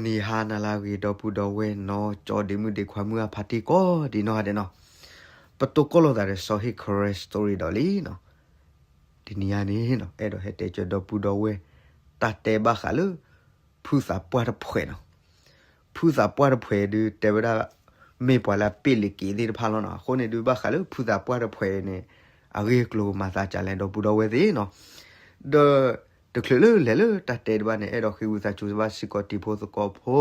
နံၤဟါနၤလၢအဂ့ၤ ဒီပုၢ်ဒီဝဲၢ်နီၢ်ကၠီ ဒ့မုၣ်ဒ့ခွါ မုၢ်ဂၢ်ဖါတံၢ်ကိးဒံးနီၢ်ဂၤဒဲးနီၤ, ပတိၢ်ကီၢ်လိာ်သးဒီး စီၤဟ့ၣ်ခရၢၣ် story ဒီးလံနီၤ. တနံၤအံၤန့ၣ်နီၤ အဲၣ်ဒိးဟဲတဲကၢၤဒီပုၢ်ဒီဝဲၢ် တၢ်တဲဘၣ်ဃးလၢ ဖုသးပှၢ်တဖှဲးနီၤ. ဖုသးပှၢ်တဖှဲးဒုးတဲဝဲဒၣ် မ့ၢ်ပှၤလၢအပ့ၢ်လံာ်က့ၤသ့ၣ်တဖၣ်လီၤနီၤ. အဃိန့ၣ်ဒုး ဘၣ်ဃးလၢဖုသးပှၢ်တဖှဲးန့ၣ် အဂ့ၢ်အကျိၤကမၤသးဒ်လဲၣ် ဒီပုၢ်ဒီဝဲၢ်သ့ၣ်နီၤ. ဒီး တချုးလၢလဲၤလၢတၢ်တဲတဘၣ်န့ၣ် အဲၣ်ဒိးဃ့ဝံသးစူၤဘၣ်စ့ၢ်ကီးတံၤဖိသကိးဖိ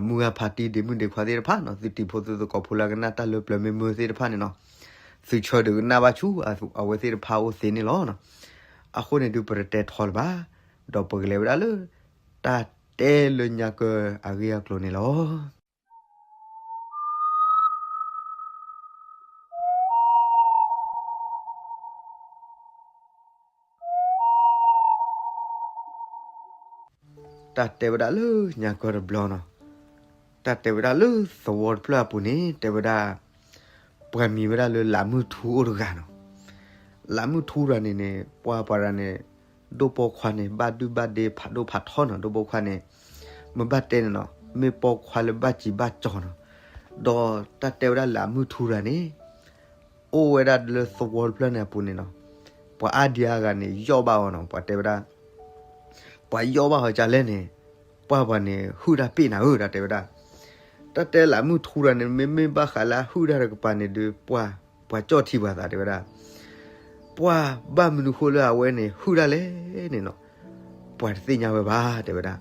မုၢ်ဂၢ်ဖါတံၢ် ဒ့မုၣ်ဒ့ခွါသ့ၣ်တဖၣ်နီၤ, သုတံၤဖိသုသကိးဖိလၢအကနၣ်တၢ်လၢပျၢၤမ့ၢ်မုာ်သ့ၣ်တဖၣ်န့ၣ်နီၤ, သုဆၢဒုးကနၣ်ဘၣ်ဆူအဝဲသ့ၣ်တဖၣ်အိၣ်သ့န့ၣ်လီၤ. အဃိန့ၣ်ဒုး ပတတဲထီလၢၤဘၣ်, ဒီးပကလဲၤဝဲဒၣ်လၢ တၢ်တဲလၢညါကၢၤအဂ့ၢ်အကျိၤန့ၣ်လီၤ. တၢ်တဲဝဲဒၣ်လၢညါကၢၤတဘျီနီၤ, တၢ်တဲဝဲဒၣ်လၢသဝီတဖျၢၣ်အပူၤန့ၣ် တဲဝဲဒၣ် ပှၤမံၤဝဲဒၣ်လၢလးမုၢ်ထူအိၣ်တဂၤနီၤ. လးမုၢ်ထူတဂၤန့ၣ်န့ၣ် ပှၢ်ပှၤတဂၤန့ၣ် ဒိၣ်ပိာ်ခွါန့ၣ် ဘၣ်ဒုၣ်ဘၣ်ဒ့ဖးဒိၣ်ဖးထီနီၤ, ဒိၣ်ပိာ်ခွါန့ၣ် မ့ၢ်ဘၣ်တဲန့ၣ်နီၤ မ့ၢ်ပိာ်ခွါလၢဘၣ်စံးဘၣ်ကၠီၤနီၤ. ဒီးတၢ်တဲဝဲဒၣ်လးမုၢ်ထူတဂၤန့ၣ် အိၣ်ဝဲဒၣ်လၢသဝီတဖျၢၣ်န့ၣ်အပူၤန့ၣ်နီၤ, ပှၤအါဒံအါဂၤန့ၣ် ယီၣ်ဘၣ်အီၤနီၤ, ပှၤတဲဝဲဒၣ် ပှၤယီၣ်ဘၣ်အီၤဒ်လဲၣ်န့ၣ် ပှၢ်ပှၤန့ၣ် ဟုၣ်တၢ်ပ့ၢ်နၤဧၢ တၢ်တဲဝဲဒၣ်. တၢ်တဲလးမုၢ်ထူတဂၤန့ၣ် မ့မ့ၢ်ဘၣ်ဃးလၢအဟုၣ်တၢ်တကပၤန့ၣ်ဒုး ပှၢ် ပှၤကၠီၣ်ထံပှၤသးတဲဝဲဒၣ်, ပှၢ်ဘၣ်မနုၤဃိလၢအဝဲန့ၣ် ဟုၣ်တၢ်လဲၣ်န့ၣ်နီၤ, ပှၤတသ့ၣ်ညါဝဲဘၣ်တဲဝဲဒၣ်.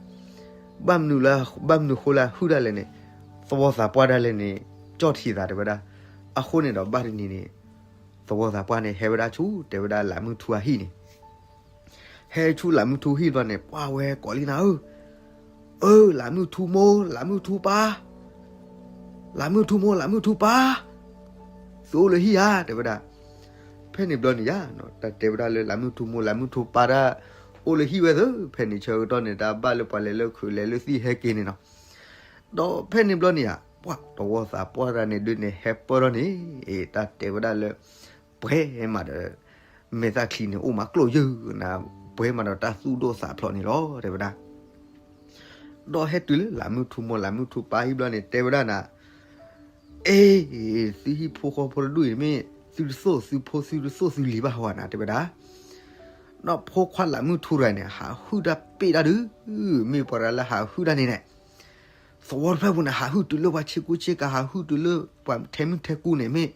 ဘၣ်မနုၤလၢ ဘၣ်မနုၤဃိလၢအဟုၣ်တၢ်လဲၣ်န့ၣ် သဝီသးပှၢ်ဒၣ်လဲၣ်န့ၣ် ကၠီၣ်ထံသးတဲဝဲဒၣ်. အဃိန့ၣ်ဒီးဘၣ်တနံၤန့ၣ် သဝီသးပှၢ်န့ၣ် ဟဲဝဲဒၣ်ဆူ တဲဝဲဒၣ်လးမုၢ်ထူအဟံၣ်န့ၣ် ဟဲဆူလးမုၢ်ထူဟံၣ်တဘျီန့ၣ် ပှၢ်ဝဲကိးလံနၤဧၢ, အၢ လးမုၢ်ထူမိၢ် လးမုၢ်ထူပၢ်, လးမုၢ်ထူမိၢ် လးမုၢ်ထူပၢ်, သုအိၣ်လၢဟံၣ်ဧါ တဲဝဲဒၣ်. ဖဲန့ၣ်ဘျီန့ၣ်ယါ တၢ်တဲဝဲဒၣ်လၢလးမုၢ်ထူမိၢ် လးမုၢ်ထူပၢ်ဒၣ် အိၣ်လၢဟံၣ်ဝဲသ့ၣ် ဖဲန့ၣ်ဆၢကတီၢ်န့ၣ် တၢ်ဘၣ်လၢပှၤလဲၤလၢခုးလဲၤလၢသံၣ်ဟဲက့ၤန့ၣ်နီၤ. ဒီးဖဲန့ၣ်ဘျီန့ၣ်ယါ ပှၢ်သဝီသးပှၢ်တဂၤန့ၣ်ဒုးန့ၣ် ဟဲပၢၢ်ထီၣ်န့ၣ် တၢ်တဲဝဲဒၣ်လၢ ပှဲၤမးဒီး မဲာ်သၣ်ချံန့ၣ် အိၣ်မးကျိၣ်ယုၢ်နၤ, ပှဲၤမးဒီးတၢ်သူၣ်ဒိၣ်သးဖျိးန့ၣ်လီၤ တဲဝဲဒၣ်. ဒီးဟဲတုၤလၢလးမုၢ်ထူမိၢ် လးမုၢ်ထူပၢ်ဟံၣ်ဘျီန့ၣ် တဲဝဲဒၣ်နၤ, အ့ သုဟံၣ်ဖိဃီဖိတဒူၣ်အံၤမ့ၢ် သုတသိၣ်သုဖိသုတသိၣ်သုလံၤဘၣ်ဟီဧါနၤ တဲဝဲဒၣ်. ဒီးဖိခွါလးမုၢ်ထူတဂၤန့ၣ် ဟးဟုၣ်တၢ်ပ့ၢ်တၢ်ဒုး, မ့ၢ်ပှၤတဂၤလၢဟးဟုၣ်တၢ်န့ၣ်န့ၣ် သဝီတဖျၢၣ်ပူၤန့ၣ် ဟးဟုၣ်တုၤလၢပှၤဆ့ကူဆ့ကၤ ဟးဟုၣ်တုၤလၢပှၤထဲမုၢ်ထဲကူန့ၣ်မ့ၢ်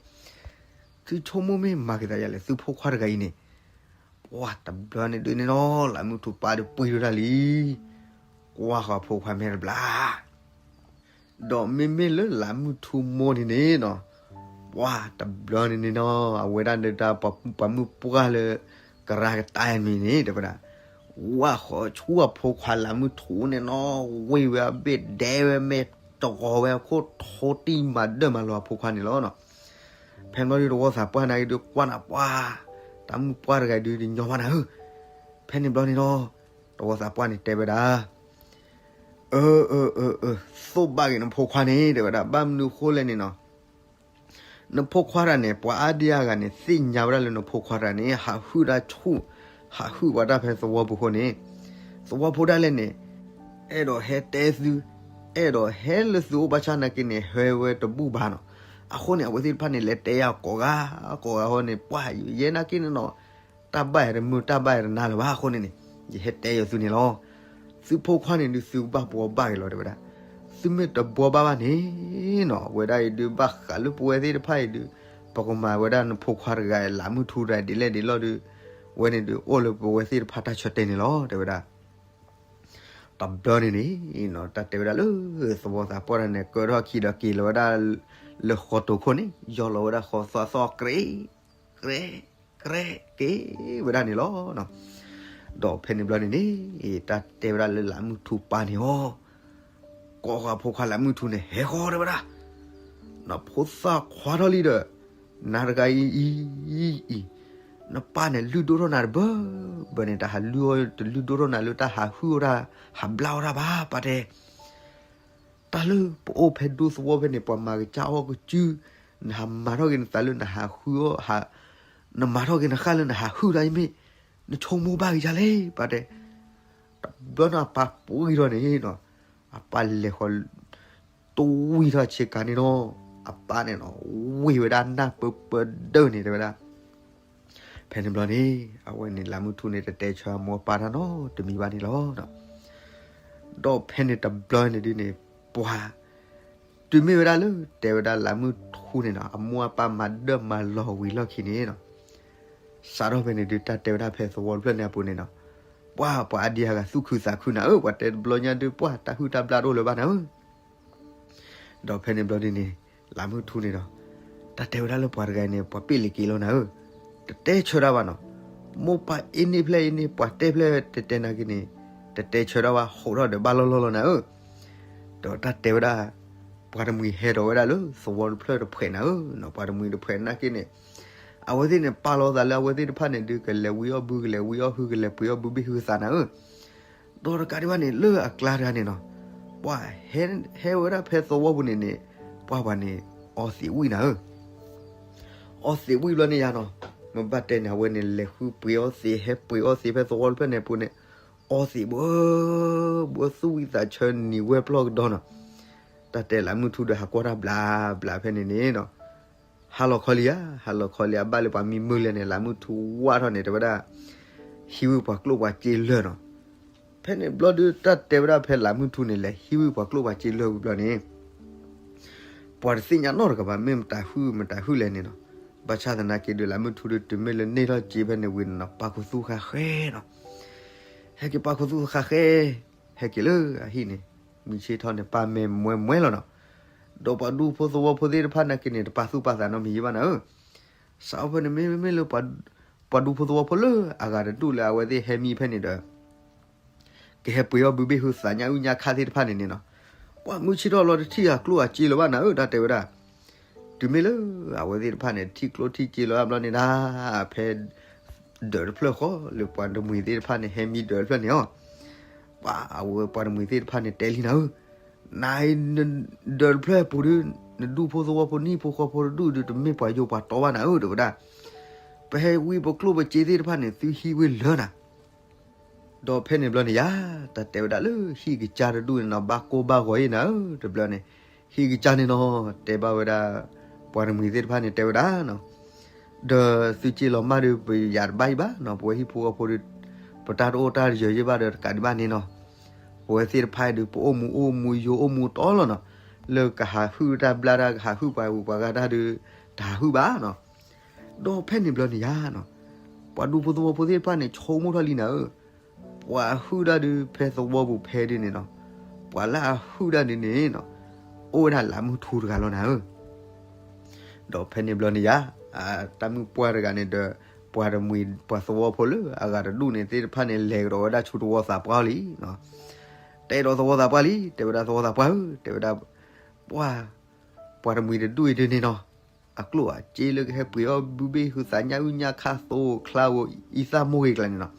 သုဆိကမိၣ်မ့ၢ်မၤက့ၤသးယါလဲၣ် သုဖိခွါတဂၤအံၤန့ၣ်. ပှၢ်တဘျီန့ၣ်ဒုးန့ၣ်နီၤ လးမုၢ်ထူပၢ်ဒုးပှ့ၤထီၣ်တၢ်လံ, ကွၢ်ဃီၤဖိခွါမဲာ်တဘျါ ဒီးမ့မ့ၢ်လၢလးမုၢ်ထူမိၢ်န့ၣ်န့ၣ်နီၤ, ပှၢ်တဘျီန့ၣ်န့ၣ်နီၤ အဝဲဒၣ်ဒီးတၢ်ပှၤမုၣ်ပှၢ်လၢ ကရၢကတၢၢ်မံၤန့ၣ် တဲဝဲဒၣ်, ဝၢ်ဃီၤဆူအဖိခွါလးမုၢ်ထူန့ၣ်နီၤ ဝ့ၢ်ဝဲအဘ့ၣ်ဒဲဝဲ မဲာ်တဂီၤဝဲအခိၣ်ထိတံၢ်မၤဒၢၣ်မၤလီၤအဖိခွါန့ၣ်လီၤ. ဖဲန့ၣ်ဘျီဒုး သဝီသးပှၢ်န့ၣ်က့ၤဒုးကွၢ်နၤပှၢ်, တၢ်မုၣ်ပှၢ်တဂၤဒုးတညီဘၣ်နၤဧၢ. ဖဲန့ၣ်ဘျီန့ၣ်နီၤ သဝီသးပှၢ်န့ၣ်တဲဝဲဒၣ် အၢ အၢ အၢ အၢ သိၣ်ဘၣ်က့ၤနဖိခွါန့ၣ် တဲဝဲဒၣ် ဘၣ်မနုၤဃိလဲၣ်န့ၣ်နီၤ, နဖိခွါတဂၤန့ၣ် ပှၤအါဒံအါဂၤန့ၣ် သ့ၣ်ညါဝဲဒၣ်လၢနဖိခွါတဂၤန့ၣ် ဟးဟုၣ်တၢ်ဆူၣ်, ဟးဟုၣ်ပှၤတၢ်ဖဲသဝီပူၤအဃိန့ၣ်, သဝီဖိဒၣ်လဲာ်န့ၣ် အဲၣ်ဒိးဟဲတဲသု, အဲၣ်ဒိးဟဲလၢသုအိၣ်ဘၣ်ဆၣ်နာ်က့န့ၣ် ဟဲဝဲတဘူၣ်ဘၣ်နီၤ. အဃိန့ၣ် အဝဲသ့ၣ်တဖၣ်န့ၣ် လဲၤတဲယၤကိးဂၤ, ကိးဂၤဃီန့ၣ် ပှၢ်ယဲနာ်က့န့ၣ်နီၤ တၢ်ဘၣ်ယၤတမုာ် တၢ်ဘၣ်ယၤတနါလၢၤဘၣ်အဃိန့ၣ်န့ၣ်, ယဟဲတဲယၤသုန့ၣ်လီၤ. သုဖိခွါန့ၣ်ဒုး သုကဘၣ်ဘှီဘၣ်က့ၤလီၤ တဲဝဲဒၣ်. သုမ့ၢ်တဘှီဘၣ်ဘၣ်န့ၣ်နီၤ ဝဲဒၣ်အံၤဒုး ဘၣ်ဃးလၢပဝဲသ့ၣ်တဖၣ်အံၤဒုး ပကမၤဝဲဒၣ်နဖိခွါတဂၤအံၤ လးမုၢ်ထူတဂၤဒ်လဲၣ်ဒ်လဲၣ်ဒုး ဝဲန့ၣ်ဒုး အိၣ်လၢပဝဲသ့ၣ်တဖၣ်တၢ်ဆၢတဲာ်န့ၣ်လီၤ တဲဝဲဒၣ်. တဘျီန့ၣ်န့ၣ်နီၤ တၢ်တဲဝဲဒၣ်လၢ သဝီသးပှၢ်တဂၤန့ၣ် ကၢထီၣ်ခံဒီးက့ၤလီၤဝဲဒၣ် လၢဃီတိၤခိၣ်န့ၣ် ယီၢ်လီၤဝဲဒၣ်ဃီသီသီ ကြဲ ကြဲ ကြဲ က့ၤဝဲဒၣ်န့ၣ်လီၤ. ဒီးဖဲန့ၣ်ဘျီန့ၣ်န့ၣ် တၢ်တဲဝဲဒၣ်လၢလးမုၢ်ထူပၢ်န့ၣ်အီၤ ကိးဃီၤဖိခွါလးမုၢ်ထူန့ၣ် ဟဲဃီၤတဲဝဲဒၣ်, နဖိသၣ်ခွါထီၣ်လံဒီး နၤတဂၤအံၤအံၤအံၤ နပၢ်န့ၣ် လုၢ်ဒိၣ်ထီၣ်နၤတဘၢဘၢန့ၣ် တၢ်ဟးလုၢ်အီၣ်တလုၢ်ဒိၣ်ထီၣ်နၤလၢတၢ်ဟးဟုၣ်အီၣ်တၢ် ဟးဘျါအီၣ်တၢ်ဘၣ် ပၢ်တဲ တၢ်လၢပအိၣ်ဖဲဒူသဝီဖဲန့ၣ် ပှၤမၤကစၢ်အီၣ်ကစု, နဟးမၤထီၣ်က့ၤနသးလၢနဟးဟုၣ်အီၣ်, နမၤထီၣ်က့ၤနဃၣ်လၢနဟးဟုၣ်တၢ်အံၤမ့ၢ်, နဆိကမိၣ်ဘၣ်က့ၤယၤလဲၣ် ပၢ်တဲ. တဘျီန့ၣ်အပၢ်ပှံၤထီၣ်န့ၣ်နီၤ, အပၢ်လဲၤဃီၤ တဝံၢ်ထီၣ်ဆ့ကၤန့ၣ်နီၤ, အပၢ်န့ၣ်နီၤ ဝ့ၢ်ဝဲဒၣ်နၢ်ပၢၢ်ပၢၢ်ဒၢၣ်န့ၣ် တဲဝဲဒၣ်. ဖဲန့ၣ်ဘျီန့ၣ် အဝဲန့ၣ်လးမုၢ်ထူန့ၣ် တတဲဆၢအမိၢ်အပၢ်တၢ်နီတမံၤဘၣ်န့ၣ်လီၤ. ဒီးဖဲန့ၣ်တဘျီန့ၣ်ဒုးန့ၣ် ပှၤ တုၤမ့ၢ်ဝဲဒၣ်လၢတဲဝဲဒၣ်လးမုၢ်ထူန့ၣ်နီၤ အမိၢ်အပၢ်မၤဒၢၣ်မၤလီၤဝံၤလီၢ်ခံန့ၣ်နီၤ, စးထီၣ်ဖဲန့ၣ်ဒုး တၢ်တဲဝဲဒၣ်ဖဲသဝီတဖျၢၣ်န့ၣ်အပူၤန့ၣ်နီၤ, ပှၤ ပှၤအါဒံအါဂၤသူၣ်ခုသးခုနၤဧၢ, ပှၤတဲတဘျီညါဒုး ပှၤတၢ်ဟုၣ်တၢ်ဘျၣ်တအိၣ်လၢၤဘၣ်နၤဧၢ. ဒီးဖဲန့ၣ်ဘျီဒုးန့ၣ် လးမုၢ်ထူန့ၣ်ဒီး တၢ်တဲဝဲဒၣ်လၢပှၤတဂၤန့ၣ် ပှၤပ့ၢ်လံၤက့ၤလီၤနၤဧၢ, တတဲဆၢတၢ်ဘၣ်နီၤ, မိၢ်ပၢ်အ့န့ၢ်ဖျဲၣ်အ့န့ၢ် ပှၤတဲဖျဲၣ်တဲတဲနာ်က့န့ၣ် တတဲဆၢတၢ်ဘၣ် ဟိးထီၣ်ဒီးဘၣ်လီၢ်လီၢ်လီၤနၤဧၢ. ဒီးတၢ်တဲဝဲဒၣ် ပှၤတမှံၤဟဲဒီးဝဲဒၣ်လၢသဝီတဖျၢၣ်တဖှဲးနၤဧၢ, ပှၤတမှံၤတဖှဲးနာ်က့န့ၣ် အဝဲသ့ၣ်န့ၣ် ပာ်လီၤသးလၢအဝဲသ့ၣ်တဖၣ်န့ၣ်ဒုး ကလဲၤဝံအီၣ်ဘု ကလဲၤဝံအီၣ်ဟု ကလဲၤပှ့ၤအီၣ်ဘုဘ့ၣ်ဟုသးနၤဧၢ. ဒီးတကးဒံးဘၣ်န့ၣ် လၢအကျါတဂၤန့ၣ်နီၤ, ပှၤ ဟဲဝဲဒၣ်ဖဲသဝီပူၤန့ၣ်န့ၣ် ပှၤပှၤန့ၣ် အီသံးဝံၣ်နၤဧၢ. အီသံးဝံၣ်ဘျီန့ၣ်ယါနီၤ, မ့ၢ်ဘၣ်တဲန့ၣ် အဝဲန့ၣ် လဲၤဃုပှ့ၤအီသံး ဟဲပှ့ၤအီသံးဖဲသဝီတဖျၢၣ်န့ၣ်ပူၤန့ၣ် အီသံးဘၣ် ဘၣ်သူၣ်ဝံၣ်သးဆၢနံၤဝဲပျီၢ်ကဒီနီၤ. တၢ်တဲလးမုၢ်ထူဒီးဟးကွၢ်တၢ်ဘျးဘျးဖဲန့ၣ်န့ၣ်နီၤ, ဟါလီၤခီလံဧါ, ဟါလီၤခီလံဧါ, ဘၣ်လၢပှၤမံမုၢ်လဲၣ်န့ၣ် လးမုၢ်ထူဝၣ်ထီၣ်န့ၣ် တဲဝဲဒၣ် ဟံးဝံၣ်ပှၤကျိၣ်ပှၤစ့လၢာ်နီၤ. ဖဲန့ၣ်ဘျီဒုး တၢ်တဲဝဲဒၣ်ဖဲလးမုၢ်ထူန့ၣ် လဲၤဟံးဝံၣ်ပှၤကျိၣ်ပှၤစ့လၢာ်ဝံၤဘျီန့ၣ် ပှၤတသ့ၣ်ညါနီတဂၤဘၣ် မ့ၢ်မတၤဟုၣ်မတၤဟုၣ်လဲၣ်န့ၣ်နီၤ. ဘၣ်ဆၣ်သနာ်က့ဒုး လးမုၢ်ထူဒုး တုၤမ့ၢ်လၢန့ၢ်ထီၣ်စ့ဖဲန့ၣ်ဝံၤန့ၣ်နီၤ ပာ်ခူသူၣ်ဃာ်ဃဲနီၤ. ဟဲက့ၤပာ်ခူသူၣ်ဃာ်ဃဲ, ဟဲက့ၤလၢအဟံၣ်န့ၣ် မုၢ်ဆ့ၣ်ထီၣ်န့ၣ် ပၢ်မဲာ်မွဲမွဲလီၤနီၤ. ဒီးပှၤဒူဖိသဝီဖိသ့ၣ်တဖၣ်နာ်က့န့ၣ် တပာ်သူၣ်ပာ်သးနီတမံၤဘၣ်နၤဧၢ. စးထီၣ်ဖဲန့ၣ်မ့မ့ၢ်လၢ ပှၤဒူဖိသဝီဖိလၢအဂၤတဒူၣ်လၢအဝဲသ့ၣ်ဟဲမံဖဲန့ၣ်ဒီး ကဟဲပှ့ၤအီၣ်ဘုဘ့ၣ်ဟုသးညါအုၣ်ညါခါသ့ၣ်တဖၣ်န့ၣ်န့ၣ်နီၤ, ပှၤမုၢ်ဆ့ၣ်ထီၣ်လီၤတထံၣ်အကျိၣ်အစ့လၢၤဘၣ်နၤဧၢ တၢ်တဲဝဲဒၣ်. တုၤမ့ၢ်လၢအဝဲသ့ၣ်တဖၣ်န့ၣ် ထံၣ်ကျိၣ်ထံၣ်စ့လီၤဘျီန့ၣ်ဒၣ် ဖဲ ဒၢးတဖျၢၣ်ဃီ လၢပှၤတမှံၤသ့ၣ်တဖၣ်န့ၣ် ဟဲမံဒၢးတဖျၢၣ်န့ၣ်အီၤ, ပှၤအဝဲပှၤတမှံၤသ့ၣ်တဖၣ်န့ၣ် တဲလံနၤဧၢ, နဒၢးတဖျၢၣ်ပူၤဒုး နဒူၣ်ဖိသဝီဖိနံၣ်ဖိဃီဖိတဒူၣ်ဒုး တမ့ၢ်ပှၤယိၤပှၤတီဘၣ်နၤဧၢ တဲဝဲဒၣ်. ပဟဲဝံပကျိၣ်ပစ့သ့ၣ်တဖၣ်န့ၣ် သုဟံးဝံလၢနၤ ဒီးဖဲန့ၣ်ဘျီန့ၣ်ယါ, တၢ်တဲဝဲဒၣ်လၢဟံၣ်ကစၢ်တဒူၣ်န့ၣ်နီၤ ဘၣ်ကိၢ်ဘၣ်ဂီၤအံၤနၤဧၢ တဘျီန့ၣ်, ဟံၣ်ကစၢ်န့ၣ်နီၤ တဲဘၣ်ဝဲဒၣ် ပှၤတမှံၤသ့ၣ်တဖၣ်န့ၣ်တဲဝဲဒၣ်နီၤ, ဒီးသုစ့လီၤမၢ်ဒီး ပယၤတဘၣ်အံၤဘၣ်နီၤ ပဝဲဟံၣ်ဖိဃီဖိဒီး ပတၢ်တအိၣ်တၢ်တယၢၤယဲၢ်ဘၣ်ဒီးတကးဒံးဘၣ်န့ၣ်နီၤ, ပဝဲသ့ၣ်တဖၣ်အံၤဒီး ပအိၣ်မူအိၣ်မူယိာ်အိၣ်မူတီလီၤနီၤ, လၢကဟးဟုၣ်တၢ်ဘျၣ်တၢ် ကဟးဟုၣ်ပှၤဝံၤပှၤဂၤတၢ်ဒီး တဟးဟုၣ်ဘၣ်နီၤ. ဒီးဖဲန့ၣ်ဘျီန့ၣ်ယါနီၤ, ပှၤဒူဖိသဝီဖိသ့ၣ်တဖၣ်န့ၣ် ဆိကမိၣ်ထီၣ်လံနၤဧၢ, ပှၤဟုၣ်တၢ်ဒုးဖဲသဝီပူၤဖဲဒုးန့ၣ်နီၤ, ပှၤလၢအဟုၣ်တၢ်ဒုးန့ၣ်နီၤ, အိၣ်ဝဲဒၣ်လးမုၢ်ထူတဂၤလီၤနၤဧၢ. ဒီးဖဲန့ၣ်ဘျီန့ၣ်ယါ, တၢ်မုၣ်ပှၢ်တဂၤန့ၣ်ဒီး ပှၤတမှံၤပှၤသဝီဖိလၢအဂၤတဒူၣ်န့ၣ်သ့ၣ်တဖၣ်န့ၣ် လဲၤကဒီးဝဲဒၣ်ဆူသဝီသးပှၢ်လံနီၤ, တဲဒီးသဝီသးပှၢ်လံ, တဲဝဲဒၣ်သဝီသးပှၢ်ဧၢ, တဲဝဲဒၣ် ပှၤ ပှၤတမှံၤတဒူၣ်အံၤဒုးန့ၣ်နီၤ, အကျိၣ်အစ့လၢကဟဲပှ့ၤအီၣ်ဘုဘ့ၣ်ဟုသးညါအုၣ်ညါခါသိးချါဧိၤ အံသၣ်မိၢ်ဂ့ၤကျါန့ၣ်နီၤ,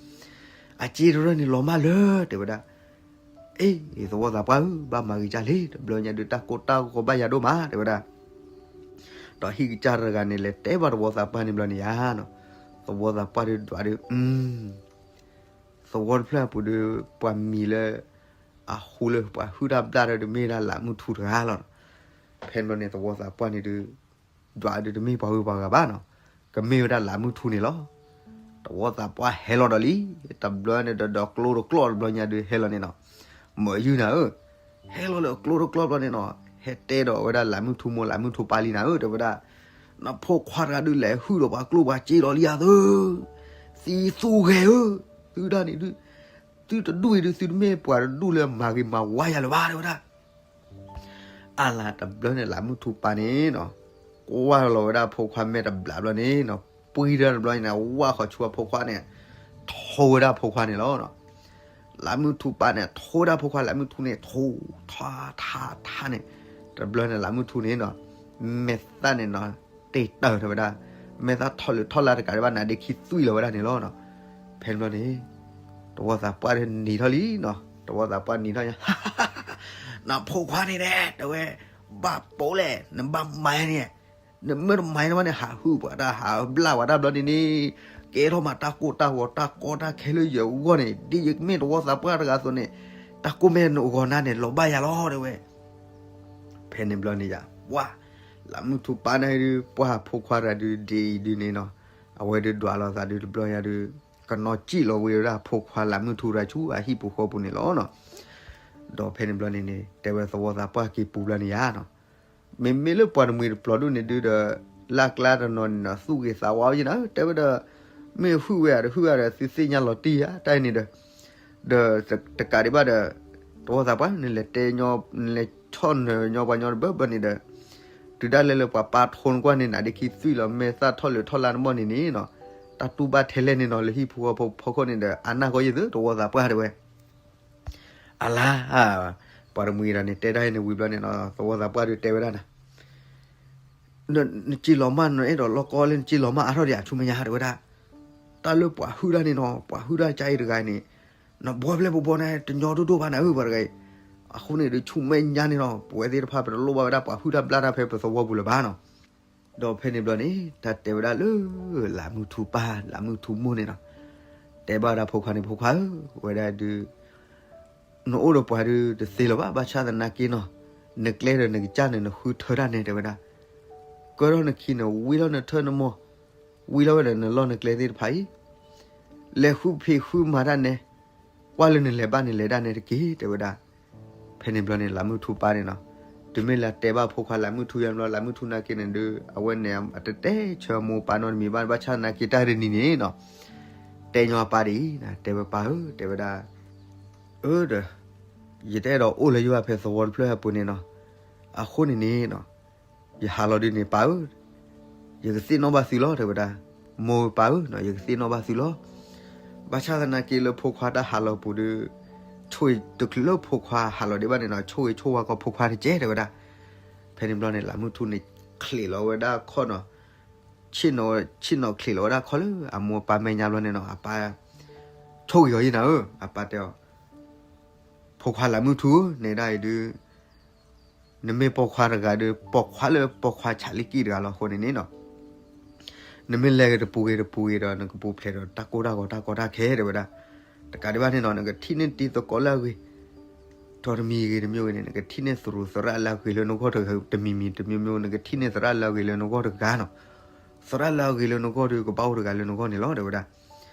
အစ့တရၢၢ်န့ၣ်လီၤမၢ်လၢ တဲဝဲဒၣ်. အ့ သဝီသးပှၢ်ဧၢ, ဘၣ်မၤဂ့ၤကၢ်လံ, တဘျီညါဒုးတၢ်ကိၢ်တၢ်ဂီၤဘၣ်ယၤဒိၣ်မး တဲဝဲဒၣ်. ဒီးဟံၣ်ကစၢ်တဂၤန့ၣ် လဲၤတဲဘၣ်သဝီသးပှၢ်န့ၣ်ဘျီန့ၣ်ယါနီၤ, သဝီသးပှၢ်ဒုးဒွးဒုး သဝီတဖျၢၣ်အပူၤဒီး ပှၤမံၤလၢ အဃိလၢပှၤဟုၣ်တၢ်ဘျၣ်တၢ်ဒုးမ့ၢ်ဒၣ်လးမုၢ်ထူတဂၤလီၤ. ဖဲန့ၣ်ဘျီန့ၣ် သဝီသးပှၢ်န့ၣ်ဒုး ဒွးဒုးတမ့ၢ်ပှၤဂုၤပှၤဂၤဘၣ်နီၤ, ကမ့ၢ်ဝဲဒၣ်လးမုၢ်ထူန့ၣ်လီၤ. သဝီသးပှၢ်ဟဲလီၤဒီးလံ, တဘျီန့ၣ်ဒီး ဒီးကျိဒီးကျီတဘျီညါဒုးဟဲလီၤန့ၣ်နီၤ, မၤယုၢ်နၤဧၢ, ဟဲလီၤလၢကျိဒီးကျီတဘျီန့ၣ်နီၤ, ဟဲတဲဒီးဝဲဒၣ်လးမုၢ်ထူမိၢ်လးမုၢ်ထူပၢ်လံနၤဧၢ တဲဝဲဒၣ်, နဖိခွါတဂၤဒုးလဲၤဟုၣ်ဒီးပှၤကျိၣ်ပှၤစ့ဒီးလံဧါသၢ သံသူဂဲၤဧၢ, သုဒၣ်န့ၣ်ဒုး သုတဒူၣ်အံၤဒုး သုတမ့ၢ်ပှၤတဒူၣ်လၢမၤဂ့ၤမၤဝါယၤလၢၤဘၣ် တဲဝဲဒၣ်. အလၤတဘျီန့ၣ် လးမုၢ်ထူပၢ်န့ၣ်နီၤ, ကွၢ်လီၤဝဲဒၣ်ဖိခွါမဲာ်တဘျီဘျီန့ၣ်နီၤ, ပှံၤတၢ်တဘျီန့ၣ် ဝၣ်ဃီၤဆူအဖိခွါန့ၣ်, ထိဝဲဒၣ်ဖိခွါန့ၣ်လီၤ. လးမုၢ်ထူပၢ်န့ၣ် ထိဝဲဒၣ်ဖိခွါ လးမုၢ်ထူန့ၣ် ထိ ထီ ထါ ထါန့ၣ်, တဘျီန့ၣ် လးမုၢ်ထူန့ၣ်နီၤ, မဲာ်သၣ်န့ၣ်နီၤ တ့ၢ်တၢၢ်ထီၣ်ဝဲဒၣ်, မဲာ်သၣ်ထီၣ်လၢထီၣ်လၢတကးဒံးဘၣ် နါဒ့ခံသွံၣ်လီၤဝဲဒၣ်န့ၣ်လီၤ. ဖဲန့ၣ်ဘျီန့ၣ် သဝီသးပှၢ်နံၤထီၣ်လံနီၤ, သဝီသးပှၢ်နံၤထီၣ်ညါ, နဖိခွါန့ၣ်ဒဲး တဲဝဲ, ဘၣ်ပိာ်လဲၣ် နဘၣ်မၤန့ၣ်, နမ့ၢ်တမၤန့ၣ်ဘၣ်န့ၣ် ဟးဟုၣ်ပှၤတၢ် ဟးဘျၣ်ပှၤတၢ်ဘျီန့ၣ်န့ၣ်, ကဲထီၣ်မးတၢ်ကိၢ်တၢ်ဂီၤတၢ်ကီတၢ်ခဲလၢယဂီၢ်န့ၣ်, ဒ်ယမ့ၢ်သဝီသးပှၢ်တဂၤအသိးန့ၣ်, တၢ်ကိၢ်မဲၢ်နဂီၤနၤန့ၣ် လီၤဘၣ်ယၤလီၤ တဲဝဲ. ဖဲန့ၣ်ဘျီန့ၣ်ယၤ ပှၤ လးမုၢ်ထူပၢ်န့ၣ်ဒုး ပှၤဖိခွါတဂၤဒုး ဒ်အံၤဒုးန့ၣ်နီၤ, အဝဲဒုးဒွးလိာ်သးဒုးတဘျီညါဒုး ကနီၣ်စံၣ်လီၤဝံၤဝဲဒၣ်ဖိခွါလးမုၢ်ထူတဂၤဆူအဟံၣ်ပူၤဃီပူၤန့ၣ်လီၤနီၤ. ဒီးဖဲန့ၣ်ဘျီန့ၣ်န့ၣ် တဲဝဲသဝီသးပှၢ်က့ၤပူၤဘျီန့ၣ်ယၤနီၤ, မ့မ့ၢ်လၢပှၤတမှံၤတပျီၤဒိၣ်န့ၣ်ဒုးဒီး လၢ်ကျါတနီၤန့ၣ်နီၤ သူၣ်ဂ့ၤသးဝါယဲနီၤ တဲဝဲဒီး မ့ၢ်ဟုၣ်ဝဲဧါဒီး ဟုၣ်ဝဲဒီး သုသ့ၣ်ညါလီၤတံၢ်ဧါ တၢ်အံၤန့ၣ်ဒီး ဒီးတကးဒံးဘၣ်ဒီး သဝီသးပှၢ် နလဲၤတဲညီ နလဲၤဆီၣ်နၢၤညီပှၤညီတဘၢဘၢန့ၣ်ဒီး တုၤဒၣ်လဲာ်လၢပှၤပာ်ထိနကွၢ်န့ၣ် နးဒ့ခံသွံၣ်လီၤ မဲာ်သၣ်ထီၣ်လၢထီၣ်လါတဘီၣ်န့ၣ်န့ၣ်နီၤ, တၢ်တူၢ်ဘၣ်ထဲလဲၣ်န့ၣ်နီၤ လၢဟံၣ်ဖိဃီဖိဖီခိၣ်န့ၣ်ဒီး အနၢ်ကီယဲၢ်သု သဝီသးပှၢ်တဲဝဲ. အလါ ပှၤတမှံၤတဂၤန့ၣ် တဲတၢ်အံၤန့ၣ်ဝံၤဘျီန့ၣ်နီၤ သဝီသးပှၢ်ဒုးတဲဝဲဒၣ်နၤ နစ့လီၤမၢ် နအဲၣ်ဒိးလီၢ်ကီလၢနစ့လီၤမၢ်အါထီၣ်ဒံးဧါ ဆူမဲာ်ညါတဲဝဲဒၣ်. တၢ်လၢပှၤဟုၣ်တၢ်န့ၣ်နီၤ ပှၤဟုၣ်တၢ်ကအံၤတဂၤန့ၣ် နဘှီဖျဲၣ်ပဘှီန့ၣ် တညီဒိၣ်ဒိၣ်ဘၣ်နၤဧၢ ပှၤတဂၤအံၤ. အဃိန့ၣ်ဒီး ဆူမဲာ်ညါန့ၣ်နီၤ ပဝဲသ့ၣ်တဖၣ် ပတလိၣ်ဘၣ်ဝဲဒၣ်ပှၤဟုၣ်တၢ်ဘျၣ်တၢ်ဖဲပသဝီပူၤလၢၤဘၣ်နီၤ. ဒီးဖဲန့ၣ်ဘျီန့ၣ် တၢ်တဲဝဲဒၣ်လၢ လးမုၢ်ထူပၢ် လးမုၢ်ထူမိၢ်န့ၣ်နီၤ တဲဘၣ်ဝဲဒၣ်ဖိခွါန့ၣ် ဖိခွါဧၢ ဝဲဒၣ်ဒုး နအိၣ်ဒီးပှၤဒုးတသ့လၢၤဘၣ် ဘၣ်ဆၣ်သနာ်က့နီၤ နကျဲဒီးနကစၢ်န့ၣ် နဃုထၢတၢ်န့ၣ် တဲဝဲဒၣ်. ကၢထီၣ်နခံန့ၣ် ဝံထီၣ်နထၢနမိၢ် ဝံထီၣ်ဝဲဒီးနလီၢ်နကျဲသ့ၣ်တဖၣ်အံၤ လဲၤဃုဖံးဃုမၤတၢ်နဲ ကွၢ်လၢနလဲၤဘၣ်န့ၣ်လဲၤဒၣ်နဲတက့ၢ် တဲဝဲဒၣ်. ဖဲန့ၣ်ဘျီန့ၣ် လးမုၢ်ထူပၢ်န့ၣ်နီၤ တုၤမ့ၢ်လၢတဲဘၣ်ဖိခွါလးမုၢ်ထူယါဘျီ လးမုၢ်ထူနာ်က့န့ၣ်ဒုး အဝဲန့ၣ် အတတဲဆၢမိၢ်ပၢ်နီတမံၤဘၣ် ဘၣ်ဆၣ်သနာ်က့တၢ်တနံၤန့ၣ်နီၤ တဲညီအပၢ်ဒ်အံၤ တဲဝဲပၢ်ဧၢ တဲဝဲဒၣ် အၢဒီး ယတအဲၣ်ဒိးအိၣ်လၢယဘၣ်ဖဲသဝီတဖျၢၣ်အပူၤန့ၣ်နီၤ အဃိန့ၣ်န့ၣ်နီၤ ယဟးလီၤဒုးန့ၣ်ပၢ်ဧၢ ယကသ့ၣ်နီၣ်ဘၣ်သုလီၤ တဲဝဲဒၣ်. မိၢ်ပၢ်ဧၢနီၤ ယကသ့ၣ်နီၣ်ဘၣ်သုလီၤ. ဘၣ်ဆၣ်သနာ်က့လၢဖိခွါတၢ်ဟးလီၤပူၤဒီး ဆိၣ်ဂ့ၤတချုးလၢဖိခွါဟးလီၤဒံးဘၣ်န့ၣ်နီၤ ဆိၣ်ဂ့ၤဆိၣ်ဝါကီဖိခွါတကဲ တဲဝဲဒၣ်. ဖဲန့ၣ်ဘျီန့ၣ် လးမုၢ်ထူန့ၣ် ချံးလီၤဝဲဒၣ်ခီၣ်နီၤ ဆ့ၣ်နီၤ ဆ့ၣ်နီၤချံးလီၤဝဲဒၣ်ခီၣ်လၢအမိၢ်အပၢ်မဲာ်ညါဘျီန့ၣ်နီၤ အပၢ် ဆိၣ်ဂ့ၤအီၤယဲၢ်နၤဧၢ အပၢ်တဲအီၤ ဖိခွါလးမုၢ်ထူ နဲဒၣ်အံၤဒုး နမ့ၢ်ပိာ်ခွါတဂၤဒီး ပိာ်ခွါလၢပိာ်ခွါဆးလံကံၢ်တဂၤလီၤ အဃိန့ၣ်န့ၣ်နီၤ နမ့ၢ်လဲၤဂ့ၤတပူၤဂ့ၤတပူၤဂ့ၤဒီး နကပူၤဖျဲးဒီးတၢ်ကိၢ်တၢ်ဂီၤတၢ်ကီတၢ်ခဲ တဲဝဲဒၣ်. တကးဒံးဘၣ်န့ၣ်နီၤ နကထံၣ်န့ၢ်တံၤသကိးလၢအဂ့ၤ ဒီးတမံၤဂ့ၤတမံၤဂ့ၤန့ၣ် နကထံၣ်န့ၢ်သရူးသရၣ်လၢအဂ့ၤလၢနဂီၢ်တဂၤ တမံၤမံၤတမံၤမံၤ နကထံၣ်န့ၢ်သရၣ်လၢအဂ့ၤလၢနဂီၢ်တဂၤနီၤ. သရၣ်လၢအဂ့ၤလၢနဂီၢ်ဒီးကဘၣ်အိၣ်တဂၤလၢနဂီၢ်န့ၣ်လီၤ တဲဝဲဒၣ်.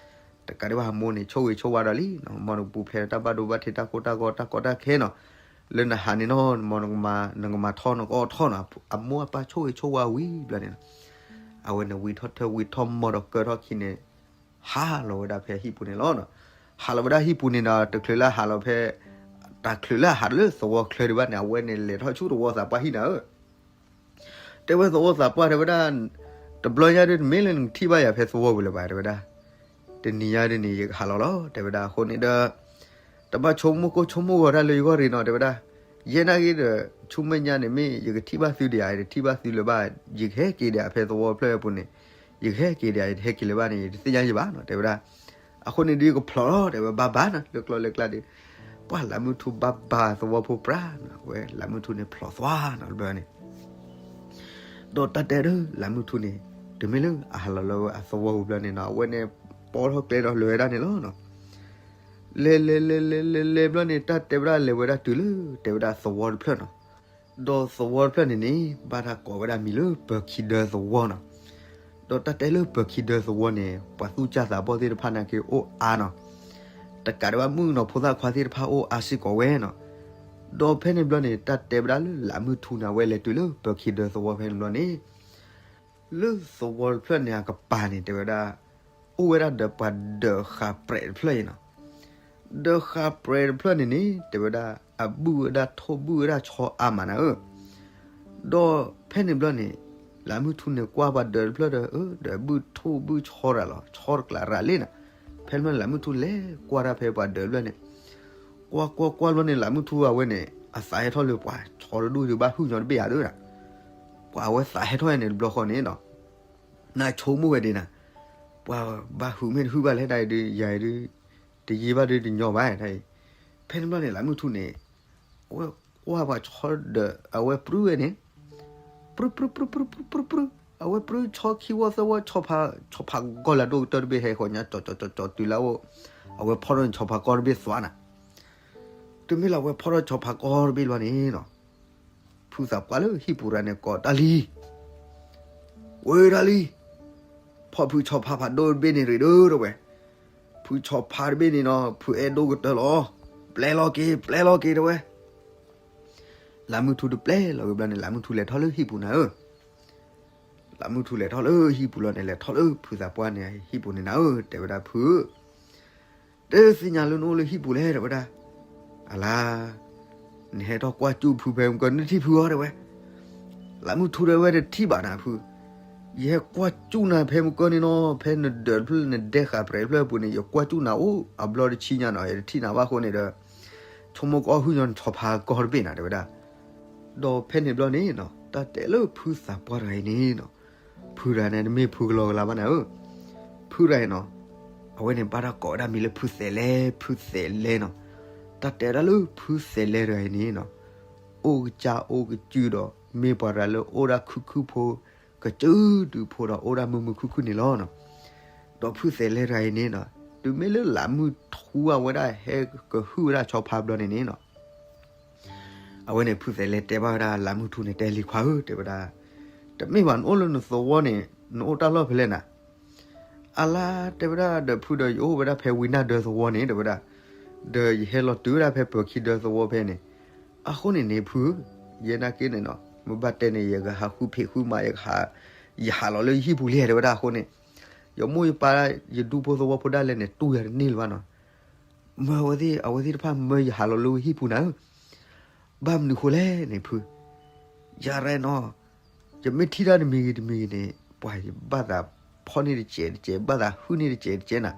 တကးဒံးဘၣ်အမိၢ်န့ၣ် ဆိၣ်ဂ့ၤဆိၣ်ဝါဒီးလံနီၤ မ်နကပူၤဖျဲးဒီးတၢ်ဘၣ်ဒိဘၣ်ထံးတၢ်ကိၢ်တၢ်ဂီၤတၢ်ကီတၢ်ခဲနီၤ လၢနဟးန့ၣ်နီၤ မ်နကမၤထီၣ်နကအီၣ်ထီၣ်နီၤ အမိၢ်အပၢ်ဆိၣ်ဂ့ၤဆိၣ်ဝါဝံၤဘျီန့ၣ်နီၤ အဝဲန့ၣ်ဝံထီၣ်ထၢဝံထီၣ်မိၢ်ဒီးကၢထီၣ်ခံန့ၣ် ဟးလီၤဝဲဒၣ်ဖဲဟံၣ်ပူၤန့ၣ်လီၤ. ဟးလီၤဝဲဒၣ်ဟံၣ်ပူၤန့ၣ်ဒီး တချုးလၢဟးလီၤဖဲ တချုးလၢဟးလၢသဝီချၢဒံးဘၣ်န့ၣ် အဝဲန့ၣ်လဲၤထီၣ်ဆူသဝီသးပှၢ်ဟံၣ်နၤဧၢ တဲဝဲသဝီသးပှၢ်တဲဝဲဒၣ် တဘျီညါဒုးတမ့ၢ်လၢနကထံၣ်ဘၣ်ယၤဖဲသဝီပူၤလၢၤဘၣ် တဲဝဲဒၣ်. တနံၤညါဒုးန့ၣ် ယကဟးလီၤလီၤ တဲဝဲဒၣ် အဃိန့ၣ်ဒီး တဘၣ်ဆိကမိၣ်ကိၢ်ဆိကမိၣ်ဂီၤတၢ်လၢယဂီၢ်ရ့ၣ်နီၤ တဲဝဲဒၣ်. ယဲနာ်က့ဒီး ဆူမဲာ်ညါန့ၣ်မ့ၢ် ယကထံၣ်ဘၣ်သုဒံးဧါ ယတထံၣ်ဘၣ်သုလၢၤဘၣ် ယကဟဲက့ၤဒံးဧါ ဖဲသဝီဖျၢၣ်အပူၤန့ၣ် ယကဟဲက့ၤဒံးဧါ ယတဟဲက့ၤလၢၤဘၣ်န့ၣ် ယတသ့ၣ်ညါယံၤဘၣ်နီၤ တဲဝဲဒၣ်. အဃိန့ၣ်ဒုး ယကဖျိးလီၤ တဲဝဲ ဘၣ်ဘၣ်နီၤ လၢကျီၢ်လၢကျါဒီး ပှၤလးမုၢ်ထူဘၣ်ဘၣ်သဝီဖိပြးနီၤ အဝဲလးမုၢ်ထူန့ၣ်ဖျိးသွါနီၤ တဘျီန့ၣ် ဒီးတၢ်တဲဒီးလးမုၢ်ထူန့ၣ် တမ့ၢ်လၢအဟးလီၤလၢအသဝီပူၤဘျီန့ၣ်နီၤ အဝဲန့ၣ် ပိာ်ထီၣ်ကျဲဒီးလဲၤဝဲဒၣ်န့ၣ်လီၤနီၤ. လဲၤလဲၤလဲၤလဲၤလဲၤလဲၤဘျီန့ၣ် တၢ်တဲဝဲဒၣ်လဲၤဝဲဒၣ်တုၤလၢ တဲဝဲဒၣ်သဝီတဖျၢၣ်နီၤ. ဒီးသဝီတဖျၢၣ်န့ၣ်န့ၣ် ဘၣ်တၢ်ကိးဝဲဒၣ်မံၤလၢပၢၤခံဒၢသဝီနီၤ. ဒီးတၢ်တဲလၢပၢၤခံဒၢသဝီန့ၣ် ပှၤသူၣ်စၢ်သးဘီၣ်သ့ၣ်တဖၣ်နာ်က့အိၣ်အါနီၤ. တကးဒံးဘၣ်မုၣ်ကနီၤဖိသၣ်ခွါသ့ၣ်တဖၣ်အိၣ်အါစ့ၢ်ကီးဝဲနီၤ. ဒီးဖဲန့ၣ်ဘျီန့ၣ် တၢ်တဲဝဲဒၣ်လၢလးမုၢ်ထူန့ၣ် အဝဲလဲၤတုၤလၢပၢၤခံဒၢသဝီဖဲန့ၣ်ဘျီန့ၣ် လၢသဝီတဖျၢၣ်န့ၣ် အကပၤန့ၣ် တဲဝဲဒၣ် အိၣ်ဝဲဒၣ်ဒီးပှၤဒၢးဃာ်ပြဲးတဖျၢၣ်အံၤနီၤ. ဒၢးဃာ်ပြဲးတဖျၢၣ်န့ၣ်န့ၣ် တဲဝဲဒၣ် အဘုၣ်ဝဲဒၣ်ထိၣ်ဘုၣ်ဝဲဒၣ်ဆီအါမးနၤဧၢ. ဒီးဖဲန့ၣ်ဘျီန့ၣ် လးမုၢ်ထူန့ၣ်ကွၢ်ပှၤဒၢးတဖျၢၣ်ဒီး အၢ ဒီးဘုၣ်ထိၣ်ဘုၣ်ဆီရၤလီၤ ဆီတကျးရၤလံနီၤ. ဖဲန့ၣ်ဘျီန့ၣ် လးမုၢ်ထူလဲၤကွၢ်တၢ်ဖဲပှၤဒၢးတဖျၢၣ်န့ၣ် ကွၢ်ကွၢ်ကွၢ်ဘျီန့ၣ် လးမုၢ်ထူအဝဲန့ၣ် အသးဟဲထီၣ်လၢပှၤဆီတဒူၣ်ဒုးဘၣ်ဟုၣ်ညီတဘ့ၣ်ဧါဒၣ်. ပှၤအဝဲသးဟဲထီၣ်ဝဲန့ၣ်တဘျီဃီန့ၣ်နီၤ နဆိကမိၣ်ဝဲဒ်နၤ ပှၤဘၣ်ဟုၣ်မ့ၢ်တဟုၣ်ဘၣ်လဲၣ်တၢ်အံၤဒုး ယၤအံၤဒုး တယံာ်ဘၣ်ဒုးတညီဘၣ်တၢ်အံၤ. ဖဲန့ၣ်ဘျီန့ၣ် လးမုၢ်ထူန့ၣ် အဝဲကွၢ်ပှၤဆီဒီး အဝဲပြုၢ်ဝဲန့ၣ် ပြုၢ်ပြုၢ်ပြုၢ်ပြုၢ်ပြုၢ်ပြုၢ် အဝဲပြုၢ်ဆီခံဝီသၢဝီ ဆီဖး ဆီဖးကီၢ်လၢဒိၣ်ကတၢၢ်တဘ့ၣ်ဟဲဃီၤညါ ကၠီၤကၠီၤကၠီၤကၠီၤတုၤလၢအအိၣ် အဝဲဖီၣ်ထီၣ်န့ၣ် ဆီဖးကီၢ်တဘ့ၣ်သွါနၤ. တုၤမ့ၢ်လၢအဝဲဖီၣ်ထီၣ်ဆီဖါကီၢ်တဘ့ၣ်လီၤန့ၣ်နီၤ, ဖုသးပှၢ်လၢဟံၣ်ပူၤတဂၤန့ၣ်ကိးတၢ်လံ, ဝဲဒၣ်လံ, ဖီၣ်ဖုဆီဖါဖးဒိၣ်တဘ့ၣ်န့ၣ်ရ့ၣ်ဒိၣ်တဲဝဲ, ဖုဆီဖါတဘ့ၣ်န့ၣ်နီၤ ဖုအဲၣ်ဒိၣ်ကတၢၢ်လီၤ, ပျဲလီၤက့ၤ ပျဲလီၤက့ၤတဲဝဲ. လၢမုၢ်ထူတပျဲလီၤဝဲဘျီန့ၣ် လၢမုၢ်ထူလဲၤထီၣ်လၢဟံၣ်ပူၤနၤဧၢ, လၢမုၢ်ထူလဲၤထီၣ်လၢဟံၣ်ပူၤလီၤန့ၣ် လဲၤထီၣ်လၢဖုသးပှၢ်န့ၣ်ဟံၣ်ပူၤန့ၣ်နၤဧၢ တဲဝဲဒၣ်ဖု တသ့ၣ်ညါလၢနအိၣ်လၢဟံၣ်ပူၤလဲၣ် တဲဝဲဒၣ်. အလါ, နဟဲထီၣ်ကွၢ်စူၣ်ဖုဖဲမုၢ်ကၢၢ် နထံၣ်ဖုအီၤတဲဝဲ. လၢမုၢ်ထူတဲဝဲတထံၣ်ဘၣ်နၤဖု, ယဟဲကွၢ်စူၣ်နၤဖဲမုၢ်ကၢၢ်န့ၣ်နီၤ ဖဲနဒၢးတဖျၢၣ်နဒဲဃာ်ပြဲးတဖျၢၣ်အပူၤန့ၣ် ယကွၢ်စူၣ်နၤအိၣ်အဘျီတဆံညါနီၤ ယတထံၣ်နၤဘၣ်အဃိန့ၣ်ဒီး ဆိကမိၣ်ကအီၣ်ဟုၣ်ညီနဆီဖါကီၢ်တဘ့ၣ်နၤ တဲဝဲဒၣ်. ဒီးဖဲန့ၣ်ဘျီန့ၣ်နီၤ တၢ်တဲလၢဖုသးပှၢ်တဂၤအံၤန့ၣ်နီၤ, ဖုတဂၤန့ၣ် တမ့ၢ်ဖုကလီကလီဘၣ်နၤဧၢ, ဖုတဂၤအံၤနီၤ, အဝဲန့ၣ်ဘၣ်တၢ်ကိးဝဲဒၣ်မံၤလၢဖုသဲးလဲ, ဖုသဲးလဲနီၤ. တၢ်တဲဒၣ်လၢဖုသဲးလဲတဂၤအံၤန့ၣ်နီၤ, အိၣ်ကစၢ်အိၣ်ကစုဒီး မ့ၢ်ပှၤတဂၤလၢအိၣ်ဒၣ်ခုၣ်ခုၣ်ဖိ, ကစုဒုဖိဒီးအိၣ်ဒၣ်မုာ်မုာ်ခုၣ်ခုၣ်န့ၣ်လီၤနီၤ. ဒီးဖုသဲးလဲတဂၤအံၤန့ၣ်နီၤ, တုၤမ့ၢ်လၢလၢမုၢ်ထူအဝဲဒၣ်ဟဲကဟုၣ်ဝဲဒၣ်ဆီဖါဘျီန့ၣ်န့ၣ်နီၤ အဝဲန့ၣ်ဖုသဲးလဲတဲဘၣ်ဝဲဒၣ်လၢမုၢ်ထူန့ၣ် တဲလံၤခွါဧၢ တဲဝဲဒၣ်, တမ့ၢ်ဘၣ်နအိၣ်လၢနသဝီန့ၣ် နအိၣ်တၢ်လီၢ်ဖဲလဲၣ်နၤ. အလါ တဲဝဲဒၣ် ဒီးဖုဒီးယအိၣ်ဝဲဒၣ်ဖဲဝံၤနၢ်ဒၢသဝီန့ၣ် တဲဝဲဒၣ်, ဒီးယဟဲလီၤတုၤဝဲဒၣ်ဖဲပၢၤခံဒၢသဝီဖဲန့ၣ်. အဃိန့ၣ်န့ၣ်ဖု, ယဲနာ်က့န့ၣ်နီၤ မ့ၢ်ဘၣ်တဲန့ၣ် ယကဟးဃုဖံးဃုမၤ ယကဟး, ယဟးလီၤလၢယဟံၣ်ပူၤလံ တဲဝဲဒၣ်အဃိန့ၣ်, ယမိၢ်ယပၢ် ယဒူဖိသဝီဖိဒၣ်လဲာ်န့ၣ် တူၢ်ယၤတန့ၢ်လၢၤဘၣ်နီၤ. မၢအဝဲသ့ၣ် အဝဲသ့ၣ်တဖၣ်မၢယဟးလီၤလၢဟံၣ်ပူၤနၤဧၢ, ဘၣ်မနုၤဃိလဲၣ်န့ၣ်ဖု, ယၤရဲနီၤ, ယမ့ၢ်ထံၣ်တၢ်တမံၤဂ့ၤတမံၤဂ့ၤန့ၣ် ပှၤယဘၣ်သးဖီၣ်န့ၢ်တစဲးတစဲး ဘၣ်သးဟုၣ်န့ၢ်တစဲးတစဲးနၤ.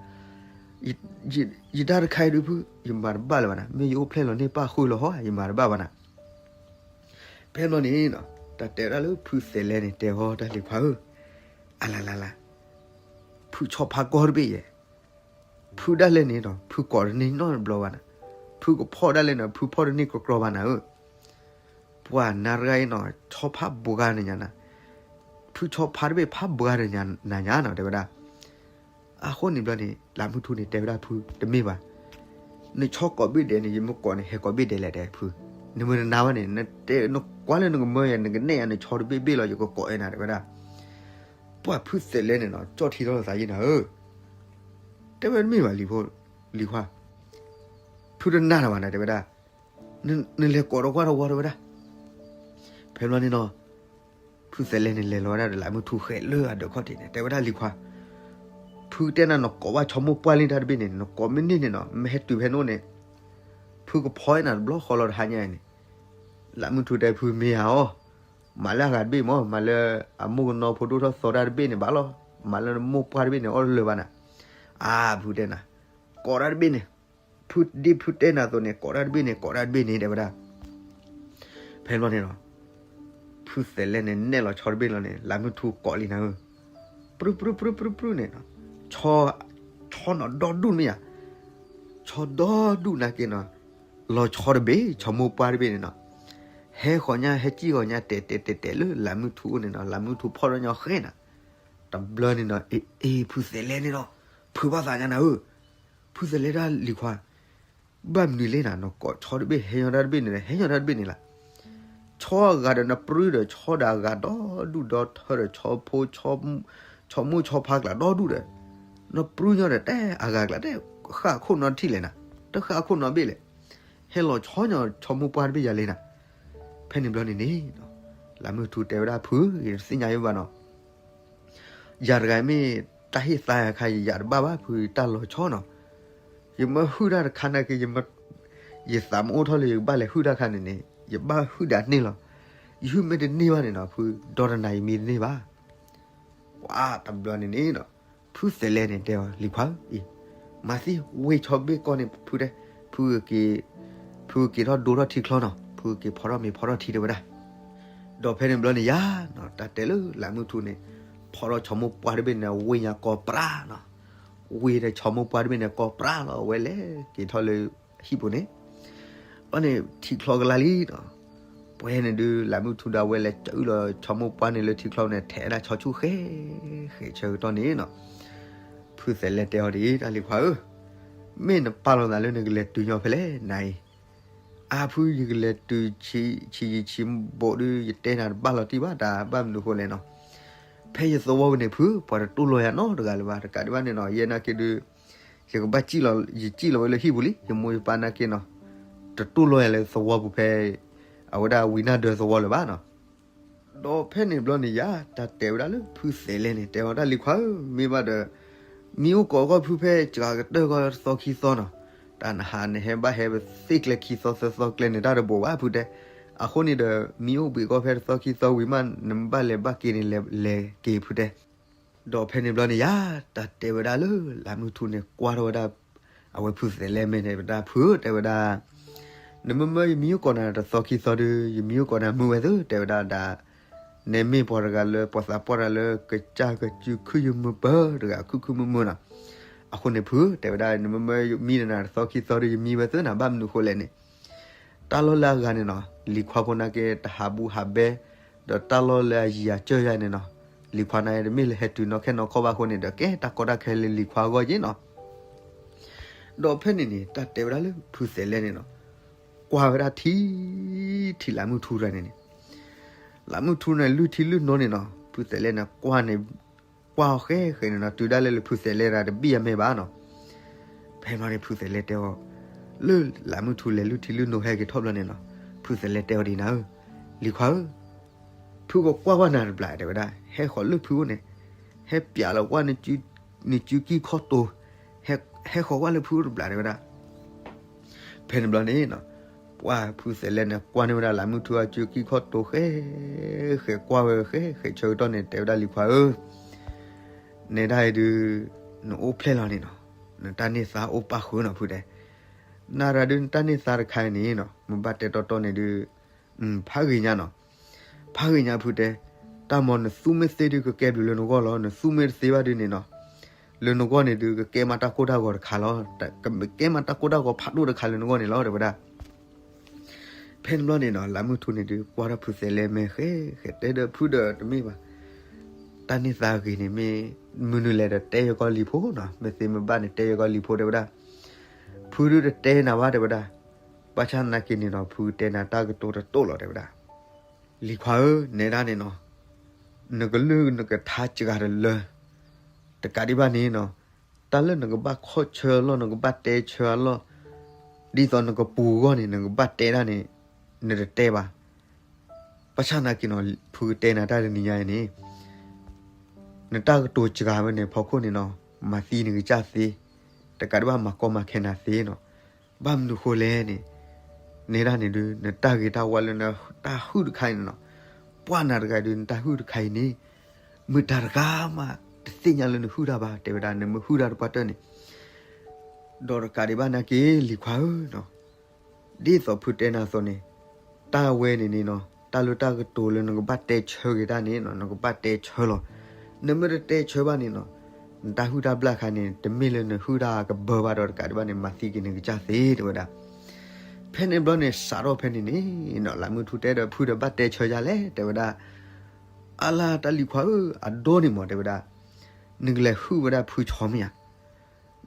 ယတၢ်တခါအံၤဒုးဖု ယမၤတဘၣ်လၢၤဘၣ်နၤ, မ့ၢ်ယအိၣ်ဖျဲၣ်လီၤန့ၢ်ပၢ်ဃုာ်လီၤဟီ ယမၤတဘၣ်ဘၣ်နၤ. ဖဲဘျီန့ၣ်နီၤ တၢ်တဲဒၣ်လၢဖုသဲးလဲန့ၣ် တဲအီၤတၢ်လံၤခွါဧၢ, အလါလါလါ, ဖုဆီဖါကီၢ်တဘ့ၣ်ယဲ, ဖုဒၣ်လဲာ်န့ၣ်နီၤ ဖုကိးတန့ၢ်နီတဘျီဘၣ်နၤ, ဖုကဖီၣ်ဒၣ်လဲာ်နီၤ ဖုဖီၣ်တန့ၢ်ကြီကြီဘၣ်နၤဧၢ. ပှၤနၤတဂၤအံၤနီၤ ဆီဖါဘှါနၤညါနၤ, ဖုဆီဖါတဘ့ၣ်ဖါဘှါနၤညါနီၤ တဲဝဲဒၣ်. အဃိန့ၣ်ဘျီန့ၣ် လၢမုၢ်ထူန့ၣ် တဲဝဲဒၣ်ဖုတမ့ၢ်ဘၣ်, နဆီကိးဘ့ၣ်ဒဲးန့ၣ် ယမ့ၢ်ကိးန့ၣ် ဟဲကိးဘ့ၣ်ဒဲးလဲၣ် တဲဖု, နမ့ၢ်တနာ်ဘၣ်န့ၣ် နတဲ နကွၢ်လၢနကမၢယၤ နကနဲၣ်ယၤ နဆီတဘ့ၣ်ဘ့ၣ်လီၤ ယကကိးအဲၣ်နၤ တဲဝဲဒၣ်. ပှၤဖုသဲးလဲန့ၣ်နီၤ ကၠီၣ်ထံထီၣ်သးယံၤနၤဧၢ, တဲဝဲတမ့ၢ်ဘၣ်လံၤဖိ, လံၤခွါ, ဖုတနာ်တၢ်ဘၣ်နၤ တဲဝဲဒၣ်, နလဲၤကိးဒီးကွၢ်ဒီးဝီ တဲဝဲဒၣ်. ဖဲဘျီန့ၣ်နီၤ ဖုသဲးလဲန့ၣ် လဲၤလီၤဝဲဒၣ်ဒီးလၢမုၢ်ထူဃဲးလၢအဒၢးခီၣ်ထံးန့ၣ် တဲဝဲဒၣ်လံၤခွါ, ဖုတဲနၤ နကိးဘၣ်ဆီမိၢ်ပှၢ်လံတၢ်တဘ့ၣ်န့ၣ် နကိးမ့ၢ်န့ၢ်န့ၣ်နီၤ မ့ၢ်ဟဲတုၤဖဲန့ၣ်န့ၣ် ဖုကဖီနၤတဘျီဃီလီၤတဟါညါအံၤန့ၣ်. လၢမုၢ်ထူတဲဖုမ့ၢ်ဧါအီၤ, မၤလၢအဂၤတဘ့ၣ်မး မၤလၢအမိၢ်ကနီဖိဒိၣ်ထီၣ်သီတၢ်တဘ့ၣ်န့ၣ်ဘၣ်လီၤ, မၤလၢနမိၢ်ပှၢ်တဘ့ၣ်န့ၣ်အီၣ်လၢလၢၤဘၣ်နၤ. အါ ဖုတဲနၤ, ကိးတၢ်တဘ့ၣ်န့ၣ်, ဖုဒ်ဖုတဲနၤအသိးန့ၣ် ကိးတၢ်တဘ့ၣ်န့ၣ် ကိးတၢ်တဘ့ၣ်န့ၣ် တဲဝဲဒၣ်. ဖဲဘျီန့ၣ်လီၤ ဖုသဲးလဲန့ၣ် နဲၣ်လီၤဆီတဘ့ၣ်လီၤန့ၣ် လၢမုၢ်ထူကိးလံနၤဧၢ, ပြုၢ်ပြုၢ်ပြုၢ်ပြုၢ်ပြုၢ်န့ၣ်, ဆီ, ဆီနီၤဒီဒူၣ်မ့ၢ်ဧါ, ဆီဒီဒူၣ်နာ်က့နီၤ, လီၤဆီတဘ့ၣ် ဆီမိၢ်ပှၢ်တဘ့ၣ်န့ၣ်နီၤ, ဟဲဃီၤညါ ဟဲစံၣ်ဃီၤညါ တဲာ်တဲာ်တဲာ်တဲာ်လၢလၢမုၢ်ထူအိၣ်န့ၣ်နီၤ လၢမုၢ်ထူဖီၣ်ထီၣ်ညီဃဲနၤ. တဘျီန့ၣ်နီၤ အ့ အ့ ဖုသဲးလဲန့ၣ်ဒီး ဖုဘၣ်သးညါနၤဧၢ, ဖုသဲးလဲဒၣ်လံၤခွါ ဘၣ်မနုၤလဲၣ်နၤ နကိးဆီတဘ့ၣ် ဟဲညီတၢ်တဘ့ၣ်န့ၣ် ဟဲညီတၢ်တဘ့ၣ်န့ၣ်လီၤ. ဆီအဂၤဒီးနပြုၢ်ဒီး ဆီဒီးအဂၤဒီဒူၣ်ဒီထၢဒီး ဆီဖိ, ဆီမိၢ်ဆီဖါကျါဒီဒူၣ်ဒီး, နပြုၢ်ညီဒီး တဲအဂၤကျါ တဲဃၣ်ခိၣ်နီထံၣ်လဲၣ်နၤ, တဃၣ်ခိၣ်နီဘ့ၣ်လဲၣ်, ဟဲလီၤဆီညီ ဆီမိၢ်ပှၢ်တဘ့ၣ်ယၤလဲၣ်နၤ. ဖဲန့ၣ်ဘျီန့ၣ်န့ၣ် လၢမုၢ်ထူတဲဝဲဒၣ်ဖု ယတသ့ၣ်ညါယဘၣ်နီၤ ယၤတဂၤမ့ၢ်တၢ်ဟ့ၣ်သါယၤခါ ယယၤတဘၣ်ဘၣ် ဖုတၢ်လီၤဆီနီၤ. ယမ့ၢ်ဟုၣ်တၢ်တခါနာ်က့ ယသးမ့ၢ်အိၣ်ထီၣ်လၢယကဘၣ်လဲၤဟုၣ်တၢ်ခါန့ၣ်န့ၣ် ယဘၣ်ဟုၣ်ဒၣ်န့ၢ်လီၤ. ယဟုၣ်မ့ၢ်တန့ၢ်ဘၣ်န့ၣ်နီၤ ဖုဒီတနၤယမံတန့ၢ်ဘၣ်. ပှၤတဘျီန့ၣ်န့ၣ်နီၤ ဖုသဲးလဲန့ၣ်တဲအီၤ လံၤခွါဧၢ, မၤသံဝ့ၢ်ဆီဘ့ၣ်ကီၢ်န့ၣ် ဖုတဲ, ဖုက့ၤ, ဖုက့ၤထီၣ်ဒိထီၣ်ထံချီနီၤ ဖုက့ၤဖီထီၣ်မ့ၤဖီထီၣ်ထံတဲဝဲဒၣ်. ဒီးဖဲန့ၣ်ဘျီန့ၣ်ယၤနီၤ တၢ်တဲလၢလၢမုၢ်ထူန့ၣ် ဖီထီၣ်ဆီမိၢ်ပှၢ်တဘ့ၣ်န့ၣ် ဝ့ၢ်ညါကီၢ်ပြၢနီၤ. ဝ့ၢ်ဒီးဆီမိၢ်ပှၢ်တဘ့ၣ်န့ၣ် ကီၢ်ပြၢလီၤ အဝဲလဲၤက့ၤထီၣ်လၢဟံၣ်ပူၤန့ၣ် အန့ၣ်ထံချီကလါလံနီၤ. ပှဲၤန့ၣ်ဒုး လၢမုၢ်ထူဒီးဝဲလဲၤစၢအုၣ်လီၤ ဆီမိၢ်ပှၢ်န့ၣ်လၢထံချီန့ၣ် ထဲးဒၣ်ဆီဆူၣ်ဃဲ, ဃဲဆၢကတီၢ်န့ၣ်နီၤ ဖုသဲးလဲတဲအီၤဒ်အံၤ တၢ်လံၤခွါဧၢ, မ့ၢ်နပာ်လီၤသးလၢနကလဲၤတုၤညီဖဲလဲၣ်နၤအံၤ. အါဖု ယကလဲၤတုၤဆံးယံာ်ဆံးဘိးဒုး ယတဲနၤတဘၣ်လီၤတံၢ်ဘၣ် တၢ်ဘၣ်မနုၤဃိလဲၣ်နီၤ. ဖဲယသဝီပူၤန့ၣ်ဖု ပှၤတတူၢ်လိာ်ယၤနီတဂၤလၢၤဘၣ် တကးဒံးဘၣ်န့ၣ်နီၤ ယဲနာ်က့ဒုး ယကဘၣ်စံၣ်လီၤ ယစံၣ်လီၤဝဲလၢဟံၣ်ပူၤလံ ယမိၢ်ယပၢ်နာ်က့နီၤ တတူၢ်လိာ်ယၤလၢသဝီပူၤဖဲ အဝဲဒၣ်ဝံၤနၢ်ဒၢသဝီလၢၤဘၣ်နီၤ. ဒီးဖဲန့ၣ်ဘျီန့ၣ်ယၤ တၢ်တဲဝဲဒၣ်လၢဖုသဲးလဲၣ်န့ၣ် တဲအီၤတၢ်လံၤခွါဧၢ မ့ၢ်ဘၣ်ဒီး မံအိၣ်ကိးအဂီၢ်ဖုဖဲစှၤကတၢၢ်ဂီၢ်တသီခံသီနီၤ, တၢ်နဟးနဟဲဘၣ်ဟဲသ့ၣ်ကျဲခံသီသၢသီကျဲန့ၣ် တၢ်တဘိးဘၣ်ဖုတဲ, အဃိန့ၣ်ဒီး မံအိၣ်ဘှံးအဂီၢ်ဖဲတသီခံသီဝံၤမး နမ့ၢ်ဘၣ်လဲၤဘၣ်က့ၤန့ၣ် လဲၤက့ၤဖုတဲ ဒီးဖဲန့ၣ်ဘျီန့ၣ်ယၤ တၢ်တဲဝဲဒၣ်လၢ လၢမုၢ်ထူန့ၣ် ကွၢ်ထီၣ်ဝဲဒၣ် အဝဲဖုသဲးလဲၣ်မဲာ်န့ၣ် ဝဲဒၣ်ဖုဧၢ တဲဝဲဒၣ်, နမ့မ့ၢ်ယမံအိၣ်ကိးနၤတသီခံသီဒီး ယမံအိၣ်ကိးနၤမုာ်ဝဲသ့ တဲဝဲဒၣ်ဒၣ်, နမ့ၢ်ပှၤတဂၤလၢပှၤသးပှၢ်တဂၤလၢ ကစၢ်ကစုခုယမုာ်ပၢၤတဂၤ ခုခုမုာ်မုာ်နီၤ, အဃိန့ၣ်ဖုဧၢ တဲဝဲဒၣ် နမ့မ့ၢ်မံဒီးနၤတသီခံသီဒီး ယမံဝဲသ့နၤ ဘၣ်မနုၤဃိလဲၣ်န့ၣ် တၢ်လီၢ်လၢအဂၤန့ၣ်နီၤ လံၤခွါဖိနာ်က့ တဟးဘူးဟးဘဲ, ဒီးတၢ်လီၢ်လၢအယံၤအစၢၢ်ယၤန့ၣ်နီၤ လံၤခွါနာ်က့ တမ့ၢ်လၢဟဲတုၤနီၢ်ခဲနီၢ်ခီဘၣ်အဃိန့ၣ်ဒီး ကဲတၢ်ကီတၢ်ခဲလၢလံၤခွါအဂီၢ်က့နီၤ. ဒီးဖဲန့ၣ်န့ၣ် တၢ်တဲဝဲဒၣ်လၢဖုသဲးလဲၣ်န့ၣ်နီၤ ကွၢ်ဝဲဒၣ်ထံထံလၢမုၢ်ထူတဂၤန့ၣ်န့ၣ်, လၢမုၢ်ထူန့ၣ် လုၢ်ထံလုၢ်နိန့ၣ်နီၤ ဖုသဲးလဲၣ်န့ၣ် ကွၢ်န့ၣ် ကွၢ်အီၤဃဲဃဲန့ၣ်နီၤ တုၤဒၣ်လဲာ်လၢဖုသဲးလဲၣ်တၢ်တဘံၣ်အမဲာ်ဘၣ်နီၤ. ဖဲန့ၣ်န့ၣ် ဖုသဲးလဲၣ်တဲအီၤ, လၢလၢမုၢ်ထူလဲၤလုၢ်ထံလုၢ်နိဟဲက့ၤထီၣ်ဘျီန့ၣ်နီၤ ဖုသဲးလဲၣ်တဲအီၤဒ်နၤဧၢ, လံၤခွါဧၢ, ဖုကကွၢ်ကွၢ်နၤတဘျီတဲဝဲဒၣ် ဟဲဃီၤလၢဖုအိၣ်န့ၣ်, ဟဲပျးလီၤကွၢ် နစုကံၢ်ခီၣ်တိၤ, ဟဲဃီၤကွၢ်လၢဖုအိၣ်တဘျီတဲဝဲဒၣ် ဖဲန့ၣ်ဘျီန့ၣ်နီၤ, ပှၢ်ဖုသဲးလဲၣ်န့ၣ် ကွၢ်န့ၢ်ဝဲဒၣ်လၢမုၢ်ထူအစုကံၢ်ခီၣ်တိၤဃဲ, ဃဲကွၢ်ဝဲဃဲဃဲဆၢကတီၢ်န့ၣ် တဲဝဲဒၣ်လံၤခွါဧၢ, နဲဒၣ်အံၤဒုး နအိၣ်ဖျဲၣ်လီၤန့ၣ်နီၤ, နတၢ်န့ၢ်သါအိၣ်ပၣ်ဃုာ်နီၤဖုတဲ, နရၤဒုးနတၢ်န့ၢ်သါတခါအံၤန့ၣ်နီၤ မ့ၢ်ဘၣ်တဲတီတီန့ၣ်ဒုး ဖးဂ့ၤညါနီၤ, ဖးဂ့ၤညါဖုတဲ, တၢ်မၤနသူၣ်မ့ၢ်သ့ဒုးကကဲဘျုးလၢနဂီၢ်လီၤ, နသူၣ်မ့ၢ်တသ့ဘၣ်ဒုးန့ၣ်နီၤ, လၢနဂီၢ်န့ၣ်ဒုး ကကဲမးတၢ်ကိၢ်တၢ်ဂီၤတခါလီၤ, ကကဲမးတၢ်ကိၢ်တၢ်ဂီၤဖးဒိၣ်တခါလၢနဂီၢ်န့ၣ်လီၤ တဲဝဲဒၣ်. ဖဲန့ၣ်ဘျီန့ၣ်နီၤ လၢမုၢ်ထူန့ၣ်ဒုး ကွၢ်ထီၣ်ဖုသဲးလဲၣ်မဲာ်ဃဲဃဲ တဲဒီးဖုဒီးတမ့ၢ်ဘၣ်, တၢ်န့ၢ်သါဂ့ၤန့ၣ်မ့ၢ် မနုၤလဲၣ်ဒီးတဲယကီၢ်လံၤဖိနီၤ, မ့ၢ်သ့မ့ၢ်ဘၣ်န့ၣ် တဲယကီၢ်လံၤဖိတဲဝဲဒၣ်, ဖုဒုးတတဲနၤဘၣ်တဲဝဲဒၣ်, ဘၣ်ဆၣ်သနာ်က့န့ၣ်နီၤ ဖုကတဲနၤတၢ်ကတိၤတတိၢ်လီၤတဲဝဲဒၣ်, လံၤခွါဧၢ နဲဒၣ်န့ၣ်နီၤ, နကလုၢ်နကထါစှၤတလၢ, တကးဒံးဘၣ်န့ၣ်နီၤ, တၢ်လၢနကဘၣ်ခီၣ်ဆၢအလီၢ် နကဘၣ်တဲဆၢအလီၢ်, ဒ်သိးနကပူၤအဂီၢ်န့ၣ် နကဘၣ်တဲဒၣ်န့ၣ်, နတတဲဘၣ်, ဘၣ်ဆၣ်သနာ်က့နီၤ ဖုကတဲနၤတၢ်တနံၤညါအံၤန့ၣ် နတၢ်ကတိၤစှၤဝဲန့ၣ် ဖီခိၣ်န့ၣ်နီၤ မၤသံနကစၢ်သ့, တကးဒံးဘၣ်မၤကီမၤခဲနၤသ့နီၤ, ဘၣ်မနုၤဃိလဲၣ်န့ၣ်, နဲဒၣ်န့ၣ်ဒုး နတၢ်ဂ့ၤတၢ်ဝါလၢနတၢ်ဟုၣ်တခါအံၤန့ၣ်နီၤ, ပှၢ်နၤတဂၤဒုး နတၢ်ဟုၣ်တခါအံၤန့ၣ်, မုၢ်တၢ်တဂၤမး တသ့ၣ်ညါလၢနဟုၣ်တၢ်ဘၣ် တဲဝဲဒၣ် နမ့ၢ်ဟုၣ်တၢ်တပှၢ်တၢၢ်န့ၣ်, ဒီးတကးဒံးဘၣ်နာ်က့ လံၤခွါဧၢနီၤ ဒ်သိးဖုတဲနၤအသိးန့ၣ်, တၢ်ဝဲန့ၣ်န့ၣ်နီၤ တၢ်လၢတၢ်ကတိၤလၢနကဘၣ်တဲဆၢက့ၤတၢ်န့ၣ်နီၤ နကဘၣ်တဲဆၢလီၤ. နမ့ၢ်တတဲဆၢဘၣ်န့ၣ်နီၤ, နတၢ်ဟုၣ်တၢ်ဘျၣ်ခါန့ၣ် တမ့ၢ်လၢနဟုၣ်တၢ်ကဘၢဘၣ်ဒီးတကးဒံးဘၣ်န့ၣ် မၤသံက့ၤနကစၢ်သ့ တဲဝဲဒၣ်. ဖဲန့ၣ်ဘျီန့ၣ် စးထီၣ်ဖဲန့ၣ်န့ၣ်နီၤ လၢမုၢ်ထူတဲဒီးဖုဒီးဘၣ်တဲဆၢယၤလဲၣ် တဲဝဲဒၣ်. အါလၢတၢ်လံၤခွါဧၢ, အဒိန့ၣ်မး တဲဝဲဒၣ်, နကလဲၤဟုၣ်ဝဲဒၣ်ဖုဆီမ့ၢ်ဧါ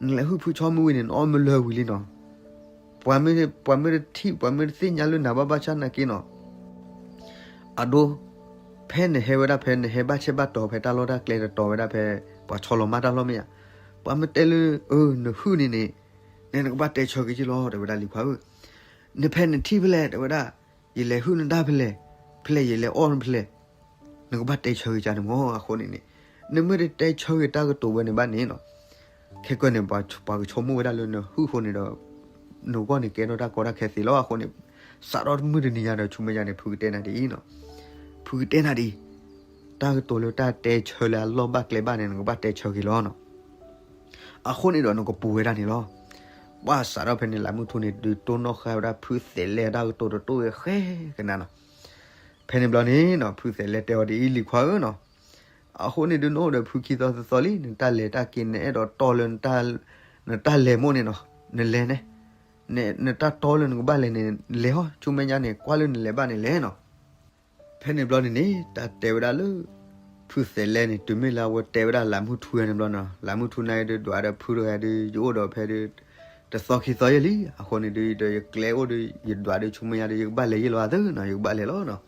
နလဲၤဟုၣ်ဖုဆီမ့ၢ်ဝံၤန့ၣ် နအီၣ်မ့ၢ်လၢာ်ဝံၤလံနီၤ. ပှၤမ့ၢ်တထံၣ် ပှၤမ့ၢ်တသ့ၣ်ညါလၢနၤဘၣ် ဘၣ်ဆၣ်သနာ်က့နီၤ, အဒိ, ဖဲနဟဲဝဲဒၣ်ဖဲ နဟဲဘၣ်ဆဲးဘၣ်တီၤဖဲတၢ်လီၢ်တၢ်ကျဲတတီၤဝဲဒၣ်ဖဲ ပှၤဆီလီၤမၢ်တၢ်လီၢ်မ့ၢ်ဧါ, ပှၤမ့ၢ်တဲလၢ အၢ နဟုၣ်န့ၣ်န့ၣ်, နဲနကဘၣ်တဲဆၢက့ၤက့လီၤ တဲဝဲဒၣ်လံၤခွါဧၢ. နဖဲနထံၣ်ဖဲလဲၣ် တဲဝဲဒၣ်, ယလဲၤဟုၣ်နတၢ်ဖဲလဲၣ်, ဖဲလဲၣ်ယလဲၤအီၣ်နဖဲလဲၣ် နကဘၣ်တဲဆၢက့ၤကန့ၣ်မး အဃိန့ၣ်န့ၣ်, နမ့ၢ်တတဲဆၢက့ၤတၢ်ကတိၤဝဲန့ၣ်ဘၣ်န့ၣ်နီၤ, ခဲကနံၣ်န့ၣ် ပှၤကဆိကမိၣ်ဝဲဒၣ်လၢနဟုၣ်အဃိန့ၣ်ဒီး, နဂီၢ်န့ၣ်ကဲထီၣ်တၢ်ကီတၢ်ခဲသ့လီၤ အဃိန့ၣ်, စးထီၣ်မုၢ်တနံၤညါဒီးဆူမဲာ်ညါန့ၣ် ဖုကတဲနၤဒ်အံၤနီၤ, ဖုကတဲနၤဒ်အံၤ, တၢ်ကတိၤလၢတၢ်တဲဆၢလၢအလီၢ်ဘၣ်ကျဲဘၣ်န့ၣ် နကဘၣ်တဲဆၢက့ၤလီၤနီၤ. အဃိန့ၣ်ဒီးနကပူၤဝဲဒၣ်န့ၣ်လီၤ. ပှၢ်စးထီၣ်ဖဲန့ၣ် လၢမုၢ်ထူန့ၣ် ဒုးတိၢ်နီၣ်ဃာ်ဝဲဒၣ်ဖုသဲးလဲၣ်အတၢ်ကတိၤတတိၢ်ဝဲဃဲကနၤနီၤ. ဖဲန့ၣ်ဘျီန့ၣ်နီၤ ဖုသဲးလဲၣ်တဲအီၤဒ်အံၤ လံၤခွါဧၢနီၤ, အဃိန့ၣ်ဒုးနအိၣ်ဒီးဖုခံသီသၢသီလံ, နတၢ်လဲၤတၢ်က့ၤ နအဲၣ်ဒိးတီၢ်လၢ နတၢ်လဲၤမိၢ်န့ၣ်နီၤ, နလဲၤန့ၣ်, နတၢ်တီလၢနကဘၣ်လဲၤန့ၣ် လဲၤဟီ, ဆူမဲာ်ညါန့ၣ် ကွၢ်လၢနလဲၤဘၣ်န့ၣ်လဲၤနီၤ. ဖဲန့ၣ်ဘျီန့ၣ်န့ၣ် တၢ်တဲဝဲဒၣ်လၢ ဖုသဲးလဲၣ်န့ၣ် တုၤမ့ၢ်လၢအဝဲတဲဝဲဒၣ်လၢမုၢ်ထူန့ၣ်ဘျီနီၤ, လၢမုၢ်ထူန့ၣ်ဒုး ဒွးဒီးဖုတဂၤဒုး ယအိၣ်ဒီးဖဲဒုး တသီခံသီယဲၢ်လံ, အဃိန့ၣ်ဒီး ဒီးယကျဲအိၣ်ဒီး ယဒွးဒီးဆူမဲာ်ညါဒီး ယကဘၣ်လဲၤယဲၢ်လီၤအသၢနီၤ, ယကဘၣ်လဲၤလီၤနီၤ.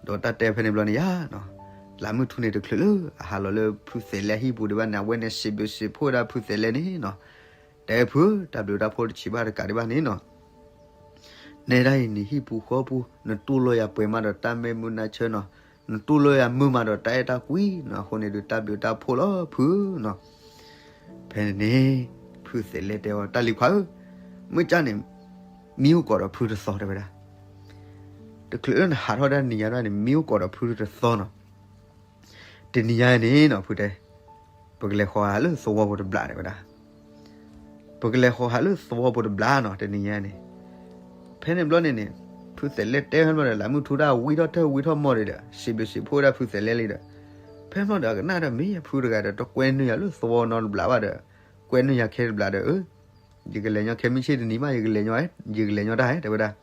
ဒီးတၢ်တဲဖဲန့ၣ်ဘျီန့ၣ်ယါနီၤ, လးမုၢ်ထူန့ၣ်တချုးလၢ အဟးလီၤလၢဖုသဲးလဲအဟံၣ်ပူၤဒံးဘၣ်န့ၣ် အဝဲန့ၣ်စံးဘျုးစံးဖှိၣ်ဝဲဒၣ်ဖုသဲးလဲန့ၣ်နီၤ, တဲဖုဧၢ, တၢ်ဘျုးတၢ်ဖှိၣ်တဆံးဘၣ်တကးဒံးဘၣ်န့ၣ်နီၤ နဲဒၣ်အံၤနဟံၣ်ပူၤဃီပူၤ နတူၢ်လိာ်ယၤပှဲၤမးဒီးတၢ်မ့ၢ်မုာ်နၢ်ဆၢနီၤ, နတူၢ်လိာ်ယၤမုာ်မးဒီးတၢ်အဲၣ်တၢ်ကွံနီၤ, အဃိန့ၣ်ဒီးတၢ်ဘျုးတၢ်ဖှိၣ်လီၤဖုနီၤ. ဖဲန့ၣ်န့ၣ် ဖုသဲးလဲတဲအီၤ တၢ်လံၤခွါဧၢ, မုၢ်ကၢ်န့ၣ် မံအိၣ်ကိးဒီးဖုတသီတဲဝဲဒၣ်, တချုးလၢနဟးထီၣ်ဒၣ်နံၤညါဒၣ်န့ၣ် မံအိၣ်ကိးဒီးဖုတသီနီၤ. တနံၤညါန့ၣ်နီၤ ဖုတဲ, ပကလဲၤဃီၤဟးလၢသဝီဖိတဘျီတဲဝဲဒၣ်, ပကလဲၤဃီၤဟးလၢသဝီဖိတဘျီနီၤ တနံၤညါန့ၣ်. ဖဲန့ၣ်ဘျီန့ၣ်န့ၣ် ဖုသဲးလဲတဲဖဲန့ၣ်ဘျီဒီး လးမုၢ်ထူတၢ်ဝံထီၣ်ထၢၣ်ဝံထီၣ်မီၢ်ဒီး စံးဘျုးစံးဖှိၣ်ဝဲဒၣ်ဖုသဲးလဲလံဒီး, ဖဲန့ၣ်ဘျီဒီး အကနၣ်ဒီးမ့ၢ်ယဖုတဂၤဒီး တကွဲနုာ်ယၤလၢသဝီနီတဘျီဘၣ်ဒီး, ကွဲနုာ်ယၤခဲတဘျီဒီး ယကလဲၤညီခဲမုၢ်ဆ့ၣ်တနံၤမး ယကလဲၤညီ, ယကလဲၤညီတၢ်ဟဲတဲဝဲဒၣ်.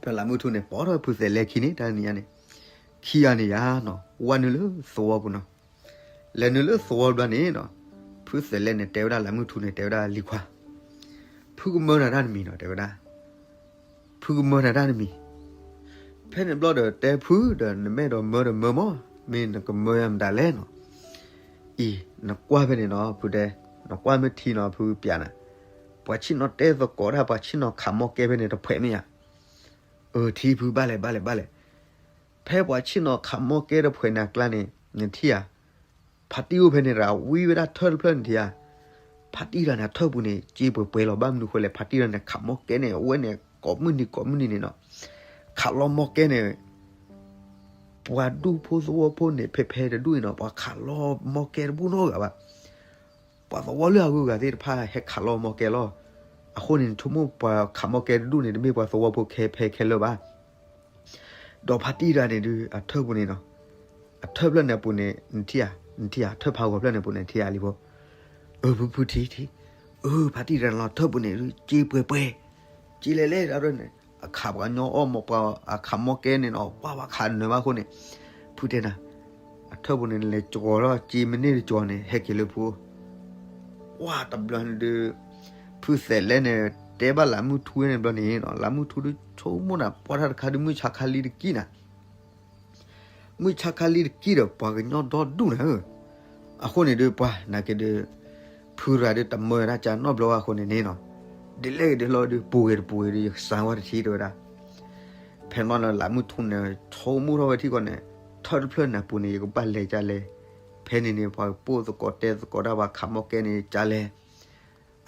ဖဲလးမုၢ်ထူန့ၣ် ပိာ်ထီၣ်ဖုသဲးလဲခံန့ၣ် တၢ်နံၤညါန့ၣ်, ခံဂၤန့ၣ်ယါနီၤ ဝဲနုာ်လၢသဝီပူၤနီၤ. လဲၤနုာ်လၢသဝီဘျီန့ၣ်နီၤ, ဖုသဲးလဲန့ၣ် တဲဝဲဒၣ်လးမုၢ်ထူန့ၣ် တဲဝဲဒၣ်လံၤခွါ, ဖုကမၢနၤတၢ်တမံၤနီၤ တဲဝဲဒၣ်, ဖုကမၢနၤတၢ်တမံၤ. ဖဲန့ၣ်ဘျီဒီး တဲဖုဒီး နမ့ၢ်ဒီးမၢဒီးမၢမီၢ်, မ့ၢ်နကမၢယၤမတၤလဲၣ်နီၤ. အံၤ နကွၢ်ဖဲန့ၣ်နီၤ ဖုတဲ, နကွၢ်မ့ၢ်ထံနီၤ ဖုပျးနၤ, ပှၤဆ့ၣ်နီၤတဲသကိးတၢ် ပှၤဆ့ၣ်နီၤခးမီၢ်ကဲဖဲန့ၣ်တဖှဲးမ့ၢ်ဧါ. အၢ ထံဖုဘၣ်လဲၣ် ဘၣ်လဲၣ် ဘၣ်လဲၣ်. ဖဲပှၤဆ့ၣ်နီၤခးမီၢ်ကဲတဖှဲးန့ၣ်အကျါန့ၣ် နထံၣ်ဧါ, ဖါတံၢ်အိၣ်ဖဲန့ၣ်တဂၤ ဝံဝဲဒၣ်ထၢၣ်တဖျၢၣ်န့ၣ်ထံၣ်ဧါ. ဖါတံၢ်တဂၤန့ၣ် အထၢၣ်ပူၤန့ၣ် စ့ပှဲၤပှဲၤလီၤ ဘၣ်မနုၤဃိလဲၣ် ဖါတံၢ်တဂၤန့ၣ် ခးမီၢ်ကဲန့ၣ် အဝဲန့ၣ် ကိးမုၢ်နံၤကိးမုၢ်နံၤန့ၣ်နီၤ, ခးလီၤမီၢ်ကဲန့ၣ် ပှၤဒူၣ်ဖိသဝီဖိန့ၣ် ဖဲဖဲတဒူၣ်အံၤနီၤ ပှၤခးလီၤမီၢ်ကဲတဘူၣ်နီတဂၤဘၣ်. ပှၤသဝီလၢအဂုၤအဂၤသ့ၣ်တဖၣ်ဟဲခးလီၤမီၢ်ကဲလီၤ. အဃိန့ၣ် နဆိကမိၣ်ပှၤခးမီၢ်ကဲတဒူၣ်န့ၣ် တမ့ၢ်ပှၤသဝီဖိခဲဖဲခဲလၢာ်ဘၣ်. ဒီးဖါတံၢ်တဂၤန့ၣ်ဒုး အထၢၣ်ပူၤန့ၣ်နီၤ, အထၢၣ်ဖျၢၣ်န့ၣ်အပူၤန့ၣ် နထံၣ်ဧါ, နထံၣ်ဧါ ထၢၣ်ဖးဂီၤဖျၢၣ်န့ၣ်အပူၤန့ၣ် ထံၣ်ဧါလံဖိ. အၢ ဖုဖုထံထံ, အၢ ဖါတံၢ်တဂၤန့ၣ်လီၤ ထၢၣ်ပူၤန့ၣ် စ့ပှဲၤပှဲၤ, စ့လဲၤလဲၤဒၣ်န့ၣ် အခးပှၤကညီအီၣ်မီၢ်ပှၤအခးမီၢ်ကဲန့ၣ်နီၤ ပှၤဘၣ်ခးနၢၤဘၣ်အဃိန့ၣ်, ဖုတဲနၤ, အထၢၣ်ပူၤန့ၣ် လဲၤကီၤလီၤ စ့မ့ၢ်န့ၢ်တကီၤန့ၣ် ဟဲက့ၤလၢဖုအိၣ် ပှၤတဘျီန့ၣ်ဒုး ဖုသဲးလဲန့ၣ် တဲဘၣ်လးမုၢ်ထူန့ၣ်ဘျီန့ၣ်နီၤ လးမုၢ်ထူဒုးဆိကမိၣ်နၤ ပှၤတၢ်တခါဒုး မုၢ်ဆါခါလံတကံၢ်နၤ, မုၢ်ဆါခါလံတကံၢ်ဒီး ပှၤကညီဒီဒူၣ်နၤဧၢ. အဃိန့ၣ်ဒုး ပှၤနာ်က့ဒုး ဖုတဂၤဒုးတမၢတၢ်ကၢနီတဘျီဘၣ်အဃိန့ၣ်န့ၣ်နီၤ, ဒ်လဲၣ်ဂ့ၤဒ်လဲၣ်ဒုး ပူၤဂ့ၤတပူၤဂ့ၤဒုး ယကစၢ်ဝဲတထံတဲဝဲဒၣ်. ဖဲန့ၣ်လီၤ လးမုၢ်ထူန့ၣ် ဆိကမိၣ်ထီၣ်ဝဲထံဃီန့ၣ်, ထၢၣ်တဖျၢၣ်န့ၣ်အပူၤန့ၣ် ယကဘၣ်လဲၤကလဲၣ်, ဖဲန့ၣ်န့ၣ် ပှၤပိၢ်သကိးတဲသကိးတၢ် ပှၤခးမီၢ်ကဲန့ၣ်ကလဲၣ်,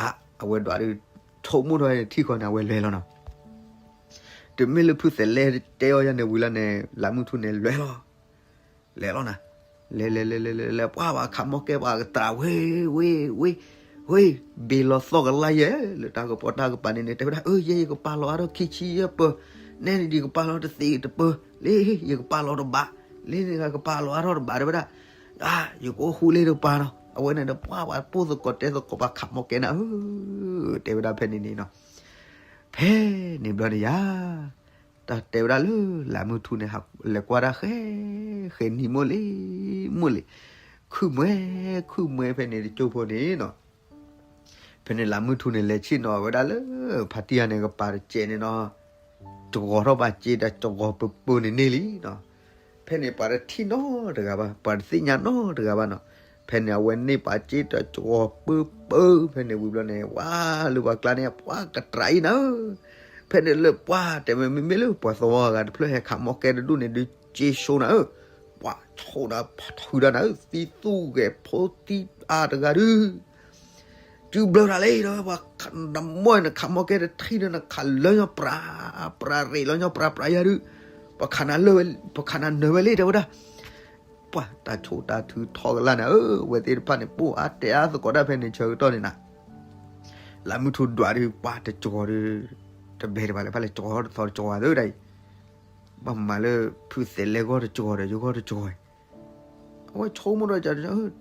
အ အဝဲဒၣ်ဒုး ဆိကမိၣ်ထီၣ်ဝဲထံဃီန့ၣ် အဝဲလဲၤလီၤနီၤ. တုၤမ့ၢ်လၢဖုသဲးလဲတဲအီၤယၤန့ၣ်ဝံၤလီၤန့ၣ် လးမုၢ်ထူန့ၣ်လဲၤလီၤ, လဲၤလီၤနၤ, လဲၤလဲၤလဲၤလဲၤလဲၤလဲၤ ပှၤဘၣ်ခးမီၢ်ကဲ ပှၤကတြၢ်ဝ့ၢ်ဝ့ၢ်ဝ့ၢ်ဝ့ၢ်, ဘ့ၣ်လီၤသီၣ်ကလါယဲၢ် လၢတၢ်ကပီၤတၢ်ကပၤန့ၣ်န့ၣ် တဲဝဲဒၣ် အၢ ယဲယကပာ်လီၤအါထီၣ်ခံဆံယဲၢ်ပၢၤ, နဲန့ၣ်ဒ်ယကပာ်လီၤတသ့တပၢၤ, လၢယကပာ်လီၤတဘး, လၢနကပာ်လီၤအါထီၣ်တဘးတဲဝဲဒၣ်, အါ ယကအိၣ်ဃူလၢတကပၤနီၤ. အဝဲန့ၣ်ဒီးပှၤဘၣ်ပိၢ်သကိးတဲသကိး ပှၤခးမီၢ်ကဲနၤဧၢ, တဲဝဲဒၣ်ဖဲန့ၣ်န့ၣ်နီၤ. ဖဲန့ၣ်ဘျီန့ၣ်ယါ တၢ်တဲဝဲဒၣ်လၢ လးမုၢ်ထူန့ၣ် ဟးလဲၤကွၢ်တၢ်ဃဲ ဃဲနံၤမိၢ်လံ မိၢ်လံ, ခုၣ်မှဲ ခုၣ်မှဲဖဲန့ၣ်တကၠိဖိန့ၣ်နီၤ. ဖဲန့ၣ်လးမုၢ်ထူန့ၣ် လဲၤဆ့ၣ်နီၤဝဲဒၣ်လၢ ဖါတံၢ်ဂၤန့ၣ် ကပၤတစဲးန့ၣ်နီၤ, တဂီၤထီၣ်ပာ်စ့တၢ်တဂီၤပၢပၢန့ၣ်န့ၢ်လံနီၤ. ဖဲန့ၣ်ပှၤတထံၣ်နီတဂၤဘၣ် ပှၤတသ့ၣ်ညါနီတဂၤဘၣ်နီၤ. ဖဲန့ၣ်အဝဲန့ၢ်ပာ်စ့တၢ်တဂီၤပၢပၢ ဖဲန့ၣ်ဝံၤဘျီန့ၣ် ဝါလၢပှၤကျါန့ၣ် ပှၤကတြၢ်အံၤနၤဧၢ, ဖဲန့ၣ်လၢပှၤတဲဝဲ မ့မ့ၢ်လၢပှၤသဝီဂၤတဖျၢၣ်ဟဲခးမီၢ်ကဲတဒူၣ်န့ၣ်ဒုး စ့ဆိနၤဧၢ, ပှၤဆိဒၣ်ထုဒၣ်နၤဧၢ, သံသူၣ်ဂဲၤဖိသံအါတဂၤဒုး စုဘျၢတၢ်လံဒီး ပှၤနမိၢ်နခးမီၢ်ကဲတထံၣ်ဒီး နခးလၢညီပြး ပြးရ့ၣ်လီၤ ညီပြးပြးယၤဒုး ပှၤခးနၤလၢ ပှၤခးနၤနၢၤဝဲလံ တဲဝဲဒၣ်. ပှၤတၢ်ဆိၣ်တၢ်ထုထီကလၢ်နၤဧၢ, အဝဲသ့ၣ်တဖၣ်န့ၣ် ပိၢ်အါတဲအါသကိးတၢ်ဖဲန့ၣ်ဆၢကတီၢ်န့ၣ်နၤ. လၢမုၢ်ထူဒွးဒုး ပှၤတကီၤဒုး တဘျဲၣ်တဘၣ်လၢ ဘၣ်လဲၤကီၤတသီတကီၤသၢဒၣ်အံၤ, ဘၣ်မၤလၢ ဖုသဲးလဲဂီၢ်တကီၤဒီး ယဂီၢ်တကီၤ အဝဲဆိကမိၣ်ဒီး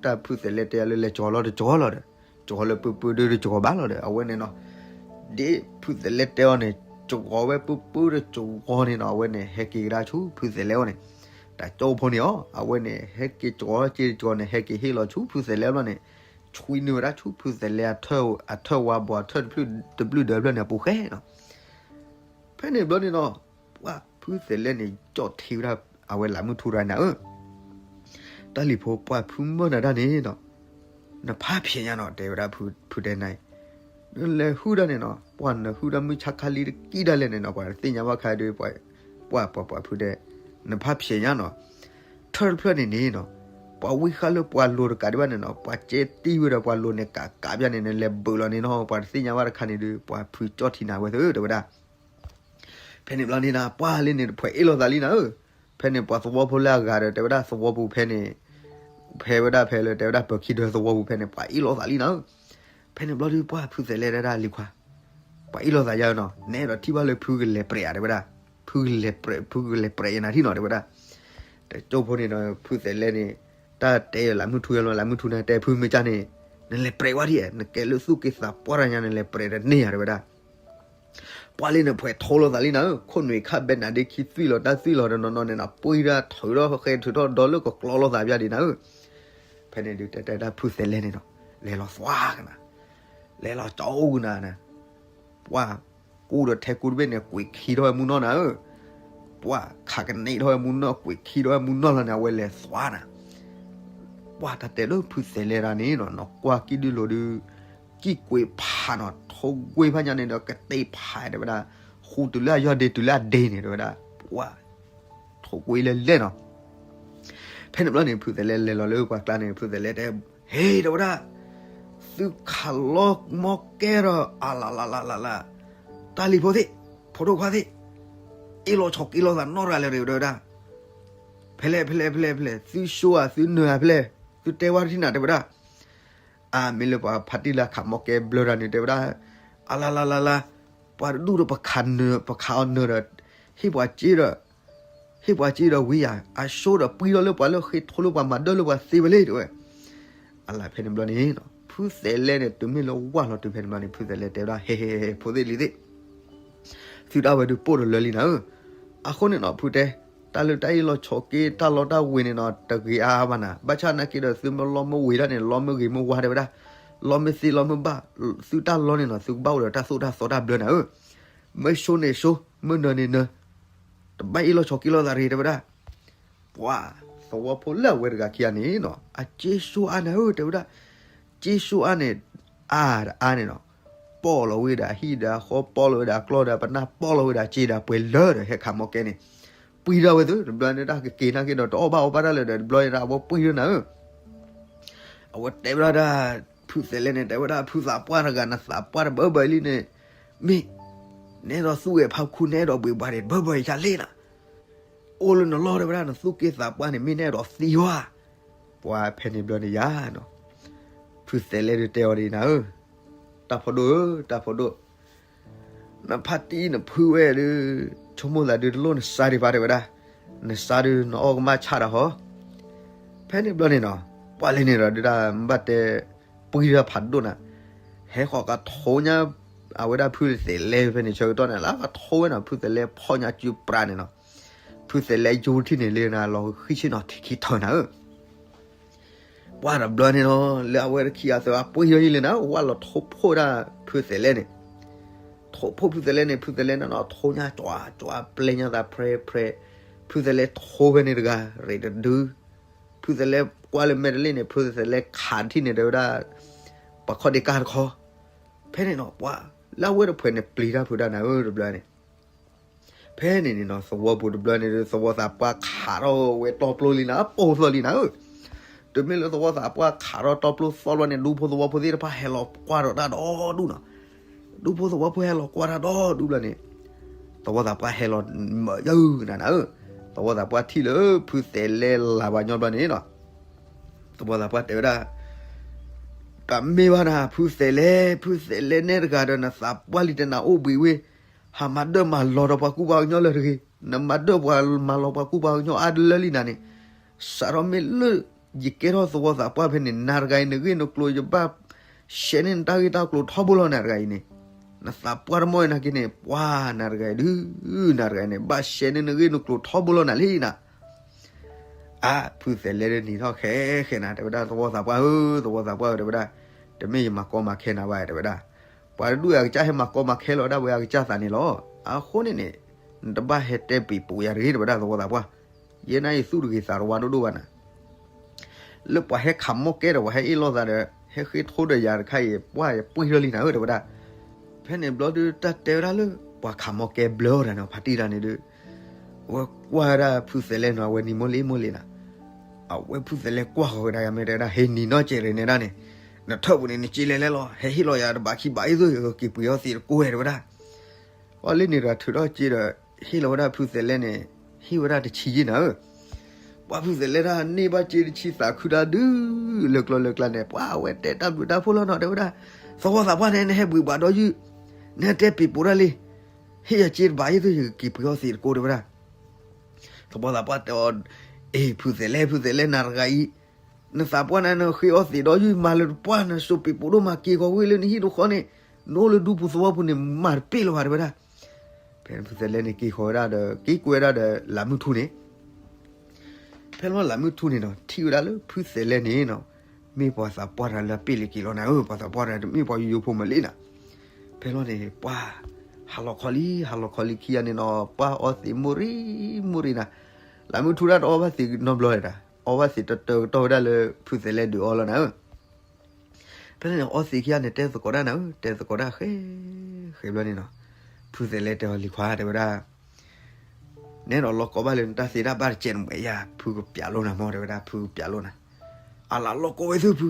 တၢ်ဖုသဲးလဲတဲယၤလၢ လဲၤကီၤလီၤတကီၤလီၤဒီး ကီၤလၢပုၢ်ပုၢ်ဒုးတကီၤဘၣ်လီၤဒီး အဝဲန့ၣ်နီၤ. ဒ်ဖုသဲးလဲတဲအီၤန့ၣ် ကီၤဝဲပုၢ်ပုၢ်တကီၤန့ၣ်နီၤ အဝဲန့ၣ် ဟဲက့ၤကဒါဆူဖုသဲးလဲအအိၣ်န့ၣ် တၢ်ကၠိဖိန့ၣ်အီၤ အဝဲန့ၣ် ဟဲက့ၤကီၤစ့တကီၤန့ၣ် ဟဲက့ၤဟ့ၣ်လီၤဆူဖုသဲးလဲဘျီန့ၣ် ဆွံနုာ်ဝဲဒၣ်ဆူဖုသဲးလဲအထၢၣ်ဝါဘီအထၢၣ်တဘျုးဒၢဖျၢၣ်န့ၣ်အပူၤဃဲနီၤ. ဖဲန့ၣ်ဘျီန့ၣ်နီၤ, ပှၤဖုသဲးလဲန့ၣ် ကၠီၣ်ထံဝဲဒၣ်အဝဲလးမုၢ်ထူတဂၤန့ၣ်ဧၢ, တၢ်လံၤဖိ ပှၤဖုမၢၢ်နၤတၢ်န့ၣ်နီၤ, နဖးဖျဲးညါနီၤ တဲဝဲဒၣ်ဖုတဲနၤအံၤ, နလဲၤဟုၣ်ဒၣ်န့ၣ်နီၤ, ပှၤနဟုၣ်ဒၣ်မုၢ်ဆါခါလံတကံၢ်ဒၣ်လဲာ်န့ၣ်နီၤ ပှၤတသ့ၣ်ညါဘၣ်ခါဒီး ပှၤ ပှၤ ပှၤဖုတဲ, နဖးဖျဲးညါနီၤ, ထၢၣ်တဖျၢၣ်န့ၣ်န့ၣ်နီၤ, ပှၤဝံဃၣ်လၢပှၤလိၤတကးဒံးဘၣ်န့ၣ်နီၤ, ပှၤကဲတံၢ်ဝဲဒီးပှၤလိၤန့ၣ် ကးကးပၠၣ်န့ၣ် နလဲၤဘုးလီၤန့ၣ်နီၤ, ပှၤတသ့ၣ်ညါဘၣ်တခါန့ၣ်ဒီး ပှၤဖုကၠီၣ်ထံနၤဝဲသ့ၣ်တဲဝဲဒၣ်. ဖဲန့ၣ်ဘျီန့ၣ်နီၤ ပှၤလၢန့ၣ်တဖှဲးအ့ၣ်လိာ်သးလံနၤဧၢ, ဖဲန့ၣ်ပှၤသဝီဖိလၢအဂၤဒီး တဲဝဲဒၣ်သဝီပူၤဖဲန့ၣ်, ဖဲဝဲဒၣ်ဖဲလၢ တဲဝဲဒၣ်ပၢၤခံဒၢသဝီပူၤဖဲန့ၣ် ပှၤအ့ၣ်လိာ်သးလံနၤဧၢ. ဖဲန့ၣ်ဘျီဒီး ပှၤဖုသဲးလဲဒၣ်လံၤခွါ, ပှၤအ့ၣ်လိာ်သးယါနီၤ, နအဲၣ်ဒိးထံၣ်ဘၣ်လၢဖုကလဲၤပြဲးဧါ တဲဝဲဒၣ်, ဖုကလဲၤပြဲး ဖုကလဲၤပြဲးယနၤထံၣ်နီၤ တဲဝဲဒၣ်. တကၠိဖိန့ၣ်ဒီး ဖုသဲးလဲန့ၣ် တၢ်တဲလးမုၢ်ထူယါလီၤ လးမုၢ်ထူန့ၣ်တဲဖုမ့ၢ်ကၢ်န့ၣ်, နလဲၤပြဲးဝဲဒ်, နကဲလၢသူၣ်က့သးပှၢ်တၢ်ညါ နလဲၤပြဲးတန့ၢ်ဧါ တဲဝဲဒၣ်. ပှၤလၢန့ၣ်ဖှဲးထိလိာ်သးလံနၤဧၢ, ခိၣ်နူာ်ခါဘဲနၤဒ့ခံသွံၣ်လီၤတၢ်သွံၣ်လီၤဒီးနီၢ်နီၢ်န့ၣ်နီၤ, ပှံၤဒၣ်ထုးထီၣ်ဃဲထုးထီၣ်ဒီးလၢကကျီလိာ်သးပၠၣ်ဒံးနၤဧၢ. ဖဲန့ၣ်ဒုးတဲတဲဒၣ်ဖုသဲးလဲန့ၣ်နီၤ, လဲၤလီၤသွါကနၤ, လဲၤလီၤကၠီကနၤနၤ, ပှၤကူဒီးထဲကူတဘ့ၣ်န့ၣ် ကွံာ်ခံထီၣ်ဝဲမူနီၢ်နၤဧၢ, ပှၤခးကန့ၢ်ထီၣ်ဝဲမူနီၢ် ကွံာ်ခံထီၣ်ဝဲမူနီၢ်လီၤန့ၣ် အဝဲလဲၤသွါနၤ. ပှၤတၢ်တဲလၢဖုသဲးလဲဒၣ်န့ၣ်နီၤ, နကွၢ်ကံၣ်ဒုးလိာ်ဒုး ကံၣ်ကွံာ်ဖးနီၤ, ထိၣ်ကွံာ်ဖးညါန့ၣ်ဒီး ကတ့ၢ်ဖးတဲဝဲဒၣ်, ဃူတုၤလၢအယီၢ်ဒ့တုၤလၢအဒ့န့ၣ် တဲဝဲဒၣ်, ပှၤ ထိၣ်ကွံာ်လဲၤလဲၤနီၤ. ဖဲန့ၣ်ဘျီန့ၣ် ဖုသဲးလဲလဲၤလီၤလၢပှၤကျါန့ၣ် ဖုသဲးလဲတဲ, ဟ့ တဲဝဲဒၣ်, သုခးလီၤမီၢ်ကဲဒီး အလလလလလ, တၢ်လံၤဖိသ့ၣ်, ဖိဒိၣ်ခွါသ့ၣ်, အ့ၣ်လိာ်ဆိးက့လိာ်သးနီတဂၤလၢၤတဂ့ၤ တဲဝဲဒၣ်. ဖဲလဲၣ် ဖဲလဲၣ် ဖဲလဲၣ် ဖဲလဲၣ်, သုဆိဧါ သုနၢၤဧါ ဖဲလဲၣ်, သုတဲဝဲတထံၣ်နၤ တဲဝဲဒၣ်. အါ မ့ၢ်လၢပှၤဖါတံၢ်လၢအခးမီၢ်ကဲဘျၢတၢ်န့ၣ် တဲဝဲဒၣ်, အလလလလ, ပှၤတဒူၣ်ဒီးပခးနၢၤ ပခးအီၤနၢၤဒီး ဟ့ၣ်ပှၤစ့ဒီး ဟ့ၣ်ပှၤစ့ဒီးဝံၤယၤ အဆိဒီးပှံထီၣ်လၢပှၤလၢဃ့ထိလၢပှၤမၤဒၢၣ်လၢပှၤသ့ဝဲလံ တဲဝဲ. အလၢ်ဖဲန့ၣ်ဘျီန့ၣ် ဖုသဲးလဲန့ၣ် တုၤမ့ၢ်လၢဝၢ်လီၤတုၤဖဲန့ၣ်ဘျီန့ၣ် ဖုသဲးလဲတဲဝဲဒၣ် ဟဲဟဲဟဲ ဖိသ့ၣ်လံၤသ့ၣ်, သုတၢ်ဝဲဒုးပိၢ်တလၢလံနၤဧၢ. အဃိန့ၣ်နီၤ ဖုတဲ, တၢ်လၢတၢ်အ့ၣ်လိာ်ဆိးက့ တၢ်လီတၢ်ဝ့ၤန့ၣ်နီၤ တဂ့ၤအါအါဘၣ်နၤ, ဘၣ်ဆၣ်နာ်က့ဒီး သုမ့ၢ်လီမ့ၢ်ဝ့ၤဒၣ်န့ၣ် လီမ့ၢ်ဂ့ၤမ့ၢ်ဝါတဲဝဲဒၣ်, လီမ့ၢ်သ့လီမ့ၢ်ဘၣ်, သုတၢ်လီန့ၣ်နီၤ သုကဘၣ်အိၣ်ဒီးတၢ်သိၣ်တၢ်သီတၢ်ဘျၢနၤဧၢ. မ့ၢ်ဆိန့ၣ်ဆိ, မ့ၢ်နၢၤန့ၣ်နၢၤ, တဘၣ်အ့ၣ်လိာ်ဆိးက့လိာ်သးတဂ့ၤ တဲဝဲဒၣ်. ပှၤသဝီဖိလၢအဝဲတဂၤခံဂၤန့ၣ်နီၤ အစ့ဆိအါနၤဧၢ တဲဝဲဒၣ်. စ့ဆိအါန့ၣ် အါတအါန့ၣ်နီၤ, ပီၣ်လီၤဝဲဒၣ်အဟံၣ်ဒီးအဃီ ပီၣ်လီၤဝဲဒၣ်အကျီၢ်ဒီးအပနၢ် ပီၣ်လီၤဝဲဒၣ်အစ့ဒီးအပှဲၤလၢာ်ဒီး ဟဲခးမီၢ်ကဲန့ၣ်, ပှံထီၣ်ဝဲသု တဘျီန့ၣ် တၢ်ကက့ၤနာ်က့ဒီး တအီၣ်ဘၣ်အီဘၣ်တၢ်လၢာ်ဒီး တဘျီန့ၣ် အဝဲပှံထီၣ်နၤဧၢ. အဝဲတဲဝဲဒၣ် ဖုသဲးလဲန့ၣ် တဲဝဲဒၣ် ဖုသးပှၢ်တဂၤ နသးပှၢ်တဘၢဘၢအံၤလံန့ၣ်, မ့ၢ် နအဲၣ်ဒိးသူၣ်ဂဲၤဖးခူ နအဲၣ်ဒိးဘှံးဘှါန့ၣ် တဘၢဘၢအံၤယၤလံနၤ, အိၣ်လၢနလီၢ်တဲဝဲဒၣ် နသူၣ်က့သးပှၢ်န့ၣ် မ့ၢ်နအဲၣ်ဒိးသံဝဲ. ပှၤဖဲန့ၣ်ဘျီန့ၣ်ယၤနီၤ, ဖုသဲးလဲဒုးတဲအီၤဒ်နၤဧၢ, တၢ်ဖိဒိၣ်ဧၢ တၢ်ဖိဒိၣ်, နဖါတံၢ်နဖုဝဲဒုး ဆိကမိၣ်သးဒုးတလိၣ်နစါဒံးဘၣ်တဲဝဲဒၣ်, နစါဒုးနအီၣ်ကမၣ်ဆၣ်တၢ်ဟီ. ဖဲန့ၣ်ဘျီန့ၣ်နီၤ ပှၤလဲၤန့ၣ်ဒီးဒုးတၢ်ဘၣ်တဲ ပှံထီၣ်ဖးဒိၣ်နၤ, ဟဲဃီၤကထိညါ အဝဲဒၣ်ဖုသဲးလဲဖဲန့ၣ်ဆၢကတီၢ်န့ၣ် လၢကထိဝဲနီၤ ဖုသဲးလဲဖီၣ်ညါစုပြးန့ၣ်နီၤ, ဖုသဲးလဲယူထံၣ်န့ၣ်လၢနလီၤဃံဆ့ၣ်နီၤထံခံထၢနၤဧၢ. ပှၤတဘျီန့ၣ်နီၤ လၢအဝဲတခံဂၤသၢဂၤပှံထီၣ်ယံၤလံနၤ ဝဲလီၤထိၣ်ဖှိၣ်ဒၣ်ဖုသဲးလဲန့ၣ်, ထိၣ်ဖှိၣ်ဖုသဲးလဲန့ၣ် ဖုသဲးလဲန့ၣ်နီၤ ထိညါ ကၠွၤ ကၠွၤ ပျဲညါသးဖြဲဖြဲ, ဖုသဲးလဲထိဖဲန့ၣ်တဂၤ ရ့းတဒု ဖုသဲးလဲကွၢ်လၢမဲာ်တလ့ၣ်န့ၣ် ဖုသဲးလဲခးထံၣ်န့ၣ်တဲဝဲဒၣ် ပှၤခီၣ်ဒ့ကၢ်တခီ. ဖဲန့ၣ်နီၤ ပှၤလၢအဝဲတဖှဲးန့ၣ်ပျံၤတၢ်ဖုးတၢ်နၤဧၢ တဘျီန့ၣ်. ဖဲန့ၣ်န့ၣ်နီၤ သဝီပူၤတဘျီန့ၣ် သဝီသးပှၢ်ခးထီၣ်ဝဲတီပျိလံနၤ ပိၢ်သီလံနၤဧၢ. တုၤမ့ၢ်လၢသဝီသးပှၢ်ခးထီၣ်တီပျိသီဘျီန့ၣ် ဒူဖိသဝီဖိသ့ၣ်တဖၣ်ဟဲလီၤကွၢ်ဒီးတၢ်ဒီဒူၣ်နီၤ ဒူဖိသဝီဖိဟဲလီၤကွၢ်တၢ်ဒီဒူၣ်ဘျီန့ၣ် သဝီသးပှၢ်ဟဲလီၤမၢယုၢ်နၤနၤဧၢ. သဝီသးပှၢ်ထံၣ်လၢဖုသဲးလဲလၢ်ဘၣ်ညီဘျီန့ၣ်နီၤ သဝီသးပှၢ်တဲဝဲဒၣ် တမ့ၢ်ဘၣ်နၤ ဖုသဲးလဲ, ဖုသဲးလဲနဲတဂၤဒီး နသးပှၢ်လံတဲနၤအိၣ်ဘှံးဝဲ, ဟးမၤဒၢၣ်မၤလီၤဒီးပှၤကူပှၤကညီလၢာ်တဂ့ၤ, နမၤဒၢၣ်ပှၤမၤလီၤပှၤကူပှၤကညီအါတလၢလံနၤန့ၣ်, စးထီၣ်မ့ၢ်လၢ ယကဲထီၣ်သဝီသးပှၢ်ဖဲန့ၣ် နၤတဂၤအံၤ နဂ့ၢ်နကျိၤယဘၣ် ရှဲန့ၢ်နတၢ်ဂ့ၢ်တၢ်ကျိၤထီဘိလီၤနၤတဂၤအံၤန့ၣ်, နသးပှၢ်တမီၢ်အံၤနာ်က့န့ၣ် ပှၤနၤတဂၤအံၤဒုး နၤတဂၤအံၤန့ၣ် ဘၣ်ရှဲန့ၢ်နဂ့ၢ်နကျိၤထီဘိလီၤနၤလံနၤ အါ ဖုသဲးလဲဒုးနံၤထီၣ်ဃဲဃဲနၤ တဲဝဲဒၣ်သဝီသးပှၢ်ဧၢ သဝီသးပှၢ်ဧၢ တဲဝဲဒၣ်, တမ့ၢ်ယမၤကီမၤခဲနၤဘၣ် တဲဝဲဒၣ်. ပှၤတဒူၣ်အကစၢ်ဟဲမၤကီမၤခဲလီၤဒၣ်ဝဲအကစၢ်သးန့ၣ်လီၤ. အဃိန့ၣ်န့ၣ် နတဘၣ်ဟဲတဲပံၤပိာ်ယၤတဂ့ၤ တဲဝဲဒၣ် သဝီသးပှၢ်. ယဲန့ၣ်အံၤသူၣ်တဂ့ၤသးတဝါဒိၣ်ဒိၣ်ဘၣ်နၤ. လၢပှၤဟဲခးမီၢ်ကဲဒီး ပှၤဟဲအ့ၣ်လိာ်သးဒီး ဟဲဃ့ထိဒီးယၤတခါအံၤ ပှၢ်ယပှံၢ်ထီၣ်လံနၤဧၢ တဲဝဲဒၣ်. ဖဲန့ၣ်ဘျီဒုး တၢ်တဲဝဲဒၣ်လၢ ပှၤခးမီၢ်ကဲဘျၢအီၤတၢ်န့ၣ် ဖါတံၢ်တၢ်န့ၣ်ဒုး အဝဲကွၢ်ဝဲဒၣ်ဖုသဲးလဲနီၤ အဝဲနံၤမိၢ်လံမိၢ်လံနၤ. အဝဲဖုသဲးလဲကွၢ်ဃီၤဝဲဒၣ် မ့ၢ်တဲဝဲဒၣ် ဟဲနံၤနီၢ်ကဲးရ့ၣ်နဲဒၣ်န့ၣ် နထၢၣ်ပူၤန့ၣ် နက့လဲၤလဲလီၤ ဟဲဟ့ၣ်လီၤယၤတဘးခံဘးအံၤသိ ယကက့ၤပှ့ၤအီသံးတကိးဝဲ တဲဝဲဒၣ်. ပှၢ်လၢန့ၣ်တဂၤထုးထီၣ်က့ဒီး ဟ့ၣ်လီၤဝဲဒၣ်ဖုသဲးလဲန့ၣ် ဟ့ၣ်ဝဲဒၣ်တဆံယဲၢ်နၤဧၢ. ပှၢ်ဖုသဲးလဲတၢ်န့ၢ်ဘၣ်က့တဆံသးခုတၢ်ဒုး လၢကျီလၢကျါန့ၣ် ပှၢ်အဝဲတဲတၢ်ဘျုးတၢ်ဖှိၣ်လီၤနီၤ တဲဝဲဒၣ်. သဝီသးပှၢ်န့ၣ် နဟဲဘှံးဘၣ်ဒီးယုၢ် နဟဲတဲပံၤပိာ်တၢ်လံ ဟ့ၣ်ယၤက့တဘးအံၤသိ ယကက့ၤပှ့ၤအီသံးတကိး တဲဝဲဒၣ်. သဝီသးပှၢ်တဲအီၤ, အ့ ဖုသဲးလဲ ဖုသဲးလဲ နၤတဂၤအံၤ နသးပှၢ်န့ၣ် နဃ့အီသံးဒီးယုၢ် မၤလၢတပှၢ် နစိာ်ပံၤပိာ်ဒိၣ်မး က့ၤဃီၤဝဲလၢနဟံၣ်တဃီန့ၣ် နအိၣ်လၢဒူပူၤသဝီပူၤန့ၣ် မၤတပ့ၢ်လၢၤဘၣ် တဲဝဲဒၣ်. ဖဲဖုသဲးလဲန့ၣ် က့ၤဃီၤဝဲဒၣ်ဒီး က့ၤကွဲးဝဲဒၣ်ဒီးလးမုၢ်ထူန့ၣ် ဖဲလီၤလးမုၢ်ထူန့ၣ်နီၤ ထံၣ်ဝဲဒၣ်လၢဖုသဲးလဲန့ၣ်နီၤ မ့ၢ်ပှၤသးပှၢ်တဂၤလၢအပ့ၢ်လံက့ၤလီၤနၤဧၢ, ပှၤသးပှၢ်တဂၤတမ့ၢ်ပှၤယိယိဖိမးလံနၤ. ဖဲလီၤန့ၣ် ပှၢ် ဟးလီၤခီလံ ဟးလီၤခီလံခံဂၤန့ၣ်နီၤ ပှၢ်အီသံးမိၢ်ရံမိၢ်ရံနၤ. လးမုၢ်ထူတၢ်တအီဘၣ်သံးနီတဘျီဒၣ်, အီဘၣ်သံးတတၢကတီၢ်ဝဲဒၣ်လၢဖုသဲးလဲဒုးအီလီၤနၤဧၢ. ဖဲန့ၣ်အီသံးခံဂၤန့ၣ် တဲသကိးဒၣ်နၤဧၢ, တဲသကိးဒၣ်ဃဲ ဃဲဘျီန့ၣ်နီၤ, ဖုသဲးလဲတဲအီၤ လံၤခွါ တဲဝဲဒၣ်, နဲဒီးလီၢ်ကီဘၣ်လၢနတၢ်သ့တၢ်ဘၣ်တစဲးနမဲာ်ယၤ ဖုကပျးလိာ်နၤမၢ် တဲဝဲဒၣ် ဖုကပျးလိာ်နၤ. အလၤလီၢ်ကီဝဲသ့ၣ်ဖု,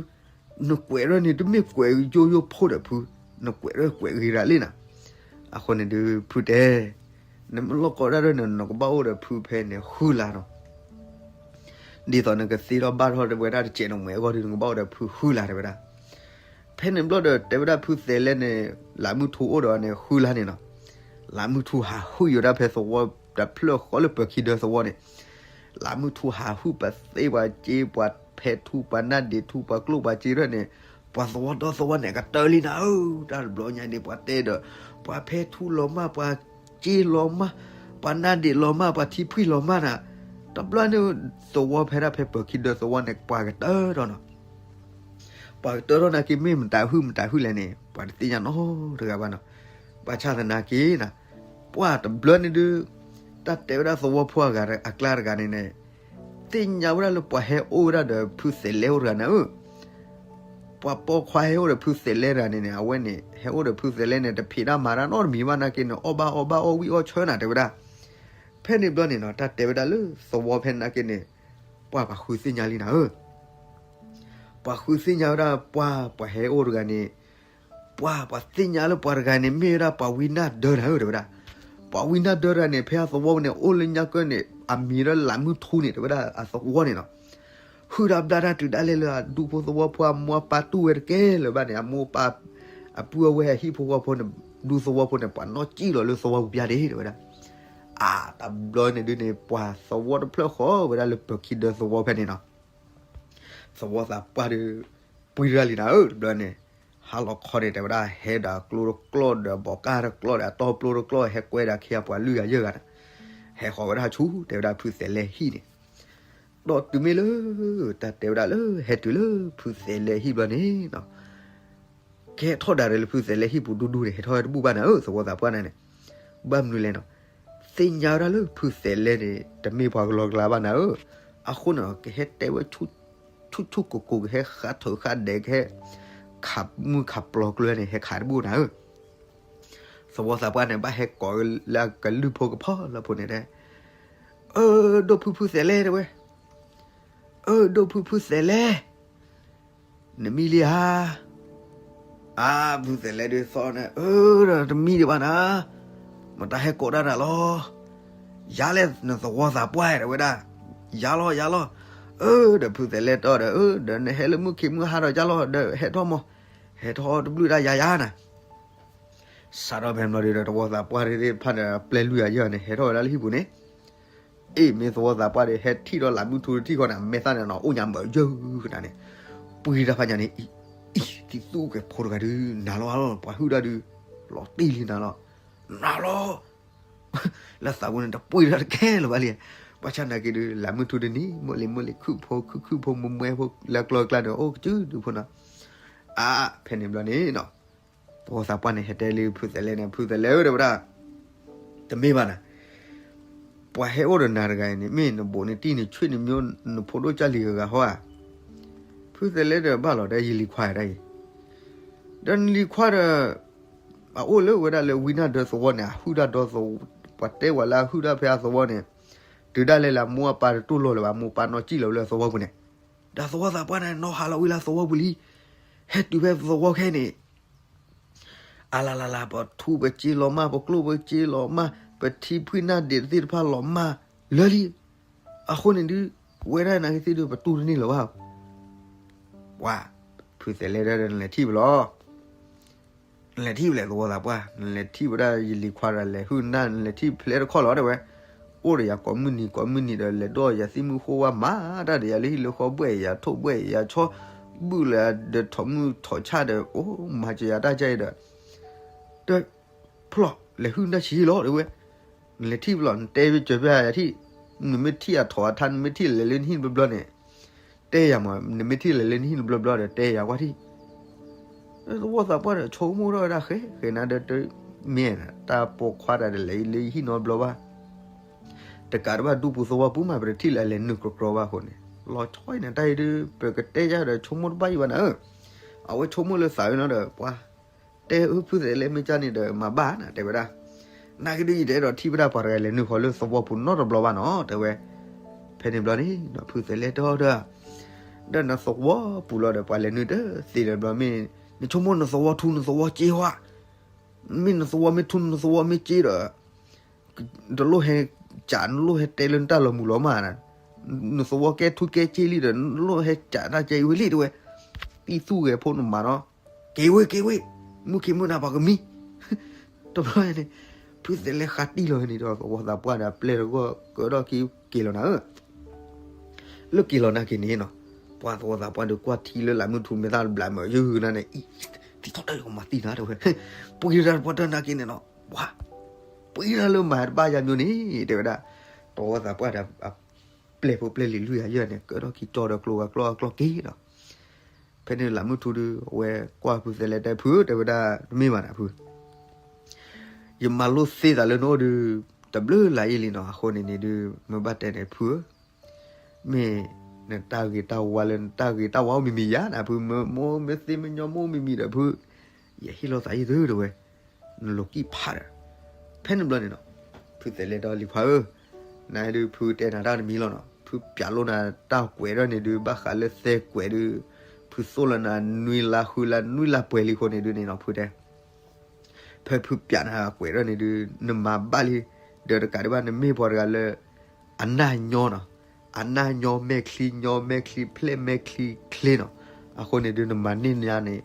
နကွဲးရၢၢ်န့ၣ် တမ့ၢ်ကွဲးယိယိဖိဒီးဖု, နကွဲးရၢၢ်ကွဲးဂ့ၤရၤလံနၤ. အဃိန့ၣ်ဒုး ဖုတဲ နမ့ၢ်လီၢ်ကီဒၣ်ရၢၢ်န့ၣ် နကဘၣ်အိၣ်ဒီးဖုဖဲန့ၣ်ဃုလါနီၤ. ဒ်သိးနကသ့ထီၣ်ဘၣ်ထီၣ်တဲဝဲဒၣ်တစဲးနမဲာ်အဂီၢ်ဒီး နကဘၣ်အိၣ်ဒီးဖုဃုလါတဲဝဲဒၣ်. ဖဲန့ၣ်ဘျီဒီး တဲဝဲဒၣ်ဖုသဲးလဲန့ၣ် လးမုၢ်ထူအိၣ်ဒီးန့ၣ်ဃုလါန့ၣ်နီၤ. လးမုၢ်ထူဟးဟုၣ်ယိာ်ဒၣ်ဖဲသဝီတဖျၢၣ်ဃီလၢပၢၤခံဒၢသဝီန့ၣ်, လးမုၢ်ထူဟးဟုၣ်ပှၤသ့ပှၤက့ ပှၤဖဲထူ ပှၤနၢ်ဒ့းထူ ပှၤကျိၣ်ပှၤစ့ရဲၣ်န့ၣ်, ပှၤသဝီဒီသဝီန့ၣ် ကတၢၢ်လံနၤဧၢ. တၢ်တဘျီညါန့ၣ် ပှၤတဲဒီး ပှၤဖဲထူလီၤမၢ် ပှၤစ့လီၤမၢ် ပှၤနၢ်ဒ့းလီၤမၢ် ပှၤထံဖှံလီၤမၢ်နၤ. တဘျီန့ၣ် သဝီဖဲဒၣ်ဖဲပၢၤခံဒၢသဝီန့ၣ် ပှၤကတၢၢ်ထီၣ်နီၤ. ပှၤကတၢၢ်ထီၣ်နာ်က့ မ့ၢ်မတၤဟုၣ်မတၤဟုၣ်လဲၣ်န့ၣ် ပှၤတသ့ၣ်ညါနီတဂၤဘၣ်နီၤ. ဘၣ်ဆၣ်သနာ်က့နၤ, ပှၢ်တဘျီန့ၣ်ဒုး တၢ်တဲဝဲဒၣ်သဝီဖိအဂၤအကျါတဂၤန့ၣ်န့ၣ် သ့ၣ်ညါဝဲဒၣ်လၢပှၤဟဲအိၣ်ဝဲဒၣ်ဒီးဖုသဲးလဲအိၣ်တဂၤန့ၣ်ဧၢ. ပှၤပိာ်ခွါဟဲအိၣ်ဒီးဖုသဲးလဲတဂၤန့ၣ်န့ၣ် အဝဲန့ၣ် ဟဲအိၣ်ဒီးဖုသဲးလဲန့ၣ် တဖံးတၢ်မၤတၢ်နီတမံၤဘၣ်နာ်က့န့ၣ် အီၣ်ဘၣ်အီဘၣ်အီၣ်ဝံၣ်အီၣ်ဆၢနၤတဲဝဲဒၣ်. ဖဲန့ၣ်ဘျီန့ၣ်နီၤ တၢ်တဲဝဲဒၣ်လၢသဝီဖဲနာ်က့န့ၣ် ပှၢ်ပှၤဃုသ့ၣ်ညါလံနၤဧၢ. ပှၤဃုသ့ၣ်ညါဝဲဒၣ်ပှၢ် ပှၤဟဲအိၣ်တဂၤန့ၣ် ပှၢ်ပှၤသ့ၣ်ညါလၢပှၤတဂၤန့ၣ် မ့ၢ်ဝဲဒၣ်ပှၤဝံနၢ်ဒၢတဂၤဧၢ တဲဝဲဒၣ်. ပှၤဝံနၢ်ဒၢတဂၤန့ၣ် ဖဲအသဝီန့ၣ် အိၣ်လၢညါကၢၢ်န့ၣ် အမံၤလၢလးမုၢ်ထူန့ၣ် တဲဝဲဒၣ်အသဝီန့ၣ်နီၤ. ဟုၣ်တၢ်ဘျၣ်တၢ်တုၤဒၣ်လဲာ်လၢအဒူဖိသဝီဖိအမိၢ်အပၢ်တူၢ်ဝဲတကဲလၢၤဘၣ်န့ၣ် အမိၢ်အပၢ် အပုၢ်အဝဲၢ်အဟံၣ်ဖိဃီဖိန့ၣ် ဒူသဝီဖိန့ၣ် ပှၤနီၣ်စံၣ်လီၤလၢသဝီပူၤပျၢ်ဒ့ တဲဝဲဒၣ်. အါ တဘျီန့ၣ်ဒုးန့ၣ် ပှၤသဝီတဖျၢၣ်ဃီဝဲဒၣ်လၢပၢၤခံဒၢသဝီဖဲန့ၣ်နီၤ. သဝီသးပှၢ်ဒီး ပှံၤတဂၤလံနၤဧၢ တဘျီန့ၣ် ဟါလီၤခီန့ၣ် တဲဝဲဒၣ် ဟဲဒီးအကျိတကျီၢ်ဒီး ဘီးကၢ်တကျီၢ်ဒီး အတီပျိတကျီၢ် ဟဲကွဲဒီးခ့အပှၤလွံၢ်ဂၤယဲၢ်ဂၤန့ၣ် ဟဲဃီၤဝဲဒၣ်ဆူ တဲဝဲဒၣ်ဖုသဲးလဲဟံၣ်န့ၣ်. ဒီးတုၤမ့ၢ်လၢ တၢ်တဲဝဲဒၣ်လၢ ဟဲတုၤလၢဖုသဲးလဲဟံၣ်ဘျီန့ၣ်နီၤ ကဟဲထီၣ်ဒၣ်ရဲၣ်လၢဖုသဲးလဲဟံၣ်ပူၤဒူဒူန့ၣ် ဟဲထီၣ်ဝဲတဘူၣ်ဘၣ်နၤဧၢ သဝီသးပှၢ်န့ၣ်န့ၣ်. ဘၣ်မနုၤလဲၣ်နီၤ, သ့ၣ်ညါဝဲဒၣ်လၢဖုသဲးလဲန့ၣ် တမ့ၢ်ပှၤကလီကလီဘၣ်နၤဧၢ. အဃိန့ၣ် ကဟဲတဲဝဲ ဆူၣ်ဆူၣ်ကိၢ်ကိၢ် ကဟဲဃးထၢၣ်ဃးဒဲး ကဟဲ ခးမုၢ်ခးပျီၤကျိန့ၣ် ဟဲခးတဘူၣ်နၤဧၢ. သဝီသးပှၢ်န့ၣ် ဘၣ်ဟဲကိးလၢအကလုၢ်ဖိကဖီလၢဖိန့ၣ်တဲ, အၢ ဒိၣ်ဖုဖုသဲးလဲတဲဝဲ, အၢ ဒိၣ်ဖုဖုသဲးလဲ နမံလံဧါ. အါ ဖုသဲးလဲဒုးသီန့ၣ် အၢ ဒီးတမံဒံးဘၣ်နၤ, မတၤဟဲကိးဒၣ်နၤလီၤ. ယၤလဲၣ် နသဝီသးပှၢ်တဲဝဲဒၣ်. ယၤလီၤ ယၤလီၤ. အၢ ဒီးဖုသဲးလဲတီၢ်ဒီး အၢ ဒီးနဟဲလၢမုၢ်ခံးမုၢ်ဟါဒီးယၤလီၤ ဒီးဟဲထီၣ်မီၢ်, ဟဲထီၣ်တဘျုးဒၣ်ယၤယၤနၤ. စးထီၣ်ဖဲဘျီဒီး သဝီသးပှၢ်သ့ၣ်တဖၣ်န့ၣ် ပျဲလွံၢ်ဂၤယဲၢ်ဂၤန့ၣ် ဟဲထီၣ်ဝဲဒၣ်လၢဟံၣ်ပူၤန့ၣ် အ့ၣ် မ့ၢ်သဝီသးပှၢ်ဒီး ဟဲထံၣ်ဒီးလးမုၢ်ထူတထံၣ်ဃီန့ၣ် အမဲာ်သၣ်န့ၣ်နီၤ အိၣ်ညါမၢယၢၢ်ကနၤန့ၣ်, ပှံၤတၢ်ဖးညါန့ၣ် အံၤ အံၤ သံသူကဲၤဖိတဂၤဒုး နၤလီၤလီၤ ပှၤဟုၣ်တၢ်ဒုး လီၤတံၢ်လံနၤလီၤ, နၤလီၤ လၢသးပူၤန့ၣ် တပှံၤတၢ်တကဲလၢၤဘၣ်လံ. ဘၣ်ဆၣ်နာ်က့ဒုး လးမုၢ်ထူတနံၤ မိၢ်လံၤမိၢ်လံၤ ခုၣ်ဖိခုၣ်ခုၣ်ဖိမုၢ်မွဲဖိ လၢကျီကျါန့ၣ် အိၣ်ကစုဒုးဖိနီၤ. အါ, ဖဲန့ၣ်ဘျီန့ၣ်နီၤ, သဝီသးပှၢ်န့ၣ် ဟဲတဲလံဖုသဲးလဲၣ်န့ၣ်, ဖုသဲးလဲၣ်ဧၢ တဲဝဲဒၣ်, တမ့ၢ်ဘၣ်နၤ, ပှၤဟဲအိၣ်ဒီးနၤတဂၤအံၤန့ၣ် မ့ၢ်နဘူးနတံၢ်နဆွေနမျိုး နဖိဒိၣ်ကၢ်လံၤဂၤဂၤဟီဧါ. ဖုသဲးလဲၣ်ဒီး ဘၣ်လီၤဒီး ယလံၤခွါဒၣ်အံၤ, ဒီးနလံၤခွါဒီး အအိၣ်လၢဝဲဒၣ်လၢဝံနၢ်ဒၢသဝီန့ၣ် အဟုၣ်တၢ်ဒီသဝီ, ပှၤတဲဝဲလၢအဟုၣ်တၢ်ဖဲအသဝီန့ၣ်, တုၤဒၣ်လဲာ်လၢအမိၢ်အပၢ်တတူၢ်လိာ်လၢၤဘၣ်, မိၢ်ပၢ်နီၢ်စံၣ်လီၤလၢသဝီပူၤန့ၣ်, ဒီးသဝီသးပှၢ်န့ၣ် နီၢ်ဟးလီၤဝံၤလၢသဝီပူၤလံ, ဟဲတုၤဖဲသဝီခဲန့ၣ် အလၤလၤလၤ ပထူပစ့လီၤမၢ်, ပကျိၣ်ပစ့လီၤမၢ်, ပထံဖှံနၢ်ဒ့းသ့ၣ်တဖၣ်လီၤမၢ်လၢာ်လံ. အဃိန့ၣ်ဒုး ဝဲဒၣ်နာ်က့သ့ၣ်ဒုး ပတူၢ်တန့ၢ်လၢၤဘၣ်. ပှၤ, ဖုသဲးလဲၣ်ဒီး နလဲၤထံၣ်ပလီၤ. နလဲၤထံၣ်ပလဲၣ် သဝီသးပှၢ်, နလဲၤထံၣ်ဝဲဒၣ် ယလံၤခွါဒီး လဲၤဟုၣ်နၢ်, နလဲၤထံၣ်ဖျဲးတခီလီၤ တဲဝဲ. အိၣ်ဒီးယၤကိးမုၢ်နံၤကိးမုၢ်နံၤဒီး လဲၤဒီးယၤသံၣ်မုၢ်ဃိဝါ မၤတၢ်ဒီးယၤလၢဟံၣ်လၢဃီ, ဘှဲၣ်ယၤထိၣ် ဘှဲၣ်ယၤဆီ, ဘုၣ်လၢဒီးထိးမုၢ်ထိးဆၣ်ဒီး အိၣ်မၤစၢၤယၤတၢ်ကဲအံၤဒီး တဖျီၣ် လဲၤဟုၣ်နၢ်ဆံးလီၤ တဲဝဲ. နလဲၤထံၣ်ပလီၤ, နတဲဝဲစၢၤဖဲယၤထံၣ်, နမ့ၢ်ထံၣ်အထီၣ်အထါ နမ့ၢ်ထံၣ်လဲၤလၢနဟံၣ်တဘျီဘျီန့ၣ် တဲယၤမး, နမ့ၢ်ထံၣ်လဲၤလၢနဟံၣ်တဘျီဘျီဒီး တဲယၤကွၢ်ထံၣ်. သဝီသးပှၢ်ဒီး ဆိကမိၣ်ထီၣ်ဝဲဒၣ် ဃဲဃဲနၤဒီး တမ့ၢ် တၢ်ပိာ်ခွါတၢ်ဒီး လဲၤလၢယဟံၣ်နီတဘျီဘၣ်. တကးတဘၣ် ဒူပူၤသဝီပူၤမး ပတထံၣ်လၢအလဲၤနုာ်ကြီကြီဘၣ်အဃိန့ၣ်, လီၤဆီအံၤန့ၣ် တၢ်အံၤဒုး ပကတဲယၤဒီး ဆိကမိၣ်တဘၣ်ယံၤဘၣ်နၤဧၢ. အဝဲဆိကမိၣ်လၢသးဝဲနီၤဒီး ပှၤ တဲအၢ ဖုသဲးလဲၣ် မ့ၢ်ကၢ်န့ၣ်ဒီး မၤဘၣ်နၤ တဲဝဲဒၣ်. နာ်က့ဒုး ယတအဲၣ်ဒိးထံၣ်ဝဲဒၣ်ပှၤတဂၤလဲၤနုာ်ဃီၤလၢသဝီပူၤနီတဘျီဘၣ်နီၤ တဲဝဲ. ဖဲန့ၣ်ဘျီန့ၣ် ဖုသဲးလဲၣ်တဲအီၤဒီး ဒီးနသဝီပူၤလီၤဒီး ပှၤလဲၤနုာ်တသ့လၢၤဘျီ မ့ၢ်နဆိကမိၣ်နသဝီထူနသဝီစ့ဧါ. မ့ၢ်နသဝီမ့ၢ်ထူ နသဝီမ့ၢ်စ့ဒီး တလိၣ်ဟဲကး နလိၣ်ဟဲတဲလၢနတၢ်လီၤမုၢ်လီၤမၢ်နၤ, နသဝီကဲထူကဲစ့လံဒီး နလိၣ်ဟဲကးတၢ်ကဲအံၤဝဲလံ တဲဝဲ. သံၣ်သူၣ်ဂဲၤဖိနမၤနီၤ, က့ၤဝဲ က့ၤဝဲ, မုၢ်ခံမုၢ်နၤပှၤကမံ တဘျီန့ၣ် ဖုသဲးလဲၣ်ဃးတံၢ်လီၤန့ၣ်ဒီး သဝီသးပှၢ်ဒီး ပျဲၢ်တဂီၢ်ကဒီၣ်က့ၤက့ၤလီၤနၤဧၢ. လၢက့ၤလီၤနာ်က့န့ၣ်နီၤ, ပှၤသဝီသးပှၢ်ဒီးကွၢ်ထံလၢလၢမုၢ်ထူမဲာ်သၣ်တဘျးမၢ် ယုၢ်နၤန့ၣ် အံၤ သံထီၣ်တၢ်ယကမၤသံနၤ တဲဝဲ. ပှ့ၤတၢ်တပှၢ်တၢၢ်နာ်က့န့ၣ်နီၤ, ပှၤ ပှ့ၤတၢ်လၢမၤတဘၣ်ယၤမၠိန့ၣ် တဲဝဲဒၣ်. သဝီသးပှၢ်ဒီး ပျဲၢ်ဖိပျဲၢ်လံၤလွံၢ်ဂၤယဲၢ်န့ၣ် ကဒီၣ်က့ၤကၠီဒီးကျိၤဂၤကျီအကျီၢ်က့ၤဒီး ဖဲန့ၣ်လၢမုၢ်ထူဒုး အဝဲကွၢ်ဖုသဲးလဲၣ်တဲဖု တဲဝဲဒၣ် တမ့ၢ်ဘၣ်နၤဖု, ယမၤလိသ့သးလၢနအိၣ်ဒုး တဘျုးလၢ်အံၤလံနီၤ. အဃိန့ၣ်န့ၣ်ဒုး မ့ၢ်ဘၣ်တဲန့ၣ်ဖုဧၢ, မ့ၢ်နတၢ်ဂ့ၤတၢ်ဝါလၢနတၢ်ဂ့ၤတၢ်ဝါအိၣ်မံၤမံၤယၤနၤဖု, မ့ၢ်မိၢ်မ့ၢ်သ့မ့ၢ်ညီမိၢ်မံၤမံၤဒီးဖု ယဟ့ၣ်လီၤသးယံၤသု တဲဝဲ, နလိးကံၢ်ဖးဒီး. ဖဲန့ၣ်ဘျီန့ၣ်နီၤ ဖုသဲးလဲၣ်ဒီးလံၤခွါဧၢ, နဒုးဖုတဲနၤတၢ်တမံၤလီၤနီၤ, ဖုပျးလိာ်နၤတၢ်ကွဲးဒီးန့ၣ်ဒုး ဘၣ်ဃးလၢသဲကွဲးဒုး ဖုသိၣ်လီၤနၤနွံလါဃုလါနွံလါပှဲၤလံအဃိန့ၣ်ဒုးန့ၣ်နီၤ ဖုတဲ ဖဲဖုပျးနၤကွဲးဒီးန့ၣ်ဒုး နမၤဘၣ်လံ, ဒီးတကးဒံးဘၣ် နမ့ၢ်ပှၤတဂၤလၢ အနၢ်ညီနီၤ, အနၢ်ညီမဲာ်ချံညီ မဲာ်ချံဖျဲၣ် မဲာ်ချံချ့နီၤ, အဃိန့ၣ်ဒုး နမၤန့ၢ်ညါန့ၣ်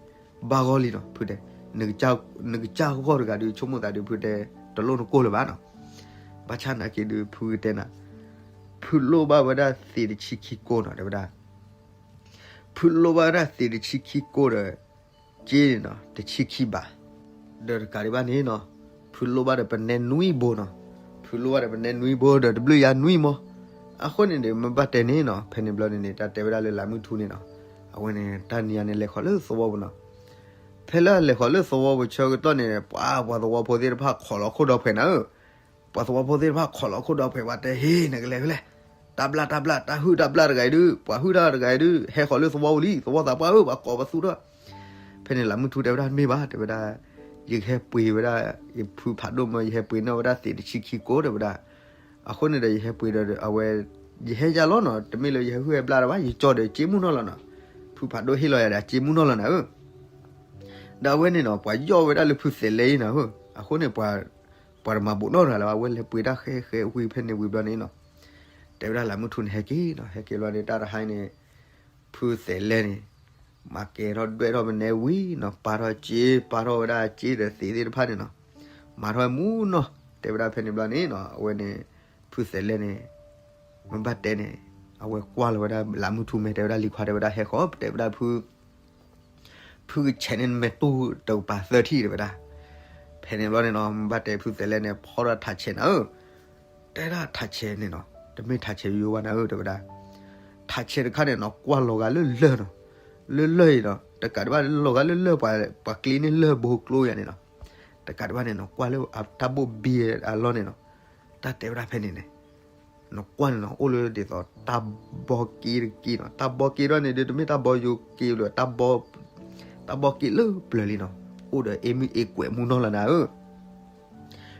ဘၣ်ဂီၢ်လံနီၤ ဖုတဲ, နကစၢ်ဂီၢ်တဂၤဒုး ဆိကမိၣ်သးဒုး ဖုတဲ တလိၣ်နကိၢ်လၢၤဘၣ်နီၤ, ဘၣ်ဆၣ်နာ်က့ဒုး ဖုကတဲနၤ, ဖုလိၣ်ဘၣ်ဝဲဒၣ်သ့းတဆံခံကိၢ်နီၤ တဲဝဲဒၣ် ဖုလိၣ်ဘၣ်ဝဲဒၣ်သ့းတဆံခံကိၢ်ဒီး က့န့ၣ်နီၤ တဆံခံဘး, ဒီးတကးဒံးဘၣ်န့ၣ်နီၤ ဖုလိၣ်ဘၣ်ဒီးပနဲနွံဘိနီၤ, ဖုလိၣ်ဘၣ်ဒီးပနဲနွံဘိဒီးတဘျုးယၤနွံမီ, အဃိန့ၣ်ဒီး မ့ၢ်ဘၣ်တဲန့ၣ်နီၤ ဖဲန့ၣ်ဘျီန့ၣ်န့ၣ် တၢ်တဲဝဲဒၣ်လၢလၢမုၢ်ထူန့ၣ်နီၤ, အဝဲန့ၣ် တၢ်နံၤညါန့ၣ် လဲၤဃီၤလၢသဝီပူၤနီၤ, ဖဲလၢလဲၤဃီၤလၢသဝီပူၤဆၢကတီၢ်န့ၣ် ပှၤ ပှၤသဝီဖိသ့ၣ်တဖၣ်ခိးလီၤခိၣ်ဒီးဖှဲးနၤဧၢ ပှၤသဝီဖိသ့ၣ်တဖၣ်ခိးလီၤခိၣ်ဒီးဖှဲး ပှၤတဲ ဟ့ၣ် နကလဲၤဖဲလဲၣ်, တၢ်ဘျၣ်တၢ်ဘျၣ် တၢ်ဟုၣ်တၢ်ဘျၣ်တဂၤအံၤဒုး ပှၤဟုၣ်တၢ်တဂၤအံၤဒုး ဟဲဃီၤလၢသဝီပူၤလံ သဝီသးပှၢ်ဧၢ ပှၤကိးပသူထီၣ်, ဖဲန့ၣ်လၢမုၢ်ထူတဲဝဲဒၣ် တမ့ၢ်ဘၣ် တဲဝဲဒၣ်, ယကဟဲပှ့ၤဝဲဒၣ် ယဖုဖးဒိၣ်မၢ ယဟဲပှ့ၤန့ၢ်ဝဲဒၣ်သ့းတဆံခံကိၢ် တဲဝဲဒၣ်, အဃိန့ၣ်ဒီး ယဟဲပှ့ၤဒီးအဝဲ ယဟဲယၤလီၤနီၤ တမ့ၢ်လၢယဟဲဟုၣ်ဟဲဘျၣ်တၢ်ဘၣ် ယကၠီဒီးစ့မုၢ်နီၢ်လီၤနီၤ, ဖုဖးဒိၣ်ဟ့ၣ်လီၤယၤဒီးစ့မုၢ်နီၢ်လီၤနၤဧၢ ဒီးအဝဲန့ၣ်နီၤ ပှၤယီၢ်ဝဲဒၣ်လၢဖုသဲးလဲၣ်အံၤနၤဧၢ, အဃိန့ၣ် ပှၤတမၤဘူးနီတဂၤလၢၤဘၣ် အဝဲလဲၤပှ့ၤတၢ်ဃဲဃဲဝံၤဖဲန့ၣ်ဝံၤဘျီန့ၣ်နီၤ, တဲဝဲဒၣ်လၢမုၢ်ထူန့ၣ်ဟဲက့ၤနီၤ ဟဲက့ၤဘျီန့ၣ် တၢ်တဟါအံၤန့ၣ် ဖုသဲးလဲၣ်န့ၣ် မၤကဲထီၣ်ဒွဲၣ်ထီၣ်ပနဲဝံၤနီၤ ပာ်ထီၣ်စ့ ပာ်ထီၣ်ဝဲဒၣ်စ့ဒီးသ့းသ့ၣ်တဖၣ်န့ၣ်နီၤ, မၤထီၣ်ဝဲမူနီၤ တဲဝဲဒၣ်ဖဲန့ၣ်ဘျီန့ၣ်နီၤ အဝဲန့ၣ် ဖုသဲးလဲၣ်န့ၣ် မ့ၢ်ဘၣ်တဲန့ၣ် အဝဲကွၢ်လီၤဝဲဒၣ်လၢမုၢ်ထူမဲာ် တဲဝဲဒၣ်လံၤခွါ တဲဝဲဒၣ်ဟဲဃီၤ တဲဝဲဒၣ်ဖု ဖုကဆဲးန့ၣ် နမဲာ်တူၢ်တကပၤသၢထံၣ် တဲဝဲဒၣ်, ဖဲန့ၣ်ဘျီန့ၣ်နီၤ မ့ၢ်ဘၣ်တဲဖုသဲးလဲၣ်န့ၣ် ဖီၣ်ဒီးထးဆဲးနၤဧၢ, တဲဒၣ်ထးဆဲးန့ၣ်နီၤ တမ့ၢ်ထးဆဲးယိယိဘၣ်နၤဧၢ တဲဝဲဒၣ်, ထးဆဲးတခါန့ၣ်နီၤ ကွၢ်လီၤဂာ်လၢလၢၢ်နီၤ, လၢလၢၢ်အံၤနီၤ တကးဒံးဘၣ်လီၤဂာ်လၢလၢၢ်ပှၤကျ့န့ၣ်လၢၢ်ဘိကျိယၤန့ၣ်နီၤ, တကးဒံးဘၣ်န့ၣ်နီၤ ကွၢ်လၢတၢ်ဘိၣ်ဘံအလီၢ်န့ၣ်နီၤ, တၢ်တဲဝဲဒၣ်ဖဲန့ၣ်န့ၣ် နကွၢ်န့ၣ်နီၤ အိၣ်လၢဒ်သိးတၢ်ဘီက့တက့နီၤ, တၢ်ဘီက့ဒီးန့ၣ်ဒုး တမ့ၢ်တၢ်ဘီယိၤက့လၢၤ, တၢ်ဘီက့လၢပျၢၤလံနီၤ, အိၣ်ဒီးအ့မုၢ်အ့ကွဲးမူနီၢ်လၢနၤဧၢ.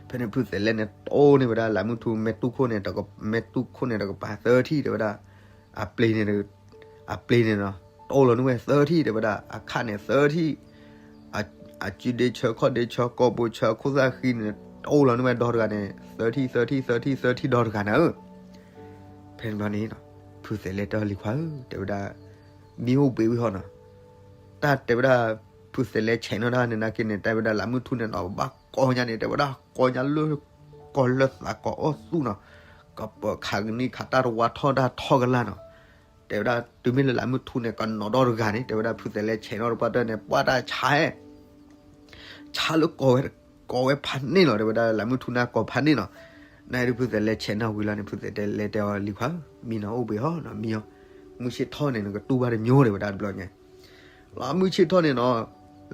ဖဲန့ၣ်ဖုသဲးလဲန့ၣ် တိၢ်န့ၢ်ဝဲဒၣ်လးမုၢ်ထူ မဲာ်တူၢ်ခိၣ်န့ၣ်, မဲာ်တူၢ်ခိၣ်န့ၣ်တကပၤသၢထံၣ်တဲဝဲဒၣ်, အပျ့ၤန့ၣ်, အပျ့ၤန့ၣ်နီၤ တိၢ်လီၤန့ၢ်ဝဲသၢထံၣ်တဲဝဲဒၣ်, အခၣ်န့ၣ်သၢထံၣ်, အစုဒ့ဆၢခီၣ်ဒ့ဆၢကီၢ်ဘိဆၢအခိၣ်သၣ်ဃံန့ၣ် တိၢ်လီၤန့ၢ်ဝဲဒီတဂၤန့ၣ် သၢထံၣ်သၢထံၣ်သၢထံၣ်သၢထံၣ်ဒီတဂၤနၤဧၢ. ဖဲန့ၣ်ဘျီန့ၣ် ဖုသဲးလဲတဲအီၤလံၤခွါဧၢ တဲဝဲဒၣ်, မ့ၢ်အိၣ်ဘှံးဝံၤဟီနီၤ, တၢ်တဲဝဲဒၣ် ဖုသဲးလဲဆဲးနီၣ်တၢ်န့ၣ်နာ်က့န့ၣ် တဲဝဲဒၣ်လးမုၢ်ထူန့ၣ်နီၤ ဘၣ်ကီညါန့ၣ် တဲဝဲဒၣ်ကီညါလၢ ကီၤလၢသးကီၤအီၣ်သူၣ်နီၤ, ကပၢၤခးကနံၣ်ခးတၢ်တဝါထီၣ်တၢ်ထီကလၢ်နီၤ, တဲဝဲဒၣ်တုၤမ့ၢ်လၢလးမုၢ်ထူန့ၣ် ကနီၤဒီတဂၤန့ၣ် တဲဝဲဒၣ်ဖုသဲးလဲဆဲးနီၣ်တပှၢ်တၢၢ်န့ၣ် ပှၢ်တၢ်ဆါ ဆါလၢကီၤဝဲဖးန့ၣ်လီၤ တဲဝဲဒၣ်လးမုၢ်ထူန့ၣ်ကီၤဖးန့ၣ်နီၤ. နဒုးဖုသဲးလဲဆဲးနီၣ်ဝံၤလီၤန့ၣ် ဖုသဲးလဲတဲအီၤလံၤခွါဧၢ မံနီၤ အိၣ်ဘှံးဟီနီၤ မံအီၤ, မုၢ်ဆ့ၣ်ထီၣ်န့ၣ် နကတူၢ်ဘၣ်တမံၤ တဲဝဲဒၣ်တဘျီညါ, လၢမုၢ်ဆ့ၣ်ထီၣ်န့ၣ်နီၤ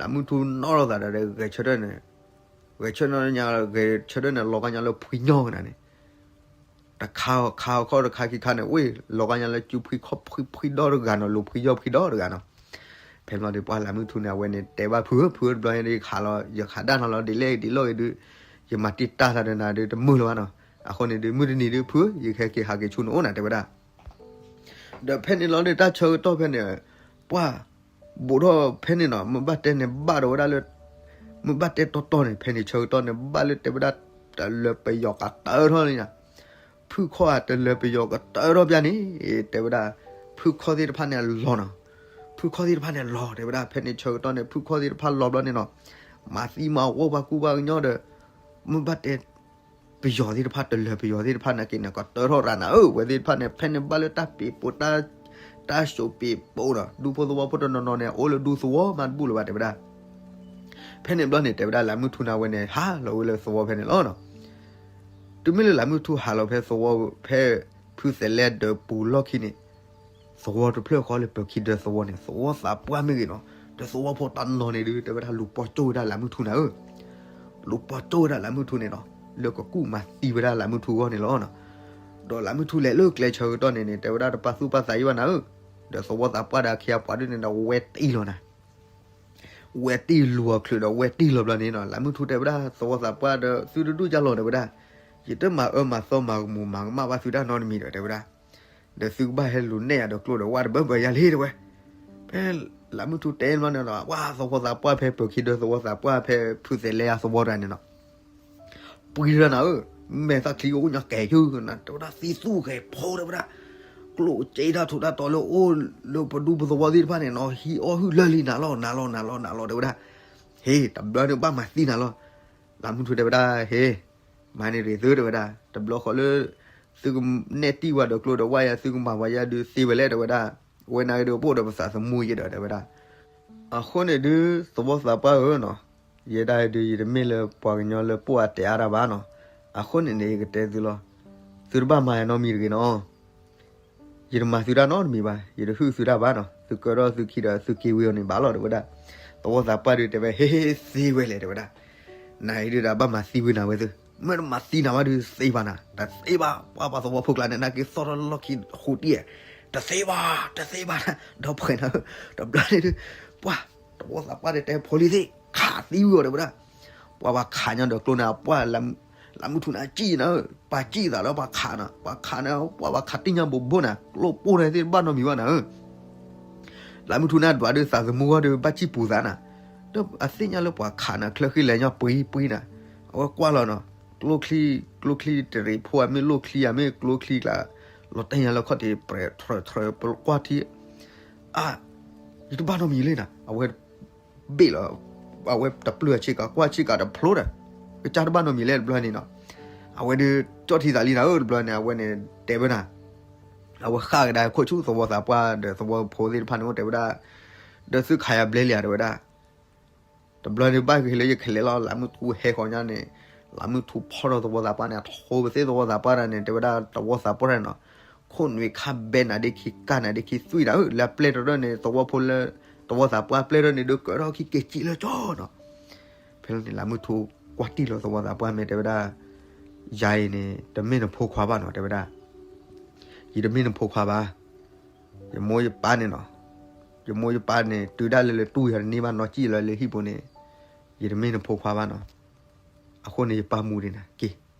လးမုၢ်ထူနီၣ်ထီၣ်သးဒီးဂဲၤဆၢထၢၣ်န့ၣ်, ဂဲၤဆၢထၢၣ်ညါ ဂဲၤဆၢထၢၣ်န့ၣ် လီၤကါညါလၢဖှံညီကနၤန့ၣ် တခါခါခီတခါခံခါန့ၣ် ဝ့ၢ်လီၤကါညါလၢစုဖှံခီၣ်ဖှံဖှံဒီတဂၤနီၤ လူၤဖှံယီၢ်ဖှံဒီတဂၤနီၤ. ဖဲဘျီဒုးပှၢ်လးမုၢ်ထူန့ၣ် အဝဲန့ၣ်တဲဘၣ်ဖုဧၢ ဖုဧၢ တဘျီညါဒုးယခးလီၤ ယခးဒၣ်နၤလီၤ ဒ်လဲၣ်ဒ်လဲၣ်ဂ့ၤဒုး ယမၤတံာ်တာ်သးဒီးနၤဒုးတမုာ်လၢၤဘၣ်နီၤ. အဃိန့ၣ်ဒုး မုၢ်တနံၤဒုးဖုဧၢ ယကဟဲက့ၤဟးက့ၤဆူနအိၣ်နၤ တဲဝဲဒၣ် ဒီးဖဲန့ၣ်လီၤဒီးတၢ်ဆၢကတီၢ်ဖဲန့ၣ် ပှၢ် ဘူးထီၣ်ဖဲန့ၣ်နီၤ မုၢ်ဘၣ်တဲန့ၣ်ဘၣ်ဒီးဝဲဒၣ်လၢ မုၢ်ဘၣ်တဲတီတီန့ၣ် ဖဲန့ၣ်ဆၢကတီၢ်န့ၣ် ဘၣ်လၢတဲဝဲဒၣ် တလၢၤပယီၤကတၢၢ်ထီၣ်လံနီၤ. ဖုၣ်ခီၣ်ဧါ တလၢၤပယီၤကတၢၢ်ထီၣ်ပျၢ်န့ၣ် တဲဝဲဒၣ် ဖုၣ်ခီၣ်သ့ၣ်တဖၣ်န့ၣ်အလီၤနီၤ. ဖုၣ်ခီၣ်သ့ၣ်တဖၣ်န့ၣ်လီၤ တဲဝဲဒၣ် ဖဲန့ၣ်ဆၢကတီၢ်န့ၣ် ဖုၣ်ခီၣ်သ့ၣ်တဖၣ်လီၤဘျီန့ၣ်နီၤ မၤသံမၤဝီပှၤကူပှၤကညီဒီး မုၢ်ဘၣ်တဲ ပယီၤသ့ၣ်တဖၣ် တလၢၤပယီၤသ့ၣ်တဖၣ်နာ်က့န့ၣ် ကတၢၢ်ထီၣ်ရၤနၤဧၢ ဝဲသ့ၣ်တဖၣ်န့ၣ် ဖဲန့ၣ်ဘၣ်လၢတၢ်ပ့ၤပိာ် တၢ် တၢ်စိးပ့ၤပိာ်ဒီး ဒူဖိသဝီဖိတနီၤနီၤန့ၣ် အိၣ်လၢဒူသဝီမးတဘူၣ်လၢၤဘၣ် တဲဝဲဒၣ်. ဖဲန့ၣ်ဘျီန့ၣ် တဲဝဲဒၣ်လးမုၢ်ထူန့ၣ် အဝဲန့ၣ် ဟးလီၤဝဲလၢသဝီဖဲန့ၣ်လီၤ. တုၤမ့ၢ်လၢလးမုၢ်ထူဟးလီၤဖဲသဝီ ဖဲဖုသဲးလဲဒၢးပူၤလီၢ်ခံန့ၣ် သဝီတဖျၢၣ်ဃီလၢပၢၤခံဒၢသဝီန့ၣ် သဝီသးပှၢ်မ့ၢ်ဂ့ၤနီၤ ဒီးသဝီဖိတနီၤန့ၣ်ဒုး တဲဝဲဒၣ်လူၤပိာ်ကၠိဝဲဒၣ်လးမုၢ်ထူန့ၣ်ဧၢ လူၤပိာ်ကၠိဝဲဒၣ်လးမုၢ်ထူန့ၣ်နီၤ လၢကကူၣ်မၤသံဝဲဒၣ်လးမုၢ်ထူအဂီၢ်န့ၣ်လီၤ. ဒီးလးမုၢ်ထူလဲၤလၢကျဲဆၢကတီၢ်န့ၣ်န့ၣ် တဲဝဲဒၣ်တပာ်သူၣ်ပာ်သးယံာ်ဘၣ်နၤဧၢ, ဒီးသဝီသးပှၢ်ဒီးအခ့အပှၤဒ်န့ၣ်ဒီးဝဲတံၢ်လီၤနၤ ဝဲတံၢ်လူၤအီၤချုးဒီးဝဲတံၢ်လီၤဘျီန့ၣ်နီၤ လးမုၢ်ထူတဲဝဲဒၣ်သဝီသးပှၢ်ဒီး သုတဒူၣ်ကၢ်လီၤ တဲဝဲဒၣ်, ယတမၤအၢမၤသီမၤကမူးမၤကမၣ်ဘၣ်သုတၢ်နီတမံၤဒီး တဲဝဲဒၣ်, ဒီးသုကဘၣ်ဟဲလူၤနဲၣ်ယၤဒီးကျိဒီးဝၣ်တဘၢဘၢယၤလံ တဲဝဲ. ဖဲလးမုၢ်ထူတဲဘျီန့ၣ်ဒီး ဝဲသဝီသးပှၢ်ဖဲပၢၤခံဒၢသဝီသးပှၢ်ဖဲဖုသဲးလဲအသဝီတဂၤန့ၣ်နီၤ ပှံၤတၢ်နၤဧၢ, မဲာ်သၣ်ချံအိၣ်ညါကဲၤယုၢ်နၤ တဲဝဲဒၣ် သံသူၣ်ဂဲၤဖိ တဲဝဲဒၣ်, ကျိၣ်စ့တၢ်ထူးတၢ်တီၤလၢအိၣ်လၢပဒူပသဝီသ့ၣ်တဖၣ်န့ၣ်နီၤ ဟံးအီၣ်ဟုၣ်လၢာ်လံနၤလီၤ နၤလီၤ နၤလီၤ နၤလီၤ တဲဝဲဒၣ်. ဟ့ၣ် တဘျီန့ၣ်ဘၣ်မၤသံနၤလီၤ. လးမုၢ်ထူတဲဝဲဒၣ် ဟ့ၣ် မၤန့ၢ်ရ့ၣ်သု တဲဝဲဒၣ်, တဘျီဃီလၢ သုကနဲၣ်တံၢ်ဝဲဒီးကျိဒီးဝၣ်ယၤ သုကမၤဝဲယၤဒုးသ့ဝဲလဲၣ် တဲဝဲဒၣ်. ဝဲန့ၣ်က့ၤဒီးပအိၣ်ဒီးပသးသမူယဲဒီး တဲဝဲဒၣ်. အဃိန့ၣ်ဒုး သဝီသးပှၢ်ဧၢနီၤ, ယဲဒၣ်ဒုး ယတမ့ၢ်လၢပှၤကညီလၢပှိၢ်အတဲအါတၢ်ဘၣ်နီၤ. အဃိန့ၣ်န့ၣ် ယကတဲသုလီၤ. သုတဘၣ်မၤနီတမံၤတဂ့ၤနီၤ. ယတမၤသုတၢ်နီတမံၤဘၣ်, ယတဟုၣ်သုတၢ်ဘၣ်နီၤ. သုကၢထီၣ်သုခံဒီးသုက့ၤဝံၤအီၤန့ၣ်ဘၣ်လီၤ တဲဝဲဒၣ်. သဝီသးပှၢ်ဒုးတဲဝဲ ဟ့ၣ် ဟ့ၣ် သ့ဝဲလဲၣ် တဲဝဲဒၣ်. နၤအံၤဒုးဒီးဘၣ်မၤသံဝံၤနၤဝဲသု, မ့ၢ်တမၤသံနၤဘၣ်ဒုးသ့ဘၣ်နၤ, တသ့ဘၣ်. ပှၤပှၤသဝီဖိကျါန့ၣ် နာ်က့ၤသီၣ်ထီၣ်လီၢ်ခံဃူတံၢ်ဧါ, တသ့ဘၣ် တသ့ဘၣ်နၤ, ဒီးပှဲၤနၤဧၢ, တဘျီန့ၣ်ဒုး ပှၤ သဝီသးပှၢ်ဒုးတဲဖိလံၤသ့ၣ် ခးသံဝံၤအီၤ တဲဝဲဒၣ်. ပှၤပှၤခးညါဒီးကျိန့ၣ် ပှၤ လးမုၢ်ထူန့ၣ် အစံၣ်နၤဧၢ, ပှၤစံၣ်သးလၢပှၤခးနၤ, ပှၤခးန့ၣ် ပှၤပှၤခးတံၢ်ညါဘိးဘိၣ်နၤ, ကျိပိၢ်န့ၣ်သ့ၣ်တဘၣ်နီတမံၤဘၣ်နၤဧၢ. လးမုၢ်ထူန့ၣ်ဒွးဒုးသးသမူဂီၢ်ဒုး ဘၣ်စံၣ်ပူၤသးနၤ, ဒီးအသ့ၣ်ညါလၢပှၤခးနၤ ချၢဃံလဲၤညီပှံၤပှံၤနၤ, အဝဲကွၢ်လီၤနီၤ, ကျိချံ, ကျိချံတရံးဖိဧါ မ့ၢ်လိၣ်ချံဧါ မ့ၢ်ကျိချံကျါ, လီၤတဲာ်ညါလၢခီၣ်ထံး ပြဲးထြဲးထြဲး ပကွၢ်ထံ အါ, ယတဘၣ်နီတမံၤလံနၤ, အဝဲ ဘ့ၣ်လီၤ, အဝဲတပျုၢ်အဆ့ကၤ ကွၢ်ဆ့ကၤတဖျိဒီး, ကစၢ်တဘၣ်နီတမံၤလဲၣ်တဘျီန့ၣ်နီၤ, အဝဲဒုးကၠီၣ်ထံသးလံနၤဧၢ တဘျီန့ၣ် အဝဲန့ၣ်တဲဘၣ်နၤ, အဝဲဃၣ်ကဒါခိၣ်ဆူသဝီသးပှၢ်ဒီးသဝီဖိသ့ၣ်တဖၣ်န့ၣ် အိၣ်တဲဝဲဒၣ်, ဒီးသုခးယၤဘျဲလံဧါ တဲဝဲဒၣ်. တဘျီန့ၣ်ဘၣ်ဂ့ၤလၢယခဲလဲၣ်လီၤ လးမုၢ်ထူဟဲဃီၤညါန့ၣ်, လးမုၢ်ထူဖီၣ်ထီၣ်သဝီသးပှၢ်န့ၣ် အထိပသ့ၣ်သဝီသးပှၢ်တၢ်န့ၣ် တဲဝဲဒၣ်သဝီသးပှၢ်တၢ်န့ၣ်နီၤ, ခိၣ်နွံခါဘဲနၤဒ့ခံ ကၢ်နၤဒ့ခံသွံၣ်နၤဧၢ, လၢအပျဲၢ်တရၢၢ်န့ၣ် သဝီဖိလၢ သဝီသးပှၢ်ပျဲၢ်ထီၣ်န့ၣ်ဒုး ကၢးထီၣ်ခံက့ၤစံၣ်လၢကၠီနီၤ. ဖဲန့ၣ်လၢမုၢ်ထူၣ်ကွၢ်တံၢ်လီၤသဝီသးပှၢ်မဲာ် တဲဝဲဒၣ်, ယၤအံၤန့ၣ် တမ့ၢ်နဖိခွါဘၣ်နီၤ တဲဝဲဒၣ်, ယတမ့ၢ်နဖိခွါဘၣ်. ယမိၢ်ယပၢ်န့ၣ်နီၤ, ယမိၢ်ယပၢ်န့ၣ် တုၤဒၣ်လဲာ်လၢတူၢ်ယၤတန့ၢ်ဘၣ်နီၢ်စံၣ်လီၤလၢဟံၣ်ပူၤန့ၣ်, ယတမ့ၢ်နဖိခွါဘၣ်နီၤ. အဃိန့ၣ် ယပာ်မူဒံးနၤ, က့ၤ,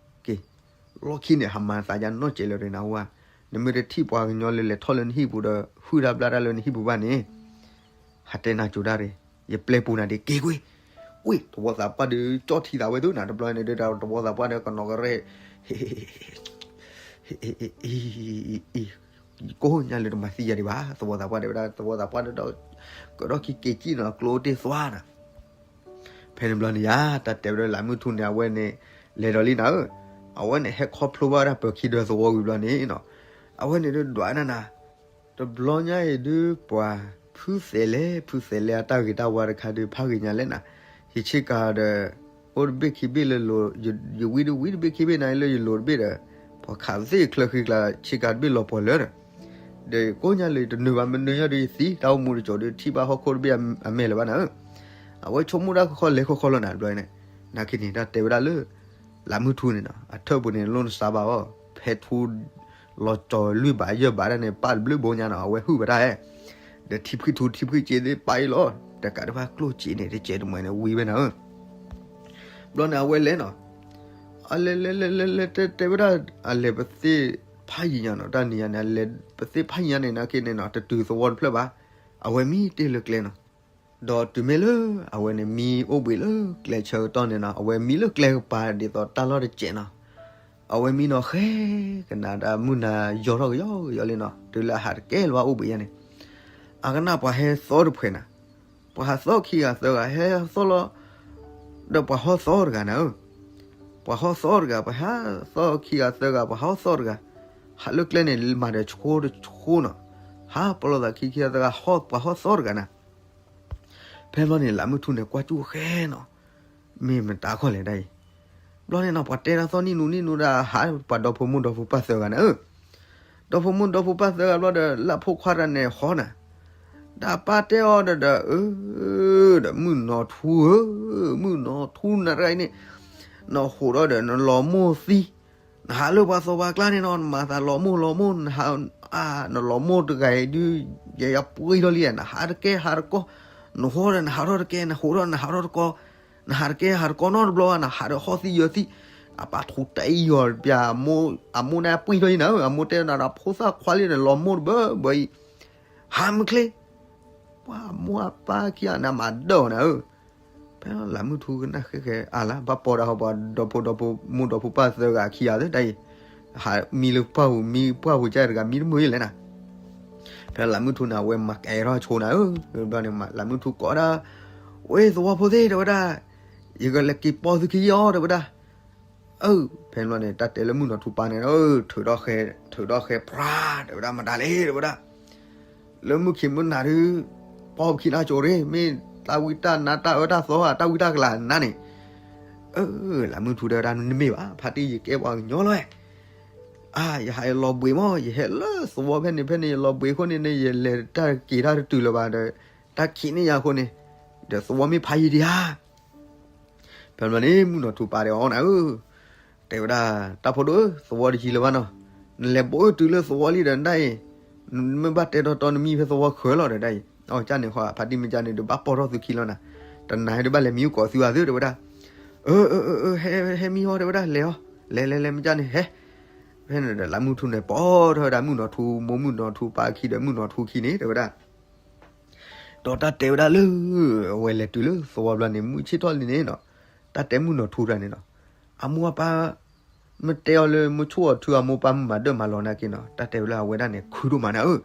က့ၤ, လီၢ်ခံန့ၣ် ဟးမၤသးယါနီၢ်စဲးလၢၤဒံးနၤဝဲ, နမ့ၢ်တထံၣ်ပှၤကညီလၢလဲၤထီၣ်လၢနဟံၣ်ပူၤဒီး ဟုၣ်တၢ်ဘျၣ်တၢ်လၢနဟံၣ်ပူၤဘၣ်န့ၣ်, ဟးတဲနၤကၠိၤဒၣ်ရ့ၣ်, ယပျဲပူၤနၤဒံး က့ၤကွံာ်. ဝ့ၢ် သဝီသးပှၢ်ဒုး ကၠီၣ်ထံသးဝဲသုနၤ တဘျီန့ၣ်ဒုး သဝီသးပှၢ်ဒီးကနီၤကရဲၣ် ကိးညါလၢတမၤသံယၤဒံးဘၣ် သဝီသးပှၢ် တဲဝဲဒၣ် သဝီသးပှၢ်ဒီး ကၢးထီၣ်ခံက့ၤစံၣ်နီၤ ကျိတ့ၢ်သွါနၤ. ဖဲန့ၣ်ဘျီန့ၣ်ယါ တၢ်တဲဝဲဒၣ်လၢမုၢ်ထူၣ်န့ၣ် အဝဲန့ၣ် လဲၤဒီးလံနၤဧၢ, အဝဲန့ၣ်ဟဲခီဖျိဘၣ်ဝဲဒၣ်ပၢၤခံဒၢသဝီဝံၤဘျီန့ၣ်နီၤ, အဝဲန့ၣ်ဒုးဒွးနၤနၤ, တဘျီညါအံၤဒုး ပှၤဖုသဲးလဲၣ် ဖုသဲးလဲၣ်အတၢ်ဂ့ၤတၢ်ဝါတခါဒုး ဖးဂ့ၤညါလဲၣ်နၤ, ယဆ့ကၤဒီး အိၣ်တဘ့ၣ်ခံဘ့ၣ်လၢလိၤ, ယဝံတဝံတဘ့ၣ်ခံဘ့ၣ်နၤလၢယလိၤတဘ့ၣ်ဒီး ပှၤခးသ့ၣ်ချၢဃံကျါ ဆ့ကၤတဘ့ၣ်လီၤပှီၢ်လၢဒီး, ဒီးကိးညါလၢတနုာ်ဘၣ် မနုၤညါဒီးယသံ တၢ်အိၣ်မူတစိၤဒီး ထံၣ်ဘၣ်ဟီၣ်ခိၣ်တဘ့ၣ်အမဲာ်လၢၤဘၣ်နၤဧၢ, အဝဲဆိကမိၣ်တၢ်ခီခီလဲၤခီခီလီၤနၤ တဘျီန့ၣ်, နာ်က့န့ၣ် တၢ်တဲဝဲဒၣ်လၢ လးမုၢ်ထူန့ၣ်နီၤ အထၢၣ်ပူၤန့ၣ် လိၣ်နစါဘၣ်အီၤ ဖဲထူ လီၤကၠီၤလွံၢ်ဘးယဲၢ်ဘးဒၣ်န့ၣ် ပာ်တဘျုးဘိညါနီၤ အဝဲဟုၣ်ဝဲဒၣ်ဧဲ, ဒီးထံဖှံၣ်ထူထံဖှံၣ်စ့သ့ၣ်ပာ်အံၤလီၤ, တကးဒံးဘၣ်ကျိၣ်စ့န့ၣ် တစဲးတမှဲၤန့ၣ် ဝံၤဝဲနၤဧၢ, ဘျီန့ၣ် အဝဲလဲၤနီၤ, အလဲၤလဲၤလဲၤလဲၤလဲၤတဲဝဲဒၣ် အလဲၤပသ့ၣ်ဖးယံၤညါနီၤ တၢ်နံၤညါန့ၣ် အလဲၤပသ့ၣ်ဖးယံၤညါန့ၣ် နာ်က့န့ၣ်နီၤ တတုၤသဝီတဖျၢၣ်ဘၣ်, အဝဲမံတ့ၢ်လၢကျဲနီၤ ဒီးတုၤမ့ၢ်လၢ အဝဲန့ၣ်မံအိၣ်ဘှံးလၢကျဲဆၢကတီၢ်န့ၣ်နီၤ အဝဲမံလၢကျဲကပၤဒ်သိးတၢ်လီၢ်တစဲးနီၤ, အဝဲမံနီၤဃဲ ကနၣ်တၢ်မုၢ်နၤယီၤထီၣ်ကယီကယီလံနီၤ တုၤလၢအဟးတကဲလၢၤဘၣ်အိၣ်ဘှံးယါန့ၣ်, အကနၣ်ပှၤဟဲသီတဖှဲးနၤ, ပှၤဟးသီခံဂၤသၢဂၤ ဟဲသီလီၤ, ဒီးပှၤဟီၣ်သီတဂၤနၤဧၢ, ပှၤဟီၣ်သီတဂၤ ပှၤဟးသီခံဂၤသၢဂၤ ပှၤဟီၣ်သီတဂၤ, ဟးလၢကျဲန့ၣ် မၤဒီးဆှိတဆှိနီၤ, ဟးပလီၢ်သးခံခံဂၤသၢဂၤ ဟီၣ်ပှၤဟီၣ်သီတဂၤနၤ ဖဲဘျီန့ၣ် လးမုၢ်ထူန့ၣ် ကွၢ်ကၠူၣ်ဃဲနီၤ, မ့ၢ်မတၤခီလဲၣ်ဒ်အံၤ, ဘျီန့ၣ်နီၤ ပှၤတဲတၢ်သီၣ်နံၣ်နူနံၣ်နူဒၣ် ဟးပှၤဒီဖိမိၢ်ဒီဖိပၢ်သၢဂၤနၤဧၢ, ဒီဖိမိၢ်ဒီဖိပၢ်သၢဂၤဘျီဒီး လၢဖိခွါတဂၤန့ၣ်ဟီနၤ, ဒီးပၢ်တဲအီၤဒီး ဒီး အၢ ဒီးမုၢ်နီၢ်ထူဧၢ, မုၢ်နီၢ်ထူနၤတဂၤအံၤန့ၣ်, နဟးထီၣ်ဒီးနလီၤမိၢ်သံ, နဟးလၢပှၤသီပှၤကျါန့ၣ်နီၤ နမၤသးလီၤမိၢ်လီၤမိၢ် နဟး နလီၤမိၢ်တဂၤအံၤဒုး ယဲယပှံၢ်ထီၣ်လံ နဟးတကဲဟးတကီ, နဟီဒီးနဟးထီၣ်တကဲ နဟးထီၣ်နဟးထီၣ်တကီ, နဟးတကဲဟးတကီနီတဘျီဘၣ် နဟးဒီးဟီၣ်သံယၢၤသံ, အပၢ်ထူးတၢ်အံၤယီၤပျၢ် အမိၢ်န့ၣ်ပှံၢ်ထီၣ်လံနၤဧၢ, အမိၢ်တဲနၤဒီးဖိသၣ်ခွါလံဒီး လီၤမိၢ်တဘၢဘၢအံၤ, ဟးမုၢ်ချ့, ပှၤမိၢ်အပၢ်ခံဂၤန့ၣ်မၤဒၢၣ်အီၤနၤဧၢ ဖဲလၢလးမုၢ်ထူကနၣ်ဃဲဃဲ အါလၢ ဘၣ်ပိာ်ဒၣ်ဟီပှၤဒီဖိဒီဖိမိၢ်ဒီဖိပၢ်သၢဂၤခံဂၤသ့ၣ်တၢ်အံၤ, ဟးမံလၢပှၢ်ပူၤ မံပှၢ်ပူၤကၢ်တဂၤ မံတမုာ်လဲၣ်နၤ, ဖဲလၢလးမုၢ်ထူန့ၣ် အဝဲမၤကဲထီၣ်ဆိနၤဧၢ, ဘျီန့ၣ် လးမုၢ်ထူကိးဒၣ်, ဝဲသဝီဖိသ့ၣ် တဲဝဲဒၣ်, ယကလဲၤက့ၤပိာ်သုခံအီၤ တဲဝဲဒၣ် အၢ ဖဲန့ၣ်ဘျီန့ၣ် တၢ်တဲလၢမုၢ်နီၢ်ထူပၢ်န့ၣ် ထုးထီၣ်ဃဲ ထုးထီၣ်ဃဲဖြါ တဲဝဲဒၣ် မတၤလဲၣ် တဲဝဲဒၣ်, လၢမုၢ်ခံမုၢ်နၤဒုး ပိာ်ပခံနၤကၠိရ့ မ့ၢ်တၢ်ဝံတၢ်နါတၢ်အၢတၢ်သီ တၢ်ဝံတၢ်ကလၤနၤန့ၣ်, အၢ လးမုၢ်ထူတဲဝဲဒၣ် နမ့ၢ်ဘၣ် ဖါတံၢ် ယကဲပှၤကညီလီၤ, အါ ယဟးယလီၤဘှံးမး ယဟဲလၢသဝီဖဲန့ၣ်ဖဲန့ၣ် ယလီၤဘှံးအဃိန့ၣ်န့ၣ် ယလဲၤတၢ်က့ၤတၢ်တတုၤလၢၤဘၣ်ဒီး တၢ်ခံးန့ၢ်ယၤအဃိန့ၣ်, ဒီးသဝီမ့ၢ်ဖးယံၤဒံးဧါ ဖဲန့ၣ်ဘျီန့ၣ် မုၢ်နီၢ်ထူပၢ်ဒီးအီၤနၤဧၢ, တဲဝဲဒၣ် တၢ်ဖိဒိၣ်ဧၢ သဝီတယံၤလၢၤဘၣ်နီၤ, နလဲၤဘိးအၢတုၤလၢသဝီလံဒီးဒၣ်အံၤ, နမ့ၢ်ဘၣ်တဲတီတီနမံဖဲသဝီဃၢၤလီၤဒီးဒၣ်အံၤ, အီကၢ်န့ၣ်ဃီ ဖါတံၢ်မ့ၢ်ကၢ်န့ၣ် ဒုးဘၣ်ပိာ်ထီၣ်သုခံလီၤနၤ, တနၤဒုးဘၣ်လဲၤမံအူကိးသုအသု တဲဝဲဒၣ်, အၢ အၢ အၢ ဟဲမံဟီ တဲဝဲဒၣ် လဲၤအီၤ, လဲၤလဲၤလဲၤမ့ၢ်ကၢ်န့ၣ် ဟဲ, ဖဲန့ၣ်ဒီးလးမုၢ်ထူန့ၣ် ပိာ်ထီၣ်ဝဲဒၣ်မုၢ်နီၢ်ထူ မိၢ်မုၢ်နီၢ်ထူပၢ်အခံဒီးမုၢ်နီၢ်ထူခံန့ၣ် တဲဝဲဒၣ် ဒီးတၢ်တဲဝဲဒၣ်လၢ အဝဲလဲၤတုၤလၢသဝီဘျီန့ၣ် မုၢ်ဆ့ၣ်ထီၣ်လံန့ၣ်နီၤ, တၢ်တဲမုၢ်နီၢ်ထူတဂၤန့ၣ်နီၤ, အမိၢ်အပၢ် မ့ၢ်တဲအီၤလၢမုၢ်ဆ့ၣ်အီၤထုအမိၢ်ပၢ်မုၢ်မၤဒၢၣ်မၤလီၤနာ်က့နီၤ, တၢ်တဲဝဲလၢအဝဲဒၣ်န့ၣ် ခုဒိၣ်မးနၤဧၢ,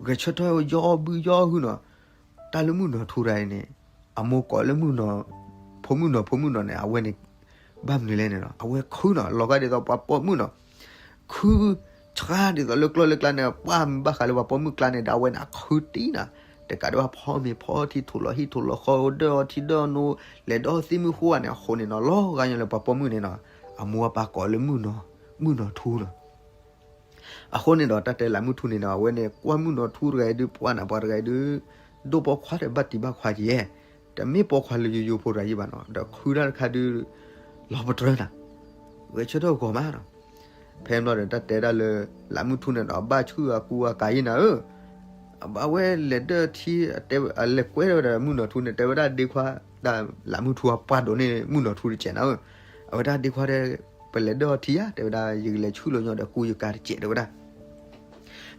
ဂဲၤဆၢထၢၣ်ယီၢ်ဘုယီၢ်ဟုနီၤ, တၢ်လၢမုၢ်နီၢ်ထူတဂၤအံၤန့ၣ် အမိၢ်ကိးလၢမုၢ်နီၢ် ဖိမုၣ်နီၢ်ဖိမုၣ်နီၢ်န့ၣ် အဝဲန့ၣ် ဘၣ်မနုၤလဲၣ်န့ၣ်နီၤ, အဝဲခုနီၤ လီၤဂာ်ဒ်သိးပှၤပိာ်မုၣ်နီၤ, ခု ဆှါဒ်သိးလၢကျိလၢကျါန့ၣ် ပှၢ်မ့ၢ်ဘၣ်ဃးလၢပှၤပိာ်မုၣ်ကျါန့ၣ်ဒီး အဝဲန့ၣ်အခုတံၢ်နၤ, တကးဒံးဘၣ်ဖီမ့ၤဖီထံ ထိၣ်လီၤဟံၣ်ထိၣ်လီၤဃီ ဒၢအီထံဒၢအနိ လဲၤဒီးသံမုၢ်ဃိဂၤန့ၣ် အဃိန့ၣ်နီၤ လီၤဂာ်ညါလၢပှၤပိာ်မုၣ်န့ၣ်နီၤ, အမိၢ်အပၢ်ကိးလၢမုၢ်နီၢ် မုၢ်နီၢ်ထူနီၤ အဃိန့ၣ်ဒီး တၢ်တဲလးမုၢ်ထူန့ၣ်ဒီး အဝဲန့ၣ် ကွၢ်မုၢ်နီၢ်ထူတဂၤအံၤဒုး ပှၢ်နၤပှၤတဂၤအံၤဒုး ဒိၣ်ပိာ်ခွါဒီးဘၣ်တံၢ်ဘၣ်ခွါကယဲၢ်, တမ့ၢ်ပိာ်ခွါလၢယိယိဖိတဂၤယံၤဘၣ်နီၤ, ဒီးခုတၢ်တခါဒုး လီၤပတြၢၤနၤ, ဂဲၤဆၢထၢၣ်ဂီၤမးနီၤ. ဖဲန့ၣ်ဘျီဒီးတၢ်တဲဒၣ်လၢ လးမုၢ်ထူန့ၣ်ဒီး ဘၣ်ဆူၣ်အကူအကၤယံၤနၤဧၢ, အဝဲလဲၤဒၢထံ အလဲၤကွဲဒီးမုၢ်နီၢ်ထူန့ၣ် တဲဝဲဒၣ်ဒ့ခွါ, လးမုၢ်ထူအပှၢ်ဒိးန့ၢ်မုၢ်နီၢ်ထူတစဲးနၤဧၢ, အဝဲဒၣ်ဒ့ခွါဒီး ပလဲၤဒၢအီထံဧါ, တဲဝဲဒၣ် ယကလဲၤဆူၣ်လီၤညီဒီးကူယကၤတစဲး တဲဝဲဒၣ်.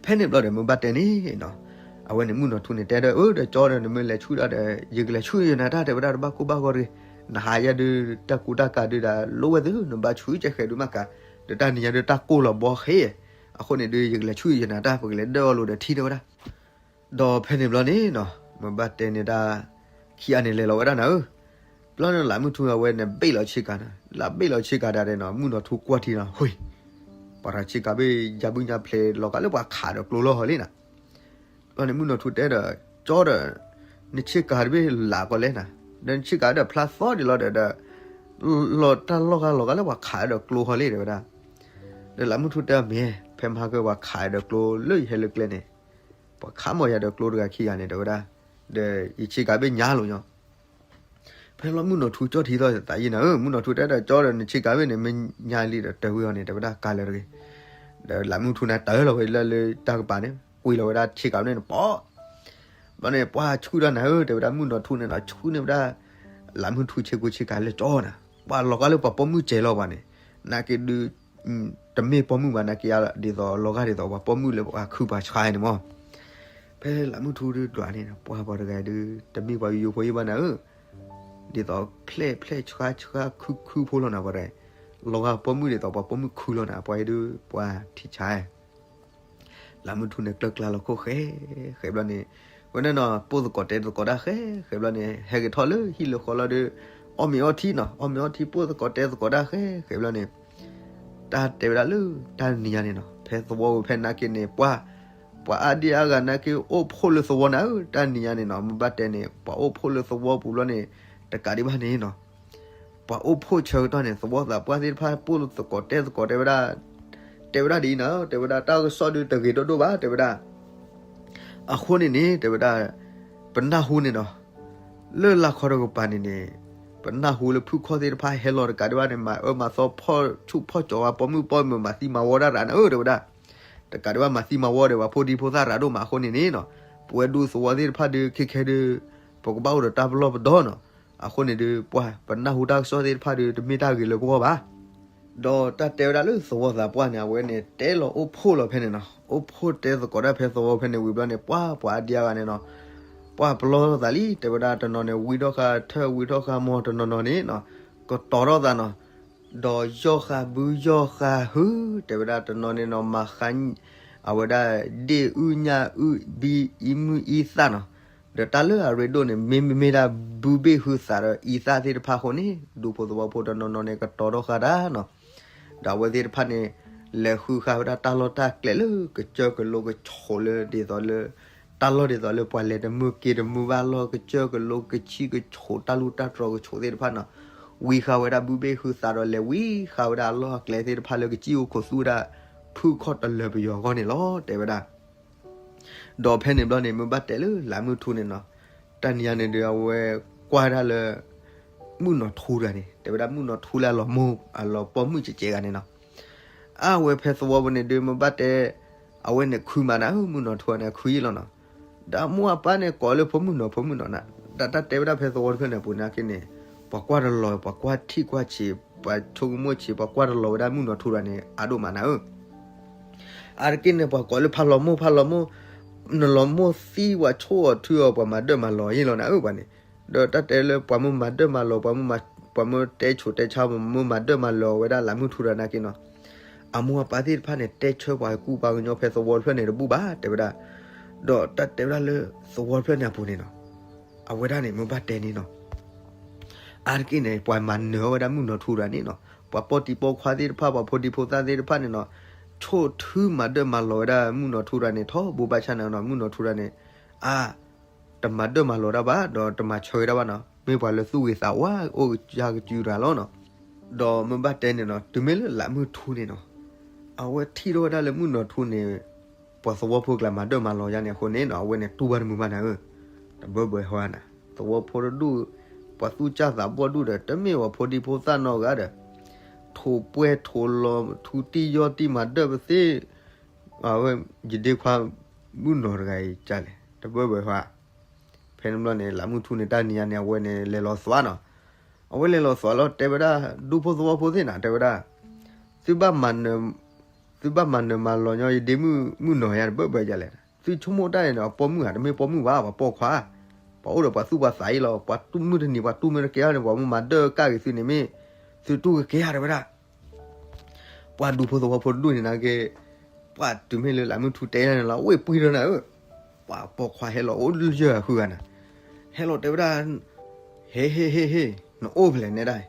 ဖဲန့ၣ်ဘျီဒီး မ့ၢ်ဘၣ်တဲန့ၣ်နီၤ, အဝဲန့ၣ်မုၢ်နီၢ်ထူန့ၣ် တဲဒီး အၢ ဒီးကၠီဒီး နမ့ၢ်လဲၤဆူၣ်ဒၣ်ဒီး ယကလဲၤဆူၣ်ယနၤတၢ် တဲဝဲဒၣ် တဘၣ်ကိၢ်ဘၣ်ဂီၤတဂ့ၤ, နဟးယါဒုး တၢ်ကူတၢ်ကၤဒုးဒၣ် လိၣ်ဝဲသု နဘၣ်ဆူၣ်ကဲဃဲၤဒုးမးကၤ, ဒီးတၢ်နံၤညါဒုးတၢ်ကိၢ်လီၤဘီဃ့, အဃိန့ၣ်ဒုး ယကလဲၤဆူၣ်ယနၤတၢ် ပကလဲၤဒၢအီလိာ်ဒီးထံ တဲဝဲဒၣ်. ဒီးဖဲန့ၣ်ဘျီန့ၣ်နီၤ, မ့ၢ်ဘၣ်တဲန့ၣ်တၢ် ခံဂၤန့ၣ်လဲၤလီၤဝဲဒၣ်နၤဧၢ, ဘျီန့ၣ်လးမုၢ်ထူအဝဲန့ၣ်ဘ့ၣ်လီၤဆ့ကၤနၤ, လၢဘ့ၣ်လီၤဆ့ကၤဒၣ်န့ၣ်နီၤ မုၢ်နီၢ်ထူကွၢ်ထံနီၤ ဟ့, ပှၤတၢ်ဆ့ကၤဘ့ၣ်ယါဘုညါဖျဲးလီၤကးလၢပှၤခးဒီးကျိလီၤဟီလံနၤ. ဘျီန့ၣ်မုၢ်နီၢ်ထူတဲဒီး ကၠီဒီး နဆ့ကၤတဘ့ၣ်လးကီးလဲၣ်နၤ, ဒီးနဆ့ကၤဒီးဖျါသီဒံးလီၤဒီး ဒီး လီၤတၢ်လီၢ်ဂၤလီၤဂၤလၢပှၤခးဒီးကျိဟီလံ တဲဝဲဒၣ်. ဒီးလးမုၢ်ထူတဲမ့ၢ် ဖဲမဟါကၢပှၤခးဒီးကျိလၢယဟဲလၢကျဲန့ၣ်, ပှၤခးမီၢ်ယၤဒီးကျိတဂၤခံဂၤန့ၣ် တဲဝဲဒၣ်, ဒီးယဆ့ကၤဘ့ၣ်ညါလိာ်ညီ ဖဲလီၤမုၢ်နီၢ်ထူကၠီထံသီသးယံၤနၤဧၢ, မုၢ်နီၢ်ထူတဲဒီးကၠီဒီး နဆ့ကၤဘ့ၣ်န့ၣ် မ့ၢ်ညါလံဒီးတၢ်ဝံၤအီၤန့ၣ် တဲဝဲဒၣ်ကါလၢာ်တဂ့ၤ. ဒီးလးမုၢ်ထူန့ၣ်တၢ်လီၤဝဲလၢလၢတၢ်ကပၤန့ၣ် ကွံာ်လီၤဝဲဒၣ်ဆ့ကၤန့ၣ်န့ၣ်ပီၤ, ဘျီန့ၣ် ပှၤဆူၣ်ဒၣ်နၤဧၢ တဲဝဲဒၣ် မုၢ်နီၢ်ထူန့ၣ်နီၤ ဆူၣ်န့ၢ်ဝဲဒၣ် လးမုၢ်ထူဆ့ကူဆ့ကၤလၢကၠီနၤ, ပှၤလီၤဂာ်လၢပှၤပိာ်မုၣ်စဲးလီၤပှၤန့ၣ်, နာ်က့ဒုး တမ့ၢ်ပိာ်မုၣ်ဘၣ် နာ်က့ဒ်သိးလီၤဂာ်ဒ်သိးပှၤပိာ်မုၣ်လၢပှၤခုပှၤဆှါန့ၣ်မး. ဖဲလးမုၢ်ထူဒုးဒွးန့ၣ် ပှၤပှၤတဂၤဒုး တမ့ၢ်ပှၤယိယိဖိယံၤဘၣ်နၤဧၢ, ဒ်သိးဖျဲၣ်ဖျဲၣ်ဆှါဆှါခုခုဖိလီၤနၤ ပှၤတဂၤ, လီၤဂာ်ပိာ်မုၣ်ဒ်သိးပှၤပိာ်မုၣ်ခုလီၤနၤ ပှၤအံၤဒုး ပှၤထံဆါ လးမုၢ်ထူန့ၣ်ကျၢၢ်ကျါလီၤခိၣ်ဃဲ, ဃဲဘျီန့ၣ်, ဝဲန့ၣ်နီၤ ပိၢ်သကိးတဲသကိးတၢ်ဃဲ, ဃဲဘျီန့ၣ် ဟဲက့ၤထီၣ်လၢဟံၣ်လၢဃီလီၤဒီး အီၣ်မ့ၤအီထံနီၤ, အီၣ်မ့ၤအီထံ ပိၢ်သကိးတဲသကိးတၢ်ဃဲ, ဃဲဘျီန့ၣ်, တၢ်တဲဝဲဒၣ်လၢတၢ်နံၤညါန့ၣ်နီၤ ဖဲသဝီပူၤဖဲနာ်က့န့ၣ် ပှၤ, ပှၤအါဒံအါဂၤနာ်က့အိၣ်ဖှိၣ်လၢသဝီနၤဧၢ, တၢ်နံၤညါန့ၣ်နီၤ မ့ၢ်ဘၣ်တဲန့ၣ် ပှၤအိၣ်ဖှိၣ်လၢသဝီပူၤဘျီန့ၣ်, တကးဒံးဘၣ်န့ၣ်နီၤ ပှၤအိၣ်ဖှိၣ်ဆၢကတီၢ်န့ၣ် သဝီသးပှၢ်သ့ၣ်တဖၣ် ပိၢ်သကိးတဲသကိးတဲဝဲဒၣ်, တဲဝဲဒၣ်ဒ်အံၤနၤ, တဲဝဲဒၣ်တၢ်ကစီၣ်ဒုးတဂ့ၤဒိၣ်ဒိၣ်ဘၣ် တဲဝဲဒၣ်. အဃိန့ၣ်န့ၣ် တဲဝဲဒၣ်, ပနၢ်ဟူန့ၣ်နီၤ, လၢလါခီတကပၤန့ၣ်န့ၣ်, ပနၢ်ဟူလၢဖုၣ်ခီၣ်သ့ၣ်တဖၣ်ဟဲလီၤတကးဒံးဘၣ်န့ၣ် မၤအၢမၤသီဖီၣ်ဆူၣ်ဖီၣ်ကၠီၤဝဲပိာ်မုၣ်ပိာ်မုၣ်မၤသံမၤဝီတၢ်ရးနၤဧၢ တဲဝဲဒၣ်. တကးဒံးဘၣ်မၤသံမၤဝီဒီးပှၤဖိဒံဖိသၣ်ရးဒိၣ်မးအဃိန့ၣ်န့ၣ်နီၤ, ပဝဲဒူသဝီသ့ၣ်တဖၣ်ဒုးခဲခဲဒုး, ပကဘၣ်အိၣ်ဒီးတၢ်ပလီၢ်ပဒီနီၤ. အဃိန့ၣ်ဒုး ပှၤပနၢ်ဟူတၢ်ကစီၣ်သ့ၣ်တဖၣ်ဒုး တမ့ၢ်တၢ်ဂ့ၤလၢပဂီၢ်ဘၣ်. ဒီးတၢ်တဲဝဲဒၣ်လၢသဝီသးပှၢ်န့ၣ် အဝဲန့ၣ်တဲလီၤအိၣ်ဖှိၣ်လီၤဖဲန့ၣ်နီၤ, အိၣ်ဖှိၣ်တဲသကိးတၢ်ဖဲသဝီဖဲန့ၣ်ဝံၤဘျီန့ၣ် ပှၤပှၤအါဒံအါဂၤန့ၣ်နီၤ, ပှၤပလီၢ်သးလံ တဲဝဲဒၣ်တနီၤန့ၣ် ဝံထီၣ်ဃာ်ထၢၣ်ဝံထီၣ်ဃာ်မီၤတနီၤနီၤန့ၣ်နီၤ, ကတီၤထီၣ်သးနီၤ, ဒီးယီၢ်ဃာ်ဘုယီၢ်ဃာ်ဟု, တဲဝဲဒၣ်တနီၤန့ၣ်နီၤ မၤဃါ အဝဲဒၣ် ဒ့ၣ်အုၣ်ညၣ်အုၣ်ဘံအံမုၢ်အံသၣ်နီၤ, ဒီးတၢ်လၢအရ့ဒိၣ်န့ၣ် မ့မ့ၢ်ဒၣ်ဘုဘ့ၣ်ဟုသးဒီးအံသၣ်သ့ၣ်တဖၣ်အဃိန့ၣ် ဒူဖိသဝီဖိတနီၤနီၤန့ၣ် ကတီၤထီၣ်ဃာ်တၢ်နီၤ, ဒီးအဝဲသ့ၣ်တဖၣ်န့ၣ် လဲၤဃုဃာ်ဝဲဒၣ်တၢ်လီၢ်တၢ်ကျဲလၢကစၢၢ်ကလိကဆိးလၢဒ်သိးလၢ တၢ်လီၢ်ဒ်သိးလၢပှၤလဲၤတမုာ်က့ၤတမုာ်ဘၣ်လီၢ်ကစၢၢ်ကလိကဆံၣ်ကဆိးတၢ်လူၢ်တၢ်တြီၤကဆိးသ့ၣ်တဖၣ်နီၤ, ဝံဃာ်ဝဲဒၣ်ဘုဘ့ၣ်ဟုသးဒီးလဲၤဝံဃာ်ဝဲဒၣ်အလီၢ်အကျဲသ့ၣ်တဖၣ်လၢကစံၣ်အိၣ်ခိးသူဝဲဒၣ် ဖုၣ်ခီၣ်တလၢာ်ပယီၤအဂီၢ်န့ၣ်လီၤ တဲဝဲဒၣ်. ဒီးဖဲန့ၣ်ဘျီန့ၣ် မ့ၢ်ဘၣ်တဲလၢလးမုၢ်ထူန့ၣ်နီၤ, တၢ်နံၤညါန့ၣ်ဒီးအဝဲကွၢ်ဒၣ်လၢ မုၢ်နီၢ်ထူတဂၤန့ၣ် တဲဝဲဒၣ်မုၢ်နီၢ်ထူလၢအလီၤမိၢ် အလီၤပိာ်မုၣ်ကဲးကဲးဂၤန့ၣ်နီၤ, အဝဲဖဲသဝီပူၤန့ၣ်ဒုးမ့ၢ်ဘၣ်တဲ အဝဲန့ၣ်ခုမးနၤဧၢ မုၢ်နီၢ်ထူန့ၣ် အခုယံာ်လီၤနီၤ, ဒီးအမိၢ်အပၢ်န့ၣ်ကိးလၢဖိမုၣ်နီၢ်ဖိမုၣ်နီၢ်နၤ, ဒီးတၢ်တဲဝဲဒၣ်ဖဲသဝီတဖျၢၣ်န့ၣ်အပူၤန့ၣ်က့န့ၣ်, ပှၤကွၢ်တလီၤ ပှၤကွၢ်ထံၣ်ကွၢ်ဆံး ပှၤဆိကမိၣ်ဆံး ပှၤကွၢ်တလီၤဝဲဒၣ်မုၢ်နီၢ်ထူတဂၤန့ၣ် အါဒိၣ်မးနၤဧၢ အါတက့ၢ်န့ၣ် ပှၤကိးလၢဖးလီၤမိၢ် ဖးလီၤမိၢ်, နလီၤမိၢ်သံ ပှၤဆိၣ်အီၤထုအီၤ ပှၤမၤဒၢၣ်မၤလီၤယ့ၢ်လီၤနၤဧၢ ပှၤန့ၣ်, ဒီးတၢ်တဲလၢပှၤမ့ၢ်မၤဒၢၣ်မၤလီၤ ပှၤမ့ၢ်မၤ ပှၤမ့ၢ်တဲဆိးတဲဆါ ပှၤမ့ၢ်မၤဒၢၣ်မၤလီၤဝဲဒၣ်လးမုၢ်ထူတဂၤန့ၣ်က့နီၤ, အမိၢ်အပၢ်သ့ၣ်တဖၣ်န့ၣ် တဲဆၢပှၤကူပှၤကညီဖဲသဝီတဖျၢၣ်န့ၣ်တဘူၣ်ဘၣ် တဲဝဲဒၣ်, ဒီးတၢ်တဲဝဲဒၣ်လၢသဝီတဖျၢၣ်န့ၣ်အပူၤန့ၣ်နီၤ, အဝဲဒၣ်န့ၣ် မ့ၢ်ဘၣ်တဲန့ၣ်နီၤ အါတက့ၢ်န့ၣ် ပှၤမၤနၢၤဝဲဒၣ်မုၢ်နီၢ်ထူတဂၤန့ၣ်နီၤ, ပှၤပိာ်တံၤပိာ်ခွါသ့ၣ်တဖၣ် ပှၤဖိဒံဖိသၣ်သ့ၣ်တဖၣ်န့ၣ်နီၤ, ဆိၣ်ထုမၤဒၢၣ်မၤလီၤဝဲဒၣ်မုၢ်နီၢ်ထူတဂၤန့ၣ် ထီဘိဘၣ်ဆၣ်န့ၣ်နီၤ, မုၢ်နီၢ်ထူတဂၤန့ၣ် အါ တမၤဒၢၣ်မၤလီၤတၢ်ဘၣ် ဒီးတမၤဆၢက့ၤတၢ်ဘၣ်နီၤ, မ့ၢ်ပှၤလၢသူၣ်ဂ့ၤသးဝါအိၣ်ကစၢ်ကစုတဂၤလီၤနီၤ, ဒီးမ့ၢ်ဘၣ်တဲန့ၣ်နီၤ တုၤမ့ၢ်လၢလးမုၢ်ထူန့ၣ်နီၤ အဝဲထံၣ်ထီၣ်ဝဲဒၣ်လၢမုၢ်နီၢ်ထူန့ၣ် ပှၤသဝီဖိကျါမၤဒၢၣ်မၤလီၤယါန့ၣ်အဃိန့ၣ်နီၤ အဝဲန့ၣ်တူၢ်ဘၣ်တမုာ်ဘၣ်နၤဧၢ, ဒီး တဘၢဘၢဟါနၤ, သဝီဖိတဒူၣ်, ပှၤသူၣ်စၢ်သးဘီၣ်ဒူၣ်ဒီး တမ့ၢ်ပှၤဖိဒံဖိသၣ်နီတဂၤဒီး, ထိၣ်ပှဲၤထိၣ်လီၤ ထူတံၢ်ယီၢ်တံၢ်မၤဒၢၣ်ပသ့ၣ်, အဝဲ ယဒ့ခွါ မုၣ်နီၢ်တဂၤအံၤကလဲၣ် တဘၢဘၢဟါ. ဖဲန့ၣ်ဘျီန့ၣ် လးမုၢ်ထူန့ၣ် တၢ်နံၤညါန့ၣ် အဝဲန့ၣ်လဲၤလီၤသွးနီၤ, အဝဲလဲၤလီၤသွးလီၤ တဲဝဲဒၣ် ဒူဖိသဝီဖိသ့ၣ်နၤ တဲဝဲဒၣ်, သုဘၣ်မၤနၢၤ သုဘၣ်မၤနၢၤမၤလီၤညီ ယဒ့မုၣ်မုၣ်နီၢ်ယါတဘၢဘၢယလဲၣ်, သုဆိကမိၣ်တၢ်အံၤန့ၣ် အပိာ်မုၣ်ဧါ တမ့ၢ်ပိာ်မုၣ်ဘၣ် ပှၤပိာ်ခွါ, ပှၤအိၣ်ဒီးပှၤသူၣ်ပှၤသးအံၤလီၤ, ပှၤတူၢ်မုၢ်တနံၤ ပှၤတူၢ်မုၢ်တကဲဧါန့ၣ် ပှၤမုၢ်မၤဒၢၣ်ကၣ်ဂ့ၤသုန့ၣ်မ့ၢ်, သုတူၢ်ကကဲဧါ တဲဝဲဒၣ်. ပှၤဒူဖိသဝီဖိတဒူၣ်န့ၣ်နာ်က့, ပှၤတုၤမ့ၢ်လၢလးမုၢ်ထူတဲယါန့ၣ်လီၤ ဝ့ၢ်ပှံၢ်ထီၣ်နၤဧၢ, ပှၤပိာ်ခွါဟဲလီၤအိၣ်လၢယဲၢ်ဂၤဃုဂၤနၤ, ဟဲလီၤတဲဝဲဒၣ်, ဟ့ ဟ့ ဟ့ ဟ့ နအိၣ်ဖဲလဲၣ်နဲဒၣ်,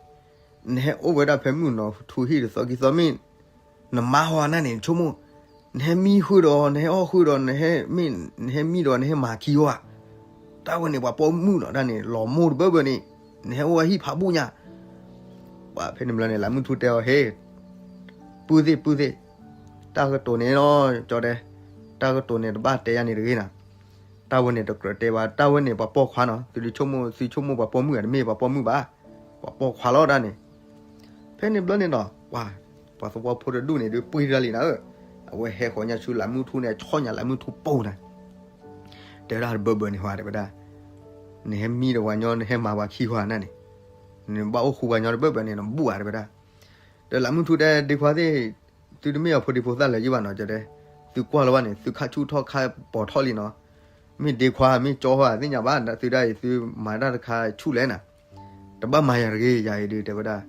နဟဲအိၣ်ဝဲဒၣ်ဖဲမုၣ်နီၢ်ထူဟံၣ်တသီခံသီမ့ၢ်, နမါဟီနၤန့ၣ် နဆိကမိၣ်, နဟဲမံဃုာ်ဒီး နဟဲအီၣ်ဃုာ်ဒီး နဟဲမ့ၢ် နဟဲမံဒီး နဟဲမၤခံဟီဧါ, တၢ်ဝဲန့ၣ် ပှၤပိာ်မုၣ်နီၤ တၢ်န့ၣ် လီၤမိၢ်တဘၢဘၢန့ၣ်, နဟဲအိၣ်ဝဲဟံၣ်ဖးဘူၣ်ညါ, ပှၤဖဲန့ၣ်ဘျီန့ၣ် လးမုၢ်ထူတဲအီၤ ဟ့, ပုၢ်သ့ၣ် ပုၢ်သ့ၣ်, တၢ်ကတိၤန့ၣ်လီၤ ကၠီတဲ, တၢ်ကတိၤန့ၣ် တဘၣ်တဲယါန့ၣ်တဂ့ၤနၤ, တၢ်ဝဲန့ၣ်တကြၢးတဲဘၣ် တၢ်ဝဲန့ၣ် ပှၤပိာ်ခွါနီၤ သုဆိကမိၣ် သုဆိကမိၣ်ပှၤပိာ်မုၣ်ဧါ တမ့ၢ်ပှၤပိာ်မုၣ်ဘၣ်, ပှၤပိာ်ခွါလီၤတၢ်န့ၣ် ဖဲန့ၣ်ဘျီန့ၣ်နီၤ ပှၤ ပှၤသဝီဖိတဒူၣ်န့ၣ် ဒုးပှ့ၤတၢ်လံနၤဧၢ, အဝဲဟဲဃီၤညါဆူလးမုၢ်ထူန့ၣ် ဆီၣ်ညါလးမုၢ်ထူပိာ်နၤ, တဲဝဲဒၣ်တဘၢဘၢန့ၣ် ဟါတဲဝဲဒၣ်, နဟဲမံဒီးပှၤညီ နဟဲမၤပှၤခံဟါနၤန့ၣ်, နဘၣ်အိၣ်ဃူပှၤညီတဘၢဘၢန့ၣ် နဘူၣ်ဧါတဲဝဲဒၣ်, ဒီးလးမုၢ်ထူတဲ ဒ့ခွါသ့ၣ်, သုတမ့ၢ်အဖိဒံဖိသၣ်လၢၤယံဘၣ်နီၤ ကၠီတဲ, သုကွၢ်လီၤဘၣ်န့ၣ် သုခါဆူၣ်ထီၣ်ခါပိာ်ထီၣ်လံနီၤ, မ့ၢ်ဒ့ခွါမ့ၢ်ကၠီဧါ သ့ၣ်ညါဘၣ် သုဒၣ်အံၤ သုမၤတၢ်တခါဆူၣ်လဲၣ်နၤ တဘၣ်မၤယၤတဂ့ၤ ယၤအံၤဒုးတဲဝဲဒၣ်,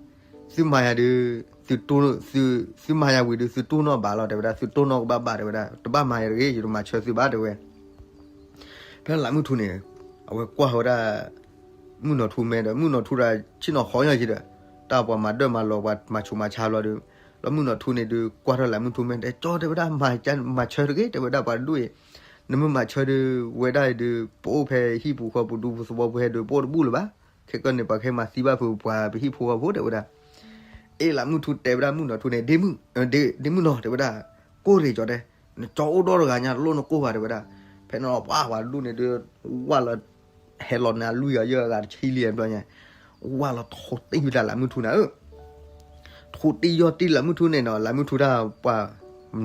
သုမၤယၤဒုး, သု, သုမၤယၤဝံၤဒုး သုတိၢ်နီၣ်ဘၣ်လီၤ တဲဝဲဒၣ် သုတိၢ်နီၣ်ကဘၣ်ဘၣ်တဲဝဲဒၣ် တဘၣ်မၤယၤတဂ့ၤ ယတမၤဆၢသုဘၣ်တဲဝဲ, ဖဲလးမုၢ်ထူန့ၣ်, အဝဲကွၢ်ဝဲဒၣ်, မုၣ်နီၢ်ထူမဲဒီး မုၣ်နီၢ်ထူဒီးဆ့ၣ်နီၤဃီညါယံၤဒီး, တၢ်ပှၤမၤဒၢၣ်မၤလီၤပှၤမၤဆူးမၤဆါဘျီဒီး, လီၤမုၣ်နီၢ်ထူန့ၣ်ဒုးကွၢ်ထီၣ်လးမုၢ်ထူမဲဒီး ကၠီတဲဝဲဒၣ် မၤဆၢတဂ့ၤ တဲဝဲဒၣ်ပှၤတဒူၣ်အံၤ, နမ့ၢ်မၤဆၢဒုး ဝဲဒၣ်အံၤဒုး ပအိၣ်ဖဲဟံၣ်ပူၤဃီပူၤဒူပူၤသဝီပူၤဟဲဒုး ပအိၣ်တဘူၣ်လၢၤဘၣ်, ခဲကနံၣ်န့ၣ် ပှၤကဟဲမၤသံဘၣ်ဖုးပှၤပဟံၣ်ဖိဃီဖိ တဲဝဲဒၣ်, အ့ၣ် လးမုၢ်ထူတဲဝဲဒၣ်မုၣ်နီၢ်ထူန့ၣ် ဒ့မုၣ်, ဒ့မုၣ်နီၢ် တဲဝဲဒၣ်, ကိၢ်ရ့ၣ်ကၠီတဲ, နကၠီအိၣ်ဒီတဂၤညါတလိၣ်နကိၢ်ဘၣ်တဲဝဲဒၣ်, ဖဲန့ၣ်လီၤပှၤပှၤတဒူၣ်န့ၣ်ဒုး, ဝၢ်လီၤ, ဟဲလီၤန့ၣ်အလွံၢ်ဂၤယဲၢ်ဂၤတဆံလံဘျီညါ, ဝၢ်လီၤထိးတံၢ်ဝဲဒၣ်လးမုၢ်ထူနၤဧၢ ထိးတံၢ်ယီၢ်တံၢ်လးမုၢ်ထူန့ၣ်နီၤ လးမုၢ်ထူတၢ်ပှၤ,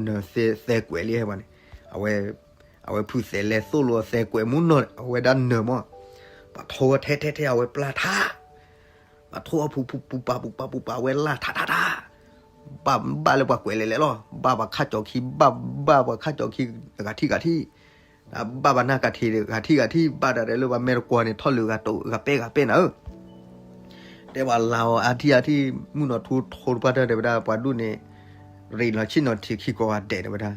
နၢၤသဲကွဲးလံဟဲပှၤန့ၣ်, အဝဲ, အဝဲဖုးသဲးလဲၤသိၣ်လိာ်သဲကွဲးမူနီၤ အဝဲဒၣ်နၢၤမး, ပှၤထိးဝဲထဲထဲထဲအဝဲပျၢ်ထါ, ပှၤထိးဝဲပူၤပူၤပူၤပာ်ပူၤပာ်ပူၤပာ်ဝဲလၢ်ထးထးထး, ဘၣ်ဘၣ်လၢပှၤကွဲးလဲၤလဲၤလီၤ ဘၣ်ပှၤခါကၠီခံ ဘၣ်ဘၣ်ပှၤခါကၠီခံ, ဂၤထံၣ်ဂၤထံၣ် ဘၣ်ပှၤနၢ်ကၤထံးဂၤထံၣ်ဂၤထံၣ် ဘၣ်တၢ်ဒဲးလၢပှၤမဲာ်တကွီၤန့ၣ် ထီၣ်လၢဂၤတိၤဂၤပဲၢ်ဂၤပဲၢ်နၤဧၢ, တဲပှၤလၤအီၤအါထံၣ်အါထံၣ် မုၣ်နီၢ်ထူထိးတပှၢ်တၢၢ်တဲဝဲဒၣ် ပှၤဒူၣ်န့ၣ်, ရ့ၣ်နီၢ်ဆ့ၣ်နီၢ်ထံးခံကိးဂၤဒဲးတဲဝဲဒၣ်,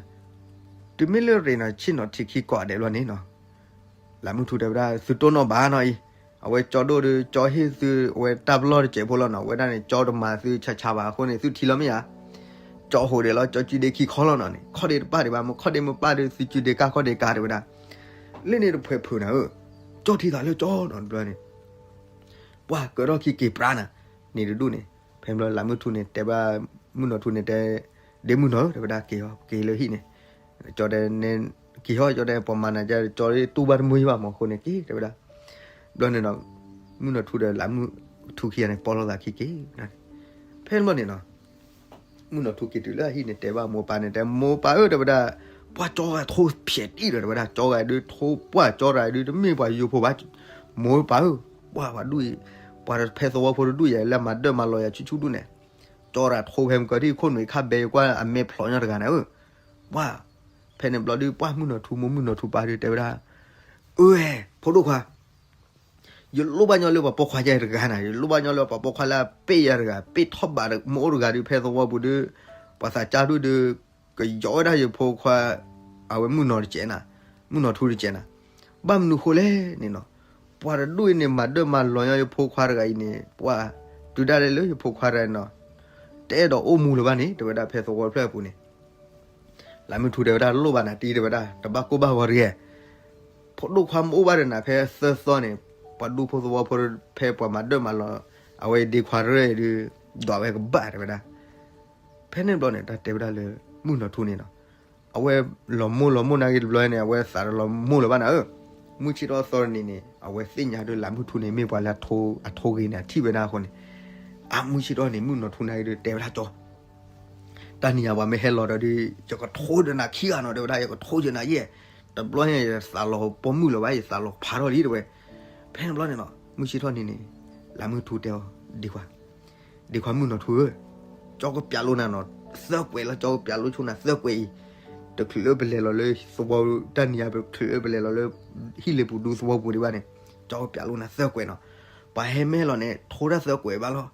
တုၤမ့ၢ်လၢရ့ၣ်နီၢ်ဆ့ၣ်နီၢ်ထံးခံကိးဂၤဒဲးဘျီန့ၣ်နီၤ လးမုၢ်ထူတဲဝဲဒၣ် သုတိၢ်နီၣ်ဘၣ်နီၤအံၤ, အဝဲကၠီဒိၣ်ဒီး ကၠီဟ့ၣ်သုအဝဲတၢ်ပလီၢ်တစဲးဖိလီၤနီၤ အဝဲဒၣ်န့ၣ် ကၠီတမၤသုဆးဆးဘၣ်အဃိန့ၣ် သုထံၣ်လီၤမ့ၢ်ဧါ, ကၠီဟိးဒဲးလီၤ ကၠီစုဒ့ခံခီလီၤနီၤန့ၣ် ခီၣ်ဒ့တပၢ်ဒံးဘၣ် မ့ၢ်ခီၣ်ဒ့မ့ၢ်ပၢ်ဒီး သုစုဒ့ကၢ်ခီၣ်ဒ့ကၢ်တဲဝဲဒၣ်, လၢန့ၣ်တဖှဲးဖုးနၤဧၢ, ကၠီထံသးလၢကၠီနီၤတဘျီန့ၣ် ပှၤကၢထီၣ်ခံက့ၤပြါနၤ, န့ၣ်တဒူၣ်န့ၣ် ဖဲဘျီလးမုၢ်ထူန့ၣ် တဲဘၣ်မုၣ်နီၢ်ထူန့ၣ်တဲ, ဒ့မုၣ်နီၢ်ဧၢ တဲဝဲဒၣ် က့ၤအီၤ က့ၤလၢဟံၣ်န့ၣ်, ကၠီတဲ, က့ၤဟီၣ် ကၠီတဲ ပှၤမၤနၤကၠီ တူၢ်ဘၣ်တမုာ်ဘၣ်မ့ၢ်အဃိန့ၣ် က့ၤတဲဝဲဒၣ်, ဘျီန့ၣ်ဒီး, မုၣ်နီၢ်ထူဒီးလးမုၢ်ထူခံဂၤန့ၣ် ပိာ်လိာ်သးခံက့ၤ, ဖဲဘျီန့ၣ်နီၤ မုၣ်နီၢ်ထူက့ၤတုၤလၢအဟံၣ်န့ၣ် တဲဘၣ်မိၢ်ပၢ်န့ၣ် တဲမိၢ်ပၢ်ဧၢ တဲဝဲဒၣ်, ပှၢ်ကၠီဂၤထိးဖျဲးတံၢ်ဒီး တဲဝဲဒၣ် ကၠီဂၤဒုးထိးပှၢ်ကၠီဂၤဒုး တမ့ၢ်ပှၤယိယိဖိဘၣ်, မိၢ်ပၢ်ဧၢ, ပှၢ်ပှၤဒူၣ်အံၤ, ပှၤဖဲသဝီဖိတဒူၣ်ယၤ လၢမၤဒၢၣ်မၤလီၤယၤဆူၣ်ဆူၣ်ဒူၣ်န့ၣ်, ကၠီတဂၤထိးဖဲမုၢ်ကီၢ်ထံးခိၣ်နူာ်ခါဘဲယကွၢ်အမဲာ်ဖျိးညီတဂၤန့ၣ်ဧၢ, ပှၢ်, ဖဲန့ၣ်ဘျီဒုး ပှၢ်မုၣ်နီၢ်ထူမိၢ်မုၣ်နီၢ်ထူပၢ်ဒုးတဲဝဲဒၣ်, အၢ ဖိဒိၣ်ခွါ ယလိၣ်ဘၣ်ညီလၢပှၤပိာ်ခွါယၤတဂၤနၤ, ယလိၣ်ဘၣ်ညီလၢပှၤပိာ်ခွါလၢအပ့ၢ်ယၤတဂၤ, ပ့ၢ်ထီၣ်ဘးမ့ၢ်အိၣ်တဂၤဒုး ဖဲသဝီပူၤဒုး, ပှၤသးကၢ်ဒုးဒုး, ကယီၤဝဲဒၣ်ယဖိခွါ, အဝဲမုၣ်နီၢ်တကဲးနၤ, မုၣ်နီၢ်ထူတကဲးနၤ, ဘၣ်မနုၤဃိလဲၣ်န့ၣ်နီၤ, ပှၤတဒူၣ်အံၤန့ၣ် မၤဒၢၣ်မၤလီၤညီယဖိခွါတဂၤအံၤန့ၣ်, ပှၤ, တုၤဒၣ်လဲာ်လၢယဖိခွါတဂၤအံၤနီၤ, တအဲၣ်ဒိးအိၣ်မူလၢၤဘၣ်န့ၣ် တဲဝဲဒၣ်ဖဲသဝီဖျၢၣ်အပူၤန့ၣ် လၢမုၢ်ထူတဲဝဲဒၣ်လိၣ်ဘၣ်နၤတံၢ်တဲဝဲဒၣ် တဘၣ်ကိၢ်ဘၣ်ဂီၤတဂ့ၤ, ဖိဒိၣ်ခွါမ့ၢ်အိၣ်ဘၣ်ဒီးနၤဖဲသၢသီန့ၣ်, ပှၤဒူဖိသဝီဖိဖဲပှၤမၤဒၢၣ်မၤလီၤ, အဝဲဒ့ခွါရဲၣ်ဒုး, ဒွးဝဲကဘၣ်တဲဝဲဒၣ်, ဖဲန့ၣ်ဘျီန့ၣ် တၢ်တဲဝဲဒၣ်လၢ, မုၣ်နီၢ်ထူန့ၣ်နီၤ, အဝဲလီၤမိၢ်လီၤမိၢ်နာ်က့တဘျီန့ၣ် အဝဲသးတလီၤမိၢ်လၢၤဘၣ်နၤဧၢ, မုၢ်ဆ့ၣ်ထီၣ်သီတနံၤန့ၣ် အဝဲသ့ၣ်ညါဒုး လးမုၢ်ထူန့ၣ် မ့ၢ်ပှၤလၢအထိဂ့ၤန့ၣ် အထံၣ်ဝဲဒၣ်အဃိန့ၣ်, အမုၢ်ဆ့ၣ်ထီၣ်န့ၣ် မုၣ်နီၢ်ထူန့ၣ်ဒုး တဲဝဲဒၣ်ကၠီ, တၢ်နံၤညါပှၤမ့ၢ်ဟဲလီၤဒီးဒုး ယကထိဒီးနၤခံဂၤနီၤ တဲဝဲဒၣ်, ယကထိက့ၤနၤယဲၢ်, တဘျီညါယသးလီၤပိာ်မုၣ်လၢၤဘၣ်, ယသးလီၤဖးထီၣ်လံ တဲဝဲ. ဖဲန့ၣ်တဘျီန့ၣ်နီၤ မုၢ်ဆ့ၣ်ထီၣ်န့ၣ်န့ၣ် လးမုၢ်ထူတဲအီၤ ဒ့ခွါ, ဒ့ခွါမုၣ်နီၢ်ထူဧၢ, ကၠီကပျးလိနၤနီၤ, သၢကွဲးလီၤ, ကၠီကပျးလိဆိနၤသၢကွဲးအံၤ, တချုးလၢပလဲၤလီၤလၢသဝီ, တၢ်နံၤညါပချုးလၢပလဲၤလီၤလၢ ဟံၣ်လ့ပူၤဒူသဝီပူၤဒံးဘၣ်န့ၣ်, ကၠီကပျးလိနၤသၢကွဲးနီၤ, ပှၤဟဲမ့ၢ်ဟဲလီၤန့ၣ် ထိတၢ်သၢကွဲးဘၣ်လီၤ.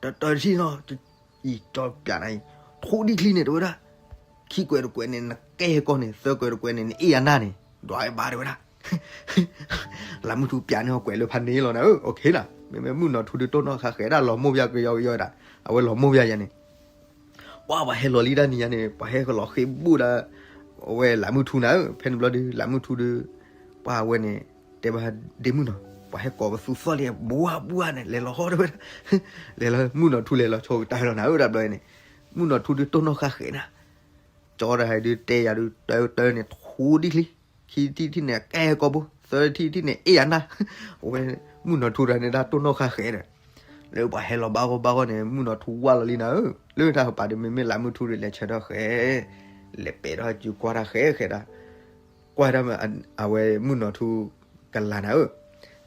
တတၢတထံၣ်နီၤ, အံၤကၠီကပျးနၤအံၤ ထိဒံၣ်ချံန့ၣ် တဲဝဲဒၣ်, ခံကွဲးတကွဲးန့ၣ် နကဲကီၢ်န့ၣ်, သၢကွဲးတကွဲးန့ၣ် နအ့ၣ်ယၤနၢ်န့ၣ် ဒွးဝဲဘၣ် တဲဝဲဒၣ်. လးမုၢ်ထူပျးန့ၢ်အီၤကွဲးလၢဖးန့ၣ်လီၤနၤဧၢ, အိၣ်ခ့နၤ, မ့မ့ၢ်မုၣ်နီၢ်ထူဒုးတိၢ်နီၣ်ဃာ်ဃဲၤဒၣ်လီၤမိၢ်ပယါကယီကယီဒၣ်, အဝဲလီၤမိၢ်ပယါယၤန့ၣ် ပှၤပှၤဟဲလီၤလံတၢ်နံၤညါန့ၣ် ပှၤဟဲကလီၤဃ့ၢ်ဘူးဒၣ် အဝဲလးမုၢ်ထူနၤဧၢ, ဖဲန့ၣ်ဘျီဒုး လးမုၢ်ထူဒုး ပှၤအဝဲန့ၣ် တဲဘၣ်ဒ့မုၣ်နီၤ, ပှၤဟဲကိးပသူသီၣ်လံ ဘှါဘှါန့ၣ် လဲၤလီၤဟီၣ်တဲဝဲဒၣ်, လဲၤလီၤ မုၣ်နီၢ်ထူလဲၤလီၤဆိကတၢၢ်လီၤနၤဧၢ တဘျီန့ၣ်, မုၣ်နီၢ်ထူဒုးတိၢ်နီၣ်ဃာ်ဃဲၤနၤ, ကၠီတဟဲဒုးတဲယၤဒုး တၢတၢန့ၣ် ထိဒံၣ်ချံ, ခံထံၣ်တထံၣ်န့ၣ် ကဲကီၢ်ဘိ, သၢထံၣ်တထံၣ်န့ၣ် အ့ၣ်ယၤနၢ်, အဝဲ မုၣ်နီၢ်ထူတဂၤန့ၣ် တၢ်တိၢ်နီၣ်ဃာ်ဃဲၤဒီး လၢပှၤဟဲလီၤဘၣ်ဂီၢ်ဘၣ်ဂီၢ်န့ၣ် မုၣ်နီၢ်ထူဝၢ်လီၤလံနၤဧၢ, လၢတၢ်ကပၤဒုး မ့မ့ၢ်လးမုၢ်ထူဒုး လဲၤဆၢထၢၣ်ဃဲၤ, လဲၤပဲာ်ထီၣ်စုကွၢ်တၢ်ဃဲၤဃဲၤဒၣ်, ကွၢ်တၢ်မ့ၢ် အဝဲမုၣ်နီၢ်ထူကလၤနၤဧၢ,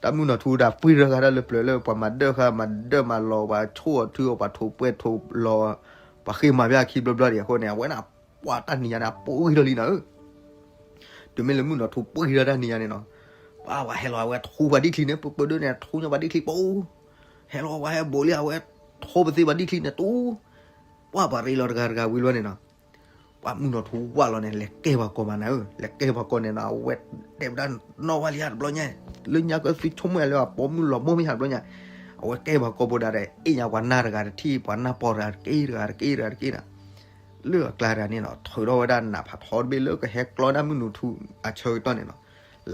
တၢ်မုၣ်နီၢ်ထူဒၣ်ပှံၢ်ရၢဃာ်တၢ်လၢပျၢၤလၢပှၤမၤဒၢၣ်ဃာ် မၤဒၢၣ်မၤလီၤ ပှၤဆိၣ်အီၤထုအီၤ ပှၤထိးပှဲၢ်ထိးလီၤ, ပှၤဃ့မၤဘၣ်ခံဘျီဘျီဒံးအဃိန့ၣ် အဝဲန့ၣ် ပှၤတၢ်နံၤညါန့ၣ် အပှံၢ်ထီၣ်လံနၤဧၢ, တုၤမ့ၢ်လၢမုၣ်နီၢ်ထူပှံၢ်ထီၣ်တၢ်နံၤညါန့ၣ်နီၤ, ပှၤပှၤဟဲလီၤအဝဲထူပှၤဒံၣ်ချံန့ၣ် ပှၤပှၤဒၢန့ၣ် ထူညါပှၤဒံၣ်ချံပူၤ, ဟဲလီၤပှၤဟဲဘိးလံ အဝဲထူပသ့ပှၤဒံၣ်ချံန့ၣ်တူၢ်, ပှၤပှၤရ့လီၤတဂၤတဂၤဝံၤလီၤန့ၣ်နီၤ, ပှၤမုၣ်နီၢ်ထူဝၢ်လီၤန့ၣ် လဲၤကဲပှၤကိးမးနၤဧၢ, လဲၤကဲပှၤကိးန့ၣ်နီၤ အဝဲတဲဝဲဒၣ်နီၢ်ဝဲလံဧါတဘျီညါ, လၢညါကသံဆိကမိၣ်ယၤလၢအပိာ်မုၣ်လီၤမိၢ်မ့ၢ်ဧါတဘျီညါ, အဝဲကဲပှၤကိးဘိဒၣ်ဒီး အ့ၣ်ညါပှၤနၢ်တဂၤတထံၣ် ပှၤနၢ်ပီၢ်တဂၤတက့ၢ်တဂၤတက့ၢ်တဂၤတက့ၢ်နၤ လၢအကျါတဂၤန့ၣ်နီၤ ထုးထီၣ်ဝဲဒၣ်နးဖးထီတဘ့ၣ်လၢကဟဲကျီဒၣ်မုၣ်နီၢ်ထူအဆၢကတီၢ်န့ၣ်နီၤ,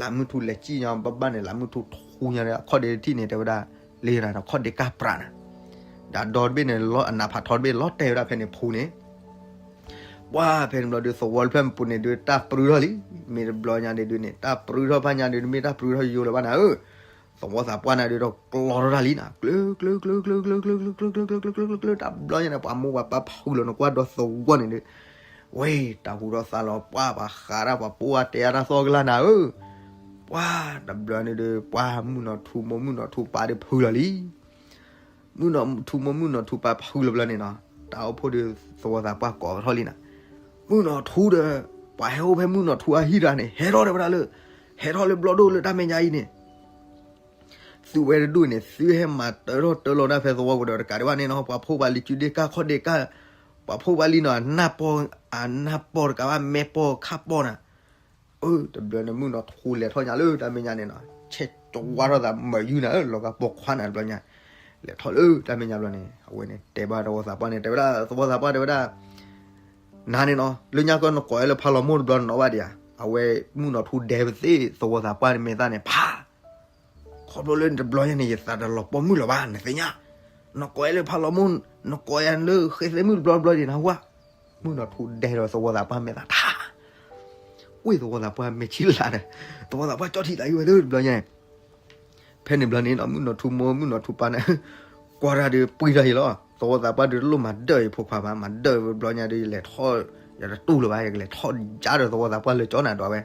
လးမုၢ်ထူလဲၤစံၣ်ညီဘၣ်ဘၣ်န့ၣ် လးမုၢ်ထူထူညါဒီး အခီၣ်ဒ့တထံၣ်န့ၣ် တဲဝဲဒၣ် လၢယၤဒီး ခီၣ်ဒ့ကၢ်ပြးနၤ, ဒီးဒီတဘ့ၣ်န့ၣ် လီၤအနးဖးထီတဘ့ၣ် လီၤတဲာ်ဝဲဒၣ်ဖဲန့ၣ်ဖူန့ၣ် ပှၤဖဲန့ၣ်ဘျီဒုး သဝီတဖျၢၣ်ပူၤန့ၣ်ဒုး တၢ်ပြူထီၣ်လံ, မ့ၢ်တဘျီညါန့ၣ်ဒုးန့ၣ် တၢ်ပြူထီၣ်ဖးညါဒုး တမ့ၢ်တၢ်ပြူထီၣ်ယိယိလၢၤဘၣ်နၤဧၢ, သဝီသးပှၢ်န့ၣ်ဒုးဒီးကျီထီၣ်တၢ်လံနၤ, ကျၢၤကျၢၤကျၢၤကျၢၤကျၢၤကျၢၤကျၢၤကျၢၤကျၢၤကျၢၤကျၢၤကျၢၤကျၢၤ တၢ်ဘျီညါန့ၣ် ပှၤမိၢ်ပှၤပၢ်ဖုလီၤနကွၢ်ဒီးသဝီန့ၣ်ဒုး ဝဲ တၢ်ဟူထီၣ်သါလီၤ ပှၤပှၤဃးတၢ် ပှၤပိာ်အါတဲအါတၢ်သီကလၢ်နၤဧၢ, ပှၤတဘျီန့ၣ်ဒုး ပှၤမုၣ်နီၢ်ထူမိၢ်မုၣ်နီၢ်ထူပၢ်ဒုးဖုလီၤလံ မုၣ်နီၢ်ထူမိၢ်မုၣ်နီၢ်ထူပၢ်ဖုလီၤဘျီန့ၣ်နီၤ, တၢ်အိၣ်ဖှိၣ်ဒီးသဝီသးပှၢ်ကိးထီၣ်လံနၤ, မုၣ်နီၢ်ထူဒီး ပှၤဟဲအိၣ်ဖဲမုၣ်နီၢ်ထူအဟံၣ်တဂၤန့ၣ် ဟဲထီၣ်တဲဝဲဒၣ်လၢ ဟဲထီၣ်လၢဘျီၣ်ဒိၣ်လၢတၢ်မဲာ်ညါအံၤန့ၣ် သုဝဲတဒူၣ်န့ၣ် သုဟဲမၤတၢထီၣ်တၢလီၤတၢ်ဖဲသဝီပူၤဒီးတကးဒံးဘၣ်န့ၣ်နီၤ, ပှၤဖိပှၤလံၤစုဒ့ၣ်ကၢ်ခီၣ်ဒ့ၣ်ကၢ်, ပှၤဖိပှၤလံၤနီၤ အနၢ်ပီၢ် အနၢ်ပီၢ်တကးဘၣ် မဲာ်ပီၢ်ခါပီၢ်နၤ, အၢ တဘျီန့ၣ် မုၣ်နီၢ်ထူလဲၤထီၣ်ညါလၢတၢ်မဲာ်ညါန့ၣ်နီၤ, ဆဲးကဝါထီၣ်သးမၤယုၢ်နၤဧၢ လီၤဂာ်ပိာ်ခွါနၤတဘျီညါ, လဲၤထီၣ်လၢတၢ်မဲာ်ညါဘျီန့ၣ် အဝဲန့ၣ် တဲဘၣ်သဝီသးပှၢ်န့ၣ် တဲဝဲဒၣ် သဝီသးပှၢ်တဲဝဲဒၣ် နၤန့ၣ်နီၤ လၢညါကီၢ်နကိးဝဲလၢဖးလီၤမိၢ်တဘျီနီၤဘၣ်ဒံးဧါ, အဝဲမုၣ်နီၢ်ထူဒဲပသ့ၣ်သဝီသးပှၢ်န့ၣ်မဲာ်သၣ်န့ၣ်ဖး ခီဖျိလၢနတဘျီညါန့ၣ် ယသးတလီၤပိာ်မုၣ်လၢၤဘၣ် နသ့ၣ်ညါ, နကိးဝဲလၢဖးလီၤမိၢ် နကိးယၤလၢဃဲသဲမုၣ်တဘျီတဘျီဒံးနဟူဧါ, မုၣ်နီၢ်ထူဒဲဒီးသဝီသးပှၢ်မဲာ်သၣ်ထး ဝ့ၢ်သဝီသးပှၢ်မဲာ်ဆံးလၢ်ဒီး သဝီသးပှၢ်ကၠီထံသးယုၢ်ဝဲသ့ၣ်တဘျီညါန့ၣ် ဖဲန့ၣ်ဘျီန့ၣ်နီၤ မုၣ်နီၢ်ထူမိၢ်မုၣ်နီၢ်ထူပၢ်န့ၣ် ကွၢ်တၢ်ဒီးပှံၢ်တၢ်အံၤလီၤ, သဝီသးပှၢ်ဒုးတလိၣ်မၤဒၢၣ်အံၤဖိခွါဘၣ်, မၤဒၢၣ်ဝဲဘျီညါဒုး ယလဲၤထီၣ် ယတတူၢ်လၢၤဘၣ်, ယကလဲၤထီၣ်ယါဒီးသဝီသးပှၢ်လၢကၠီနၤဒီးဝဲ,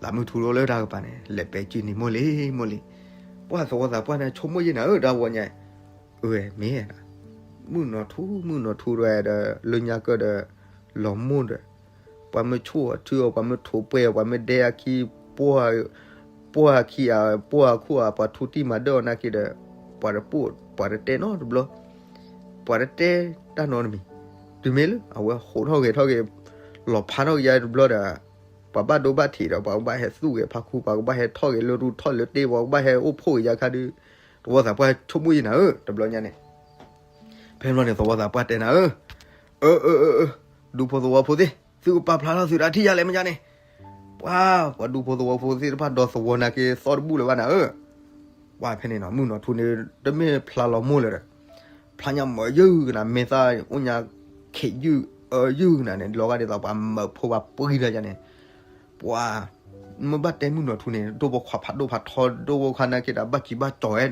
လၢမုၢ်ထူလၢတၢ်ကပၤန့ၣ် လဲၤပဲာ်စုန့ၣ်မိၢ်လံမိၢ်လံ, ပှၤသဝီသးပှၢ်န့ၣ် ဆိကမိၣ်ယဲၢ်နၤဧၢ တၢ်ဝီညါ အၢ မ့ၢ် မုၣ်နီၢ်ထူ မုၣ်နီၢ်ထူဒီး လၢညါကၢၢ်ဒီး လီၤမိၢ်ဒီး ပှၤမ့ၢ်ဆိၣ်အီၤထုအီၤ ပှၤမ့ၢ်ထိးပှဲၤအီၤ ပှၤမ့ၢ်ဒဲအခံ ပှၤအခံ အပှၤအခိၣ်အပှၤထူတံၢ်မၤဒၢၣ်အီၤနာ်က့ဒီး ပှၤတပိာ် ပှၤတတဲနီတဘျီ ပှၤတတဲတၢ်နီတမံၤ, တုၤမ့ၢ်လၢအဝဲဟိးထီၣ်ဂဲၤထီၣ်ဂဲၤ လီၤဖးထီၣ်ကယါတဘျီဒီး ပှၤဘၣ်ဒိဘၣ်ထံးဒီး ပှၤကဘၣ်ဟဲသူၣ်ဂဲၤဖးခူ ပှၤကဘၣ်ဟဲထီၣ်ဂဲၤလၢရူထီၣ်လၢတ့ ပှၤကဘၣ်ဟဲအိၣ်ဖှိၣ်ဂဲၤယါခါဒုး သဝီသးပှၢ်ဆိကမိၣ်ယဲၢ်နၤဧၢ တဘျီညါန့ၣ် ဖဲဘျီန့ၣ် သဝီသးပှၢ်တဲနၤဧၢ, အၢ အၢ အၢ အၢ ဒူဖိသဝီဖိသ့ၣ် သုကပာ်ဖျါထီၣ်သုတၢ်ထံၣ်ယါလဲၣ်မ့ၢ်ညါန့ၣ်, ပှၤ ပှၤဒူဖိသဝီဖိသ့ၣ်တဖၣ်ဒီးသဝီနာ်က့သီၣ်တဘူၣ်လၢၤဘၣ်နၤဧၢ, ပှၤဖဲန့ၣ်နီၤ မုၣ်နီၢ်ထူန့ၣ် တမ့ၢ်ဖျါလီၤမိၢ်လၢၤဒီး ဖျါညါမၤယုၢ်ကနၤ မဲာ်သၣ်အိၣ်ညါ ခ့ယုၢ်အၢယုၢ်ကနၤန့ၣ် လီၤဂာ်ဒ်သိးပှၤမၤဖိပှၤပှံၢ်တၢ်ယါန့ၣ်, ပှၤ မ့ၢ်ဘၣ်တဲမုၣ်နီၢ်ထူန့ၣ် ဒိၣ်ပိာ်ခွါဖးဒိၣ်ဖးထီ ဒိၣ်ပိာ်ခွါနာ်က့ဒီး ဘၣ်စံးဘၣ်ကၠီၤဝဲ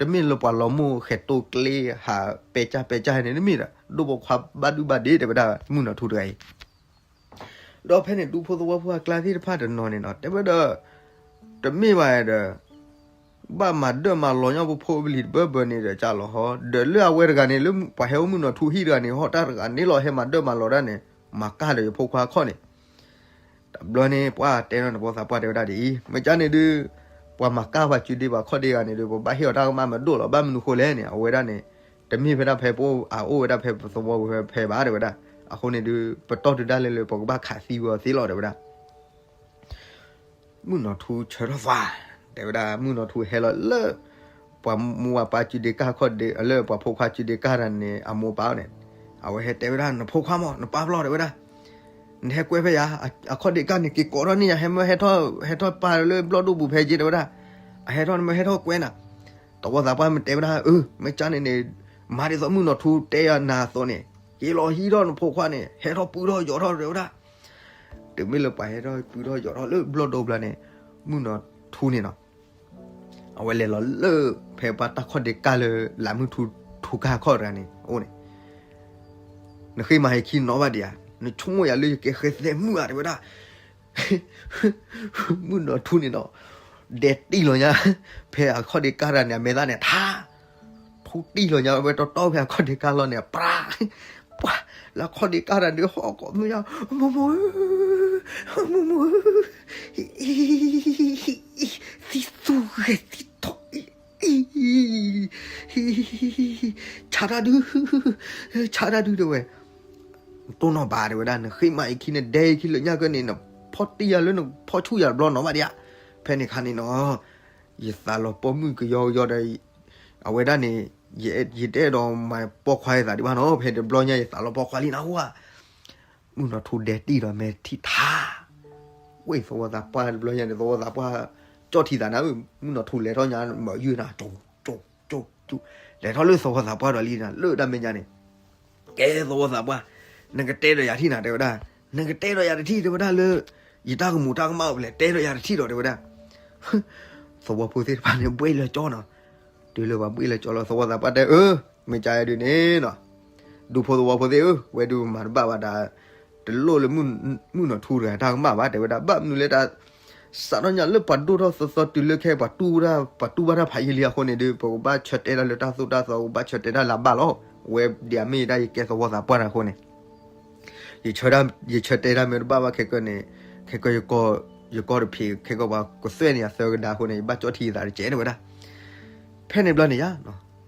တမ့ၢ်လၢပှၤလီၤမိၢ်ဃဲၤတိကျ့ဟးပဲကၢ်ပဲကၢ်န့ၣ် တမ့ၢ်ဒီး ဒိၣ်ပိာ်ခွါဘၣ်ဒုဘၣ်ဒ့ တဲဝဲဒၣ်မုၣ်နီၢ်ထူတဂၤအံၤ. ဒီးဖဲန့ၣ် ဒူဖိသဝီဖိအကျါသ့ၣ်တဖၣ်တနီၤန့ၣ်နီၤ တဲဝဲဒီး တမ့ၢ်ဘၣ်ဒီး ဘၣ်မၤဒၢၣ်မၤလီၤညါပဖိပလံၤတဘၢဘၢန့ၣ်ဒီး ကၢ်လီၤဟီ ဒီးလၢအဝဲတဂၤန့ၣ် လၢပှၤဟဲအိၣ်မုၣ်နီၢ်ထူဟံၣ်တဂၤန့ၣ် ဟီၣ်တၢ်တဂၤန့ၣ်လီၤ ဟဲမၤဒၢၣ်မၤလီၤဒၣ်န့ၣ် မၤကၢ်ဒီးယဖိခွါခီၣ်န့ၣ် တဘျီန့ၣ် ပှၤတဲနီၤ နဖိသးပှၢ်တဲဝဲဒၣ်ဒ်အံၤ, မ့ၢ်ကၢ်န့ၣ်ဒုး ပှၤမၤကၢ်ပှၤစုဒ့ပှၤခီၣ်ဒ့ဂၤန့ၣ်ဒုး ပဘၣ်ဟ့ၣ်အီၤတၢ်ကမၣ်မးဒိၣ်လီၤ. ဘၣ်မနုၤဃိလဲၣ်န့ၣ် အဝဲဒၣ်န့ၣ် တမ့ၢ်ဖဲဒၣ်ဖဲပအိၣ် အအိၣ်ဝဲဒၣ်ဖဲပသဝီပူၤဖဲဖဲဘၣ်တဲဝဲဒၣ်. အဃိန့ၣ်ဒုး ပတီၢ်တုၤဒၣ်လဲာ်လၢပကဘၣ်ခးသံဝဲအီၤသ့လီၤတဲဝဲဒၣ်. မုၣ်နီၢ်ထူဆၢထီၣ်သွး တဲဝဲဒၣ် မုၣ်နီၢ်ထူဟဲလီၤလၢ ပှၤမူဝၤပၢ်စုဒ့ကၢ်ခီၣ်ဒ့ လၢပှၤဖိခွါစုဒ့ကၢ်တၢ်န့ၣ် အမိၢ်ပၢ်အီၤန့ၣ် အဝဲဟဲတဲဝဲဒၣ် နဖိခွါမး နပၢ်ဘျီတဲဝဲဒၣ် နဟဲကွဲဖဲယၤ အခီၣ်ဒ့ကၢ်န့ၣ် က့ၤကိးထီၣ်န့ၢ်ယၤ ဟဲမၢဟဲထီၣ် ဟဲထီၣ်ပၢ်လၢဘျီၣ်ဒိၣ်ပူၤဖဲက့တဲဝဲဒၣ် အဟဲထီၣ်နမၢဟဲထီၣ်ကွဲနၤ. သဝီသးပှၢ်မ့ၢ်တဲဝဲဒၣ် အၢ မ့ၢ်ကၢ်န့ၣ်န့ၣ် မၤဒ်သိးမုၣ်နီၢ်ထူတဲယၤနၤအသိးန့ၣ် က့ၤလီၤဟံးထီၣ်နဖိခွါန့ၣ် ဟဲထီၣ်ပုၢ်ထီၣ်ယီၤထီၣ်တဲဝဲဒၣ်. တုၤမ့ၢ်လၢပှၤဟဲထီၣ်ပုၢ်ထီၣ်ယီၤထီၣ်လၢဘျီၣ်ဒိၣ်ဘျီန့ၣ် မုၣ်နီၢ်ထူန့ၣ်နီၤ အဝဲလဲၤလီၤလၢဖဲပှၤတၢ်ခီၣ်ဒ့ကၢ်လၢ လးမုၢ်ထူ ထူကၢ်ခီၣ်တဂၤန့ၣ် အိၣ်န့ၣ် နဃ့မၤဟဲခံနီၤဘၣ်ဒံးဧါ နဆိကမိၣ်ယၤလၢယကဲဃဲသဲမုၣ်ဧါတဲဝဲဒၣ် မုၣ်နီၢ်ထူန့ၣ်နီၤ ဒဲတံၢ်လီၤညါ ဖဲအခီၣ်ဒ့ကၢ်တဂၤန့ၣ် အမဲာ်သၣ်န့ၣ် ထါ ထူတံၢ်လီၤညါဝဲတီတီဖဲအခီၣ်ဒ့ကၢ်လီၢ်န့ၣ် ပြါ ပှၤ လၢအခီၣ်ဒ့ကၢ်တဂၤန့ၣ် ဟီၣ်ကိးမုၢ်ညါ မိၢ်မိၢ်ဧၢ မိၢ်မိၢ်ဧၢ သံသူဂဲၤသံထီၣ် ဆါတၢ်ဒု ဆါတၢ်ဒုတဲဝဲ တိၢ်နီၣ်ဘၣ်တဲဝဲဒၣ် နဃ့မၤအံၤခံ နဒဲအံၤခံလၢညါကဲန့ၣ် နဖီၣ်တံၢ်ယၤလၢနဖီၣ်ဆူၣ်ယၤတဘျီနီၤဘၣ်ဒံးဧါ ဖဲန့ၣ်ခါန့ၣ်နီၤ ယသးလီၤပီၢ်မုၢ်ကယီကယီဒီး အဝဲဒၣ်န့ၣ် ယတအဲၣ်ဒိးမၤပိာ်ခွါယသးဒံးဘၣ်နီၤ ဖဲတဘျီညါယသးလီၤပီာ်ခွါလံနၤဟူဧါ မုၣ်နီၢ်ထူဒဲတံၢ်ဒီးမဲာ်ထံထါ ဝဲသဝီသးပှၢ်တဘျီညါန့ၣ် သဝီသးပှၢ် ကၠီၣ်ထံသးနၤဧၢ မုၣ်နီၢ်ထူလဲၤထီၣ်ညါ မၤယုၢ်နၤ ကၠိကၠိကၠိ လဲၤထီၣ်လၢသဝီသးပှၢ်ဒီးလံနၤ လၢတၢ်မဲာ်ညါန့ၣ် ကဲသဝီသးပှၢ် နကတဲဒီးယၤထံၣ်နၤတဲဝဲဒၣ် နကတဲဒီးယၤတထံၣ်တဲဝဲဒၣ်လၢ ယတၢ်ကမူၤတၢ်ကမၣ်အိၣ်ဖဲလဲၣ် တဲဒီးယၤတထံၣ်ဒီးတဲဝဲဒၣ် သဝီဖိသ့ၣ်တဖၣ်န့ၣ် ဘှ့ၣ်လၢကၠီနီၤ တုၤလၢပှၤဘှ့ၣ်လၢကၠီလီၤ သဝီသးပှၢ်တဲ အၢ မ့ၢ်ကၢဒုးန့ၣ်နီၤ ဒူဖိသဝီဖိသ့ၣ်ဧၢ ဝဲဒုးမၤတဘၣ်ဘၣ်တၢ် တလိၣ်လၢ မုၣ်နီၢ်ထူတဂၤတၢ်ကမၣ်ဘၣ် တဲဝဲဒၣ် ဘၣ်မနုၤလဲၣ်တၢ် စးထီၣ်ညါလၢပှၤဒိၣ်ထီၣ်သီသီတုၤလၢခဲ ပှၤတူၢ်ဝဲဒၣ် ပှၤတူၢ်ဘၣ်တၢ်ဖးယံာ်လံအဃိန့ၣ်ဒီး ပကဘၣ်ဆၢတဲာ်တၢ်လၢတၢ်သိၣ်တၢ်သီ ပကဘၣ်ဆၢတဲာ်တၢ်လၢအဘၣ်လီၤ ဝဲဒ်အမ့ၢ်ဒၣ်ယကဲသဝီသးပှၢ်တၢ်အဃိန့ၣ် ယဆၢတဲာ်တၢ်မ့ၢ်တဘၣ်ဘၣ်ခဲကၢန့ၣ် ခဲကၢ ယကီၢ်တဖံး ခဲကၢပှၤကသွဲၣ်န့ၢ်ယၤသၢကဒါအဃိန့ၣ် ယဘၣ်ကၠီၣ်ထံယသးတကဲးတဲဝဲဒၣ် ဖဲန့ၣ်ဘျီန့ၣ်ယါ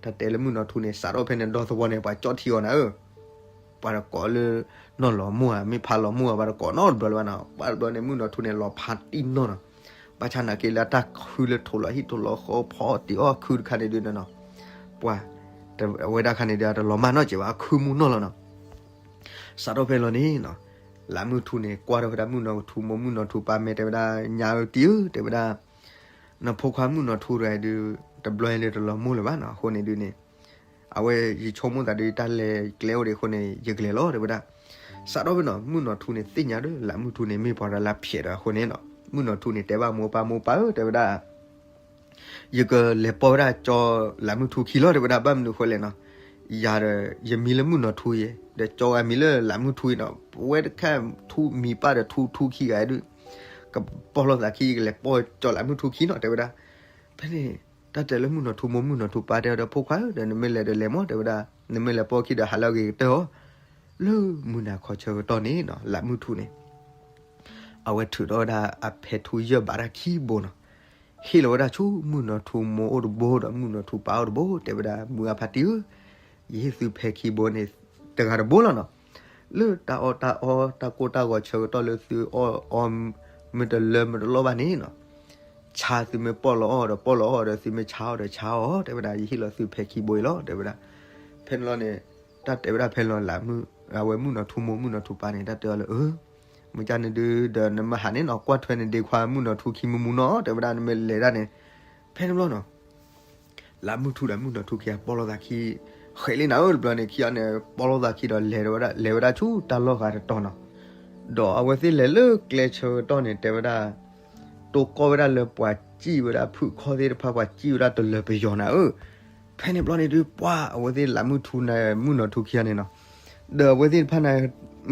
တၢ်တဲလၢမုၣ်နီၢ်ထူန့ၣ် စးထီၣ်ဖဲန့ၣ်ဒီသဝီန့ၣ် ပှၤကၠီၣ်ထံအီၤနၤဧၢ ပှၤတကိးလၢ နီၢ်လီၤမိၢ်ဧါ မ့ၢ်ဖါလီၤမိၢ်ဧါ ပှၤတကိးနီတဘျီလၢၤဘၣ်နီၤ ပှၤတဘျီန့ၣ် မုၣ်နီၢ်ထူန့ၣ် လီၤဖးတံၢ်နီၢ်နီၤ ဘၣ်ဆၣ်နာ်က့လၢတၢ်ခုလၢထိးလီၤဟံၣ်ထိးလီၤဃီ ဖီတံၢ်အီၣ်ခုတခါန့ၣ်ဒုးနီၤ ပှၤ အဝဲဒၣ်ခါန့ၣ်ဒီး တလီၤမၢ်နီတစဲးဘၣ် အခုမူနီၢ်လီၤနီၤ စးထီၣ်ဖဲလီၤန့ၣ်နီၤ လးမုၢ်ထူန့ၣ် ကွၢ်ထီၣ်ဝဲဒၣ်မုၣ်နီၢ်ထူမိၢ်မုၣ်နီၢ်ထူပၢ် မ့ၢ်တဲဝဲဒၣ် ညါတံၢ်ဧၢ တဲဝဲဒၣ် နဖိခွါမုၣ်နီၢ်ထူတဂၤအံၤဒုး တဘျီအံၤလၢတလီၤမိၢ်လၢၤဘၣ်နီၤ အဃိန့ၣ်ဒုးန့ၣ် အဝဲယဆိကမိၣ်သးဒုး တၢ်လဲၤကျဲအိၣ်ဒံးအဃိန့ၣ် ယကလဲၤလီၤ တဲဝဲဒၣ် စးထီၣ်ဖဲနီၤ မုၣ်နီၢ်ထူန့ၣ် သ့ၣ်ညါဒီး လးမုၢ်ထူန့ၣ် မ့ၢ်ပှၤတဂၤလၢဖျဲးဒီးအဃိန့ၣ်နီၤ မုၣ်နီၢ်ထူန့ၣ် တဲဘၣ်မိၢ်ပၢ် မိၢ်ပၢ်ဧၢ တဲဝဲဒၣ် ယကလဲၤပိာ်ဝဲဒၣ်ကၠီလးမုၢ်ထူခံလီၤ တဲဝဲဒၣ် ဘၣ်မနုၤဃိလဲၣ်နီၤ ယၤဒီး ယမံၤလၢမုၣ်နီၢ်ထူယဲ ဒီးကၠီဂၤမံၤလၢလးမုၢ်ထူအံၤနီၤ ပဝဲတခါထူမံၤပၢ်ဒီးထူထူခံဂၤဒုး ကပီၢ်လိာ်သးခံ ယကလဲၤပိာ်ကၠီလးမုၢ်ထူခံနီၤ တဲဝဲဒၣ် ဖဲန့ၣ် တၢ်တဲလၢမုၣ်နီၢ်ထူမိၢ်မုၣ်နီၢ်ထူပၢ်တဲအီၤဒီး ဖိခွါဧၢ ဒီးနမ့ၢ်လဲၤဒီးလဲၤမး တဲဝဲဒၣ် နမ့ၢ်လဲၤပိာ်ခံဒီးဟးလၢအဂ့ၤကတၢၢ်အီၤ လၢမုၢ်နၤခီဆၢကတီၢ်န့ၣ်နီၤ လးမုၢ်ထူန့ၣ် အဝဲထုးထီၣ်ဝဲဒၣ်အဖဲထူယဲၢ်ဘးတၢ်ခံဘိနီၤ ဟ့ၣ်လီၤဝဲဒၣ်ဆူမုၣ်နီၢ်ထူမိၢ်အိၣ်တဘိ ဒီးမုၣ်နီၢ်ထူပၢ်အိၣ်တဘိ တဲဝဲဒၣ် မုၢ်အဖါတံၢ်ဧၢ ယဟ့ၣ်သုဖဲခံဘိန့ၣ် တဂၤတဘိလီၤနီၤ လၢတၢ်အီၣ်တၢ်အီ တၢ်ကိၢ်တၢ်ဂီၤဆၢကတီၢ်လၢသုအီၣ်အီ မ့ၢ်တလၢမ့ၢ်တလီၢ်ဘၣ်န့ၣ်နီၤ ဆါသုမ့ၢ်ပီၢ်လီၤအီၣ်ဒီးပီၢ်လီၤအီၣ်ဒီး သုမ့ၢ်ဆါအီၣ်ဒီးဆါအီၣ် တဲဝဲဒၣ် ယဟ့ၣ်လီၤသုဖဲခံဘိအံၤလီၤ တဲဝဲဒၣ် ဖဲန့ၣ်လီၤန့ၣ် တၢ်တဲဝဲဒၣ်ဖဲလီၤလးမုၢ် အဝဲမုၣ်နီၢ်ထူမိၢ်မုၣ်နီၢ်ထူပၢ်န့ၣ် တၢ်တဲအီၤလၢ အၢ မ့ၢ်ကန့ၣ်ဒုး ဒီးနမ့ၢ်ဟးန့ၣ်နီၤ ကွၢ်ထွဲနဒ့ခွါမုၣ်နီၢ်ထူခံမူမူနီၤ တဲဝဲဒၣ် နမ့ၢ်လဲၤဒၣ်န့ၣ် ဖဲန့ၣ်ဘျီနီၤ လးမုၢ်ထူဒီးမုၣ်နီၢ်ထူခံဂၤပီၢ်လိာ်သးခံ ဃဲးလံနၤဧၢ တဘျီန့ၣ် ခံဂၤန့ၣ် ပီၢ်လိာ်သးခံဒီးလဲၤဝဲဒၣ် လဲၤဝဲဒၣ်ဆူတၢ်လီၢ်ဂၤတတီၤနီၤ ဒီးအဝဲသ့ၣ်လဲၤလၢကျဲဆၢကတီၢ်န့ၣ် တဲဝဲဒၣ် တိကိးဝဲဒၣ်လၢပှၤစံၣ်ဝဲဒၣ်ဖုၣ်ခီၣ်သ့ၣ်တဖၣ် ပှၤစံၣ်ဝဲဒၣ်တလၢၤပယီၤနၤဧၢ. ဖဲန့ၣ်ဘျီန့ၣ်ဒုး ပှၤအဝဲသ့ၣ်လးမုၢ်ထူန့ၣ် မုၢ်နီၢ်ထူခံဂၤန့ၣ်နီၤ, ဒီးအဝဲသ့ၣ်တဖၣ်န့ၣ်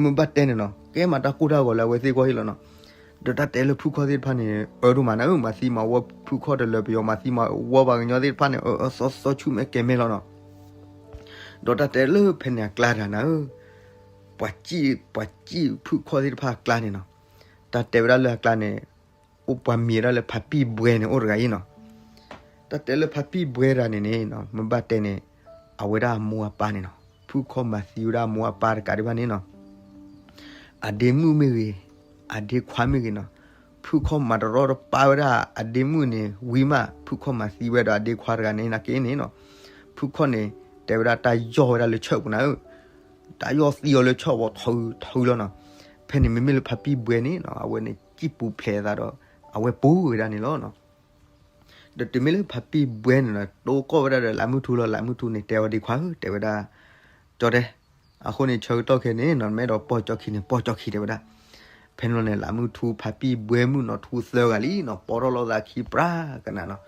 မ့ၢ်ဘၣ်တဲန့ၣ်နီၤ ကဲမၤတၢ်ကိၢ်တၢ်ဂီၤလၢအဝဲသ့ၣ်ဂီၢ်ဟ့ၣ်လီၤနီၤ. ဒီးတၢ်တဲလၢဖုၣ်ခီၣ်သ့ၣ်တဖၣ်န့ၣ် အၢဒိၣ်မးနၤဧၢ, မၤသံမၤဝီဖုၣ်ခီၣ်တလၢၤပယီၤ မၤသံမၤဝီပှၤကညီသ့ၣ်တဖၣ်န့ၣ် အၢအၢသီသီဆူၣ်မဲာ်ကဲၤမဲာ်လီၤနီၤ. ဒီးတၢ်တဲလၢဖဲန့ၣ်အကျါတဂၤနၤဧၢ, ပှၤစံၣ် ပှၤစံၣ်ဖုၣ်ခီၣ်သ့ၣ်တဖၣ်အကျါန့ၣ်နီၤ, တၢ်တဲဝဲဒၣ်လၢအကျါန့ၣ် အိၣ်ပှၤမံၤဝဲဒၣ်လၢဖါပံၣ်ဘှဲန့ၣ် အိၣ်တဂၤအံၤနီၤ. တၢ်တဲလၢဖါပံၣ်ဘှဲတဂၤန့ၣ်န့ၣ်နီၤ မ့ၢ်ဘၣ်တဲန့ၣ် အဝဲဒၣ်အမိၢ်အပၢ်န့ၣ်နီၤ ဖုၣ်ခီၣ်မၤသံဝဲဒၣ်အမိၢ်အပၢ်တကးဒံးဘၣ်န့ၣ်နီၤ အဒ့မုၣ်မ့ၢ်ဂ့ၤ, အဒ့ခွါမ့ၢ်ဂ့ၤနီၤ, ဖုၣ်ခီၣ်မၤတရီတပါဝဲဒၣ်အဒ့မုၣ်န့ၣ်ဝံၤမး ဖုၣ်ခီၣ်မၤသံဝဲဒီးအဒ့ခွါတဂၤန့ၣ်နာ်က့န့ၣ်နီၤ, ဖုၣ်ခီၣ်န့ၣ် တဲဝဲဒၣ်တၢ်ယီၢ်ဝဲဒၣ်လၢဆၢၣ်ပူၤနၤဧၢ, တၢ်ယီၢ်သံအီၤလၢဆၢၣ်ဝဲထီထူထူလီၤနီၤ. ဖဲန့ၣ်မ့မ့ၢ်လၢဖါပံၣ်ဘှဲန့ၣ်နီၤ အဝဲန့ၣ်စံၣ်ပူၤဖျဲးအသးဒီး အဝဲပူၤဝဲဒၣ်န့ၣ်လီၤနီၤ. ဒီးတုၤမ့ၢ်လၢဖါပံၣ်ဘှဲန့ၣ်နီၤ တိကိးဝဲဒၣ်ဒီးလးမုၢ်ထူလီၤ, လးမုၢ်ထူန့ၣ် တဲဝဲဒ့ခွါဧၢ တဲဝဲဒၣ် ကၠီတဲ, အဃိန့ၣ်ဆၢကတီၢ်ခဲအံၤန့ၣ်နီၤ မ့ၢ်အဲၣ်ဒိးပိာ်ကၠီခံန့ၣ် ပိာ်ကၠီခံတဲဝဲဒၣ်. ဖဲန့ၣ်လီၤန့ၣ် လးမုၢ်ထူ ဖါပံၣ်ဘှဲ မုၣ်နီၢ်ထူသၢဂၤလံနီၤ ပိာ်ထီၣ်လိာ်သးခံပြးကနၤနီၤ.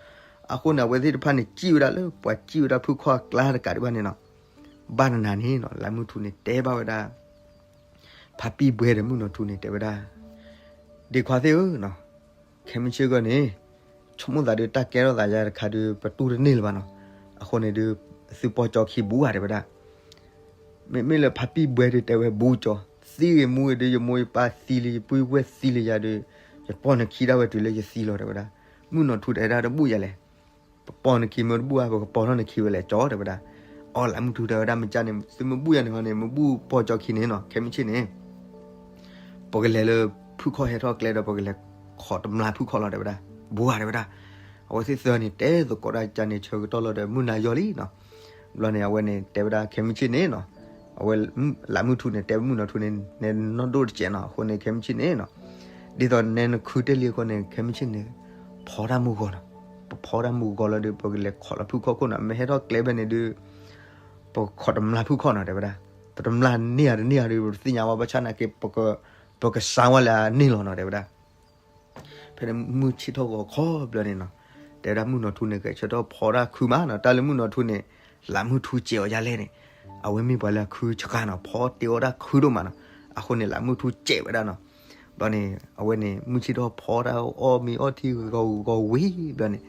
အဃိန့ၣ် အဝဲသ့ၣ်တဖၣ်န့ၣ် စံၣ်ဝဲဒၣ်လၢပှၤစံၣ်ဝဲဒၣ်ဖုၣ်ခီၣ်အကျါတကးဒံးဘၣ်န့ၣ်နီၤ. ဘၣ်နၤန့ၣ်နီၤ လးမုၢ်ထူန့ၣ် တဲဘၣ်ဝဲဒၣ် ဖါပံၣ်ဘှဲဒီးမုၣ်နီၢ်ထူန့ၣ် တဲဝဲဒၣ် ဒ့ခွါသ့ၣ်ဧၢနီၤ, ခဲမုၢ်ဆ့ၣ်ဂီၢ်န့ၣ် ဆိကမိၣ်သးဒုး တၢ်ကဲထီၣ်သးယၤတခါဒုး ပတူၢ်တန့ၢ်လၢၤဘၣ်နီၤ. အဃိန့ၣ်ဒုး သုပိာ်ကၠီခံဘူးဧါ တဲဝဲဒၣ်. မ့မ့ၢ်လၢဖါပံၣ်ဘှဲဒုးတဲဝဲဘူးကၠီ, သံဂ့ၤမူဂ့ၤဒုး ယမိၢ်ယပၢ်သံလံ ယပုၢ်ယဝဲၢ်သံလံယၤဒုး ယပိာ်နခံဒၣ်ဝဲတုၤလၢယသံလီၤ တဲဝဲဒၣ်. မုၣ်နီၢ်ထူတဲဒၣ်တဘူးယၤလဲၣ်, ပပိာ်နခံမ့ၢ်တဘူးဧါ ပကပိာ်ထီၣ်နခံဝဲလဲၣ် ကၠီ တဲဝဲဒၣ်. အီ လးမုၢ်ထူတဲဝဲဒၣ် မ့ၢ်ကၠီန့ၣ် သုမ့ၢ်ဘူးယၤန့ၣ်ဟီန့ၣ် မ့ၢ်ဘူးပိာ်ကၠီခံန့ၣ်နီၤ ခဲမုၢ်ဆ့ၣ်န့ၣ် ပကလဲၤလၢဖုၣ်ခီၣ်ဟဲထီၣ်ကျဲဒီး ပကလဲၤခိးတမျၢ်ဖုၣ်ခီၣ်လီၤ တဲဝဲဒၣ်. ဘူးဧါ တဲဝဲဒၣ်. အဝဲသ့ၣ်သၢန့ၣ် တဲသကိးဒၣ်ကၠီန့ၣ် ဆၢကတီၢ်လီၤဒီး မုၢ်နၤယီၤလံနီၤ. ဘျီန့ၣ် အဝဲန့ၣ် တဲဝဲဒၣ်ခဲမုၢ်ဆ့ၣ်န့ၣ်နီၤ, အဝဲ လးမုၢ်ထူန့ၣ် တဲဝဲမုၣ်နီၢ်ထူန့ၣ် နဲနီၢ်ဒိၣ်တစဲးနီၤ အဃိန့ၣ် ခဲမုၢ်ဆ့ၣ်န့ၣ်နီၤ, ဒ်သိးနဲနခုတ့ၢ်လံအဃိန့ၣ် ခဲမုၢ်ဆ့ၣ်န့ၣ် ဖီတၢ်မုၢ်ဂီၤနီၤ. ပဖီတၢ်မုၢ်ဂီၤလီၤဒီး ပကလဲၤခိးလီၤဖုၣ်ခီၣ်ခိၣ်နီၤ, မ့ၢ်ဟဲထီၣ်ကျဲဖဲန့ၣ်ဒုး ပခိးတမျၢ်ဖုၣ်ခီၣ်နီၤ တဲဝဲဒၣ်. တမျၢ်န့ၢ်ဧါတန့ၢ်ဧါဒုး ပတသ့ၣ်ညါဝဲ ဘၣ်ဆၣ်နာ်က့ ပကစါဝဲလၢအန့ၢ်လီၤနီၤ တဲဝဲဒၣ်. ဖဲန့ၣ်မုၢ်ဆ့ၣ်ထီၣ်ဂီၤခီဘျီန့ၣ်နီၤ, တဲဝဲဒၣ်မုၣ်နီၢ်ထူန့ၣ် ဂဲၤဆၢထၢၣ်ဖီတၢ်ခုမးနီၤ. တၢ်လၢမုၣ်နီၢ်ထူန့ၣ် လးမုၢ်ထူစဲးအီၤဒ်လဲၣ်န့ၣ်, အဝဲမ့ၢ်ပှၤလၢအခုဆှါနီၤ, ဖီတ့အီၣ်တၢ်ခုဒိၣ်မးနီၤ. အဃိန့ၣ် လးမုၢ်ထူစဲးဝဲဒၣ်နီၤ. ဘျီန့ၣ် အဝဲန့ၣ် မုၢ်ဆ့ၣ်ထီၣ်ဖီတၢ်အီၣ်မ့ၤအီထံဂီၤဂီၤဝံၤဘျီန့ၣ်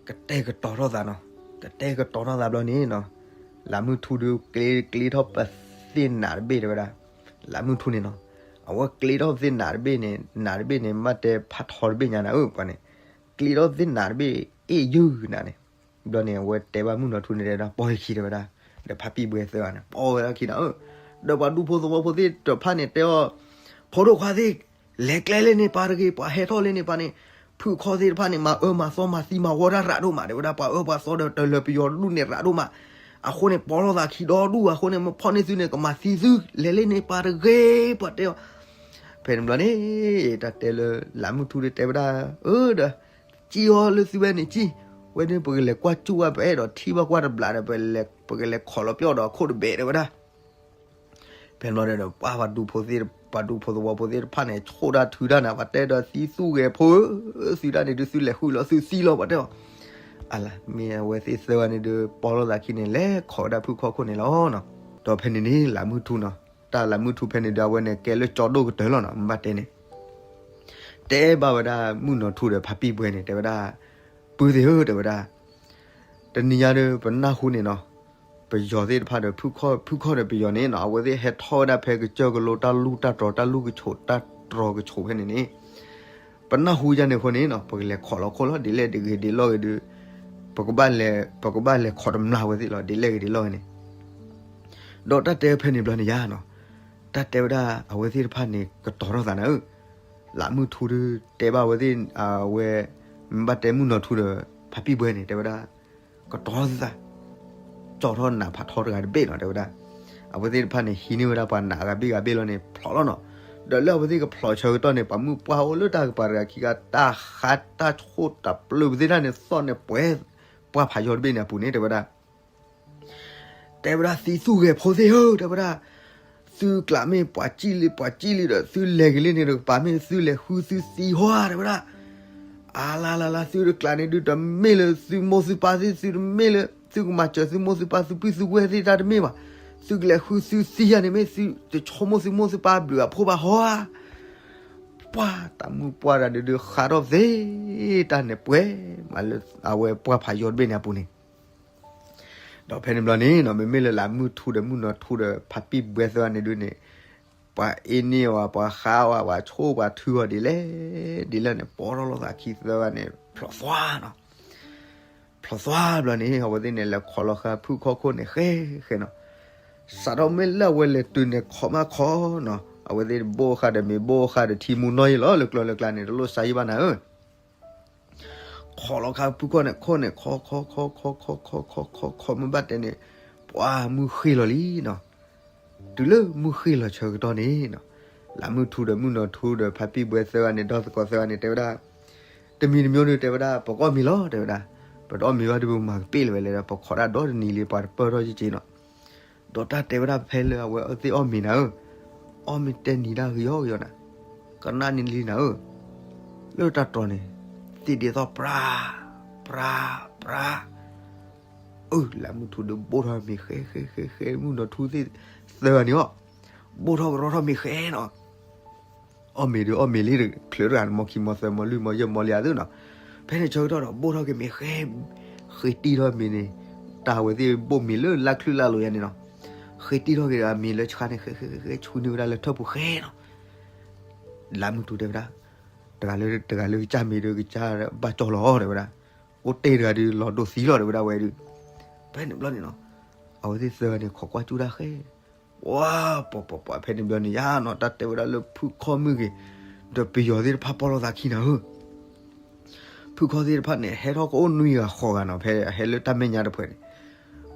ကတဲာ်ကတီၤထီၣ်သးနီၤ, ကတဲာ်ကတီၤထီၣ်သးဘျီန့ၣ်နီၤ, လးမုၢ်ထူဒုးကျ့ ကျ့ထီၣ်ပသ့ၣ်နးတဘ့ၣ်တဲဝဲဒၣ်. လးမုၢ်ထူန့ၣ်နီၤ, အဝဲကျ့ထီၣ်သ့ၣ်နးတဘ့ၣ်န့ၣ် နးတဘ့ၣ်န့ၣ် မ့ၢ်တဲဖးထီတဘ့ၣ်ညါနၤဧၢ ပှၤန့ၣ်, ကျ့ထီၣ်သ့ၣ်နးတဘ့ၣ် အ့ၣ်ယုၢ်နၤန့ၣ်. ဘျီန့ၣ် အဝဲတဲဘၣ်မုၣ်နီၢ်ထူန့ၣ်တဲဒၣ် ပိာ်ယခံတဲဝဲဒၣ်, ဒီးဖါပံၣ်ဘှဲသၢဂၤန့ၣ် ပိာ်ဝဲဒၣ်ခံနၤဧၢ. ဒီးပှၤဒူဖိသဝီဖိသ့ၣ်တဖၣ်န့ၣ်တဲအီၤ, ဖိဒိၣ်ခွါသ့ၣ် လဲၤကျဲလၢန့ၣ်ပၤတဂ့ၤ, ပှၤဟဲထီၣ်လၢန့ၣ်ပၤန့ၣ်, ဖုၣ်ခီၣ်သ့ၣ်တဖၣ်န့ၣ် မၤအၢမၤသီမၤသံမၤဝီတၢ်ရးဒိၣ်မးတဲဝဲဒၣ်. ပှၤအၢပှၤသီဒီးတလၢၤပယီၤဒူၣ်န့ၣ်ရးဒိၣ်မး, အဃိန့ၣ် ပိာ်လိာ်သးခံဒီဒူၣ်, အဃိန့ၣ် မ့ၢ်ဖီၣ်န့ၢ်သုန့ၣ် ကမၤသံသု, လဲၤလၢန့ၣ်ပၤတဂ့ၤ ပှၤတဲအီၤ. ဖဲန့ၣ်ဘျီန့ၣ် တၢ်တဲလၢ လးမုၢ်ထူဒီးတဲဝဲဒၣ်, အၢဒီး ကံၢ်အီၤလၢသုဝဲန့ၣ်ကံၢ်, ဝဲန့ၣ်ပကလဲၤကွၢ်ကၠူၣ်ဝဲ ပအဲၣ်ဒိးထံၣ်ဘၣ်ကွၢ်တဘျးဒီး ပကလဲၤခိးလီၤပျီၢ်ဒီးအခိၣ်တဘဲးတဲဝဲဒၣ်. ဖဲန့ၣ်ဘျီဒီး ပှၤဒူဖိသ့ၣ် ပှၤဒူဖိသဝီဖိသ့ၣ်တဖၣ်န့ၣ် ဆိၣ်တၢ်ထုတၢ်နၤ ပှၤတဲဒီးသံသူၣ်ဂဲၤဖိဧၢ, သုတၢ်န့ၣ်ဒုးသုလဲၤဃုာ်လီၤသုသံလီၤ ပှၤတဲအီၤ. အလၤ မ့ၢ်အဝဲသ့ၣ်သၢဂၤန့ၣ်ဒုး ပိာ်လိာ်သးခံန့ၣ် လဲၤခိးဝဲဒၣ်ဖုၣ်ခီၣ်ခိၣ်န့ၣ်လီၤနီၤ. ဒီးဖဲန့ၣ်န့ၣ် လးမုၢ်ထူနီၤ, တၢ်လးမုၢ်ထူဖဲန့ၣ်ဒုး အဝဲန့ၣ်ကဲလၢကၠီဒိၣ်ကတၢၢ်လီၤနီၤ, မ့ၢ်ဘၣ်တဲန့ၣ် တဲဘၣ်ဝဲဒၣ်မုၣ်နီၢ်ထူဒီးဖါပံၣ်ဘှဲန့ၣ် တဲဝဲဒၣ်, ပုၢ်သ့ၣ်ဧၢ တဲဝဲဒၣ်, တနံၤညါဒီး ပနၢ်ဟူန့ၣ်နီၤ, ပယီၤသ့ၣ်တဖၣ်ဒီး ဖုၣ်ခီၣ် ဖုၣ်ခီၣ်ဒီးပယီၤန့ၣ်နီၤ အဝဲသ့ၣ်ဟဲထီၣ်ဝဲဒၣ်ဖဲကစၢၢ်ကလိတၢ်လူၢ်တၢ်တြီၤ တၢ်လူၢ်ကဆိး တၢ်တြီၤကဆိးဖဲန့ၣ်န့ၣ်, ပနၢ်ဟူယါန့ၣ်အဃိန့ၣ်နီၤ ပကလဲၤခိးလီၤခိၣ်လီၤ ဒ်လဲၣ်ဒ်ဂ့ၤဒ်လဲၣ်ဂ့ၤဒီး ပကဘၣ်လဲၤ ပကဘၣ်လဲၤခိးတမျၢ်ဝဲသ့ၣ်လီၤ ဒ်လဲၣ်ဂ့ၤဒ်လဲၣ်ဂ့ၤန့ၣ် ဒီးတၢ်တဲဖဲန့ၣ်ဘျီန့ၣ်ယါနီၤ, တၢ်တဲဝဲဒၣ်အဝဲသ့ၣ်တဖၣ်န့ၣ် ကတီၤထီၣ်သးနၤဧၢ, လးမုၢ်ထူဒီးတဲဘၣ်အဝဲသ့ၣ် အဝဲ မ့ၢ်ဘၣ်တဲမုၣ်နီၢ်ထူဒီး ဖါပံၣ်ဘှဲန့ၣ် တဲဝဲဒၣ် ကတီၤသး ကၠီထီၣ်နးဖးထီတဂၤတဘ့ၣ်နီၤ တဲဝဲဒၣ်, အဝဲသ့ၣ်တဖၣ်န့ၣ် ဟံးန့ၢ်ဝဲဒၣ်ပှၤနးအဂၤဘ့ၣ်ဂၤဘ့ၣ်လီၤန့ၣ် ဖျိးလီၤနီၤ, ဒီးလၢအဝဲသ့ၣ်ကဖျိးဆၢကတီၢ်န့ၣ် ပှၤမုၣ်ပှၢ်အိၣ်လၢတၢ်ကပၤတဂၤခံဂၤ တၢ်ဃါတၢ်ဆိၣ်တၢ်ပျုၢ်ပသ့ၣ်တဖၣ်န့ၣ် သီၣ်န့ၣ်ပှဲၤ ပှၢ်ဖးယီၤတဘ့ၣ်န့ၣ်အပူၤန့ၣ် တဲဝဲဒၣ် တဲဝဲဒၣ်သံသူၣ်ဂဲၤဖိသ့ၣ်ဧၢ တဲဝဲဒၣ်, သုကျးမ့ၢ်ပှၤစံၣ်လံ ပှၤစံၣ်လံဒီး သုလဲၤက့ၤလၢန့ၣ်တကပၤမ့ၢ်သုလဲၤဃုသုသံဟီဧါ တဲဝဲဒၣ်, အါလါလါလါ သုတကျးန့ၣ်ဒုး တမ့ၢ်လၢသုမိၢ်သုပၢ်သ့ၣ်, သုတမ့ၢ်လၢသုကမၤစၢၤသုမိၢ်သုပၢ် သုပုၢ်သုဝဲၢ်သ့ၣ်တၢ်တမ့ၢ်ဘၣ်. သုကလဲၤဃုသုသံယၤန့ၣ် မ့ၢ်သုတဆိကမိၣ်သုမိၢ်သုပၢ်ဘျုးအဖိဘၣ်ဟီဧါ. ပှၤတၢ်မုၢ်ပှၢ်တၢ်ဒုးဒုး ဃးထီၣ်သ့ တၢ်နဲၣ်ပှဲၤမးလၢအဝဲပှၢ်ဖးယိတဘ့ၣ်န့ၣ်အပူၤန့ၣ် ဒီးဖဲန့ၣ်ဘျီန့ၣ်နီၤ မ့မ့ၢ်လၢလၢမုၢ်ထူဒီးမုၢ်နီၢ်ထူဒီးဖါပံၢ်ဘှဲသၢဂၤန့ၣ်ဒုးန့ၣ် ပှၤအ့န့ၢ်ဝဲ ပှၤဃါဝဲ ပှၤဆိၣ်ပှၤထုအီၤဒ်လဲၣ်ဒ်လဲၣ်န့ၣ် ပိာ်ထီၣ်လိာ်သးခံသၢဂၤန့ၣ် ဖျိးသွါနီၤ. ဖျိးသွါဘျီန့ၣ် အဝဲသ့ၣ်န့ၣ် လဲၤခိးလီၤဃာ်ဖုၣ်ခီၣ်ခိၣ်န့ၣ် ဃဲဃဲနီၤ. စးထီၣ်မ့ၢ်လၢအဝဲလဲၤတုၤန့ၣ်ခိးမးခိးနီၤ အဝဲသ့ၣ်ဘိၣ်ဃာ်ဒီးမ့ၤဘိၣ်ဃာ်ဒီးထံမူနီၢ်ယံၤလီၤ လၢကျိၤလၢကျါန့ၣ် တလိၣ်စါယံၤဘၣ်နၤဧၢ ခိးလီၤခါဖုၣ်ခီၣ်န့ၣ် ခိၣ်န့ၣ် ခိး ခိး ခိး ခိး ခိး ခိး ခိး ခိး ခိး မ့ၢ်ဘၣ်တဲန့ၣ် ပှၤမုၢ်ဃ့ၢ်လီၤလံနီၤ. တုၤလၢမုၢ်ဃ့ၢ်လီၤဆၢကတီၢ်န့ၣ်နီၤ လၢမုၢ်ထူဒီးမုၢ်နီၢ်ထူဒီးဖါပံၢ်ဘှဲသၢဂၤန့ၣ် ဒီသကိးသၢဂၤန့ၣ် တဲဝဲဒၣ် တမံၤတမံၤဒီးတဲဝဲဒၣ် ပကအီၣ်မ့ၤလီၤ တဲဝဲဒၣ် ပတအီၣ်မ့ၤဘၣ်ဒီးပမၤကပ့ၢ်လၢၤဝဲလဲၣ်ဒီး ပခိးဒၣ်ဒီတနံၤလံ ပှၤတပၢၢ်ထီၣ်က့ၤက့ၤနီၤ ဒီးတၢ်တဲဝဲဒၣ်ဖဲလၢအဝဲသ့ၣ်အီၣ်မ့ၤနၤဧၢ, အီၣ်မ့ၤတဲနံၤဒၣ်ကယီကယီနၤ, ကနၣ်န့ၣ်လံနၤဧၢ, လၢတၢ်တီၤန့ၣ် သ့ၣ်ဒ်သိးပြၤ, ပြၤ, ပြၤ, အၢ လၢမုၢ်ထူဒီးဘိၣ်ထီၣ်မ့ၤဃဲ ဃဲ ဃဲ ဃဲ မုၢ်နီၢ်ထူသ့ၣ်သၢဂၤန့ၣ်အီၤ, ဘိၣ်ထီၣ်ကရီထီၣ်မ့ၤဃဲနီၤ အီၣ်မ့ၤဒီးအီၣ်မ့ၤလံ တချုးတဂၤ မီခံမီသၢမီလွံၢ်မီယဲၢ်မီလံဧါသ့နီၤ, ဖဲန့ၣ်ဆၢကတီၢ်ဒီး ဘိၣ်ထီၣ်က့ၤမ့ၤဃဲ, ဃ့တံၢ်ထီၣ်မ့ၤန့ၣ်, တၢ်ဝဲသ့ၣ်ဘိၣ်မ့ၤလၢလါချုၣ်လါလိၤယါန့ၣ်နီၤ, ဃ့တံၢ်ထီၣ်က့ၤဒီးအမ့ၤလၢဆှါန့ၣ် ဃဲ ဃဲ ဃဲ ဃဲ ဆူန့ၢ်ဝဲဒၣ်လၢထၢၣ်ပူၤဃဲနီၤ, လၢမုၢ်ထူတဲဝဲဒၣ်, တဂၤလၢ တဂၤလၢကစၢ်မ့ၤဒီးကစၢ်ဘၣ်ကၠီလီၤတဲဝဲဒၣ်, အိၣ်တ့ၢ်တဂၤဒီးလီၤဒိးသံလီၤတဲဝဲဒၣ်ဝဲဒီး, ဖဲန့ၣ်ဘျီန့ၣ်နီၤ, အဝဲသ့ၣ်သၢဂၤန့ၣ် ခိးကွၢ်ကၠူၣ်တၢ်ဃဲ ပှၤ ပှၤ ပှၤ ဖဲန့ၣ်ဘျီန့ၣ်ယါနီၤ တၢ်တဲဝဲဒၣ်လၢဖုၣ်ခီၣ်မုၢ်ဂ့ၤ, ဒီးပယီၤသ့ၣ်တဖၣ်ပီၢ်လိာ်သးခံနၤဧၢ, ဖုၣ်ခီၣ်သ့ၣ်တဖၣ်န့ၣ် ဟဲထီၣ်ကအိၣ်နွံဂၤဃိးဂၤနီၤ ဖဲအဟဲလၢတၢ်မဲာ်ညါတဖုန့ၣ်,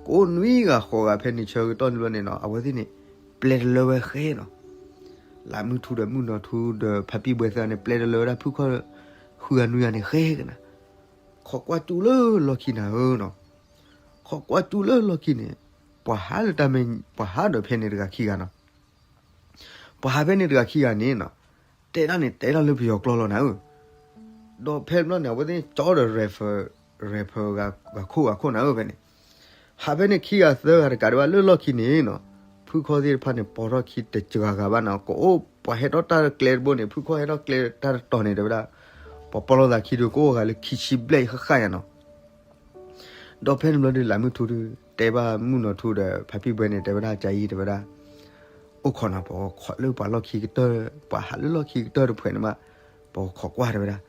ကအိၣ်နွံဂၤဃိးဂၤ ဖဲန့ၣ်ဆၢကတီၢ်န့ၣ်ဘျီန့ၣ်နီၤ အဝဲသ့ၣ်န့ၣ် ပျဲတလၢဝဲဃဲနီၤ, လၢမုၢ်ထူဒီးမုၢ်နီၢ်ထူဒီးဖါပံၢ်ဘှဲသၢဂၤန့ၣ် ပျဲတလၢဝဲဒၣ်ဖုၣ်ခီၣ်ဃုဂၤနွံဂၤန့ၣ်ဃဲကနၤ, ခိးကွၢ်ကၠူၣ်လၢလီၢ်ခံနၤဧၢနီၤ, ခိးကွၢ်ကၠူၣ်လၢလီၢ်ခံန့ၣ်, ပှၤဟးလၢတၢ်မဲာ် ပှၤဟးဒီးဖဲန့ၣ်တဂၤခံဂၤနီၤ, ပှၤဟးဖဲန့ၣ်တဂၤခံဂၤန့ၣ်နီၤ, တဲဒၣ်န့ၣ် တဲဒၣ်လၢပယီၤကျိာ်လီၤနၤဧၢ, ဒီးဖဲန့ၣ်ဘျီန့ၣ် အဝဲသ့ၣ်ကၠီဒီး rifle, rifle ဂၤခိၣ်ဂၤခိၣ်နၤဧၢ ဖဲန့ၣ်, ဟးဖဲန့ၣ်ခံဂၤသၢဂၤတကးဒံးဘၣ်လၢလီၢ်ခံန့ၣ်နီၤ, ဖုၣ်ခီၣ်သ့ၣ်တဖၣ်န့ၣ် ပိာ်ထီၣ်ခံတစှၤဂၤဘၣ်နီၤ, ကအိၣ်ပှၤဟဲထီၣ်တၢ်ကျဲတဘိန့ၣ် ဖုၣ်ခီၣ်ဟဲထီၣ်ကျဲတၢ်တတီၤန့ၣ် တဲဝဲဒၣ်, ပှၤပီၢ်လိာ်သးခံဒီး ကအိၣ်ဂၤလၢခံဆံဘျဲၣ်ဃၣ်ဃၣ်ယါနီၤ ဒီးဖဲန့ၣ်ဘျီဒီး လၢမုၢ်ထူဒီး တဲဘၣ်မုၢ်နီၢ်ထူဒီး ဖါပံၢ်ဘှဲန့ၣ် တဲဝဲဒၣ် ကၢ်အံၤ တဲဝဲဒၣ်, အိၣ်ခိးနၤ ပခိးလၢပှၤလီၢ်ခံကတၢၢ်, ပှၤဟးလၢလီၢ်ခံကတၢၢ်တဖုန့ၣ်မး, ပခိးကွၢ် တဲဝဲဒၣ်,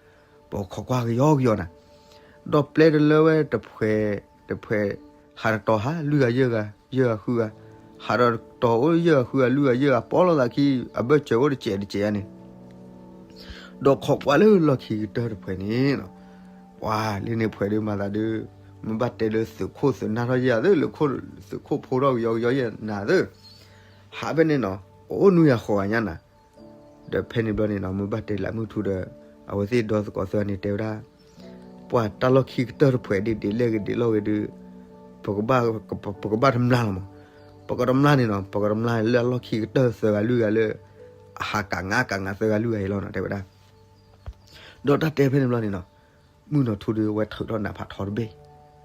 ပခိးကွၢ်ကယီကယီနၤ, ဒီးပျဲတလၢဝဲတဖု, တဖု, ဟးတတီၤဟး လွံၢ်ဂၤယဲၢ်ဂၤ, ယဲၢ်ဂၤဃုဂၤ, ဟးဒီးတတီၤအိၣ်ယဲၢ်ဂၤဃုဂၤ လွံၢ်ဂၤယဲၢ်ဂၤ ပီၢ်လိာ်သးခံ အဘၢၣ်စၢၤအိၣ်တစဲးတစဲးယါန့ၣ် ဒီးခိးကွၢ်လၢလီၢ်ခံကတၢၢ်တဖုန့ၣ်နီၤ, ပှၤလၢန့ၣ်ဖုဒီးမၤသးဒီး, မ့ၢ်ဘၣ်တဲလၢသုးခိၣ်သုးနၢ်ထီၣ်ယဲၢ်ဧါသ့, သုးခိၣ်ဖိထီၣ်ကယီကယီယဲၢ်နၤသ့, ဟးဖဲန့ၣ်နီၤ, ကအိၣ်နွံဂၤဃိးဂၤညါနၤ, ဒီးဖဲန့ၣ်ဘျီန့ၣ်နီၤ မ့ၢ်ဘၣ်တဲလၢမုၢ်ထူဒီး, အဝဲသ့ၣ်ဒီသကိးသၢဂၤန့ၣ် တဲဝဲဒၣ်, ပှၤတၢ်လီၢ်ခံကတၢၢ်တဖုဒ်ဒ်လဲၣ်ဂ့ၤဒ်လဲၣ်ဂ့ၤဒီး, ပကဘၣ်, ပကဘၣ်တမျၢ်လီၤမး, ပကတမျၢ်န့ၣ်နီၤ ပကတမျၢ်လၢအလီၢ်ခံကတၢၢ်သၢဂၤလွံၢ်ဂၤလၢ, အဟးကးငါကးငါသၢဂၤလွံၢ်ဂၤအံၤလီၤနီၤ တဲဝဲဒၣ် ဒီးတၢ်တဲဖဲန့ၣ်ဘျီန့ၣ်နီၤ, မုၢ်နီၢ်ထူဒီးဝဲထုးထီၣ်နးဖးထီတဘ့ၣ်,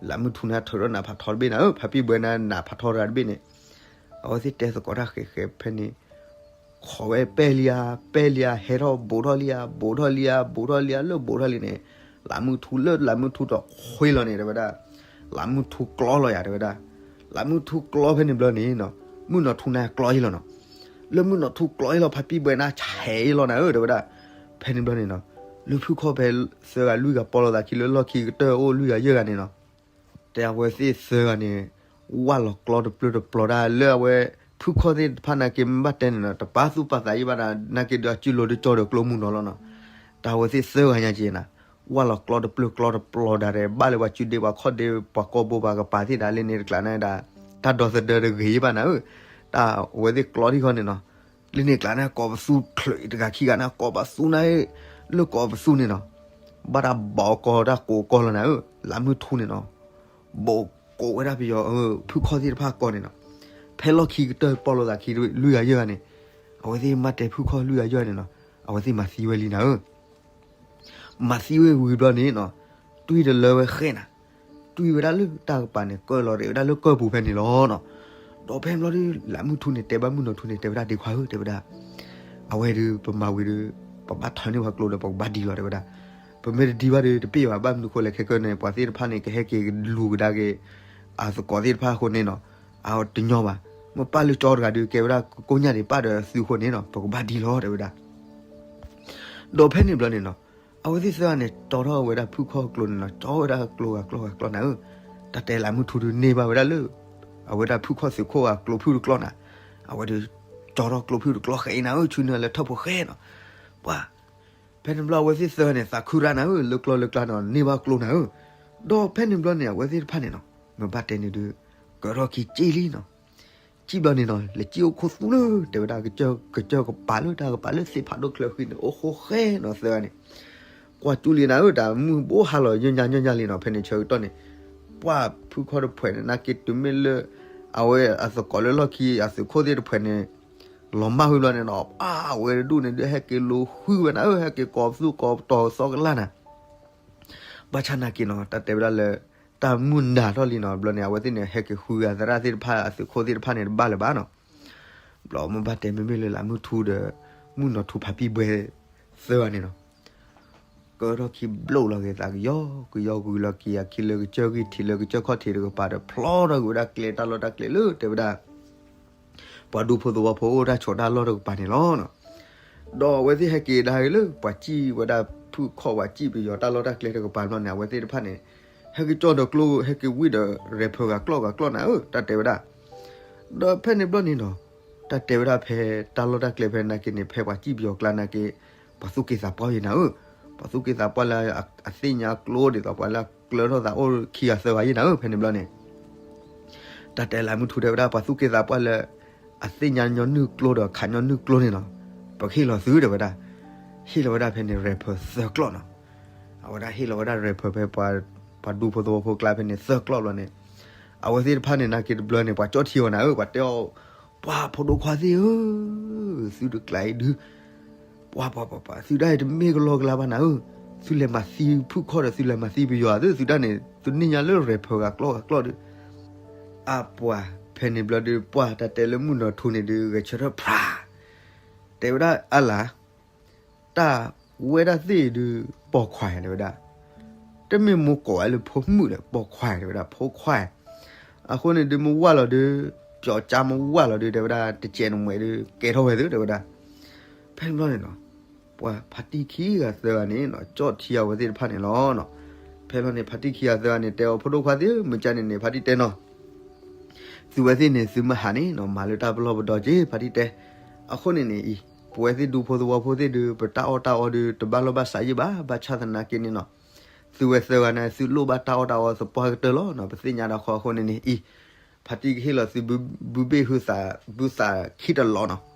လၢမုၢ်ထူန့ၣ်ထုးထီၣ်နးဖးထီတဘ့ၣ်နၤဧၢ, ဖါပံၢ်ဘှဲန့ၣ်နးဖးထီတဂၤတဘ့ၣ်န့ၣ်, အဝဲသ့ၣ်တဲသကိးတၢ်ဃဲးဃဲးဖဲန့ၣ်, ခိးဝဲပဲၢ်လံဧါ, ပဲၢ်လံဧါ, ဟဲထီၣ်ဘူးထီၣ်လံဧါ, ဘူးထီၣ်လံဧါ, ဘူးထီၣ်လံဧါ, လၢဘူးထီၣ်လံန့ၣ်, လၢမုၢ်ထူလၢလၢမုၢ်ထူတခွ့လီၤန့ၣ် တဲဝဲဒၣ်, လၢမုၢ်ထူကျီလီၤယၤ တဲဝဲဒၣ်, လၢမုၢ်ထူကျီဖဲန့ၣ်ဘျီန့ၣ်နီၤ, မုၢ်နီၢ်ထူန့ၣ်ကျီအံၤလီၤနီၤ, လၢမုၢ်နီၢ်ထူကျီအံၤလီၤ ဖါပံၢ်ဘှဲန့ၣ်ဆဲးအံၤလီၤနၤဧၢ တဲဝဲဒၣ်, ဖဲန့ၣ်ဘျီန့ၣ်နီၤ, လၢဖုၣ်ခီၣ်ဖဲသၢဂၤလွံၢ်ဂၤပီၢ်လိာ်သးခံလၢလီၢ်ခံကတၢၢ်အိၣ်လွံၢ်ဂၤယဲၢ်ဂၤန့ၣ်နီၤ တဲအဝဲသ့ၣ်သၢဂၤန့ၣ်, ဝၢ်လီၤကျီတပျၢၢ်တပျီၤဒၣ်လၢအဝဲ, ဖုၣ်ခီၣ်သ့ၣ်တဖၣ်နာ်က့မ့ၢ်ဘၣ်တဲန့ၣ်နီၤ တပာ်သူၣ်ပာ်သးယံၤဘၣ်ဒၣ် နာ်က့ဒီးအစုလိၤဒ်ကၠီဒီးကျိမုၢ်နီၤလီၤနီၤ, တၢ်ဝဲသ့ၣ်သၢဂၤညါက့ၤနၤ, ဝၢ်လီၤကျီတပျၢၢ်ကျီတပျီၤဒၣ်ဒီး ဘၣ်လၢပှၤစုဒ့ပှၤခီၣ်ဒ့ပှၤကီၢ်ဘိပှၤကပၤသ့ၣ်ဒၣ်လၢန့ၣ်တကျးန့ၣ်ဒၣ်, တၢ်ဒီသဒၢတဂ့ၤယံၤဘၣ်နၤဧၢ, တၢ်ဝဲသ့ၣ်ကျီထံၣ်ဃီန့ၣ်နီၤ, လၢန့ၣ်ကျးန့ၣ် ကိးပသူချုးတဂၤခံဂၤန့ၣ် ကိးပသူန့ၣ်, လၢကိးပသူန့ၣ်နီၤ, ဘၣ်တၢ်ဘၣ်အီၤကီတၢ်ကိးကီလီၤနၤဧၢ, လၢမုၢ်ထူန့ၣ်နီၤ, ဘၣ်ကိးဝဲဒၣ်ပယီၤ, ဖုၣ်ခီၣ်သ့ၣ်တဖၣ်ကီန့ၣ်နီၤ, ဖဲလီၢ်ခံကတၢၢ်ပီၢ်လိာ်သးခံလွံၢ်ဂၤယဲၢ်ဂၤန့ၣ်, အဝဲသ့ၣ်မ့ၢ်တဲဖုၣ်ခီၣ်လွံၢ်ဂၤယဲၢ်ဂၤန့ၣ်နီၤ, အဝဲသ့ၣ်မၤသံဝဲလံနၤဧၢ မၤသံဝဲဝံၤဘျီန့ၣ်နီၤ, တွံၢ်တလၢဝဲဃဲနၤ, တွံၢ်ဝဲဒၣ်လၢတၢ်ကပၤန့ၣ် ကၢၢ်လီၤရဲၣ်ဝဲဒၣ်လၢကၢၢ်ပူၤဖဲန့ၣ်လီၤနီၤ. ဒီးဖဲန့ၣ်ဘျီဒီး လးမုၢ်ထူန့ၣ် တဲဘၣ်မုၢ်နီၢ်ထူန့ၣ် တဲဝဲဒၣ် ဒ့ခွါဧၢ တဲဝဲဒၣ်, အဝဲဒီး ပမၤဝံၤဒီး ပဘၣ်ထၢန့ၢ်ပှၤကျိဒီး ပကဘၣ်ဒံလီၤ တဲဝဲဒၣ်. ပမ့ၢ်တဒံဘၣ်ဒီး တပ့ၢ်ဘၣ်, ဘၣ်မနုၤဃိလဲၣ် ခဲကနံၣ်န့ၣ် ပှၤသ့ၣ်တဖၣ်န့ၣ် ကဟဲက့ၤလူၤကဒါက့ၤ အသကိးသ့ၣ်တဖၣ်အဃိန့ၣ်နီၤ, အတညီဘၣ်. မ့ၢ်ပၢ်လၢကၠီတဂၤဒီး ကဲဝဲဒၣ်ကိညၣ်ဒံး ပၢ်ဒီးသုအဃိန့ၣ်နီၤ ပကဘၣ်ဒံလီၤ တဲဝဲဒၣ်. ဒီးဖဲန့ၣ်ဘျီန့ၣ်နီၤ, အဝဲသ့ၣ်သၢဂၤန့ၣ် ကၠီထီၣ်ဝဲဒၣ်ဖုၣ်ခီၣ်ကျိန့ၣ်နီၤ, ကၠီဝဲဒၣ်ကျိဂၤကျီဂၤကျီနၤဧၢ. တၢ်တဲလးမုၢ်ထူဒုးန့ၢ်ဘၣ်ဝဲဒၣ်လၢ အဝဲဒၣ်ဖုၣ်ခီၣ်သုးခိၣ်ဂၤကျိဖုၣ်တကျီနၤ, အဝဲဒီး ကၠီထီၣ်ကျိဖုၣ်တကျီဃဲအံၤနၤဧၢ, ဆူန့ၢ်လၢထီၣ်ဖိဃဲနီၤ. ပှၤ ဖဲန့ၣ်ဘျီအဝဲသ့ၣ်သၢဂၤန့ၣ် သးခုရၣ်နၤဧၢ, လၢကျီလၢကျါနီၤ န့ၢ်ဘၣ်ကျိနၤဧၢ. ဒီးဖဲန့ၣ်ဘျီန့ၣ် အဝဲသ့ၣ်တဖၣ်န့ၣ်နီၤ မ့ၢ်ဘၣ်တဲန့ၣ်ဒီး ကၢထီၣ်ခံစံၣ်လံနီၤ. စံၣ်ဘျီန့ၣ်နီၤ လဲၤစံၣ်အိၣ်ခိၣ်သူလၢ တဲဝဲဒၣ် ကစၢၢ်ကပၤလၢတၢ်ကပၤလၢသ့ၣ်ဖးဒိၣ်ချၢဃံန့ၣ် အိၣ်ဃိဃဲနီၤ သၢဂၤန့ၣ် ကွၢ်ကၠူလံနၤဧၢ, တၢ်မုၢ်ဘိဟါလီၤ ညီညီညီညီလံနီၤ. ဖဲန့ၣ်ဆၢကတီၢ်န့ၣ် ပှၤဖုၣ်ခီၣ်တဖှဲးန့ၣ် နာ်က့တုၤမ့ၢ်လၢ အဝဲအသကိးလၢလီၢ်ခံ အသုးခိၣ်သ့ၣ်တဖှဲးန့ၣ် လီၤမၢ်ဝံၤဘျီန့ၣ်နီၤ ပှၤဝဲတဒူၣ်န့ၣ်ဒီး ဟဲက့ၤလူၤဃုဝဲနၤဧၢ, ဟဲက့ၤကိးပသူကိးပတီၤသီကလၢ်နၤ. ဘၣ်ဆၣ်နာ်က့နီၤ တၢ်တဲဝဲဒၣ်လၢ တၢ်မုၢ်နၤထီၣ်လံနီၤ, ဘျီန့ၣ် အဝဲသ့ၣ်န့ၣ် ဟဲက့ၤဃုဂၤသရၣ်သ့ၣ်တဖၣ် အသုးခိၣ်သ့ၣ်တဖၣ်န့ၣ် တဘၣ်လၢၤဘၣ်နီၤ. ဘျီမ့ၢ်ဘၣ်တဲမ့မ့ၢ်လၢလးမုၢ်ထူဒီး မုၢ်နီၢ်ထူဖါပံၣ်ဘှဲသၢဂၤန့ၣ်နီၤ ကၢထီၣ်ခံဘျီလီၤက့ၤသးကယီကယီဝံၤလီၤက့ၤအခံလၢကစၢၢ်ဂံၢ်ထံးလၢကစၢၢ်ခီၣ်ထံးတကပၤဒီး ဖျီထီၣ်က့ၤဝဲဒၣ်ကျဲတၢ်လီၢ်တၢ်ကျဲလၢတဲဝဲဒၣ် ပှၤဒူဖိသဝီဖိအိၣ်တၢ်ဆိးတၢ်လီၢ်တကပၤန့ၣ်လီၤ. ဒီးအဝဲသ့ၣ်ဟဲက့ၤကဒါက့ၤလၢ ပှၤစံၣ်ဝဲဒၣ်ဖုၣ်ခီၣ် ပှၤစံၣ်ပယီၤတၢ်လီၢ်တၢ်ကျဲတကပၤဘျီန့ၣ် အဝဲသ့ၣ်တဖၣ်န့ၣ် ဟဲက့ၤကၠီဒီးကျိ ဟဲက့ၤဝံၣ်ဒီး ရဲၣ်ဖၢၣ်ဂၤကျီၢ်ဂၤကျီၢ်နၤဧၢ တၢ်တဲဝဲဒၣ်. ဒီးဖဲန့ၣ်ဘျီန့ၣ်နီၤ တၢ်တဲဝဲဒၣ်ဖဲတၢ်လီၢ်တၢ်ကျဲဖဲနာ်က့န့ၣ် ဖဲပှၤစံၣ်ပယီၤကျါနာ်က့ ပှၤသူၣ်က့သးပှၢ်ယဲနၤဧၢ, ပှၤသူၣ်က့သးပှၢ်လၢအသ့ၣ်ညါကျိဒ်သိးပှၤလၢအကျၢထီၣ်သးအိၣ်ခံဂၤသၢဂၤယဲနၤဧၢ ဖဲန့ၣ်ဘျီန့ၣ် တၢ်တဲလးမုၢ်ထူတဲဝဲဒၣ် ပှၤသူၣ်က့သးပှၢ်လၢ အသ့ၣ်ညါညီနုၢ်ကျိဒီးခးညီနုၢ်ကျိန့ၣ်နီၤ ပကဟ့ၣ်လီၤသုတဲဝဲဒၣ်. ဟ့ၣ်လီၤဝဲဒၣ်ဖဲန့ၣ် ရဲၣ်ဖၢၣ်သၢကျီၢ်နီၤ. အဝဲဒၣ်ဟ့ၣ်လီၤဝဲဒၣ် ရဲၣ်ဖၢၣ် ဖဲပှၤ ပှၤဒူဖိသဝီဖိကျါဖဲန့ၣ်သၢကျီၢ်ဘျီန့ၣ် အဝဲသ့ၣ်တဖၣ်န့ၣ်နာ်က့တဘျီန့ၣ် ပှၤကၠီၣ်ထံအီၤနၤဧၢ, ပှၤတဲအီၤ ပှၤဖိဒိၣ်ခွါသ့ၣ်ဧၢ, သုတကျါအံၤဒုး ပှၤပှၤပှၤပှၤ သုဒၣ်အံၤတမ့ၢ်ကလီကလါဘၣ်နၤဧၢ, သုလဲၤမၤသံဖုၣ်ခီၣ်ဒီး သုလဲၤမၤသံပယီၤသု, သုဒၣ်န့ၣ် သုန့ၢ်ညါလၢရဲၣ်ဖၢၣ်ဂၤကျီၢ်ဂၤကျီၢ်ဒုး အပှၤ ဖဲန့ၣ်ဘျီဒုး ပှၤတၢ်တဲလၢမုၢ်နီၢ်ထူန့ၣ်ဒုး ဂဲၤဆၢထၢၣ်ဖျါ တဲဝဲဒၣ်အါလၢ် တၢ်ဝဲဒၣ်သ့ၣ်ဒုး ပိာ်ခွါတဲဝဲဒၣ်, တမ့ၢ်မိၢ်ကိးဝဲလၢဖိမုၣ်ဒီး ပိာ်ခွါတဲဝဲဒၣ် ဖိခွါ, အဃိန့ၣ်ဒုးမ့ၢ်ဝၢ်လီၤဒုး ပျီကၠါမ့ၢ်ဝၢ်လီၤဒုး တဲဝဲဒၣ် တကဲးနမှဲးဒုး ကဲထီၣ်ဝဲသုတဲဝဲဒၣ်. ဖဲန့ၣ်ဘျီန့ၣ်နီၤ ပှၤဖါတံၢ်ခံဂၤသၢဂၤန့ၣ်နီၤ ကၠီၣ်ထံအဝဲသ့ၣ်တဖၣ်န့ၣ်လီၤနီၤ. ဖဲလီၤန့ၣ် ဖါတံၢ်ခံဂၤသၢဂၤန့ၣ် တဲအီၤ ဖိဒိၣ်ခွါသ့ၣ်ဧၢ, မုၢ်ကၠါန့ၣ်န့ၣ် ဖါတံၢ်တဲနီၤ သုဝဲသ့ၣ်န့ၣ် သုမ့ၢ်ဟးန့ၣ်နီၤ မၤလၢတၢ်ပလီၢ်ပဒီက့ၤ ဖါတံၢ်တဲ. အဃိန့ၣ်န့ၣ်အံၤ ပဝဲသ့ၣ်ဒူဖိသဝီဖိသ့ၣ်ဒုး ပတၢ်အီၣ်တၢ်အီဒုး တဘၣ်လီၢ်ဘၣ်စးယံၣ်ဘၣ်, ဘၣ်ဆၣ်သနာ်က့န့ၣ်နီၤ သုဝဲသၢဂၤန့ၣ် သုလိၣ်ဘၣ်တၢ်အီၣ်တၢ်အီသပှၢ်ကတၢၢ်လီၤနီၤ. ပသ့ၣ်ညါတၢ်ဃီအဃိန့ၣ်န့ၣ်အံၤ ဖါတံၢ်ကဟ့ၣ်လီၤသုဘုဘ့ၣ်ဟုသး ဘုသးခံတလီၤနီၤ.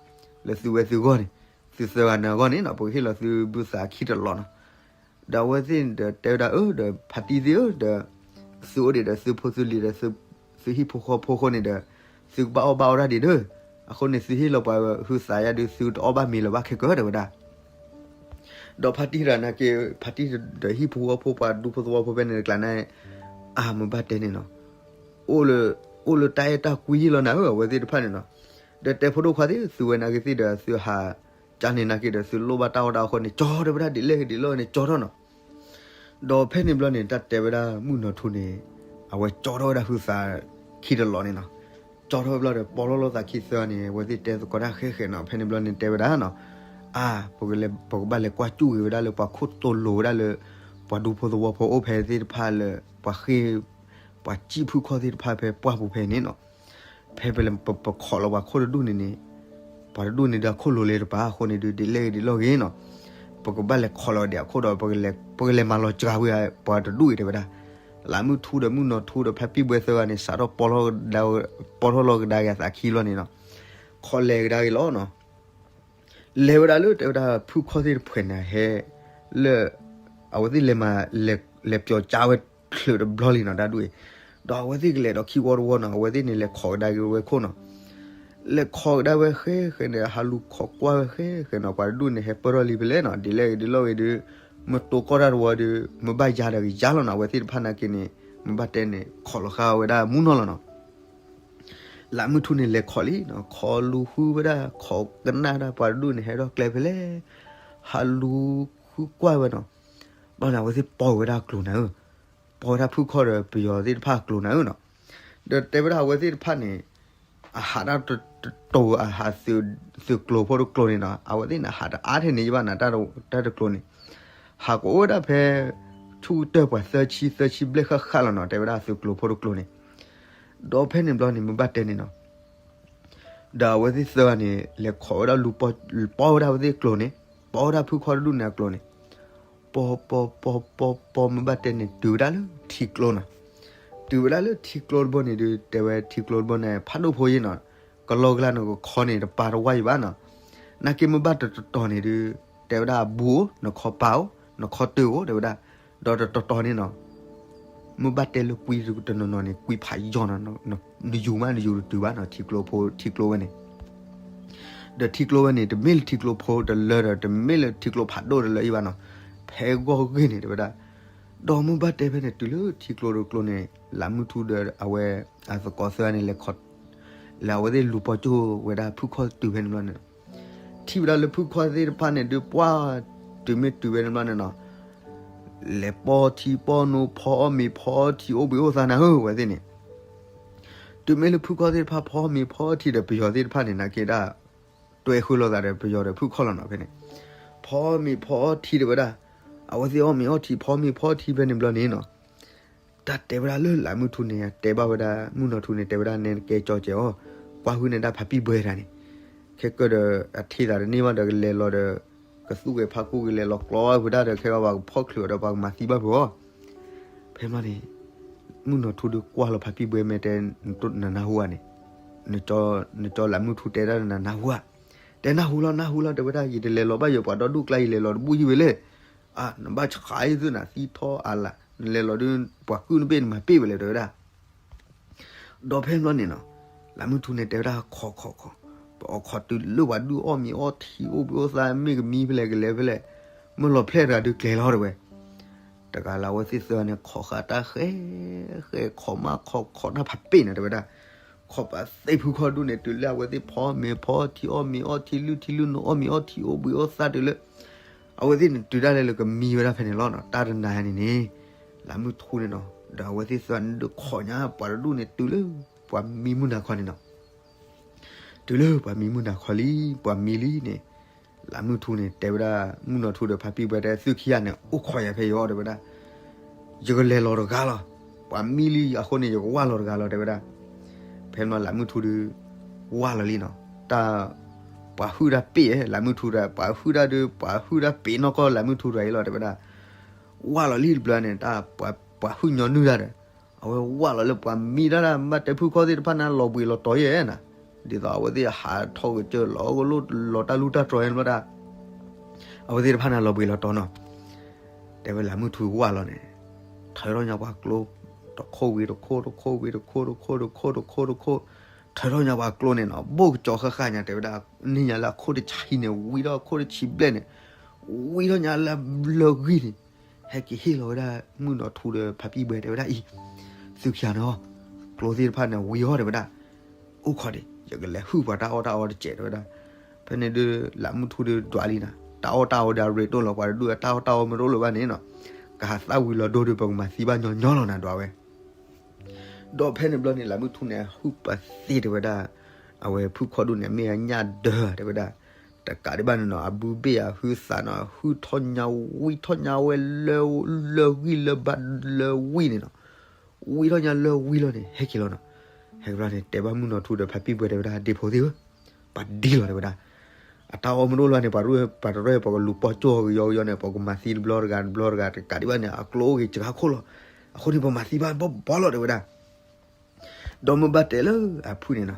လၢသုဝဲသုဂီၢ်န့ၣ် သုသၢဂၤန့ၣ်အဂီၢ်န့ၣ်နီၤ ပကဟ့ၣ်လီၤသုဘုသးခံတလီၤနီၤ. ဒီးအဝဲသ့ၣ်န့ၣ်ဒီးတဲဝဲဒၣ် အၢ ဒီးဖါတံၢ်သ့ၣ်ဧၢ ဒီး သုအိၣ်ဒံးဒီးသုဖိသုလံၤဒီး သုဟံၣ်ဖိဃီဖိအဃိန့ၣ်ဒီး သုကဘၣ်အီၣ်ဘၣ်အီၣ်တၢ်ဒံးဒီး အဃိန့ၣ် သုဟ့ၣ်လီၤပှၤဟုသးယါဒုး သုတအီၣ်ဘၣ်မ့ၤလၢၤဘၣ်ခဲကၢၤတဲဝဲဒၣ်. ဒီးဖါတံၢ်တဂၤနာ်က့ ဖါတံၢ်ဒီးဟံၣ်ဖိဃီဖိ ပှၤဒူဖိသဝီဖိဖဲန့ၣ်တကျါန့ၣ် အါမ့ၢ်ဘၣ်တဲန့ၣ်နီၤ အိၣ်လၢ အိၣ်လၢတၢ်အဲၣ်တၢ်ကွံယံာ်လီၤနၤဧၢ အဝဲသ့ၣ်တဖၣ်န့ၣ်နီၤ. ဒီးတဲဖိဒိၣ်ခွါသ့ၣ် သုဝဲနာ်က့သ့ၣ်ဒီး သုဟးကၠါန့ၣ်နာ်က့ဒီး သုလိၣ်ဘၣ်တၢ်အီၣ်တၢ်အီအဃိန့ၣ် ကၠီတဲဝဲဒၣ် ဒ်လဲၣ်ဂ့ၤဒ်လဲၣ်ဂ့ၤန့ၣ် ကၠီထီၣ်နီၤ. ဒီးဖဲန့ၣ်ဘျီန့ၣ် တၢ်တဲဝဲဒၣ်မုၢ်နီၢ်ထူန့ၣ် အဝဲကၠီထီၣ်ဝဲဒၣ်ဟုသးခံတလီၤန့ၣ်နီၤ. ကၠီထီၣ်ဝဲဘျီဒီး ပီၢ်ထီၣ်လိာ်သးခံသၢဂၤန့ၣ် အဝဲသ့ၣ်တဲသကိးတၢ်ဃဲဃဲနီၤ. ဖဲန့ၣ်ဘျီန့ၣ်တဲဝဲဒၣ်နီၤ အါ ပကဘၣ်လဲၤကွၢ်စူၣ်ဂ့ၤဝဲဒၣ်လၢပှၤခိၣ်တိလိၤဝဲဒၣ်လၢ ပှၤဒူဖိသဝီဖိအိၣ်ဖဲသ့ၣ်တဖၣ်လၢ ပှၤဃ့ ပှၤစံၣ်ဖုၣ်ခီၣ်သ့ၣ်တဖၣ်ဖဲပှၢ်ပူၤဖဲန့ၣ်နီၤ. ဖဲပလဲၤပခိးလီၤပှၤခိၣ်တဒူၣ်န့ၣ်န့ၣ် ပှၤတဒူၣ်န့ၣ်ဒီးအခိၣ်လိၤလၢတပၤအဃိန့ၣ်ဒုး ဒ်လဲၣ်ဂ့ၤဒ်လဲၣ်ဂ့ၤနီၤ ပကဘၣ်လဲၤခိးလီၤဒံးအခိၣ်ဒီး ပကလဲၤမၤလီၤစှၤဝဲပှၤတဒူၣ်အံၤတဲဝဲဒၣ်. လးမုၢ်ထူဒီးမုၢ်နီၢ်ထူဒီးဖါပံၣ်ဘှဲသၢဂၤန့ၣ် စးထီၣ်ပီၢ်ထီၣ်ကဒါ ပီၢ်ထီၣ်လီၤကဒါက့ၤအသးခံလီၤန့ၣ်နီၤ. ခိးလဲၤကဒါက့ၤလီၤနီၤ. လဲၤဝဲဒၣ်လၢတဲဝဲဒၣ်ဖုၣ်ခီၣ်သ့ၣ်တဖှဲးန့ၣ်ဟဲ လၢ အဝဲသ့ၣ်လဲၤမၤ လဲၤပျီၤကၠါဝဲချုးတဘျီလံနီၤ တၢ်ဒူၣ်အံၤ. ဒီးအဝဲသ့ၣ်ကလဲၤဒီးခံဝီတဝီနီၤ အဝဲသ့ၣ်န့ၣ်လဲၤခိးကဒါက့ၤဝဲခိၣ်နီၤ. လဲၤခိးကဒါဝဲဃဲဃဲန့ၣ် ဟးလူၤခိးကွၢ်ဝဲဃဲဃဲနီၤ ပှၤတဒူၣ်န့ၣ် ဟဲပၢၢ်ထီၣ်လံဖဲလဲၣ်နီၤ ဒ်လဲၣ်ဂ့ၤဒ်လဲၣ်ဂ့ၤဒုး မ့ၢ်တိၢ်ကီၢ်တၢ်တဝီဒီး မ့ၢ်ဘၣ်ယါဒီးကယါလီၤနီၤ, အဝဲသ့ၣ်တဖၣ်နာ်က့န့ၣ် မ့ၢ်ဘၣ်တဲန့ၣ် ခိးလီၤဃာ်ဝဲဒၣ်မုၢ်နီၢ်လီၤနီၤ. လၢမုၢ်ထူန့ၣ်လဲၤခိးလံနီၤ, ခိးလူၤဃုဝဲဒၣ် ခိးကနၣ်ဒၣ်ပှၤတဒူၣ်န့ၣ် ဟဲထီၣ်ကျဲဖဲလဲၣ်, ဟးလူၤဃုကွၢ်ဝဲနီၤ. ဘျီန့ၣ် အဝဲသ့ၣ်ပိာ်ဝဲဒၣ်ကျိၤနၤဧၢ, ပိာ်ဝဲဒၣ်ဖုၣ်ခီၣ်ဒီးပယီၤသ့ၣ်တဖၣ်အကျိၤနၤဧၢနီၤ. ဒီးတဲဝဲဒၣ်အဝဲသ့ၣ်တဖၣ်န့ၣ် အဟးတၢ်တတိၤ အဟးသုးကျိၤဖိတကျိၤန့ၣ်နီၤ, အဝဲသ့ၣ်န့ၣ် ဟးတအါထဲန့ၣ်ယဘၣ်နၤ, တၢ်တကျိၤန့ၣ် ဟးကအိၣ်ဝဲဒၣ်ဖဲ ဆူၣ်ကတၢၢ်ပှၤသၢဆံ သၢဆံဘျဲၣ်ဃၣ်ဃၣ်လီၤနီၤ, တဲဝဲဒၣ်သုးကျိၤဖိတကျိၤန့ၣ်. ဒီးဖဲန့ၣ်ဘျီန့ၣ် မ့ၢ်ဘၣ်တဲန့ၣ်နီၤ, ဒီးအဝဲသ့ၣ်သၢဂၤန့ၣ် လဲၤခိးဝဲဒၣ်လူၤပိာ် ပိာ်ဝဲဒၣ်အဝဲသ့ၣ်ကျိၤန့ၣ်, ပိာ်ဝဲဒၣ်ဖုၣ်ခီၣ်တဒူၣ်န့ၣ်အကျိၤန့ၣ်, ပိာ်ပိာ်ပိာ်ပိာ်ပိာ် မ့ၢ်ဘၣ်တဲန့ၣ် တုၤဝဲဒၣ်လၢထံကျိနီၤ. တုၤဝဲဒၣ်လၢထံကျိတဘိန့ၣ်ဒီး တဲဝဲထံကျိတဘိန့ၣ် ဖးဒိၣ်ဖိယ့ၢ်နီၤ, ကလီကလါနကခီန့ၣ် တပာ်တဝၢ်ယံၤဘၣ်နီၤ. နာ်က့မ့ၢ်ဘၣ်တတီၤတီၤန့ၣ်ဒီး တဲဝဲဒၣ်အဘူးအိၣ် နခီပာ်အိၣ် နခီတၢၢ်အိၣ် တဲဝဲဒၣ်. ဒီးတတီၤတီၤန့ၣ်နီၤ မ့ၢ်ဘၣ်တဲလၢကွံတနီၤနီၤန့ၣ် ကွံဖးယီၤနီၤ, နယူၤမး နယူၤတတုၤဘၣ်နီၤ, ထံကျိဖိ ထံကျိဝဲန့ၣ်. ဒီးထံကျိဝဲန့ၣ် တမ့ၢ်လၢထံကျိဖိတလၢဒီး တမ့ၢ်လၢထံကျိဖးဒိၣ်တလၢအံၤဘၣ်နီၤ, ဖဲဂီၢ်ဂ့ၢ်န့ၣ် တဲဝဲဒၣ်. ဒီးမ့ၢ်ဘၣ်တဲဖဲန့ၣ် တုၤလၢထံကျိတကျိၤန့ၣ် လးမုၢ်ထူဒီးအဝဲ အသကိးသၢဂၤန့ၣ် လဲၤခိး လၢအဝဲသ့ၣ်လူၤပိာ်ကၠိဝဲဒၣ်ဖုၣ်ခီၣ်တုၤဖဲန့ၣ်ဘျီန့ၣ် ထံၣ်ဝဲဒၣ်လၢဖုၣ်ခီၣ်သ့ၣ်တဖၣ်န့ၣ်ဒုး ပှၢ် တုၤမ့ၢ်တုၤဝဲန့ၣ်ဘျီန့ၣ်နီၤ, လဲၤပိာ်ထံပိာ်နိ ဖီအီၣ်မ့ၤဖီအီထံ အိၣ်ဘှံးအိၣ်သါနၤဧၢ ဝဲသ့ၣ်န့ၣ်. တုၤမ့ၢ်လၢဖုၣ်ခီၣ်သ့ၣ်တဖၣ် ဖီအီၣ်မ့ၤဖီအီထံဒီး ပယီၤသ့ၣ်တဖၣ်န့ၣ် နာ်က့ဒၣ် တွဲဃုလိာ်သးဒီးပယီၤဒီးဖုၣ်ခီၣ်လီၤနီၤ ဖဲန့ၣ်. ဖီအီၣ်မ့ၤဖီအီထံတဲဝဲဒၣ်, အဝဲသ့ၣ်အီၣ်မ့ၤအီထံ ဖီအီၣ်မ့ၤဖီအီထံဖဲန့ၣ်ဘျီန့ၣ်နီၤ တၢ်တဲဝဲဒၣ်လၢလးမုၢ်ထူန့ၣ် တဲဘၣ်ဝဲဒၣ် မုၢ်နီၢ်ထူန့ၣ် တဲဝဲဒၣ် နဲနကဲကၠီကဲအီၤ, ကွၢ်ဟုၣ်န့ၢ်ဒၣ်ဖါပံၣ်ဘှဲတၢ်န့ၣ်, ခဲကၢၢ်ဒီးအထံၣ်သးတန့ၢ်ဘၣ်ဒီး ကလဲၤလီၤဒီး ကသူၣ်ဂဲၤဖးကိၢ်ဂဲၤလဲၤလီၤကျီဝဲဒၣ်ဒီး ခဲကဘၣ်ကဖီၣ်ချုးအီၤဒီး ပှၤကမၤသံဘၣ်ဖုးအီၤ. ဖဲမးန့ၣ် မုၢ်နီၢ်ထူဒုးကွၢ်လီၤဖါပံၣ်ဘှဲ မ့ၢ်တဲ နနၢ်ဟူဧါန့ၣ်, နကၠီလးမုၢ်ထူတဲဒၣ်နနၢ်ဟူဧါ, တဲနၢ်ဟူလီၤ နၢ်ဟူလီၤ တဲဝဲဒၣ် ယတလဲၤလီၤဘၣ်ယိၤ ပှၤဒီဒူၣ်ကျါ ယလဲၤလီၤတဘူၣ်ယံၤဝဲလဲၣ်. အါ နဘၣ်ဆှးယသုနၤ သံထီအါလၢ် နလဲၤလီၤဒုး ပှၤကုၢ်နဘ့ၣ်နမၤပ့ၢ်ဝဲလဲၣ် တဲဝဲဒၣ်. ဒီးဖဲန့ၣ်ဘျီန့ၣ်နီၤ လးမုၢ်ထူန့ၣ် တဲဝဲဒၣ်ခိးခိးခိး, ပအီၣ်ခိးတုၤလၢပှၤဒုးအီၣ်မ့ၤအီထံ အိၣ်ဘှံးအိၣ်သါ မ့ၢ်ကမံဖဲလဲၣ်ကလဲၤဖဲလဲၣ်, မ့ၢ်လီၤဖျဲၣ်တဂၤဒုးကျဲၤလီၤ တဲဝဲ. တဂၤလၢအဝဲသ့ၣ်သၢန့ၣ် ခိးဃာ်တၢ်ဃဲ ဃဲ ခိးမးခိး ခိးတၢ်ဖးပ့ၢ်န့ၣ် တဲဝဲဒၣ်. ခိးပာ်သ့ၣ်ဖုၣ်ခီၣ်ဒူၣ်န့ၣ် တုၤလၢအဝဲသ့ၣ်ဖီမ့ၤဖီထံ အီၣ်မ့ၤအီထံ လုၢ်ထံလုၢ်နိ အီၣ်မ့ၤအီထံ အိၣ်ဘှံးအိၣ်သါတုၤလၢ အဝဲသ့ၣ်န့ၣ် တုၤဒၣ်လဲာ်လၢကမံဝဲဒၣ်ဖဲန့ၣ်လီၤနီၤ. တၢ်တနၤန့ၣ်န့ၣ် လးမုၢ်ထူန့ၣ်နီၤ ဒီးအဝဲသ့ၣ်သၢန့ၣ်ဒုးခိးညါ ပှၤတဒူၣ်န့ၣ် တုၤလၢပှၤမံမုၢ်နၤခီန့ၣ်နီၤ. တုၤလၢပှၤမံမုၢ်နၤခီလံ ပှၤမံလံန့ၣ် လးမုၢ်ထူန့ၣ် တဲဝဲဒၣ် မုၢ်နီၢ်ထူဒီးဖါပံၣ်ဘှဲ တဲသုခံဂၤန့ၣ် အိၣ်ခိးယၤဖဲအံၤ တဲဝဲဒၣ်. ယကလဲၤလီၤတဂၤလီၤ. ပှၤမံလံအဃိန့ၣ် ယကဝၢ်လီၤတဂၤလီၤ တဲဝဲဒၣ်. ဖဲန့ၣ်လးမုၢ်ထူဒုး ဝၢ်လီၤလံနီၤ. တၢ် ပှၤဟုၣ်တၢ်ပ့ၢ် လးမုၢ်ထူဒီး ပှၤဟုၣ်တၢ်ဒုး ပှၤဟုၣ်တၢ်ပ့ၢ်နီၢ်ကီၢ်လးမုၢ်ထူတဂၤအံၤလီၤ တဲဝဲဒၣ်. ဝၢ်လီၤလံတဘျီန့ၣ် တၢ်ပှၤဟုၣ်ညီနုၢ်တၢ်ဒီး အဝဲဝၢ်လီၤလၢပှၤမံတၢ်ဒၣ် ဘၣ်တဲဖုၣ်ခီၣ်သ့ၣ်တဖၣ်န့ၣ် လီၤဘှံးလီၤတီၤယဲၢ်နၤ. ဒ်သိးအဝဲသ့ၣ်ဟးထီၣ်ကစၢၢ်လီၤကလိၣ်လီၤတၢ်လူၢ်တၢ်တြီၤယဲၢ်ဘျီဒၣ် အဝဲသ့ၣ်တဖၣ်န့ၣ်လီၤဘှံးလီၤတီၤနီၤ. တဲဝဲလးမုၢ်ထူဝၢ်လီၤန့ၣ် ထၢထီၣ်ညါပှၤကျိ တခိၣ်ဝံၤတခိၣ် တခိၣ်ဝံၤတခိၣ် တခိၣ်တခိၣ်တခိၣ်တခိၣ် ထၢထီၣ်ညါပှၤကျိန့ၣ်နီၤ ဘိၣ်ကစီၤဃၣ်ဃၣ်ညါ တဲဝဲဒၣ် န့ၢ်ညါလၢအခိၣ်တဆံန့ၣ် ဝံထီၣ်အခိၣ်တဆံဘျဲၣ်န့ၣ် ဝံထီၣ်ညါလၢလၢဂံၢ်န့ၣ် ဟဲက့ၤဟ့ၣ်လီၤဝဲဒၣ် မုၢ်နီၢ်ထူဒီးဖါပံၣ်ဘှဲ တဲဝဲဒၣ်အံၤ သုခံဂၤန့ၣ် ကျိသ့ၣ်တဖၣ်န့ၣ်ဝံၤအီၤ တဲဝဲဒၣ်. အိၣ်ခိးဒံး ယကလဲၤဟုၣ်ပှၤတၢ်အီၣ်တၢ်အီတစဲး တဲဝဲဒၣ်. ဖဲန့ၣ်ဒုး လးမုၢ်ထူဒုးဒွးလံနၤ တၢ်အီၣ်တၢ်အီဒီးအရ့ဒိၣ်လီၤ ပှၤတဒူၣ် တၢ်အီၣ်တၢ်အီမ့ၢ်တအိၣ်လၢၤဘၣ်န့ၣ်နီၤ ကဟးသၣ်ဝံၤလီၤဒိၣ်ဒီး ပကမၤသံဘၣ်ညီညီလီၤနၤ ဒွးဝဲ. ဒီးဖဲန့ၣ်ဘျီန့ၣ် လးမုၢ်ထူန့ၣ် ဟုၣ်ပာ်သ့ၣ် တဲဝဲဒၣ် အဝဲဖုၣ်ခီၣ်ဒူၣ်န့ၣ် မ့ၢ်အညၣ်ဒၢ တဲဝဲဒၣ်. တကးဒံးဘၣ်န့ၣ်နီၤ အဘုဘ့ၣ်အဟုသးနီၤ ဟုၣ်ထီၣ်ညါဝံထီၣ်ညါဝဲလၢ လၢဂံၢ်လၢဘါလၢဝံန့ၣ်နီၤ ဝံထီၣ်ညါလၢဝံလီၤန့ၣ် ဟဲက့ၤလီၤနီၤ. ဟဲက့ၤဘျီန့ၣ် တဲဘၣ်မုၢ်နီၢ်ထူဒီးဖါပံၣ်ဘှဲ တဲဝဲဒၣ် ဒ့ဖိသ့ၣ်ဧၢ ပှၤဒ်လီၤ တဲဝဲဒၣ်. အတၢ်အီၣ်မ့ၢ်တအိၣ်လၢၤဘၣ်န့ၣ် ပှၤတရူၢ် ပှၤတရူၢ် ပှၤကလူၤပိာ်ကၠိၢ်ကယီကယီန့ၣ် ပှၤကမၤသံတဘျီတဂၤတဘျီတဂၤ တကးဒံးဘၣ်န့ၣ် အကျိအိၣ်ဂ့ၤစှၤခိၣ်လီၤ. အဃိန့ၣ် ပမၤသံဘၣ်ဘီဘီလီၤ တဲဝဲဒၣ်. ဒီးမ့ၢ်ဘၣ်တဲလၢအဖုၣ်န့ၣ်နီၤ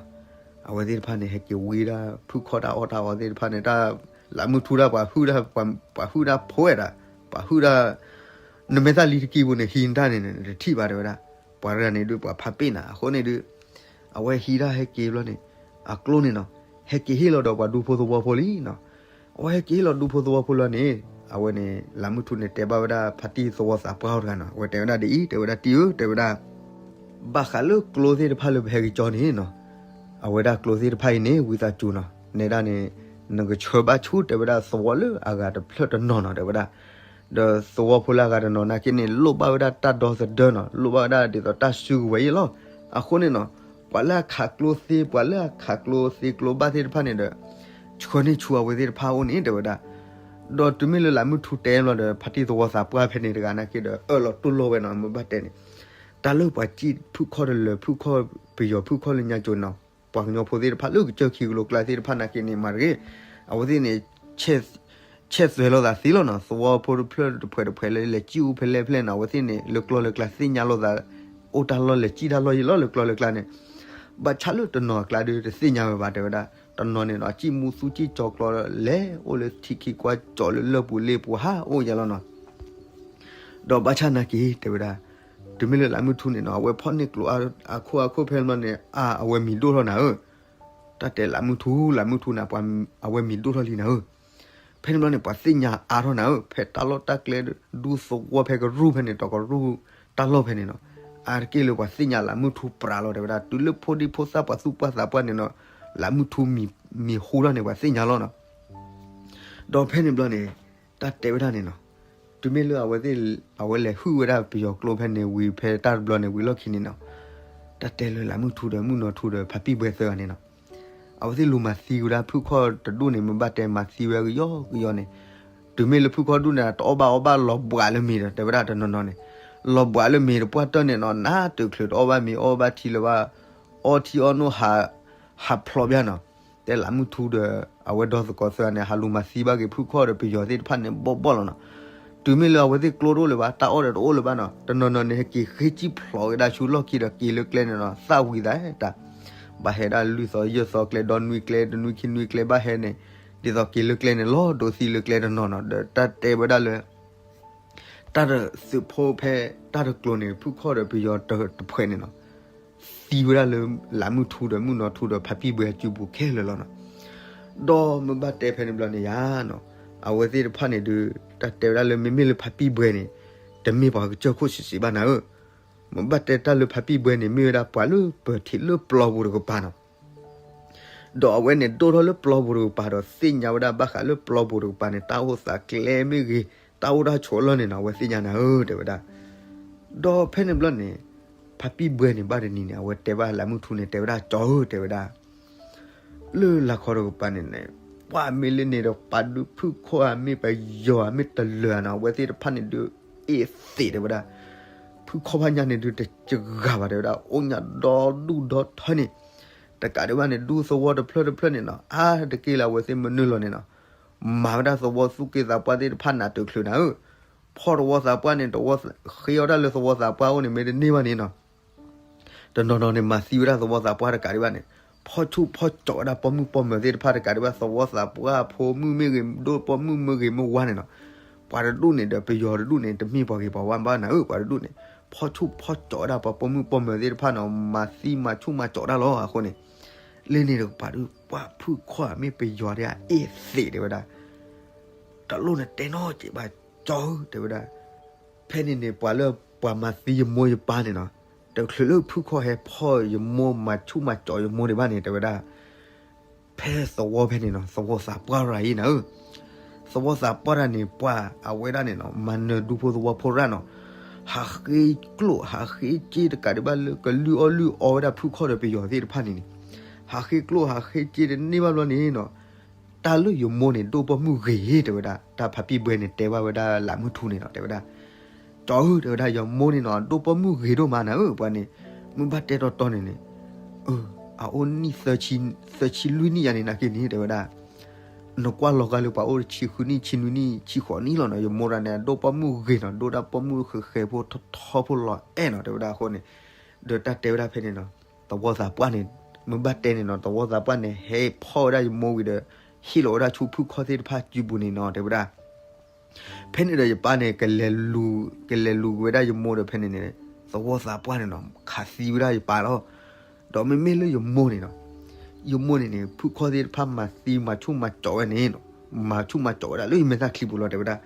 အဝဲသ့ၣ်တဖၣ်န့ၣ် ဟဲက့ၤဝံဒၣ် ဖုၣ်ခီၣ်တၢ်အီၣ်တၢ်အီသ့ၣ်တဖၣ်န့ၣ် တၢ်လးမုၢ်ထူတၢ် ပှၤဟုၣ်တၢ် ပှၤဟုၣ်တၢ်ဖိဝဲဒၣ် ပှၤဟုၣ်တၢ် နမ့ၢ်သၣ်လံတကံၢ်ပူၤန့ၣ် ဟံးနတၢ်န့ၣ် နတထံၣ်ဘၣ် တဲဝဲဒၣ်. ပှၤတဂၤန့ၣ်ဒုး ပှၤဖးပ့ၣ်နၤ အဃိန့ၣ်ဒုး အဝဲဟံးတၢ်ဟဲက့ၤဘျီန့ၣ် အကျိန့ၣ်နီၤ ဟဲက့ၤဟ့ၣ်လီၤဒီးပှၤဒူဖိသဝီဖိလံနီၤ. အဝဲဟဲက့ၤဟ့ၣ်လီၤဒူဖိသဝီဖိလီၤန့ၣ် အဝဲန့ၣ် လးမုၢ်ထူန့ၣ် တဲဘၣ်ဝဲဒၣ်ဖါတံၢ်သဝီသးပှၢ်တဂၤနီၤ, အဝဲတဲဝဲဒၣ်ဒ်အံၤ, တဲဝဲဒၣ်တံၢ်ဧၢ, တဲဝဲဒၣ် ဘၣ်ဃးလၢကျိသ့ၣ်တဖၣ်လၢပဟဲက့ၤကၠီန့ၣ်နီၤ, အဝဲဒၣ်ကျိသ့ၣ်တဖၣ်အံၤန့ၣ် ဝံသးစူၤနီၤ, နဲဒၣ်န့ၣ် နကဆှၢဘၣ်ဆူ တဲဝဲဒၣ် သဝီလၢအဂၤတဖျၢၣ်တနီၤနီၤ, တဲဝဲဒၣ်. ဒီးသဝီဖိလၢအဂၤတနီၤနာ်က့န့ၣ် လိၣ်ဘၣ်ဝဲဒၣ်တၢ်ဒီသဒၢနီၤ, လိၣ်ဘၣ်ဝဲဒၣ်ဒ်သိးတၢ်စုကဝဲၤအံၤလီၤ. အဃိန့ၣ်နီၤ, ပှၤလၢအခးကျိသ့, ပှၤလၢအခးကျိသ့ကျိဘၣ်သ့ၣ်တဖၣ်န့ၣ်ဒီး ဆှၢန့ၢ်ဆူအဝဲသ့ၣ်တဖၣ်အအိၣ်န့ၣ် တဲဝဲဒၣ်. ဒီးတုၤမ့ၢ်လၢလးမုၢ်ထူတဲဘျီဒီး ဖါတံၢ်သဝီသးပှၢ်ဖဲန့ၣ်တဂၤနာ်က့ဒီး အၢၣ်လီၤတူၢ်လိာ်ဝဲနီၤ, မ့ၢ်ဘၣ်တဲန့ၣ် တၢ်လၢပှၤစံၣ်ဖုၣ်ခီၣ်တလၢၤ ဖုၣ်ခီၣ်ပယီၤ ဖုၣ်ခီၣ်လၢညါကၠိန့ၣ်နီၤ, ပှၤကညီဖိသ့ၣ်တဖၣ်လၢကစၢၢ်ခံကလိကျါသ့ၣ်တဖၣ်နာ်က့န့ၣ် မၤတဂ့ၤ, အဝဲသ့ၣ်န့ၣ် ဆဲးသွဲးလိာ်သးသ့လီၤနီၤ, သဝီဖိတဖျၢၣ်တဖှဲးတဖှဲးလၢလဲၤစံၣ်အူဖဲလဲၣ်ဖဲလဲၣ်န့ၣ် အဝဲသ့ၣ်န့ၣ် လၢကျီၢ်လၢကျါသ့ၣ်ညါလိာ်သး အိၣ်တၢ်လီၢ်လဲၤစံၣ်တၢ်လီၢ်ယံၤလီၤ လၢကျီၢ်လၢကျါန့ၣ်, ဘၣ်ဆၣ်လၢတနီၤအကျါဒီးတသ့ၣ်ညါဝဲဘၣ် တဲဝဲဒၣ်. တနီၤန့ၣ်နီၤ စံၣ်မူသူစံၣ်ကၠီကျီ လဲၤအိၣ်လၢထံခံကွၢ်ကၠီလၢလၢၢ်ပူၤလ့ပူၤဟးအိၣ်ယဲလီၤနီၤ. ဒီးဘၣ်ဆၣ်နာ်က့ တဲဝဲဒၣ်, တုၤမ့ၢ်လၢလးမုၢ်ထူန့ၣ်နီၤ အဝဲဖီၣ်န့ၢ်ကျိအခိၣ်အခိၣ်ဖဲန့ၣ်ဘျီန့ၣ် အါ အဝဲမံၤဒိၣ်ထီၣ်နၤဧၢ, တၢ်တဲလးမုၢ်ထူ လးမုၢ်ထူနၤ ပှၤအဝဲမံၤဒိၣ်ထီၣ်လံနၤဧၢ. ဖဲန့ၣ်ဘျီန့ၣ် ပှၤသ့ၣ်ညါအါထီၣ်နၤဧၢ, ဖဲတၢ်လီၢ်တၢ်ကျဲဒူသဝီဖဲကရူၢ်ဖဲန့ၣ် ဒီးကရူၢ်တၢ်လီၢ်ဖဲန့ၣ်နီၤ, အါတက့ၢ်လၢပှၤသ့ၣ်ညါလးမုၢ်ထူပြးလီၤ တဲဝဲဒၣ်. တုၤလၢဖိဒံဖိသၣ်ပှၤသူၣ်ပှၢ်သးပှၢ်န့ၣ်နီၤ လးမုၢ်ထူမံၤဟူထီၣ်န့ၣ် ပှၤသ့ၣ်ညါလီၤနီၤ. ဒီးဖဲန့ၣ်ဘျီန့ၣ် တၢ်တဲဝဲဒၣ်န့ၣ်နီၤ, တုၤမ့ၢ်လၢအဝဲသ့ၣ် အဝဲလဲၤဟုၣ်ဝဲဒၣ်ပယီၤကျိဖဲန့ၣ်ဝံၤ ဖဲတၢ်တဘျီန့ၣ်ဝံၤလီၢ်ခံန့ၣ်နီၤ, တၢ်တဲလၢလးမုၢ်ထူဒီးမုၢ်နီၤထူဒီးဖါပံၢ်ဘှဲသၢဂၤန့ၣ်နီၤ, အဝဲသ့ၣ်လူၤမၤသံဝဲဒၣ်ဖုၣ်ခီၣ်တဒူၣ်န့ၣ် မ့ၢ်ဘၣ်တဲမၤသံဝဲကယီကယီန့ၣ်, တုၤမ့ၢ်လၢဖုၣ်ခီၣ်တဒူၣ်န့ၣ် တအီၣ်ဘၣ်အီဘၣ်လီၤဘှးလၢမ့ၤဒီး တဲဝဲဒၣ်တနီၤနီၤန့ၣ်, လီၤဘှးလၢမ့ၤတပှၢ်တၢၢ်န့ၣ်နီၤ နးတချုးတအီၣ်ဘၣ်မ့ၤအီဘၣ်ထံလၢၤဘၣ်, အီထံအီနိၣ် ဟးဖျိးဘၣ်နီၤ. တဲလးမုၢ်ထူဒီး အဝဲဒီသကိးသၢဂၤန့ၣ် ဟးလူၤမၤသံဘၣ်က့ၤဖုၣ်ခီၣ်ဒီးပယီၤသ့ၣ်တဖၣ်န့ၣ်ဘီၣ်ဘီၣ်လီၤနီၤ. တုၤမ့ၢ်လၢအဝဲသ့ၣ်ကျိတအိၣ်လၢၤဘၣ် တၢ်အီၣ်ဒီးတအိၣ်လၢၤဘၣ်နီၤ တနီၤနီၤန့ၣ် ဟဲက့ၤဃ့စံၣ်ဖျိးက့ၤဒၣ်ဆူလီၢ်ခံဒီးက့ၤလၢကျဲန့ၣ်နီၤ သၣ်ဝံၤသးတၢ်, ဘၣ်ဟဲဒၣ်လွံၢ်သီယဲၢ်သီကျဲ ဒီနွံကျဲ တနွံခံနွံကျဲ ဘၣ်ဟဲန့ၣ် ဒ်သိးက့ၤလၢကျဲန့ၣ်လီၤ ဒိးသံလၢကျဲတနီၤနီၤ ဒီးတၢ်တဲဝဲဒၣ်လၢ တၢ်တသုးဖိဖဲတၢ်တကျိၤန့ၣ် ဖုၣ်ခီၣ်ဒီးပယီၤတဖှဲးန့ၣ်နီၤ သံဝဲဒၣ်လၢလးမုၢ်ထူဒီးမုၢ်နီၤထူဒီးဖါပံၢ်ဘှဲအစုပူၤခဲလၢာ်လီၤနီၤ. ဒီးမ့ၢ်ဘၣ်တဲဖဲန့ၣ်ဘျီန့ၣ်ယါနီၤ အဝဲသ့ၣ်တဖၣ်န့ၣ်ဒုး တၢ်တဲဝဲဒၣ်လၢမ့မ့ၢ်လၢဖါပံၢ်ဘှဲန့ၣ် တမ့ၢ်ပှၤကစၢၢ်ခိၣ်ဆံးဆံးဘၣ်နၤဧၢ, မ့ၢ်ဘၣ်တဲတၢ်လၢဖါပံၢ်ဘှဲန့ၣ် မ့ၢ်ဝဲဒၣ်ပှၤလၢပထံးလၢပျီပူၤတကပၤနီၤ ဒီးအဝဲန့ၣ်ဒိၣ်ထီၣ်လၢပျီပူၤတကပၤဒီးသ့ၣ်ညါဝဲဒၣ်ဘၣ်ဃးလၢပျီပူၤတကပၤန့ၣ် တၢ်အိၣ်သးကျဲမ့ၢ်ဂ့ၤ တၢ်အိၣ်တၢ်ဆိးအလီၢ်န့ၣ်နီၤ အဝဲသ့ၣ်ညါနၤဧၢ တဲဝဲဒၣ်. ဒီးဖဲန့ၣ်ဘျီန့ၣ် ဖါပံၢ်ဘှဲန့ၣ်ဘၣ်တနံၤန့ၣ် အဝဲတဲဘၣ်လးမုၢ်ထူန့ၣ် တဲဝဲဒၣ် ကၠီဧၢ တဲဝဲဒၣ် လၢလၢခီတကပၤန့ၣ်န့ၣ် ပှၤမ့ၢ်လၢန့ၣ်ဒီးပာ်ဒုးဖုၣ်ခီၣ်ဧါ မ့ၢ်ပယီၤဧါ မ့ၢ်တလၢၤဧါနီၤ အဝဲသ့ၣ်တဖၣ်န့ၣ်ဒုး အ့ၣ်သ့းတဲဝဲဒၣ် ဖုၣ်ခီၣ်ဘၣ်ညါန့ၣ်ဒုးတဂၤဘၣ်တဲဝဲဒၣ် အိၣ်ညါဒီဒူၣ်ဒီထၢန့ၣ် တကးဒံးဘၣ်န့ၣ် ဒူသဝီတဖျၢၣ်တဖျၢၣ်န့ၣ်နီၤ အါတက့ၢ်လၢအဝဲသ့ၣ်မနုၤလီၤန့ၣ်နီၤ မၤဝဲဒၣ်သဝီသူၣ်က့သးပှၢ်သ့ၣ်တဖၣ်နးတချုးနၤဧၢ, ဖီၣ်သဝီသးပှၢ်န့ၣ် တဝီဃ့အီၣ်တၢ်လၢသဝီသးပှၢ်အိၣ်န့ၣ်မ့ၢ်တန့ၢ်ဘၣ်န့ၣ်နီၤ တနီၤနီၤန့ၣ် မၤသံဝဲဒၣ်သဝီသးပှၢ်တကးဒံးဘၣ်န့ၣ် ဖီၣ်ဆူၣ်ဖီၣ်ကၠီးဝဲဒၣ်ပိာ်မုၣ်ပိာ်မၢၤသ့ၣ်တဖၣ်တကးဒံးဘၣ် သဝီသးပှၢ်ဖိမုၣ်မ့ၢ်ဂ့ၤ ဒိၣ်ပိာ်မုၣ်မ့ၢ်ဂ့ၤမ့ၢ်ဝါန့ၣ်နီၤ ပှၤတဒူၣ်န့ၣ်ဒီးပယီၤတဒူၣ်န့ၣ် တမ့ၢ်ပှၤဂ့ၤပှၤဝါဘၣ်နၤဧၢ ပှၤတဒူၣ်န့ၣ် ဖီၣ်ဆူၣ်ဖီၣ်ကၠီးဝဲဒၣ်ပှၤပိာ်မုၣ်ပိာ်မၢၤသ့ၣ်တဖၣ်နီၤ မၤသံမၤဆူၣ်မၤကၠီးတၢ်လီၤအဃိန့ၣ် လၢန့ၣ်တကပၤဒုး ပှၤဖုၣ်ခီၣ်မ့ၢ်ပယီၤဒၣ်အ့ၣ်သ့းတဲဝဲဒၣ် တလိၣ်နတဲနီတစဲးဘၣ် ကၠီဧၢ တဲဝဲဒၣ် ဖဲန့ၣ်န့ၣ် ပှၤလၢပှၤမၤသံယမိၢ်ယပၢ်န့ၣ်နီၤ တချုးလၢဖုၣ်ခီၣ်ဟဲဖီၣ်ယမိၢ်မၤဆူၣ်မၤကၠီးယမိၢ်ဒံးဘၣ်န့ၣ် တဲဝဲဒၣ် ဖဲသဝီဖဲန့ၣ်နီၤ သဝီသးပှၢ်ရၤအံၤနၤဧၢ, သဝီသးပှၢ်တၢ်န့ၣ် ပှၤအဝဲဒၣ်န့ၣ်နီၤ မၤနၢၤဒူဖိသဝီဖိရၣ်နီၤ, ဟးဃ့ကျိၣ်ဟးဃ့စ့တကးဒံးဘၣ်လၢကလုၢ်အီၣ်လုၢ်အီဝဲဒၣ်ဖုၣ်ခီၣ်ဒီးပယီၤသ့ၣ်တဖၣ်န့ၣ်န့ၣ်, ဟးဃ့ကျိၣ်ဟးဃ့စ့တန့ၢ်ဘၣ်ဘျီန့ၣ်နီၤ တၢ်လၢယမိၢ်န့ၣ် ဒိၣ်ပိာ်မုၣ်ဂ့ၤ တဲဝဲဒၣ်, တၢ်ဖါပံၢ်ဘှဲန့ၣ် တဲဘၣ်ဝဲဒၣ်လးမုၢ်ထူန့ၣ်နီၤ တဲဝဲဒၣ်, ကၠီဧၢ တဲဝဲဒၣ် ယမိၢ်န့ၣ်နီၤ ဒိၣ်ပိာ်မုၣ်ဂ့ၤဒိၣ်မးနၤဧၢ ပှၤန့ၣ်, မ့ၢ်ဘၣ်တဲတီတီန့ၣ်န့ၣ်, အအိၣ်နံၣ်သၢဆံလွံၢ်နံၣ်ယါန့ၣ်နာ်က့န့ၣ် တဲဝဲဒၣ်, နကွၢ်လီၤဂာ်လၢပှၤအိၣ်တဆံဃုနံၣ် ဆံနွံနံၣ် ဆံဃိးနံၣ်လီၤနီၤ ယမိၢ်တၢ်န့ၣ် ဒိၣ်ပိာ်မုၣ်ဂ့ၤနီၤ ဒိၣ်ဒၣ်ပိာ်မုၣ်ဃဲၤဃဲၤဖိထီထီဖိလီၤအဲၣ်နီၤ တဲဝဲဒၣ်အဃိန့ၣ်, ဒီးတၢ်တဲဝဲဒၣ်ဖဲန့ၣ်နီၤ, သဝီသးပှၢ်န့ၣ်, မ့ၢ်ဘၣ်တဲန့ၣ်နီၤ သဝီသးပှၢ်န့ၣ် ဟဲဖီၣ်ဝဲဒၣ်ယမိၢ်ဝံၤဒီး, ဟ့ၣ်လီၤဝဲဒၣ်ဆူဖုၣ်ခီၣ်သ့ၣ်တဖၣ်စုပူၤန့ၣ်နီၤ တဲဝဲဒၣ် ဖဲန့ၣ်ဒီးယပၢ်န့ၣ် ကလဲၤလူၤက့ၤဝဲဒၣ်ယမိၢ်ဒီးဖဲန့ၣ်န့ၣ်, သဝီသးပှၢ်န့ၣ်နီၤ ခးသံဝဲဒၣ်ယပၢ်လီၤ, ဒီးမ့မ့ၢ်လၢယမိၢ်န့ၣ်နီၤ, ယမိၢ်န့ၣ်န့ၣ် ဖုၣ်ခီၣ်သ့ၣ်တဖၣ်မၤသံမၤဆူၣ်မၤကၠီးဝဲန့ၣ်, မၤဆူၣ်မၤကၠီးဝဲဒၣ်လၢယမဲာ်သၣ်ချံပူၤလီၤ တဲဝဲဒၣ်,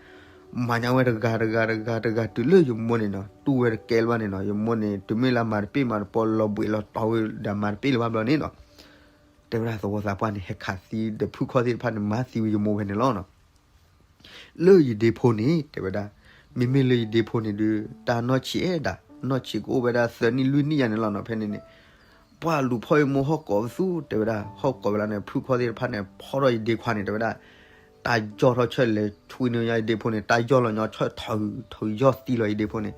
မၤညါဝဲတဂၤတဂၤတဂၤတဂၤ တုၤလၢယမိၢ်န့ၣ်နီၤ တူၢ်ဝဲတကဲလၢၤဘၣ်န့ၣ်နီၤ, ယမိၢ်န့ၣ် တုၤမ့ၢ်လၢမၤတပ့ၢ်မၤတပီ လီၤဘှံးလီၤတီၤဝဲဒီးမၤတပ့ၢ်လၢၤဘၣ်ဘျီန့ၣ်နီၤ, တဲဝဲဒၣ်သဝီသးပှၢ်န့ၣ် ဟဲခးသံဒီးဖုၣ်ခီၣ်သ့ၣ်တဖၣ်န့ၣ် မၤသံဝဲယမိၢ်ဖဲန့ၣ်လီၤနီၤ. လၢယဒ့ဖိန့ၣ် တဲဝဲဒၣ်, မ့မ့ၢ်လၢယဒ့ဖိန့ၣ်ဒုး တၢ်နီၢ်ဆံးအဲၣ်ဒၣ် နီၢ်ဆံးကအိၣ်ဝဲဒၣ်သၢနံၣ်လွံၢ်နံၣ်ယါန့ၣ်လီၤနီၤ. ဖဲန့ၣ်န့ၣ် ပှၢ်လူၤဖီၣ်ယမိၢ်ဟီၣ်ကိးပသူ တဲဝဲဒၣ် ဟီၣ်ကိးဝဲလၢန့ၣ် ဖုၣ်ခီၣ်သ့ၣ်တဖၣ်န့ၣ် ဖီၣ်ထီၣ်ယဒ့ခွါန့ၣ် တဲဝဲဒၣ်, တၢ်ယီၢ်ထီၣ်ဆၢလဲၤဆူနုာ်ညါယဒ့ဖိန့ၣ် တၢ်ယီၢ်လီၤညီဆၢထီၣ် ထုးယီၢ်သံလီၤယဒ့ဖိန့ၣ်,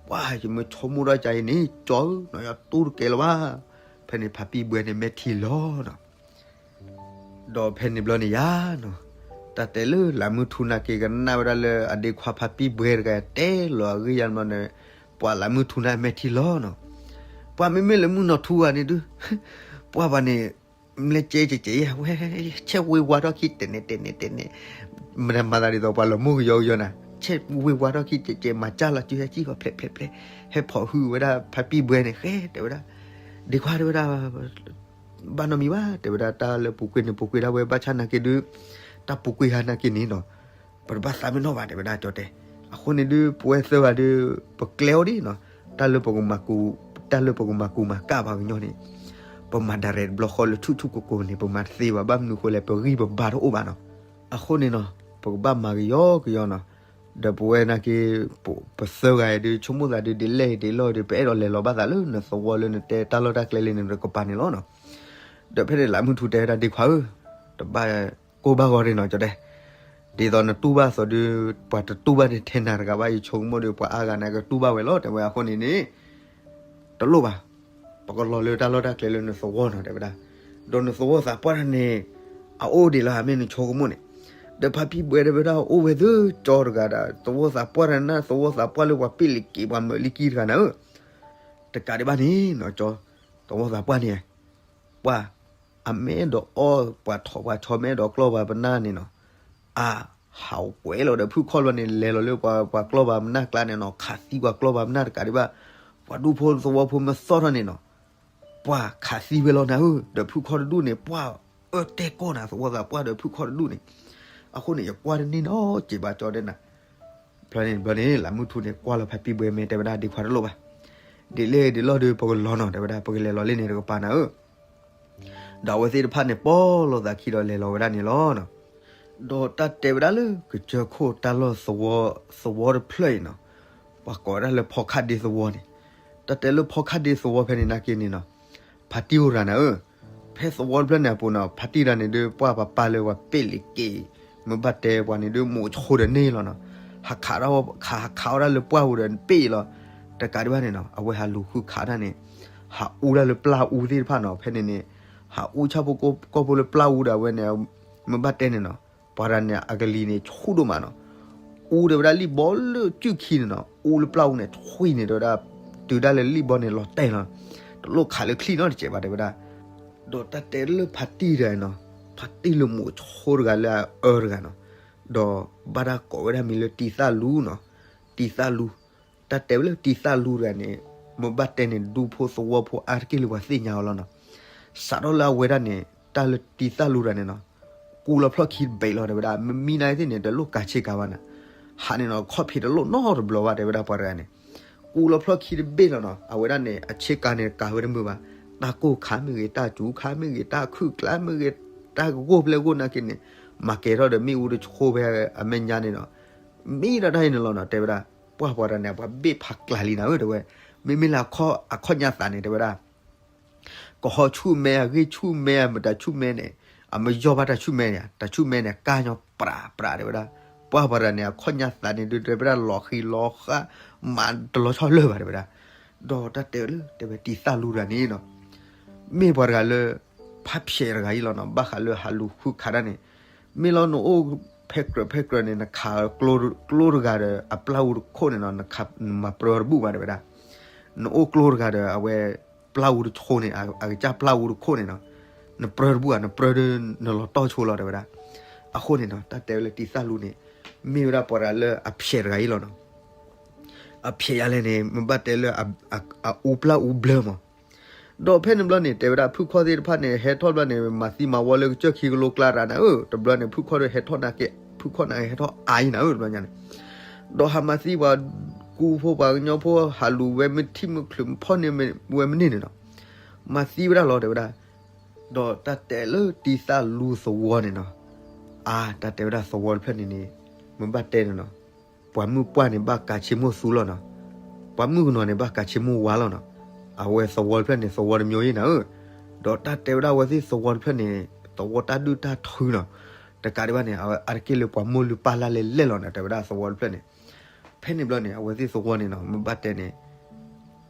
ပှၢ်ယမ့ၢ်ဆိကမိၣ်ထီၣ်ကါအံၤန့ၣ် ကၠီဧၢ နီၢ်ယီၢ်တူၢ်တကဲလၢၤဘၣ်, ဖဲန့ၣ်ဖါပံၢ်ဘှဲန့ၣ်မဲာ်ထံလီၤနီၤ. ဒီးဖဲန့ၣ်ဘျီန့ၣ်ယါနီၤ, တၢ်တဲလၢလးမုၢ်ထူနာ်က့ၤကနၣ်ဝဲဒၣ်လၢအဒ့ခွါဖါပံၢ်ဘှဲတဂၤတဲလီၤအဂ့ၢ်ယါန့ၣ်ဘျီန့ၣ်, ပှၢ်လးမုၢ်ထူန့ၣ်အမဲာ်ထံလီၤနီၤ. ပှၢ်မ့မ့ၢ်လၢမုၢ်နီၤထူဂၤန့ၣ်ဒုး, ပှၢ်ပှၤန့ၣ် မ့ၢ်ကဲကဲကဲယဝဲ, ဆဲးဝ့ၤဝါထီၣ်ခံတဲာ်နဲၣ်တဲာ်နဲၣ်တဲာ်နဲၣ်, မတၤမၤသးဒ်သိးပှၤလီၤမိၢ်ကယီကယီနၤ, ဆဲးဝ့ၤဝါထီၣ်ခံတဲာ်တဲာ် မၤစၢ်လီၤစုဟဲကံၣ်ဃီဖျဲးဖျဲးဖျဲး, ဟဲဖီၣ်ဟုဝဲဒၣ်ဖါပံၢ်ဘှဲန့ၣ် ဃဲတဲဝဲဒၣ်, ဒ့ခွါတဲဝဲဒၣ် ဘၣ်နီတမံၤဘၣ် တဲဝဲဒၣ်, တၢ်လၢပူၤကွံာ်န့ၣ် ပူၤကွံာ်ဒၣ်ဝဲဘၣ်ဆၣ်နာ်က့ဒုး, တၢ်ပူၤကွံာ်ဟါနာ်က့န့ၣ်နီၤ, ပတဘၣ်သးမ့ၢ်နီၢ်ဘၣ် တဲဝဲဒၣ်ကၠီတဲ. အဃိန့ၣ်ဒုး ပဝဲသၢဂၤဒုး ပကျဲအိၣ်ဒံးနီၤ, တၢ်လၢပကမၤကူ, တၢ်လၢပကမၤကူမၤကၣ်ပှၤကညီန့ၣ်, ပမၤဒၣ်ရဲၣ်တဘျီဃီလၢဆူၣ်ဆူၣ်ကိၢ်ကိၢ်န့ၣ် ပမၤတသ့ဘၣ်, ဘၣ်မနုၤဃိလဲၣ် ပဂံၢ်ပဘါတအိၣ်ဘၣ်နီၤ. အဃိန့ၣ်နီၤ, ပကဘၣ်မၤကယီကယီနီၤ, ဒီးပဝဲနာ်က့ ပသၢဂၤအံၤဒုး ဆိကမိၣ်သးဒုး ဒ်လဲၣ်ဒ်လဲၣ်ဒီး ပအဲၣ်ဒိးလဲၤလီၤဘၣ်သးလၢနသဝီလၢနတဲတၢ်လီၢ်တၢ်ကျဲလၢန့ၣ်တကပၤန့ၣ်လီၤနီၤ. ဒီးဖဲန့ၣ်လးမုၢ်ထူတဲဝဲဒၣ် ဒ့ခွါဧၢ, တဘၣ်ကိၢ်ဘၣ်ဂီၤဒံးနီၤ ကၠီတဲ, ဒ်သိးနတူၢ်ဘၣ်သိးဒုး ပှၤတတူၢ်ဘၣ်န့ၣ်ထဲနၤတဂၤဘၣ်, ယဆိကမိၣ်ဒီး ပှၤအါဂၤန့ၣ် ကတူၢ်ဘၣ်ဝဲလီၤ တဲဝဲ. အဃိန့ၣ်န့ၣ် တလိၣ်ဘၣ်, ပကလီၤလၢတၢ်လီၢ်တၢ်ကျဲလၢနသဝီနီၤ တဲဝဲဒၣ်. ဒီးနသဝီသးပှၢ်တၢ်န့ၣ် အအိၣ်ဒံးလၢၤဧါ မ့ၢ်နဆိကမိၣ်န့ၣ်. ဒီးဖါပံၢ်ဘှဲတဲဝဲဒၣ် အိၣ်ဝဲသ့ၣ်ကၠီတဂၤဒီး သဝီသးပှၢ်တၢ်န့ၣ် သဝီသးပှၢ်လၢပှၤပ့ၣ်လံၤက့ၤ ပှၤမၢးလံကံတဂၤနၤဧၢ, တကးဒံးဘၣ်န့ၣ်နီၤ ကၠီ, သဝီသးပှၢ်န့ၣ် ပှၢ်, အမ့ၢ်အဲၣ်ဒိးအီၣ်ပှၤထိးပှၤဆီ မ့ၢ်အဲၣ်ဒိးကျီၢ်ပှၤပနၢ်န့ၣ်နီၤ, အဟးဝဲလီၤဒီးဖုၣ်ခီၣ်လီၤန့ၣ် လဲၤလီၤလၢပှၤကျီၢ်ပှၤပနၢ်ကျါန့ၣ်နီၤ, ခးသံပှၤကျီၢ်ပှၤပနၢ်တကးဒံးဘၣ်, ပှၤဒူၣ်ဖိသဝီဖိမ့ၢ်သီၣ်ထီၣ်န့ၣ်နီၤ, ပှၢ်ခးသံဝဲလီၤနၤဧၢ, ဒီးဖုၣ်ခီၣ်တဒူၣ်န့ၣ် ပှၢ်အၢတဲကိၢ်နၤ သဝီသးပှၢ်ဒီးဖုၣ်ခီၣ်တဒူၣ်န့ၣ်. အဃိန့ၣ် ယကွၢ်တန့ၢ်နီတစဲးဘၣ်ကၠီတဲနၤ. ဖဲန့ၣ်ဘျီန့ၣ် လးမုၢ်ထူန့ၣ် ကွၢ်လီၤဖါပံၢ်ဘှဲမဲာ် တဲဝဲဒၣ် ဒ့ခွါတလိၣ်ဘၣ်, ဒ်လဲၣ်ဒ်လဲၣ်ဒီး ပကလီၤနီၤ တဲဝဲဒၣ်, ပကလဲၤလီၤလၢန့ၣ်တကပၤနၤဧၢ. ဒီးအဝဲသ့ၣ်တဖၣ်န့ၣ် ပိာ်လိာ်သးခံဒီးလဲၤလီၤဝဲဒၣ်န့ၣ်လီၤ. ဒီးတၢ်တဲဝဲဒၣ်လၢကစၢၢ်ခိၣ်တၢ်လီၢ်သဝီတဖျၢၣ်အံၤနီၤ, ပှၤကိးဝဲဒၣ်လၢဖီခါဒ့သဝီန့ၣ်, တၢ်တဲလၢဖီခါဒ့သဝီဖဲန့ၣ်နာ်က့န့ၣ်နီၤ, ဖါတံၢ်အိၣ်တဂၤနၤဧၢ, ဖဲသဝီတဖျၢၣ်န့ၣ်အပူၤနီၤ ဖါတံၢ်တဂၤန့ၣ်ဒီး ပှၢ်ပပၢ်လၢပှၤပ့ၣ်လံၤက့ၤ, မ့ၢ်ဘၣ်တဲပှၤန့ၣ်ဒီး မိးဆိဒီးန့ၢ်လီၤနီၤ, ဟးခးထီၣ်, ဟးခးဝဲဒၣ်လၢပှၢ်ပူၤဒီးပ့ၣ်လီၤ. တကးဒံးဘၣ်န့ၣ်နီၤ အဝဲဟးလူၤဃုခးတၢ်န့ၣ်, ဟးအူဒၣ်လၢပျၢ်အူသ့ၣ်တဖၣ်နီၤ, ဖဲန့ၣ်န့ၣ် ဟးအူဆၣ်ဖိကိၢ်ဖိလၢပျၢ်အူဒီးအဝဲန့ၣ်, မ့ၢ်ဘၣ်တဲန့ၣ်နီၤ, ပှၤတဂၤန့ၣ် အကလံၤန့ၣ်ဆူၣ်ဒိၣ်မးနီၤ, အူဒီးဝဲဒၣ်လံၣ်ဘီလၢကုၢ်ခံန့ၣ်နီၤ, အူလၢပျၢ်အူန့ၣ် ထွံၣ်န့ၣ်တဲဝဲဒၣ်, တုၤဒၣ်လဲာ်လံၣ်ဘီန့ၣ်လီၤတဲာ်လီၤ, တလိၣ်ခးလၢချံၣ်နီတစဲးဘၣ်တဲဝဲဒၣ်. ဒီးတၢ်တဲလၢဖါတံၢ်တဂၤနီၤ, ဖါတံၢ်လၢမိးဆိတဂၤလၢအအၢတဂၤနီၤ, ဒီးဘၣ်တၢ်ကိးဝဲဒၣ်မံၤလၢတံသၣ်လူနီၤ, တံသၣ်လူ, တၢ်တဲဝဲလၢတံသၣ်လူတဂၤန့ၣ်, မ့ၢ်ဘၣ်တဲန့ၣ် ဒူဖိသဝီဖိအါတက့ၢ်လၢပှၤသ့ၣ်ညါအီၤလီၤနီၤ. စးထီၣ်လၢအဝဲဒၣ်န့ၣ် တၢ်လၢတံသၣ်လူတဂၤန့ၣ်နီၤ, ကူလီၤဖျီၣ်ခံတဘ့ၣ်လီၤတဲဝဲဒၣ်, မ့မံနၤသ့ၣ်န့ၣ် တလိၣ်ကၤဆ့ကၤဘၣ်နၤ, ဟးန့ၣ်နီၤ ခီၣ်ဖံးတလိၣ်နီတဘျီဘၣ်တဲဝဲဒၣ်ပှၤတဂၤန့ၣ်, ကူလီၤဖျီၣ်ခံတဘ့ၣ်လီၤနီၤ, အဝဲဒၣ်န့ၣ် အဆ့ကၤန့ၣ် ကၤဝဲတမုာ်ဘၣ်, တၢ်ကိၢ်ခါမ့ၢ်ဂ့ၤ, တၢ်စူၤခါမ့ၢ်ဂ့ၤ, တၢ်ခုၣ်ကျါမ့ၢ်ဂ့ၤ, တၢ်ဂိၢ်ဖျဲၣ်ဂိၢ်နာ်က့န့ၣ်, မၤကဲၤထီၣ်ဒီးမ့ၣ်အူတဆှိဖဲအမဲာ်ညါန့ၣ်နီၤ, မံဒီးတၢ်အံၤန့ၣ်လီၤနီၤ တဲဝဲဒၣ်, ပှၢ်ပှၤတဂၤန့ၣ် ပှၤဘ့ၣ်ဖးကျးလံနၤဧၢ တဲဝဲ, မ့မ့ၢ်လၢအခီၣ်ညါသးန့ၣ် တဲဝဲဒၣ် ကဟီၣ်ဆူၣ်မဲ အဂ့ၢ်ဆူၣ်မဲ အမတၤဆူၣ်မဲန့ၣ်, အမယီၢ်ဘၣ်တၢ်ဆူၣ်မဲန့ၣ်, တၢ်ဆူၣ်မဲန့ၣ် ကါညီပြးပြးတဲဝဲဒၣ်, ပှၢ်ပှၤတဂၤန့ၣ် အခီၣ်ညါသးန့ၣ်ဒုး တဲဝဲဒၣ်လီၤဃံၤလီၤဃာ်, မၤတလီၤဆီလၢၤဘၣ်တဲဝဲဒၣ်, ဒီးတၢ်တဲလၢ တဲဝဲတံသၣ်လူတဂၤန့ၣ်နီၤ, မ့ၢ်ပှၤတဂၤလၢ ဖးဖျဲးတဂၤအံၤလီၤနီၤ, ဘၣ်ဃးလၢဟးလူၤဃုခးတၢ်န့ၣ်, မ့ၢ်လီၤနအိၣ်ဖဲကြၢးဖဲကြၢးန့ၣ် နခးကျိတဂၤဒီး အပျၢ်အူတခိၣ်န့ၣ်နီၤ, နမၤပြၢတဘူၣ်ဘၣ်တဲဝဲဒၣ်, နအိၣ်ကျိတဂၤဒီး အဝဲ ပျၢ်အူတခိၣ်န့ၣ်, အကစၢ်ပျၢ်အူတခိၣ်န့ၣ်နီၤ, နပြၢတဘူၣ်ဧါ, နပြၢဒီး နလီၤတီၢ်ဆိလီၤတဲဝဲဒၣ်. အဃိန့ၣ်နီၤ တၢ်တဲဝဲလၢတံသၣ်လူန့ၣ် မ့ၢ်ဝဲဒၣ်ပှၤတဂၤလၢအဖျဲးတဂၤအံၤလီၤနီၤ. အဖျဲးယၤလဲၣ်န့ၣ် မ့ၢ်ဘၣ်တဲလၢ အအူပျၢ်အူဘျၢမး. ဒီးဖဲန့ၣ်ဘျီန့ၣ် တဲဝဲဒၣ်ဖုၣ်ခီၣ်သ့ၣ်တဖၣ်န့ၣ် ဟဲထီၣ်ဘျီန့ၣ် မၤသံမၤဝီလၢကစၢၢ်ခံကလိကျါတဂၤနၤဧၢ, တဘျီန့ၣ် ဖုၣ်ခီၣ်ဒီးဟဲထီၣ်နာ်က့, ဖုၣ်ခီၣ်နာ်က့ဟဲထီၣ်အါအံၤနၤဧၢ တဘျီညါန့ၣ်. ဒီးဟးမၤသံပှၤကူဖိပှၤကညီဖိ ဟးလူၤဝဲမ့ၢ်ထံၣ်မ့ၢ်ချုးဖီၣ်န့ၢ်ဝဲမ့ၢ်န့ၢ်န့ၣ်နီၤ, မၤသံဝဲဒၣ်လီၤ တဲဝဲဒၣ်. ဒီးတၢ်တဲလၢတံၤသၣ်လူသဝီန့ၣ်နီၤ, အါ တၢ်တဲဝဲဒၣ်သဝီတဖျၢၣ်န့ၣ်န့ၣ် မ့ၢ်ဘၣ်တဲန့ၣ်နီၤ, ပှၤမုၣ်ပှၢ်န့ၣ် ဘၣ်ကးဆ့မိၢ်သူလီၤနီၤ, ပှၤမုၣ်ကနီၤန့ၣ် ဘၣ်ကးဆ့မိၢ်ဝါလီၤနီၤ, အဝဲသဝီတဖျၢၣ်န့ၣ် သဝီတမျိုးအံၤနၤဧၢ, ဒီးတၢ်တဲဝဲဒၣ်အဝဲသ့ၣ်သဝီတဖျၢၣ်န့ၣ် သဝီတၢ်ဒုၣ်တၢ်ထုနီၤ, တကးဒံးဘၣ်န့ၣ် အဝဲအါတက့ၢ်လၢပှၤမိၢ်လုၢ်ပၢ်လၢ်လဲၤလဲၣ်လီၤနီၤ, တဲဝဲဒၣ်သဝီတဖျၢၣ်န့ၣ်. ဖဲန့ၣ်ဘျီန့ၣ် အဝဲသ့ၣ်သဝီန့ၣ်နီၤ မ့ၢ်ဘၣ်တဲန့ၣ်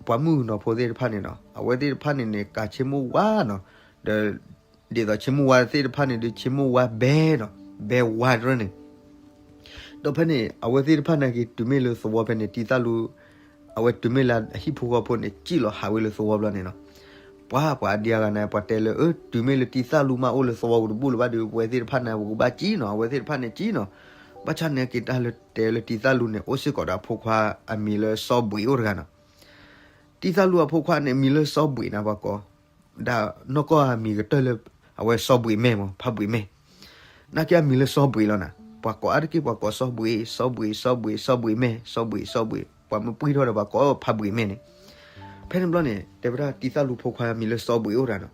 ပှၤမုၣ်ကနီၤဖိသ့ၣ်တဖၣ်န့ၣ်နီၤ အဝဲသ့ၣ်တဖၣ်န့ၣ်န့ၣ် ကးဆ့မိၢ်ဝါနီၤ, ဒီး ဒ်သိးဆ့မိၢ်ဝါသ့ၣ်တဖၣ်န့ၣ်ဒီး ဆ့မိၢ်ဝါဘဲနီၤ, ဘဲဝါတရၢန့ၣ် ဒီးဖဲန့ၣ် အဝဲသ့ၣ်တဖၣ်န့ၣ်က့ၤတုၤမ့ၢ်လၢသဝီဖဲန့ၣ် တံၤသၣ်လူ အဝဲတုၤမ့ၢ်လၢအဟံၣ်ဖိဃီဖိန့ၣ် စံၣ်လီၤဟးဝဲလၢသဝီဘျီန့ၣ်နီၤ, ပှၤပှၤအဒံအါဂၤန့ၣ် ပှၤတဲလၢ အၢ တုၤမ့ၢ်လၢတံၤသၣ်လူမးအိၣ်လၢသဝီပူၤတဘူၣ်လၢၤဘၣ်ဒီး ပဝဲသ့ၣ်တဖၣ်န့ၣ် ပကဘၣ်စံၣ်နီၤ, အဝဲသ့ၣ်တဖၣ်န့ၣ်စံၣ်နီၤ, ဘၣ်ဆၣ်န့ၣ်က့ၤတၢ်လၢတဲလၢတံၤသၣ်လူန့ၣ် အိၣ်စ့ၢ်ကီးဒီးအဖိခွါအမံၤလၢစီၤဘှံးအိၣ်တဂၤနီၤ တံၤသၣ်လူအဖိခွါန့ၣ် မံၤလၢစီၤဘှံးန့ၣ် ပှၤကိး ဒ်နီၢ်ကီၢ်အမံၤကတၢၢ်လၢ အဝဲစီၤဘှံးမဲာ်မး ဖးဘှံးမဲာ်, နာ်က့အမံၤလၢစီၤဘှံးလီၤနီၤ, ပှၤကိးအါတက့ၢ် ပှၤကိးစီၤဘှံး စီၤဘှံး စီၤဘှံး စီၤဘှံးမဲာ် စီၤဘှံး စီၤဘှံး ပှၤမ့ၢ်ပှံၢ်ထီၣ်ဒီး ပှၤကိးဖးဘှံးမဲာ်န့ၣ်. ဖဲန့ၣ်ဘျီန့ၣ် တဲဝဲဒၣ်တံၤသၣ်လူဖိခွါမံၤလၢစီၤဘှံးအိၣ်တဂၤနီၤ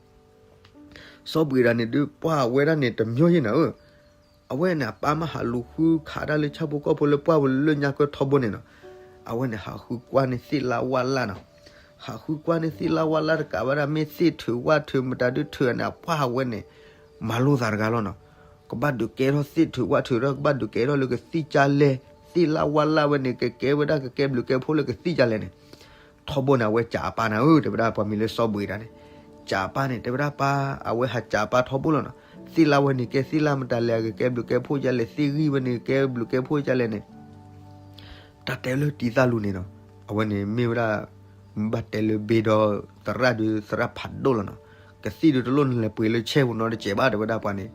စီၤဘှံးတဂၤန့ၣ်ဒုး ပှၤအဝဲဒၣ်န့ၣ် တမံၤယဲၢ်နၤဧၢ, အဝဲန့ၣ် အပၢ်မ့ၢ်ဟးလူၤဃုခးတၢ်လၢဆၣ်ဖိကီၢ်ဖိလၢပှၢ်ပူၤလၢညါကၢထီဘိန့ၣ်နီၤ, အဝဲန့ၣ် ဟးဃုကွၢ်န့ၢ်သ့ၣ်လၣ်ဝၣ်လၣ်နီၤ, ဟးဃုကွၢ်န့ၢ်သ့ၣ်လၣ်ဝၣ်လၣ်တကးဘၣ်ဒၣ် မ့ၢ်သ့ၣ်ထုးဝၣ်ထုးမတၤဒုးထုးန့ၣ် အပှၢ်အဝဲန့ၣ် မၤလိသးတဂၤလီၤနီၤ, ကဘၣ်ဒုးကဲထီၣ်သ့ၣ်ထုးဝၣ်ထုးဒီး ကဘၣ်ဒုးကဲထီၣ်လၢကသံၣ်ကၢ်လဲၢ်, သ့ၣ်လၣ်ဝၣ်လၣ်ဝဲန့ၣ် ကကဲဝဲဒၣ်ကကဲဘျုးကဲဖှိၣ်လၢကသံၣ်ကၢ်လဲၢ်န့ၣ် ထီဘိန့ၣ် အဝဲစံးအပၢ်နၤဧၢ တဲဝဲဒၣ်ပှၤမံၤလၢစီၤဘှံးတဂၤန့ၣ်, စံးအပၢ်န့ၣ် တဲဝဲဒၣ်ပၢ် အဝဲဟးစံးအပၢ်ထီဘိလီၤနီၤ, သ့ၣ်လၣ်ဝဲန့ၣ်ကဲသ့ၣ်လၣ်မတၤလဲၣ် ကကဲဘျုးကဲဖှိၣ်ဒ်လဲၣ် သ့ၣ်ဂံၢ်ဝဲန့ၣ်ကဲဘျုးကဲဖှိၣ်ဒ်လဲၣ်န့ၣ် တၢ်တဲလၢတံၤသၣ်လူန့ၣ်နီၤ, အဝဲန့ၣ်မ့ၢ်ဝဲဒၣ် မ့ၢ်ဘၣ်တဲလၢဘ့ဒီသရၣ်ဒုးသရၣ်ဖးဒိၣ်လီၤနီၤ, ကသံၣ်ဒုးတလိၣ်နလဲၤပှ့ၤလၢဆဲပူၤနီတစဲးဘၣ် တဲဝဲဒၣ်ပှၤန့ၣ်,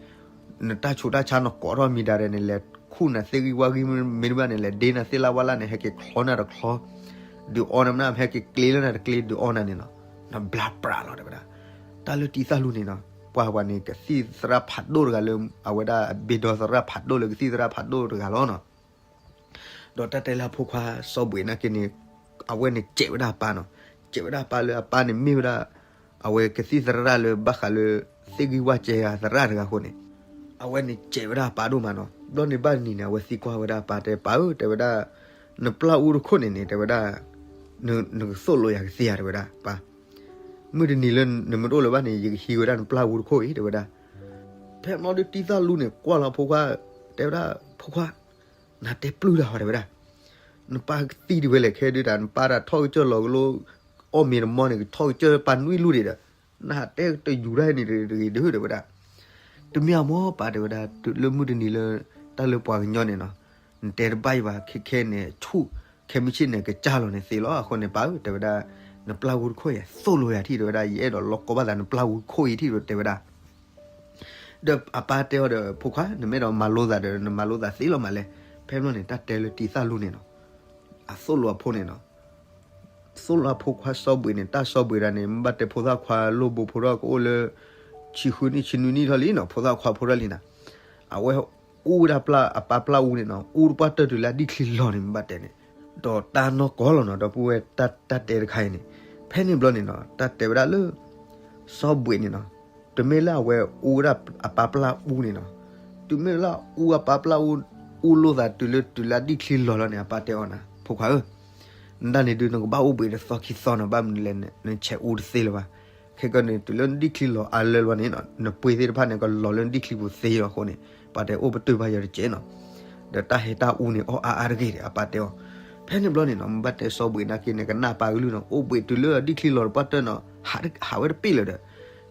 နတၢ်ဆူးတၢ်ဆါနီၤကိးထီၣ်မံၤဒၣ်ဒဲးန့ၣ် လဲၤခူၣ်နၤသ့ၣ်ဂံၢ်ဝၣ်ဂံၢ်မ့ၢ်တဘၣ်န့ၣ် လဲၤဒ့နၤသ့ၣ်လၣ်ဝၣ်လၣ်န့ၣ် ဟဲက့ၤချီနၤတချီ, ဒုးအီနၤမနုၤ ဟဲက့ၤကျ့လၢနၤတကျ့ ဒုးအီနၤန့ၣ်နီၤ, နဘျါပြးလီၤ တဲဝဲဒၣ်. တၢ်လၢတံၤသၣ်လူန့ၣ်နီၤ ပှၤပှၤန့ၣ် ကသံၣ်သရၣ်ဖးဒိၣ်တဂၤလၢ အဝဲဒၣ်အဘ့ဒီသရၣ်ဖးဒိၣ်လၢကသံၣ်သရၣ်ဖးဒိၣ်တဂၤလီၤနီၤ. ဒီးတၢ်တဲလၢအဖိခွါစီၤဘှံးနာ်က့န့ၣ် အဝဲန့ၣ်စံးဝဲဒၣ်အပၢ်နီၤ, စံးဝဲဒၣ်အပၢ်လၢအပၢ်န့ၣ်မ့ၢ်ဝဲဒၣ် အဝဲကသံၣ်သရၣ်လၢဘၣ်ဃးလၢ သ့ၣ်ဂံၢ်ဝၣ်ကဲဂၤသရၣ်တဂၤအဃိန့ၣ်, အဝဲန့ၣ်စံးဝဲဒၣ်အပၢ်ဒိၣ်မးနီၤ. ဘျီန့ၣ်ဘၣ်တနံၤန့ၣ် အဝဲသံကွၢ်ဝဲဒၣ်အပၢ်တဲ ပၢ်ဧၢ တဲဝဲဒၣ် နပျၢ်အူတခိၣ်န့ၣ်န့ၣ် တဲဝဲဒၣ် နကသိၣ်လိယၤကသ့ဧါ တဲဝဲဒၣ်ပၢ်, မုၢ်တနံၤလၢနမ့ၢ်တအိၣ်လၢၤဘၣ်န့ၣ် ယကဟံးဝဲဒၣ်နပျၢ်အူတခိၣ်အံၤ တဲဝဲဒၣ်. ဖဲမီဒုးတံၤသၣ်လူန့ၣ် ကွၢ်လီၤဖိခွါ, တဲဝဲဒၣ် ဖိခွါ နတဲပျုၢ်တၢ်ဟီ တဲဝဲဒၣ်, နပၢ်ကသံဒံးဝဲလဲၣ် ခဲဒုးတၢ် နပၢ်တၢ်ထီၣ်ကစၢၢ်လီၤကလိ အီၣ်မ့ၤတမီန့ၣ် ကထီၣ်ကစၢၢ်ပၢ်နွံလူၢ်ဒံးဒီး နဟးတဲတယူၤတၢ်န့ၣ်တဂ့ၤဒုး တဲဝဲဒၣ်. တမ့ၢ်အမိၢ်ပၢ် တဲဝဲဒၣ် တုၤလၢမုၢ်တနံၤလၢ တၢ်လၢပှၤကညီန့ၣ်နီၤ နတဲတဘၣ်အံၤဘၣ် ခဲခဲန့ၣ်ဆူၣ် ခဲမုၢ်ဆ့ၣ်န့ၣ် ကစၢ်လီၤန့ၣ်သ့လီၤ. အဃိန့ၣ်ပၢ်ဧၢ တဲဝဲဒၣ် နပျၢ်အူတခိၣ်ယၤသိၣ်လိယၤထံၣ် တဲဝဲဒၣ် ယအဲၣ်ဒိးလီၤကီဘၣ်သးနပျၢ်အူတခိၣ်အံၤထံၣ် တဲဝဲဒၣ်. ဒီးအပၢ်တဲအီၤဒီး ဖိခွါ နမ့ၢ်အဲၣ်ဒိးမၤလိသးဒီး နမၤလိသးသ့လီၤမးလဲၣ်. ဖဲဘျီန့ၣ် တၢ်တဲလၢတံၤသၣ်လူန့ၣ်နီၤ အသိၣ်လိအဖိန့ၣ်နီၤ သိၣ်လိအဖိခွါစီၤဘှံးန့ၣ် တၢ်စီၤဘှံးတဂၤန့ၣ် မ့ၢ်ဘၣ်တဲဖိသၣ်ခွါလိၣ်ဘိဖိထီၣ်ကအိၣ်လၢ ဆံဃုနံၣ်ဆံနွံနံၣ်ထီၣ်လံနီၤ ဖိသၣ်ခွါဖိထီၣ်လံနီၤ. အဝဲအူဝဲဒၣ်အပၢ်ပျၢ်အူန့ၣ်နီၤ အူတပှၢ်တၢၢ်တုၤလၢအဒံၣ်ချံလီၤန့ၣ် မ့ၢ်ဘၣ်တဲန့ၣ် ဒီးတၢ်နီၢ်ကီၢ်လီၤနီၤ ဒီပုၢ်ဝဲၢ် တၢ်တဲတခါအံၤန့ၣ် ဖဲန့ၣ်ဘျီန့ၣ်နီၤ တၢ်တဲဝဲဒၣ်လၢ စီၤဘှံးန့ၣ်နီၤ တုၤမ့ၢ်လၢအဝဲအူဝဲဒၣ်အပၢ်ပျၢ်အူန့ၣ်နီၤ တုၤမ့ၢ်လၢအူအပၢ်ပျၢ်အူ အူလိာ်သးတုၤလၢတုၤလၢအဒံၣ်ချံလီၤလီၤန့ၣ် အပၢ်တဲအီၤနၤ ဖိခွါဧၢ နဒၣ်န့ၣ်ဒုး နကဘၣ်အိၣ်ဘှံးတသီခံသီနီၤ ဘၣ်မနုၤလဲၣ် နဆဲးအူတသ့လၢၤဘၣ်. ခဲကနံၣ် တုၤလၢနဒံၣ်ချံလီၤအါလၢလီၤန့ၣ် နပှ့ၤသ့ၣ်တဖၣ်န့ၣ် ကလီၤလၢနဒံၣ်ချံပူၤသ့လီၤအဃိန့ၣ် ပၢ်တဲအိၣ်ပတုာ်ဘၣ်ယၤတကဲးနီၤ ဒီးတၢ်ဟဲတၢ်အူန့ၣ် အီၣ်အါအါတဂ့ၤဒီး အပၢ်တဲအီၤ. ဖဲန့ၣ်ဘျီန့ၣ်နီၤ မ့ၢ်ဘၣ်တဲစီၤဘှံးနာ်က့န့ၣ် ကနၣ်ပၢ်ကလုၢ်နီၤ အိၣ်ဘှံးတုၤလၢအဒံၣ်ချံလီၤတပှၢ်တၢၢ်နီၤ ဟးဝဲတပ့ၢ်လၢၤဒီး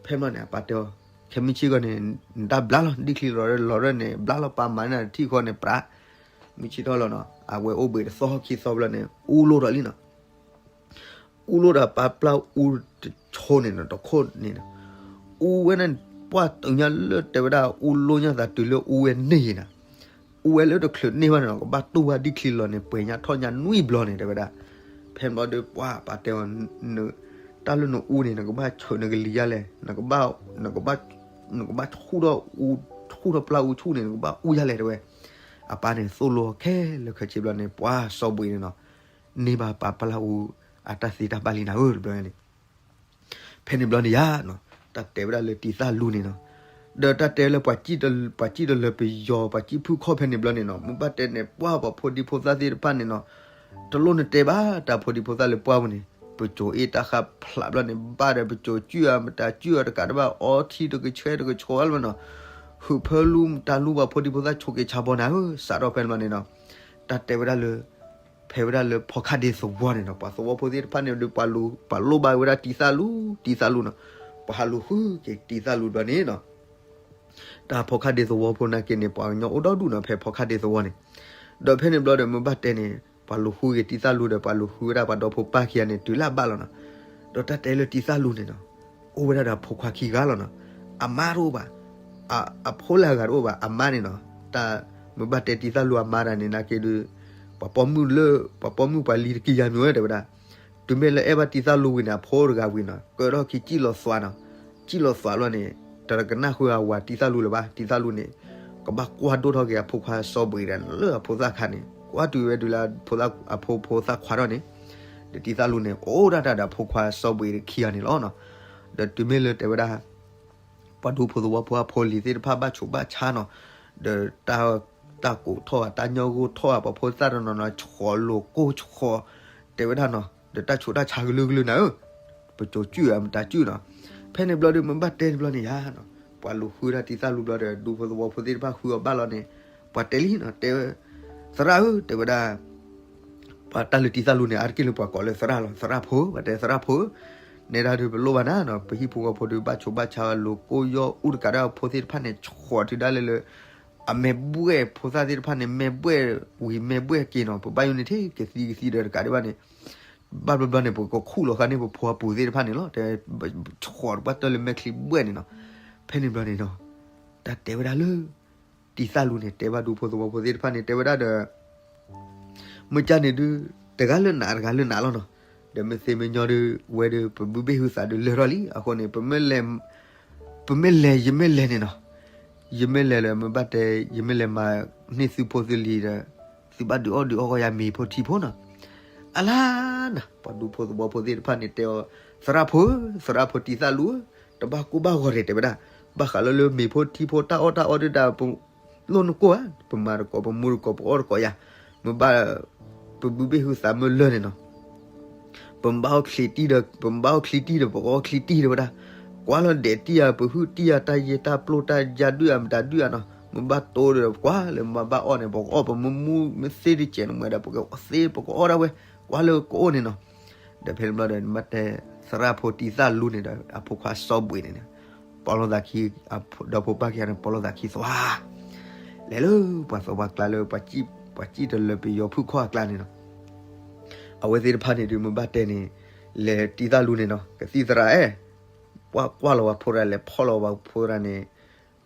ဖဲန့ၣ်ဘျီန့ၣ် အပၢ်တဲအီၤ ခဲမုၢ်ဆ့ၣ်ဂီၢ်န့ၣ် နတၢ်ဘျါလီၤ ဒံၣ်ချံလီၤလီၤရၢၢ်န့ၣ် ဘျါလီၤ ပၢ်မၤန့ၢ်နၤတထံၣ်ဃီန့ၣ် ပြး မုၢ်ဆ့ၣ်ထီၣ်လီၤနီၤ အဝဲအိၣ်ဘှံးတသီခံသီဘျီန့ၣ် အူလိာ်ဒီးလံနီၤ အူလိာ်ဒီးပၢ်ပျၢ်အူတဆိန့ၣ်နီၤ တခိၣ်န့ၣ်နီၤ အူဝဲန့ၣ် ပှၢ်တုၤညါလၢတဲဝဲဒၣ် အူလိာ်ညါသးတုၤလၢအူဝဲန့ၢ်နီၤ အူဝဲလၢတချုးန့ၢ်ဘၣ်န့ၣ်နီၤ ကဘၣ်တူၢ်ဝဲဒံၣ်ချံလီၤန့ၣ် ပှဲၤညါထီၣ်ညါနွံဘျီန့ၣ် တဲဝဲဒၣ်. ဖဲန့ၣ်ဘျီဒီး ပှၢ်ပၢ်တဲအီၤ တၢ်လၢနအူန့ၣ် နကဘၣ်ဆၢနကလံၤယါလဲၣ် နကဘၣ် နကဘၣ်ဆူၣ်ထီၣ်အူ ဆူၣ်ထီၣ်ပျၢ်အူဆူၣ်န့ၣ် နကဘၣ်အူယါလဲၣ် တဲဝဲ. အပၢ်န့ၣ်သိၣ်လိအီၤခဲလၢာ်ခဲဆ့ဘျီန့ၣ် ပှၤစီၤဘှံးန့ၣ်နီၤ, န့ၢ်ဘၣ်ပၢ်ပလၢ်အူအတၢ်သ့တၢ်ဘၣ်လံနၤဧၢ တဘျီန့ၣ် ဖဲန့ၣ်ဘျီန့ၣ်ယါနီၤ, တၢ်တဲဝဲဒၣ်လၢတံၤသၣ်လူန့ၣ်နီၤ, ဒီးတၢ်တဲလၢ ပှၤစံၣ်တလၢပယီၤ ပှၤစံၣ်ဖုၣ်ခီၣ်ဖဲန့ၣ်ဘျီန့ၣ်နီၤ, မ့ၢ်ဘၣ်တဲန့ၣ် ပှၤပှၤဖိဒံဖိသၣ်သ့ၣ်တဖၣ်န့ၣ်နီၤ, တလိၣ်နတဲဘၣ် တၢ်ဖိဒံဖိသၣ်လၢပှၢ်ပူၤန့ၣ်, ပစိၤအ့ၣ်တၢ်ဃၢ်ဖျးဘျီန့ၣ် ဘၣ်ဒီးပစိၤစံၣ်အမတၤစံၣ်အီၤတကးတဘၣ် အီထံတကဆှဲတကဆှီလၢနီၤ, ဟုးဖၢလူမတၤလူ ပှၤဖိဒံဖိသၣ်ဆိးက့ၤဆါဘီနၤဧၢ စးထီၣ်ဖဲန့ၣ်ဘျီန့ၣ်နီၤ, တၢ်တဲဝဲဒၣ်လၢ ဖဲဝဲဒၣ်လၢဖီခါဒ့သဝီန့ၣ်နီၤ, ပှၤသဝီဖိသ့ၣ်တဖၣ်န့ၣ်ဒီး ပှၤလိၣ်ဘၣ်ဝဲဒၣ်တံၤသၣ်လူ တံၤသၣ်လူနီၤ, ပှၤဟးလူၤဃုက့ၤတံၤသၣ်လူဘျီန့ၣ်နီၤ, တၢ်ဖီခါဒ့သဝီဖိနာ်က့န့ၣ် ပှၤကညီအိၣ်ဒီဒူၣ်နီၤ ဖဲဖီခါဒ့သဝီန့ၣ်, ဒီးဖဲန့ၣ်ဘျီဒီး မ့ၢ်ဘၣ်တဲန့ၣ် ပှၤလူၤဃုက့ၤတံၤသၣ်လူဒီး ပှၤလူၤဃုဝဲဒၣ်ပှၤဒီဖိပၢ်ခံဂၤန့ၣ် တုၤလၢအဘၣ်လီၤနီၤ, ဒီးတၢ်တဲလၢတံၤသၣ်လူန့ၣ်နီၤ, အိၣ်ဝဲဒၣ်ဒီးအဖိခွါခံဂၤလီၤနီၤ, အမါတအိၣ်ဘၣ် အဖိလၢအဂၤတအိၣ်ဘၣ် အမါန့ၣ်နီၤ, တၢ်မ့ၢ်ဘၣ်တဲတံၤသၣ်လူအမါတၢ်န့ၣ် နာ်က့ဒီး ပှၤပိာ်မုၣ်လၢ ပှၤပိာ်မုၣ်ပှၤလံၤတကယၤမ့ၢ်ဝဲတဲဝဲဒၣ်, တုၤမ့ၢ်လၢအဲၣ်ဘၣ်တံၤသၣ်လူဝံၤန့ၣ် အဖိတဂၤဝံၤနီၤ ကၢထီၣ်ခံစံၣ်လီၤသွးနီၤ, စံၣ်လီၤသွးလီၤန့ၣ် တကနၣ်ဃုာ်အဝၤတံၤသၣ်လူလၢၤဘၣ်, တံၤသၣ်လူန့ၣ် ကဘၣ်ကွၢ်ဒိၣ်ထီၣ်က့ၤအဖိခွါစီၤဘှံးဒီးလၢအဖိသၣ်ခါန့ၣ် ကွၢ်တုၤဝဲဒုးလၢ အဖိဖိသၣ်ခွါထီၣ်န့ၣ်, ဒီးတံၤသၣ်လူန့ၣ် အိၣ်ဒၣ်တၢ်ဒီးအဖိခွါစီၤဘှံးတခံဂၤန့ၣ်လီၤနီၤ, ဒီးတုၤမ့ၢ်လၢတဲဝဲဒၣ် ပှၤဒူဖိသဝီဖိအဖိအလံၤသ့ၣ်တဖၣ်ဘၣ်ဆိးဘၣ်ဆါနီၤ, ဒီးတၢ် တၢ်ကိးထီၣ်ဧါ တၢ်ညီဂိၢ်ထီၣ်ဧါ ပှၤဖိသၣ်တနီၤနီၤ ဆှီးလိာ်ကိၢ်ဆှီး တဲဝဲဒၣ်နီၤ, ဒီးတၢ်ဆိးတၢ်ဆါကလုာ်ကလုာ်နၤဧၢ, ပစိၤစံၣ်ဧါ မတၤစံၣ်နီၤ, ဖဲန့ၣ်ဘျီဒီး မ့ၢ်ဘၣ်တဲန့ၣ်ဘျီန့ၣ်ယါနီၤ, ပှၤလူၤဃုဒၣ်တံၤသၣ်လူဘျီဒီး ဒူဖိသဝီဖိသ့ၣ်တဖၣ်ဃုအီၤဘၣ်လီၤန့ၣ်, ပှၤတဲလံနီၤ တဲဝဲ သရၣ်ဧၢ တဲဝဲဒၣ် ပှၤတၢ်လၢတံၤသၣ်လူန့ၣ် အါတက့ၢ်လၢပှၤကိးလၢသရၣ်လီၤ, သရၣ်ဖိ ပှၤတဲသရၣ်ဖိ, နဲဒၣ်ဒုးပလိၣ်ဘၣ်နၤနီၤ, ပဟံၣ်ဖိဃီဖိဒီး ဘၣ်ဆိးဘၣ်ဆါလိာ်ကိၢ်ယီၢ်အူတကးဒီးအဖိသ့ၣ်တဖၣ်န့ၣ် ဆှီးတုၤဒၣ်လဲာ်လၢ အမဲာ်ဘှဲၣ်ဖိသၣ်သ့ၣ်တဖၣ်န့ၣ် မဲာ်ဘှဲၣ်ဝံၤမဲာ်ဘှဲၣ်က့ၤနီၤ, ပဘၣ်ယိၣ်န့ၣ်ထဲကသံကသံဒီးတကးဒံးဘၣ်န့ၣ် ဘၣ်ဘျီဘျီန့ၣ် ပကခူၣ်လီၤဃာ်န့ၢ်ပဖိအပူၤသ့ၣ်တဖၣ်န့ၣ်လီၤ, တဲဆှီးတပှၢ်တၢၢ်လၢမဲာ်ချံဘှဲၣ်န့ၣ်နီၤ, ဖဲန့ၣ်ဘျီန့ၣ်နီၤ, တၢ်တဲဝဲဒၣ်လၢ တံၤသၣ်လူန့ၣ် တဲဘၣ်ဒူဖိသဝီဖိသ့ၣ်တဖၣ်န့ၣ် တဲဝဲဒၣ်ဒီး မ့ၢ်ကၢ်န့ၣ်ဒုး တဂၤလၢနးတဂၤလၢနးလီၤနီၤ, ဒီးမ့ၢ်သ့မ့ၢ်ညီဒုး ဝဲဒီး ပဘုဘ့ၣ်ဟုသးဒုးလၢာ်ထီၣ်လံ, အဃိန့ၣ် ပမ့ၢ်လဲၤ ယမ့ၢ်လဲၤန့ၣ်နီၤ, ယမ့ၢ်လဲၤလၢမ့ၢ်ဘၣ်တဲ ယမ့ၢ်လဲၤမၤန့ၢ်သုဖိသုလံၤဒီး သုဘၣ်ဒုးအီၣ်ဒုးအီၣ်ကီးယၤမ့ၤဖိထံဖိနီၤ, အလါနၤ ပှၤဒူဖိသဝီဖိသ့ၣ်တဖၣ်န့ၣ် တဲအီၤ သရၣ်ဖိဧၢ သရၣ်ဖိတံၤသၣ်လူဧၢ, တဘၣ်ကိၢ်ဘၣ်ဂီၤဒံးတဲဝဲဒၣ်, ဘၣ်ဃးလၢလၢမ့ၤဖိထံဖိတၢ်အီၣ်တၢ်အီဒုးဒၣ် ပလိၣ်နကိၢ်ဧါ, ပမၤတကိး ပမူတကိး ပအီၣ်တကိးယၤ, မ့ၢ်ဘၣ် ပဘုဘ့ၣ်ဟုသးမ့ၢ်လၢာ်န့ၣ်နီၤ, ပမ့ၢ်ဘၣ်အီၣ်ချံတံၢ်ဒီး ပမ့ၢ်ဘၣ်အီၣ်ချံတံၢ်ဒီး ပကအီၣ်ချံတံၢ်တဲဝဲဒၣ်, ကွၢ်လီၤဒဲးတံၢ်ဧါ ပဟုၣ်တံၢ်ဧါ တၢ်ယဲၢ်တၢ်ပျိၢ်တၢ်ယါဒုၣ်ဧါ မတၤဒုၣ်ဧါနီၤ, မ့ၢ်ဘၣ်တိၢ်ဒီးကွၢ်လၢမ့ၢ်ဘၣ်အီၣ်န့ၣ် ပကအီၣ် ပမ့ၢ်မူမ့ၢ်သ့တစဲးန့ၣ်မ့ၢ်ဒီး ပကသ့ပကအီၣ်ဒၣ်ဝဲ, ကွၢ်လၢကအိၣ်န့ၣ်နီၤ, ဒီးဖဲန့ၣ်ဘျီဒီး နဘၣ်တဲ သရၣ်ဖိတံၤသၣ်လူန့ၣ်ဒီး အဖိခွါစီၤဘှံးန့ၣ်န့ၣ် ပီလိာ်သးခံ ဒီဖိပၢ်ခံဂၤန့ၣ် ပီလိာ်သးခံသွါ, လဲၤလၢပှၤသဝီပှၤကျါလၢ ပှၤစံၣ်တလၢပယီၤဖုၣ်ခီၣ်အကျါန့ၣ်နီၤ, အဝဲသ့ၣ်တဖၣ်န့ၣ်ဒုး မ့ၢ်ဘၣ်တဲန့ၣ် လဲၤတံၤသၣ်လူန့ၣ်နီၤ ကသံၣ်သရၣ်အဲၣ်, ပှၤကွၢ်လီၤပှၤဖိတဂၤ လဲၤဖီၣ်လီၤပှၤဖိတဂၤန့ၣ်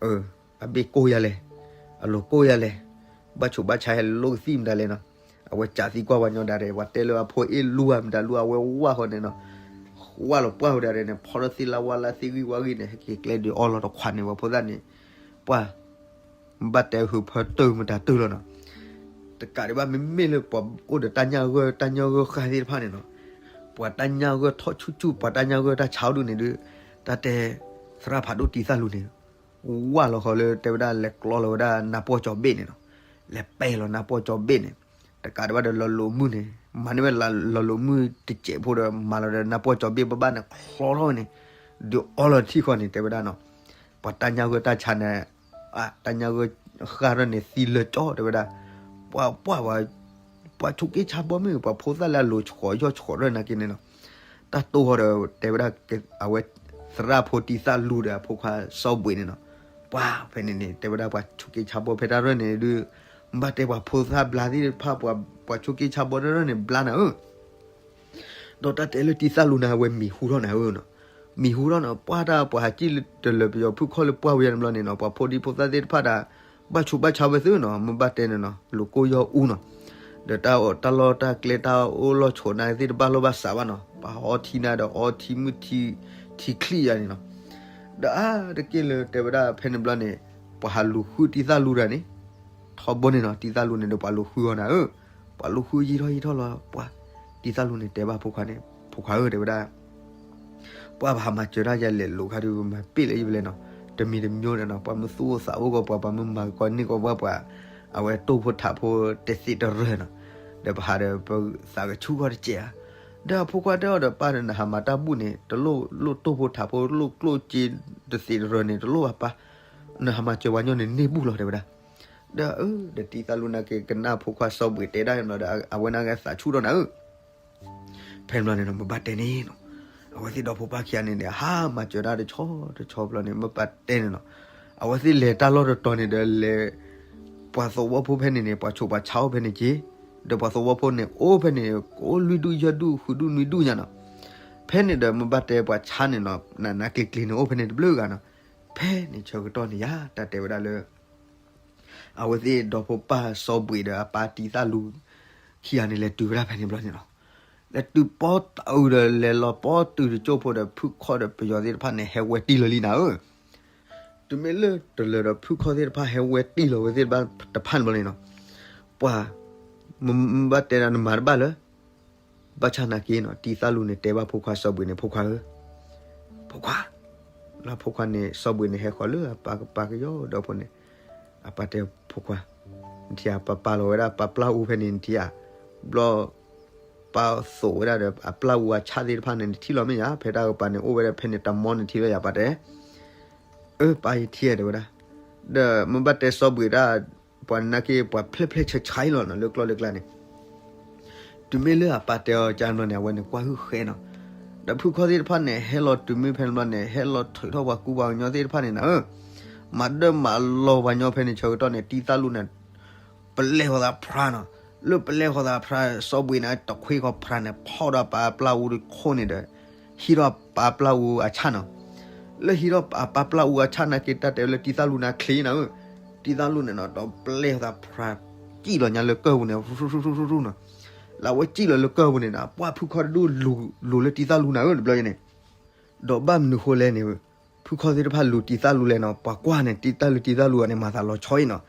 အဘ့ၣ်ကိၢ်ယၤလဲၣ်, အလိၤကိၢ်ယၤလဲၣ်, ဘၣ်ဆိးဘၣ်ဆါဟဲလိၣ်ကသံၣ်မတၤလဲၣ်နီၤ, အဝဲကးသံကွၢ်ပှၤညီဒၣ်ရဲၣ် ပှၤတဲလၢအဖိအ့ၣ်လူဧါမတၤလူ အဝဲဝၢ်ဃီန့ၣ်နီၤ, ဝၢ်လီၤပှၢ်ဝဲဒၣ်ရဲၣ်န့ၣ် ဖီထီၣ်သ့ၣ်လၢဝါလၢသ့ၣ်ဂံၢ်ဝါဂံၢ်န့ၣ် ဟဲက့ၤကျဲဒုးအီလီၤတခွးန့ၣ် ပှၤဖိသၣ်န့ၣ်, ပှၤ ဘၣ်တဲဟုးဖၢတၢၢ်မတၤတၢၢ်လီၤနီၤ, တကးဒံးဘၣ် မ့မ့ၢ်လၢပှၤအိၣ်ဒီးတၢ်ညၣ်ဂၢၢ်တၢ်ညၣ်ဂၢၢ်ဃၢ်သ့ၣ်တဖၣ်န့ၣ်နီၤ, ပှၤတၢ်ညၣ်ဂၢၢ်ထီၣ်ဆူၣ်ဆူၣ် ပှၤတၢ်ညၣ်ဂၢၢ်တၢ်ဆါဒုးန့ၣ်ဒုး, တၢ်တဲ သရၣ်ဖးဒိၣ်တံၤသၣ်လူန့ၣ် ဝၢ်လီၤဃီလၢတဲဝဲဒၣ် လဲၤကျီလီၤဝဲဒၣ်နါပှီၢ်ကၠီၤဘ့ၣ်န့ၣ်နီၤ, လဲၤပဲာ်လီၤနါပှီၢ်ကၠီၤဘ့ၣ်န့ၣ်, တကးဒံးဘၣ်ဒီးလီၤလိာ်မုၢ်န့ၣ် မၤန့ၢ်ဝဲလီၤလိာ်မုၢ်တစဲးဖိဒီး မၤလီၤဒီးနါပှီၢ်ကၠီၤဘ့ၣ်ဘၣ်ဘၣ်န့ၣ် ချီထီၣ်ဝဲန့ၣ်, ဒုးအီလီၤထံၣ်ဃီန့ၣ် တဲဝဲဒၣ်နီၤ, ပှၤတၢ်ညၣ်ဂၢၢ်တၢ်ဆါန့ၣ် တၢ်ညၣ်ဂၢၢ်ဃၢ်ထီၣ်န့ၣ် သံလၢာ်ကၠီတဲဝဲဒၣ်, ပှၤ ပှၤ ပှၤဆိးက့ဆါဘီမ့ၢ် ပှၤဖိသၣ်လၢအလိၤဆှီယီၢ်ဆှီထီၣ်နာ်က့န့ၣ်နီၤ, တၢ်တိၢ်ဃီဒီးတဲဝဲဒၣ် အဝဲ သရၣ်ဖိတံၤသၣ်လူဒီးအဖိခွါစီဘှံးန့ၣ်နီၤ, ပှၤဖဲန့ၣ်န့ၣ် တဲဝဲဒၣ်ပှၤဆိးက့ဆါဘီဖဲတၢ်ရဲၣ်န့ၣ်ဒုး ဘၣ်တဲပှၤဖိသၣ်ဘျါသ့ၣ်တဖၣ် ပှၤဆိးက့ဆါဘီတၢ်ရဲၣ်န့ၣ် ဘျါနၤဧၢ ဒီးတၢ်တဲလၢတံၤသၣ်လူန့ၣ် အဝဲမံၤဟူထီၣ်နၤဧၢနီၤ, မံၤဟူထီၣ်န့ၣ် ပှၤတၢ်ပှၤဟးစံၣ်လၢတလၢပယီၤဖုၣ်ခီၣ်လၢပှၢ်ဝံၤန့ၣ်ဘျီန့ၣ်နီၤ, ပှၤဖိဒံဖိသၣ်သ့ၣ်တဖၣ်ဒၣ် ဘၣ်ဆူးဘၣ်ဆါဝဲသ့နီၤ, မ့ၢ်ဘၣ်တဲန့ၣ်နီၤ လိာ်ကိၢ်ယီၢ်အူနီၤ, ဒီးတၢ်အီၣ်တၢ်လီၢ်တၢ်ကျဲတၢ်အိၣ်လီၢ်ဆိးနၤသ့ၣ် တဘၣ်လိာ်ဘၣ်စးဘၣ်နီၤ, ပှၤဟးအီထံနၤဒီးအီထံမုၢ်ထံ ထံချံၣ်ယၤန့ၣ်နီၤ, ဒီးအါတက့ၢ်လၢတဲဝဲဒၣ်ဖဲန့ၣ်ဘျီန့ၣ် ပှၤဟးလူၤဃုတံၤသၣ်လူတဂၤန့ၣ် ထီဘိန့ၣ်နီၤ တံၢ်သၣ်လူန့ၣ်ဒီးပှၤလူၤဃုအီၤနၤဧၢ, ပှၤလူၤဃုယံာ်ထီၣ်ယံာ်ထီၣ်လီၤ ပှၤ တံၢ်သၣ်လူန့ၣ်တဲဘၣ်ဖိခွါန့ၣ် ဖိခွါဧၢ တဲဝဲဒၣ် ပှၤပဟးမၤစၢၤတၢ်ယလဲၤလိာ်ခါဒီးမၤပ့ၢ်လၢယဘျဲနီၤ, တမံၤတမံၤန့ၣ်နီၤ ပှၤမ့ၢ်သူၣ်အိၣ်သးအိၣ်ကီး ပှၤပှၤမ့ၢ်မၤကီးန့ၢ်ကီးပှၤပှၤ အဝဲတိၢ်ဖိထးဖိတသ့တရၢနီၤ, ဒီးပဟးဒီးပသးကဆူၣ်ကီးတစဲးဧါ, ဒီးဖိခွါတဲအီၤဒီးပၢ်ဒီး နဟးမၤတၢ်ဘူၣ်န့ၣ် တလိၣ်လိၣ်တိၢ်ဖိထးဖိလိၣ်ကျိၣ်စ့တသ့တရၢန့ၣ် တလိၣ်ဘၣ်ပၢ်, နဟးမၤစၢၤပှၤညီန့ၣ်န့ၢ်ဘူၣ်လီၤ တဲဝဲဒၣ် ဒီးအၢ ဒီးတံၢ်သၣ်လူနာ်က့ၤကနၣ်ဖိခွါစီၤဘှံးတဲဒၣ်နီၤဒီး အဝဲနာ်က့ၤသးဆူၣ်ထီၣ်နၤဧၢ, ဖဲန့ၣ်ဘျီန့ၣ်နီၤ မ့ၢ်ဘၣ်တဲန့ၣ်နီၤ, အဝဲသ့ၣ်ဒီဖိပၢ်ခံဂၤန့ၣ်န့ၣ် ဟးမၤစၢၤတၢ်တဆီတဆီဘျီန့ၣ် မ့ၢ်ဘၣ်တဲန့ၣ်နီၤ, အဝဲသ့ၣ်လဲၤတၢ်လီၢ်တတီၤန့ၣ်ဒီးလဲၤ ပှၤသဝီဖိဖဲန့ၣ်န့ၣ် ပှၤဆိးပှၤဆါအိၣ်ဖဲန့ၣ်က့ၤ, ဒီးပှၤသဝီဖိန့ၣ် အိၣ်ဖဲန့ၣ် ကိးလွံၢ်ဒူၣ်ယဲၢ်ဒူၣ်ဃုဒူၣ်နွံဒူၣ်ညါနီၤ, ဖဲန့ၣ်ဒီးမ့ၢ်ဘၣ်တဲပှၤဆါန့ၣ်နီၤ နးနးကျံၤကျံၤန့ၣ်အိၣ်ဖဲန့ၣ်တဘျုးဂၤနီၤ, ဖဲန့ၣ်ဆၢကတီၢ်န့ၣ်ယါ တၢ်တဲဝဲဒၣ်လၢ အဝဲသ့ၣ်ဒီဖိပၢ်စီၤဘှံးဒီးအပၢ်တံၢ်သၣ်လူ ခံဂၤန့ၣ် လဲၤတုၤဝဲဒၣ်ဖဲန့ၣ်ဘျီန့ၣ်လီၤ. လဲၤတုၤပီတအုးဒီးလဲၤလီၤပီတုၤတကၠိၢ်ဖိဒီး ဖုၣ်ခီၣ်ဒီးပယီၤသ့ၣ်တဖၣ်န့ၣ် ဟဲဝဲတံၢ်လီၤလံနၤဧၢ, တုၤမ့ၢ်လၢတလၢာ်ဒီးဖုၣ်ခီၣ်သ့ၣ်တဖၣ်ဟဲဝဲတံၢ်လီၤဝဲသ့ၣ်တဖၣ်တဖၣ်န့ၣ်ဘျီန့ၣ်လီၤ. ပှၤ မ့ၢ်ဘၣ်တဲဒၣ်နမၤတဘၣ်လၢ ဘၣ်ဆၣ်နာ်က့နီၤ တံၢ်သၣ်လူန့ၣ်တဲဘၣ်ဖိခွါစီၤဘှံးန့ၣ် ဖိခွါဧၢ, ဖိခွါ, လၢဖိခွါန့ၣ် စီၤဘှံးန့ၣ်ဟဲဃီၤလၢအပၢ်ကပၤကယီဒီးဖိန့ၣ်, အပၢ်တဲဖိခွါ, နထံၣ်ဧါ ပပာ်လီၤဝဲဒၣ်ပာ်ပျၢ်အူဖဲန့ၣ် နထံၣ်ဧါ, ဘျီ ပာ်သိးဝဲဒၣ်ဒီးအပျၢ်အူအဆၣ်သ့ၣ်တဖၣ်န့ၣ် နထံၣ်လီၤမ့ၢ်ယါ, ဖဲတၢ်ကပၤန့ၣ် အိၣ်ဝဲဒၣ်ဖဲန့ၣ်တမီန့ၣ်ထံၣ်လီၤယါ ပၢ်တဲ, အၢ ပၢ်ယထံၣ်ဧါ တဲဝဲဒၣ်, ဒီးမ့ၢ်ဘၣ်တဲစီၤဘှံးဒၣ် ပှၤနာ်က့ ပှၤဖျဲၣ်ဖျဲၣ်ဆါဆါလီၤနီၤ လၢကျီၢ်လၢကျါန့ၣ် တုၤမ့ၢ်လၢအပၢ်တဲအီၤကန့ၣ်ဘျီန့ၣ် အဝဲန့ၣ်ကွၢ်ဟုၣ်ဃဲနီၤ, ဒီးဖုၣ်ခီၣ်သ့ၣ်တဖၣ်န့ၣ် ဟဲလီၤတုၤမ့ၢ်ဖဲန့ၣ်ဘျီန့ၣ် ဟဲလီၤထုးထီၣ်ပှၤကူပှၤကညီသ့ၣ်တဖၣ်န့ၣ်နၤဧၢ, မၤဒၢမၤလီၤပှၤညီဖဲန့ၣ်ဆၢကတီၢ်န့ၣ် တံၢ်သၣ်လူန့ၣ် ပလဲဃီၤသးဖြါနီၤ, လၢပလဲဃီၤသးဖြါ စီၤဘှံးန့ၣ် တခွ့ဃီၤဖြါန့ၣ် ဖီၣ်ဒီးပာ်ပျၢ်အူတခိၣ်န့ၣ်ဒီး ဟံးထီၣ်ပာ်ပျၢ်အူအဆၣ်နီၤ, လၢဟံးထီၣ်ပာ်ပျၢ်အူအဆၣ်နာ်က့ တၢ်တဲဝဲလၢတံၢ်သၣ်လူန့ၣ်ချ့နၤဧၢ, တံၢ်သၣ်လူန့ၣ်နီၤ ဒီးပလဲဃီၤသးဖြါ စံၣ်လီၤညါလၢကၢၢ်ပူၤန့ၣ် ရူၢ်ရူၢ်ရူၢ်နီၤ, လၢအဝဲစံၣ်လီၤလၢကၢၢ်ပူၤန့ၣ်ဒီး ပှၢ်ဖုၣ်ခီၣ်တဒူၣ်လူၤလၢတံၢ်သၣ်လူနၤဧၢ တဘျီန့ၣ် ဒီးဘၣ်မနုၤဃိလဲၣ်န့ၣ် ဖုၣ်ခီၣ်သ့ၣ်တဖၣ်လူၤတံၢ်သၣ်လူလဲၣ်နီၤ, ပှၤကွၢ်န့ၣ် တံၢ်သၣ်လူတံၢ်သၣ်လူအီၤန့ၣ် မၤသးလီၤဆီအံၤနီၤ,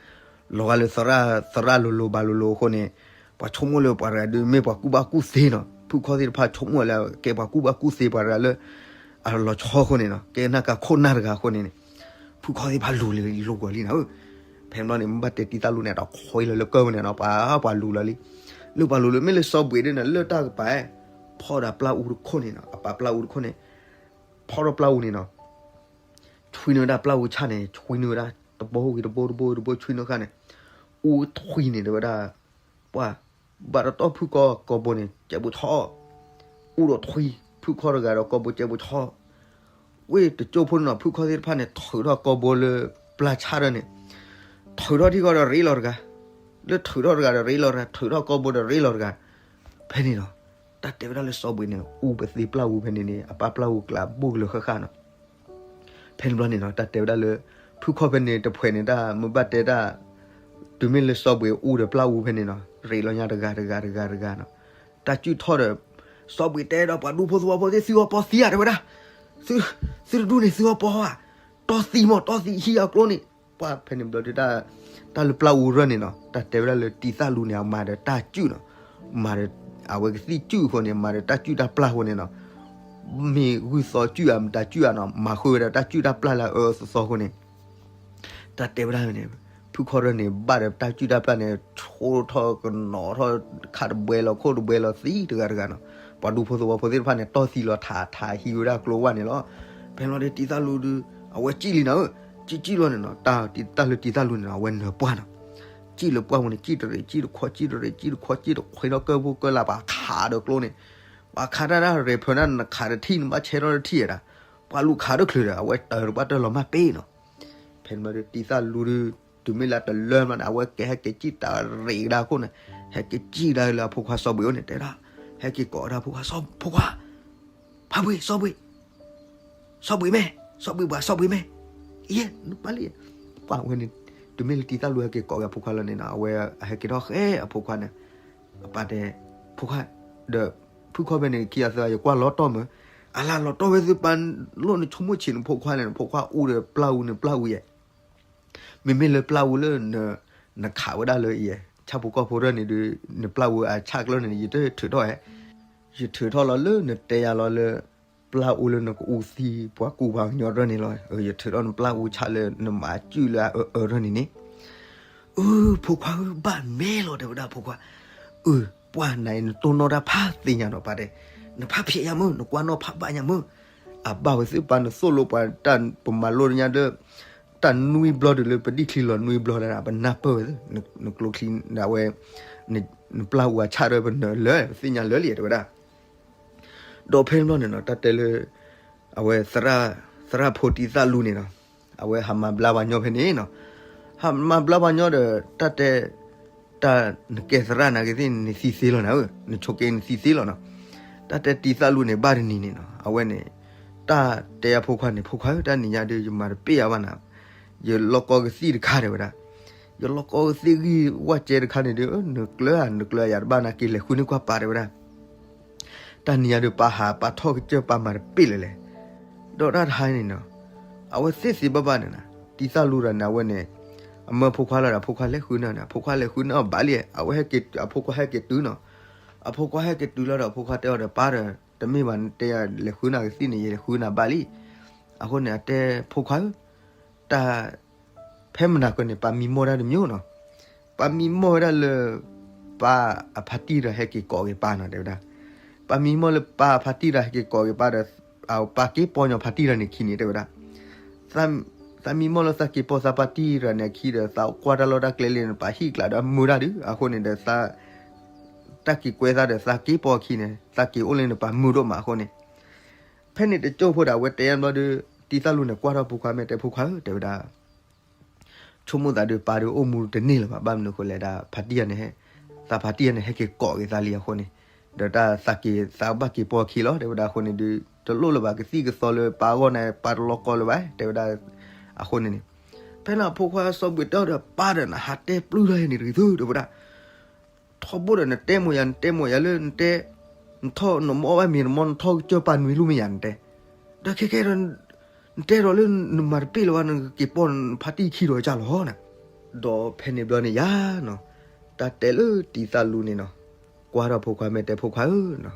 လီၤဂာ်လၢသရၣ်လိၤလိၤဘၣ်လိၤလိၤအဃိန့ၣ် ပှၤဆိကမိၣ်လၢပှၤတဂၤဒုးမ့ၢ်ပှၤကူၣ်ဘၣ်ကူၣ်သ့နီၤ, ဖုၣ်ခီၣ်သ့ၣ်တဖၣ်ဆိကမိၣ်လၢကဲပှၤကူၣ်ဘၣ်ကူၣ်သ့ပှၤတဂၤလၢ အလီၤဆီအဃိန့ၣ်နီၤ, ကဲနၢ်ကၤခိၣ်နၢ်တဂၤအဃိန့ၣ်န့ၣ် ဖုၣ်ခီၣ်သ့ၣ်တဖၣ်လူၤလံလူၤကွီၤလံနၤဧၢ, ဖဲန့ၣ်ဘျီန့ၣ် မ့ၢ်ဘၣ်တဲတံၢ်သၣ်လူန့ၣ် ဒီးခွံလီၤလၢကၢၢ်ပူၤန့ၣ်နီၤ, ပှၤပှၤလူၤလီၤလံ, လၢပှၤလူၤလၢမ့ၢ်လၢစီၤဘှံးဒ်န့ၣ် လၢတၢ်ကပၤ ဖီၣ်ဒီးပျၢ်အူတခိၣ်န့ၣ်နီၤ, အပာ်ပျၢ်အူတခိၣ်န့ၣ် ဖီၣ်ဒီးပျၢ်အူန့ၣ်နီၤ ဆွံနုာ်ဝဲဒၣ်ပျၢ်အူဆၣ်န့ၣ် ဆွံနုာ်ဝဲဒၣ် တဘိဂ့ၤတဘိတဘိတဘိဆွံနုာ်ဃာ်န့ၣ် အူထွံန့ၣ်တဲဝဲဒၣ် ပှၤ ဘၣ်တတီၢ်ဖုၣ်ခီၣ်ကိာ်ဘိန့ၣ် ကဲဘူးထီၣ် အူဒီးထွံ ဖုၣ်ခီၣ်တဂၤဒီးကိာ်ဘိကဲဘူးထီၣ် ဝ့ၢ်တကၠိၢ်ဖိန့ၣ်နီၤ ဖုၣ်ခီၣ်သ့ၣ်တဖၣ်န့ၣ် ထုးထီၣ်ကိာ်ဘိလၢပျၢ်ဆၣ်ဒီးန့ၣ် ထုးထီၣ်ထံကီၢ်ဒီးရ့လီၤတဂၤ လၢထုးထီၣ်တဂၤဒီးရ့လီၤတဂၤ ထုးထီၣ်ကိာ်ဘိဒီးရ့လီၤတဂၤ ဖဲန့ၣ်နီၤ တၢ်တဲဝဲဒၣ်လၢစီၤဘှံးန့ၣ် အူပသ့ပျၢ်အူဖဲန့ၣ်န့ၣ် အပာ်ပျၢ်အူကျးဘူးကလၢာ်ဃၣ်ဃၣ်နီၤ ဖဲန့ၣ်ဘျီန့ၣ်နီၤ တၢ်တဲဝဲဒၣ်လၢ ဖုၣ်ခီၣ်ဖဲန့ၣ်တဖှဲးန့ၣ်တၢ် မ့ၢ်ဘၣ်တဲတၢ် တုၤမ့ၢ်လၢစီၤဘှံးအူဒီးပျၢ်အူဖဲန့ၣ်နီၤ ရ့လီၤညါတဂၤတဂၤတဂၤတဂၤနီၤ တၢ်စုၣ်ထီၣ်ဒီး စီၤဘှံးတဲဒီးပှၤဒူဖိသဝီဖိသ့ၣ် သုဂီၤပီသံဧါ တဲဝဲဒၣ် သု သုတဒူၣ်န့ၣ် သုဂီၤပီဧါ တီၢ်သံမး တီၢ်သံဟံးအကျိန့ၣ် ပှၢ်ဖဲန့ၣ်ဘျီဒုး တၢ်လၢပျၢ်အူရၢၢ်န့ၣ်နီၤ တၢ်တဲဝဲဒၣ်လၢတံၢ်သၣ်လူန့ၣ် အမၤဒီးတၢ်စုၣ်နီၤ မၤဒီး အဝဲကသံၣ်စုၣ်အဃိန့ၣ် မၤဒီးတၢ်စုၣ်တၢ်ပျၢ်အဃိန့ၣ်နီၤ မ့ၢ်ဂုၢ်သီစုၣ်ဧါ မတၤစုၣ်ဧါနီၤ မၤဃုာ်ဝဲဒၣ်တၢ်စုၣ်တၢ်ပျၢ်လၢအအၢအသီသီအဃိန့ၣ် တၢ်တဲဝဲဒၣ်န့ၣ် ဖုၣ်ခီၣ်ရၢၢ်န့ၣ် ဘၣ်ဒီးတၢ်စုၣ်တၢ်ပျၢ်န့ၣ် ဆိထီၣ်ကနီၤထီၣ် ခးတဘှဲလီၤခိၣ်တဘှဲလီၤသံတဂၤတဂၤနီၤ ပှၤဒူဖိသဝီဖိသ့ၣ်တဖၣ်န့ၣ် တီၢ်သံလီၤထးထးဟံးဝဲဒၣ်ကျိဝဲန့ၣ်လီၤ ဖဲလီၤဒီးတံၢ်သၣ်လူဒုး အဝဲစံၣ်လံနီၤ စံၣ်စံၣ်လီၤန့ၣ်နီၤ တၢ်လၢတံၢ်သၣ်လူန့ၣ်နီၤ အဝဲနၢၤပှၢ်နီၤ စံၣ်လၢပှၢ်ဝဲန့ၣ် စံၣ်တရံး စံၣ်တခွီ စံၣ်တရံး စံၣ်တခွီ စံၣ်တခွဲထီၣ်ကၢၢ်ဖိကၢၢ်လၢ် ပှၤခးဒီးကျိန့ၣ် ပှၤခးတၢ်တၢ်ရ့ဖၢးန့ၣ် နခးတထံၣ် နဘၣ်ဆဲထီၣ်တထံၣ်ဒၣ် ပှၤလူၤခးတချုးဒီး အဝဲတၢ်တဘၣ်တၢ်လီၤမၢ်ပ့ၤနီၤ ဖဲန့ၣ်ဘျီဒီးတံၢ်သၣ်လူဒုး တုၤမ့ၢ်လၢတလၢမးန့ၣ် အဝဲကဟဲက့ၤစံၣ်တၢ်ရ့ကဒါခိၣ်န့ၣ် ဟဲက့ၤစံၣ်ဒၣ်လၢအဖိခွါစီၤဘှံးအိၣ်န့ၣ် တဲဒၣ် ဟဲက့ၤကိးဝဲဒၣ်ဖိခွါ စီၤ ဖိခွါ ဖါဘှံး စီၤဘှံး စီၤဘှံးမ့ၢ် စီၤဘှံးပှၤ စီၤဘှံးမ့ၢ် ယဲ နပၢ်လံ ပှၤဝဲန့ၣ် တုၤမ့ၢ်လၢတံၢ်သၣ်လူဟဲက့ၤကိးက့ၤအဖိခွါလီၤန့ၣ်နီၤ အဝဲဟဲက့ၤထီၣ်ဃဲအဖိခွါန့ၣ် အပၢ်တဲ ဖိခွါ ဒီး ဖုၣ်ခီၣ်ဖဲန့ၣ် ခံဂၤသၢဂၤ ယကွၢ်လီၤတီၢ်မး အလၢလီၤတီၢ်ဝဲသုပၢ်လိၣ်နဆိကမိၣ်ဆံးနဖိခွါန့ၣ် နဖိခွါအူဒီးပျၢ်အူန့ၣ် ပျၢ်အူယဲ မ့မ့ၢ်လၢပျၢ်အူလၢန နခးဝဲဒၣ်လၢယဲ ဆၣ်ဖိကီၢ်ဖိတဖၣ်န့ၣ်ဒီး နပျၢ်အူအဆၣ်ကျၢၢ်န့ၣ် ယတထုးထီၣ်ဧါ, ယထုးထီၣ်လီၤလၢနတဲယၤလီၤလၢ ပျၢ်အူလၢနကအူသံပှၤကူပှၤကညီတဖၣ်န့ၣ်လီၤ. ယထုးထီၣ်နပျၢ်အူဆၣ်လၢနမၤစုၣ်လၢအအၢအၢတဖၣ်န့ၣ်န့ၣ် အၢ ဖိခွါဧၢ ဘၣ်မဲာ်လီၤ တဲဝဲဒၣ်ဖိခွါ, အၢ ပှၢ်နၤအံၤ နတိၢ်နီၣ်တၢ်ဖးသ့ညါနီၤ ပၢ်တဲ, နဖးဖျဲးညါမုၢ် နကွၢ်နီၣ်ဖးဘၣ်ညါမုၢ်, အဘၣ်ဝဲသ့ၣ်ပၢ် နသိၣ်လိပှၤတၢ်ပမၤလိတညါဒီး တၢ်နွံဘျီတုၤလၢပဒံၣ်ချံလီၤနွံဘျီဒၣ် ပနၢ်ပၢၢ်ဝဲ နကျိချံဒၣ်ဝဲ နပျၢ်အူအဆၣ်ဒီးပနၢၤလၢ ပသ့ၣ်ညါလၢလံ တဲဝဲဒၣ်. ဒီးဖဲန့ၣ်ဘျီန့ၣ်နီၤ တၢ်တဲလၢ အဝဲ သရၣ်ဖိတံၢ်သၣ်လူန့ၣ်နီၤ, အဝဲဟးမၤဘျါပှၤညီဖဲန့ၣ်နီၤ, ဟးမၤဘျါပှၤညီဒီး တၢ်တဲ တၢ်နကဲသရၣ်နာ်က့သ့ၣ် နသံသ့လီၤနၤဧၢ, နဆိးက့နသံသ့လီၤနီၤ. တၢ်တဲတံၢ်သၣ်လူန့ၣ် ဘၣ်တနံၤန့ၣ်နီၤ အဝဲန့ၣ် တၢ်တဲအဖိခွါန့ၣ် ဖိခွါဧၢ တၢ်နံၤညါဒီး ယမၤတပ့ၢ်ယၤဘၣ်နၤ, ယလီၢ်ကီကသံၣ်တခါ တဲဝဲဒၣ်, ယလီၢ်ကီကသံၣ်ဂံၢ်ဝၣ်ကဲတခါန့ၣ်ဒီး နကျၢၤဧါ နကျၢၤဧါ ယၤတဘၣ်နာ်က့ လဲၤဃုန့ၢ်ကွၢ်ပၢ် တဲဝဲဒၣ်. တၢ်နံၤညါဒီး ပၢ်ဟးပၢ်ထီၣ်ကစၢၢ် ပၢ်မၤတပ့ၢ်လၢၤလဲၣ်. ဒီးတၢ်တဟါန့ၣ်နီၤ အဝဲသ့ၣ်သ့ဘၣ်ဘၣ်န့ၣ်နီၤ တံၢ်သၣ်လူတဂၤန့ၣ် အဝဲန့ၣ် အမၢဖိခွါလီၤဒီး အဖိခွါလဲၤဃုန့ၢ်န့ၣ် အဖိခွါလဲၤဃုန့ၢ်အီၤဘၣ်လံ, အဝဲဟဲက့ၤ အဖိခွါဟဲက့ၤတုၤနီၤ, အဖိခွါဟဲက့ၤတုၤလီၤဒီး အဖိခွါတဲအီၤဒီး ပၢ်ဒီး တမ့ၢ်ဘၣ် နတဲယၤလဲၤဃုန့ၢ်ကသံၣ်န့ၣ် ယလဲၤဃုန့ၢ်ဘၣ်လံ. အဃိန့ၣ် အတဲဖိခွါဧၢ တၢ် ဖဲမနၤကီန့ၣ် ပၢ်မံမီၢ်ဒၣ်တမံၤနီၤ, ပၢ်မံမီၢ်ဝဲဒၣ်လၢ ပၢ်အဖါတံၢ်ဒီးဟဲက့ၤကိးက့ၤပၢ်နီၤ တဲဝဲဒၣ်. ပၢ်မံမီၢ်လၢပၢ်အဖါတံၢ်ဒီးဟဲက့ၤကိးက့ၤပၢ်ဒီး ပၢ်က့ၤပိာ်ညီဖါတံၢ်ဒီးန့ၣ်ခံန့ၣ် တဲဝဲဒၣ်. သးမံမီၢ်လၢသးက့ၤပိာ်သးဖါတံၢ်ဒီးန့ၣ်အခံဒီး သးကွၢ်တၢ်လီၢ်တၢ်ကျဲလံန့ၣ် ပၢ်ဟံၣ်ကျးဒီးမုာ်တၢ်ဒုး အဃိန့ၣ်ဒီး သး တၢ်က့ၤကွဲသးဒီး သးက့ၤပိာ်အခံန့ၣ် သးက့ၤအိၣ်လၢန့ၣ် ပၢ်မုာ်ဒိၣ်မးအဃိန့ၣ် ဖဲန့ၣ်တကၠိၢ်ဖိဒီး အဝဲတဲယါဘျီဒီး တံၢ်သၣ်လူန့ၣ် ကွၢ်ထီၣ်ဖိခွါ မ့ၢ်တဲဖိခွါဧၢ တဲဝဲဒၣ်. ဆိကမိၣ်သးဒီး ပၢ်ဒီးအိၣ်မူတန့ၢ်လၢၤဘၣ် ဘၣ်မနုၤအဃိလဲၣ်ဒၣ် ဖါတံၢ်ယၤန့ၣ် သးဖါတံၢ်ယၤန့ၣ် ဟဲက့ၤကိးက့ၤသးလံအဃိန့ၣ်, ဒီးတၢ်သးက့ၤ သးဘၣ်က့ၤပိာ်အခံလီၤ တဲဝဲဒၣ်အဃိန့ၣ်ဒီး တလိၣ်လၢၤဘၣ် ကသံၣ်ကသီလၢပၢ်အဂီၢ်န့ၣ် ပၢ်တလီၤကီလၢၤဘၣ် တဲဝဲဒၣ်. အဃိန့ၣ်န့ၣ် ဖဲန့ၣ်အဖိခွါစီၤဘှံးတဲအီၤဒီး ပၢ်ဒီး နဟးတဲပျုၢ်ထီၣ်ယၤန့ၣ်တဂ့ၤသု တဲဝဲဒၣ်. ထီဘိဒီး နတဲမိၢ်ယၤ နတဲမိၢ်ယၤလၢနတဲ နထီၣ်နမီၢ်ဘၣ်မ့ၤ နမီၢ်နထီၣ်ကစၢၢ်ပၢ်နွံလူၢ်မ့ၢ်ယၤ နတဲ, ဒီးခဲကဲဒီး နတဲဒီးလၢနမၤတပ့ၢ်လၢၤဘၣ် နကက့ၤပိာ်ဖါတံၢ်ခံဒီးကၢ်လီၤနၤ. ဒီးဖဲန့ၣ်ဘျီန့ၣ်ယါနီၤ တၢ်တဲလၢတံၢ်သၣ်လူန့ၣ်နီၤ ကွၢ်ထီၣ်ဖိခွါ မ့ၢ်တဲဖိခွါဧၢနီၤ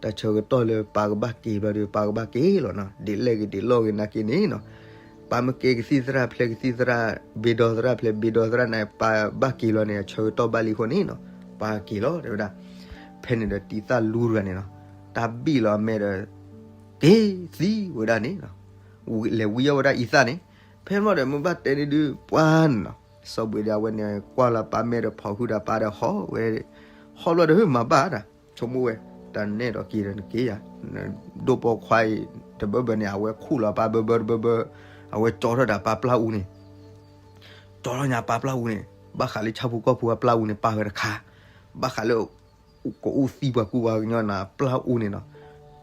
တၢ်ဆၢကတီၢ်လၢပၢ်ကဘၣ်က့ၤဘျီဒီး ပၢ်ကဘၣ်က့ၤလီၤနီၤ ဒ်လဲၣ်ဂ့ၤဒ်လဲၣ်ဂ့ၤနာ်က့န့ၣ်နီၤ ပၢ်မ့ၢ်ကဲကသံၣ်သရၣ်ဖျဲးကသံၣ်သရၣ် ဘ့ၣ်ဒီသရၣ်ဖျဲးဘ့ၣ်ဒီသရၣ်န့ၣ် ပၢ်ဘၣ်က့ၤလီၤန့ၣ် အဆၢကတီၢ်ဘၣ်လံအဃိန့ၣ်နီၤ ပၢ်က့ၤလီၤ တဲဝဲဒၣ်. ဖဲန့ၣ်ဒီးတံၢ်သၣ်လူတဂၤန့ၣ်နီၤ တၢ်ဘံၣ်လီၤအမဲာ်ဒီး က့ၤသံဝဲဒၣ်န့ၣ်နီၤ လဲၤဝံအီၣ်ဝဲဒၣ်အံသၣ်န့ၣ် ဖဲန့ၣ်ဘျီဒီး မ့ၢ်ဘၣ်တဲန့ၣ်ဒုး ပှၤန့ၣ်နီၤ စီၤဘှံးဒီးအဝဲန့ၣ် ကွၢ်လီၤပၢ်မဲာ်ဒီး ဖီၣ်ဃုာ်ဒီးပၢ်ဒီး ဟီၣ်ဝဲ ဟီၣ်ဘျီဒီး မၤဘၣ်တၢ် ဆိကမိၣ်ဝဲ တၢ်နဲၣ်ဒီးက့ၤဒီးနက့ၤယၤ ဒိၣ်ပိာ်ခွါအံၤ တဘၢဘၢန့ၣ် အဝဲခူၣ်လီၤပၢ်ဘၢဘၢတဘၢဘၢ အဝဲကၠီထီၣ်ဒၣ်ပၢ်ပျၢ်အူန့ၣ် ကၠီထီၣ်ညါပၢ်ပျၢ်အူန့ၣ် ဘၣ်ဃးလၢဆၣ်ဖိကီၢ်ဖိအပျၢ်အူန့ၣ် ပၢ်ဝဲတခါ ဘၣ်ဃးလၢ ကအိၣ်သံပှၤကူပှၤကညီန့ၣ် ပျၢ်အူန့ၣ်နီၤ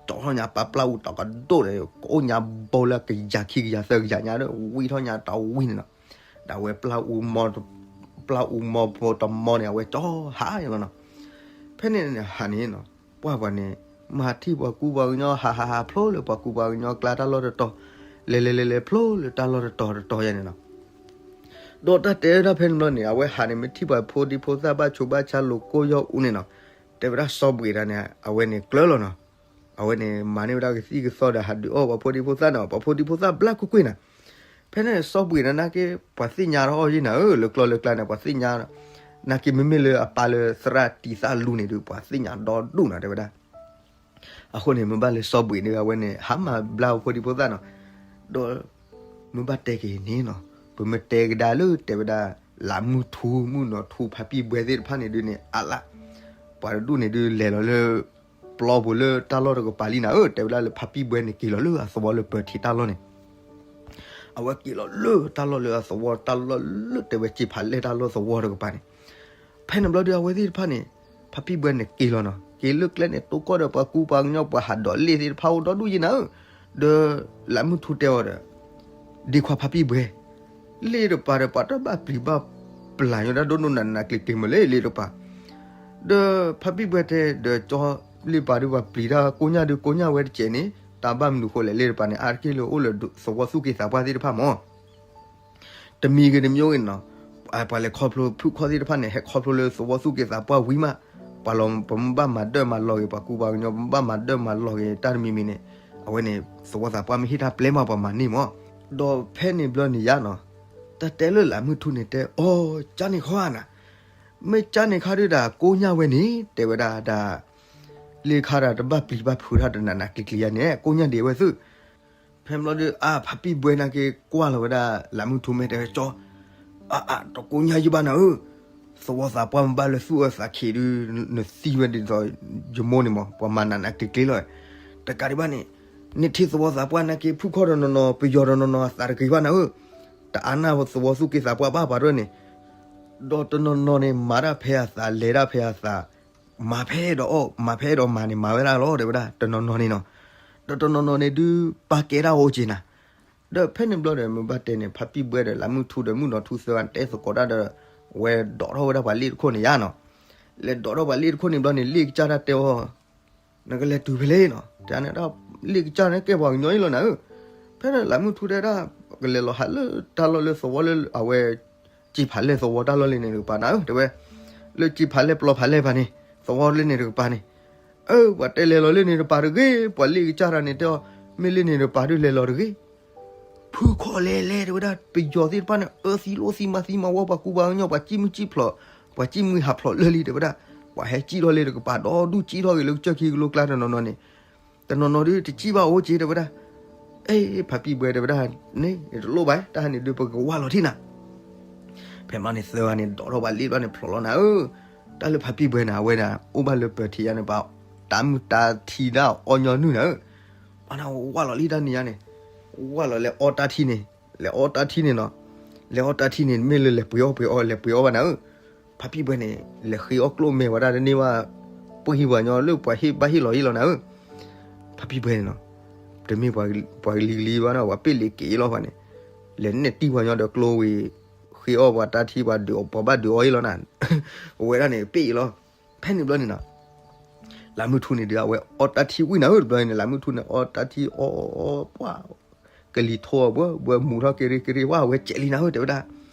ကၠီထီၣ်ညါပၢ်ပျၢ်အူတကဒိၣ်ဒီး ကအိၣ်ညါဘိလၢကယၤခံကယၤသၢကယၤညါဒီး ဝံထီၣ်ညါတဝံန့ၣ်နီၤ ဒၣ်ဝဲပျၢ်အူမီ ပျၢ်အူမီဖိတမီန့ၣ် အဝဲကၠီဟးလီၤနီၤ ဖဲန့ၣ်န့ၣ်ဟးန့ၣ်နီၤ ပှၢ်ပှၤန့ၣ် မၤထံၣ်ပှၤကူပှၤကညီ ဟးဟးဟးဖျိလၢပှၤကူပှၤကညီကျါတၢ်လီၢ်တတီၤ လဲၤလဲၤလဲၤလဲၤဖျိလၢတၢ်လီၢ်တတီၤတတီၤယါန့ၣ်နီၤ ဒီးတၢ်တဲဝဲဒၣ်ဖဲန့ၣ်ဘျီန့ၣ် အဝဲဟးန့ၣ် မ့ၢ်ထံၣ်ပှၤဖိဒံဖိသၣ်ဘၣ်ဆိဘၣ်ဆါလိာ်ကိၢ်ယီၢ်အူန့ၣ်နီၤ တဲဝဲဒၣ်စီၤဘှံးတဂၤန့ၣ် အဝဲန့ၣ်ကျၢၤလီၤနီၤ အဝဲန့ၣ်မၤန့ၢ်ဝဲဒၣ်ကသံၣ်ကသီဒီးဟးဒုးအီၣ်ပှၤဖိဒံဖိသၣ်န့ၣ် ပှၤဖိဒံဖိသၣ်ဘျါကွ့ၢ်ကွ့ၢ်နၤ ဖဲန့ၣ်စီၤဘှံးတဂၤနာ်က့ ပှၤသ့ၣ်ညါထီၣ်အီၤယဲၢ်နၤဧၢ လၢကျီလၢကျါန့ၣ် ပှၤသ့ၣ်ညါ နာ်က့မ့မ့ၢ်လၢအပၢ်လၢသရၣ်တံၢ်သၣ်လူန့ၣ်ဒုး ပှၤသ့ၣ်ညါဒီဒူၣ်နီၤ တဲဝဲဒၣ် အဃိန့ၣ် မ့ၢ်ဘၣ်လၢစီၤဘှံးန့ၣ် အဝဲန့ၣ် ဟးမၤဘျါအဖိဒံဖိသၣ်နီၤ ဒီး မ့ၢ်ဘၣ်တဲက့ၤန့ၣ်နီၤ ပမ့ၢ်တဲကဒါလၢတဲဝဲဒၣ် လၢမုၢ်ထူမုၢ်နီၤထူဖါပံၣ်ဘွဲသ့ၣ်တဖၣ်န့ၣ်ဒုးန့ၣ် အါလၢ ပှၤတဒူၣ်န့ၣ်ဒုးလဲၤလီၤလၢ ပျီပူၤလၢတၢ်လီၢ်တကပၤလံနၤဧၢ တဲဝဲဒၣ်လၢဖါပံၣ်ဘွဲန့ၣ်က့ၤလီၤလၢအသဝီလၢပၢၤထံးတၢ်လီၢ်န့ၣ် အဝဲက့ၤလီၤလၢတၢ်လီၢ်လၢအသဝီ တၢ်လီၢ်လၢတဲဝဲစ့ဖးလဲၢ်တၢ်လီၢ်သဝီတကပၤန့ၣ် ဖဲန့ၣ်ဘျီဒုးအဝဲသ့ၣ်တဖၣ်န့ၣ် ဖါပံၣ်ဘွဲန့ၣ်က့ၤလီၤနီၤ က့ၤလၢကျဲန့ၣ် တိၢ်ကီၢ်ဒီးပှၤကူပှၤကညီပှၤဟးဒီးလ့ၣ်သ့ၣ်တဖၣ်အိၣ်ဒီဒူၣ်ယဲၢ်နၤဧၢ ဒီးလၢမုၢ်ထူတဲအီၤဒီး ဒ့ခွါဖါပံၣ်ဘွဲ လ့ၣ်တကပၤဒီးပှၤတဘၣ်ပျံၤဘၣ်ပျၢ်ညီတၢ်ဒိၣ်ဒိၣ်နးနးကျ့ၤကျ့ၤမးလၢလ့ၣ်တကပၤ ဒီးဖါပံၣ်ဘွဲတဲ ဒီးကၠီလ့ၣ်တကပၤဒုးပှၤပျံၤတၢ်ကိညၢ်ဒုးကိညၢ်ဝဲတကဲးန့ၣ် တၢ်ဘၣ်မနုၤဃိလဲၣ်လ့ၣ်တကပၤန့ၣ် အါတက့ၢ်လၢအိၣ်လၢသဝီသူၣ်က့သးပှၢ်သ့ၣ်တဖၣ်မး တမံၤဂ့ၤတမံၤဂ့ၤနီၤ ပှၤလဲၤခီဖျိဖုၣ်ခီၣ်သ့ၣ်တဖၣ်န့ၣ် ဟဲခီဖျိလၢသဝီသူၣ်က့သးပှၢ်ဝံၤမး, ပှၤလီၤ ပမ့ၢ်ဘၣ်မၤဒၢၣ်မၤလီၤက့ၤ ပှၤကူပှၤကညီ ပမ့ၢ်ဘၣ်မၤဒၢၣ်မၤလီၤက့ၤတၢ်တမံၤမံၤန့ၣ်, အဝဲန့ၣ် သဝီသးပှၢ်မ့ၢ်ဟ့ၣ်တၢ်ပျဲမး ပှၤမၤန့ၢ်မး. ဒီးဖဲန့ၣ်ဘျီန့ၣ်ယါနီၤ, တၢ်တဲလၢလးမုၢ်ထူန့ၣ်တဲ အိ ကၠါန့ၣ်ခီဧါနၤ, မ့ၢ်ကၠါန့ၣ်ခါဒုးဒၣ်ကိးညါဝဲန့ၣ် တဲဝဲဒၣ်ဒၣ် လ့ၣ်ခါဒၣ်တဘၣ်ပျံၤဘၣ်ဖုးတၢ်တနးနးကျံၤကျံၤယါန့ၣ် ကိးညါဒံးဝဲသု. ဖဲန့ၣ်ဘျီဒုး အါ ဖါပံၢ်ဘှဲနာ်က့ၤကွၢ်လီၤဝဲဒၣ်လးမုၢ်ထူမ့ၢ်တဲဝဲကၠီ, အါအါ တကိးညါယဘၣ်နၤဧၢ, သဝီသးပှၢ်မ့ၢ်ဘၣ်လၢသူၣ်အၢသးခံးဒုး နသံဝဲဒ်သိးယမိၢ်န့ၣ်မး ပှၤမၤနးနးကျံၤကျံၤလီၤ. တကးဒံးဘၣ်န့ၣ် နထံၣ်သဝီသးပှၢ်နာ်က့ၤ ဖုၣ်ခီၣ်တနီၤနီၤ ပယီၤတနီၤနီၤအသးတဂ့ၤဘၣ်နၤဧၢ, တအါနၢ်သဝီသူၣ်က့သးပှၢ်ဘၣ်ပှၤတဖၣ်န့ၣ်, ဒီးတနီၤနီၤန့ၣ် မၤတၢ်ဖဲအသး လဲၤတၢ်ဖဲအသး မၤဖဲအဲၣ်ဒိးအီၣ် မၤဖဲအဲၣ်ဒိးမၤန့ၣ် မၤဝဲဒၣ်လီၤ တဲဝဲဒၣ် တနီၤနီၤန့ၣ်နီၤ. ဒီးတနီၤနီၤန့ၣ်ဒုး ပာ်ကဲတၢ်အိၣ်က့ၤနၤ. ဒီးဖဲန့ၣ်ဘျီဒီး မ့ၢ်ဘၣ်တဲန့ၣ် ဖါပံၢ်ဘှဲဒီးလးမုၢ်ထူဒီးမုၣ်နီၤထူသၢဂၤန့ၣ် တဲသကိးတၢ်ဒီး ဝဲဒိးထီၣ်ဝဲဒၣ်ပှၤလ့ၣ်တခိၣ်န့ၣ်ယါနီၤ. လဲၤဒိးထီၣ်ပှၤလ့ၣ်တခိၣ်န့ၣ်ဘျီန့ၣ် လ့ၣ်ကစၢ်တၢ်တဲအီၤ နကလဲၤတုၤဖဲလဲၣ်နီၤ, တဲန့ၣ်ဒၣ် လ့ၣ်ကစၢ်န့ၣ်ကဲပှၤကညီအံၤလီၤနၤဧၢ. ဖဲန့ၣ်လးမုၢ်ထူတဲဒၣ် ကလဲၤလီၤဟးလၢတၢ်လီၢ်လၢသဝီလၢအဝဲ ကၠံဖးလဲၢ်သဝီတၢ်လီၢ်လံန့ၣ်တကပၤနၤဧၢ တဲဝဲ, လၢကၠံဖးလဲၢ်ပျီဖးလဲၢ်ဖးန့ၣ် သဝီလၢန့ၣ်တကပၤန့ၣ်, အၢ ပှၤတဲလဲၤလီၤလၢန့ၣ်တကပၤတဂ့ၤ, ပှၤလ့ၣ်ကစၢ်တၢ်န့ၣ်တဲအီၤ မ့ၢ်လၢန့ၣ်တကပၤဒုးလဲၤလီၤတဂ့ၤ ဖုၣ်ခီၣ်လဲၤလဲၤ တဲဝဲဒၣ် ပယီၤသ့ၣ်တဖၣ်န့ၣ် အၢသံလိၣ်သံမၤသံမၤဝီ ပှၤကူပှၤကညီ ပှၤကံၣ်မုၢ်ကံၣ်ဖျိး ပှၤကံၣ်မုၢ်ဟးဖျိးလၢာ်လံ တဲဝဲဒၣ်, ပှၤဟဲကံၣ်ထီၣ်လၢတကပၤဒီဒူၣ် ကံၣ်ထီၣ်က့ၤလၢကစၢၢ်ခံကလိကျါတနီၤနီၤန့ၣ်, တနီၤနီၤဒုးတကံၣ်ဘၣ်အိၣ်က့ၤ တဲဝဲဒၣ်, အဲ ဖါပံၢ်ဘှဲတဲဝဲဒၣ်, န့ၣ် တလိၣ်ဘၣ် တၢ်ဟဲန့ၣ်ဒုး ပကဝၢ်လီၤထံၣ်နၤ ဖဲမးန့ၣ် သၢဂၤန့ၣ် ဒိးထီၣ်ပှၤလ့ၣ်ဘျီန့ၣ် ဖျိးလီၤနၤဧၢ, တၢ်လၢဖါပံၢ်ဘှဲန့ၣ် အဝဲဒၣ် အိၣ်ဘၣ်လၢပၢၤထံးယါန့ၣ် ပှၤတၢ်မုၢ်တၢ်ထံဒၣ်အီညီနုၢ်နၤဧၢ, ပှၤန့ၣ်ဝၢ်လီၤလံတၢ်န့ၣ်ယါန့ၣ်, ဝၢ်လီၤလဲၤအီတၢ်ထံန့ၣ်, လဲၤအီတၢ်ထံန့ၣ်နီၤ, လဲၤအီတၢ်ထံန့ၣ် မ့ၢ်လၢလဲၤပှ့ၤအီၣ်ပှ့ၤအီ လဲၤပှ့ၤအီၣ်ဘၣ်နၤဧၢ, ဖါပံၢ်ဘှဲန့ၣ် လဲၤဃ့အီၣ်ကျိၣ်မဲာ်ဝဲဒၣ်တန့ၢ်ဘၣ်, ပှ့ၤဟံၣ်ပှၤညီလၢပှၤဟ့ၣ်ဘၣ်ဟ့ၣ်လီၤဟ့ၣ်လီၤနၤဧၢ, ဖါပံၢ်ဘှဲန့ၣ်နီၤ, တမ့ၢ်ပှၤကလံၤကလံၤဘၣ်နီၤ ပှၤပ့ၣ်လ့ၤက့ၤအံၤလီၤပှၤန့ၣ်, လဲၤနဲၣ်တံၢ်ပှၤညီဒီးကျိဝံၤ, ဃ့အီၣ်ပှၤတၢ်ထံ ပှၤဒုးအီၣ် ပှၤဘၣ်ဒုးအီၣ်အံၤလီၤနၤ, အဝဲဒၣ်န့ၣ် ပ့ၣ်အံၤလီၤ, ဖဲန့ၣ်ဘျီန့ၣ်နီၤ, လၢမုၢ်ထူန့ၣ်ဒီး အဝဲအီတၢ်ထံဝံၤနၤဧၢ တဘျီန့ၣ် လၢမုၢ်ထူန့ၣ် အီတၢ်ထံအီအီပှၢ် ကလံၤထိအဘှဲဘှဲမူထီၣ်ကရ့ကရ့ဝဲ အဝဲကဲးလံနၤဧၢ တဲဝဲဒၣ်,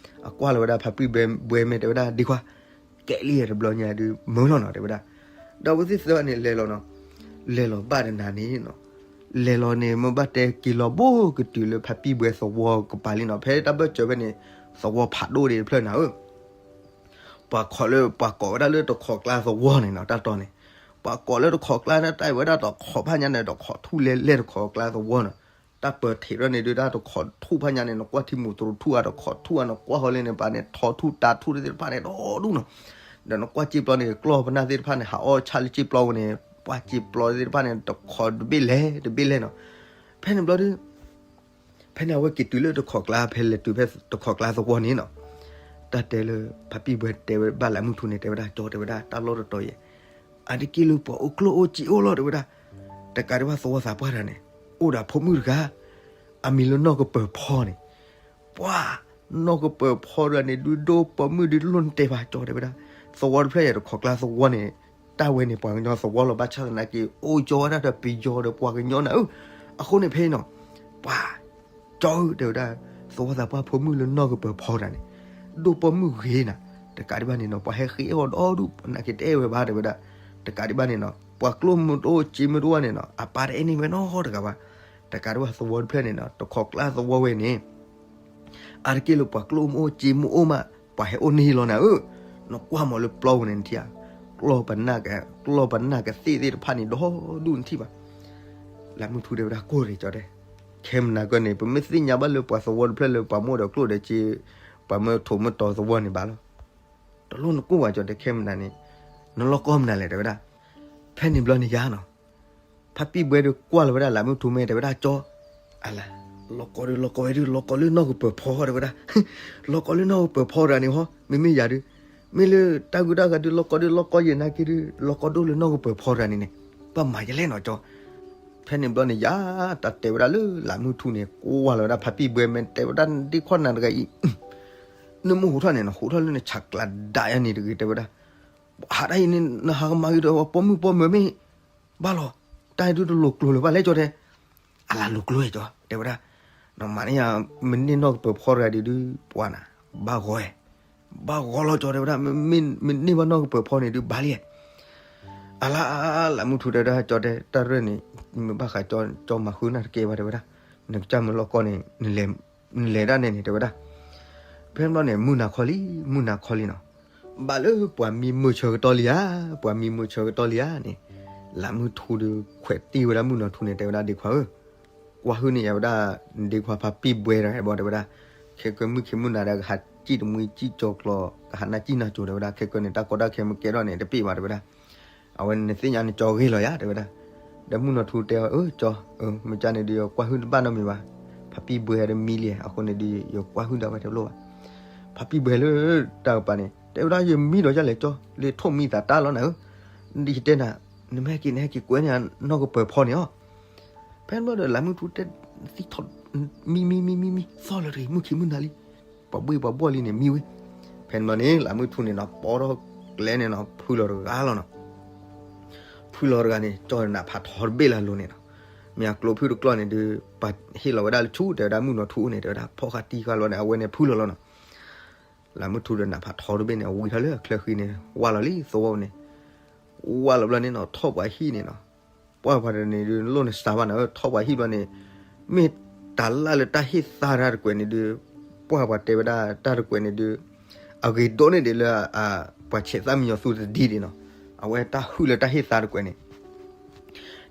အကွၢ်လီၤဝဲဒၣ်ဖါပံၢ်ဘှဲ ဘှဲမဲာ်တဲဝဲဒၣ် ဒ်ခွါ ကဲးလံတဘျီညါဒုး မုာ်လီၤနီၤ တဲဝဲဒၣ်, ဒီးဝဲသ့ၣ်သၢဂၤန့ၣ် လဲၤလီၤနီၤ, လဲၤလီၤဘၣ်တနၤန့ၣ်နီၤ, လဲၤလီၤန့ၣ် မ့ၢ်ဘၣ်တဲက့ၤလီၤဘိကတုၤလၢဖါပံၢ်ဘှဲသဝီကပၤလံနီၤ, ဖဲတၢ်ဘၢၣ်စၢၤဖဲန့ၣ် သဝီဖးဒိၣ်ဒံးတဖျၢၣ်နၤဧၢ ပှၤခိးလၢ ပှၤကိးဝဲဒၣ်လၢတခိးကျါသဝီန့ၣ်နီၤ တၢ်တီန့ၣ်, ပှၤကိးလၢတခိးကျါန့ၣ် တၢ်အံၤဝဲဒၣ်တခိးဖးညါန့ၣ် တခိးထူၣ်လဲလဲတခိးကျါသဝီနီၤ, တၢ်ပၢၤထံးထီၣ်န့ၣ်ဒုး တၢ်တခိးထူၣ်ဖးညါန့ၣ် နကွၢ်ထံမူးတရူးထူၣ်ဧါ တခိးထူၣ်ဧါ နကွၢ်ဃီလၢန့ၣ် ပှၤန့ၣ် ထီထူၣ်တၤထူၣ်သ့ၣ်တဖၣ်န့ၣ် ဒီဒူၣ်နီၤ, ဒီးနကွၢ်စ့ပျီန့ၣ် ကျီၢ်ပနၢ်သ့ၣ်တဖၣ်န့ၣ် ဟးအီၣ်ဆၣ်လၢစ့ပျီဝဲန့ၣ် ပှၤစ့ပျီသ့ၣ်တဖၣ်န့ၣ် တခိးတဘ့ၣ်လဲၤတဘ့ၣ်လဲၤနီၤ, ဖဲန့ၣ်ဘျီဒုး ဖဲန့ၣ်အဝဲက့ၤတုၤလၢတခိးကျါ ဖဲလဲၤတုၤဖဲတခိးကျါသဝီန့ၣ်နီၤ, တၢ်တဲလၢ ဖါပံၢ်ဘှဲတဲဝဲဘၣ်လၢမုၢ်ထူန့ၣ် တဲဝဲဒၣ် ကၠီ တဲဝဲဒၣ် တၢ်လီၢ်တတီၤယဲၢ်, အါတက့ၢ်လၢပှၤအိၣ်ကျိၣ်အိၣ်စ့အိၣ်လီၤ တဲဝဲဒၣ်, တကးဒံးဘၣ်သဝီသးပှၢ်တဂၤန့ၣ် အိၣ်ဒီးဖိမုၣ်တဂၤ အမံၤလၢနီၢ်ကပၢၤဖီန့ၣ်, ပှၤ နီၢ်ကပၢၤဖီတဂၤန့ၣ် ဒုးဒိၣ်ပိာ်မုၣ်ဒုးလိၣ်နတဲဘၣ် ကၠီ တဲဝဲဒၣ်, သဝီတဖျၢၣ်ယဲၢ်တခိးကျါသဝီန့ၣ် တၢ်ဝဲန့ၣ် ပှၤကညီသဝီလီၤ ဘၣ်ဆၣ်သနာ်က့ အိၣ်ကၠီဝဲဒၣ်ဒီးပယီၤဒီးပှၤကညီနၤဧၢ, အဃိန့ၣ်ဖဲအံၤနီၤ, ပှၤ ကၠီဧၢ တဲဝဲဒၣ်, သဝီသးပှၢ်ဖိမုၣ်လၢနီၢ်ကပၢၤဖီတဂၤန့ၣ် ဒိၣ်ပိာ်မုၣ်ဂ့ၤနၤ, တကးဒံးဘၣ်န့ၣ်နီၤ ပှၤဟဲဃ့အီၣ်ဒီဒူၣ် နာ်က့တအဲၣ်ဝဲဘၣ် တဲဝဲဒၣ်, တကးဒံးဘၣ်န့ၣ်နီၤ ပှၤကျိၣ်မုၢ်တအိၣ်စ့မုၢ်တအိၣ်န့ၣ်နီၤ အပၢ်တအဲၣ်န့ၢ်ဝဲနီတဂၤဘၣ်, တကးဒံးဘၣ်သဝီတဖျၢၣ်န့ၣ်နီၤ တခိးကျါသဝီဝဲန့ၣ် အါတက့ၢ်လၢပှၤကျိၣ်မုၢ်အိၣ်စ့မုၢ်အိၣ်မး ပှၤဟဲအိၣ်န့ၢ်လီၤနၤဧၢ, နကွၢ်မးလၢပျီပူၤန့ၣ်နထံၣ်ဧါ, ကျီၢ်ပနၢ်က ကျီၢ်ပနၢ်ကသ့ၣ်သ့ၣ်တဖၣ်န့ၣ် ဒီဒူၣ်နထံၣ်ဘၣ်, လၢမုၢ်ထူတဲဝဲဒၣ် ကိၢ်ရ့ၣ်ကၠီတဲ, ခဲမနၤကီၢ်န့ၣ် ပမ့ၢ်သ့ၣ်ညါဘၣ်လၢပှၤသဝီတဖျၢၣ်လၢပှၤမိၣ်ဒီးကျိၣ်ဒီးစ့ ပှၤမၢထိးမၢတီၤသဝီန့ၣ်ဘၣ်လီၤ, တလိၣ်နကိၢ်ဘၣ်ကၠီတဲ ခဲမနၤန့ၣ် နလီၢ်ကီမနုၤလဲၣ် တဲဝဲဒၣ်, ဖဲန့ၣ်ဘျီန့ၣ်ယါနီၤ ဖါပံၢ်ဘှဲဒုးကွၢ်လီၤဝဲဒၣ်လၢမုၢ်ထူမ့ၢ်တဲဝဲဒၣ် ကၠီ, အလၤ, လီၤကီဒုးလီၤကီဝဲဒုး လီၤကီလၢနီၢ်ကပၢၤဖီတဂၤဝဲဒၣ်, လီၤကီလၢနီၢ်ကပၢၤဖီတဂၤန့ၣ်ဟီ, မ့မ့ၢ်ယၤဒုး, မ့ၢ်လၢတၢ်ဂုၤတၢ်ဂၤဒုး လီၤကီဒုးလီၤကီယဲၢ်နာ်က့ဒုး လီၤကီဒိၣ်လၢနီၢ်ကပၢၤဖီတဂၤန့ၣ်န့ၣ်, ဘၣ်မၤယလဲၣ်နီၤကၠီ, ဖဲန့ၣ်ဘျီန့ၣ်ယါ တၢ်တဲဝဲဒၣ်လၢလၢမုၢ်ထူန့ၣ် ကွၢ်လီၤဝဲဒၣ်ဖါပံၢ်ဘှဲမ့ၢ်တဲဝဲဒၣ်ဒ်ခီနၤတဂၤအံၤ နမ့ၢ်ဟူးထီၣ်န့ၣ် နဟူးထီၣ်လၢနဆးကျးဒၣ်ယါန့ၣ်တဂ့ၤ တဲဝဲဒၣ်, ဟးဒၣ်အံၤန့ၣ် နဟးကမၤဂ့ၤဒီးပိာ်မုၣ်ပိာ်မၢၤမ့ၢ်ဘၣ်လီၤ, တၢ်အံၤဒုးတလိၤကျိၤလၢၤဘၣ်လဲၣ်ကၠီတဲ, အလၤလိၤကျိၤကၠီ တဲဝဲဒၣ်, နမၤန့ၢ်ယၤ မ့ၢ်န့ၢ်နီၢ်ကပၢၤဖီတဂၤဒုးဒုး ပှၤနၤ ဘၣ်ဂီၤဝဲ, ဘၣ်ဂီၤလီၤကၠီ တဲဝဲဒၣ်, မ့ၢ်န့ၢ်ဘၣ်နီၢ်ကပၢၤဖီန့ၣ်ဒုးဘၣ်လံ. အလါ လၢမုၢ်ထူတဲဒၣ်ကၠီ တဲတၢ်ရၢၢ်န့ၣ် မ့ၢ်ဘၣ်ဃးကၠီ ကၠီမၤဃုနၢ်တကဲဘၣ် တဲဝဲဒၣ်, နကစၢ်မုၢ်လီၢ်ကီၢ်န့ၣ် နလဲၤဒၣ်နဲန့ၣ် တဲဝဲဒၣ်. ဖဲန့ၣ်ဘျီန့ၣ် မုၢ်နၤခီလံ မုၢ်နၤခီလံနီၤ. ဘၣ်လၢပှၤမံမုၢ်ဆၢကတီၢ်လံဧါ, ပှၤမံမုၢ်ဆၢကတီၢ်လံဧါန့ၣ်, လၢမုၢ်ထူဒုးခွဲးတံၢ်ဝဲဒၣ်မုၢ်နီၤထူန့ၣ် တဲဝဲဒၣ် ဒ့ခွါဧၢ, ကွၢ်ဟုၣ်န့ၢ်ယၤဝဲဒၣ် ဒ့ခွါဖါပံၢ်ဘှဲဒီး ဟဲဘီ တဲဝဲဒၣ်, ခဲကဲမုၢ်ခံမုၢ်နၤဒီး ကဟးစံၣ်တမှံစံၣ်ကၠီၤကျီၤ ကဟးနၢ်စံၣ်နၢ်စိၤ တဲဝဲဒၣ်, ခဲကဲန့ၣ် တၢ်ကီတၢ်ခဲမ့ၢ်ကဲထီၣ်န့ၣ် တပ့ၢ်ဘၣ် တဲဝဲဒၣ်. အဝဲန့ၣ်သ့ၣ်ညါနကၠီဂ့ၢ်လီၤယၤ တဲဝဲဒၣ်. ဒီးမုၢ်နီၤထူတဲအီၤ အၢ ကၠီ, မ့ၢ်ကၠီန့ၣ်ဒုး ယကွၢ်ဟုၣ်တဘၣ်နီတမံၤဘၣ်, ဖါပံၢ်ဘှဲဒီးမံလံ, အဃိန့ၣ်ဒုး ယကွၢ်ဟုၣ်ဒၣ်ဝဲတဘျီဘၣ်. ဖါပံၢ်ဘှဲလၢတၢ်ကပၤန့ၣ် တဲဝဲဒၣ် ယမံဒီးယလဲၤကၠီ, လၢထိၣ်မံသးတၢ်လီၤနၤဧၢ, ဒ်ယတဲနၤ, နမ့ၢ်ဟဲက့ၤ နဟဲက့ၤကွဲးန့ၢ်နီၢ်ကပၢၤဖီန့ၣ်အီၤ. ဖဲန့ၣ်ဘျီဒီး လၢမုၢ်ထူတဲ သံထီၣ် မံ မံ မံ မံ မံ သီၣ်လၢၤတဂ့ၤ မုၢ်ခံမုၢ်နၤလံ, ပှၤဘှ့ၣ်ပှၤဘှီၣ်လံန့ၣ် မံဝဲ. ဖဲန့ၣ်ဘျီန့ၣ် လၢမုၢ်ထူန့ၣ်နီၤ ပိာ်ထီၣ်ကျဲန့ၣ်နီၤ ဖုလီၤတဂၤလီၤနီၤ. ဖုလီၤတဂၤန့ၣ် ကၠီနးဖးထီတဘ့ၣ်လၢအလိၤန့ၣ်နီၤ. မ့ၢ်အကျိဖုၣ်တကျီၢ်န့ၣ်ဒုး ပှၤဟ့ၣ်လီၤဝဲဒၣ်လၢဆူ တဲဝဲဒၣ် မုၢ်နီၤထူန့ၣ် တဲဝဲဒၣ် ဖီၣ်ဃာ်တံၢ်ဃာ်လီၤန့ၣ် အဝဲန့ၣ်ဖုလီၤလီၤနီၤ. လၢမုၢ်ထူဒီးနးဖးထီတဘ့ၣ်န့ၣ် အဝံထီၣ်လၢအချၢဃံန့ၣ် ဝၢ်လီၤလံသဝီန့ၣ်, ဝၢ်လီၤဘျီန့ၣ်နီၤ ထီၣ်ပှၤဟံၣ်န့ၣ်နီၤ. ပှၢ်ပှၤတဂၤန့ၣ်ဒုး နလိၣ်နစးဘၣ်နၤဧၢ, ထီၣ်ပှၤဟံၣ်ဘျီန့ၣ် မ့ၢ်တၢ်လၢ်လၢတၢ်ဟ့ၣ်သါတၢ်တကွဲးန့ၣ်ဒုး ပှၢ်ပှၤတဲဝဲဒၣ်တၢ်တကွဲးန့ၣ်ဒုး အဂ့ၤဒိၣ်န့ၢ်ဒံးလၢ ပှၤဆဲးသၣ်မံညီၤသူတဒ်ဒံးနီၤ. အဝဲတၢ်ဟုၣ်လၢတၢ်ဟ့ၣ်သါတကွဲးန့ၣ်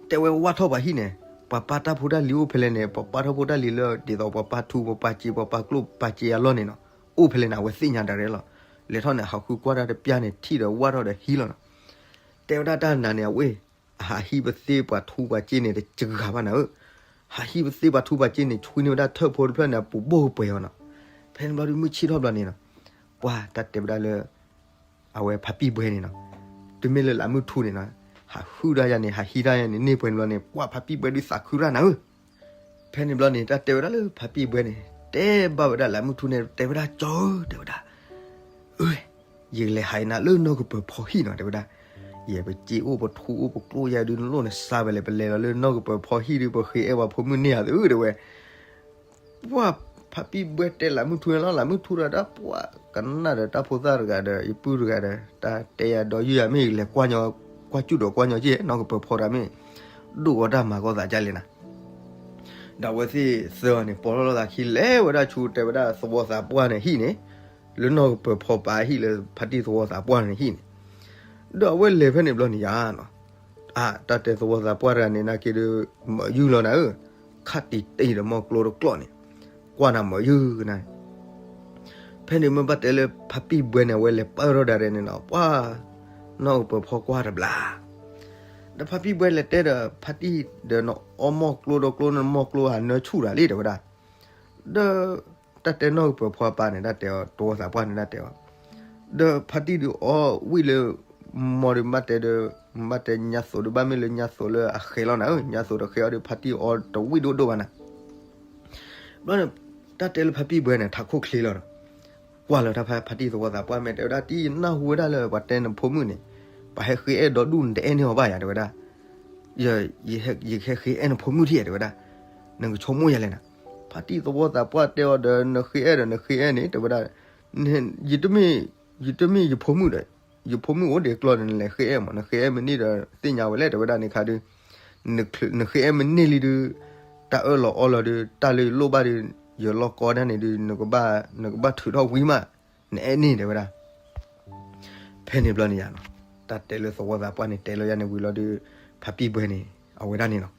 တဲဝဲဝၢ်ထီၣ်ပှၤဟံၣ်န့ၣ် ပှၤပၢ်တၢ်ဖိတၢ်လံၤအိၣ်ဖဲလဲၣ်န့ၣ်, ပှၤပၢ်တၢ်ဖိတၢ်လံၤလၢ ဒ်သိးပှၤပၢ်ထူ ပှၤပၢ်စ့ ပှၤပၢ်ကျိၣ်ပၢ်စ့အလီၢ်န့ၣ်နီၤ, အိၣ်ဖဲလဲၣ်န့ၣ် အဝဲသ့ၣ်ညါဒၣ်ရဲၣ်လီၤ. လဲၤထီၣ်န့ၣ် ဟးဃုကွၢ်တၢ်တပျၢ်န့ၣ် ထံၣ်ဒီးဝၢ်ထီၣ်ဒီးဟံးလီၤနီၤ. တဲဝဲဒၣ်တၢ်နၤန့ၣ် အဝဲ အဟးဟံးပသ့ပှၤထူပှၤစ့န့ၣ် တစှၤဘၣ်နၤဧၢ. ဟးဟံးပသ့ပှၤထူပှၤစ့န့ၣ် ဆွံန့ၢ်ဝဲဒၣ်ထၢၣ်ဖိတဖျၢၣ်န့ၣ် အပူၤဘိၣ်ကပှဲၤအီၤနီၤ. ဖဲန့ၣ်ဘျီဒုး မုၢ်ဆ့ၣ်ထီၣ်ဘျီန့ၣ်နီၤ, ပှၢ်တၢ်တဲဝဲဒၣ်လၢ အဝဲဖါပံၢ်ဘှဲန့ၣ်နီၤ, တုၤမ့ၢ်လၢလၢမုၢ်ထူန့ၣ်နီၤ, ဟးဟုၣ်တၢ်ယၤန့ၣ် ဟးဟံးတၢ်ယၤန့ၣ် န့ၢ်ပှဲၤန့ၣ်ဘျီန့ၣ် ပှၢ်ဖါပံၢ်ဘှဲဒုးသးခုတၢ်နၤဧၢ. ဖဲန့ၣ်ဘျီန့ၣ် တၢ်တဲဝဲဒၣ်လၢဖါပံၢ်ဘှဲန့ၣ် တဲဘၣ်ဝဲဒၣ်လၢမုၢ်ထူန့ၣ် တဲဝဲဒၣ် ကၠီဧၢ တဲဝဲဒၣ်, အၢ ယကလဲၤဟးအံၤနၤလၢနီၢ်ကပၢၤဖီဟံၣ်နီၤ တဲဝဲဒၣ်. ယပစ့အိၣ်ပထူအိၣ်ပကျိၣ်ယၤဒုး နလိၣ်နစးဘၣ်လဲၣ်, ပလဲၤလီၤလၢနီၢ်ကပၢၤဖီဟံၣ်ဒုး ပဃ့အဲၣ်ပှၤဖိမုၣ်န့ၢ်ဧါသု တဲဝဲ. ပှၢ်ဖါပံၢ်ဘှဲတဲလၢမုၢ်ထူန့ၣ်လီၤ, လၢမုၢ်ထူဒီးတၢ်ပှၢ် ကနၣ်ဒီးတၢ်ဖိသၣ်တဂၤဒီး ယပုၢ်တဂၤဒီး တၢ်တဲယၤဒီးယုၢ်ယၤ မ့ၢ်ယလဲၤကွၢ်ညီ ကွၢ်စူၣ်ဒီးကွၢ်ညီက့ၤ နီၢ်ကပၢၤဖီတဂၤမ့ၢ် ဒိၣ်ဂီၤတၢ်မၤကီသးဒ်လဲၣ်နၤ. ဒီးအဝဲသ့ၣ်သၢဂၤန့ၣ် ပိာ်ထီၣ်လိာ်သးခံ လဲၤဝဲဒၣ်ဆူ တဲဝဲဒၣ်သဝီသးပှၢ်န့ၣ်ဟံၣ်န့ၣ်, လၢနီၢ်ကပၢၤဖီပၢ်ဟံၣ် လၢဖါတံၢ်သဝီသးပှၢ်န့ၣ်ဟံၣ်န့ၣ်, ဒီးအဝဲလဲၤဖဲန့ၣ်ဘျီန့ၣ်ယါနီၤ, အါ တၢ်တဲသဝီသးပှၢ်တဂၤန့ၣ် နာ်က့ဒုး မၤယုၢ်လီၤနၤဧၢ, ခးတံၢ်တံၢ်ဒီးမီၢ်ကျိတကျီၢ်န့ၣ်, ကွၢ်နၤမၤယုၢ်ကနၤ ဖဲန့ၣ်မ့ၢ်ဘၣ်တဲလၢဖါပံၢ်ဘှဲန့ၣ် အဝဲလဲၤပၢၢ်ထီၣ်ဒၣ်ရဲၣ်န့ၣ်နီၤ, ပှၢ် နီၢ်ကပၢၤဖီကွၢ်တဘျီ ဒီးဖါပံၢ်ဘှဲလဲၤတဲဒီး ဖါတံၢ်ဒီးနအီမီၢ်ကျိဒီးကျိန့ၣ် မီၢ်ကျိဟးနၢဆူၣ်တၢ်လံ တဲဝဲဒၣ်. ဒီး တၢ်တဲနီၢ်ကပၢၤဖီအပၢ်န့ၣ် တၢ်တဲအီၤ သဝီသးပှၢ်န့ၣ် တၢ်တဲအီၤ, ဒီးဖါတံၢ်ဒုးအီဝံၣ်လၢ မီၢ်ဒုးဘၣ်တဲဒီး ဘၣ်တဲညါသိးဒီး ဘၣ်မ့ၢ်လၢညါသိးလၢအဃဲလီၤနၤဧၢ, ညါသိးတဃဲအီၤဒီး ဖါတံၢ်အီတဝံၣ်ဒိၣ်ဒိၣ်ဘၣ်နၤ ဘျီန့ၣ် တၢ်တဲလၢဖါပံၢ်ဘှဲန့ၣ် ထးခိၣ်ချ့လီၤဒီး ကွၢ်လၢတၢ်ဖါ ဖါတံၢ်သဝီသးပှၢ်မ့ၢ်တဲဝဲဒၣ် တံၢ် ယနၢ်ဟူဝဲဒၣ်လၢပှၤတဲနဖိမုၣ်န့ၣ် ပှၤဟဲဃ့အဲၣ်ဒီဒူၣ် နတအဲၣ်န့ၢ်အီၤဘၣ်ယၤ တဲဝဲဒၣ်, ယ ယဟဲဃ့အဲၣ်နဖိမုၣ်ထံၣ် တဲဝဲဒၣ်, နကဆိကမိၣ်ယၤလဲၣ်နၤ, ဖါတံၢ်သဝီသးပှၢ်တဲအီၤဒီး နဃ့အဲၣ်ဒီးနဃ့အဲၣ်န့ၣ် တဲဝဲဒၣ်, ယတမ့ၢ် ယတမ့ၢ်ယဖိမုၣ်ဒီး ယဖိမုၣ်အိၣ်ဒံးကျီဒီး နလဲၤဃ့အဲၣ်မး နဃ့အဲၣ်မ့ၢ်န့ၢ်ဒီး သ့ၣ်ညါဝဲလဲၣ် တဲဝဲဒၣ်န့ၣ်ခါဒုး နဃ့အဲၣ်မ့ၢ်န့ၢ်လံဒုး တၢ်အၢၣ်လီၤအီလီၤဒုး တၢ်လၢယလိၣ်ဘၣ်ဒီး ယလီၢ်ကီဒၣ်န့ၣ်ဒုး နကဘၣ် နကဘၣ်ထုးထီၣ်ဝံၤမး နအဲၣ်န့ၢ် တဲဝဲဒၣ်. ဖဲန့ၣ်ဘျီန့ၣ်ယါနီၤ, တၢ်တဲလၢသဝီသးပှၢ်န့ၣ် တဲလၢယါန့ၣ်ဝံၤလီၤဒုး ဖါပံၢ်ဘှဲန့ၣ် အဝဲဒၣ်န့ၣ်နီၤ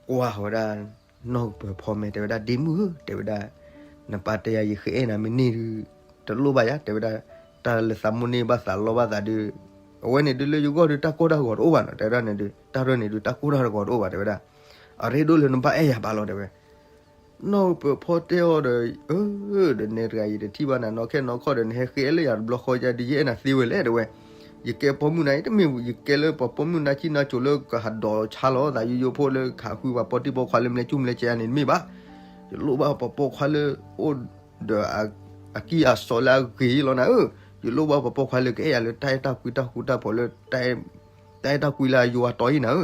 ကွၢ်ဝဲဒၣ် နီၢ်ကပၢၤဖီမဲာ် တဲဝဲဒၣ် ဒ့မုၣ်ဧၢ တဲဝဲဒၣ်, နပၢ်တဲယၤ ယဃ့အဲၣ်နၤမ့ၢ်န့ၢ်ဒုး တလိၣ်ဘၣ်ယၤ တဲဝဲဒၣ်, တၢ်လၢသးမိၣ်န့ၢ်ဘၣ်သးလီဘၣ်သးဒုး အဝဲန့ၣ်ဒုးလၢယဂီၢ်ဒုး တၢ်ကိၢ်တၢ်ဂီၤတအိၣ်ဘၣ်နီၤ တဲဝဲဒၣ်န့ၣ်ဒုး တၢ်ရၢၢ်န့ၣ်ဒုး တၢ်ကိၢ်တၢ်ဂီၤတအိၣ်ဘၣ် တဲဝဲဒၣ်, အရ့ဒိၣ်လၢနဘၣ်အဲၣ်ယၤဘၣ်လီၤ တဲဝဲ နီၢ်ကပၢၤဖီတဲအီၤဒီး အၢ ဒီးနဲတဂၤ ယတထံၣ်ဘၣ်နၤနီၢ်ခဲနီၢ်ခီဒီး နဟဲဃ့အဲၣ်လၢယၤတဘျီဃီယၤဒီး ယအဲၣ်နၤသ့ဝဲလဲၣ် တဲဝဲ, ယကဲပိာ်မုၣ်နၤ ယတမ့ၢ် ယကဲလၢပှၤပိာ်မုၣ်နါဆံနါစိၤလၢကဟးဒိးဆါလီၤသးယိယိဖိလၢကဟးဃုပှၤပိာ်တံၢ်ပိာ်ခွါလၢမလဲၤကၠူၣ်မလဲၤစဲးယါန့ၣ် တမ့ၢ်ဘၣ်, ယလိၣ်ဘၣ်ပှၤပိာ်ခွါလၢအိၣ်ဒီး အကံၢ်အစီလၢအဂ့ၤလီၤနၤဧၢ, ယလိၣ်ဘၣ်ပှၤပိာ်ခွါလၢကအဲၣ်ယၤလၢတၢ်အဲၣ်တၢ်ကွံတၢ်ဃူတၢ်ဖိးလၢ တၢ်အဲၣ်တၢ်ကွံလၢအယိအတီအံၤနၤဧၢ,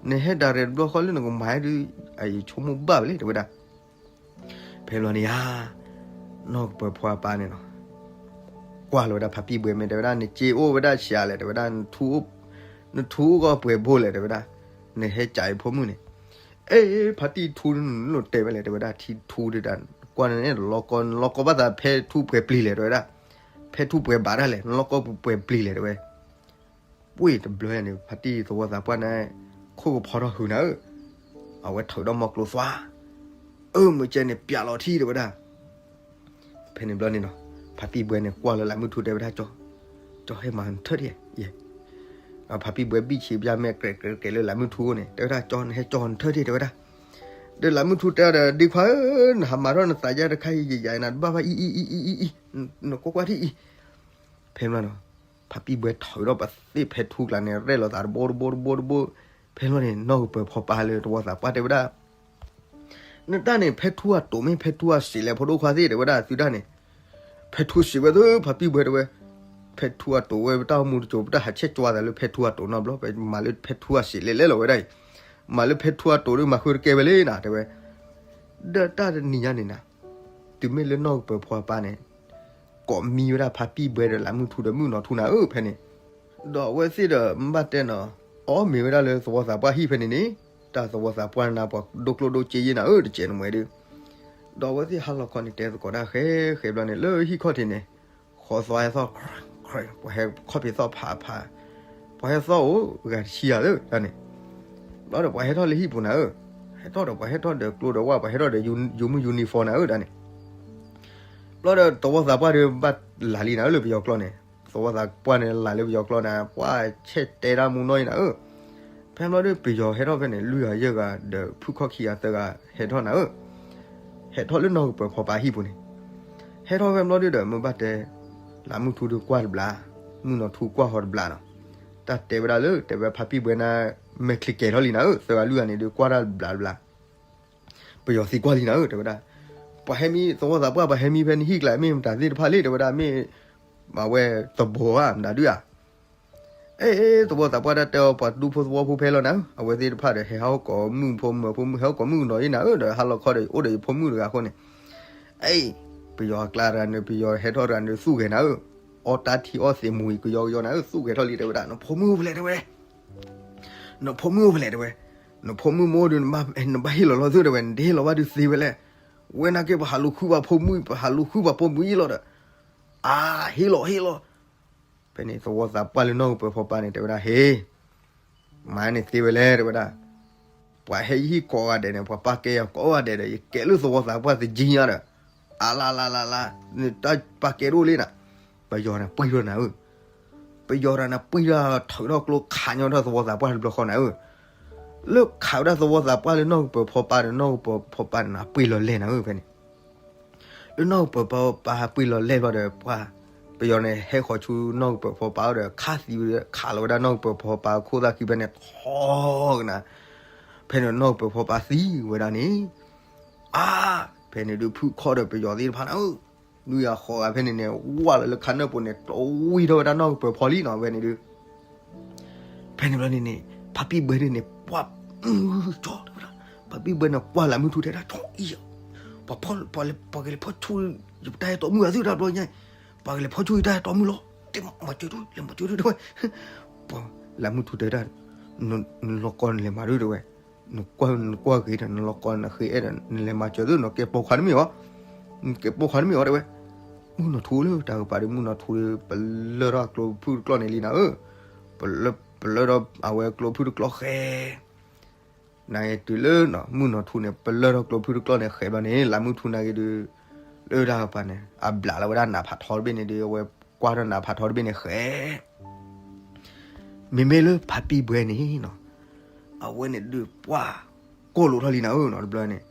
နဟဲဒၣ်ရဲၣ်တဘျီဃီလၢနကမၤဒုး ယဆိကမိၣ်ဘၣ်ဝဲလဲၣ် တဲဝဲဒၣ်. ဖဲဘျီန့ၣ်ယါ နီၢ်ကပၢၤဖီအပၢ်န့ၣ်နီၤ ကွၢ်လီၤဝဲဒၣ်ဖါပံၣ်ဘှဲမ့ၢ် တဲဝဲဒၣ် နစ့အိၣ်ဝဲဒၣ်ဆံးလဲၣ် တဲဝဲဒၣ်, နထူအိၣ်, နထူအိၣ်ကီၢ်ပှဲၤဘိလဲၣ် တဲဝဲဒၣ်, နဟဲကးအံၤဖိမုၣ်န့ၣ်, အဲ ဖါတံၢ်ထူ နလိၣ်တဲဝဲလဲၣ် တဲဝဲဒၣ်, ထံထူဒၣ်, ကွၢ်န့ၣ် နလီၤကီ နလီၤကီဘၣ်သးဖဲထူပှဲၤပျံၤလဲၣ် တဲဝဲဒၣ်, ဖဲထူပှဲၤဘၣ်ဒၣ်လဲၣ် နလီၤကီပှဲၤပျံၤလဲၣ် တဲဝဲ ပှ့ၢ်တဘျီန့ၣ် ဖါတံၢ်သဝီသးပှၢ်န့ၣ် ခိၣ်ကဖီထီၣ်ဟုးနၤဧၢ, အဝဲထုးဒီးမီကျိသွါ, အၢ မုၢ်ကဲန့ၣ် ပျးလီၤထံ တဲဝဲဒၣ်, ဖဲန့ၣ်ဘျီန့ၣ်နီၤ, ဖါပံၣ်ဘှဲန့ၣ် ကွၢ်လၢလးမုၢ်ထူ တဲဝဲဒၣ် ကၠီ, ကၠီဟဲမၤနထၢၣ်ဒံး, ဖါပံၣ်ဘှဲဘံၣ်ဆံးဘျါမဲာ် ကြဲးကြဲးလၢလးမုၢ်ထူအအိၣ်န့ၣ် တဲဝဲဒၣ် ကၠီ နဟဲကၠီနထၢၣ်ဒံး တဲဝဲဒၣ်, ဒီးလးမုၢ်ထူတဲဒီး ဒ့ခွါဧၢ, နဟးမၤထီၣ်နသးယါတခါအံၤ ယယၤနၤတဘၣ်ဘၣ်အံၤအံၤအံၤအံၤအံၤ, နကွၢ်ကွၢ်ထံၣ်အံၤ ဖဲန့ၣ်နီၤ, ဖါပံၣ်ဘှဲထုးထီၣ်ပသ့ၣ်ဖဲထူကျါန့ၣ် ရဲၣ်လီၤသးတဘိတဘိတဘိတဘိ, ဖဲန့ၣ်နီၤန့ၣ် နီၢ်ကပၢၤဖီပာ်လၢသဝီသးပှၢ်တဲဝဲဒၣ်, နတၢ်န့ၣ် ဖဲထူအတိာ်မ့ၢ်ဖဲထူအစံးလဲၣ် ဖိဒိၣ်ခွါသ့ၣ် တဲဝဲဒၣ် သုတၢ်န့ၣ်, ဖဲထူစံးဝဲသု ဖါပံၣ်ဘှဲတဲဝဲ, ဖဲထူအတိာ်ဝဲ ပတၢ်အိၣ်မူတစိၤ ပတၢ်ဟးဆဲးကွၢ်သးလၢဖဲထူအတိာ်နီတဘျီ ပမၤလၢဖဲထူအစံးလဲၣ်လဲၣ်လီၤဝဲဒၣ်အံၤ, မၤလၢဖဲထူအတိာ်ဒီး မၤဃုတကဲဝဲလံနၤ တဲဝဲ ဒီးတၢ်တနံၤညါန့ၣ်နၤ, တုၤမ့ၢ်လၢနီၢ်ကပၢၤဖီပာ်န့ၣ်, ကိးမံဝဲဒၣ်ဖါပံၣ်ဘှဲဒီးလးမုၢ်ထူဒီးမုၣ်နီၢ်ထူနၤဧၢ ဖဲန့ၣ်, ဒီးအဝဲသ့ၣ်ဒီးမ့ၢ်ဘၣ်တဲနီၤ, အီၣ်မ့ၤဝဲဒၣ်လၢသဝီသးပှၢ်ဟံၣ်ဖဲန့ၣ်န့ၣ်, တၢ်သဝီသးပှၢ်နၤပှၤဒိၣ်ကျိၣ်ဒိၣ်စ့ယဲနၤဧၢ တစဲးနမှဲဒုး, ဒီးအဝဲသ့ၣ်ဟါလီၤခီန့ၣ် တဲသကိးတၢ်ဃဲဃဲဘျီန့ၣ် လၢဟံၣ်ခီၣ်ထံးန့ၣ်, ဃီသွါဟဲသီၣ်, ပှၤဟဲခီၣ်ဖံးသီၣ်ဖးဖး, ပှၤဟဲသီၣ်အိၣ်ဂၤတဆံဂၤလၢတၢ်န့ၣ် ဘျီဒီးပှၤဟဲထီၣ်လၢဟံၣ်ပူၤနၤဧၢ, ဟဲထီၣ်ဒီးပှၤဟဲထီၣ်ဒီးကျိဒီးဝၣ် ပှၤဟဲထီၣ်ဒီးယူၤမုၢ်ယူၤနံၣ်ဖီနၤဧၢ တၢ်န့ၣ်, ဘျီဒီးသဝီသးပှၢ်ဒီးဘၣ်လၢ်လံနၤဧၢ လၢပယီၤကျိာ်န့ၣ်, သဝီသးပှၢ်န့ၣ်လၢ်လၢပယီၤကျိာ်န့ၣ် ပှၤဆဲးတဲတၢ်မူနီၢ်အံၤနၤဧၢ, ဖဲဘျီဒီးပယီၤဟဲထီၣ်ဖဲန့ၣ် လွံၢ်ဂၤယဲၢ်ဂၤဒီးဖုၣ်ခီၣ်ခံဂၤသၢဂၤဟဲထီၣ်နၤဧၢ, ဟဲထီၣ်လၢနီၢ်ကပၢၤဖီပာ်ဟံၣ်ပူၤန့ၣ်, ဟဲထီၣ်ဖဲဘျီဒီးမ့ၢ်ဘၣ်တဲ, လးမုၢ်ထူဒီးကွၢ်တဘျီ, မုၣ်နီၢ်ထူကွၢ်ဃီတဘျီနီၤ, တၢ်တဲဝဲဒၣ်လၢ တဲဝဲဖါပံၣ်ဘှဲနၤ, မဲာ်ချံကဲၤထီၣ်လံနၤဧၢ သၢဂၤလွံၢ်ဂၤန့ၣ်ဒီးကွၢ်တၢ်တဘျီတဘျီ ပယီၤသံကွၢ်လံနၤဧၢ တဲဝဲဒၣ်, ပှၤဟဲမံသဝီသးပှၢ် ပှၤဟဲမံဖဲနဟံၣ်ကျါ မ့ၢ်မတၤသ့ၣ်တဖၣ်လဲၣ် တဲဝဲဒၣ် မ့ၢ်အဝဲသဘီဧါ မတၤဒုဧါ, အဲ သဝီသးပှၢ်တၢ်တဲအီၤ ပှၤဒူဖိသဝီဖိဖဲလီၤနၤဧၢ, အဝဲသ့ၣ်တဖၣ်ဒီးဟဲဟီၣ်ကိးမုၣ်ဖိမုၣ်ဖိမုၣ် ဟဲဟီၣ်ကိးမုၣ်နီၢ်အံၤနၤဧၢ, ဒီးဟါလီၤခီဒီးအိၣ်ဒီးယဖိမုၣ်တဂၤအဃိန့ၣ်, အဲ ပယီၤအကျါတဂၤန့ၣ် ပယီၤဟဲထီၣ်တဂၤန့ၣ်သူၣ်ဂဲၤနၤဧၢ, အီၣ်တၢ်ထံအီၣ်သ့ၣ်မူၤအံၤ ကယီကယီနၤဧၢ သူၣ်ဂဲၤထီၣ်လံ တဲဝဲဒၣ် နဖိမုၣ်အိၣ်ဖဲလဲၣ် တဲဝဲ နဖိမုၣ်အိၣ်ဖဲလဲၣ် တဲဝဲ, နဖိမုၣ်မ့ၢ်အိၣ်ဒီး နဘၣ်ဟ့ၣ်လီၤလီၤသု တဲဝဲ နတဟ့ၣ်လီၤဘၣ်ဒုးသ့ဝဲလဲၣ်, ဝဲနာ်က့ ပဟးလူၤဃုပှၤဖိမုၣ် ပဟးလူၤဃုပှၤပိာ်မုၣ်အံၤလီၤဒီး, အါ ဟ့ၣ်လီၤ ဟ့ၣ်လီၤ, ဖဲန့ၣ် သဝီသးပှၢ်လၢနီၢ်ကပၢၤဖီပာ်န့ၣ် တဲဝဲဒၣ် ဟ့ၣ်, မၤန့ၣ်သ့ဝဲလဲၣ် တဲဝဲဒၣ်, ပှၤဟဲယဟံၣ်ကိးဂၤဒဲးန့ၣ် ပှၤပာ်ကဲယၤကိးဂၤဒဲးဒီး ယကဲလၢသဝီသးပှၢ်သကံညါဒီး, အါလါလါလါလါ, နတၢ်ပာ်ကဲတအိၣ်လံနၤ, ပယီၤန့ၣ်ပှံၢ်ထီၣ်နၤဧၢ ပယီၤတဂၤန့ၣ် ပှံၢ်ထီၣ်ထုးထီၣ်ကျိခးညီထီၣ်သဝီသးပှၢ်တဘျီဃီနၤဧၢ, လၢခးဝဲဒၣ်သဝီသးပှၢ်လၢနီၢ်ကပၢၤဖီပာ်ဒီး နီၢ်ကပၢၤဖီပာ်န့ၣ် ပှံၢ်လီၤလဲၢ်နၤဧၢ ဖဲန့ၣ်, လၢနီၢ်ကပၢၤဖီပာ်ပှံၢ်လီၤလဲၢ်ဘျီဒီး ပှၤ ပယီၤန့ၣ် ဟဲဃီၤဆူနီၢ်ကပၢၤဖီပာ်အအိၣ်ဒီး ခးသံဝဲ ခးလီၤဝဲဒၣ်နီၢ်ကပၢၤဖီပာ်အခိၣ်သၣ်ခံဖဲန့ၣ် ထီကနၤ, ဖဲန့ၣ်နီၢ်ကပၢၤဖီပာ်သံဝဲဒၣ်န့ၣ် အါ, ဖဲန့ၣ်ဒုးဖုၣ်ခီၣ်ဒီးပယီၤသ့ၣ်တဖၣ်န့ၣ်ဧၢ, နွံဂၤဃိးဂၤဖဲန့ၣ်န့ၣ် ဝၢ်လီၤလၢခါနၢၣ်ပူၤန့ၣ် တဝံထီၣ်ဝဲဒၣ်နီၢ်ကပၢၤဖီလံနီၤ ဖဲန့ၣ်ဒုး, ဖဲန့ၣ်ဘျီန့ၣ်န့ၣ် ဖါပံၢ်ဘှဲဒုးန့ၣ် ပှၢ်, ကၠီ တဲဝဲဒၣ်, ဖါပံၢ်ဘှဲန့ၣ် ကွၢ်လၢမုၢ်ထူတဲဒၣ် ကၠီအံၤ, ပှၤဖီၣ်, ပှၤကလဲၤဖီၣ်ဆူ, ယတၢ်ဟဲတီမုၣ်အသုတၢ်ဘျီညါ, ပှၤကလဲၤဖီၣ်ဆူယတၢ်ဟဲတီမုၣ်လီၤ, တဲမၤစၢၤဒုး လဲၤမၤစၢၤဒုးတဲဝဲ, ပှၤလၢမုၢ်ထူတဲဒၣ်, နလီၤကီနလဲၤမၤဒုးတဲဝဲ နကွၢ်ဂ့ၤဒီး နလီၤကီနဃ့အဲၣ်ဒီး နလဲၤမၤစၢၤသု နကဲပိာ်ခွါတမ့ၢ်အီၤ, နကဲပိာ်ခွါတမ့ၢ်အီၤတဲဝဲ, မုၣ်နီၢ်ထူလၢတၢ်ကပၤဒီး မုၣ်နီၢ်ထူဒီး ပလၢၢ်ထီၣ်ကျိဖုၣ်တကျီၢ်န့ၣ်လံနၤဧၢ, ပလၢၢ်ထီၣ်အဝဲကျိဖုၣ်တကျီၢ်ဃဲ နက့ၤတုၤလၢ မုၣ်နီၢ်ထူန့ၣ် ပလၢၢ်ထီၣ်ကျိဖုၣ်တကျီၢ်န့ၣ် ဃဲဘျီန့ၣ် လၢမုၢ်ထူနက့ၤဒုး လၢတၢ်ကပၤန့ၣ် အဘျးလီၤဝဲဒၣ်နးဖးထီတဘ့ၣ်န့ၣ်ဒီး အဝဲကွၢ်ထီၣ်နးဖးထီတဘ့ၣ်န့ၣ်ဃဲ မ့မ့ၢ်လၢဖါပံၢ်ဘှဲန့ၣ်နီၤ အဝဲန့ၣ်ဒုးပှၢ်ကိၢ်လိာ်ထီၣ်လံနၤဧၢနီၤ တဘျီန့ၣ်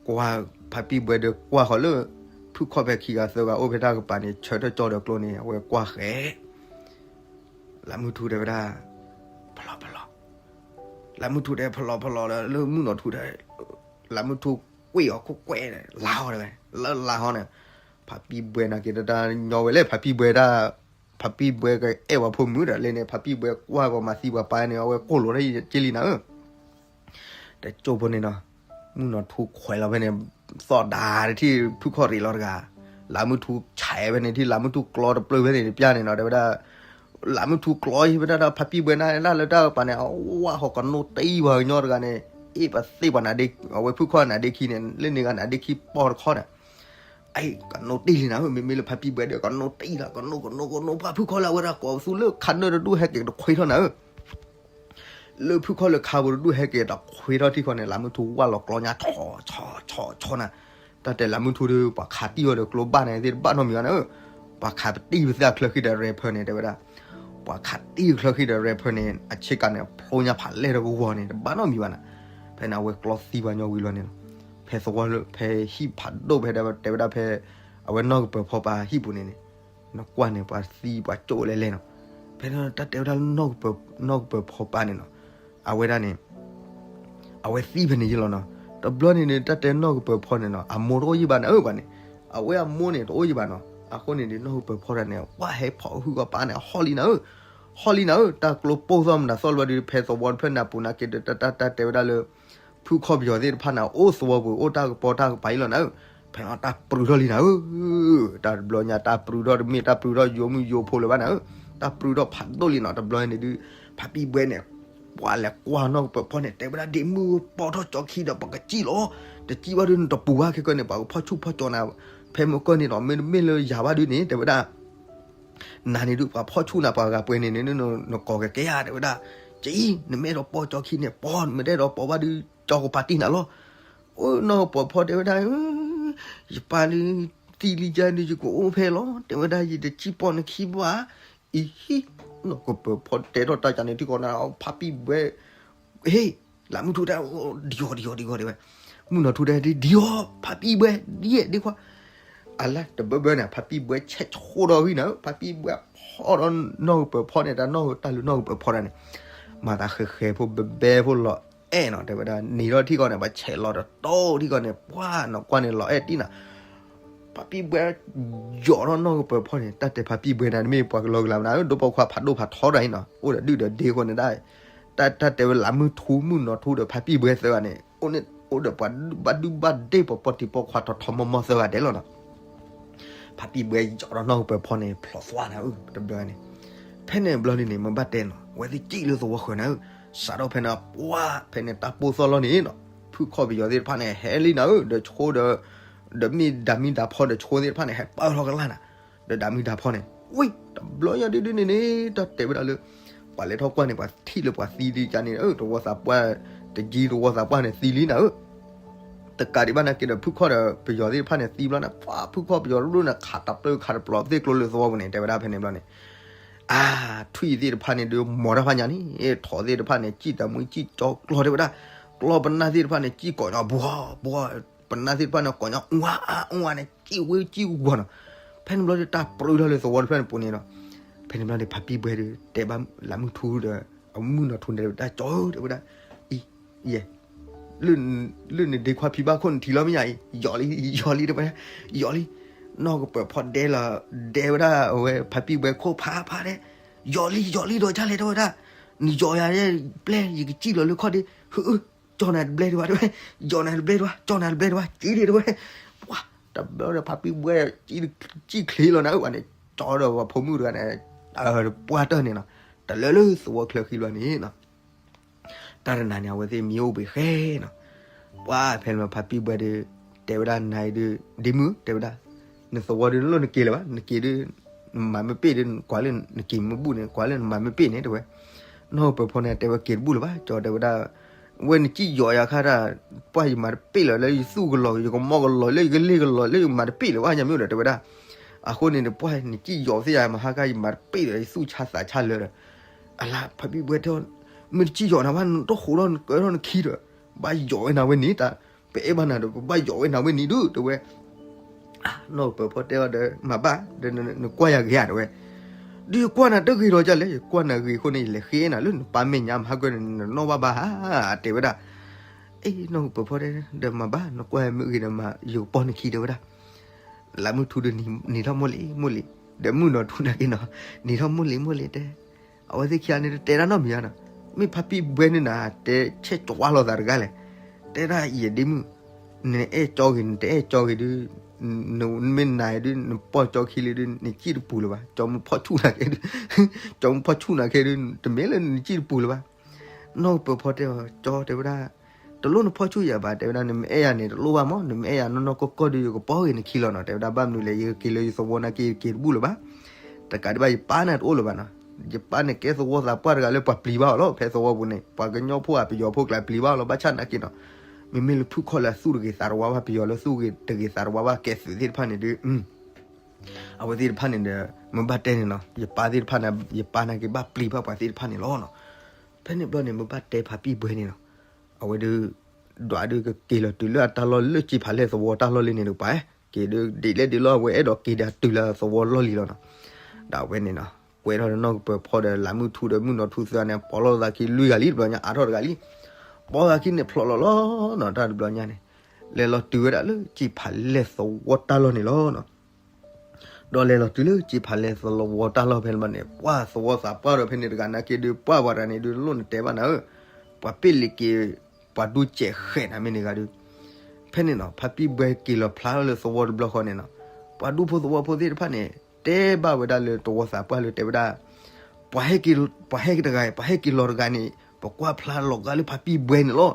ကွၢ်ဖါပံၢ်ဘှဲဒီးကွၢ်ဃီၤလၢ ဖုၣ်ခီၣ်ဖဲခံဂၤသၢဂၤအိၣ်ဖဲတၢ်ကပၤန့ၣ် ဆၢထၢၣ်ကၠီဒီးကျိန့ၣ် အဝဲကွၢ်ဃဲ လၢမုၢ်ထူတဲဝဲဒၣ် ဖလီၤဖလီၤ လၢမုၢ်ထူတဲဖလီၤဖလီၤလၢ လၢမုၣ်နီၢ်ထူတဲ လၢမုၢ်ထူကွံာ်အီၤခိၣ်ကွဲၣ်န့ၣ် လါဟီၣ်တဲဝဲ လၢလါဟီၣ်န့ၣ် ဖါပံၢ်ဘှဲနာ်က့ၤတၢ်ညီဝဲလဲၣ် ဖါပံၢ်ဘှဲတၢ် ဖါပံၢ်ဘှဲကအဲၣ်ဝဲဖိမုၣ်ဒီး လဲန့ၣ် ဖါပံၢ်ဘှဲကွၢ်ဂီၤမၤသံပှၤပၢ်န့ၣ် အဝဲကိၢ်လိာ်ထီၣ်က့လံနၤဧၢ တကၠိဖိန့ၣ်နီၤ မုၣ်နီၢ်ထူခွဲးလီၤဖဲန့ၣ် သီၣ်ဒၣ်တထံၣ်ဖုၣ်ခီၣ်ရံးလီၤတဂၤ လၢမုၢ်ထူဆဲးဖဲန့ၣ် ထံၣ်လၢမုၢ်ထူကျီတပျၢၢ်ဖဲန့ၣ်တပျၢ်န့ၣ်နီၤ တဲဝဲဒၣ် လၢမုၢ်ထူကျီဟံၣ်ဝဲဒၣ်ဒီးဖါပံၣ်ဘှဲနၤလၢတၢ်ကပၤန့ၣ် အဝဲဟီၣ်ကနိတံၢ်ပှၤကညီတဂၤန့ၣ် အ့ၣ်ပသ့ၣ်ပှၤနၤဒ့ အဝဲဖုၣ်ခီၣ်နၤဒ့ခံန့ၣ် လၢန့ၣ်ဂၤနၤဒ့ခံပီၢ်တခီန့ၣ် အ့ၣ် ကနိတံၢ်လံနၤဧၢ မ့မ့ၢ်လၢဖါပံၣ်ဘှဲဒီး ကနိတံၢ်လီၤ ကနိကနိကနိ ပှၤဖုၣ်ခီၣ်လၢအဝဲဒၣ်ကိးပသူလၢခးနၢၣ်တဒူၣ်ဟဲက့ၤတခွ့ထီၣ်နၤဧၢ လၢဖုၣ်ခီၣ်လၢခါပူၤတဒူၣ်ဟဲက့ၤတခွ့ထီၣ်ထံၣ်ဃီန့ၣ် လၢမုၢ်ထူဝၢ်လီၤကျီညါ ဆီဆီဆီဆီနၤ တၢ်တဲလၢမုၢ်ထူဒီး ပှၤခးတံၢ်ဝဲဒီးကျိဘၣ်န့ၣ်သ့ၣ်တဘၣ်နီတမံၤဘၣ်နၤဧၢ ပှၤခးပတံၢ်ပသ့ၣ်အချၢဃံဒီးရဲၣ်ဖၢန့ၣ် တဲဝဲဒၣ် ပှၤခးတံၢ်ချၢဃံဒီးရဲၣ်ဖၢန့ၣ် အဆ့ကၤန့ၣ် ဖျိညါဖးလဲၢ်ဒီးကဝီၤန့ၣ် တဘၣ်နီတမံၤဘၣ်နၤ ဖဲန့ၣ်အဝဲကျီသံပှၤညီဝံၤလီၤန့ၣ်လီၤ ဖဲသဝီလၢ ဖဲဟံၣ်ဖးဒိၣ်ဖဲဒၣ် တဲဝဲဒၣ်ဖဲ အဝဲနီၢ်ကပၢၤဖီပၤဟံၣ်ပူၤန့ၣ်န့ၣ် နကွၢ်န့ၣ် ပှၤသံပှၤကၠိလဲၤလဲၤနီၤ ဖဲန့ၣ်တၢ်တဲဝဲဒၣ်လၢ နီၢ်ကပၢၤဖီပၤန့ၣ်နီၤ အဝဲဒၣ်န့ၣ် အဝဲသံဖဲန့ၣ်ယ့လီၤနီၤ တဘျီန့ၣ်န့ၣ် တၢ်တဲနီၢ်ကပၢၤဖီန့ၣ်နီၤ အမိၢ်တအိၣ်ယံၣ်ဘၣ်နၤဧၢဘၣ်န့ၣ် အဝဲအမိၢ်န့ၣ် တအိၣ်ယံၣ်ဘၣ်နီၤ အဃိန့ၣ်ဒီး နီၢ်ကပၢၤဖီတၢ်န့ၣ် ဝဲဟဲဖီၣ်ဟုၣ်ကီၢ်ပၤန့ၣ် ဟီၣ်လံနၤဧၢ ဟီၣ်လံနၤဧၢ တၢ်ကျိပိၢ်သီၣ်မတၤသီၣ်လၢၤဒီး ဖဲသဝီတဖျၢၣ်န့ၣ်အပူၤနာ်က့ဒီး တၢ်တၢ်တၢ်တဲဝဲဒၣ်လၢ ဖုၣ်ခီၣ်ပယီၤသ့ၣ်တဖၣ်န့ၣ် အိၣ်သဝီပူၤ အိၣ်တၢ်ကပီၤတၢ်ကပၤအံၤလီၤနၤဧၢ ဖဲန့ၣ်တၢ်ပြုၢ်ထီၣ်လံနၤဧၢ တၢ်တဘျီညါတၢ်ပြုၢ်ထီၣ်တမ့ၢ်တၢ်ပြုၢ်ထီၣ်ယိာ်မုၢ်ယိာ်ဖိလၢၤဘၣ်နၤဧၢ တၢ်ပြုၢ်ထီၣ်ဖးဒိၣ်လံနီၤ တဘျီန့ၣ်ဒုး ဖါပံၣ်ဘှဲန့ၣ် ပှၤလဲၤကွၢ်နီၢ်ကပၢၤဖီန့ၣ် တဲဝဲဒၣ်ဒ့မုၣ် ပိာ်ထီၣ်ကၠီခံဒီး ပကစံၣ်လီၤ တစံၣ်ဘၣ်ဒုးနတပူၤဘၣ်ခဲကၢန့ၣ် ပှၤကဖီၣ်ဆူၣ်ဖီၣ်ကၠီနၤ ဖဲမ့ၢ်ကၢန့ၣ်ဒီး မ့တမ့ၢ်လၢယၤဘၣ်ဒုးန့ၣ် တဲဝဲဒၣ် နၤန့ၣ်ဒုး ပှၤဖီၣ်ဆူၣ်နၤ ပှၤဂၤပှဲၤန့ၣ်န့ၣ် နကိးကကဲဧါ တဲဝဲဒၣ် ကံ နမ့ၢ်အဲၣ်ဒိးပိာ်ကၠီခံန့ၣ် ပိာ် နမ့ၢ်တအဲၣ်ဒိးပိာ်ဘၣ်ဒုး ကၠီကပၤတံၢ်နၤလီၤ အိၣ်နီၢ်ကပၢၤဖီတဲဝဲဒၣ် ယပၢ်လၢ သံလံယၤန့ၣ် ယကအိၣ်ဖဲလီၤ တဲဝဲဒၣ် ယတစံၣ်ပိာ်နခံဘၣ် အံၤဟံၣ် နီၢ်ကပၢၤဖီတဲထီၣ်တၢ်ကန့ၣ် ထံကီၢ်နၤ ဖါပံၣ်ဘှဲ ဟ့ၣ် လၢမုၢ်ထူတဲ ဒံအီၤ ဒံအီၤ ဒံအီၤ တဲဝဲ မုၢ်နီၤထူတဲ ဒံအီၤ ဖါပံၣ်ဘှဲ ဒ်အဲၣ်ဒ့ခွါ အလါတဘၢဘၢန့ၣ် ဖါပံၣ်ဘှဲဆဲးဆိဒီးဂံၢ်နၤ ဖါပံၣ်ဘှဲဖီၣ်ဒီးနီၢ်ကပၢၤဖီန့ၣ် တၢ်နီၢ်ကတၢ်လၢနီၢ်ကပၢၤဖီတၢ်န့ၣ် မၤသးဃဲၤဃဲၤဖိဘဲဘဲဖိလီၤအဲၣ်နီၤ တဲဝဲဒၣ် နံၤထီၣ်ထံကီၢ်န့ၣ် ပှၤဆဲးလီၤတတီထံကီၢ်န့ၣ် ပှၤနီၤကွၢ်န့ၣ်လီၤအဲၣ်တံၢ်နၤ ဖါပံၣ်ဘှဲ ယီၤထီၣ်နီၢ်ကပၢၤဖီန့ၣ် တၢ်တဲဖါပံၣ်ဘှဲန့ၣ် တမ့ၢ်ပှၤကလီကလီမနုၤ ဒိၣ်ပိာ်ခွါဖးဒိၣ်ဖးထီတၢ်အံၤနီၤ အိၣ်ဒီးဒုၣ်ဒီးဒ့အဃိန့ၣ်ဒၣ် တၢ်တၢ်တဲဝဲလၢမုၢ်ထူ မုၢ်နီၤထူဒီးဖါပံၣ်ဘှဲသၢဂၤန့ၣ် အိၣ်န့ၣ် အိၣ်ဒီးပှၤဘၣ်ဒုၣ်ဘၣ်ဒ့ပှၤပီၢ်တံၢ်ပီၢ်ခွါထီထီမီမီသၢဂၤဒဲးလီၤနီၤ ဖါပံၣ်ဘှဲယီၤထီၣ်နီၢ်ကပၢၤဖီန့ၣ် ဖျိးသွါနၤဧၢ တဘျီန့ၣ် ဖဲန့ၣ်ဘျီန့ၣ်န့ၣ် မ့ၢ်ဘၣ်တဲနီၤ အဝဲသ့ၣ်စံၣ်လၢသဝီဃၢၤနၤဧၢ စးထီၣ်ဖဲန့ၣ် ပှၤ ဖဲန့ၣ်တၢ်ပိၢ်သီၣ်လီၤန့ၣ်နီၤ ဖုၣ်ခီၣ်ပယီၤသ့ၣ်တဖၣ်န့ၣ် ဟဲလံနၤဧၢ ဒီးဆိဒီး ဒီးမ့ၢ်ဒၤမံဒၤဖီဒီးဆိသ့ၣ်တဖၣ်န့ၣ် ဟဲပာ်လီၤကလၢ်နၤ ဒီးဒၤမံဒၤဖီန့ၣ် ဝံၤ တဘျီညါဒုဒုန့ၣ်န့ၣ် တၢ်တဲဝဲဒၣ်လၢ ပှၤလဲၤထီၣ်ကွၢ်န့ၣ် ပှၤထံၣ်လၢပှၤသံဒ်ကန့ၣ် တဝီသးပှၢ် တကံတဝီသးပှၢ်န့ၣ်သံလံနၤဧၢ တကးဒံးဘၣ်နာ်က့ဒီး ဖုၣ်ခီၣ်ဒီးပယီၤသ့ၣ်တဖၣ်န့ၣ်သံဘျီန့ၣ် ပှၤဖုၣ်ခီၣ်ပယီၤဒိၣ်န့ၣ် ခးတပျၢၢ်ခးတပျီၤသ့ၣ်ကျိလၢသဝီပူၤန့ၣ် တဲဝဲဒၣ်ဖဲန့ၣ်ဘျီန့ၣ် အါ ထွံၣ်သ့ၣ်တဖၣ်န့ၣ်ဒုး မီၤတၢ်ဖးညါန့ၣ် ထိးသ့ၣ်တဖၣ်န့ၣ် စံၣ်တၢ်မူစံၣ်ကၠီကျီတဲဝဲဒၣ် ကျီပနၢ်သ့ၣ်တဖၣ်န့ၣ် စံၣ်ကိးညီဘှီဘှီ ပနၢ်သ့ၣ်တဖၣ်န့ၣ် ကိးညီအူအါအူအါန့ၣ် စံၣ်ဝဲစံၣ်ဝီၤနီၤ ဖဲန့ၣ်ဘျီဒီးတၢ်ပြူထီၣ်လၢသဝီတဖျၢၣ်န့ၣ်ပူၤန့ၣ်ဒီး ဖဲန့ၣ်ဘျီန့ၣ် ဖါပံၣ်ဘှဲဒီး တဲဘၣ်လၢမုၢ်ထူဒီး အမုၢ်နီၤထူန့ၣ် တၢ်ကၠီဧၢ တဲဝဲဒၣ် အံၤ ယဲ လၢနဒ့ခွါဖံဘၣ်ခိၣ်နထံၣ်လီၤမ့ၢ်ယါအံၤ ယီၤလံ ယီၤလံ တဲဝဲ ယီၤလံ နီၢ်ကပၢၤဖီဒဲလီၤ ဒဲဝဲဒၣ်အဝဲဖါပံၣ်ဘှဲခိၣ်ဖးဖးဒဲ ယီၤလံ ယီၤလံဒီးကၢ်လဲၣ် တဲဝဲဒၣ် နယီၤယၤဒဲ ပျဲၢ် ယကစံၣ်လီၤလၢခီၣ်ဒ့ ဟု ကၠီနၤတဘျဲၣ်ဒံးဘၣ် တဲဝဲ ယီၤနၤတဘျဲၣ်ဒံးဘၣ် ကၠီနၤတဘျဲၣ်ဒံးဘၣ် စံၣ်ဒံး တဲဝဲ ပှၤ တဘျီဒီးဖါပံၣ်ဘှဲ စံၣ်ချ့လီၤနၤ ဝဲန့ၣ် ကၠီဒီးပှၤဖိမုၣ်တဂၤန့ၣ် ပှၢ်တၢၢ်န့ၣ်နီၤ တလၢလၢသဝီချၢဃံလီၤန့ၣ်နီၤ တၢ်တနၤန့ၣ် အဝဲသ့ၣ်မံအိၣ်ဘှံးဃဲနီၤ ပှၤဖဲန့ၣ်ဖါပံၣ်ဘှဲဒီး တဲဝဲဒၣ်နၤအံၤဒီး ဒ့မုၣ် တဲဝဲဒၣ် နသဝီဒီးနလိၣ်နက့ၤလၢၤဘၣ် နက့ၤဒီး နမၤမ့ၢ်ပ့ၢ်ဒီး ကွၢ်လၢနက့ၤမ့ၢ်ဘူၣ်န့ၣ် ကွၢ်လၢနမၤမ့ၢ်ပ့ၢ်န့ၣ် တဲဝဲ နီၢ်ကပၢၤဖီန့ၣ် တဲဝဲက့ၤတဘူၣ်လၢၤဘၣ် ကၠီတဲဝဲဒၣ် ဝဲနစံၣ်ယီၤယၤခါတၢ် ပှၢ်ယမၤတပ့ၢ်လၢၤ လၢယသူၣ်ကလီၤ ယကမီၣ်ကလီၤ လၢယကလ့ၢ်ကလီၤ လၢယမၤတပ့ၢ်လၢၤဘၣ် ညါမ့ၢ်အိၣ်ဒီး တဲဝဲဒၣ် အဃိန့ၣ်ဒီး ပှၢ်နစံၣ်ယီၤသ့ၣ်ယၤ မဟါခါယမၤတပ့ၢ်လၢၤ ယသူၣ်ဆါသးဆါလၢၤဒီး အလါဖါပံၣ်ဘှဲတဲ မ့ၢ်တစံၣ်ယီၤနၤဘၣ် နတဃိးထီၣ်နကၢထီၣ်နခံဒီး ဘၣ်ယီၤဝဲနၤဝဲန့ၣ် တၢ် ပအဲၣ်ဘၣ်နၤဒီး ပဘၣ်ယီၤဝဲနၤဝဲန့ၣ်ဒုး တဲဝဲ နီၢ်ကပၢၤဖီတဲအီၤဒီး မၤဘၣ် ဒီးနကွၢ်ယၤဂ့ၤဧါ တဲဝဲ ဒီးယကွၢ်နၤတဂ့ၤဒီးကၢ်လဲၣ် ယကွၢ်နၤဂ့ၤအဃိန့ၣ် ယလဲၤဃ့နၤလၢနပၢ်မဲာ်ညါ မဟါကၢန့ၣ် နနီၣ်ဘၣ်ဘၣ်ဧါ တဲဝဲဒၣ် အ့ နီၢ်ကပၢၤဖီတဲ ဒီးမၤဘၣ် နကွၢ်မ့ၢ်ဂ့ၤဒီးမၤ ယကပိာ်နခံ တဲဝဲဒၣ် လၢမုၢ်ထူဒီးနံၤထီၣ်မိၢ်လံၤမိၢ်လံၤ ဒီးမုၢ်နီၤထူနာ်က့နီၤ နံၤထီၣ်မိၢ်လံၤမိၢ်လံၤတဲ အဝဲသ့ၣ်ခံဂၤန့ၣ် တတဲတၢ်နီတမံၤဧါနီၤ မ့ၢ်ဖါပံၣ်ဘှဲန့ၣ်နၤ တဲဆဲးကဝါလိာ်သးတဂၤလဲၣ် တဲဒၣ်ယဲဒ့မုၣ် နအဲၣ်ကၠီဂ့ၤ နတအဲၣ်ကၠီဂ့ၤဒုး နမ့ၢ်နာ်ဒုး နပီၢ်ကၠီခံလံဒုး နစံၣ်တပူၤလၢၤဘၣ်. ကၠီမုၢ်ဖီၣ်ဆူၣ်နာ်က့ဒုး, ကၠီမုၢ်ဖီၣ်ဆူၣ်နာ်က့ဒုး တမ့ၢ်လၢနစံၣ်တပူၤလၢၤဘၣ်. နီၢ်ကပၢၤဖီတဲအီၤ ကၠီ တဲဝဲဒၣ်, တလိၣ်နဖီၣ်ဆူၣ်ယၤဘၣ် တဲဝဲဒၣ်, နမ့ၢ်အဲၣ်ယၤန့ၣ် တလိၣ်ဘၣ်မး, နမ့ၢ်အဲၣ်ယၤနီၢ်နီၢ်ကီၢ်ကီၢ်ဒုး ယကပီၢ်ဂ့ၤနခံလီၤနီၤ. တဲဝဲဒၣ်, ဘၣ်မနုၤလဲၣ် ယကက့ၤလၢယသဝီနာ်က့ ယက့ၤတဘူၣ်လၢၤဘၣ်. တကးဒံးဘၣ် ယပၢ်န့ၣ်တအိၣ်လၢၤဘၣ်နီၤ. ယပၢ်န့ၣ်ကဲသဝီသးပှၢ်တဂၤလၢပှၤပျံၤဘၣ်အီၤလီၤ. ဖဲသဝီပူၤန့ၣ် ပှၤကညီဖိဧါ ပယီၤဖိကျါပျံၤဘၣ်အီၤလီၤ. ဘၣ်ဆၣ်နာ်က့နီၤ, မ့မ့ၢ်လၢဖုၣ်ခီၣ်လၢအသူၣ်တဂ့ၤသးတဝါဘၣ်, ပယီၤလၢသူၣ်တဂ့ၤသးတဝါဘၣ် ကဲသုးသ့ၣ်တဖၣ်န့ၣ်ဒုး အဝဲသ့ၣ်တဖၣ်န့ၣ်ဒီး မ့ၢ်ဘၣ်တဲန့ၣ်နီၤ, ယပၢ်သ့ၣ်တဖၣ်န့ၣ် ယပၢ်နာ်က့ဘၣ်ပျံၤဘၣ်ပှၤသ့ၣ်တဖၣ်န့ၣ်လီၤနီၤ. ဖဲန့ၣ်ဘျီန့ၣ် မ့ၢ်ဘၣ်တဲဖါပံၣ်ဘှဲန့ၣ်နီၤ, အဝဲဒုး ဒွးဒုးကက့ၤလီၤတုၤလၢအတၢ်လီၢ်လၢကၠံဖးလဲၢ်သဝီတၢ်လီၢ်လံန့ၣ်တကပၤ, က့ၤဒုးဒ်လဲၣ်ဒ်လဲၣ် အဝဲအဲၣ်ဒိးက့ၤဒီးတုၤလၢသဝီလီၢ်လံၤလီၤနီၤ. ဒီးအဝဲန့ၣ်နီၤ ကွဲထီၣ်ဒီးနီၢ်ကပၢၤဖီဒီးလးမုၢ်ထူဒီးမုၢ်နီၤထူသၢန့ၣ် ပိာ်လိာ်သးခံလွံၢ်ဂၤလံ တဘျီညါ အါထီၣ်တဂၤလံ. ပိာ်သးခံန့ၣ်ဖျိးလီၤလီၤနီၤ တၢ်တဘျီညါန့ၣ် လဲၤလီၤတုၤဝဲဒၣ်လၢကၠံဖးလဲၢ်သဝီတၢ်လီၢ်န့ၣ်လီၤနီၤ. ဒီးလဲၤလီၤတုၤလၢကၠံဖးလဲၢ်သဝီတၢ်လီၢ်ဖဲန့ၣ်ဘျီန့ၣ် ပှၢ်သဝီသးပှၢ်ဒီးဖဲန့ၣ်တဂၤနာ်က့ဒုး ပှၢ်ပှၤတဂၤန့ၣ်ဒုး လိၣ်နတဲဘၣ်နၤဧၢ, ပှၤပ့ၢ်လံၤက့ၤ ပှၤဒူကဲးဃဲးနၤမ့ၢ်န့ၣ်ဂၤဒုး ဖဲန့ၣ်နီၤ ဖါပံၣ်ဘှဲက့ၤလီၤဖျါထီၣ်လၢသဝီတဘျီဃီန့ၣ်နီၤ, ပှၤဒူဖိသဝီဖိသ့ၣ်တဖၣ်န့ၣ် တဲဘၣ်ဝဲဒၣ်လၢသဝီသးပှၢ်လၢတဲဝဲဒၣ် ပှၤဟဲက့ၤတဂၤ ပှၤဟဲက့ၤလီၤတဂၤန့ၣ် ပကွၢ်ဖျါလီၤဂာ်လၢဖါပံၣ်ဘှဲန့ၣ်လီၤ.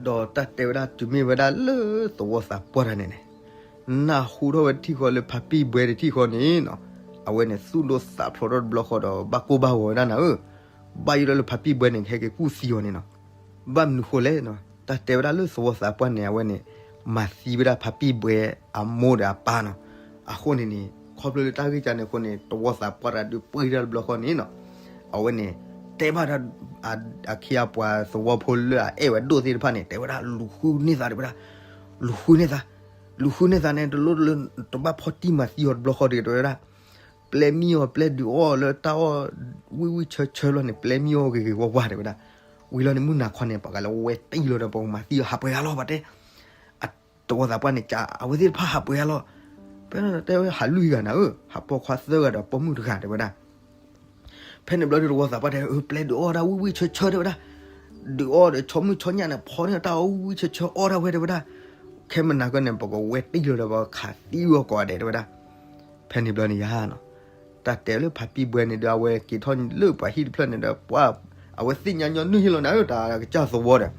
ဒီးတၢ်တဲဝဲဒၣ်တုၤမ့ၢ်ဝဲဒၣ်လၢသဝီသးပှၢ်တၢ်န့ၣ်န့ၣ် နၢ်ဟူထီၣ်ဝဲတထံၣ်ဃီလၢဖါပံၣ်ဘှဲတထံၣ်ဃီန့ၣ်နီၤ, အဝဲန့ၣ်သူၣ်ဒိၣ်သးဖျိးထီၣ်တဘျီဃီဒီး ဘၣ်ကိၢ်ဘၣ်ဂီၤဝဲဒၣ်နၤဧၢ, ဘၣ်ယိၣ်လၢဖါပံၣ်ဘှဲန့ၣ် ကဟဲက့ၤကူၣ်သံအီၤန့ၣ်နီၤ. ဘၣ်မနုၤဃိလဲၣ်နီၤ, တၢ်တဲဝဲဒၣ်လၢသဝီသးပှၢ်န့ၣ် အဝဲန့ၣ် မၤသံဝဲဒၣ်ဖါပံၣ်ဘှဲအမိၢ်ဒီးအပၢ်နီၤ. အဃိန့ၣ်န့ၣ် ခီဖျိလၢတၢ်ဂ့ၢ်ကါန့ၣ်အဃိန့ၣ် သဝီသးပှၢ်တၢ်ဒုးပှ့ၤတၢ်တဘျီဃီန့ၣ်နီၤ, အဝဲန့ၣ် တဲဘၣ်တၢ် အခ့အပှၤသဝီဖိလၢအအဲၣ်ဝဲဒိၣ်သ့ၣ်တဖၣ်န့ၣ် တဲဝဲဒၣ်လူၤဃုန့ၢ်သးတဲဝဲဒၣ်, လူၤဃုန့ၢ်သး, လူၤဃုန့ၢ်သးန့ၣ် တလိၣ်တလၢ တဘၣ်ဖီၣ်တံၢ်မၤသံအီၤတဘျီဃီတဂ့ၤ တဲဝဲဒၣ်. ပျဲမံအီၤ ပျဲဒုးအီၣ်လၢတၢ်အီၣ် ဝံၣ်ဝံၣ်ဆၢဆၢလီၤန့ၣ် ပျဲမံအီၤဂ့ၤဂ့ၤဝါဝါတဲဝဲဒၣ်. ဝံၤလီၤန့ၣ် မုၢ်နၤခီန့ၣ် ပှၤကလဲၤဝဲတံၢ်လီၤဒီး ပကမၤသံအီၤ ဟးပှဲၤဂၤလီၤ ပှၤတဲ တဝီသးပှၢ်န့ၣ် ကဝဲသ့ၣ်တဖၣ်ဟးပှဲၤဂၤလီၤ. ဖဲန့ၣ်တဲဝဲဟးလွံၢ်ဂၤနၤဧၢ, ဟးပိာ်ခွါသၢဂၤဒီးပိာ်မုၣ်တဂၤတဲဝဲဒၣ်. ဖဲန့ၣ်ဘျီဒုးတဝီသးပှၢ်တဲ ပျဲဒုးအီၣ်တၢ်ဝံၣ်ဝံၣ်ဆၢဆၢတဲဝဲဒၣ်. ဒုးအီၣ်ဒီးဆီမုၢ်ဆီညၣ်န့ၣ် ဖီန့ၢ်တၢ်အီၣ်ဝံၣ်ဝံၣ်ဆၢဆၢအီၣ်ဒၣ်ဝဲတဲဝဲဒၣ်. ခဲမုၢ်နၤခီန့ၣ် ပကဝဲတံၢ်လီၤဒီးပခးသံအီၤကိးဂၤဒဲးတဲဝဲဒၣ်. ဖဲန့ၣ်ဘျီန့ၣ်ယါနီၤ, တၢ်တဲလၢဖါပံၣ်ဘှဲန့ၣ်ဒီး အဝဲက့ၤထီၣ်လၢပှၤဟံၣ်တဖျၢၣ်န့ၣ်ဒီး ပှၤ အဝဲသ့ၣ်ညါညီနုၢ်ဟ့ၣ်လီၤနၤဧၢ တၢ်အကစၢ်သဝီဒီး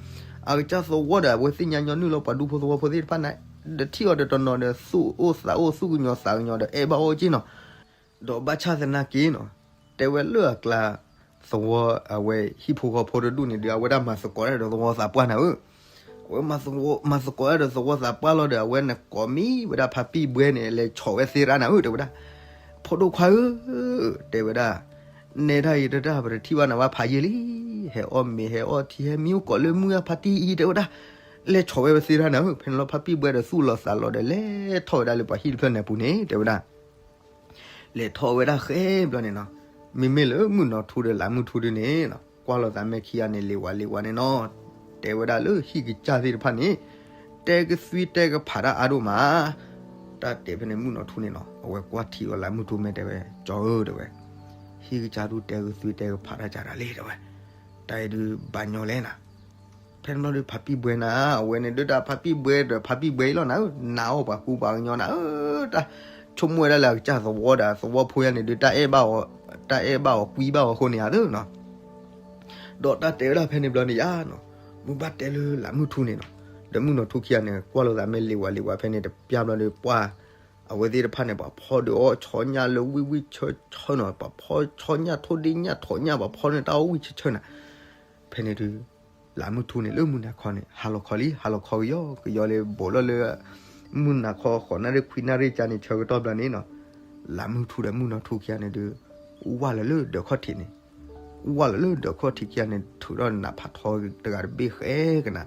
အကစၢ်သဝီဒီး အဝဲသ့ၣ်ညါညီနုၢ်လီၤ ပှၤဒူဖိသဝီဖိသ့ၣ်တဖၣ်န့ၣ် ဒီးထံၣ်အီၤဒီးတနီၤဒီး သူၣ်အိၣ်သးအိၣ် သူၣ်ကညီၤသးကညီၤဒီးအဲၣ်ဘၣ်အီၤက့နီၤ. ဒီးဘၣ်ဆၣ်သနာ်က့နီၤ, တဲဝဲလၢအကျါ သဝီ အဝဲဟံၣ်ဖိဃီဖိတဒူၣ်န့ၣ်ဒီး အဝဲဒၣ်မၤသကိးတၢ်ဒီးသဝီသးပှၢ်နၤဧၢ. အဝဲမၤသကိးတၢ်ဒီးသဝီသးပှၢ်လီၤဒီး အဝဲန့ၣ်ကိးမံၤဝဲဒၣ်ဖါပံၣ်ဘှဲန့ၣ် လဲၤဆီၣ်ဝဲသ့ရၣ်နၤဧၢ တဲဝဲဒၣ်. ဖိဒိၣ်ခွါဧၢ, တဲဝဲဒၣ်, နဲဒၣ်အံၤတတၢ်ပတထံၣ်ဘၣ်နၤဘၣ်ဖးယံာ်လံ, ဟဲအီၣ်မ့ၤဟဲအီၣ်ထံ ဟဲမံအိၣ်ကိးလၢမုၢ်ဂၢ်ဖါတံၢ်အံၤ တဲဝဲဒၣ်. လဲၤဆီၣ်ဝဲဝဲသ့ရၣ်နၤဧၢ. ဖဲန့ၣ်လီၤဖါပံၣ်ဘှဲဒီးသူၣ်လီၤသးလီၤဒီး လဲၤထီၣ်ဝဲဒၣ်လၢပှၤဟံၣ်တဖျၢၣ်န့ၣ်အပူၤန့ၣ် တဲဝဲဒၣ်. လဲၤထီၣ်ဝဲဒၣ်ဃဲဘျီန့ၣ်နီၤ, မ့မ့ၢ်လၢမုၢ်နီၢ်ထူဒီးလးမုၢ်ထူဒုန့ၣ်နီၤ ကွၢ်လိာ်သးမဲာ်ခံဂၤန့ၣ် လ့ၤဝါလ့ၤဝါန့ၣ်နီၤ, တဲဝဲဒၣ်လၢဟံၣ်ကစၢ်သ့ၣ်တဖၣ်န့ၣ် တဲကသွံတဲကဖးတၢ်အါဒိၣ်မး. တၢ်တဲဖဲန့ၣ်မုၢ်နီၢ်ထူန့ၣ်နီၤ အဝဲကွၢ်ထံအီၤလးမုၢ်ထူမဲာ်တဲဝဲ ကၠီဧၢ တဲဝဲ, ဟံၣ်ကစၢ်ဒုတဲကသွံတဲကဖးတၢ်ကၢ်တၢ်လံ တဲဝဲ, တၢ်အံၤဒုဘၣ်ညီလဲၣ်နၤ. ဖဲန့ၣ်ဘျီဒုးဖါပံၣ်ဘှဲနၤ အဝဲန့ၣ်ဒုးတၢ်ဖါပံၣ်ဘှဲဒီးဖါပံၣ်ဘှဲအံၤလီၤနၤဧၢ, နာ်အီၣ်ပှၤကူပှၤကညီနၤဧၢ, တၢ်ဆိကမိၣ်ဝဲဒၣ်လၢအကစၢ်သဝီဒီးသဝီဖိယါန့ၣ်ဒုး တၢ်အဲၣ်ဘၣ်အီၤ, တၢ်အဲၣ်ဘၣ်အီၤကွံဘၣ်အီၤအဃိန့ၣ်ဧါသၢနီၤ. ဒီးတၢ်တဲဝဲဒၣ်ဖဲန့ၣ်ဘျီန့ၣ်ယါနီၤ, မ့ၢ်ဘၣ်တဲလၢလးမုၢ်ထူန့ၣ်နီၤ, ဒီးမုၢ်နီၢ်ထူခံဂၤန့ၣ် ကွၢ်လိာ်သးမဲာ်လ့ၤဝါလ့ၤဝါဖဲန့ၣ်တပျၢ်ဘျီဒုး ပှၢ် အဝဲသ့ၣ်တဖၣ်န့ၣ် ပှၤဖီဒုးအီၣ်ဆီညၣ်လၢဝံၣ်ဝံၣ်ဆၢဆၢနီၤ, ပှၤဖီဆီညၣ်ထိၣ်ဒ့ၣ်ညၣ်ထိးညၣ် ပှၤဖီန့ၢ်တၢ်အီၣ်ဝံၣ်ဆၢဆၢနၤ. ဖဲန့ၣ်ဒုး လးမုၢ်ထူန့ၣ်လၢမုၢ်နၤခီန့ၣ် ဟါလီၤခီလံ ဟါလီၤခီကယီကယီလၢ ဘူးလီၤလၢ မုၢ်နၤခီဃိးနၣ်ရံၣ်ခွံနၣ်ရံၣ်ကါန့ၣ် ဆၢကတီၢ်ဘျီန့ၣ်နီၤ, လးမုၢ်ထူဒီးမုၢ်နီၢ်ထူခံဂၤန့ၣ်ဒုး ဝၢ်လီၤလၢဒၢးခီၣ်ထံးန့ၣ်, ဝၢ်လီၤလၢဒၢးခီၣ်ထံးခံဂၤန့ၣ် ထုးထီၣ်နးဖးထီတဂၤတဘ့ၣ်ဃဲကနၤ.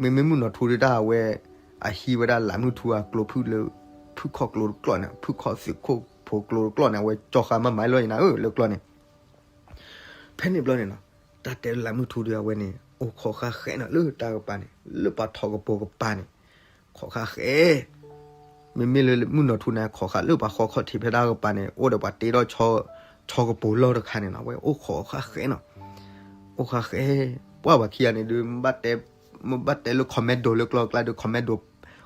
မ့မ့ၢ်မုၢ်နီၢ်ထူဒုးတၢ်အဝဲ အဟံးဝဲဒၣ်လးမုၢ်ထူအကျိဖုၣ်လၢ ဖုၣ်ခီၣ်ကျိတကျိာ်န့ၣ် ဖုၣ်ခီၣ်သုးခိၣ်ဖိကျိတကျိာ်န့ၣ် အဝဲကၠီဃာ်မးမးလီၤယနၤဧၢ လၢကျိန့ၣ် ဖဲန့ၣ်ဘျီန့ၣ်နီၤ, တၢ်တဲလၢလးမုၢ်ထူဒုးအဝဲန့ၣ် အိၣ်ခိးဃာ်ဃဲနီၤ လၢတၢ်ကပၤန့ၣ် လၢပှၤထီၣ်ကပိာ်ကပၤန့ၣ် ခိးဃာ်ဃဲ. မ့မ့ၢ်လၢမုၢ်နီၢ်ထူန့ၣ် ခိးဃာ်လၢပှၤဃီခီၣ်ထံးဖဲတၢ်ကပၤန့ၣ် အိၣ်ဒီးပှၤတ့ထီၣ် ဆီကပိာ်လီၢ်တခါန့ၣ်နီၤ အဝဲအိၣ်ခိးဃာ်ဃဲနီၤ. အိၣ်ဃာ်ဃဲ, ပှၢ်ပှၤခံဂၤန့ၣ်ဒုး မ့ၢ်ဘၣ်တဲလၢ commando လၢကျိကျါဒုး commando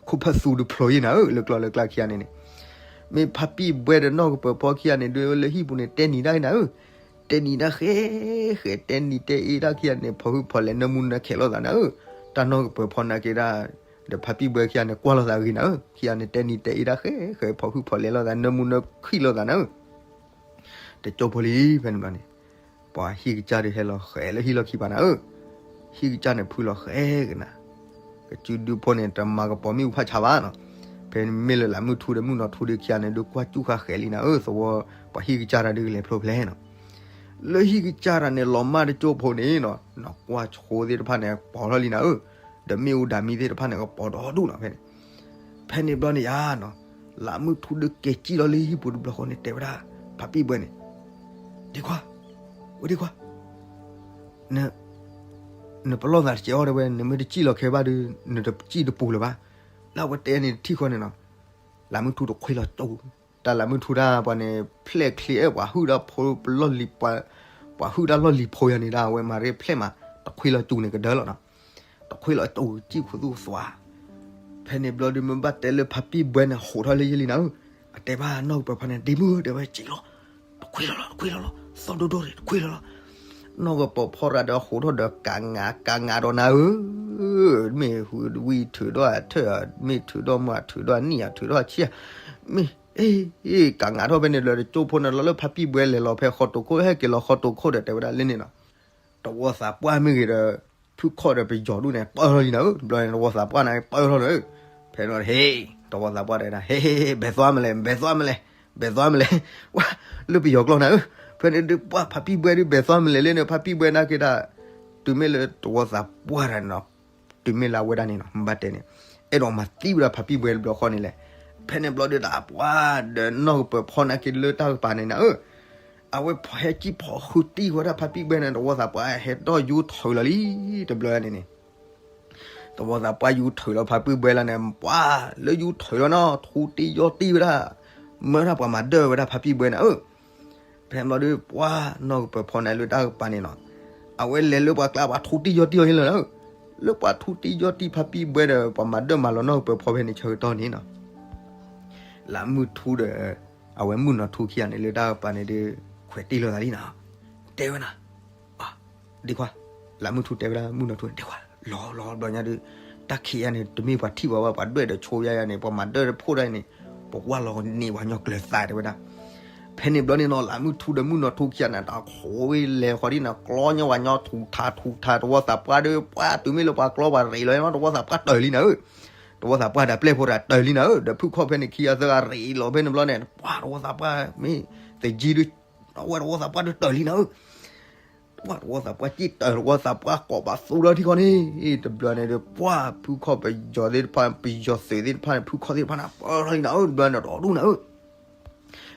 ခိၣ်ဖးသူဒုးဖျိးယံၤနၤဧၢ, လၢကျီၢ်လၢကျါခံဂၤန့ၣ်န့ၣ်, မ့ၢ်ဖါပံၣ်ဘှဲဒီးနီၢ်ကပၢၤဖီခံဂၤန့ၣ်ဒုး လၢဟံၣ်ပူၤန့ၣ် တဲနံၤဒၣ်နၤဧၢ, တဲနံၤဒၣ်ဃဲဃဲ, တဲနံၤတဲအ့ဒၣ်ခံဂၤန့ၣ် ဖီဟုၣ်ဖီလဲၤ နၢမူနၢခဲးလိာ်သးနၤဧၢ, တၢ်နီၢ်ကပၢၤဖီနာ်က့ဒၣ် ဒီးဖါပံၣ်ဘှဲခံဂၤန့ၣ် ကွၢ်လိာ်သးဂ့ၤနၤဧၢ, ခံဂၤန့ၣ် တဲနံၤတဲအ့ဒၣ်ဃဲဃဲ ဖီဟုၣ်ဖီလဲၤလိာ်သး နၢမူနၢခံလိာ်သးနၤဧၢ တကၠိဖိလံ ဖဲန့ၣ်ဘျီန့ၣ်, ပှၤဟံၣ်ကစၢ်ဒုးဟဲလီၤဃဲၤလၢဟံၣ်လီၢ်ခံပၤနၤဧၢ, ဟံၣ်ကစၢ်န့ၣ်ဖုလီၤဃဲၤကနၤ, ကစုဒုဖိန့ၣ် တမၤကပီၤမ့ၣ်အူဖးဆါဘၣ်နီၤ, ဖဲမ့ၢ်လၢလးမုၢ်ထူဒီးမုၢ်နီၢ်ထူဒုးခံဂၤန့ၣ် ဒုးကွၢ်စူၣ်ဃာ်ဃဲၤလံနၤဧၢ, သဝီ ပှၤဟံၣ်ကစၢ်တၢ်ဒုးကလဲၤဖျိဖျဲနီၤ, လၢဟံၣ်ကစၢ်တၢ်န့ၣ် လီၤမၢ်တကၠိဖိန့ၣ်နီၤ, နကွၢ်ဆိသ့ၣ်တဖၣ်န့ၣ် ကပီၤထီၣ်လံနၤဧၢ, ဒီးမ့ၣ်အူဒၣ်မံသ့ၣ်တဖၣ်န့ၣ် ကပီၤဒီဒူၣ်နီၤ ဖဲန့ၣ် ဖဲန့ၣ်ဘျီန့ၣ်ယါနီၤ, လးမုၢ်ထူဒုးက့ၤစံၣ်လီၤလၢဟံၣ်ပူၤတဘျီဃီန့ၣ် တဲဝဲဒၣ် ဖါပံၣ်ဘှဲန့ၣ်, ဒ့ခွါ, ဝဲဒ့ခွါ, နပလီၢ်သးတစဲးအီၤတဲဝဲ, နမ့ၢ်တစံၣ်လီၤခဲဘၣ်ဒီး နတစံၣ်တပူၤလၢၤဘၣ်, လၢအဝဲတဲန့ၣ်တထံၣ်ဃီန့ၣ်နီၤ, လးမုၢ်ထူတခွ့လီၤကၠိ, တၢ်လးမုၢ်ထူတၢ်ပှၤန့ၣ် ဖျဲၣ်ချ့အဲၣ်ပှၤဟုၣ်တၢ်ဖိလီၢ်လံၤ, ပှၤဟုၣ်တၢ်လီၢ်လံၤဖိယၤန့ၣ်ဒၣ် အဝဲမၤရ့ဖျဲၣ်မး, တခွ့လီၤကၠိန့ၣ်ကဒၢလီၤနီၤ တခွ့လီၤကၠိစံၣ်ခူသူၣ်သွါ, ဖဲန့ၣ်ဘျီဒုးမ့ၢ်ဘၣ်တဲလၢဖါပံၣ်ဘှဲန့ၣ် ဟးထီၣ်လၢယဲၢ်လံနၤဧၢ, အတဲဘၣ်နီၢ်ကပၢၤဖီန့ၣ် ဒ့မုၣ်တဲဝဲစံၣ်လီၤ, တခွ့လီၤလီၤ တခွ့လီၤလီၤ, သီၣ်ဒိၣ်ဒိၣ်န့ၣ် တခွ့လီၤလီၤ, နီၢ်ကပၢၤဖီရၤဒီးဟးထီၣ်ဒီးကးငါကးငါဒီးနၤဧၢ မ့ၢ်ဝံၤထုးဒီးအထၢၣ်, မ့ၢ်ထုးဒီးမုၢ် ထုးဒီးနံၣ် ထုးဒီးဆံ, မ့ၢ် ကးငါထီၣ်ဖဲန့ၣ်လၢတကၠိဖိန့ၣ်လီၤလၢဖါပံၣ်ဘှဲလဲၤလီၤဖဲဃီတိာ်ခိၣ် ဟဲက့ၤလီၤဃီတိာ်ခိၣ်ဒီးတဲဝဲဒၣ်လၢန့ၣ်နီၤ, တဝီသးပှၢ်မ့ၢ်ဂ့ၤဒီး ဖုခီၣ်ဒီးပယီၤဒူၣ်န့ၣ် ပၢၢ်ထီၣ်လံနၤဧၢ, တဘျီန့ၣ် တဝီသးပှၢ်န့ၣ် ပၢၢ်ထီၣ်လၢ, ဖဲန့ၣ်ဟ့ၣ်, တဝီသးပှၢ်တဲဒၣ် ဟ့ၣ် ဘဲးသွါမလဲၣ် ဘဲးသွါမလဲၣ်, ဘဲးသွါမလဲၣ်, ဝါ, လၢပယီၤကျိာ်နၤဧၢ, ဖဲန့ၣ်ဒုးပှၢ်ဖါပံၣ်ဘှဲဒုးဘဲးသွါမလဲၣ်လၢန့ၣ် ဖါပံၣ်ဘှဲနာ်က့ဒၣ်, တုၤမ့ၢ်လၢတဝီသးပှၢ်တၢ်န့ၣ်နီၤ, တုၤမ့ၢ်လၢအဝဲဒၣ်န့ၣ်နီၤ မ့ၢ်ဘၣ်တဲန့ၣ်, အဲၣ်ဒိးမၤသံဝဲဒၣ်ဖါပံၣ်ဘှဲတဘျီဃီန့ၣ်လဲၣ်, ဖဲန့ၣ်ဘျီဒုးတၢ်ပှၢ်ဒီးနီၢ်ကပၢၤဖီနာ်က့လၢတၢ်ကပၤန့ၣ်နၤဧၢ အဝဲဖီဟဲကံၣ်ဖီဃုတံၢ်ဝဲဒၣ်ဖါပံၣ်ဘှဲန့ၣ် တဝီသးပှၢ်ဟဲဒီးယူၤထုးလီၤလံ, တဘျီန့ၣ်န့ၣ်, တဝီသးပှၢ်ယူၤထုးလီၤဖါပံၣ်ဘှဲလီၤန့ၣ် ပှၢ်လၢယူၤထုးလီၤနီၤ ထူတံၢ်ယီၢ်တံၢ်ဝဲဒၣ်, မၢဒၣ်ပှၤမၤဒၢဝဲဒၣ်ဖါပံၣ်ဘှဲန့ၣ်ဧၢ, ဖဲန့ၣ်ဘျီဒုးပှၢ်နီၢ်ကပၢၤဖီန့ၣ်လၢတၢ်ကပၤန့ၣ်နီၤ, အဝဲလဲၤလၢပှၤကျါပှၤထူတံၢ်ယီၢ်တံၢ်အီၤလံလီၤနၤဧၢ, လၢပှၤထူတံၢ်ယီၢ်တံၢ်ဖါပံၣ်ဘှဲဒီး ပှၤမၤဒၢမၤလီၤနီၢ်ကပၢၤဖီဖဲန့ၣ်ဆၢကတီၢ်န့ၣ်နီၤ လးမုၢ်ထူဒီး အဝဲမုၢ်နီၢ်ထူခံဂၤန့ၣ် လၢတၢ်ကပၤန့ၣ်ဒီး ခွဲးတ့ၢ်လိာ်သးလံနီၤ, တဲဝဲနၤ, ဒ့ခွါ, လးမုၢ်ထူတဲဝဲဒၣ်မုၢ်နီၢ်ထူန့ၣ် ဒ့ခွါ, လီၤလီၤဘျီညါဒုး, တၢ်ခံးယါန့ၣ် တမ့ၢ်ပှၤထံၣ်ပှၤဘၣ် ပှၤဒွဲၣ်ဒီးဆိယါယါန့ၣ် ပှၤမၤဒၢတဖှိၣ်ဒၣ်အံၤန့ၣ်, ပကွၢ်လီၤန့ၢ်ပှၤညီကျၢၤသးတဲဝဲဒၣ် ဖဲန့ၣ်ဘျီန့ၣ်နီၤ လးမုၢ်ထူဒီးမုၢ်နီၢ်ထူခံဂၤန့ၣ် တၢ်ခိးဝဲလဲၤဃီဒ်န့ၣ် ကျီညီဝဲညီထူးထးထူးထး တဝီသးပှၢ်ဒီး ပှၢ်တုၤမ့ၢ်လၢပှၤကျီပှၤရ့းလီၤနီၤ တဝီသးပှၢ်တၢၢ်လံနၤဧၢ, တဝီသးပှၢ်ဒီးပျဲၢ်ဖိတၢ်တၢၢ်လံနၤဧၢ, ဒီးဖုၣ်ခီၣ်ဖဲန့ၣ်ခံဂၤသၢဂၤရ့းလီၤဖဲန့ၣ်ဘျီန့ၣ် ပှၢ်တဝီသးပှၢ်မ့ၢ်သယံၤဒုး, အဝဲတဝီသးပှၢ်ဒုးတၢၢ်လံနၤဧၢ ပှၢ်တဝီသးပှၢ်စံၣ်တၢၢ် တဝီသးပှၢ်ကိးပသူဒီးထံၣ်ခီန့ၣ်, တဘျီန့ၣ်ဒီး ပှၢ်ဖုၣ်ခီၣ်ပယီၤသ့ၣ်တဖၣ် ပယီၤသုးသ့ၣ်တဖၣ်န့ၣ် ဖုၣ်ခီၣ်သ့ၣ်တဖၣ်န့ၣ် ပၢၢ်ထီၣ်လံနၤဧၢ, တဘျီန့ၣ်ဒီဒူၣ်နၤဧၢ,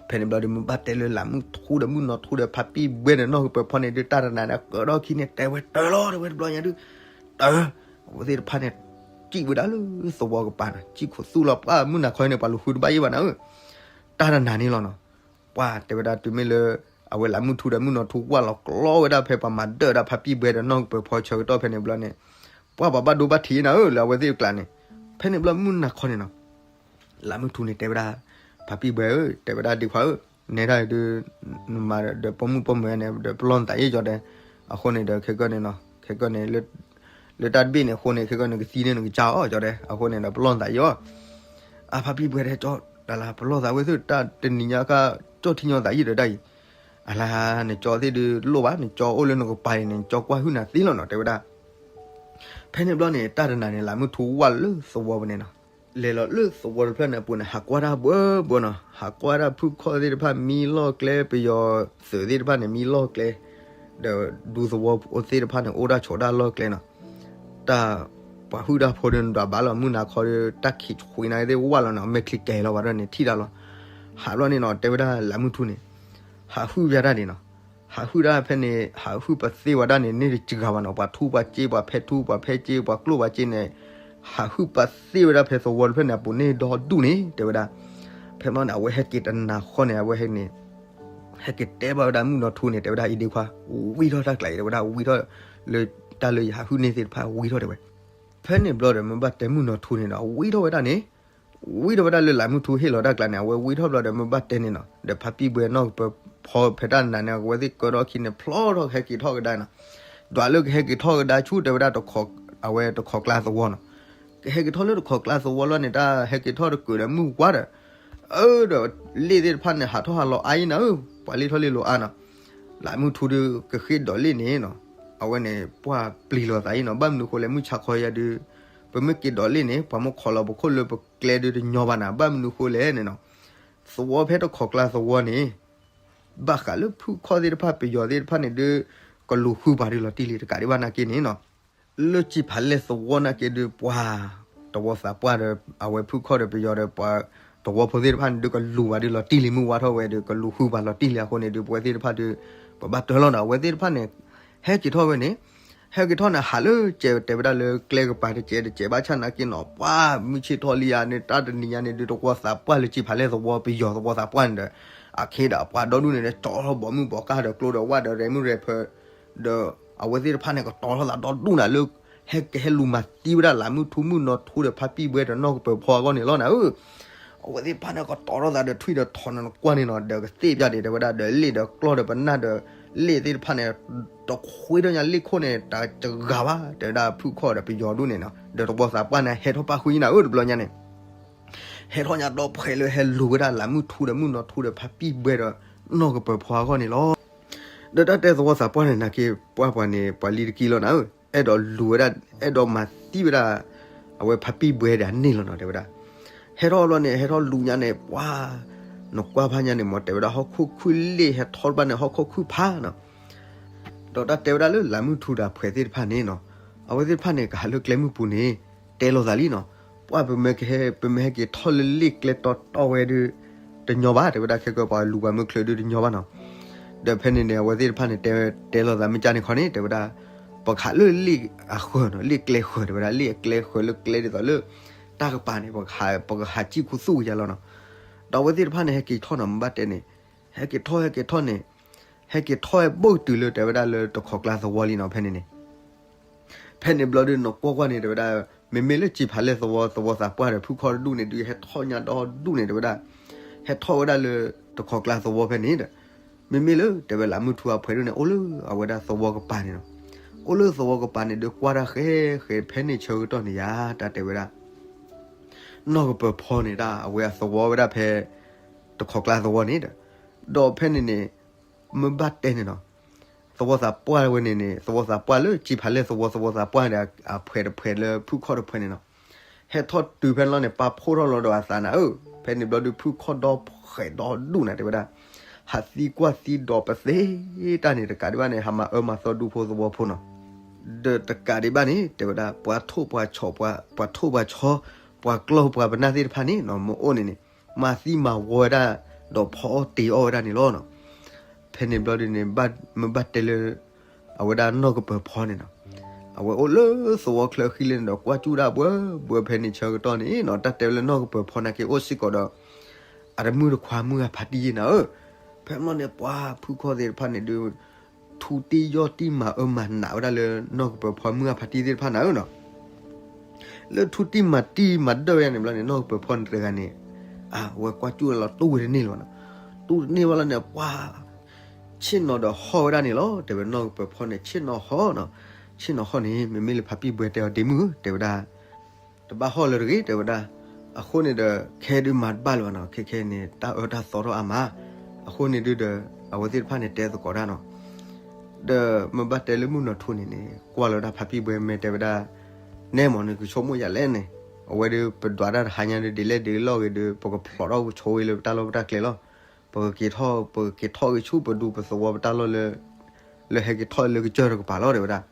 ဖဲန့ၣ်ဘျီဒီးမ့ၢ်ဘၣ်တဲလၢလးမုၢ်ထူဒီးမုၢ်နီၢ်ထူဒီးဖါပံၣ်ဘှဲဒီးနီၢ်ကပၢၤဖီန့ၣ်ဒီး တၢ်တနၤန့ၣ် ကၢးထီၣ်ခံန့ၣ် တဲဝဲတၢၢ်လီၤ တဲဝဲတဘျီညါဒုး, တၢၢ်, အဝဲသ့ၣ်တဖၣ်န့ၣ် စံၣ်ဝဲဒၣ်လၢသဝီကပၤန့ၣ် စံၣ်ခိၣ်သူၣ်လီၤ ပှၢ်မုၢ်နၤခီန့ၣ် ပှၤလူၤဃုတဘၣ်ယဲၢ်ဘၣ်နၤဧၢ, တၢ်တနၤန့ၣ်လီၤနီၤ, ပှၢ်တဲဝဲဒၣ်တုၤမ့ၢ်လၢ အဝဲလးမုၢ်ထူဒီးမုၢ်နီၢ်ထူကွၢ်လီၤကျီဝဲဒၣ်ဖဲပှၤမၤဒၢဝဲဒၣ် ဖါပံၣ်ဘှဲဒီးနီၢ်ကပၢၤဖီဆၢကတီၢ်ဖဲန့ၣ်ဘျီန့ၣ်, ပှၢ်ပှၤဘၣ်ဒိဘၣ်ထံးနၤဧၢ လၢအဝဲသ့ၣ်အကျါန့ၣ်, ဖဲန့ၣ်ဘျီမုၢ်နၤခီန့ၣ်နီၤ လးမုၢ်ထူန့ၣ်တဲဝဲဒၣ်, ဖါပံၣ်ဘှဲဧၢ တဲဝဲဒၣ်ဒ့ခွါဧၢ, နဲဒၣ်ဒီး နမၤဒီးပိာ်မုၣ်ပိာ်မၢၤန့ၣ် ဒီးပလီၢ်နသးယဲၢ်ကၠီတဲ, အဃိန့ၣ်ဒီးခဲကၢၢ်န့ၣ်နီၤ ခဲကၢၢ်န့ၣ် လၢတၢ်တဘ့ၣ်န့ၣ်အဃိန့ၣ် ခဲကၢၢ်န့ၣ်ကသံန့ၣ်နကစၢ်အီၤကၠီတဲ, အဃိန့ၣ်ဒီးပလီၢ်နသးယဲၢ်အီၤ, အဖါပံၣ်ဘှဲတဲကၠီ, တၢ်လၢပလီၢ်သးဝဲသ့ၣ်တၢ်တနံၤညါခါ ကၠီထံညီသးယံာ်ဒီးတၢ်အံၤ, အလါနကၠီသ့ၣ်ဒုးလိၣ်ဘၣ် နကၠီအိၣ်လၢနကပၤအံၤန့ၣ် နကၠီကွၢ်ဟုၣ်နၤသ့လီၤနီၤ တဲဝဲဒၣ် ဖဲန့ၣ်ဘျီန့ၣ် တၢ်တနၤန့ၣ် လးမုၢ်ထူဝၢ်လၢသဝီပူၤန့ၣ်နီၤ, လဲၤလီၤလၢသဝီတဖျၢၣ်န့ၣ်အပူၤန့ၣ် ဟးကွၢ်တၢ်ဘှဲဘှဲနီၤ, ဟးကွၢ်တၢ်ဖုၣ်ခီၣ်သ့ၣ်တဖၣ်မံလီၢ်ကျဲ ပယီၤသုးသ့ၣ်တဖၣ်န့ၣ် မံလီၢ်ကျဲ, ဒီးဒူသဝီဖိသ့ၣ်တဖၣ်န့ၣ် အိၣ်တၢ်ဆိးတၢ်လီၢ်ကျဲနီၤ, တၢ်ပှၤဟုၣ်တၢ်ဖိဒီးနဒွးဘၣ်လီၤ မုၢ်နၤခီဒီး တၢ်ခံးဆှံနၤသ့ၣ်ဝၢ်လီၤနီၤ မဲာ်ချံကဲၤလီၤဝဲဒၣ်န့ၣ် ထံၣ်တၢ်လီၤ, ဟးဘျီန့ၣ်နီၤ တဲဝဲဒၣ်လးမုၢ်ထူန့ၣ် ဟးဟုၣ်ဝဲဒၣ်န့ၣ်နီၤ, ဟးဟုၣ်ဒၣ်ဖဲန့ၣ် ဟးဟုၣ်ပသ့ဝဲဒၣ်န့ၣ် န့ၢ်တစှၤဘၣ်နီၤ, ပှၤထူပှၤစ့ ပှၤဖဲထူပှၤဖဲစ့ ပှၤကျိၣ်ပှၤစ့န့ၣ် ဟးဟုၣ်ပသ့ဝဲဒၣ်ဖဲသဝီတဖျၢၣ်န့ၣ် အပူၤန့ၣ်ဒီဒူၣ်န့ၣ် တဲဝဲဒၣ်, ဖဲမ့ၢ်န့ၣ် အဝဲဟဲက့ၤတနၤဃီန့ၣ် အဝဲဟဲန့ၣ် ဟဲက့ၤတဲဘၣ်ဝဲဒၣ်မုၢ်နီၢ်ထူန့ၣ် တဲဝဲဒၣ်အံၤဒ့ခွါ, ဝံထီၣ်တၢ်ကျးအံၤ တဲဝဲဒၣ် ဝံထီၣ်လၢတၢ်လၢယဟးဟုၣ်န့ၢ်သ့ၣ်တဖၣ် ဝံထီၣ်တဲဝဲ ဖဲန့ၣ်ဘျီဒီး မ့ၢ်ဘၣ်တဲမုၢ်နီၢ်ထူန့ၣ်ဒီး အဝံထီၣ်ဝဲဒၣ်န့ၣ်, ဝံထီၣ်ဝဲဒၣ်လၢလၢမုၢ်ထူဟ့ၣ်လီၤတၢ်ကျါန့ၣ် အဝဲဝံထီၣ်ဘျီဒီး မ့ၢ်ဘၣ်တဲန့ၣ်နီၤ ဒီးဖါပံၣ်ဘှဲနီၢ်ကပၢၤဖီဖဲတၢ်နၤန့ၣ် အဝဲသ့ၣ်ကၢထီၣ်ခံန့ၣ် ဖျီထီၣ်ကဟဲက့ၤထီၣ်ကဒါနီၤ, ဒွးလၢကဟဲက့ၤထီၣ်ကဒါဆူတဲဝဲဒၣ် အဝဲတခိးကျါသဝီနီၤ, ကဟဲက့ၤထီၣ်လၢတခိးကျါသဝီလီၤန့ၣ် တၢ်ဟဲက့ၤထီၣ်တကုာ်ဒီးမုၢ်ဝါဒီး အၢ ဒီးလ့ၣ်သ့ၣ်တဖၣ်န့ၣ် ဟးထီၣ်ဟးလီၤအါအံၤနၤဧၢ, ပှၤလ့ၣ်ထီၣ်လ့ၣ်လီၤအါနီၤ, လၢမုၢ်ထူဒီးကဃ့ဒိးလ့ၣ်န့ၣ်နီၤ, အဝဲန့ၣ် ပှၢ်ပျံၤလီၤသးအံၤနီၤ, ဘၣ်မနုၤဃိလဲၣ် မုၢ်ဆါခီယၤဒုး ပမ့ၢ်က့ၤဒိးလ့ၣ်န့ၣ် ပှၤမ့ၢ်ခိးလီၤပခိၣ်လၢပကျဲဒုးတညီဘၣ်နၤ, ဘၣ်မနုၤဃိလဲၣ်န့ၣ်နီၤ, သဝီဖဲတခိးကျါသဝီန့ၣ် ဘၣ်ဃးလၢဖုခီၣ်သ့ၣ်တဖၣ် ပယီၤသ့ၣ်တဖၣ်န့ၣ်ဒုး ကလူၤဃုပှၤဒုးလီၤတံၢ်လံတကးဒံးဘၣ်နာ်က့န့ၣ်နီၤ, လၢစံၣ်ဖးလဲၢ်သဝီနာ်က့ဒုး ပှၤတဝီသးပှၢ်ဒီး အဝဲဖုခီၣ်ဒီးပယီၤဒီး ပှၤတဝီဖိသ့ၣ်တဖၣ်န့ၣ်ဒုး ကလူၤပှၤဒုးလီၤတံၢ်လံ မုၢ်ဝါထီၣ်ဝဲဒီး ကလူၤဃုပှၤလီၤတံၢ်လံအဃိန့ၣ်ဒုး ပဝဲသ့ၣ်တဖၣ်ဒုး ပဘၣ်တၢၢ်လီၤနီၤ, အဝဲသ့ၣ်တဖၣ်န့ၣ် ဟဲက့ၤထီၣ်ဝဲန့ၣ် ဟဲက့ၤထီၣ်န့ၣ် ဟးလၢကဲတဲဝဲဒၣ်လၢကျဲကပၤတကဲးတကဲးဘၣ်ဆၣ်နာ်က့နီၤ, ပှၤမုၢ်ဆ့ၣ်ထီၣ်လံဧါန့ၣ် တၢ်တနံၤညါန့ၣ်ဒုး တဝီသးပှၢ်လၢစံၣ်ဖးလဲၢ်သဝီ ပယီၤသဝီသးပှၢ်န့ၣ်ဒီး အခ့ဒီးပှၤဒီဒူၣ်န့ၣ်ဒီး ကတီၤထီၣ်ဘီးမုၢ်ဘီးကါဒီးကျိဒီးဝၣ်ဒီးရဲၣ်မုၣ်ရဲၣ်ဖၢ ဒီးအဝဲသ့ၣ်တဖၣ်န့ၣ် ကတီၤထီၣ်သးဒီဒူၣ်နၤလၢ ဟဲကဟဲလူၤမၤသံဝဲဒၣ်လၢမုၢ်ထူမုၢ်နီၢ်ထူဒီးဖါပံၣ်ဘှဲဒီးနီၢ်ကပၢၤဖီအဂီၢ်န့ၣ်လီၤနၤဧၢ, အဝဲသ့ၣ်တဖၣ်န့ၣ် ကတီၤထီၣ်သးဒီးထွံၣ်ဒီးထိးန့ၣ် နကွၢ်န့ၣ်နီၤ ဒီးကသ့ၣ်ပျၢ်ဒံးတဲဝဲဒၣ် ဒီးလ့ၣ်ဒီးကျီၢ်ဒီးပနၢ်ဒီး လ့ၣ်သ့ၣ်တဖၣ်န့ၣ် တခွ့ထီၣ်ညါလ့ၣ်ခိၣ်န့ၣ် တဂၤဘၣ် တဲဝဲဒၣ်ဖုခီၣ်ဒီးပယီၤဒူၣ်န့ၣ်နီၤ, ဒီးတဝီသးပှၢ်န့ၣ် ဟဲထီၣ်ပၣ်ဃုာ်နၤဧၢ တဘျီညါန့ၣ် ဟဲထီၣ်ညါဒီဖှဲးလၢဟဲလူၤဝဲဒၣ်လၢမုၢ်ထူဒီးမုၢ်နီၢ်ထူဒီးဖါပံၣ်ဘှဲဒီးနီၢ်ကပၢၤဖီအဂီၢ်န့ၣ်လီၤ. ဒီးတၢ်တဲသဝီသးပှၢ်န့ၣ်နာ်က့ ပှၢ်ပှၤန့ၣ် ပှၤလံတကံလီၤနၤဧၢ, အဲၣ်ဒိးလူၤဝဲဒၣ် အဲၣ်ဒိးမၤသံဝဲဒၣ် အဝဲဖါပံၣ်ဘှဲဒၣ်န့ၣ်လီၤနီၤ တဲဝဲဒၣ်, ဟဲထီၣ်ဘျီန့ၣ် ဟဲထီၣ်လူၤညါန့ၣ် ပှၤ နကွၢ်ဖးညါန့ၣ် မ့ၢ်တဲဝဲဒၣ်ဟီၣ်ခိၣ်ခုၣ်လ့ၣ်ဟဲထီၣ်တဘၣ်န့ၣ် ဟီၣ်ခိၣ်ခုၣ်ဖးနီၤ ဒီးတၢ်တဲဝဲဒၣ်လၢလၢမုၢ်ထူဒီးဖှဲးသ့ၣ်တဖၣ်န့ၣ်နီၤ, အဝဲသ့ၣ်တဖၣ်န့ၣ် ကဟးလၢကျဲမုၢ်ပူၤန့ၣ် တဲလိာ်သးလံနီၤ, ပှၢ်ပမ့ၢ်ကဟဲ ပမ့ၢ်ဟဲက့ၤထီၣ်လၢလ့ၣ်ကျဲတီတီဝဲဒုး တညီဘၣ် တဲဝဲဒၣ် ခဲကၢပှၤလူၤပှၤမၢချုးဒုးတညီဘၣ်နီၤ, ဒီးဖဲန့ၣ်န့ၣ် အဝဲသ့ၣ်တဖၣ်န့ၣ် တဲ တဲလိာ်သးမ့ၢ်ကၢ်န့ၣ်ခီန့ၣ် တဲဝဲဒၣ် ပကဟးလၢလ့ၣ်အဃၢၤနီၤ လ့ၣ်ကျဲဃၢၤ တဲဝဲဒၣ် လ့ၣ်အကျဲဃၢၤလၢကျဲဒ်သိးလၢ တၢ်ကပၤန့ၣ် ပကဟး ပကဟးစံၣ်ခူသူၣ်ကယၤလီၤနီၤ, ဒီးအဝဲသ့ၣ်တဖၣ်န့ၣ် ဟဲက့ၤထီၣ်နီၤ မ့ၢ်ဘၣ်တဲန့ၣ် ဟဲက့ၤထီၣ် ဟဲက့ၤထီၣ်န့ၣ် ဟဲက့ၤထီၣ်ဟဲဘၣ်တုၤလၢတဲဝဲဒၣ်လၢတခိးကျါသဝီလံနီၤ ဖဲန့ၣ်န့ၣ် ဖဲန့ၣ်ဘျီဒုး နကွၢ်ကွၢ်န့ၣ် တဲဝဲဒၣ် မ့မ့ၢ်လၢစံၣ်ဖးလဲၢ်သဝီ သဝီသးပှၢ်ဒီး ဖုခီၣ်တဒူၣ်န့ၣ်ဒုး ဟဲထီၣ်ညါဒီဒူၣ်န့ၣ် တဲဝဲဒၣ် ဟဲထီၣ်ဝဲဒၣ်လၢတခိးကျါသဝီဖဲန့ၣ်ဒီး မ့မ့ၢ်လၢ တဲဝဲလၢမုၢ်ထူအဖှဲးဒိၣ်န့ၣ် အိၣ်လၢအဝဲဒၣ်သဝီကပၤန့ၣ်နီၤ, အိၣ်လၢသဝီကပၤန့ၣ်ဒုး ကွၢ်တၢ်ဃဲဃဲ ဖဲန့ၣ်ဆၢကတီၢ်န့ၣ်ယါ တၢ်တဲဝဲဒၣ် နီၢ်ကပၢၤဖီန့ၣ်ဒၣ် အဝဲအသဝီဝဲဒၣ်ဖဲ တခိးကျါသဝီန့ၣ်ဒီး ဒီးဖဲန့ၣ်န့ၣ် မ့ၢ်ဘၣ်တဲန့ၣ်နီၤ သဝီသးပှၢ်ဝဲန့ၣ်န့ၣ် သဝီသးပှၢ်လၢစံၣ်ဖးလဲၢ်သဝီ သဝီသးပှၢ်န့ၣ် အဖှဲးတဖှဲးလၢဖုခီၣ်တဖှဲးန့ၣ်နီၤ, ဟဲထီၣ်တုၤဖဲန့ၣ်လီၤန့ၣ် ပာ်ဖှိၣ်ထီၣ်လီၤဒီးအသးနၤဧၢ, ဖဲန့ၣ်ဘျီဒုး ဖုခီၣ်ဒီဖှဲးဒီဒူၣ်နၤ တဲဝဲဒၣ် ဟးသံကွၢ်သံဒိးပသ့တၢ်န့ၣ် တကးဒံးဘၣ်န့ၣ် ဟးမၤအၢမၤသီဒူဖိသဝီဖိနီၤ, ဒီးတကးဒံးဘၣ်န့ၣ် တဲဝဲဒၣ် ပှၤထိၣ်ပှၤဆီ ပှၤထိၣ်ပှၤဆီ ပှၤကျီၢ်ပှၤပနၢ်သ့ၣ်တဖၣ်န့ၣ်နီၤ မ့ၢ်အိၣ်န့ၣ်န့ၣ် မၤသံမၤဝီဝဲဒၣ် ဒီးဖီအီၣ်တ့ၤအီၣ်ဝဲဒၣ်န့ၣ်လီၤနီၤ, ဖဲန့ၣ်ဘျီဒုးန့ၣ် မ့ၢ်ဘၣ်တဲလၢ အဝဲဒၣ်နီၢ်ကပၢၤဖီန့ၣ်နီၤ, အဝဲအိၣ်လၢသဝီချၢအဃံလ့ၢ်န့ၣ်ဒီး ကွၢ်ကၠူၣ်ဒၣ်ဘှၢဘှၢဖဲန့ၣ်ဆၢကတီၢ်န့ၣ်နီၤ, တၢ်တဲဝဲလၢနီၢ်ကပၢၤဖီနာ်က့ အိၣ်စ့ၢ်ကီးဒီး အတမုၣ်တခွါမုၢ်ဂၤဖးတံၢ်ယဲနၤဧၢ, ဖဲမ့ၢ်န့ၣ် ပှၤဖုခီၣ်သ့ၣ်တဖၣ်န့ၣ်ဒုး ထူတံၢ်ယီၢ်တံၢ်မၤအၢမၤနးဝဲဒၣ်လၢနီၢ်ကပၢၤဖီမုၢ်ဂၤဖးတံၢ်သ့ၣ်တဖၣ်နၤဧၢနီၤ လၢထူတံၢ်မၤတံၢ်မၤဒၢဝဲန့ၣ်ဘျီန့ၣ် နီၢ်ကပၢၤဖီန့ၣ်တဂၤန့ၣ် အဝဲကွၢ်ကၠူၣ်လီၤတူၢ်ဝဲတန့ၢ်လၢၤဘၣ်နီၤ, တူၢ်တန့ၢ်ဘၣ်လီၤန့ၣ် ပှၤ ဆ့ၣ်နီၤဒီးဟီၣ်ဝဲဒၣ်န့ၣ်လီၤ, တဲဝဲနီၢ်ကပၢၤဖီန့ၣ် ဆ့ၣ်နီၤဟီၣ်နီၤ, ဆ့ၣ်နီၤဟီၣ်န့ၣ် မ့မ့ၢ်လၢဖါပံၣ်ဘှဲတဲအီၤဒ့မုၣ်ဧၢ တဲဝဲဒၣ် တဘၣ်ဟီၣ်လၢၤတဂ့ၤ တဲဝဲဒၣ်, အဃိန့ၣ်ဒီး ခဲဒုးမၤတဘၣ်လၢၤဘၣ်နီၤ, ခဲခဲန့ၣ် တၢ်အၢတၢ်သီထီၣ်အါမး, အဃိန့ၣ်ဒုးဒီး အဝဲသ့ၣ်တဖၣ်န့ၣ်တဲသကိးတၢ်နီၤ, ဒီးမ့ၢ်ဘၣ်တဲလၢမုၢ်နီၢ်ထူန့ၣ်န့ၣ် ကွၢ်လီၤဝဲဒၣ်ဖါပံၣ်ဘှဲမဲာ်တဲဝဲဒၣ်, နဲမ့ၢ်န့ၣ် ကဆိကမိၣ်ယၤလဲၣ်န့ၣ်, အဝဲဒုးပဒွးတၢ်တဟါညါဒုးဒ်လဲၣ်ဒ်လဲၣ်ဂ့ၤဒီး ပကဖျိးထီၣ်ကဆိဝဲလၢပတၢ်လီၢ်ပတၢ်ကျဲလီၤ, ပကက့ၤထီၣ် ပကက့ၤထီၣ်ဂ့ၤဆူပဒူပသဝီပတၢ်လီၢ်လၢ လၢဟဲက့ၤထီၣ်လၢကစၢၢ်တကပၤလီၤ တဲဝဲဒၣ်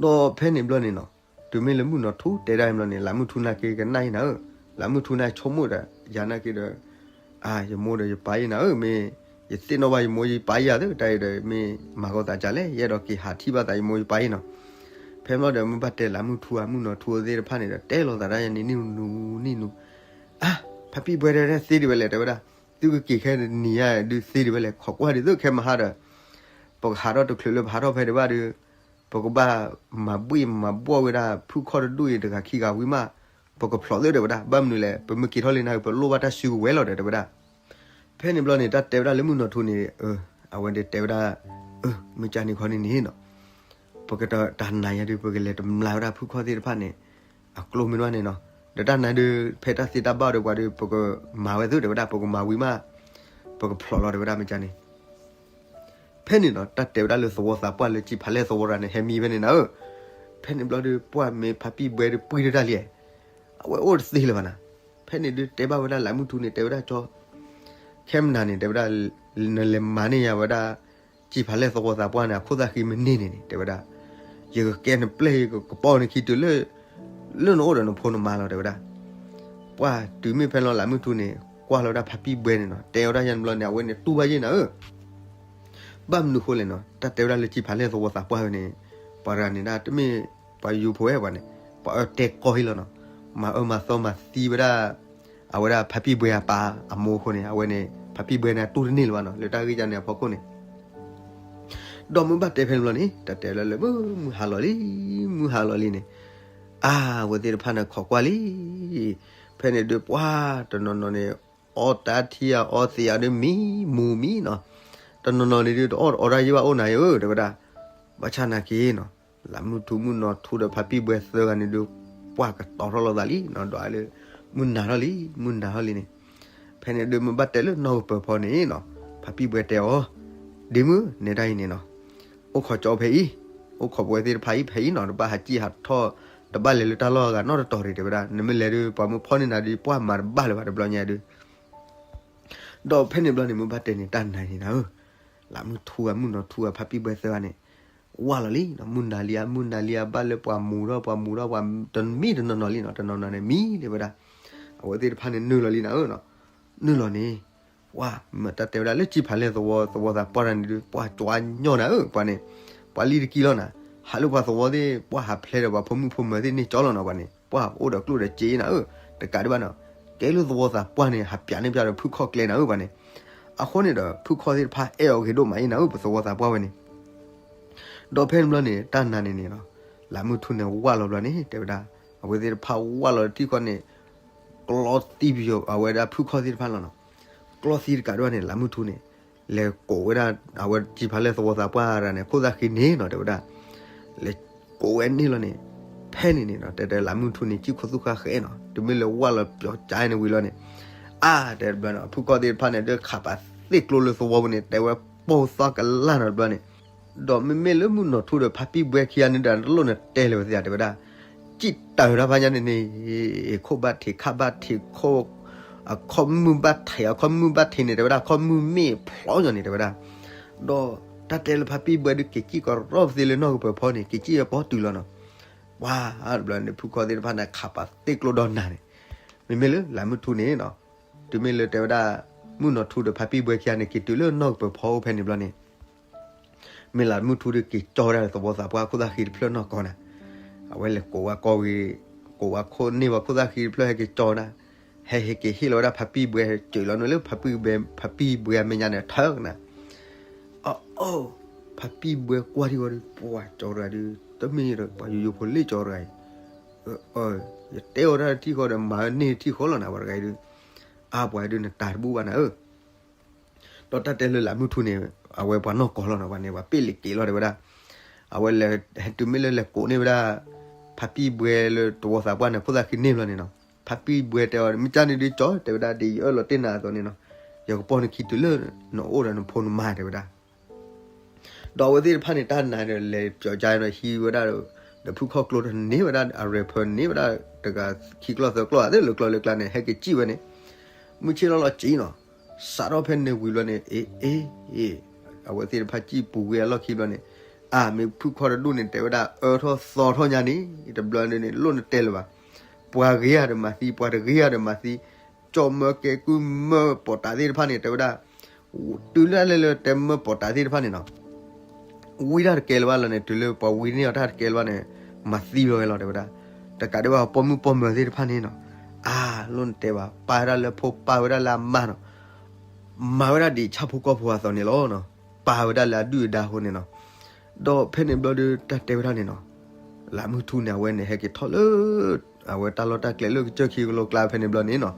ဒီးဖဲန့ၣ်ဘျီန့ၣ်နီၤ, တုၤမ့ၢ်လၢမုၢ်နီၢ်ထူတဲဒၣ်အံၤဘျီန့ၣ် လၢမုၢ်ထူနာ်က့ကနၣ်အံၤနၤဧၢ, လၢမုၢ်ထူနာ်ဆိကမိၣ်ဒီး ယၤနာ်က့ဒီး, ယမိၢ်ဒီးယပၢ်အံၤနၤဧၢ, မ့ၢ်ယသ့ၣ်နီၣ်ဘၣ်ယမိၢ်ယပၢ်အံၤယၤသ့ တၢ်အံၤဒီး မ့ၢ်မၤကီသးကလဲၣ်, ယအဲၣ်ဒိးက့ၤဟးထံၣ်ဘၣ်သးယမိၢ်ယပၢ်အံၤနီၤ, ဖဲဘျီဒီး မ့ၢ်ဘၣ်တဲလၢမုၢ်ထူဧါ မုၢ်နီၢ်ထူသ့ၣ်တဖၣ်န့ၣ်ဒီး တဲလိာ်သးဒၣ်ယၤန့ၣ် နံၣ်နူနံၣ်နူ, အါ, ဖါပံၣ်ဘှဲတဲဒၣ်သ့ဒံးဝဲလဲၣ် တဲဝဲဒၣ်, သုကက့ၤခဲနံၤညါဒုးသ့ဒံးဝဲလဲၣ်, ခိးကွၢ်ဒ်သိးခဲမဟါဒီး ပကဟးထီၣ်တချုးလၢပဟးထီၣ်ဖဲဒံးဘၣ်ဒီး, ပ ပကဘၣ်မၤဘှ့ၣ်မၤဘှီၣ်ဝဲဒၣ်ဖုၣ်ခီၣ်တဒူၣ်အံၤတဂၤခံဂၤဝံၤမး ပကဖျိးသ့ဒီးတဲဝဲဒၣ်. ဘၣ်မနုၤလဲၣ် ပမ့ၢ်က့ၤထီၣ်လံနၤ ပလိၣ်ဘၣ်တၢ်စုကဝဲၤလီၤဒီးတဲဝဲဒၣ်. ဖဲန့ၣ်ဘျီန့ၣ် တၢ်တဲဝဲဒၣ်လၢမုၢ်နီၢ်ထူန့ၣ် အဝဲတဲဝဲဒၣ်, မုၢ်ကၢ်န့ၣ်ခီန့ၣ်န့ၣ်နီၤ ပကတၢ်နၤယၤဒုး ပကလဲၤတမျးဝဲဒၣ်ဖုၣ်ခီၣ်သ့ၣ်တဖၣ်န့ၣ် အကျိမ့ၢ်တဘၣ်န့ၣ်နီၤ. ဒီးတၢ်နၤဒုး ဖဲတၢ်သ့တၢ်ဘၣ်ဒီးပှၤဒုး ပကမၤဝဲသုတဲဝဲဒၣ် ပကမၤဝံၤမး ပကဖျိးလီၤတဲဝဲဒၣ် မုၢ်ကၢ်န့ၣ်. ဖဲန့ၣ်နီၤ တၢ်တဲဝဲဒၣ်လၢသဝီသးပှၢ်လၢကံၣ်ဖးလဲၢ်သဝီတဂၤန့ၣ် ဟဲမံဖဲန့ၣ်နၤဧၢ. ဖဲန့ၣ်ဘျီဒုး ပှၢ်မ့ၢ်ဖါပံၣ်ဘှဲဒုးပှံၢ်တၢ်လံ, အဝဲအိၣ်တသ့လၢၤဘၣ်နၤ. ဖဲန့ၣ်ဒုးတဲဘၣ်ဝဲဒၣ်လးမုၢ်ထူန့ၣ် တဲဝဲဒၣ်ကၠီ ခဲမနၤန့ၣ် တဲဝဲဒၣ်, နလဲၤမၤန့ၢ်ယၤဝဲဒၣ် ကံၣ်ဖးလဲၢ်သဝီသးပှၢ်န့ၣ် အခိၣ်သၣ်ဃံမ့ၢ်န့ၢ်န့ၣ်န့ၣ် တဲဝဲဒၣ်, ယကကဲနပျဲၢ် ယကကပီၢ်နခံတုၤလၢ လၢနအိၣ်ဒီးနဖိနမါလီၤ တဲဝဲဒၣ်. ပှၢ်တုၤမ့ၢ်ဖဲလီၤလးမုၢ်ထူန့ၣ် ကွၢ်လီၤဝဲဒၣ်ဖါပံၣ်ဘှဲန့ၣ်နီၤ တဲဝဲဒၣ်ယဲန့ၣ်ဘျီန့ၣ် အဝဲန့ၣ်တူၢ်ဘၣ်ယဲၢ်နၤဧၢ ဘၣ်မနုၤဃိလဲၣ်နီၤ တၢ်တဲဝဲဒၣ်လၢကံၣ်ဖးလဲၢ်သဝီသးပှၢ်ဝဲန့ၣ် ပှၤတဂၤန့ၣ်ဒၣ် တမ့ၢ်ပှၤယိယိဖိဝဲပှၤန့ၣ် ပှၤအၢတဲကီဟ့ၣ်လီၤနီၤ. မၤအၢမၤသီမၤသံဝဲဒၣ် အဝဲဒၣ်ဖါပံၣ်ဘှဲအပၢ်အမိၢ်အဃိန့ၣ် အဝဲန့ၣ် ဖါပံၣ်ဘှဲန့ၣ်တူၢ်တန့ၢ်လၢၤဘၣ်နီၤ လၢတၢ်ဂ့ၢ်ကန့ၣ်အဖီခိၣ်န့ၣ် ဒီးမ့ၢ်ဘၣ်တဲဖဲန့ၣ်ဘျီန့ၣ် တၢ်တဲလၢလၢမုၢ်ဟါလီၤလံ, မုၢ်ဟါလီၤလံန့ၣ် အါ အဝဲသ့ၣ်တဖၣ်န့ၣ်ခိးကွၢ်လံ. ဖဲန့ၣ်ဒုးပှၢ်တနီၤနီၤန့ၣ် အီတၢ်ထံအီသံးအီဒုးမံ, မူၤမံနီၤ. တနီၤနီၤန့ၣ်ဒုးတအီၣ်တအီတၢ်ယဲၢ်ဘၣ်အိၣ်နၤဧၢ တဲဝဲဒၣ်. ဘၣ်ဆၣ်နာ်က့နီၤ လၢမုၢ်ထူမုၢ်နီၢ်ထူဒီးဖါပံၣ်ဘှဲသၢဂၤန့ၣ်ဒုး ပှၢ်ကတီၤထီၣ်လိာ်သးလံနီၤ ဒီးလၢ မုၢ်နၤထီၣ်လံ, မုၢ်နၤထီၣ်လံန့ၣ်. ဖဲန့ၣ်ဒုးမ့ၢ်ဘၣ်တဲလၢနီၢ်ကပၢၤဖီန့ၣ်နီၤ ဖါပံၣ်ဘှဲတဲအီၤ, ဒ့မုၣ် နဲဒၣ်အံၤန့ၣ်နီၤ အိၣ်ခိးကၠီဖဲအံၤ, အိၣ်ခိးပဝဲသ့ၣ်တဖၣ်အံၤဖဲအံၤနီၤ တဘၣ်ဟးကံၣ်ဟးထီၣ် တဘၣ်လဲၤလၢတၢ်လီၢ်အဂၤနီတတီၤတဂ့ၤ တဲဝဲဒၣ်. နမ့ၢ်လဲၤဒုး ပှၤမ့ၢ်ဖီၣ်န့ၢ်နၤဒုး ပှၢ်မၤတဘၣ်လၢၤဘၣ်တဘျီညါဒုး ဒီးဖဲန့ၣ်ဘျီန့ၣ် မ့ၢ်ဘၣ်တဲန့ၣ် တၢ်နၤန့ၣ်နၤဧၢ, လၢမုၢ်ထူဧါ မုၢ်နီၢ်ထူဧါ ဖါပံၣ်ဘှဲသၢဂၤန့ၣ် ဝၢ်လီၤလံနီၤ. မုၢ်နၤလံဧါ မုၢ်နၤလံဧါ ဘၣ်လၢပှၤမူၤထီၣ် ပှၤမူၤထီၣ် ပှၤတမံၤတနီၤနီၤလံနီၤ တနီၤနီၤန့ၣ်မံလံဝဲဒၣ်. အဝဲသ့ၣ်တဖၣ်န့ၣ်နုာ်လီၤလံနၤဧၢနီၤ. နုာ်လီၤန့ၣ် ဝၢ်မ့ၢ်တၢ်တဲဝဲဒၣ်လၢကံၣ်ဖးလဲၢ်သဝီ သဝီသးပှၢ်တဂၤန့ၣ်ဒုး ပှၢ်ကွၢ်ညီနၤဧၢ ပှၤန့ၣ် ပှၤလံတကံလီၤနၤ. ဟးလၢပှၤသဝီသ့ၣ် ပှၢ်ဟးဖျဲးဒီးပှၤဖိမုၣ်ဖိမၢၤသ့ၣ်န့ၢ်ကၠီလီၤနီၤ ပှၤန့ၣ် ပှၢ်အိၣ်ဒီးကျိၣ်ဒီးစ့နၤဧၢ. တကးဒံးဘၣ်နီၤ ကဲလၢသဝီသးပှၢ်န့ၣ် ဟးပၠးန့ၢ်ပၠးဒီးဖုၣ်ခီၣ်ကျဲနၤဧၢ ပှၤန့ၣ်. အဃိန့ၣ်ဒီး ဖုၣ်ခီၣ်သ့ၣ်တဖၣ်အဲၣ်အီၤဂ့ၤဒိၣ်မးအံၤနၤဧၢ ပသဝီသးပှၢ်ဝဲန့ၣ် ဒီးဖဲန့ၣ်ဘျီန့ၣ် တၢ်နၤန့ၣ်န့ၣ်နီၤ လၢမုၢ်ထူန့ၣ်ဝၢ်လီၤဘျီန့ၣ် တဲဝဲဒၣ် အဝဲသ့ၣ်တဖၣ်ဝၢ်လီၤတထံၣ်ဃီန့ၣ် ကျီသံပယီၤအဝဲဒၣ်ဖုၣ်ခီၣ်သ့ၣ်တဖၣ်လီၤနီၤ. ကျီသံတကးဒံးဘၣ်န့ၣ် လၢမုၢ်ထူန့ၣ် လဲၤကိးဝဲဒၣ် အဝဲကံၣ်ဖးလဲၢ်သဝီသးပှၢ်တဂၤန့ၣ် ခိၣ်သၣ်ဃံန့ၣ်နီၤ တဲဝဲဒၣ် လဲၤကိးဝဲန့ၣ်လီၤန့ၣ် ဖဲန့ၣ်န့ၣ်နီၤ တဲတဲလၢမုၢ်ထူန့ၣ် ကံၣ်ခိၣ်သူၣ်ဃၣ်ဃဲနီၤ တုၤမ့ၢ်လၢဝၢ်လီၤပျီၤကါန့ၣ်ဝံၤလီၤန့ၣ် အါ တဲတဘျီန့ၣ် ဖုၣ်ခီၣ်သ့ၣ်တဖၣ်န့ၣ် ဒုးခးပာ်သ့ၣ်ကျိလၢသဝီပူၤန့ၣ် တဲဝဲပိၢ်သီကလၢ်နီၤတဘျီန့ၣ် ဒီးမ့မ့ၢ်လၢမုၢ်နီၢ်ထူဒီးဖါပံၣ်ဘှဲခံဂၤန့ၣ်ဒီး တလိၣ်နတဲလၢၤဝဲသ့ၣ်ဧါ တဲဝဲဒၣ် စံၣ်တၢၤတၢ်ဖးညါန့ၣ်န့ၣ် ခိၣ်ဘၣ်ထံးခၣ်ဘၣ်ထံးခိၣ် အခီၣ်မုၢ်ဘၣ်ထံး အခီၣ်မုၢ်ဘၣ်ထံးန့ၣ် တဲဝဲဒၣ် အခီၣ်မုၢ်မ့ၢ်ဖျီညါန့ၣ် တဲဝဲဒၣ် ဒီးတၢ်တဲလၢဖါပံၣ်ဘှဲဒုးက့ၤစံၣ်ကရီပသ့လၢနီၢ်ကပၢၤဖီန့ၣ် က့ၤစံၣ်ဝဲပိာ်တုၤလီၤနီၤ. ပှၤတဘျီန့ၣ် ဖုၣ်ခီၣ်သ့ၣ်တဖၣ်န့ၣ် ခးပာ်သ့ၣ်ကျိဒီးနၤန့ၣ် မ့မ့ၢ်လၢလၢမုၢ်ထူန့ၣ်နီၤ တုၤမ့ၢ်လၢတဲဝဲဒၣ် မုၢ်နီၢ်ထူဒီးဖါပံၣ်ဘှဲခံဂၤန့ၣ် က့ၤတုၤလၢနီၢ်ကပၢၤဖီအိၣ်ဖဲန့ၣ်ဘျီန့ၣ် မ့ၢ်လၢမုၢ်ထူဒုးက့ၤကၠီဝဲဒၣ်လၢသဝီသးပှၢ်ခိၣ်သၣ်ဃံတဖျၢၣ်နီၢ်ကီၢ်နၤ, အဝဲလဲၤကိးဝဲကီၢ်ဂ့ၤ, ကိးဝဲခိၣ်န့ၢ်ဝဲခိၣ်သၣ်ဃံတဖျၢၣ်ဟဲက့ၤကၠီနၤ, ဟဲဟဲက့ၤဟ့ၣ်လီၤဝဲဒၣ်ဖါပံၣ်ဘှဲ စၢၤလီၤနုာ်လၢဖါပံၣ်ဘှဲ, ဖါပံၣ်ဘှဲအမဲာ်ညါန့ၣ်ထၢကနၤ, အိၣ်, ဖါပံၣ်ဘှဲကွၢ်ထံၣ်ဝဲဒီး ပှၤကၠီတဂၤဒီး တမ့ၢ်ပှၤယိယိဖိလၢကၠီတဂၤအံၤ, ယတဲအီၤတၢ်တထံၣ်ဃီဒီး မၤဝဲန့ၢ်တထံၣ်ဃီလီၤနၤ ပှၤတဂၤအံၤဒီး, အါပှၤဒုးနတၤတဘူၣ်ဘၣ်နၤဧၢ ဒီးတၢ်တဲလၢလၢမုၢ်ထူန့ၣ် အဝဲပှၤနီၢ်ကီၢ်လီၤနီၤ ပှၤန့ၣ် ပှၤပ့ၢ်လံၤက့ၤလီၤတဲဝဲဒၣ်, အဝဲလဲၤတုၤမ့ၢ်လၢလဲၤကိးန့ၢ်ဝဲဒၣ် ဖါပံၣ်ဘှဲလၢသဝီသးပှၢ်န့ၣ် ခိၣ်သၣ်ဃံန့ၢ်ဘျီန့ၣ်နီၤ, ဖါပံၣ်ဘှဲတဲအီၤ မ့ၢ်ကၢ်န့ၣ်ဒုးကၠီ တဲဝဲဒၣ် ဒ်ယအၢၣ်လီၤတ့ၢ်နၤအသိးန့ၣ်နီၤ, ယကပီၢ်နခံတုၤလၢ နအိၣ်ဒီးနဖိနမါတဲဝဲဒၣ် ဒီးအဝဲသ့ၣ်တဖၣ်န့ၣ် တၢ်နၤဒီးလဲၤပျီကါဒီးဟံးဝဲဒၣ်ဒီး ဒီးဖုၣ်ခီၣ်ကျိန့ၢ်ဝဲဒၣ် အရဲၣ်ဖၢန့ၢ်ဝဲဒၣ် တဂၤခံကျီၢ်သၢကျီၢ် သ့ၣ်လၢကျီၢ်လၢကျါန့ၣ် ဟဲက့ၤစံၣ်ဝဲန့ၣ်, မုၢ်ဆ့ၣ်လီၤလီၤစံၣ်နီၤ, စးထီၣ်ဖဲန့ၣ်ဝံၤဘျီန့ၣ် အ့ အ့ အ့ အဝဲသ့ၣ်တဖၣ်စံၣ်ပူၤဝံၤအလီၢ်ခံဘျီန့ၣ်, အါ မ့ၢ်ဖုၣ်ခီၣ်တဒူၣ်န့ၣ် တဲဝဲဒၣ်အၢထီၣ်သီထီၣ်ညါန့ၣ် တဘျီန့ၣ်န့ၣ် လိၣ်နတဲလၢၤဘၣ်, ပှၤဂ့ၤဧါဒီးမၤသံ ပှၤတဂ့ၤဧါဒီးမၤသံ ကၠီမၢကဲကုၢ်မၢပီးတးသ့ၣ်တဖၣ်န့ၣ် တဲဝဲဒၣ်, တုၤလၢလဲၤလၢတဲမၢပီးတးသ့ၣ်တဖၣ်န့ၣ်နီၤ, ဝံတၢ်တကဲလၢၤဘၣ်လီၤန့ၣ် တုၤလၢပှၤဝံန့ၢ်အီၤတၢ်တကဲလၢၤဘၣ်န့ၣ်, မၤသံလီၤဝဲလီၤတဲဝဲဒၣ်, တကးဒံးဘၣ်ပိာ်မုၣ်ပိာ်မၢၤသ့ၣ်တဖၣ်န့ၣ်နီၤ, အါ လိၣ်နတဲဘၣ် ပာ်ဝဲဒၣ်လၢဖိပာ်ဝဲဒၣ်လၢအမါနီၤ, မၤဝဲဒၣ်ဒ်ဆၣ်ဖိကီၢ်ဖိအသိးန့ၣ်လီၤ, ပာ်ဝဲဒၣ်လၢအဒုၣ်အဒါအဃိန့ၣ်နီၤ ဒီးဖဲန့ၣ်ဘျီဒီးတၢ်တဲဝဲဒၣ်န့ၣ်နီၤ, လးမုၢ်ထူန့ၣ် အဝဲန့ၣ်ဟဲက့ၤထီၣ်လၢ အဝဲတၢ်လီၢ်တၢ်ကျဲလၢကစၢၢ်ခံကလိကျါဖဲန့ၣ်ဘျီန့ၣ်နီၤ,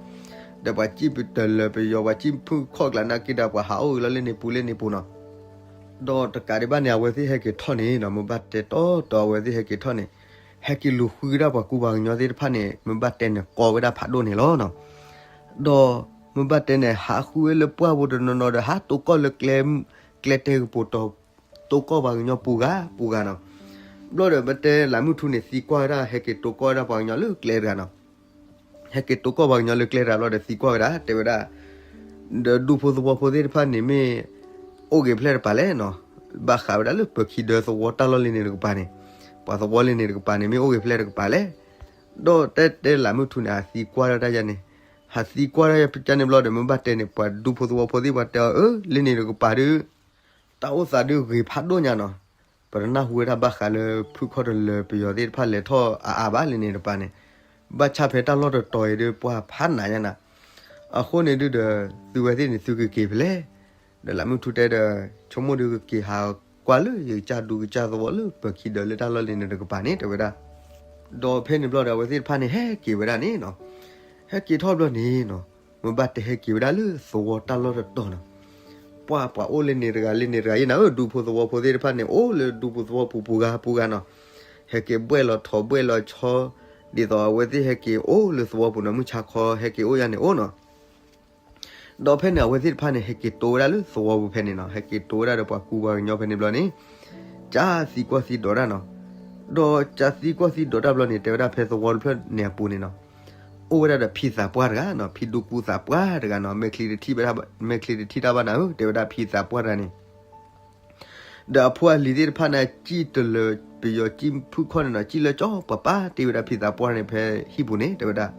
ဒီးပှၤစံၣ်တလၢၤပယီၤ ပှၤစံၣ်ဖုၣ်ခီၣ်ကျါနာ်က့ဒီး ပှၤဟးအိၣ်ဂ့ၤလီၤလၢန့ၣ်ပူၤလၢန့ၣ်ပူၤနီၤ. ဒီးတကးဒံးဘၣ်န့ၣ် အဝဲသ့ၣ်ဟဲက့ၤထီၣ်န့ၣ်နီၤ, မ့ၢ်ဘၣ်တဲတီတီအဝဲသ့ၣ်ဟဲက့ၤထီၣ်န့ၣ်, ဟဲက့ၤလူၤဃုဒၣ်ပှၤကူပှၤကညီသ့ၣ်တဖၣ်န့ၣ် မ့ၢ်ဘၣ်တဲန့ၣ် ကီဝဲဒၣ်ဖးဒိၣ်န့ၣ်လီၤနီၤ. ဒီးမ့ၢ်ဘၣ်တဲန့ၣ် ဟးဃုဝဲလၢပှၢ်ပူၤတနီၤနီၤဒီး ဟးတိၢ်ကီၢ်လၢ ကျဲတဲကပိၤတီၤ တိၢ်ကီၢ်ပှၤကညီပူၤဂၤပူၤဂၤနီၤ. ဘျီဒီးမ့ၢ်တဲလးမုၢ်ထူန့ၣ် သံကွၢ်ဝဲဒၣ် ဟဲက့ၤတိၢ်ကီၢ်ဝဲဒၣ်ပှၤကညီလၢကျဲတဂၤနီၤ. ဟဲက့ၤတိၢ်ကီၢ်ပှၤကညီလၢကျဲတဂၤဘျီဒီးသံကွၢ်ဝဲဒၣ် တဲဝဲဒၣ်, ဒီးဒူဖိသဝီဖိသ့ၣ်တဖၣ်န့ၣ်မ့ၢ် အိၣ်ဂ့ၤဖျဲၣ်တကပၤလဲၣ်နီၤ. ဘၣ်ဃးဝဲဒၣ်လၢပၢၤခံဒၢသဝီတၢ်လီၢ်လံန့ၣ်တကပၤန့ၣ်, ပှၤသဝီလံန့ၣ်တကပၤန့ၣ် မ့ၢ်အိၣ်ဂ့ၤဖျဲၣ်တကပၤလဲၣ်. ဒီးတဲတဲလးမုၢ်ထူန့ၣ် ဟးသံကွၢ်ဒၣ်တၢ်ယါန့ၣ်, ဟးသံကွၢ်ဒၣ်ယါန့ၣ်ဘျီဒီး မ့ၢ်ဘၣ်တဲန့ၣ် ပှၤဒူဖိသဝီဖိသ့ၣ်ပှၤတဲအီၤ အၢ လံန့ၣ်တကပၤဒီး တၢ်အိၣ်သးဒုးဂ့ၤဖးဒိၣ်ညါနီၤ. ပတနၢ်ဟူဝဲဒၣ်ဘၣ်ဃးလၢဖုၣ်ခီၣ်တလၢၤပယီၤသ့ၣ်တဖၣ်လဲၤထီၣ်အါအါဘၣ်လံန့ၣ်တကပၤန့ၣ်, ဘၣ်ဆၣ်ဖဲတၢ်လီၢ်တတီၤအံၤဒီးပှၤဖးနးညါနၤ. အဃိန့ၣ်ဒုးဒီး သုဝဲသ့ၣ်န့ၣ်သုကက့ၤဖဲလဲၣ်. ဒီးလးမုၢ်ထူတဲဒီး ဆိကမိၣ်ဒုးကက့ၤဟးကွၢ်လၢယကစၢ်ဒူကစၢ်သဝီလၢပၢၤခံဒၢလၢတၢ်လီၢ်လံန့ၣ်တကပၤန့ၣ် တဲဝဲဒၣ်. ဒီးဖဲန့ၣ်ဘျီဒီး အဝဲသ့ၣ်တဖၣ်န့ၣ် ဟဲက့ၤဝဲဒၣ်န့ၣ်နီၤ. ဟဲက့ၤထီၣ်ဘျီန့ၣ်နီၤ, မ့ၢ်ဘၣ်တဲဟဲက့ၤဝဲဒၣ်လၢသဝီတၢ်လီၢ်တတီၤနီၤ. ပှၤပှၤအိၣ်လၢန့ၣ်တဂၤလၢန့ၣ်တဂၤယဲနၤဧၢ, ဒူဖိသဝီဖိသ့ၣ်တဖၣ်န့ၣ် အိၣ်လၢဒူဖိသဝီပူၤပူၤဂၤပူၤဂၤနီၤ. ဟဲက့ၤဘှဲၣ်လီၤထိးဘှဲၣ်လီၤဆီ, ဒ်သိးအဝဲသ့ၣ်ဟဲက့ၤအိၣ်လၢသဝီပူၤနီၤ, မုၢ်ဆါခီဟဲက့ၤအိၣ်ယါန့ၣ်အိၣ်နီၤ. ဒီးဖဲန့ၣ် အဝဲသ့ၣ်တဖၣ်န့ၣ် ဟဲက့ၤတိဝဲဒၣ်လၢသဝီပူၤဖဲန့ၣ်နီၤ, ဟဲက့ၤတိဝဲဒၣ်ဒီးပှၤကူပှၤကညီဖဲန့ၣ်ဘျီန့ၣ်, ကးသံကွၢ်သံဒိးတၢ်နီၤ. ဒီးကးသံကွၢ်သံဒိးတၢ်ဘျီန့ၣ် တဲဝဲဒၣ်ဖဲသဝီတဖျၢၣ်န့ၣ်အပူၤန့ၣ်နီၤ, အိၣ်ဝဲဒၣ်ဒီးဖံသးပှၢ်တဂၤနီၤ, ဖံဒူကူသးပှၢ်တဂၤနီၤ, မဲာ်ချံတထံၣ်ဘၣ်, မဲာ်ချံတထံၣ်တၢ်ဘၣ်နၤဧၢ, တဲဝဲဒၣ်ဖံသးပှၢ်တဂၤန့ၣ် ဒီးအဖိအလံၤသ့ၣ်တဖၣ်န့ၣ် စံၣ်တလၢၤပယီၤစံၣ်ဖုၣ်ခီၣ်န့ၣ်နီၤ, စံၣ်လၢကၠီပၤပၤတ့ၢ်ဝဲဒၣ်ဖံသးပှၢ်န့ၣ် ဖဲဟံၣ်ပူၤန့ၣ် တဲဝဲဒၣ်.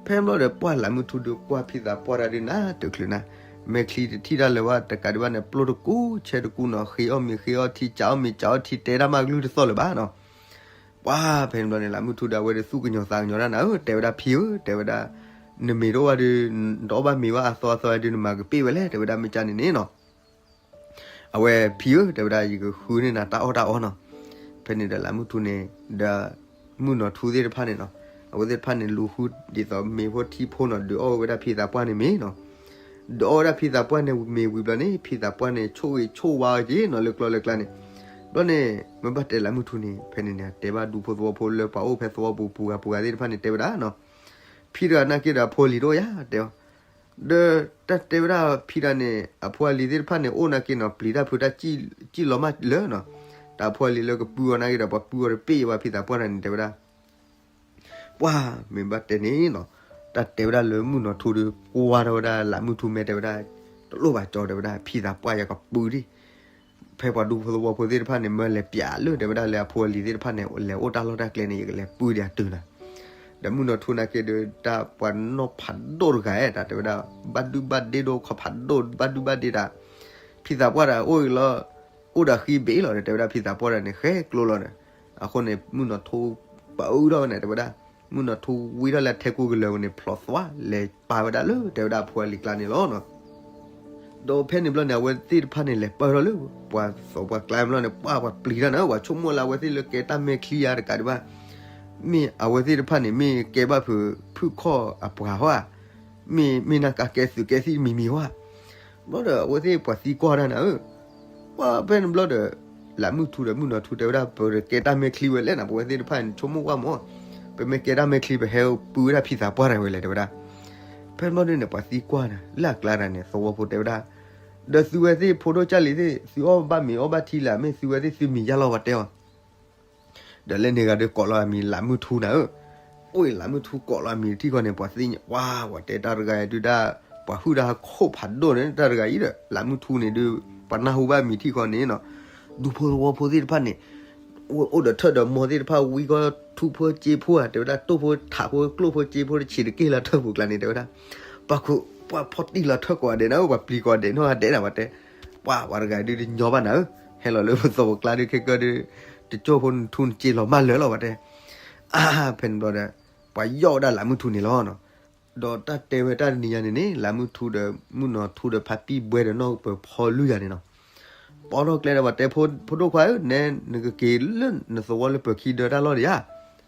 ဖဲဘျီဒီးပှၢ်လးမုၢ်ထူဒီးကွၢ်ဖံသးပှၢ်တဂၤဒုး နးတချုးနၤ, မဲာ်ချံတထံၣ်တၢ်လၢၤဘၣ်, တကးဒံးဘၣ်န့ၣ် ပျိၢ်တကူဆဲတကူနီၤ, ဃ့အီၣ်မ့ၤဃ့အီၣ်ထံ ကးအီၣ်မ့ၤကးအီၣ်ထံ တဲတၢ်မးကလုၢ်တသီၣ်လၢၤဘၣ်နီၤ. ပှၢ်ဖဲန့ၣ်ဘျီန့ၣ် လးမုၢ်ထူဒီး အဝဲဒီးသူၣ်ကညီၤသးကညီၤတၢ်နၤဧၢ, တဲဝဲဒၣ်ဖံဧၢ, တဲဝဲဒၣ်, နမ့ၢ်တအိၣ်ဘၣ်ဒီး, နတအီၣ်ဘၣ်မ့ၤဘၣ်အသီအသီဒီး နမၤကပ့ၢ်ဝဲလဲၣ်, တဲဝဲဒၣ်မ့ၢ်ကၢ်န့ၣ်န့ၣ်နီၤ. အဝဲဖံဧၢ, တဲဝဲဒၣ် ယကဃုန့ၢ်နၤတၢ်အီၣ်တၢ်အီနီၤ. ဖဲန့ၣ်ဒီးလးမုၢ်ထူန့ၣ် ဒီးမုၢ်နီၢ်ထူသ့ၣ်တဖၣ်န့ၣ်နီၤ, အဝဲသ့ၣ်တဖၣ်န့ၣ် လူၤဃုဒ်သိးမ့ၤဖိထံဖိနီၤ, ဒုးအီၣ်ဝဲဒၣ်ဖံသးပှၢ်န့ၣ်မ့ၤနီၤ. ဒုးအီၣ်ဝဲဒၣ်ဖံသးပှၢ်န့ၣ်မ့ၤဝံၤဘျီန့ၣ် ဖံသးပှၢ်န့ၣ် ဆိၣ်ဂ့ၤဆိၣ်ဝါအီၤက့ၤနီၤ လၢကျီလၢကျါန့ၣ်. ဘျီန့ၣ် မ့ၢ်ဘၣ်တဲလးမုၢ်ထူန့ၣ် ဖဲန့ၣ်န့ၣ် တဲဘၣ်ဒူဖိသဝီဖိလၢပှၤအိၣ်ဖဲသဝီပူၤပူၤဂၤပူၤဂၤသ့ၣ်တဖၣ်န့ၣ် တဲဝဲဒၣ်နီၤ, ဖံတဂၤနာ်က့ဒီးအဖိအလံၤတအိၣ်ယၤ တဲအီၤ ဒီးတၢ်တဲဝဲဒၣ်ဖံတဂၤန့ၣ် အဖိအလံၤသ့ၣ်တဖၣ်န့ၣ် အိၣ်နာ်က့နီၤ ပျံၤတၢ်ဖုးတၢ်စံၣ်လီၤမးလၢနီၤ. တၢ်အဖိအလံၤလၢကပုၢ်အီၤနာ်က့ဒီး ပှၤပုၢ်အီၤတပ့ၢ်ယဘၣ်ဖံသးပှၢ်တဂၤန့ၣ် တဲဝဲဒၣ်. ပှၢ်မ့ၢ်ဘၣ်တဲန့ၣ်နီၤ, တၢ်တဲဝဲဒၣ်လၢမုၢ်နီၢ်ထူဒီး ကွၢ်ထီၣ်ဝဲဒၣ်လးမုၢ်ထူမဲာ်တဲဝဲဒၣ်, တလိၣ်ဘၣ်ကၠီ တဲဝဲဒၣ် ဖံသးပှၢ်ယကပုၢ်ဒံး ဖဲပှၤဒူဖိသဝီဖိသ့ၣ်တဖၣ်န့ၣ် မၢလဲၤပျးလၢ တဲဝဲဒၣ်လၢအဖိအလံၤသ့ၣ်တဖၣ်န့ၣ် လဲၤအိၣ်တၢ်လီၢ်တၢ်ကျဲန့ၣ် ယကလဲၤပုၢ်ဒံးအတုၤနၤ. ဒီးမုၢ်နီၢ်ထူနာ်က့ဒီး တၢ်ပှၤနီၢ်ဖးဒိၣ်တဂၤဧၢ, တၢ်တဲဝဲဒၣ် ဘၣ်ဒုဘၣ်ဒ့ဒိၣ်ခီဖးဒိၣ် ဘၣ်ဒုဘၣ်ဒ့တၢ်, ဖံသးပှၢ်တၢ်အိၣ်လီၤ, အိၣ်ဒီးဃံဘ့ၣ်လီၤဒီး တဲဝဲဒၣ်ဖံသးပှၢ်တၢ်န့ၣ် ဃဲကျိလီၤဒီး, အဃိန့ၣ် မုၢ်နီၢ်ထူပအုထီၣ်ဝဲန့ၣ် တဲဝဲဒၣ်, မုၢ်နီၢ်ထူဝံထီၣ်လၢအထဲကူကလၢၤဝဲန့ၣ် ဖျိးသွါလဲၤပာ်ဝဲဒၣ်လၢ တဲဝဲဒၣ်အဖိအလံၤကျါန့ၣ်လီၤ. ဒီးဖဲန့ၣ်ဘျီန့ၣ် အဝဲသ့ၣ်တဖၣ်န့ၣ် လဲၤပၢၢ်ထီၣ်လၢ ပှၤသိးပှၤကျါဘျီန့ၣ် ပှၢ်ပှၤပျံၤတၢ်န့ၣ် ပှၤဆိကမိၣ်လၢအဝဲသ့ၣ်လၢကဲတၢ်မဲာ်ချံယါတကးဒံးဘၣ်, မ့ၢ်အဝဲသ့ၣ်တဖၣ်န့ၣ် မ့ၢ်ကဲဘၣ်ဖုးဖုၣ်ခီၣ်အပှၤဟီဧါ, မ့ၢ် မ့ၢ်နၢ်ကးကဲသုးကဲသံၣ်မံၤမံၤဟီဧါ. ဘျီဒီးအဝဲသ့ၣ်ပှၤသံကွၢ်တၢ်နၤဧၢ, ပှၢ်ဖဲန့ၣ်ဘျီဒီး လးမုၢ်ထူဒီးမုၢ်နီၢ်ထူတဲဝဲဒၣ် ပကဲတၢ်မဲာ်ချံဝဲလဲၣ်နၤ ပဝဲသ့ၣ်တဖၣ်န့ၣ် ဆိကမိၣ်ကွၢ်မး, ပမ့ၢ်ကဲတၢ်မဲာ်ချံ ပဟဲပုၢ်ဝဲဒၣ်ဖံသးပှၢ်တၢ်ဝဲလဲၣ် တဲဝဲဒၣ်. ဖဲန့ၣ်ဘျီန့ၣ် ပှၤသံကွၢ်နၤ လၢအကျါတၢ်န့ၣ် သဝီဖိတဲဝဲဒၣ်, ဒီးသုဝဲသ့ၣ်ဖိဒိၣ်ကၢ်လံၤသ့ၣ် သုအီၣ်ဘၣ်မ့ၤအီၣ်ဘၣ်ထံလၢ မ့ၢ်သုဝဲသ့ၣ်သုမံၤယါလီၤ ပှၤတဲအီၤ ဒီးလၢန့ၣ်ဂၤဒီးကိးလီၤအမံၤလးမုၢ်ထူနၤဧၢ, အိၣ်လးမုၢ်ထူကိးလီၤအမံၤထံၣ်ဃီန့ၣ် ပှၤသ့ၣ်ညါ ပှၢ် ပှၤတဲတၢ်တဂၤအံၤဒုးဒၣ် ပှၤဟုၣ်တၢ်ခိၣ်ဖးဒိၣ်န့ၣ် တၢ်တဂၤအံၤဒီး လးမုၢ်ထူန့ၣ်ဒုး ပှၤနၢ်ဟူဘၣ်မံၤထံၣ်ဃီန့ၣ်နီၤ, ဒူဖိသဝီဖိသ့ၣ်တဖၣ်န့ၣ် အိၣ်ဒီးထၢၣ်ဒီးမီသ့ၣ်တဖၣ်ဝံကီၢ်ထူဖိစ့ဖိဧါ တဲဝဲဒၣ် တိၢ်ဖိထးဖိကျိၣ်ဖိစ့ဖိတဆံးတက့ၢ်လၢထၢၣ်ပူၤကျါန့ၣ် တဲဝဲဒၣ်, ပှၤခိၣ် ပှၤဖီၣ်တံၢ်လီၤထၢၣ်ကိးဂၤဒဲးနၤဧၢ ပှၤပျံၤကိးဂၤဒဲးနီၢ်ဂၤဒဲးနၤ ပှၤတဲ ပှၤ ပှၤတဂၤဒုးတညီဘၣ်နၤဧၢ, ဟဲလီၤလၢပသဝီကျါဒုးခဲကၢဒုး တကၠိၢ်ဖိနထူနစ့လီၤမၢ်လၢာ်လီၤ ပှၤတဲ, အါဖဲန့ၣ်ဘျီဒီး ပှၤယီၣ်ဝဲဒၣ်လးမုၢ်ထူန့ၣ်လီၤနီၤ, ဒီးတၢ်တဲဝဲတၢ်တနံၤညါန့ၣ်န့ၣ် လးမုၢ်ထူဒီးမုၢ်နီၢ်ထူဒီးဖါပံၣ်ဘှဲဒီးနီၢ်ကပၢၤဖီလွံၢ်ဂၤန့ၣ်နီၤ, ပီထီၣ်ကျဲဒီးပှၤတဲ ဖိဒိၣ်ခွါဧၢ, နဲနကက့ၤလၢနသဝီလၢပၢၤခံဒၢတၢ်လီၢ်ဒံးဧါ.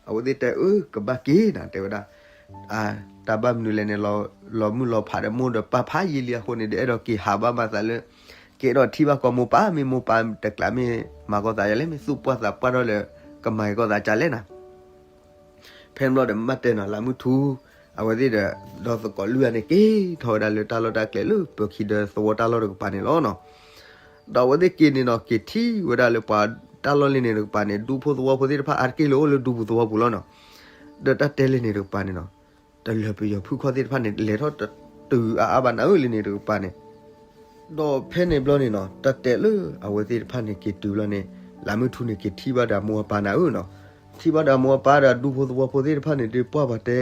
အဝဲသ့ၣ်တဲအၢ ကဘၣ်က့ၤနၤ တဲဝဲဒၣ်. တၢ်ဘၣ်မနုၤလဲၣ်န့ၣ် လီၤမုၢ်လီၤဖးဒီးမိၢ်ဒီးပၢ်ဖးယံာ်လံအဃိန့ၣ်ဒီး အဲၣ်ဒိးက့ၤဟးဘၣ်မၤသးလၢ ကအဲၣ်ဒိးထံၣ်ဘၣ်ကီၢ်မိၢ်ပၢ်, မ့ၢ်မိၢ်ပၢ်တကျးမ့ၢ်မၤကီၢ်သးယၤလဲၣ်, မ့ၢ်သူၣ်ပှၢ်သးပှၢ်ထီၣ်လၢ ကမၤကီၢ်သးကလဲၣ်နၤ. ဖဲန့ၣ်ဘျီဒီးမ့ၢ်ဘၣ်တဲနီၤ လးမုၢ်ထူ အဝဲသ့ၣ်ဒီး ဒီးသကိးလွံၢ်ဂၤန့ၣ် က့ၤထီၣ်ဝဲဒၣ်လၢတၢ်လီၢ်တၢ်ကျဲလၢပၢၤခံဒၢသဝီတၢ်လီၢ်တကပၤန့ၣ်လီၤနီၤ. ဒီးအဝဲသ့ၣ်က့ၤန့ၣ်နီၤ က့ၤထံၣ်ဝဲဒၣ်လၢပှၤတၢ်လီၢ်လံန့ၣ်တကပၤန့ၣ် ဒူဖိသဝီဖိသ့ၣ်တဖၣ်အါတက့ၢ်လၢအိၣ်လၢဒူပူၤသဝီပူၤလီၤနီၤ. ဒီးတၢ်တဲလံန့ၣ်တကပၤန့ၣ်နီၤ တလၢၤပယီၤဖုၣ်ခီၣ်သ့ၣ်တဖၣ်န့ၣ် လဲၤထီၣ်တတုၤအါအါဘၣ်နၤဧၢ လံန့ၣ်တကပၤန့ၣ် ဒီးဖဲန့ၣ်ဘျီန့ၣ်နီၤ တၢ်တဲလၢအဝဲသ့ၣ်တဖၣ်န့ၣ်က့ၤတုၤဘျီန့ၣ် လးမုၢ်ထူန့ၣ်က့ၤထံၣ်ဘၣ်ဒီးအမိၢ်အပၢ်နၤဧၢနီၤ. ထံၣ်ဘၣ်ဒီးအမိၢ်အပၢ်ဒီးဒူဖိသဝီဖိသ့ၣ်တဖၣ်န့ၣ်ဒုးပှၢ်ပှၤတဲ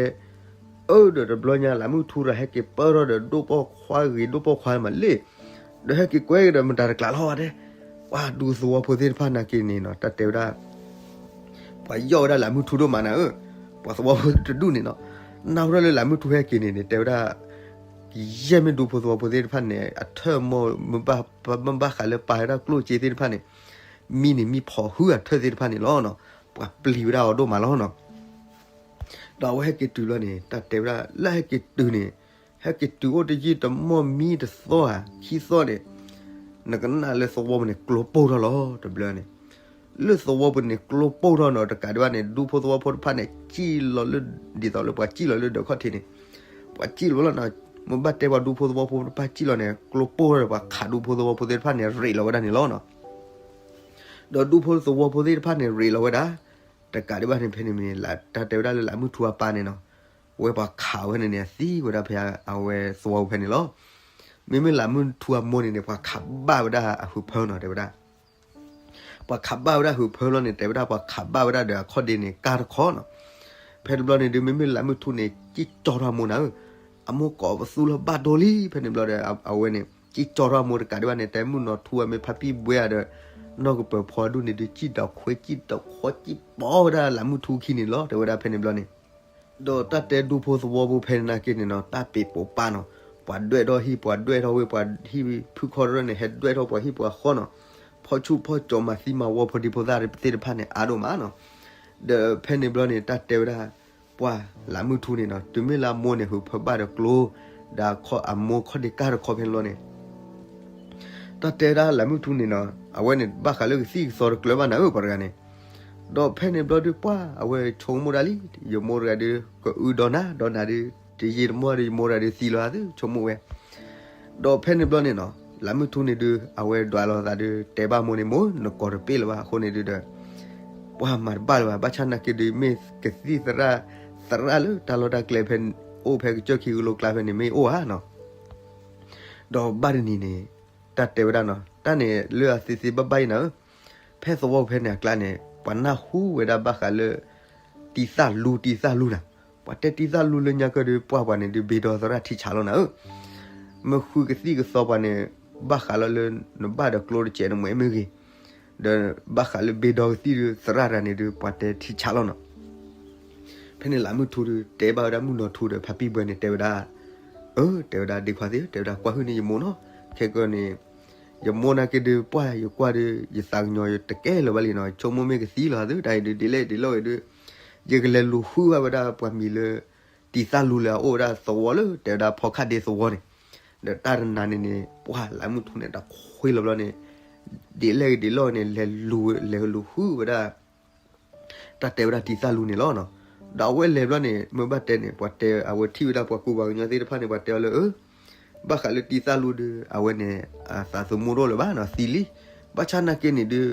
အၢ ဒီးတဘျီညါလးမုၢ်ထူဒီးဟဲက့ၤပၢၢ်ထီၣ်ဒီးဒိၣ်ပိာ်ခွါဂ့ၤဒိၣ်ပိာ်ခွါမးလံ ဒီးဟဲက့ၤကွဲက့ၤဒီးမတၤတကျးလီၤဝဲတဲ ပှၤဒူသဝီဖိသ့ၣ်တဖၣ်နာ်က့န့ၣ်နီၤ တၢ်တဲဝဲဒၣ် ပှၤယီၣ်ဝဲဒၣ်လးမုၢ်ထူဒိၣ်မးနၤဧၢ, ပှၤသဝီဖိတဒူၣ်န့ၣ်နီၤ, နၢ်ဟူထီၣ်လၢလးမုၢ်ထူဟဲက့ၤန့ၣ်န့ၣ် တဲဝဲဒၣ် ကယဲၢ်မ့ၢ်ဒူဖိသဝီဖိသ့ၣ်တဖၣ်န့ၣ် အထၢၣ်မိၢ် မ့ၢ်ဘၣ်ဃးလၢပာ်ဝဲဒၣ်ကျိၣ်စ့သ့ၣ်တဖၣ်န့ၣ် မံန့ၣ်မံဖီၣ်ဟုအထၢၣ်သ့ၣ်တဖၣ်န့ၣ်လီၤနီၤ, ပှၤပျံၤဝဲဒၣ်အီၤဒိၣ်မးလီၤနီၤ. ဒီးအဝဲဟဲက့ၤတုၤလီၤန့ၣ် တၢ်တဲဝဲဒၣ် လၢဟဲက့ၤတုၤန့ၣ် ဟဲက့ၤတုၤအိၣ်တယံာ်တမီၢ်မံတသီဧါ ခံသီန့ၣ် နကနၣ်လၢသဝီပူၤန့ၣ် ကျိပိၢ်ထီၣ်လီၤ တဘျီန့ၣ်, လၢသဝီပူၤန့ၣ် ကျိပိၢ်ထီၣ်နီၤ တကးဒံးဘၣ်န့ၣ် ဒူဖိသဝီဖိတဖၣ်န့ၣ် စံၣ်လီၤလၢ ဒ်သိးလၢပှၤစံၣ်လီၤလၢဒၢးခီၣ်ထံးန့ၣ်, ပှၤစံၣ်လီၤလီၤနီၤ, မ့ၢ်ဘၣ်တဲပှၤဒူဖိသဝီဖိတဖၣ်စံၣ်လီၤန့ၣ် ကျိပိၢ်ထီၣ်ဒီးပှၤခးဒူဖိသဝီဖိသ့ၣ်တဖၣ်န့ၣ် ရ့းလီၤဝဲဒၣ်န့ၣ်လီၤနီၤ. ဒီးဒူဖိသဝီဖိသ့ၣ်တဖၣ်န့ၣ် ရ့းလီၤဝဲဒၣ်, တကးဒံးဘၣ်န့ၣ် ဖဲန့ၣ်မ့ၢ် တၢ်တဲဝဲဒၣ်လၢလးမုၢ်ထူအပၢ်န့ၣ်နီၤ, အဝဲပှၤခးဝဲန့ၣ်န့ၣ် အသံဝဲဒၣ်ဖဲအဝဲသဝီပူၤဖဲန့ၣ်လီၤ. မ့မ့ၢ်လးမုၢ်ထူအမိၢ်န့ၣ်န့ၣ် ပှၤခးဘၣ်ဝဲဒၣ်အဟုးဖၢနီၤ တဲဝဲဒၣ် ပှၤခးဘၣ်ဝဲဒၣ်ဟုးဖၢလီၤန့ၣ် တဲဝဲဒၣ်ပှၤခးဘၣ်ဝဲဒၣ်ဒီးအခီၣ်ဒ့န့ၣ် ကၢ်တခီနီၤ. ဖဲတဘျီန့ၣ်ဒုး မ့မ့ၢ်လးမုၢ်ထူန့ၣ် စံၣ်ကၠီထီၣ်အမိၢ်နၤဧၢ, အမိၢ်ကိးပသူလၢဘၣ်ဒိလံ ဖဲန့ၣ်ဘျီဒီး အဝဲန့ၣ် စံၣ်ကၠီထီၣ်အမိၢ်တကးဒံးဘၣ်န့ၣ် တဲမုၢ်နီၢ်ထူအမ့ၢ်ဖါပံၣ်ဘှဲဧါဒီး နီၢ်ကပၢၤဖီဒူၣ်န့ၣ်ဒုး စံၣ်ဒီးခွဲစံၣ်ဒီးခီ စံၣ်ပိာ်ဝဲဒၣ်လးမုၢ်ထူခံန့ၣ်လီၤ တဲဝဲဒၣ်ဖဲန့ၣ်ဘျီန့ၣ် ဒီးတၢ်တဲဒူဖိသဝီဖိဖဲန့ၣ်နာ်က့န့ၣ်နီၤ တၢ်ပ့ၤပိာ်ပၢ်နီၤ, ပှၤဒွဲၣ်ထီၣ်ဟံၣ် ပှၤဒွဲၣ်ထီၣ်ဝ့ၢ် ပှၤဟံၣ်ဖုၣ်ခီၣ်ရၢၢ်န့ၣ် ဟဲဒွဲၣ်ထီၣ်ပှၤဟံၣ်ပှၤဃီနီၤ, ဖီၣ်ဆူၣ်ဖီၣ်ကၠီၤမၤသံမၤဝီဖိဒံဖိသၣ်သ့ၣ်တဖၣ်န့ၣ် အါဒိၣ်မးနီၤ. ဒီးဖဲန့ၣ်ဘျီန့ၣ် တၢ်တဲဝဲဒၣ် ပှၢ်လးမုၢ်ထူန့ၣ်နီၤ တုၤမ့ၢ်လၢအမိၢ်န့ၣ် ဟုးဖၢဘၣ်ဒီးကျိ ဒီးအမိၢ်ခီၣ်ဒ့ကၢ်တခီဖဲန့ၣ်ဘျီန့ၣ် တၢ်တဲဒၣ်လးမုၢ်ထူန့ၣ်နီၤ အဝဲန့ၣ် ဘၣ်ဃးလၢကသံၣ်ကသီတကျၢၤဘၣ်နၤဧၢ ပှၤတဂၤန့ၣ်, ဒီးဖဲန့ၣ်ဘျီဒုးပှၢ် အဝဲဆိကမိၣ်ဒၣ်လံ ယမိၢ်တဂၤဒုး ကအုဒီးနၤ ဒီးနၤဒုး တယံာ်တမီၢ်ဒီး ယမိၢ်တဂၤဒုးသံလီၤသး ဆိကမိၣ်ဝဲ ဒီးဖဲန့ၣ်ဘျီန့ၣ်နီၤ လးမုၢ်ထူန့ၣ်ဒုး အဝဲဒွးလိာ်သးဒုး တဲဘၣ်မိၢ်န့ၣ် မိၢ် နကိးတပ့ၢ်လၢၤဘၣ် အဃိန့ၣ်ဒုးဒီး ပှၢ်မၤတဘၣ်လၢၤဘၣ် ဘၣ်ဆၣ်နာ်က့ဒုး မ့ၢ်ကသံၣ်သရၣ် သရၣ်လၢတၢ်လီၢ်တၢ်ကျဲဖဲ အိၣ်ဖဲကစၢၢ်ခံကလိကျါဖဲန့ၣ် မ့ၢ်အိၣ်ဧါနီၤ. ဒီးဘၣ်တနံၤန့ၣ် တၢ်တဲဝဲဒၣ်နီၤ တၢ်န့ၣ်လၢအသ့သ့ဘၣ်ဘၣ်အံၤနၤဧၢ, ဖဲသဝီဖဲန့ၣ်အကျါန့ၣ် ပှၤနၢ်ဟူဝဲဒၣ်ဘၣ်ဃးလၢ တံၤသၣ်လူ တံၤသၣ်လူနၤ, ပှၤတဲတံၤသၣ်လူလၢညါကၢၢ်ဒုး ပှၢ်ပှၤန့ၣ်ဒုး ဘ့ဒီသရၣ်ထံဆးလီၤနၤဧၢ, မ့ၢ်ဃုကသံၣ်ကသီပှၤန့ၣ် ဘၣ်ဃးလီၤလၢ နဘၣ်ဒီးကျိတစဲးနမဲာ်မ့ၢ်ဂ့ၤ, ဒီးဘၣ်ဃးလၢဘ့ဒီကသံၣ်ဒုး သရၣ်တဂၤန့ၣ်ဒုး ပှၤတဲထံဆးလီၤနီၤ. ဖဲန့ၣ်လးမုၢ်ထူဒုး တဲဘၣ်ဝဲဒၣ်မုၢ်နီၢ်ထူဒီးဖါပံၣ်ဘှဲန့ၣ် တဲဝဲဒၣ်, အၢ တဲဝဲဒၣ် ဒ့ခွါသ့ၣ် တဲဝဲဒၣ် ကွၢ်ဟုၣ်န့ၢ်ယမိၢ်နီၤ, ခဲကၢန့ၣ် ယမိၢ်နာ်က့ဒုး ပှၢ်ယကွၢ်ဒုး ယသးကညီၤယတကဲလၢၤဘၣ်လံနီၤ, ဆိကမိၣ်မ့ၢ်ကသံလီၤသ့ တၢ်အံၤဒုး ဒ်လဲၣ်ဒ်လဲၣ်ဂ့ၤဒုး ယကလဲၤလူၤဃုဘၣ်ဝဲဒၣ်ပှၤမံၤလၢ တံၤသၣ်လူလၢအအိၣ်ဝဲဒၣ်သဝီလၢ တဲဝဲဒၣ်ဖီခၣ်ဒ့သဝီန့ၣ်, ဒီးတၢ်တနၤန့ၣ်န့ၣ် ပှၢ်လးမုၢ်ထူန့ၣ် တၢ်ခွ့လီၤဘျီန့ၣ် ဒ်လဲၣ်ဂ့ၤဒ်လဲၣ်ဂ့ၤန့ၣ် လဲၤလူၤ လဲၤလူၤဃုဝဲဒၣ် တၢ်တဲဝဲဒၣ်တံၤသၣ်လူန့ၣ်လီၤနီၤ. ဒီးအဝဲလဲၤဘျီန့ၣ် မ့ၢ်ဘၣ်တဲန့ၣ် ပှၤတဲအဝဲထံၣ်ဝဲဒၣ်ပှၤကူပှၤကညီသ့ၣ်တဖၣ်န့ၣ် ပှၤတဲအီၤလၢ အၢ ဘၣ်ဃးလၢတံၤသၣ်လူဒုး အဝဲန့ၣ် အသးသမူတအိၣ်လၢၤဘၣ်နီၤ သံလံ. ဘၣ်ဆၣ်နာ်က့န့ၣ်ဒုး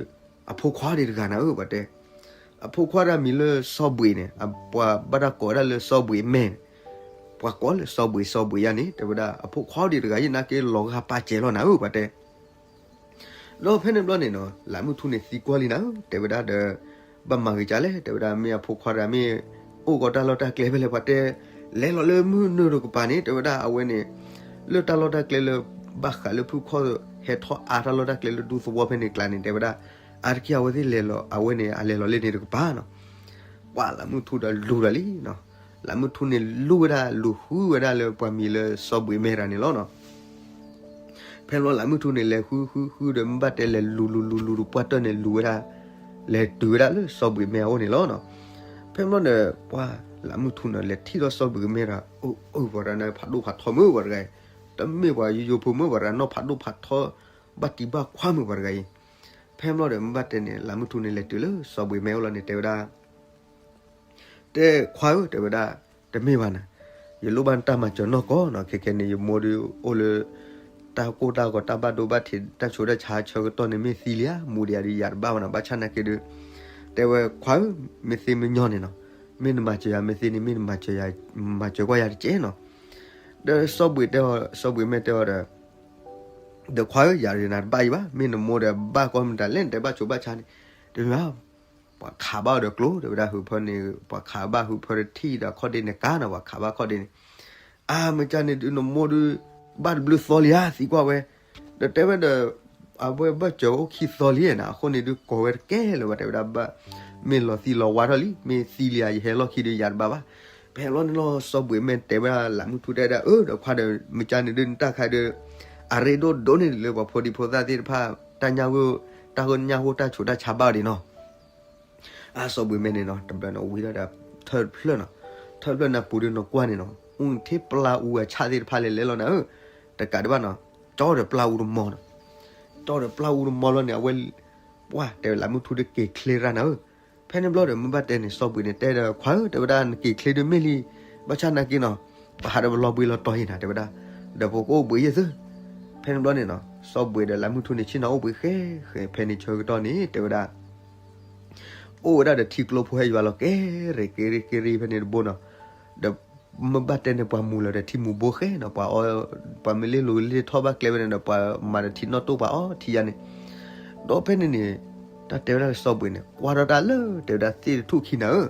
အဖိခွါဒံးတဂၤနၤဧၢ ပှၤတဲ, အဖိခွါတဂၤမံၤလၢစီဘှံးန့ၣ် ပှၤဘၣ်တၢ်ကိးဝဲဒၣ်လၢစီဘှံးမဲာ်န့ၣ်, ပှၤကိးလၢစီဘှံး စီဘှံးယါန့ၣ် တဲဝဲဒၣ် အဖိခွါဒံးတဂၤယနာ်က့လီၤဂာ်ပာ်စဲၤလီၤနၤဧၢ ပှၤတဲ ဒီးဖဲန့ၣ်ဘျီန့ၣ်နီၤ လးမုၢ်ထူန့ၣ်သံကွၢ်လံနၤဧၢ တဲဝဲဒၣ်ဒီး ဘၣ်မၤဂ့ၤကလဲၣ် တဲဝဲဒၣ် မ့ၢ်အဖိခွါတဂၤမ့ၢ် အိၣ်ကီးတၢ်လီၢ်တၢ်ကျဲဖဲလဲၣ် ပှၤတဲ လဲၤလီၤလၢမုၢ်နုာ်တကပၤန့ၣ် တဲဝဲဒၣ်အဝဲန့ၣ် လၢတၢ်လီၢ်တၢ်ကျဲလၢ ဘၣ်ဃးလၢဖုၣ်ခီၣ်ဟဲထီၣ်အါတၢ်လီၢ်တၢ်ကျဲလၢဒူသဝီဖဲန့ၣ်ကျါန့ၣ် တဲဝဲဒၣ် အါတက့ၢ်အဝဲသ့ၣ်လဲၤလီၤ အဝဲန့ၣ် အလဲၤလီၤလၢန့ၣ်တကပၤနီၤ ပှၢ်လးမုၢ်ထူဒီးလူၤဒီးလံနီၤ, လးမုၢ်ထူန့ၣ်လူၤဝဲဒၣ် လူၤဃုဝဲဒၣ်လၢပှၤမံၤလၢစီဘှံးမဲာ်တဂၤန့ၣ်လီၤနီၤ. ဖဲန့ၣ်ဘျီလၢမုၢ်ထူန့ၣ် လဲၤဃုဃုဃုဒီး မ့ၢ်ဘၣ်တဲလဲၤလူၤလူၤလူၤလူၤဒီး ပှၢ်တၢၢ်န့ၣ်လူၤဝဲဒၣ်, လဲၤတုၤဝဲဒၣ်လၢစီၤဘှံးမဲအအိၣ်န့ၣ်လီၤနီၤ. ဖဲန့ၣ်ဘျီဒီး ပှၢ်လၢမုၢ်ထူန့ၣ် လဲၤထံၣ်ထီၣ်စီၤဘှံးမဲဒီး အၢ အၢ ပှၤတဂၤန့ၣ် ဖးဒိၣ်ဖးထီမုၢ်ပှၤတဂၤအံၤ, တမ့ၢ်ပှၤယိယိဖိမုၢ်ပှၤတဂၤ နီၢ်ဖးဒိၣ်ဖးထီ ဘၣ်တံၢ်ဘၣ်ခွါမုၢ်ပှၤတဂၤအံၤ. ဖဲန့ၣ်ဘျီဒီး မ့ၢ်ဘၣ်တဲန့ၣ် လၢမုၢ်ထူန့ၣ် လဲၤတုၤလၢစီၤဘှံးမဲအအိၣ်လီၤန့ၣ် တဲဝဲဒၣ် တဲခွါဧၢ တဲဝဲဒၣ်, တမ့ၢ်ဘၣ်နၤ, ယလိၣ်ဘၣ်နတၢ်မၤစၢၤနီၢ်ကီၢ်နီၤ. ခဲခဲန့ၣ် ယမိၢ်ဒုးအိၣ်လၢ တၢ်ကိၢ်တၢ်ဂီၤ တၢ်ဘၣ်ဒိဘၣ်ထံး တၢ်ဆူးတၢ်ဆါဆၢကတီၢ်န့ၣ် မ့ၢ်သံလံဧါ, မူဒံးဧါဒီး ယၤတဘၣ်ဘၣ်နီၤ. ဘၣ်ဆၣ်နာ်က့ဒီး တဲဝဲခွါဧၢ, မ့ၢ်သ့မ့ၢ်ညီန့ၣ်နီၤ, မ့ၢ်နမၤစၢၤယၤ မ့ၢ်သ့န့ၣ် မ့ၢ်နမၤစၢၤယၤ, မၤစၢၤကွၢ်ယၤတက့ၢ်နီၤ. ဒီးစီၤဘှံးတဲအီၤ, စီၤဘှံးမဲတဲအီၤဒီး ဒီးခွါဧၢ, ယၤဒီးနၤတဘၣ်အံၤဘၣ်, မ့ၢ်နမိၢ်ဒီးဘၣ်ကီၢ်မတၤလဲၣ် နတဲဘၣ်ဆူးဘၣ်ဆါန့ၣ်, တမ့ၢ်ဘၣ်, ပှၤခးဘၣ်အီၤဒီးကျိ တဲဝဲဒၣ် ဟုးဖၢန့ၣ် ပှၤခးဘၣ်ဟုးဖၢတထံၣ်ဒီး ခီၣ်ဒ့န့ၣ်ကါနီၤ, ပှၤခးဘၣ်ခီၣ်ဒ့န့ၣ်, အါ မ့ၢ်ကၢ်န့ၣ်ဒုး နမိၢ်ဒုး ဘၣ်တဘျုးသီလံဧါ သံကွၢ်ဝဲ, ဒီးတဲဝဲဒီး အဝဲဘၣ်စၢၤအိၣ်ခံသီလံနီၤ, အဃိန့ၣ်ဒုး ကိးဝဲတကဲလၢၤဘၣ် တဲဝဲဒၣ်ဘၣ်, မ့ၢ်လီၤသံလီၤဝါထီၣ်လံ, မ့ၢ်သံလံဧါ ယဟဲလီၢ်ခံဒီးယၤတဘၣ်ဘၣ်. ဖဲလီၤန့ၣ်လီၤ စီၤဘှံးမဲတဲဝဲဒၣ်လၢမုၢ်ထူတဲဒၣ် အၢ ဒီးခွါဒီး မ့ၢ်ကၢ်န့ၣ်ဒုး နတၢ်ခါဒီး အရ့ဒိၣ်ဒိၣ်န့ၢ်လၢပှၤဖိဒံဖိသၣ်သ့ၣ်တဖၣ် တၢ်ညၣ်ဂိၢ် တၢ်ဂိၢ်ညၣ်ဂိၢ် တၢ်ဆူးတၢ်ဆါဘၣ်အီၤဒံးနီၤ. အါ စီၤဘှံးမဲန့ၣ်နီၤ တဘျီန့ၣ် ဝံထီၣ်ဒီး ထၢၣ်တဖျၢၣ်နီၤ, ထၢၣ်တဖျၢၣ်န့ၣ်ပူၤဒုး နကွၢ်န့ၣ်နီၤ အူထ့ပျၢ်အူအဆၣ်သ့ၣ်တဖၣ်လဲၤလဲၤလီၤနၤဧၢ, တကးဒံးဘၣ်နီၤ, ကၠီဒီးပျၢ်အူတမီၤနီၤ, ကၠီဒီးပျၢ်အူတမီၤလီၤန့ၣ် အဝဲ ပှၢ်တဲဝဲလၢမုၢ်ထူဒုးက့ၤချ့ရၣ်နၤဧၢ. ဖဲန့ၣ်ဘျီဒီး မ့ၢ်ဘၣ်တဲန့ၣ် စီၤဘှံးန့ၣ် တဲဒီးခွါဧၢ တဲဝဲဒၣ် နက့ၤချ့ဒုးမ့ၢ်လံ, ဘၣ်ဆၣ်နာ်က့နီၤ ပဟးဒီးပလီၤဘှံးလီၤတီၤအံၤနၤ တဲဝဲဒၣ်, ဒီးပကအိၣ်ဘှံးယဲၢ်သု. ဖဲန့ၣ်ဘျီန့ၣ်နီၤ စီၤဘှံးဒီးလၢမုၢ်ထူန့ၣ် ဆ့ၣ်နီၤအိၣ်ဘှံးဃဲဃဲ ဖဲန့ၣ်ဆၢကတီၢ်န့ၣ် တဲဝဲဒၣ် အိၣ်ဝဲဒၣ်ဒီးထံကျိဖိဟဲယွၤလီၤကဲရ့ၣ်က့ၤရ့ၣ်က့ၤရ့ၣ်ဖဲန့ၣ်တဘိနီၤ, ဒီးမ့ၢ်ဘၣ်တဲန့ၣ် ပှၤမူၤလီၤဒီးထံမူၤဘိဃဲနီၤ, ပှၤအီ ပှၤမ့ၢ်လ့လိၤလ့ထီၣ်ဘၣ်ကျဲဝဲန့ၣ်ဒီး ပှၤမၤဒီးထံနီၣ်တိၢ်ပှၤအီထံယါန့ၣ်, ဒီးဖဲန့ၣ်န့ၣ် တၢ်တဲဝဲဒၣ်လၢစီၤဘှံးန့ၣ် ကွၢ်ထီၣ်တၢ်လၢ တဲဝဲဒၣ်သ့ၣ်တထူၣ်ခံနၤဧၢ,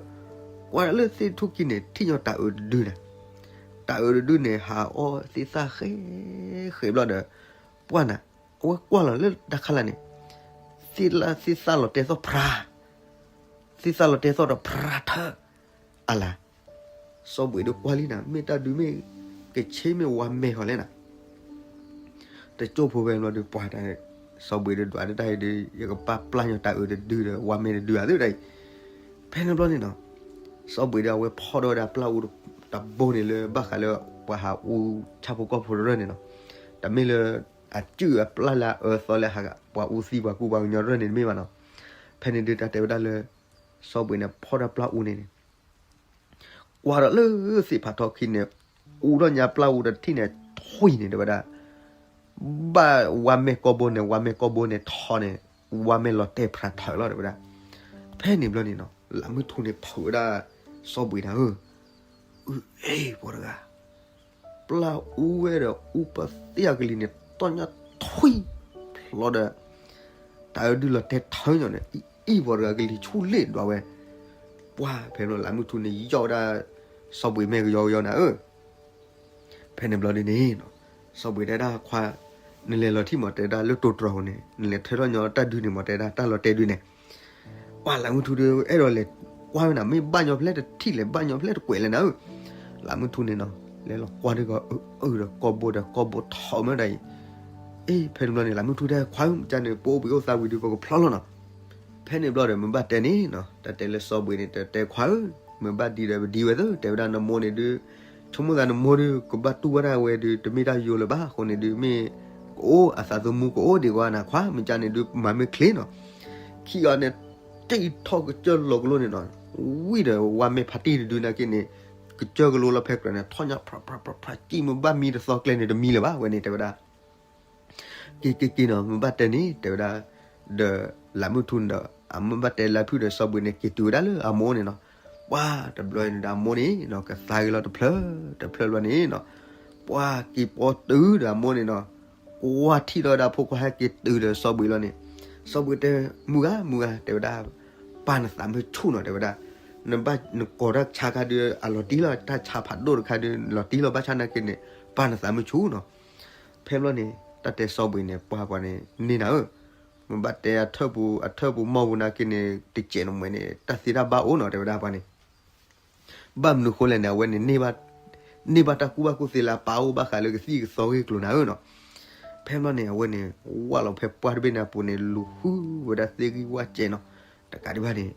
ကွၢ်တၢ်လၢသ့ၣ်တထူၣ်ခံန့ၣ် ထံၣ်ညီတၤအုးတဒုနၤ, တၤအုးတဒုန့ၣ် ဟးအီသ့ၣ်သၣ်ဃဲ ဃဲဘျီဒီး ပှၢ်နၤ, အဝဲကွၢ်လီၤလၢတၢ်ခါလာ်န့ၣ် သ့ၣ်သၣ်လီၤတဲာ်သီၣ်ဖြါ, သ့ၣ်သၣ်လီၤတဲာ်သီၣ်ဒီးဖြါထၢၣ်, အလၤ, စီၤဘှံးဒုးကွၢ်လံနၤ မ့ၢ်တၢ်ဒုးမ့ၢ်ကဆ့မ့ၢ်ဝါမဲာ်ဃီလဲၣ်နၤ, တကၠိၢ်ဖိဝဲဘျီဒီး ပှၢ်တၢ် စီၤဘှံးဒုးဒွးဒၣ်တၢ်အံၤဒီး ယကပာ်ပျၢ်ညီတၤအုးတဒုဒီး ဝါမဲာ်တဒုဧါသုတၢ်အံၤ, ဖဲန့ၣ်ဘျီန့ၣ်နီၤ စီၤဘှံးဒီးအဝဲဖီၣ်ဒီးဝဲဒၣ်ပျၢ်အူတဘိန့ၣ်လၢဘၣ်ဃးလၢ ပှၤဟးအူဆၣ်ဖိကီၢ်ဖိတရၢၢ်န့ၣ်နီၤ, တမ့ၢ်လၢ အစုၣ်အပျၢ်လၢအအၢသီလၢဟး ပှၤအူသံပှၤကူပှၤကညီတရၢၢ်န့ၣ်တမ့ၢ်ဘၣ်နီၤ, ဖဲန့ၣ်ဒုးတၢ်တဲဝဲဒၣ်လၢ စီၤဘှံးန့ၣ်ဖီၣ်ဒီးပျၢ်အူန့ၣ်န့ၣ် ကွၢ်ဒီးလၢသ့ၣ်ဖးထီခံန့ၣ် အူထီၣ်ညါပျၢ်အူတထံၣ်န့ၣ် ထွံၣ်န့ၣ်တဲဝဲဒၣ် ဘၣ်ဝါမဲာ်ကီၢ်ဘိန့ၣ် ဝါမဲာ်ကီၢ်ဘိန့ၣ်ထီန့ၣ် ဝါမဲာ်လီၤတဲာ်ဖြးထၢၣ်လီၤတဲဝဲဒၣ်, ဖဲန့ၣ်ဘျီန့ၣ်နီၤ လၢမုၢ်ထူန့ၣ်ဖုးဝဲဒၣ် စီၤဘှံးနၤဧၢ, အ့ၣ် ပှၤတဂၤ ပျၢ်အူဝဲဒီးအူပသ့ၣ်အကလံၤန့ၣ် တီၢ်ညါထွံၣ်ဖျီဒီး တၤအုးဒုးလီၤတဲာ်ထၢၣ်ညီန့ၣ် အံၤပှၤတဂၤကလံၤဆူၣ်လ့ၣ်ဒွးဝဲ, ပှၢ်ဖဲန့ၣ်လၢမုၢ်ထူန့ၣ် ယီၣ်ဝဲဒၣ် စီၤဘှံးမဲာ်ကယီကယီနၤဧၢ, ဖဲန့ၣ်ဘျီဒုးန့ၣ်နီၤ စီၤဘှံးတဲဒၣ်ခွါ နလဲၤလီၤထံၣ်မး တဲဒၣ်လၢတိၤတြီၤအဃိန့ၣ် နလဲၤထၢထီၣ်ညီတၢ်ဒုးန့ၣ်မး တဲဒၣ်တၢ်လီၤတဲာ်ဒုးန့ၣ်, ပှၢ်လၢမုၢ်ထူဒုးအဲၣ်ဒိးလဲၤကွၢ်ဝဲနၤ မ့ၢ်ဘၣ်ညီဖျဲၣ်တထံၣ်လဲၣ် ဘၣ်ညီဖျဲၣ်တကွဲးလဲၣ်နၤဧၢ, လၢမုၢ်ထူန့ၣ်နီၤ လဲၤလီၤကွၢ်ဒုးကီး အၢ ဒီးကီၢ်ဘိဒီးကီၢ်ဘိထီၣ်မ့ၢ်ဒၣ်အံၤ, အ့ ဖဲန့ၣ်ဘျီန့ၣ် လၢမုၢ်ထူတဲခွါဧၢ မ့ၢ်ကၢ်န့ၣ် ပအိၣ်ဘှံးအိၣ်သါဝံၤဒုး ပကဖျီလီၤနီၤ, ဖဲန့ၣ်ဘျီဒီး မ့ၢ်ဘၣ်တဲန့ၣ်နီၤ တၢ်တဲလၢစီၤဘှံးန့ၣ် တၢ်တဲခွါဧၢ, မ့ၢ်ဘၣ်ဒ်ဒီးပဒ်ဝဲသၢ တဲဝဲဒၣ်နမိၢ်န့ၣ်ဒုး ဆိကမိၣ်သးနမိၢ်ဒုး ကဘၣ်တူၢ်ဘၣ်ဒၣ်ဝဲဒုး တမ့ၢ်တၢ်ယိယိလၢၤဘၣ် အဃိန့ၣ်ဒုး မ့ၢ်ကအိၣ်အသးသမူကအိၣ်ဒံးကွၢ်နၤခွါ မ့ၢ်ကၢ်န့ၣ်ဒုး မၤမ့ၢ်ချ့နီၤ, ခံဂၤန့ၣ် တ့ထီၣ်ကစၢၢ်လီၤကလိန့ၣ်နီၤ, ဝံၤဒီးဝါမဲာ်ဖးတံၢ်တဒုနာ်က့န့ၣ် ကစၢၢ်ကလိလီၤဖဲကြၢးန့ၣ် ထီၣ်ညါဖြးဖြးဖြးဖြး ကံၣ်မ့ၢ်ဘၣ်မံတသီကျဲန့ၣ်တမံလၢၤဘၣ် ဝဲန့ၣ်တဲဝဲဒၣ် က့ၤက့ၤက့ၤနီၤ မ့ၢ်ဘၣ်တဲန့ၣ် တဲဝဲဒၣ်, ဒီးလၢမုၢ်ထူန့ၣ်ဒီး အမ့ၢ်ဘၣ်တဲလၢဖုၣ်ဒီးစီၤဘှံးန့ၣ် က့ၤတုၤဝဲဒၣ်လၢအမိၢ်န့ၣ်နီၤ, ပှၢ်တဘျီန့ၣ်ဒီးအမိၢ်န့ၣ်နီၤ ကသါဂ့ၤလီၤတဖျၢၣ် တဖျၢၣ်ဘျီန့ၣ်နီၤ, ပှၢ်က့ၤပီတုၤဒီးအမိၢ်န့ၣ်နီၤ, ကွၢ်ထံၣ်ထီၣ်ဝဲဒၣ်ဖိခွါဟဲက့ၤတုၤဒီးစီၤဘှံးလီၤန့ၣ်, စီၤဘှံးတဲ မုၢ်ဂၤ မုၢ်ဂၤ တဲဝဲဒၣ်, ပာ်နသးမုၢ်ဆူၣ်နီၤ တဲဝဲဒၣ်, နဘၣ်နကိးတၢ်ဆါခါဒုး အလီၤတံၢ်လီၤ တၢ်ဆါဖးဒိၣ်တခါဒုး လီၤတံၢ်လီၤ ဘၣ်ဆၣ်နာ်က့န့ၣ် ပာ်နသးမုၢ်ဆူၣ်နီၤ ဖဲဘျီန့ၣ် တၢ်တဲစီၤဘှံးန့ၣ် ပှၢ်ပှၢ်န့ၣ် န့ၢ်နၤဧၢ, မ့ၢ်ဘၣ်တဲအထၢၣ်ပူၤ အထၢၣ်ပူၤမီၢ်ပူၤနာ်က့န့ၣ် တစဲးနမှဲန့ၣ် တၢ်သ့တၢ်ဘၣ်အိၣ်နီၤ တဲဝဲဒၣ်ပှၢ်န့ၣ်, ဘၣ်မနုၤဃိလဲၣ်န့ၣ် အဝဲန့ၣ် န့ၢ်ဘၣ်တၢ်ကူၣ်ဘၣ်ကူၣ်သ့လၢအပၢ်အိၣ်ဘၣ်ဃးလၢကသံၣ်ကသီဂ့ၢ်ကျိၤနၤဧၢနီၤ, ဖဲဘျီန့ၣ် အဝဲန့ၣ် ဝၢ်လီၤဖဲပှၢ်တဘ့ၣ်န့ၣ်အပူၤန့ၣ် လူၤဃုဝဲဒၣ်သ့ၣ်ဂံၢ်ဝၣ်စဲးနီၤ. တကးဒံးဘၣ်န့ၣ်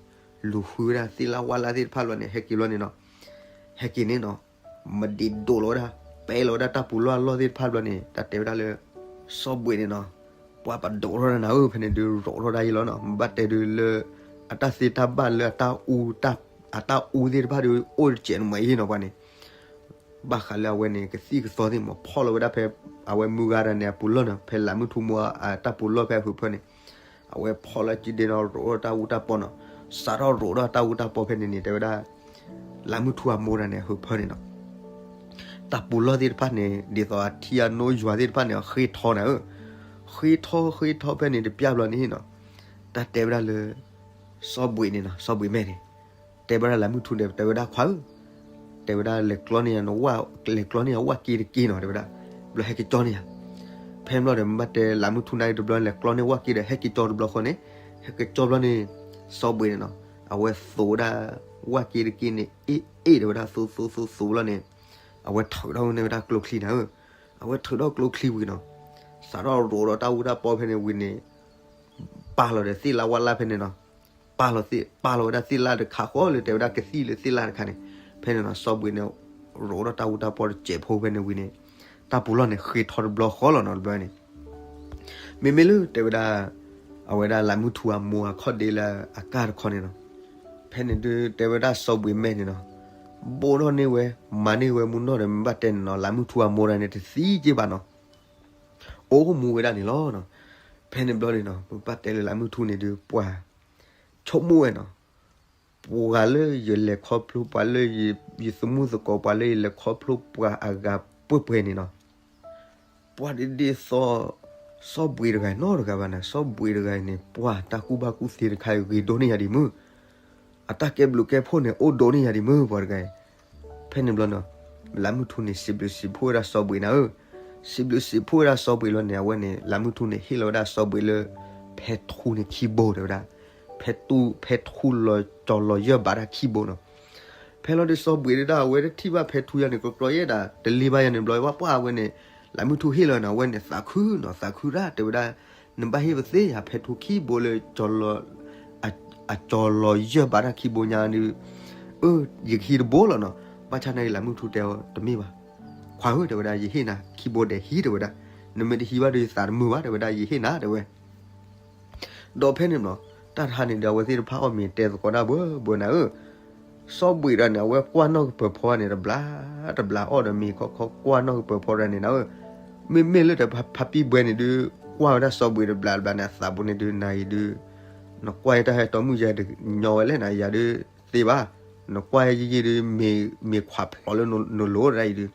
လူၤဃုဝဲဒၣ်သ့ၣ်လၣ်ဝၣ်လၣ်သ့ၣ်တဖၣ်ဘျီန့ၣ် ဟဲက့ၤဘျီန့ၣ်နီၤ. ဟဲက့ၤန့ၣ်နီၤ, မဒံးဒိးလီၤဝဲဒၣ်, ပဲလီၤဝဲဒၣ်တၢ်ပူၤလီၢ်အလီၢ်သ့ၣ်တဖၣ်ဘျီန့ၣ် တၢ်တဲဝဲဒၣ်လၢ စီၤဘှံးန့ၣ်နီၤ, ပှၤပဒိးထီၣ်တၢ်နၤဧၢ, ဖဲန့ၣ်ဒုးရိးထီၣ်ဒၣ်ယဲလီၤနီၤ. ဘၣ်တဲဒုးလၢ အတၢ်သ့တၢ်ဘၣ်လၢအတၢ်အူ, အတၢ်အူသ့ၣ်တဖၣ်ဒုး အိၣ်တစဲးန့ၣ်မးအံၤနီၤ ပှၤန့ၣ် ဘၣ်ဃးလၢအဝဲန့ၣ် ကသံၣ်ကသီသ့ၣ်မး ဖီၣ်လီၤဝဲဒၣ်ဖဲ အဝဲမုၢ်ဂၤတၢ်န့ၣ်အပူၤလီၢ်နီၤ, ဖဲလးမုၢ်ထူမိၢ်အတၢ်ပူၤလီၢ်ဖဲအဟုးဖၢန့ၣ်, အဝဲဖီၣ်လီၤစုဒ့နီၤ, ရိးထီၣ်တၢ်အူတၢ်ပီနီၤ. စးထီၣ်ရိးထီၣ်တၢ်အူတၢ်ပီဖဲန့ၣ်န့ၣ် တဲဝဲဒၣ် လးမုၢ်ထူအမိၢ်တၢ်န့ၣ်အဟုးဖၢန့ၣ်နီၤ, တၢ်ပူၤလီၢ်သ့ၣ်တဖၣ်န့ၣ် ဒ်သိးအထံအနိယွၤသ့ၣ်တဖၣ်န့ၣ် ဃ့ထီနၤဧၢ. ဃ့ထီဃ့ထီဖဲန့ၣ်တပျၢ်ဘျီန့ၣ်နီၤ, တၢ်တဲဝဲဒၣ်လၢ စီၤဘှံးန့ၣ်နီၤ, စီၤဘှံးမဲာ်န့ၣ် တဲဝဲဒၣ်လးမုၢ်ထူန့ၣ် တဲဝဲဒၣ်ခွါဧၢ, တဲဝဲဒၣ်လဲၤကျီန့ၢ်ယၤ, လဲၤကျီန့ၢ်ယၤဝၣ်က့တက့နီၤ, တဲဝဲဒၣ် ဘျီဟဲက့ၤကၠီန့ၢ်ယၤ. ဖဲဘျီဒီး မ့ၢ်ဘၣ်တဲလးမုၢ်ထူန့ၣ်တဘျီ လဲၤကျီန့ၢ်ဝၣ်က့ဒီး ဟဲက့ၤကၠီတဘျီဃီန့ၣ်, ဟဲက့ၤကၠီဘျီန့ၣ် စီၤဘှံးန့ၣ်နီၤ, အဝဲသိးဝဲဒၣ် ဝၣ်က့တက့န့ၣ် အ့ၣ်အ့ၣ် တဲဝဲဒၣ် သိးသိးသိးသိးလီၤန့ၣ်, အဝဲထုးထီၣ်န့ၢ်ဝဲဒၣ်ကျိချံနၤဧၢ. အဝဲထုးထီၣ်ကျိချံဝံၤနီၤ, စးထီၣ်ရိးထီၣ်တၢ်အူတၢ်ပီဖဲန့ၣ်ဝံၤန့ၣ် ပာ်လီၤဒီးသ့ၣ်လၣ်ဝၣ်လၣ်ဖဲန့ၣ်နီၤ, ပာ်လီၤသ့ၣ်, ပာ်လီၤဝဲဒၣ်သ့ၣ်လၣ်တခါဃီလၢတဲဝဲဒၣ်ကသံၣ်လၢသ့ၣ်လၣ်တခါန့ၣ်, ဖဲန့ၣ်နီၤ စီၤဘှံးန့ၣ် ရိးထီၣ်တၢ်အူတၢ်ပီတစဲးဖိဖဲန့ၣ်ဝံၤန့ၣ်, တၢ်ပူၤလီၢ်န့ၣ် ဃ့ထီတဘျီဃီလီၤနီၤ တဘျီန့ၣ် မ့မ့ၢ်လၢတဲဝဲဒၣ် အဝဲဒၣ်လးမုၢ်ထူအမိၢ်အခီၣ်ဒ့လၢအကၢ်တခီန့ၣ်နီၤ, ဖဲန့ၣ်ဒုးတဲဝဲဒၣ်စီၤဘှံးမဲာ်န့ၣ်နီၤ, ဘိၣ်ထီၣ်န့ၢ်ဝဲ မၤန့ၢ်ဝဲမူနီၢ်ဒီး မ့ၢ်ဘၣ်တဲန့ၣ်နီၤ လးမုၢ်ထူအမိၢ်တၢ်န့ၣ် တသံက့ဘၣ်နီၤ, အိၣ်မူဝဲဒၣ်န့ၣ်လီၤနီၤ. ဖဲန့ၣ်ဘျီန့ၣ်နီၤ ပဘၣ်တဲလၢလးမုၢ်ထူန့ၣ်ဒုး ပှၤ ဆိကမိၣ်ဝဲနီၤ, ပှၤလၢယလဲၤခီဖျိ ပှၤလၢယသမူသကိး ပှၤလၢယလဲၤခီဖျိပှၤအဂၤပှဲၤပှဲၤန့ၣ်နီၤ, ပှၤဒ်သိး စီၤဘှံးတဂၤနီတဂၤဘၣ်န့ၣ်, စီၤဘှံးတဂၤအံၤန့ၣ် ပှၤတၢ်ကူၣ်ဘၣ်ကူၣ်သ့တခါအံၤ ဂ့ၤဒိၣ်န့ၢ်ယၤဒံးမုၢ်, အတၢ်ကဲဘျုးကဲဖှိၣ်န့ၣ် အိၣ်ဒိၣ်န့ၢ်ယၤဒံးမုၢ် ပှၤတဂၤအံၤ. ဖဲန့ၣ်ဘျီနီၤ လးမုၢ်ထူန့ၣ် စံးဘျုးစံးဖှိၣ်ဝဲဒၣ်စီၤဘှံးနၤဧၢ, စံးဘျုးစံးဖှိၣ်ဝဲဒၣ်စီၤဘှံးလီၤန့ၣ် အဝဲန့ၣ် လးမုၢ်ထူန့ၣ် ဟ့ၣ်လီၤဝဲဒၣ်စီၤဘှံးလၢ ဖဲထူန့ၣ်ခံဘိတဲဝဲဒၣ်, ဖဲထူ ဖဲထူလီၤကၠီၤလီၤယၢၢ်ဘၣ်တၢ်ခံဘိနီၤ. ဖဲလီၤဒုးစီၤဘှံးဒၣ် အဝဲတထံၣ်ဘၣ်ဖဲထူယၤန့ၣ် ကကျီယဲဒၣ် တလ့ဘၣ်ယၤန့ၣ်ဘျီ ပှၤပှၢ်အဝဲန့ၣ် လးမုၢ်ထူဟ့ၣ်လီၤန့ၣ် အဝဲန့ၣ်သးခုနီၤ, သးခုဒၣ်တဲဝဲဒၣ် နဘၣ်ဟ့ၣ်ပသ့ယၤ ဖဲထူခံဘိလၢ အကၠီၤလီၤယၢၢ်ဘၣ်တၢ်ခံဘိညါဒုး, အၢ ယကဟံးတဘိလီၤနီၤ, ဘၣ်ဆၣ်နာ်က့ လးမုၢ်ထူတဲအီၤတမ့ၢ်ဘၣ်, ခွါဧၢ တဲဝဲဒၣ် ယဟ့ၣ်နၤခံဘိဒဲးဟံးတဲဝဲဒၣ်, နမ့ၢ်တဟံးဘၣ်ဒီးယသးတမုာ်ဘၣ်တဲဝဲဒၣ် ယဟ့ၣ်နၤတဲဝဲ ဒီးဖဲန့ၣ်ဘျီ တၢ်တဟါန့ၣ်ဒီး အဝဲသ့ၣ်တဖၣ်အီၣ်မ့ၤတဲသကိးတၢ်ဘၣ်ဘၣ်နၤဧၢ, စီၤဘှံးတဂၤန့ၣ် အဝဲကွၢ်နီၣ်ကပၢၤဖီန့ၣ် တဘျီတဘျီအီၣ်ဒီးမ့ၤခီခီ ကွၢ်နီၣ်ကပၢၤဖီတဂၤန့ၣ်နၤဧၢ, မ့မ့ၢ်လၢတၢ်ဖါပံၣ်ဘှဲန့ၣ်ဒုး ကွၢ်ဝဲဒၣ်စီၤဘှံးတဘျီတဘျီန့ၣ် အသးပူၤန့ၣ်ဒုး နၤအံၤဒုး နကွၢ်ယတၢ်ဟဲတီမုၣ်ယဲတညီဝဲလဲၣ်နၤ ယၤဒုးသ့ဘၣ်, နကွၢ်ယယံာ်ဒုး မ့ၤခွးဖျိးလၢနလိၤတဂၤအံၤဒုး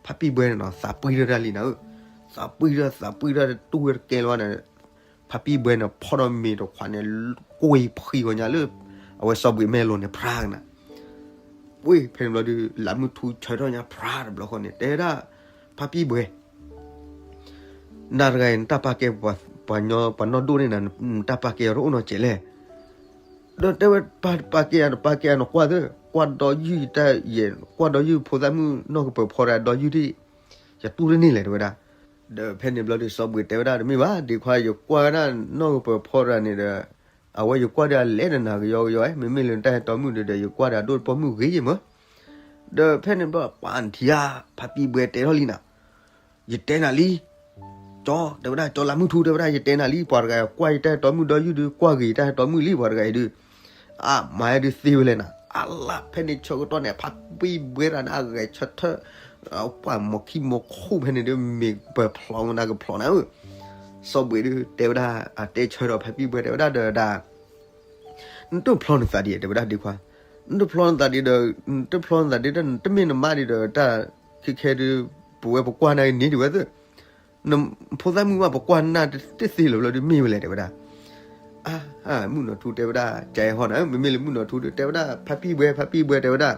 ဖါပံၣ်ဘှဲန့ၣ်နီၤ သးပှံၢ်ထီၣ်တၢ်လံနၤဧၢ, သးပှံၢ်ထီၣ် သးပှံၢ်ထီၣ်တတူၢ်ဝဲတကဲလၢၤဘၣ်န့ၣ်, ဖါပံၣ်ဘှဲန့ၣ် ဖီၣ်ဒီးမ့ၤတခွးန့ၣ် ကွံာ်ဖှံဂီၤညါလၢ အဝဲစီၤဘှံးမဲာ်လိၤန့ၣ် ဖြါကနၤ, ဝ့ၢ်ဖဲန့ၣ်ဘျီဒုး လးမုၢ်ထူဆၢထီၣ်ညါဖြါတဘျီဃီန့ၣ် တဲဝဲဒၣ် ဖါပံၣ်ဘှဲ နၤတဂၤအံၤ နတၢ်ပာ်ကဲ ပှၤညီပှၤနီၢ်ဒိၣ်န့ၣ်နၤ နတၢ်ပာ်ကဲအီၤတအိၣ်နီတစဲးလဲၣ်, ဒီးတဲဝဲ ပာ်ကဲယၤ နပာ်ကဲယၤ နကွၢ်သ့, ကွၢ်ဒီယုၢ်တၢ်ယဲၢ် ကွၢ်ဒီယုၢ်ဖိသၣ်မုၣ်နီၢ်ကပၢၤဖီတဂၤဒီယုၢ်ဒံး, ယတူၢ်တန့ၢ်လဲၣ်တဲဝဲဒၣ်, ဒီးဖဲန့ၣ်ဘျီဒုးစီၤဘှံးတဲဝဲဒၣ်တမ့ၢ်ဘၣ် ဒ့ခွါ ယကွၢ်ဝဲဒၣ်နီၢ်ကပၢၤဖီတဂၤန့ၣ်ဒီး အဝဲယကွၢ်ဒီးအလဲၤနၤနၤကယီကယီ မ့မ့ၢ်လၢနတၢ်ဟဲတီမုၣ်ဒီး ယကွၢ်ဒီးအဒိၣ်တပိာ်မုၣ်ဂ့ၤယဲၢ်မး, ဒီးဖဲန့ၣ်ဘျီပှၤထံၣ်ဧါ ဖါပံၣ်ဘှဲတဲထီၣ်လံနၤ ယတဲနၤလံ, ကၠီ တဲဝဲဒၣ် ကၠီလးမုၢ်ထူ တဲဝဲဒၣ် ယတဲနၤလံ ပှၤတဂၤကွၢ်ယတၢ်ဟဲတီမုၣ်ဒီယုၢ်ဒုး ကွၢ်ဂ့ၤယတၢ်ဟဲတီမုၣ်လံ ပှၤတဂၤအံၤဒုး, အါ မၤဝဲဒုးသ့ဝဲလဲၣ်နၤ, အလၢ် ဖဲန့ၣ်ဆၢကတီၢ်န့ၣ် ဖါပံၣ်ဘှဲတဂၤန့ၣ် အဂဲၤဆၢထၢၣ် ပှၤမိၢ်ခံမိၢ်ခိၣ်ဖဲန့ၣ်ဒုး မ့ၢ်ပၢၤဖျိးမနၤကဖျိးနၤဧၢ, စီၤဘှံးဒုး တဲဝဲဒၣ် အတဲဆၢဒီးဖါပံၣ်ဘှဲတဲဝဲဒၣ်ဒီးဒၣ် နတဖျီနသးဒံး တဲဝဲဒၣ်ဒ့ခွါ, နတဖျီနသးဒံးဒီး နတဖျီနသးဒံးဒီး နတမ့ၢ်နမါဒံးဒီး တၢ်ခဲခဲဒုး ပဝဲပကွၢ်နၤဂ့ၤန့ၣ်ဒံးဝဲသ့ၣ်, နဖိသၣ်မုၣ်ဘၣ်ပကွၢ်နၤတသ့လၢၤဘျီဒုးမ့ၢ်ဝဲလဲၣ် တဲဝဲဒၣ်, အါ မုၣ်နီၢ်ထူတဲဝဲဒၣ် ကဲဟီနၤ မ့မ့ၢ်လၢမုၣ်နီၢ်ထူဒုး တဲဝဲဒၣ် ဖါပံၣ်ဘှဲ ဖါပံၣ်ဘှဲ တဲဝဲဒၣ်,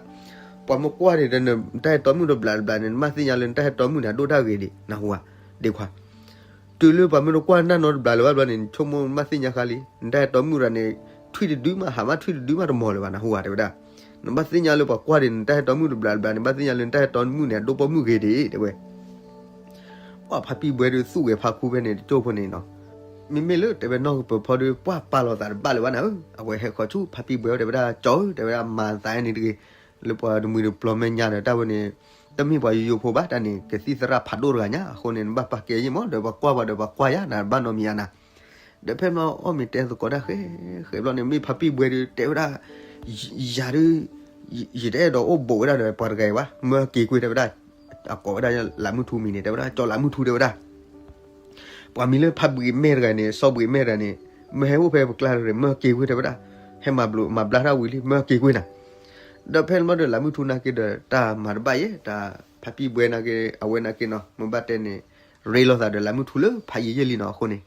ပှၤမ့ၢ်ကွၢ်န့ၣ်ဒီး နတၢ်ဟဲတီမုၣ်တဘျီတဘျီန့ၣ် နဘၣ်သ့ၣ်ညါလၢနတၢ်ဟဲတီမုၣ်န့ၣ် အဒိၣ်တၢ်ဂ့ၤဒံး နၢ်ဟူဧါ, ဒ့ခွါ တုၤလၢပှၤမ့ၢ်တကွၢ်နၤနီတဘျီလၢၤဘၣ်ဘျီန့ၣ် နဆိကမိၣ်နဘၣ်သ့ၣ်ညါဃါလံ နတၢ်ဟဲတီမုၣ်တဂၤန့ၣ် ထွံၣ်တဒုမး ဟးမးထွံၣ်တဒုမးတမီၤလၢၤဘၣ် နၢ်ဟူဧါ တဲဝဲဒၣ်, နဘၣ်သ့ၣ်ညါလၢပှၤကွၢ်ဒံး နတၢ်ဟဲတီမုၣ်တဘျီတဘျီန့ၣ် ဘၣ်သ့ၣ်ညါလၢနတၢ်ဟဲတီမုၣ်န့ၣ် အဒိၣ်ပိာ်မုၣ်ဂ့ၤဒံး တဲဝဲ, ပှၢ်ဖါပံၣ်ဘှဲဒုးသူၣ်ဂဲၤဖါခူဖဲန့ၣ်တကၠိၢ်ဖိန့ၣ်နီၤ. မ့မ့ၢ်လၢတဲဝဲနီၢ်ကပၢၤဖီဒီး ပှၢ်ပာ်လီၤသးတဘၣ်လၢၤဘၣ်နၤဧၢ, အဝဲဟဲဃီၤဆူဖါပံၣ်ဘှဲတဲဝဲဒၣ် ကၠီဧၢ တဲဝဲဒၣ် မၤသးန့ၣ်တဂ့ၤ, လၢပှၤတမှံၤတပျီၤမဲာ်ညါဒီး တၢ်ဝဲန့ၣ် တမ့ၢ်ပှၤယိယိဖိဘၣ်, တၢ်န့ၣ် ကသံၣ်သရၣ်ဖးဒိၣ်တဂၤညါ, အဃိန့ၣ် နဘၣ်ပာ်ကဲယံာ်မး ဒီးပှၤကွၢ်ပှၤဒီးပှၤကွၢ်ယၤ နဘၣ်နီတမံၤဧါနၤ. ဒီးဖဲန့ၣ်အီၣ်မ့ၤတဲသကိးတၢ်ဃဲဃဲဘျီန့ၣ် မ့ၢ်ဖါပံၣ်ဘှဲဒုးတဲဝဲဒၣ် ယၤဒုး ယတအဲၣ်ဒိးအိၣ်ဘူးဝဲဒၣ်ဒီးပှၤတဂၤအံၤဘၣ်, မၢက့ၤကွံာ်တဲဝဲဒၣ်, အကိးဝဲဒၣ်လးမုၢ်ထူမံၤန့ၣ် တဲဝဲဒၣ် ကၠီလးမုၢ်ထူတဲဝဲဒၣ်, ပှၤမံၤလၢဖါဘှံးမဲာ်တဂၤန့ၣ် စီၤဘှံးမဲာ်တဂၤန့ၣ် မၢဟဲအိၣ်ဖဲပကျါတဂ့ၤ မၢက့ၤကွံာ်တဲဝဲဒၣ်, ဟဲမၤဘျုးမၤဘျါတၢ်ဝံၤလံ မၢက့ၤကွံာ်နၤ. ဒီးဖဲန့ၣ်ဘျီဒီး လးမုၢ်ထူနာ်က့ဒီး တၢ်မၤတဘၣ်ယဲ တၢ်ဖါပံၣ်ဘှဲနာ်က့ အဝဲနာ်က့နီၤ မ့ၢ်ဘၣ်တဲန့ၣ် ရ့လိာ်သးဒီးလးမုၢ်ထူလၢဖးယံာ်ယံာ်လံနီၤ အဃိန့ၣ်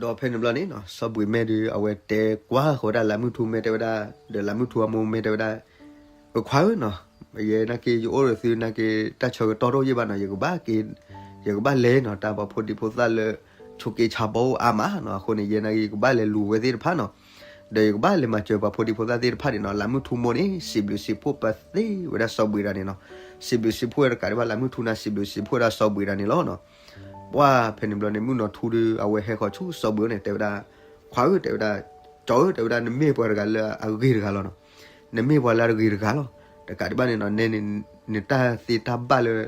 ဒီးဖဲန့ၣ်ဘျီန့ၣ်နီၤ စီၤဘှံးမဲာ်ဒုး အဝဲတဲကွၢ်ဃီၤဝဲဒၣ်လးမုၢ်ထူမဲာ်တဲဝဲဒၣ်, ဒီးလးမုၢ်ထူအမိၢ်မဲာ်တဲဝဲဒၣ်, ပခွါဧၢနီၤ, ယဲနာ်က့ ယအိၣ်ဒီးသုနာ်က့ တၢ်ဆၢကတီၢ်တအိၣ်ယဲၢ်ဘၣ်နီၤ, ယကဘၣ်က့ၤ, ယကဘၣ်လဲၤနီၤ, တၢ်ပှၤဖိဒံဖိသၣ်လၢ ဆိးက့ဆါဘီအိၣ်အါမးနီၤ, အဃိန့ၣ် ယဲနာ်က့ ယကဘၣ်လဲၤလူၤဝဲသ့ၣ်တဖၣ်နီၤ, ဒီးယကဘၣ်လဲၤမၤစၢၤပှၤဖိဒံဖိသၣ်သ့ၣ်တဖၣ်န့ၣ်နီၤ, လးမုၢ်ထူမိၢ်န့ၣ် စံးဘျုးစံးဖှိၣ်ပသ့ဝဲဒၣ်စီၤဘှံးဒၣ်န့ၣ်နီၤ, စံးဘျုးစံးဖှိၣ်ဝဲတကးဒံးဘၣ် လးမုၢ်ထူနၤ စံးဘျုးစံးဖှိၣ်ဝဲဒၣ်စီၤဘှံးဒၣ်န့ၣ်လီၤနီၤ. ပှၢ်ဖဲန့ၣ်ဘျီန့ၣ် မုၢ်နီၤထူဒီး အဝဲဟဲဃီၤဆူစီၤဘှံးန့ၣ် တဲဝဲဒၣ်, ခွါဧၢ တဲဝဲဒၣ်, ကၠီဧၢ တဲဝဲဒၣ် နမ့ၢ်ပှၤတဂၤလၢအဂ့ၤတဂၤလီၤနီၤ, နမ့ၢ်ပှၤလၢအဂ့ၤတဂၤလီၤ, တကးဒံးဘၣ်န့ၣ်နီၤ နဲန့ၣ် နတၢ်သ့တၢ်ဘၣ်လၢ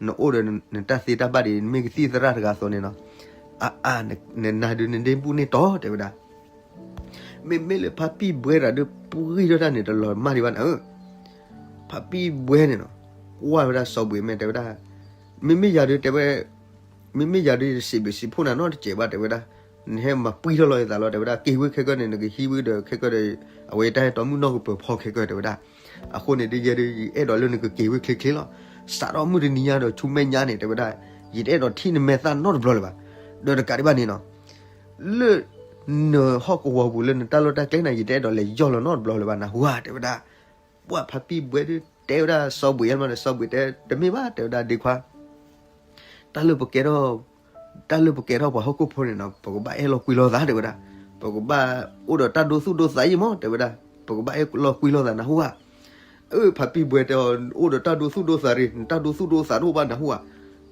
နအိၣ်ဒီးနတၢ်သ့တၢ်ဘၣ်ဒ် နမ့ၢ်ကသံၣ်သရၣ်တဂၤအသိးန့ၣ်နီၤ, အါအါ နနၤဒုးနဒ့ဘူၣ်န့ၢ်တီတဲဝဲဒၣ် မ့မ့ၢ်လၢဖါပံၣ်ဘှဲတဂၤဒီး ပှံၢ်ထီၣ်တၢ်န့ၣ် တလီၤမၢ်ဒံးဘၣ်နၤဧၢ, ဖါပံၣ်ဘှဲန့ၣ်နီၤ, ကွၢ်ဝဲဒၣ်စီၤဘှံးမဲာ်တဲဝဲဒၣ်, မ့မ့ၢ်ယၤဒုးတဲဝဲ, မ့မ့ၢ်ယၤဒုး ယစံးဘျုးစံးဖှိၣ်နၤနီတစဲးဘၣ်တဲဝဲဒၣ်, နဟဲမၤပှံၢ်ထီၣ်လီၤယသးလီၤတဲဝဲဒၣ်, က့ၤဝဲခဲကၢၢ်န့ၣ် နကဟံးဝဲဒီးခဲကၢၢ်ဒီး အဝဲတၢ်ဟဲတီမုၢ်နီၢ်ကပၢၤဖီခဲကၢၢ်တဲဝဲဒၣ်, အဃိန့ၣ်ဒုးယဲဒုး ယအဲၣ်ဒိးလၢနကက့ၤဝဲချ့ချ့လီၤ, စးထီၣ်မုၢ်တနံၤညါဒီးဆူမဲာ်ညါန့ၣ်တဲဝဲဒၣ်, ယတအဲၣ်ဒိးထံၣ်နမဲာ်သၣ်နီတဘျီလၢၤဘၣ်, ဒီးတကးဒံးဘၣ်န့ၣ်နီၤ လၢ နဟီၣ်ကဝီၤပူၤလၢနတၢ်လီၢ်တၢ်ကျဲန့ၣ် ယတအဲၣ်ဒိးလဲၤယီၢ်လီၤနီတဘျီလၢၤဘၣ်နဟူဧါတဲဝဲဒၣ်, ပှၢ်ဖါပံၣ်ဘှဲဒုး တဲဝဲဒၣ်စီၤဘှံးယဲၢ်မးဒီး စီၤဘှံးတဲ တမ့ၢ်ဘၣ်တဲဝဲဒၣ် ဒ့ခွါ တၢ်လၢပကဲထီၣ်, တၢ်လၢပကဲထီၣ်ပှၤဟီၣ်ခိၣ်ဖိန့ၣ်နီၤ ပကဘၣ်အဲၣ်လီၤကွံလီၤသးတဲဝဲဒၣ်, ပကဘၣ်အိၣ်ဒီးတၢ်ဒိသူၣ်ဒိသးယံာ်မးတဲဝဲဒၣ်, ပကဘၣ်အဲၣ်လီၤကွံလိာ်သးနဟူဧါ, အၢ ဖါပံၣ်ဘှဲတဲအီၤ အိၣ်ဒီးတၢ်ဒိသူၣ်ဒိသးရ့ၣ် နတၢ်ဒိသူၣ်ဒိသးတအိၣ်ဘၣ်နဟူဧါ,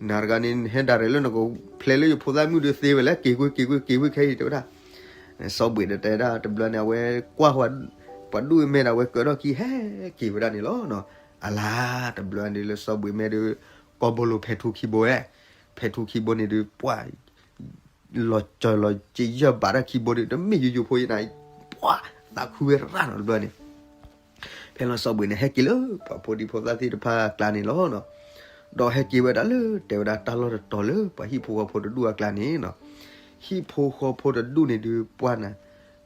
နၤတဂၤန့ၣ် နဟဲဒၣ်ရဲၣ်လၢနကဖျဲးလၢယဖိသၣ်မုၣ်ဒုးသ့ဝဲလဲၣ် က့ၤကွံက့ၤကွံက့ၤကွံခဲအံၤတဲဝဲဒၣ်, စီၤဘှံးဒီးတဲဒၣ်တဘျီန့ၣ် အဝဲကွၢ်ဃီၤ ပှၤဒူၣ်အမဲာ်ဒီး အဝဲကၢထီၣ်ခံဟဲက့ၤဝဲဒၣ်န့ၣ်လီၤ. အလါတဘျီန့ၣ်လၢစီၤဘှံးမဲာ်ဒီး ကီၢ်ဘိလိၤဖဲထူခံဘိဝဲ, ဖဲထူခံဘိန့ၣ်ဒီး ပှၢ် လီၤစၢၤလီၤစ့ယၢၢ်ဘၣ်တၢ်ခံဘိဒီး တမ့ၢ်ယိယိဖိယနၤ, ပှၢ် သးခုဝဲရၣ်နီၤတဘျီန့ၣ် ဖဲလီၤစီၤဘှံးန့ၣ် ဟဲက့ၤလၢပှၤဖိဒံဖိသၣ်သ့ၣ်တဖၣ်အကျါန့ၣ်လီၤ. ဒီးဟဲက့ၤဝဲဒၣ်လၢတဲဝဲဒၣ်တၢ်လီၢ်တတီၤလၢပှၤဟံၣ်ဖိဃီဖိတဒူၣ်အကျါန့ၣ်နီၤ, ဟံၣ်ဖိဃီဖိတဒူၣ်န့ၣ်ဒုးပှၢ်နၤ,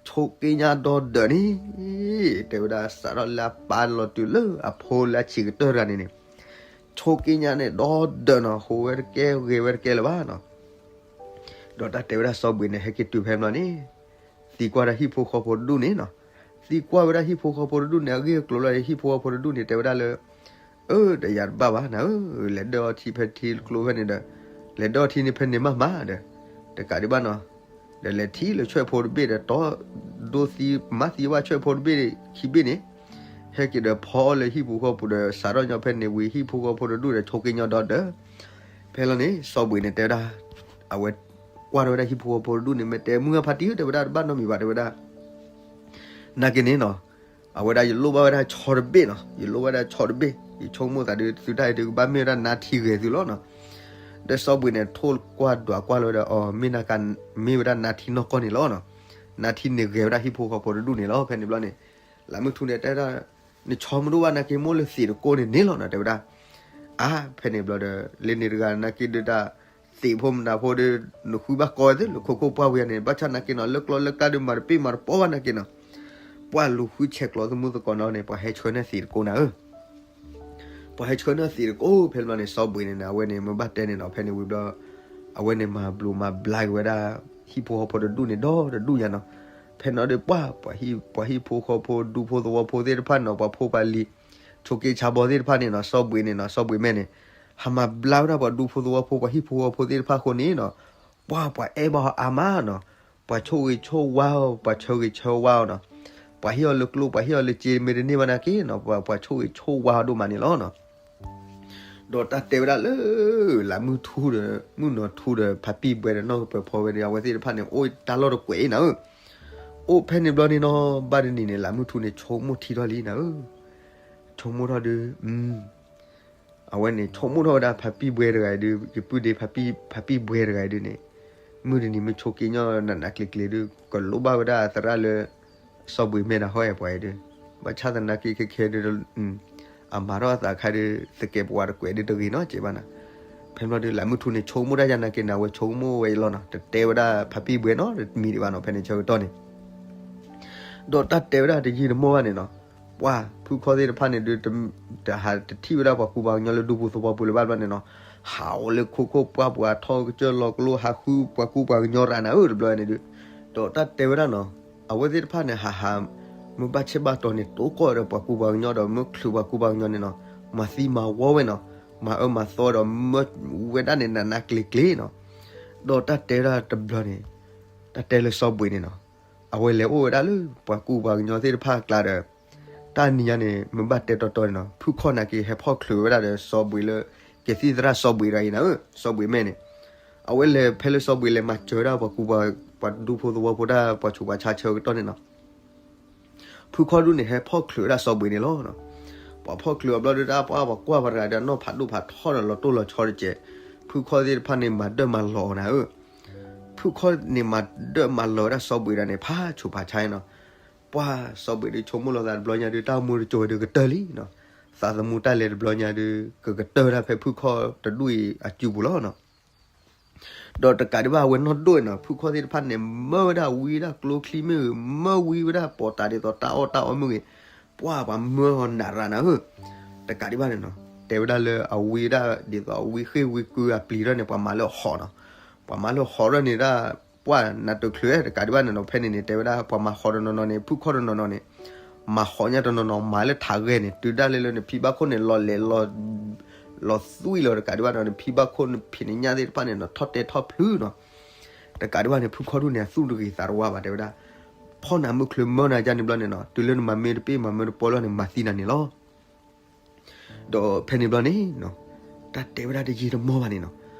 ဆိးက့ညါဒီဒၢးန့ၣ် တဲဝဲဒၣ်စးထီၣ်လၢအပၢ်လီၤတုၤလၢအဖိလၢအဆံးကတၢၢ်တဂၤန့ၣ်န့ၣ်, ဆိးက့ညါန့ၣ်ဒီဒၢးနီၤ ဟူးဝဲတကဲဂဲၤဝဲတကဲလၢၤဘၣ်နီၤ ဒီးတၢ်တဲဝဲဒၣ်စီၤဘှံးန့ၣ် ဟဲက့ၤတုၤဖဲန့ၣ်ဘျီန့ၣ်, သံကွၢ်ဒၣ်ဟံၣ်ဖိဃီဖိတဒူၣ်န့ၣ်နီၤ, သံကွၢ်ဝဲဒၣ်ဟံၣ်ဖိဃီဖိတဒူၣ်န့ၣ် အဂ့ၢ်အကျိၤလီၤ ဟံၣ်ဖိဃီဖိတဒူၣ်န့ၣ် တဲဝဲဒၣ်လၢ အၢ ဒီးယၤတဘၣ်ဘၣ်နၤဧၢ, လဲၤဒၢအီထံဖဲထံကျိဖဲန့ၣ်ဒီး, လဲၤဒၢအီထံန့ၣ်ဖဲန့ၣ်မးမးဒီး, တကးဒံးဘၣ်နီၤ, ဒီးလဲၤထံၣ်လၢဆွဲၣ်ဖိတဘ့ၣ်ဒီး တီဒိသံမၤသံဘၣ်ဆွဲၣ်ဖိတဘ့ၣ်ခံဘ့ၣ်န့ၣ်, ဟဲက့ၤဒီးဖီအီၣ်လၢဟံၣ်ဖိဃီဖိဒီး စးထီၣ်ညီဖဲန့ၣ်ဝံၤ ဟံၣ်ဖိဃီဖိတဒူၣ်ဒီး ဆိးက့ညီဒီဒၢး ဖဲလီၤန့ၣ် စီၤဘှံးန့ၣ်တဲဝဲဒၣ်, အဝဲကွၢ်ထီၣ်ဝဲဒၣ်ဟံၣ်ဖိဃီဖိတဒူၣ်န့ၣ် မ့ၢ်တဲမုၢ်ဂၢ်ဖါတံၢ်ဧၢ တဲဝဲဒၣ်တဘၣ်နီတမံၤဘၣ်တဲဝဲဒၣ်, နာ်က့န့ၣ်နီၤ, အဝဲဒၣ်ယလိၣ်ဘၣ်ဝဲဒၣ်ဆီတဘ့ၣ်နီၤ, ယလိၣ်ဝဲဒၣ်ဆီတဘ့ၣ်, ယဆိကမိၣ်သးဒုး သုတၢ်အံၤဒုးကဘၣ်မ့ၢ်ဝဲဒၣ်နါထံဂဲၤသုလီၤနီၤ. ဒီးစီၤဘှံးန့ၣ် ထိၣ်ကွၢ်ဒွးကွၢ်လီၤဝဲဒီး အီၤ မ့ၢ်နက မ့ၢ်ဝဲဒၣ်နါထံနီၢ်ကီၢ်န့ၣ်လီၤနီၤ. နါထံန့ၣ်ဂဲၤဝဲဒၣ်ဟံၣ်ဖိဃီဖိတဒူၣ်န့ၣ်လီၤ. ဖဲန့ၣ်ဘျီန့ၣ် လးမုၢ်ထူန့ၣ်တဲဒၣ်, နဆီမဒိၣ်ဘၣ်နာ်က့ မိၢ်လၢသံးတကိးန့ၣ်န့ၣ်လီၤနီၤ တဲဝဲဒၣ်. အါ ဖဲန့ၣ်ဘျီဒီး လၢန့ၣ်တဂၤနာ်က့ဒုးတၢ် သံးဖိမနုၤဖိဒီး နဃုဘၣ်ကီဝဲသ့ၣ်လၢခိခိၣ်ပှၢ်ဝံၤန့ၣ် ဘၣ်ဆၣ်နာ်က့နီၤ လၢကျီလၢကျါဒုးမၤတပ့ၢ်မၤတပီဘၣ်နာ်က့နီၤ. ပှၢ်လူၤဃုဆဲးကျိးသမူသကိးနီၤန့ၣ် ပှၤဟဲဆှၢန့ၢ်သံးတကိးနၤဧၢ ပှၤဟဲဆှၢန့ၢ်သံးတကိး ဖဲန့ၣ်ဘျီန့ၣ် စီၤဘှံးန့ၣ် အဝဲန့ၣ် မ့ၢ်ဘၣ်တဲန့ၣ်နီၤ ဖဲန့ၣ်ဝံၤဘျီ အဝဲန့ၣ်မၤဘျုးမၤဘျါက့ၤဝဲဒၣ် ဟံၣ်ဖိဃီဖိတဒူၣ်န့ၣ်ဒီးတဒူၣ်ညါနီၤ. ဖဲန့ၣ်ဒီးပှၢ် ပှၤဟံၣ်ဖိဃီဖိဒူဖိသဝီဖိသ့ၣ်တဖၣ်န့ၣ်နီၤ ပှၤဖိပှၤလံၤ ဆိးက့ဆါဘီသ့ၣ်တဖၣ်န့ၣ်နီၤ စီၤဘှံးန့ၣ်နီၤ စီၤဘှံးမဲာ်န့ၣ် ဟးမၤဘျါဝဲဒၣ်ပှၤဒူဖိသဝီဖိ ပှၤဟံၣ်ဖိဃီဖိသ့ၣ်တဖၣ်အဃိန့ၣ်နီၤ ပှၢ်ပှၤအဲၣ်ဘၣ်အီၤအါမးနီၤ. ပှၤဆိၣ်ဂ့ၤဆိၣ်ဝါအီၤ ပှၤဆၢဂ့ၤဆၢဝါအီၤနီၤ. ပှၤဟ့ၣ်အီၤလၢကျိ ပှၤဟ့ၣ်အီၤလၢစ့ မ့ၢ်တန့ၢ်ဘၣ်နာ်က့နီၤ ပှၤ ပှၤဆိၣ်ဂ့ၤဆိၣ်ဝါအီၤဒိၣ်မးန့ၣ်လီၤနီၤ. ဒီးတၢ်တဲဝဲဒၣ်လၢ လးမုၢ်ထူဒီး မုၢ်နီၢ်ထူဒီး ဖါပံၣ်ဘှဲဒီး နီၢ်ကပၢၤဖီဝဲဒီး အဝဲသ့ၣ်တဖၣ်န့ၣ် အိၣ်တၢ်လီၢ်တကွဲးအံၤနၤဧၢ, အိၣ်ဖဲန့ၣ်ဘျီန့ၣ်နီၤ ဘၣ်တနံၤန့ၣ် လးမုၢ်ထူန့ၣ် ဆိကမိၣ်ထံထီၣ်လံနၤဧၢ, ဆိကမိၣ်ထီၣ်ဒုး အဝဲန့ၣ် ဆိကမိၣ်ထီၣ်ဝဲဒၣ်ဖါပံၣ်ဘှဲတဂၤအံၤဒုး ယပုၢ်ဒ့ဖါပံၣ်ဘှဲတဂၤအံၤဒုးန့ၣ်, မုၢ်တနံၤမ့ၢ်ဆိးက့ညီနးနးကျ့ၤကျ့ၤဒုး ကလိၣ်ဘၣ်ဝဲဒၣ်သရၣ်လၢ စီၤဘှံးမဲာ်ဒီးဟီၣ်အဲၣ်ပှၤအံၤဒုး, ဘၣ်ဆၣ်သနာ်က့ခဲခဲဒုး အမၤထီၣ်အသးခါဒုး သကဲးပဝးတကွဲးဒုးတဂ့ၤနီတစဲးဘၣ်နၤ, ဖဲန့ၣ်ဘျီဒုး လးမုၢ်ထူန့ၣ် ဆိကမိၣ်တၢ်ယါနာ်က့န့ၣ် အဝဲဆိကမိၣ်ဝဲအံၤလီၤနီၤ, တတဲဝဲဒၣ်ဖါပံၣ်ဘှဲနီတမံၤဒံးဘၣ်နီၤ ဖဲန့ၣ်ဆၢကတီၢ်န့ၣ် ဒီးတၢ်တဲဝဲဒၣ်တယံာ်တမီၢ်ဘၣ်န့ၣ်နီၤ, ပှၢ်ဖုခီၣ်သ့ၣ်တဖၣ်န့ၣ်ဒုး တဟးတထံၣ်ဝဲဒၣ်ပှၤကူပှၤကညီလၢဒူဖိသဝီဖိလၢၤဘၣ်ဘျီန့ၣ်နီၤ, ဟးအိၣ်လၢခိခိၣ်ပှၢ်ပှၤထီၣ်ကစၢၢ်လီၤကျိ ဟးဃုပှၤကူပှၤကညီရၤနၤဧၢတဘျီန့ၣ်ဒုး, ဒီးတၢ်တဲဝဲဒၣ်နီၤ, အဝဲသ့ၣ်တဖၣ်န့ၣ် ဟးဟး မ့ၢ်ဘၣ်ဆ့ဘၣ်တီၤန့ၣ် တိကိၢ်ဒီးပှၤကူပှၤကညီဒီး မ့ၢ်ချုးပှၤကူပှၤကညီန့ၣ်နီၤ, မၤသံမၤဝီဝဲနီၤ, မၤအၢမၤသီဒီး မၢဝဲဒၣ်န့ၣ် နးနးကျ့ၤကျ့ၤနီၤ, ဒီးတၢ်တဲဝဲဒၣ်တဘျီန့ၣ်, တၢ်တဲလၢစီၤဘှံးန့ၣ်နီၤ, အဝဲလဲၤအိၣ်ဝဲဒၣ်လၢပှၤကူပှၤကညီသ့ၣ်တဖၣ်အကျါဒီး တၢ်နံၤညါန့ၣ် မ့ၢ်ဘၣ်တဲတီတီန့ၣ်နီၤ ဖုခီၣ်နာ်က့ဟဲဖီၣ်ချုးဝဲဒၣ်ဒီးစီၤဘှံးလၢ ကသံၣ်သရၣ်စီၤဘှံးတဂၤအံၤနၤဧၢ, စီၤဘှံးမဲာ်န့ၣ်, အဝဲလဲၤဖဲလၢစီၤဘှံးလဲၤမၤစၢၤဝဲဒၣ်ပှၤကူပှၤ ပှၤဒူဖိသဝီဖိတၢ်ပှၤဆူးပှၤဆါဆၢကတီၢ်န့ၣ်နီၤ ဖုခီၣ်ဒုးန့ၣ် ဟဲဖီၣ်ချုးဝဲဒၣ်စီၤဘှံးန့ၣ်လီၤ. ပှၤဖီၣ်ချုးအဘျီဒုး တၢ်ပှၤပှၤကွၢ်ပှၤတဂၤဒီး နီၢ်ဖးဒိၣ်ဖးထီဒီးလီၤတိၢ်လီၤဆီတကဲး, ဖုခီၣ်သ့ၣ်တဖၣ်န့ၣ် မၤဒၢၣ်မၤလီၤအီၤနၤဧၢ, ဖုခီၣ်န့ၣ်မၤဒၢၣ်မၤလီၤဝဲဒၣ်စီၤဘှံးဒၣ်န့ၣ် ဖးဆူးဖးဆါနီၤ. ပှၢ်စီၤဘှံးဒုးဆိကမိၣ်လီၤသးတဘျီညါဒုး တၢ်မူတစိၤဝဲဒုးကတၢၢ်လံနီၤ, သးသမူတၢ်လဲၤတဘျီညါဒုး ကကတၢၢ်ဒၣ်ဖဲဖုခီၣ်တဒူၣ်အံၤအစုပူၤလီၤနီၤ. ဒီးတကးဒံးဘၣ်အဝဲနီၢ်ဒိၣ်နီၤ ဖုခီၣ်သ့ၣ်တဖၣ်န့ၣ် မၢဝဲဒၣ်ဝံဝဲဒၣ်ကျိချံမ့ၢ်ဂ့ၤ, မၢဝံဝဲဒၣ်ပိာ်တၤဒ်သိးတၢ်အီၣ်တၢ်အီမ့ၢ်ဂ့ၤ, ပှၢ်ပှၤမၢအီၤနးရၤနၤဧၢ, တကးဒံးဘၣ်န့ၣ်နီၤ တဲဝဲဒၣ်လၢအဝံဝဲဒၣ်ဒ်သိးအဝံဃ့ၢ်ဝံကုအပျံၤထီၣ်န့ၣ် ပှၤမၤလၢအဟီၣ်နီၤ, ပှၤမၤလၢအဟီၣ်ထီၣ်န့ၣ်ဒၣ် ပှၢ်နးတချုးတကးဒံးဘၣ်န့ၣ်နီၤ ဖဲန့ၣ်န့ၣ် တဲဝဲဒၣ်ပှၤမၤဟီၣ်တနီၤနီၤန့ၣ် ဖုခီၣ်တနီၤနီၤန့ၣ် မၤဟီၣ်ညါတနီၤနီၤ မၤလၢထးဂဲၤန့ၣ် တုၤဒၣ်လဲာ်လၢနဖံဘၣ်ခိၣ်န့ၣ် လီၤလဲၤလီၤ လီၤသွံၣ်လီၤတကးဒံးဘၣ်နီၤ နဖံဘၣ်ခိၣ်နဖံးနညၣ်သ့ၣ်တဖၣ်န့ၣ်နီၤ ထီၣ်တဲထီၣ်ဖျုးနီၤ, တကးဒံးဘၣ်န့ၣ် ဖုခီၣ်ဒူၣ်န့ၣ် အသူၣ်တဂ့ၤသးတဝါဘၣ် တဲဝဲဒၣ်, ဖီၣ်နၤမုၢ်ချုးမၢနၤယါန့ၣ်ဘျီန့ၣ်နီၤ တုၤလၢနမၤမ့ၢ်တပ့ၢ်မၤမ့ၢ်တပီလီၤန့ၣ် မၤသံနၤန့ၣ်လီၤ. ဒီးဖဲန့ၣ်ဘျီန့ၣ် တၢ်တဲဝဲဒၣ်တယံာ်တမီၢ်ဘၣ်န့ၣ်နီၤ,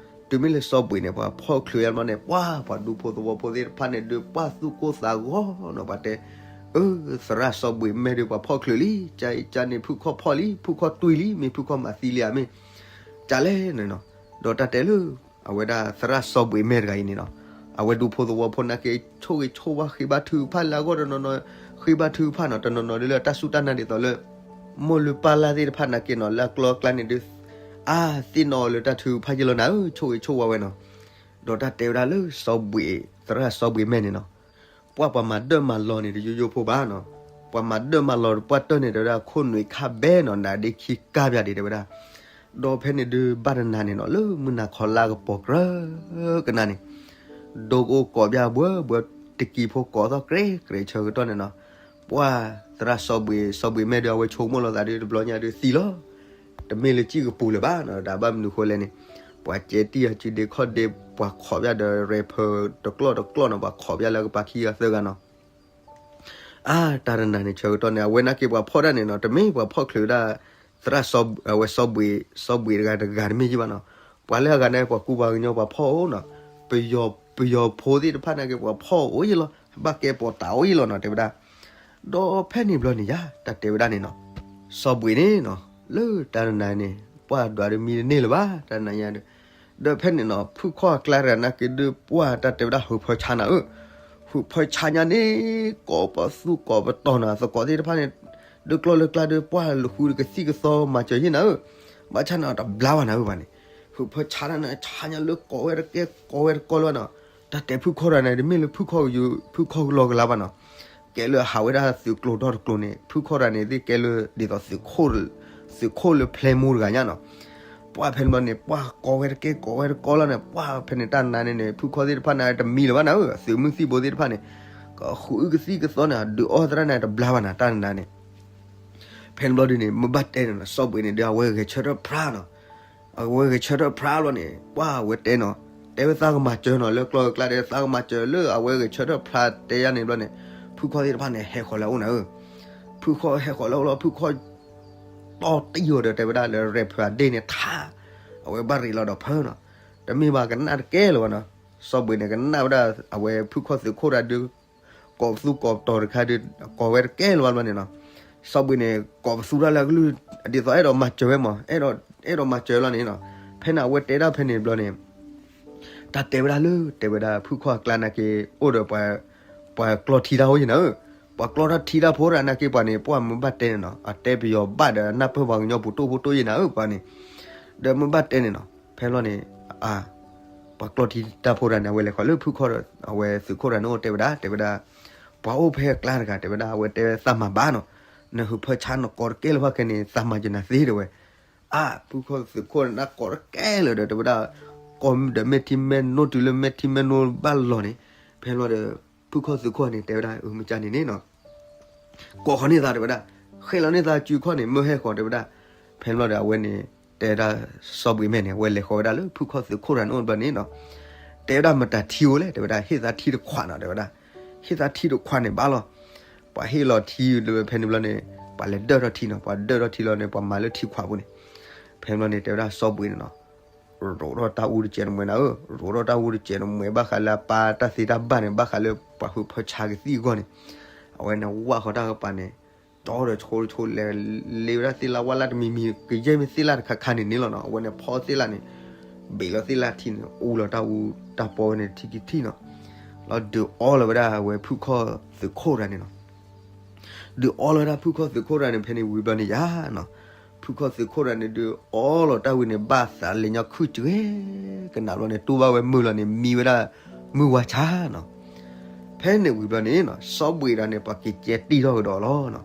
တုၤမ့ၢ်လၢစီၤဘှံးန့ၣ် ပှၤဖီၣ်ချုးယါဘျီန့ၣ် ပှၢ်ပှၤဒူဖိသဝီဖိသ့ၣ်တဖၣ်န့ၣ် ဒုးပှၢ်သူၣ်ကိၢ်သးဂီၤနီၤ ပှၤတဲ, အၢ သရၣ်စီၤဘှံးမဲာ်ဒုး ပှၤဖီၣ်ချုးလံ, ကၢ်အံၤကၢ်န့ၣ် ဖုခီၣ်ဖီၣ်လံ, ဖုခီၣ်တွံၢ်လံ, မ့ၢ်ဖုခီၣ်မၤသံလံဧါမ့ၢ်, ကၢ်လဲၣ်န့ၣ်နီၤ, ဒီးတၢ်တဲလၢ အဝဲဒၣ်သရၣ်စီၤဘှံးမဲာ်တဂၤအံၤန့ၣ်နီၤ, အဝဲဒူဖိသဝီဖိနာ်က့ ဆိၣ်ဂ့ၤဆိၣ်ဝါဃ့ဘါထုကဖၣ်လၢအဂီၢ်တနီၤနီၤ, ဃ့ဘါထုကဖၣ်နီၤ တနီၤနီၤဒ်လၢတၢ်စူၢ်တၢ်နာ်ဒ်သိးလၢ မိၢ်လုၢ်ပၢ်လၢ်သ့ၣ်တဖၣ်နာ်က့နီၤ လၢအကျီအကျါန့ၣ်ဒုး အါသ့ၣ်နီၣ်အီၤလၢတၢ်ထုကဖၣ်ယ့ၢ်လီၤနၤဧၢ, ဆိၣ်ဂ့ၤဆိၣ်ဝါဝဲနီၤ, ဒီးတၢ်တဲဝဲဒၣ်လၢစီၤဘှံး သရၣ်စီၤဘှံးမဲာ်န့ၣ်နီၤ ပှၢ်ပှၤမၤဒၢၣ်မၤလီၤန့ၣ် တယိယိဖိဘၣ်နီၤ, ပှၤမၤဒၢၣ်မၤလီၤပှၢ်တၢၢ်န့ၣ် တဲဝဲဒၣ်ခိၣ်နူာ်ခါဘဲနီၤ နးဒ့ခံကါပၠးဒံး တဲဝဲဒၣ်, ဒီးဖဲန့ၣ်ဒုးဘၣ်တနၤန့ၣ်နီၤ လၢမုၢ်နၤခီလါကပီၤကြၢးကနၤန့ၣ် ဒိကအိၣ်ကိးပၠးဘှၢဘှၢ တကံၤဖိကိးသီၣ်ကြဲးကြဲးဆၢကတီၢ်န့ၣ်နီၤ, ပှၢ်သရၣ်စီၤဘှံး စီၤဘှံးမဲာ်ဒုး အဝဲဆိကမိၣ်လီၤသးဒုး တဘျီညါဒုးသံလီၤ တမ့ၢ်လၢစံၣ်ကပူၤလၢၤဘၣ်နီၤ, ဒီးဘၣ်မနုၤဃိလဲၣ်န့ၣ် ပှၤကဲတံၢ်အစုဒ့ခီၣ်ဒ့ ပှၤခိးပၠးဒီး rapper တကျီၢ်တကျီၢ်နီၤ ပှၤခိးပၠးလၢကပၤခံဂၤသၢဂၤနီၤ အါ တၢ်တနၤန့ၣ် ဆၢကတီၢ်န့ၣ် အဝဲနာ်က့ပှၤဖီၣ်တၢ်န့ၣ်နီၤ တမ့ၢ်ပှၤဖီၣ်ချုးဒၣ် သရၣ်စီၤ အဝဲစီၤဘှံး စီၤဘှံးတဂၤတဂၤတမ့ၢ်ယံဘၣ်နီၤ, ပှၤလၢအဂၤန့ၣ် ပှၤကူပှၤကညီပှၤဖီၣ်အိၣ်နီၤ, ပယီၤ ပယီၤဖိသ့ၣ်တဖၣ်နာ်က့ ပှၤဖီၣ်အိၣ်ယံလီၤ, ဘၣ်ကဲပိာ်တၤအိၣ်ယံလီၤနီၤ တဲဝဲဒၣ်, ဒီးဖဲန့ၣ်ဘျီန့ၣ်ယါ တၢ်တဲဝဲဒၣ်န့ၣ်နီၤ, စီၤဘှံးန့ၣ်နီၤ လၢတၢ်တနၤန့ၣ် ပှၢ်ဒွးဒုးမံတန့ၢ်လၢၤဘၣ် တၢ်တနၤညါဒုး ဒီးဖဲန့ၣ်နီၤ ဖုခီၣ်အကျါတဂၤနာ်က့ဒုး ပှၢ်တၢ်တဲဝဲဒၣ် ဟုးဖၢဆါနၤဧၢ, ဟုးဖၢဆါညါန့ၣ် ကိးပသူကိးပတီၢ်နီၤ သကိးသ့ၣ်တဖၣ်န့ၣ် ဒုးကျီၢ်လၢကျါဒုး ပှၢ်လၢဃုကသံၣ်ကသီမၤစၢၤယ့ၢ်နၤဧၢ, ဘၣ်ဆၣ်န့ၣ်တဘျါဘၣ်နၤဧၢဘၣ်န့ၣ်, ဟုးဖၢဆါတၢ်န့ၣ် ဆါညါလၢကိးဝဲတကဲကိးဝဲတကီလၢၤဘၣ်နီၤ, တၢ်တဲဖုခီၣ်တဂၤန့ၣ် တမ့ၢ်လၢဖုခီၣ်ကယု ဖုခီၣ်ကလီကလါဘၣ်နီၤ ကဲလၢအဟးဝဲဒၣ်သုးကျိၤထီၣ်တကျိၤန့ၣ် ဖုခီၣ်တဂၤန့ၣ်သ့ၣ်ကဲလၢ ဒ်သိး သုးခိၣ်လၢဖျဲမူတဂၤညါနီၤ, ပှၢ်ဖဲန့ၣ်ဘျီန့ၣ် ပှၢ်ကိးဝဲတကဲကိးဝဲတကီလီၤန့ၣ် ပှၢ်ဖဲန့ၣ်တၢ်နါန့ၣ်န့ၣ် ဖုခီၣ်သ့ၣ်တဖၣ်န့ၣ် တမံလၢၤဘၣ်နၤဧၢ, သုးမုၢ်သံၣ်ဘိသ့ၣ်တဖၣ်န့ၣ် ကဃုအုၣ်ကသံၣ်ကသီန့ၣ် ဒုးအီၣ်သရၣ်န့ၣ် တဘျါဘၣ်နၤ တၢ်နါန့ၣ် ဖဲန့ၣ်ဘျီဒုးန့ၣ် မ့ၢ်ဘၣ်တဲန့ၣ်နီၤ စီၤဘှံးန့ၣ်ဒီး အဝဲဂဲၤဆၢထၢၣ်ဖျါနီၤ, အဝဲဂဲၤဆၢထၢၣ်ဖျါလီၤန့ၣ် ပှၢ်ဝဲတဲနီၤ, တဲဝဲသးကမၤစၢၤနီၤ လၢကျီၢ်လၢကျါဒီး သးကမၤစၢၤလၢအဝဲဂဲၤဆၢထၢၣ်ဖျါတဲယါန့ၣ်ဘျီန့ၣ် ဖုခီၣ်သ့ၣ်တဖၣ်န့ၣ် ဟဲဃီၤလၢအအိၣ်နၤဧၢ, ဖုခီၣ်ဟဲဃီၤလၢအအိၣ်လီၤ ဖုခီၣ်တီတံၢ်အီၤဒီးတဲဝဲဒၣ်လၢ rapper အဒ့ၣ်န့ၣ် ထါ အဝဲဘၣ်ရ့းလီၤဒီးဖၢနီၤ. တမ့ၢ်ဘၣ်ကနၣ်တကဲလၢၤဘၣ်နီၤ. စီၤဘှံးန့ၣ် ကနၣ်ဝဲဒၣ် အဝဲဖုၣ်ခီၣ်သုးခိၣ်တဂၤဒုး ကိးပသူကိးပတီၤတခါဒုး ကိးဝဲတကဲလၢၤဘၣ်ဘျီန့ၣ်နီၤ. စီၤဘှံးန့ၣ် ကိးပသူတၢ်လၢအကလုၢ် ဒ်သိးအဲၣ်ဒိးမၤစၢၤဝဲမး အဲၣ်ဒိးမၤစၢၤလီၤန့ၣ်နီၤ. ဖဲန့ၣ်အဝဲတဲဒၣ်ဖဲန့ၣ်ဘျီန့ၣ် တၢ်တဲဝဲဒၣ်လၢ တဲဝဲဒၣ်ဖုၣ်ခီၣ်အကျါနာ်က့ အိၣ်ဒီး ပှၤကျီထံတၢ်ဖိယံၤနၤဧၢ, ပှၤကျီထီၣ်ထံတၢ်ဖိတဂၤနာ်က့ ပှၤန့ၣ် ပှၤမ့ၢ်ဘၣ်တဲန့ၣ်နီၤ အတဲပယီၤဘၣ်ဒီး နၢ်ပၢၢ်ပှၤကညီပူၤတိၢ်ဖိတိၢ်ယံၤနၤဧၢ ပှၤန့ၣ်, ဒီးမ့ၢ်ဘၣ်တဲန့ၣ်နီၤ ဖဲဘျီန့ၣ် အ ပှၤကျီထံတၢ်ဖိတဂၤန့ၣ် အဝဲလဲၤဃီၤလၢဖုၣ်ခီၣ် အဝဲသုးခိၣ်တဂၤန့ၣ်အိၣ်တဲဝဲဒၣ် တဲဝဲဒၣ် ပှၤအိၣ်ဖဲအကျါတဂၤ တဲဝဲဒၣ် အဝဲတဲဝဲသးမၤဘၣ်နီၤ, နဟုးဖၢဆါနကိးတကဲလၢၤဘၣ်ခဲန့ၣ် သးမၤယနၤသ့တဲဝဲ, အ ဖုၣ်ခီၣ်သုးခိၣ်န့ၣ် ကိးတကဲလၢၤဒီး တဲဝဲဒၣ် ကိးဒီးမဲာ်ထံမဲာ်နိ တုၤလၢမဲာ်ထံမဲာ်နိဘၣ်လီၤန့ၣ်, ဖဲဘျီဒီး ဖုၣ်ခီၣ်သုးခိၣ်န့ၣ် တဲဝဲဒၣ် အမ့ၢ်ကၢ်န့ၣ်န့ၣ်နီၤ ကိးဃီန့ၢ်သးတဲဝဲဒၣ်, ဃ့ၢ်လီၤန့ၢ်သးစုခီၣ်န့ၣ် မၢဟဲဃီၤတဲဝဲဒၣ်, ဖဲဘျီဒီးအဝဲန့ၣ် တဲဒၣ်စီၤဘှံးမဲာ်န့ၣ် အဝဲလဲၤဃီၤဝဲဒၣ်လၢဖုၣ်ခီၣ်သုးခိၣ်တဂၤန့ၣ်အိၣ်ဘျီန့ၣ်နီၤ, တဲဝဲဒၣ်မတၤထံအိၣ်လဲၣ် တဲဝဲဒၣ် ဟ့ၣ်သးထံတခွးနီၤ တဲဝဲဒၣ်, ဟ့ၣ်သးထံတခွးန့ၣ်ဘၣ်လီၤ, ပှၤဟ့ၣ်လီၤထံလၢဖဲန့ၣ်ဘျီန့ၣ် ပှၤလဲၤဒၢၣ်ထီၣ်ထံနီၤ ပှၤဒၢၣ်ထီၣ်ထံလီၤန့ၣ် ပှၤမၤလၢထံခွးပူၤန့ၣ်, ဖဲဘျီန့ၣ် တဲဝဲဒၣ်စီၤဘှံးန့ၣ်နီၤ ရိးထီၣ်တၢ်အူတစဲးတမှဲၤနၤဧၢ, ရိးထီၣ်တၢ်အူတစဲးတမှဲၤဘၣ်ဃးလၢအပၢ်တၢ်သ့တၢ်ဘၣ်န့ၣ် ဘၣ်ဃးလၢပှၤဟုးဖၢဆါကသံၣ်အဂီၢ်န့ၣ်, အဝဲန့ၣ်ဝၣ်ဃီတၢ်ကပၤန့ၣ်, တီဒီးဆိဆိလဲၤလ့ဝဲဒၣ်သ့ၣ်လၣ်ဝၣ်လၣ်တမံၤမံၤ ကယဲၢ်မ့ၢ်သ့ၣ်လၣ်တခါခါန့ၣ်န့ၣ်လီၤနီၤ အဝဲန့ၣ်ဖီသ့ၣ်လၣ်န့ၣ်, ဘ့းလီၤသ့ၣ်လၣ်ထံန့ၣ် အူလီၤတၢ်အူတၢ်ပီဝဲန့ၣ်ထံထံထံနီၤ, လီၤဒုးအီလီၤဝဲဒၣ်အဝဲဖုၣ်ခီၣ်သုးခိၣ်တဂၤန့ၣ်နီၤ ဒုးအီလီၤဝဲဒၣ်ဖုၣ်ခီၣ်သုးခိၣ်တဂၤန့ၣ် ဖဲန့ၣ်ဝံၤဘျီန့ၣ်ယါနီၤ, ဖုၣ်ခီၣ်သုးခိၣ်တဂၤန့ၣ် ဒုးအီလီၤတၢ်ဝံၤန့ၣ် ဘၣ်သးလဲၤညီခုၣ်စှဲၤကနၣ်ဘျီန့ၣ် တူၢ်ဘၣ်ဝဲမုၢ်လီၤန့ၣ် မံဝဲဒၣ်မုၢ်ဝါဆါနီၤ, ဖဲန့ၣ်ဝံၤဘျီန့ၣ်နီၤ စီၤဘှံးတဂၤန့ၣ် ပှၤက့ၤကဲတံၢ်ထီၣ်ကဒီးလီၤနီၤ,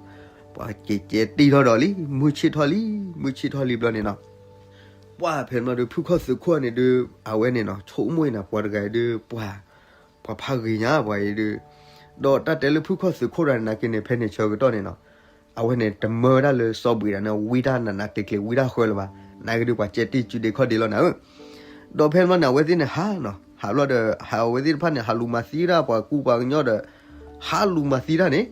ပှၤက့ၤကဲတံၢ်ထီၣ်ဒီးလံ မုၢ်ဆ့ၣ်ထီၣ်လံ မုၢ်ဆ့ၣ်ထီၣ်လံဘျီန့ၣ်နီၤ ပှၢ်ဖဲန့ၣ်ဘျီဒီး ဖုၣ်ခီၣ်သုးခိၣ်န့ၣ်ဒုး အဝဲန့ၣ်နီၤ ဆိကမိၣ်အံၤနၤ ပှၤတဂၤအံၤဒုး ပှၤ ပှၤဖးဂ့ၤညါ ပှၤအံၤဒုး, ဒီးတၢ်တဲလၢဖုၣ်ခီၣ်သုးခိၣ်တဂၤန့ၣ်နာ်က့န့ၣ် ဖဲန့ၣ်ဆၢကတီၢ်န့ၣ်နီၤ, အဝဲန့ၣ်တမၢဝဲဒၣ်လၢစီၤဘှံးတဂၤန့ၣ် ဝံတၢ်နးနးကျ့ကျ့ ဝံတၢ်ဃၢလၢၤဘၣ်, နာ်က့ဒုး ပှၤကဲတံၢ်စုဒ့ခီၣ်ဒ့လီၤနၤဧၢ, ဒီးဖဲန့ၣ်ဘျီန့ၣ် အဝဲသ့ၣ်န့ၣ်ဟးနီၤ ဟးဘျီဒီး ဟးအဝဲသ့ၣ်တဖၣ်န့ၣ် ဟးလူၤမၤသံတၢ် ပှၤကူပှၤကညီဒီး ဟးလူၤမၤသံတၢ်န့ၣ်,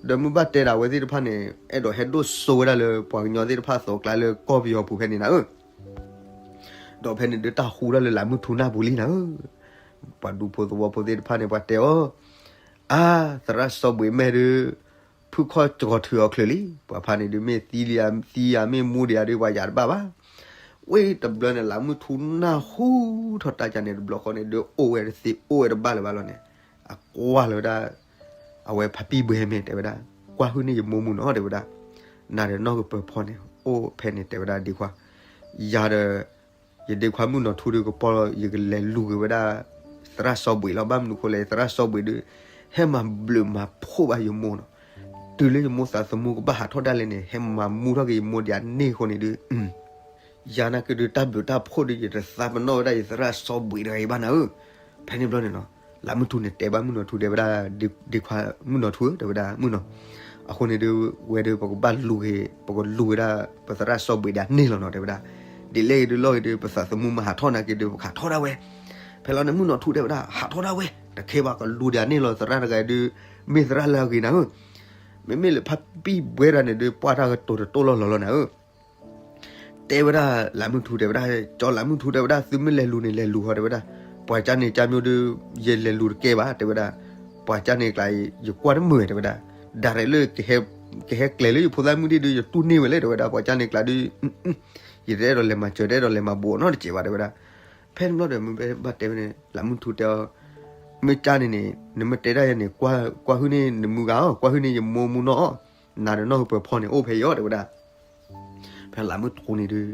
ဒီးမုၢ်ဘၣ်တဲဒၣ်အဝဲသ့ၣ်တဖၣ်န့ၣ် အဲၣ်ဒိးဟဲဒိၣ်စိဝဲဒၣ်လၢ ပှၤကညီသ့ၣ်တဖၣ်အသိးအကျါလၢကီၢ်ပယီၤပူၤဖဲန့ၣ်နၤဧၢ ဒီးဖဲန့ၣ်ဒုး တၢ်ဟူထီၣ်လၢလးမုၢ်ထူနၢ်ပူၤလံနၤဧၢ, ပှၤဒူဖိသဝီဖိသ့ၣ်တဖၣ်န့ၣ် ပှၤတဲအီၤ, အါ, သရၣ်စီၤဘှံးမဲာ်ဒုး, ဖုၣ်ခီၣ်စှီၤထုးအီၤချုးလံ, ပှၤဖါန့ၣ်ဒုး မ့ၢ်သံလံဧါ မ့ၢ်မူဒံးဧါဒုး ပှၤယၤတဘၣ်ဘၣ်. ဝဲတဘျီန့ၣ် လးမုၢ်ထူနၢ်ဟူထီၣ်တၢ်ကန့ၣ်တဘျီဃီန့ၣ်ဒုး အိၣ်ဝဲတသ့အိၣ်ဝဲတဘၣ်လၢၤဘၣ်လီၤန့ၣ်, အကွၢ်လီၤဝဲဒၣ် အဝဲဖါပံၢ်ဘှဲမ့ၢ်တဲဝဲဒၣ်, ကွၢ်ဟုၣ်န့ၢ်ယမိၢ်မုၢ်နီၤ တဲဝဲဒၣ်, နၤဒီးနီၢ်ကပၢၤဖီန့ၣ် အိၣ်ဖဲန့ၣ်တဲဝဲဒၣ်ဒ့ခွါ, ယၤဒီး ယဒ့ခွါမုၣ်နီၢ်ထူဒုးကပီၤလီၤ ယကလဲၤလူၤက့ၤဝဲဒၣ် သရၣ်စီၤဘှံးလီၤ. ဘၣ်မနုၤဃိလဲၣ် သရၣ်စီၤဘှံးဒုး ဟဲမၤဘျုးမၤဖှိၣ်ဘၣ်ယမိၢ်နီၤ, တုၤလၢယမိၢ်သးသမူကဘၣ်ဟးထီၣ်ဒၣ်လဲာ်န့ၣ် ဟဲမၤမူထီၣ်က့ၤယမိၢ်ဒံးအန့ၢ်အဃိန့ၣ်ဒုး ယၤနာ်က့ဒုးတၢ်ဘျုးတၢ်ဖှိၣ်ဒုး ယတသးပနီၣ်ဝဲဒၣ်ယသရၣ်စီၤဘှံးတဂၤအံၤဘၣ်နၤဧၢ. ဖဲန့ၣ်ဘျီန့ၣ်နီၤ လးမုၢ်ထူန့ၣ်တဲဘၣ်မုၣ်နီၢ်ထူတဲဝဲဒၣ်, ဒ့ခွါမုၣ်နီၢ်ထူဧၢ တဲဝဲဒၣ်မုၣ်နီၢ်, အဃိန့ၣ်ဒုး ဝဲဒုးပကဘၣ်လူၤက့ၤ ပကလူၤဝဲဒၣ် ပသရၣ်စီၤဘှံးဒံးအန့ၢ်လီၤနီၤ တဲဝဲဒၣ်, ဒ်လဲၣ်ဂ့ၤဒုးလီၢ်ဂ့ၤဒုး ပသးသမူမၤဟးထီၣ်နာ်က့ဒုး ပကဟးထီၣ်ဒၣ်ဝဲ. ဖဲလီၤန့ၣ်မုၣ်နီၢ်ထူတဲဝဲဒၣ် ဟးထီၣ်ဒၣ်ဝဲ တခဲဘၣ် ကလူၤဒံးအန့ၢ်လီၤ သရၣ်တဂၤဒုး မ့ၢ်သရၣ်လၢအဂ့ၤနၤဧၢ. မ့မ့ၢ်လၢဖါပံၢ်ဘှဲတဂၤန့ၣ်ဒုး ပှၢ်တၢ်ကတိၤတတိၢ်လီၢ်လီၤလီၤနၤဧၢ တဲဝဲဒၣ်လးမုၢ်ထူတဲဝဲဒၣ်, ကၠီလးမုၢ်ထူတဲဝဲဒၣ် သုမ့ၢ်လဲၤလူၤန့ၣ် လဲၤလူၤဃီတဲဝဲဒၣ်, ပှၤကၢ်န့ၣ်ကၢ်မ့ၢ်ဒုး ယလဲၤလူၤတကဲဘၣ်တဲဝဲဒၣ်, ပှၤကၢ်န့ၣ်ကျါ ယကွၢ်တမုာ်ဝဲတဲဝဲဒၣ်, ဒၣ်ရဲၣ်လၢ ကဟဲကျဲၤလၢယဖိသၣ်မုၢ်ဒံးဒုး ယတူၢ်န့ၢ်ဝဲလဲၣ်တဲဝဲဒၣ်, ပှၤကၢ်န့ၣ်ကျါဒုး ယတအဲၣ်ဒိးလဲၤမၤစၢၤ တအဲၣ်ဒိးလဲၤမၤဘူးအီၤနီတစဲးဘၣ်တဲဝဲဒၣ်. ဖဲန့ၣ်ဘျီဒီး မ့ၢ်ဘၣ်တဲဝဲန့ၣ် လးမုၢ်ထူတဲအီၤ, မ့ၢ်ကၢ်န့ၣ်န့ၣ် နမ့ၢ်တဲဒၣ်ယၤန့ၣ် ကွၢ်ဟုၣ်န့ၢ်နမုၢ်ဂၤအီၤ ကွၢ်ဟုၣ်န့ၢ်ယမိၢ်မုၢ်နီၢ်အီၤ, နၤဒီးနီၢ်ကပၢၤဖီန့ၣ် အိၣ်ဖဲအံၤအီၤတဲဝဲဒၣ်. ဖဲလးမုၢ်ထူန့ၣ်ဒုး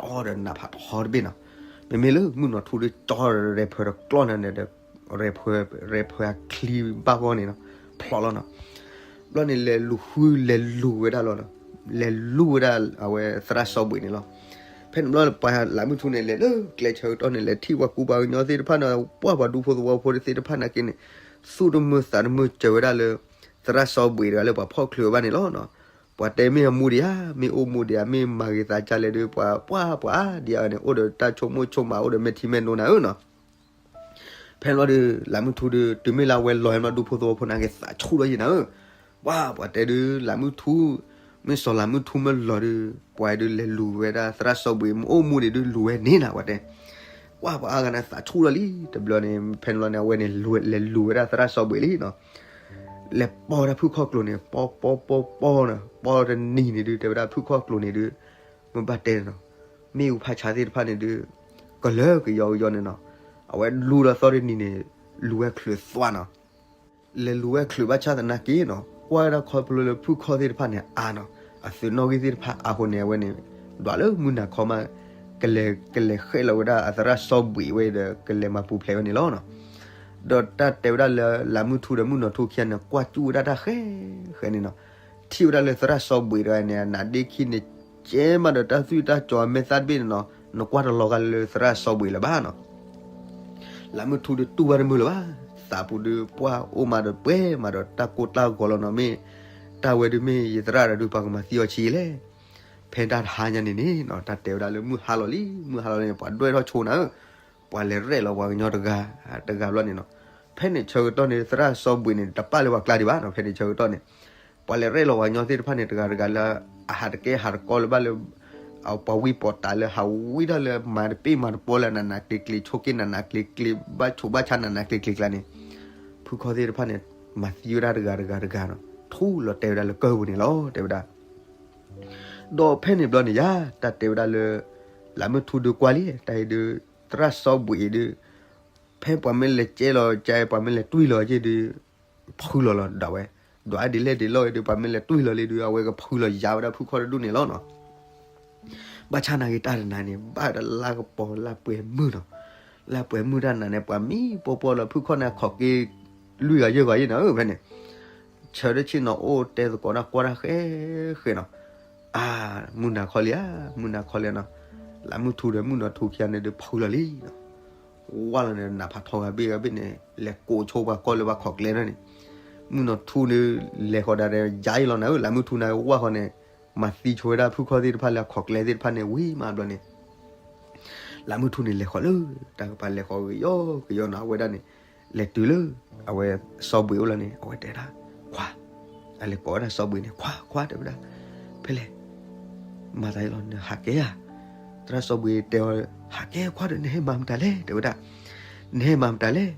ကၠီဒီးနးဖးထီတဘ့ၣ်နီၤ, မ့မ့ၢ်လၢမုၣ်နီၢ်ထူဒုး ကၠီဒီးရဲၣ်ဖၢတကျီၢ်နၤန့ၣ်ဒီး ရဲၣ်ဖၢအချံဘၣ်ဂီၢ်န့ၣ်နီၤ ဖျိးလီၤနီၤ. ဘျီန့ၣ်လဲၤလူၤဃု လဲၤလူၤဝဲဒၣ်လီၤ, လဲၤလူၤဝဲဒၣ်အဝဲသရၣ်စီၤဘှံးန့ၣ်လီၤ. ဖဲန့ၣ်ဘျီပှၤလးမုၢ်ထူန့ၣ် လဲၤလၢကျဲဆၢကတီၢ်န့ၣ် လဲၤထံၣ်ပှၤကူပှၤကညီသ့ၣ်တဖၣ်န့ၣ် ပှၢ်ပှၤဒူဖိသဝီဖိသ့ၣ်တဖၣ်နာ်က့န့ၣ် သူၣ်တမုာ်သးတမုာ်စၢၤဝဲဒၣ်လၢ သရၣ်စီၤဘှံးတဂၤလၢပှၤဖီၣ်ချုးအီၤဘၣ်န့ၣ်လီၤ. ပှၤတဲမ့ၢ်အမူဒံးဧါ မ့ၢ်အိၣ်မူဒံးဧါ မ့ၢ်မၤဂ့ၤသးဒ်လဲၣ်ဒီး ပှၤပှၢ်ပှၤဒံးဧါန့ၣ် အိၣ်ဒီးတၢ်ဆိကမိၣ်ဆိကမး အိၣ်ဒီးမဲာ်ထံမဲာ်နိနၤဧၢနီၤ. ဖဲန့ၣ်ဘျီဒီး လးမုၢ်ထူဒီး တုၤမ့ၢ်လၢအဝဲလီၤဟဲမး ဒူဖိသဝီဖိနာ်က့သးဆူၣ်ဒီးယဲနၤဧၢ, ပှၤပှၤတဲဒုး လးမုၢ်ထူ မ့ၢ်စီၤလၤမုၢ်ထူမ့ၢ်လီၤဒုး ပှၤဒုးလဲၤလူၤဝဲဒၣ်သရၣ်စီဘှံး မ့ၢ်အိၣ်မူဒံးဒုး လူၤဝဲန့ၣ်နၤ ပှၤတဲ. ကွၢ်ပှၤအါဂၤန့ၣ်သးဆူၣ်လီၤလံ တဘျီန့ၣ် ဖဲန့ၣ်ဘျီန့ၣ် အဝဲန့ၣ် လဲၤလူၤဝဲဒၣ်သရၣ်စီဘှံးလံနီၤ. လဲၤပီတၢ်ဖုၣ်ခီၣ်ကျိၤန့ၣ် ပီပီပီပီနီၤ ပီတနံၤန့ၣ်ဒုး တဲဝဲဒၣ်ဖုၣ်ခီၣ်ကျိၤန့ၣ်ဒုး မ့ၢ်ဘၣ်တဲနီၤ မ့ၣ်အူဖးဆါသ့ၣ်တဖၣ်န့ၣ်ဒုး ကလၢကယီကယီန့ၣ်နီၤ. အဝဲလူၤဒီးသီတနံၤန့ၣ် လူၤဝဲချုးသွါနီၤ. လဲၤလူၤဝဲချုးဘၣ်ဆၣ်သနာ်က့နီၤ ကွၢ်ဝဲဒၣ်ခီဖျိလၢဖုၣ်ခီၣ်သ့ၣ်တဖၣ်န့ၣ်အါနီၤ အသုးနီၣ်ဂံၢ်သ့ၣ်တဖၣ်အါဃိန့ၣ် အဝဲန့ၣ် ဒွးလၢမုၢ်နၤခီမး ကလဲၤ ကလဲၤဃဲလီၤဝဲဒၣ်အသရၣ်စီဘှံးဝဲဒီး ကလဲၤမၤပူၤဖျဲးဝဲန့ၣ်လီၤနီၤ. ဒီးတၢ်တဲဝဲဒၣ်လၢ လၤမုၢ်ထူဒီးမုၣ်နီၢ်ထူခံဂၤန့ၣ် ကွၢ်စူၣ်ဝဲဒၣ်တၢ်ဃဲဃဲန့ၣ်နီၤ. ထံၣ်ဝဲဒၣ်လၢသရၣ်စီဘှံးတဂၤန့ၣ် အနးဒ့ခံန့ၣ် ကဲမးဒီးတၢ်သွံၣ်တၢ်စီၤအမဲာ်သၣ်တဘ့ၣ်န့ၣ်နီၤ နကွၢ်တလီၤဂာ်လၢသရၣ်စီဘှံးလၢၤဘၣ်နီၤ. လၤမုၢ်ထူဒုးတူၢ်ဘၣ်တမုာ်လၢၤဘၣ်. သးပူၤဒုးပှၢ်အိၣ်မးဒီးပှဲၤမးဒီးတၢ်ကိၢ်တၢ်ဂီၤလီၤနီၤ မ့ၢ် တၢ်ဝဲဒုးမ့ၢ်ယသရၣ်ဒီးဒုးပှၤကမၤသံအီၤဆံးလဲၣ်. ဖဲတၢ်တဟါညါန့ၣ်န့ၣ်နီၤ တၢ်တဲဝဲဒၣ်လၢမုၢ်ဟါလီၤလံ မုၢ်ဟါလီၤန့ၣ် ပှၤဒွဲၣ်ထီၣ်ဆိနၤဧၢ ပှၤလဲၤရဲၣ်လီၤပှၤကညီတဂၤ တဂၤဘျီန့ၣ်နီၤ. ဖဲန့ၣ်ဆၢကတီၢ်န့ၣ် သရၣ်စီဘှံးန့ၣ် တပာ်လၢပှၤကျါဒံးဘၣ်နီၤ ဖဲန့ၣ်ဆၢကတီၢ်န့ၣ် ပှၤလဲၤရဲၣ်လီၤပှၤကညီသ့ၣ်တဖၣ်န့ၣ် တဂၤတဂၤလၢ အဟးတကဲဟးတကီလၢၤဘၣ်လၢ ပှၤဝံပှၤတၢ်လၢဟးဝံတၢ်လၢမၤတပ့ၢ်မၤတပီလၢနးနးကျံၤကျံၤ ဆိက့နးနးကျံၤကျံၤ ဘၣ်ဆိးဘၣ်ဆါနးနးကျံၤကျံၤကျါန့ၣ် ဖုၣ်ခီၣ်သ့ၣ်တဖၣ်န့ၣ် မၤသံဝဲဒၣ်တဂၤတဂၤတဂၤနီၤ ထူလီၤတဲဝဲဒၣ်လၢကၢၢ်ပူၤန့ၣ်လီၤ တဲဝဲဒၣ်. ဒီးဖဲန့ၣ်ဘျီန့ၣ်ယါ တၢ်တဲဝဲဒၣ်လၢ လၤမုၢ်ထူဒုးကွၢ်လံ တၢ်အံၤဒုး သရၣ်စီဘှံးအံၤဒုး ဖဲပှၤမ့ၢ်လဲၤကဲလီၤကဲ ပှၤမ့ၢ်လဲၤတွံၢ်လီၤကဲဒုး ဖုလီၤလီၤဒၣ်ဝဲ ဒွးဒ်လဲၣ်ဒ်လဲၣ်ဒုး ပှၤမ့ၢ်လဲၤတွံၢ်လီၤလံဒုး အဝဲကဖုလီၤယါဝဲဒၣ်ဖုၣ်ခီၣ်တဒူၣ်န့ၣ်လီၤနီၤ. ဘၣ်ဆၣ်နာ်က့တၢ်တနၤန့ၣ် ဘၣ်တလါကပီၤလၢပှဲၤမုၢ်နီၤ. လၢပှဲၤမုၢ်တၢ်နၤန့ၣ် ပှၤမံပီပီလီၤဖုၣ်ခီၣ်န့ၣ် အခီၣ်က့လွံၢ်ဂၤယဲၢ်ဂၤယဲၢ်နီၤ ဖဲန့ၣ် ဆၢထၢၣ်ဆ့ၣ်နီၤအိၣ်တဲသကိးတၢ်ကွၢ်တၢ်ဃဲ ဃဲနီၤ. အါ မုၢ်နၤခီလံဧါ မုၢ်နၤခီလံနီၤ. လၤမုၢ်ထူဒီးမုၣ်နီၢ်ထူခံဂၤန့ၣ်ဒုးဖုလီၤလံနီၤ. ဝါလီၤန့ၣ် နးဖးထီဂၤဘ့ၣ်ဂၤဘ့ၣ်န့ၣ် လဲၤကိးဆိပှၤကီၢ်လၢပှၤခီၣ်ကျဲဒၣ်န့ၣ် မုၣ်နီၢ်ထူန့ၣ် လဲၤဃီၤဒၣ်ဒီးယါအံၤလီၤနၤဧၢ လၤမုၢ်ထူနၤဝါဃီန့ၣ် မၤသံဆိဝဲဒၣ်ဖုၣ်ခီၣ်သ့ၣ်တဖၣ်လၢအခီၣ်ကျဲသ့ၣ်တဖၣ်န့ၣ် ဝံၤမးဘျီန့ၣ် လၤမုၢ်ထူန့ၣ်လဲၤဃီၤလၢ တၢ်ကပၤလဲၤဃီၤကယီကယီနီၤ အဝဲဒၣ်န့ၣ် လဲၤတုၤလၢ အဝဲစီဘှံးအိၣ်လီၤန့ၣ် အဝဲတဲဒၣ် ခွါ အလဲၤကိးဝဲဒၣ်စီဘှံးန့ၣ် ခွါ ခွါတဲဝဲဒၣ် ဖဲလဲၣ် မၤသးအံၤလီၤ နဟးကဲဧါ. သရၣ်စီဘှံးတဲအီၤ ဟးကဲခွါဒီး နဟဲမၤမတၤလဲၣ် တဲဝဲဒၣ် နဟဲမၤမတၤလဲၣ်.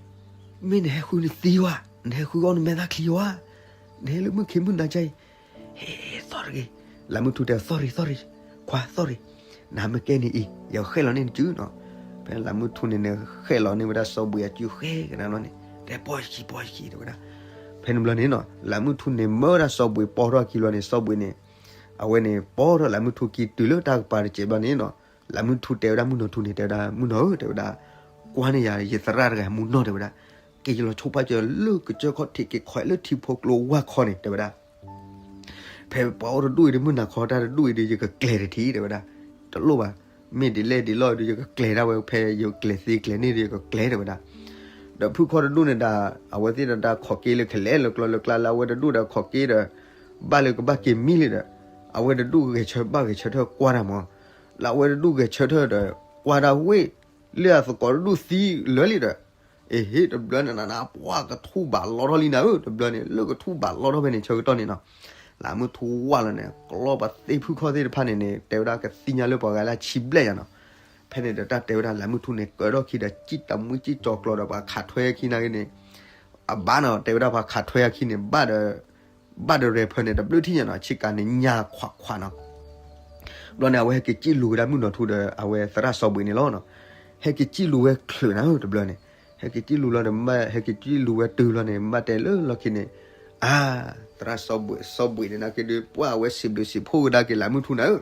မ့ၢ်နဟဲဃုနသံဝဲ နဟဲဃုအီၣ်နမဲာ်သၣ်ချံဝဲ နဟဲလၢမုၢ်ခံမုၢ်နၤကါအံၤ ဟဲသီၣ်တဂ့ၤ. လၤမုၢ်ထူတဲ သီၣ်ရံ သီၣ်ရံ ခွါသီၣ်ရံ နမ့ၢ်ကဲန့ၣ်အံၤ ယကဃဲၣ်လီၤန့ၢ်နစုနီၤ. ဖဲလၤမုၢ်ထူန့ၣ်န့ၣ် ဃဲၣ်လီၤန့ၢ်ဝဲဒၣ်စီဘှံးအစုဃဲၣ်ကဒါဘျီန့ၣ် တဲပီၢ်ယခံ ပီၢ်ယခံတဲဝဲဒၣ်. ဖဲန့ၣ်ဘျီန့ၣ်နီၤ လၤမုၢ်ထူန့ၣ်မၢဝဲဒၣ်စီဘှံးပီၢ်ထီၣ်အခံဘျီန့ၣ် စီဘှံးန့ၣ် အဝဲန့ၣ်ပီၢ်ထီၣ်လၤမုၢ်ထူခံတုၤလၢတၢ်ကပၤတစဲးဘျီန့ၣ်နီၤ လၤမုၢ်ထူတဲဝဲဒၣ်မုၣ်နီၢ်ထူန့ၣ် တဲဝဲဒၣ် မုၣ်နီၢ်ဧၢ တဲဝဲဒၣ် ကွၢ်န့ၢ်ယၤ ယသရၣ်တဂၤမူနီၢ်တဲဝဲဒၣ် က့ၤယလီၤဆိပာ်စၢၤလၢကစၢၢ်ခီၣ်ထံး က့ၤခီလၢထံဖိကျိဝၢ်ခီန့ၣ် တဲဝဲဒၣ် ဖဲပှၤအိၣ်တဒူၣ်အံၤဒီး မုၢ်နၤခီတၢ်တဒူၣ်အံၤဒီး ယကကျဲၤတထံၣ် တဲဝဲဒၣ်. တလိၣ်ဘၣ်. မ့ၢ်ဒ်လဲၣ်ဒ်လဲၣ်ဒီး ယကကျဲၤဒၣ်ဝဲ ဖဲယကျဲၤသ့ကျဲၤန့ၢ်ဒီး ယကကျဲၤ တဲဝဲဒၣ်. ဒီးဖုၣ်ခီၣ်တဒူၣ်န့ၣ်ဒီး အဝဲသ့ၣ်ဒီးတၢ်ခီၣ်က့လၢကလဲၤလၢကျီလၢကျါလၢအဝဲတဒူၣ်ဒီးခီၣ်က့ဒီး ဘၣ်လၢကဘၣ်က့ၤမံလံဒီး အဝဲတဒူၣ်ဂဲၤဆၢဘၣ်ဂဲၤဆၢထၢၣ်ကွၢ်တၢ်မး လၢအဝဲတဒူၣ်ဂဲၤဆၢထၢၣ်ဒီး ကွၢ်တၢ်ဝ့ၢ် လၢအသကိးတဒူၣ်သံလၢာ်လံဒီး အ့ဟ့ၣ် တဘျီန့ၣ်နၤ ပှၤကထူၣ်ဘးလီထီၣ်လံနၤဧၢ တဘျီန့ၣ် လၢကထူၣ်ဘးလီထီၣ်ဖဲန့ၣ် ဆၢကတီၢ်န့ၣ်နီၤ လၤမုၢ်ထူဝါလီၤန့ၣ် ကျီပသ့ၣ်ဖုၣ်ခီၣ်သ့ၣ်တဖၣ်န့ၣ်န့ၣ် တဲဝဲဒၣ်ကသ့ၣ်ညါလၢပှၤဂၤလၢအဆံဘျဲၣ်ညါနီၤ ဖဲန့ၣ်ဒီးတၢ်တဲဝဲဒၣ်လၤမုၢ်ထူန့ၣ် ကၢထီၣ်ခံဒီး စံၣ်တမှံစံၣ်ကၠီၤကျီၤဒီးပှၤခးထွဲအခံနာ်က့န့ၣ် အဘၣ်နီၤ တဲဝဲဒၣ်ပှၤခးထွဲအခံန့ၣ် ဘၣ်ဒီး ဘၣ်ဒီးရဲၣ်ဖၢန့ၣ် တဘျုးထံၣ်ညါနီၤ ဆ့ကၤန့ၣ်ညါခွးခွးနီၤ ဘျီန့ၣ် အဝဲဟဲက့ၤစံၣ်လူၤဝဲဒၣ်မုၣ်နီၢ်ထူဒီး အဝဲသရၣ်စီဘှံးန့ၣ်လီၤနီၤ. ဟဲက့ၤစံၣ်လူၤဝဲချုးနၤဧၢ တဘျီန့ၣ် ဟဲက့ၤစံၣ်လူၤလီၤဒီး ဟဲက့ၤစံၣ်လူၤဝဲတုၤလီၤန့ၣ် မ့ၢ်တဲလၢလီၢ်ခံန့ၣ် အါ သရၣ်စီဘှံး စီဘှံးန့ၣ်နာ်က့ဒီး ပှၤအဝဲစံးဘျုးစံးဖှိၣ်ဝဲဒၣ်က့ၤလၤမုၢ်ထူနၤဧၢ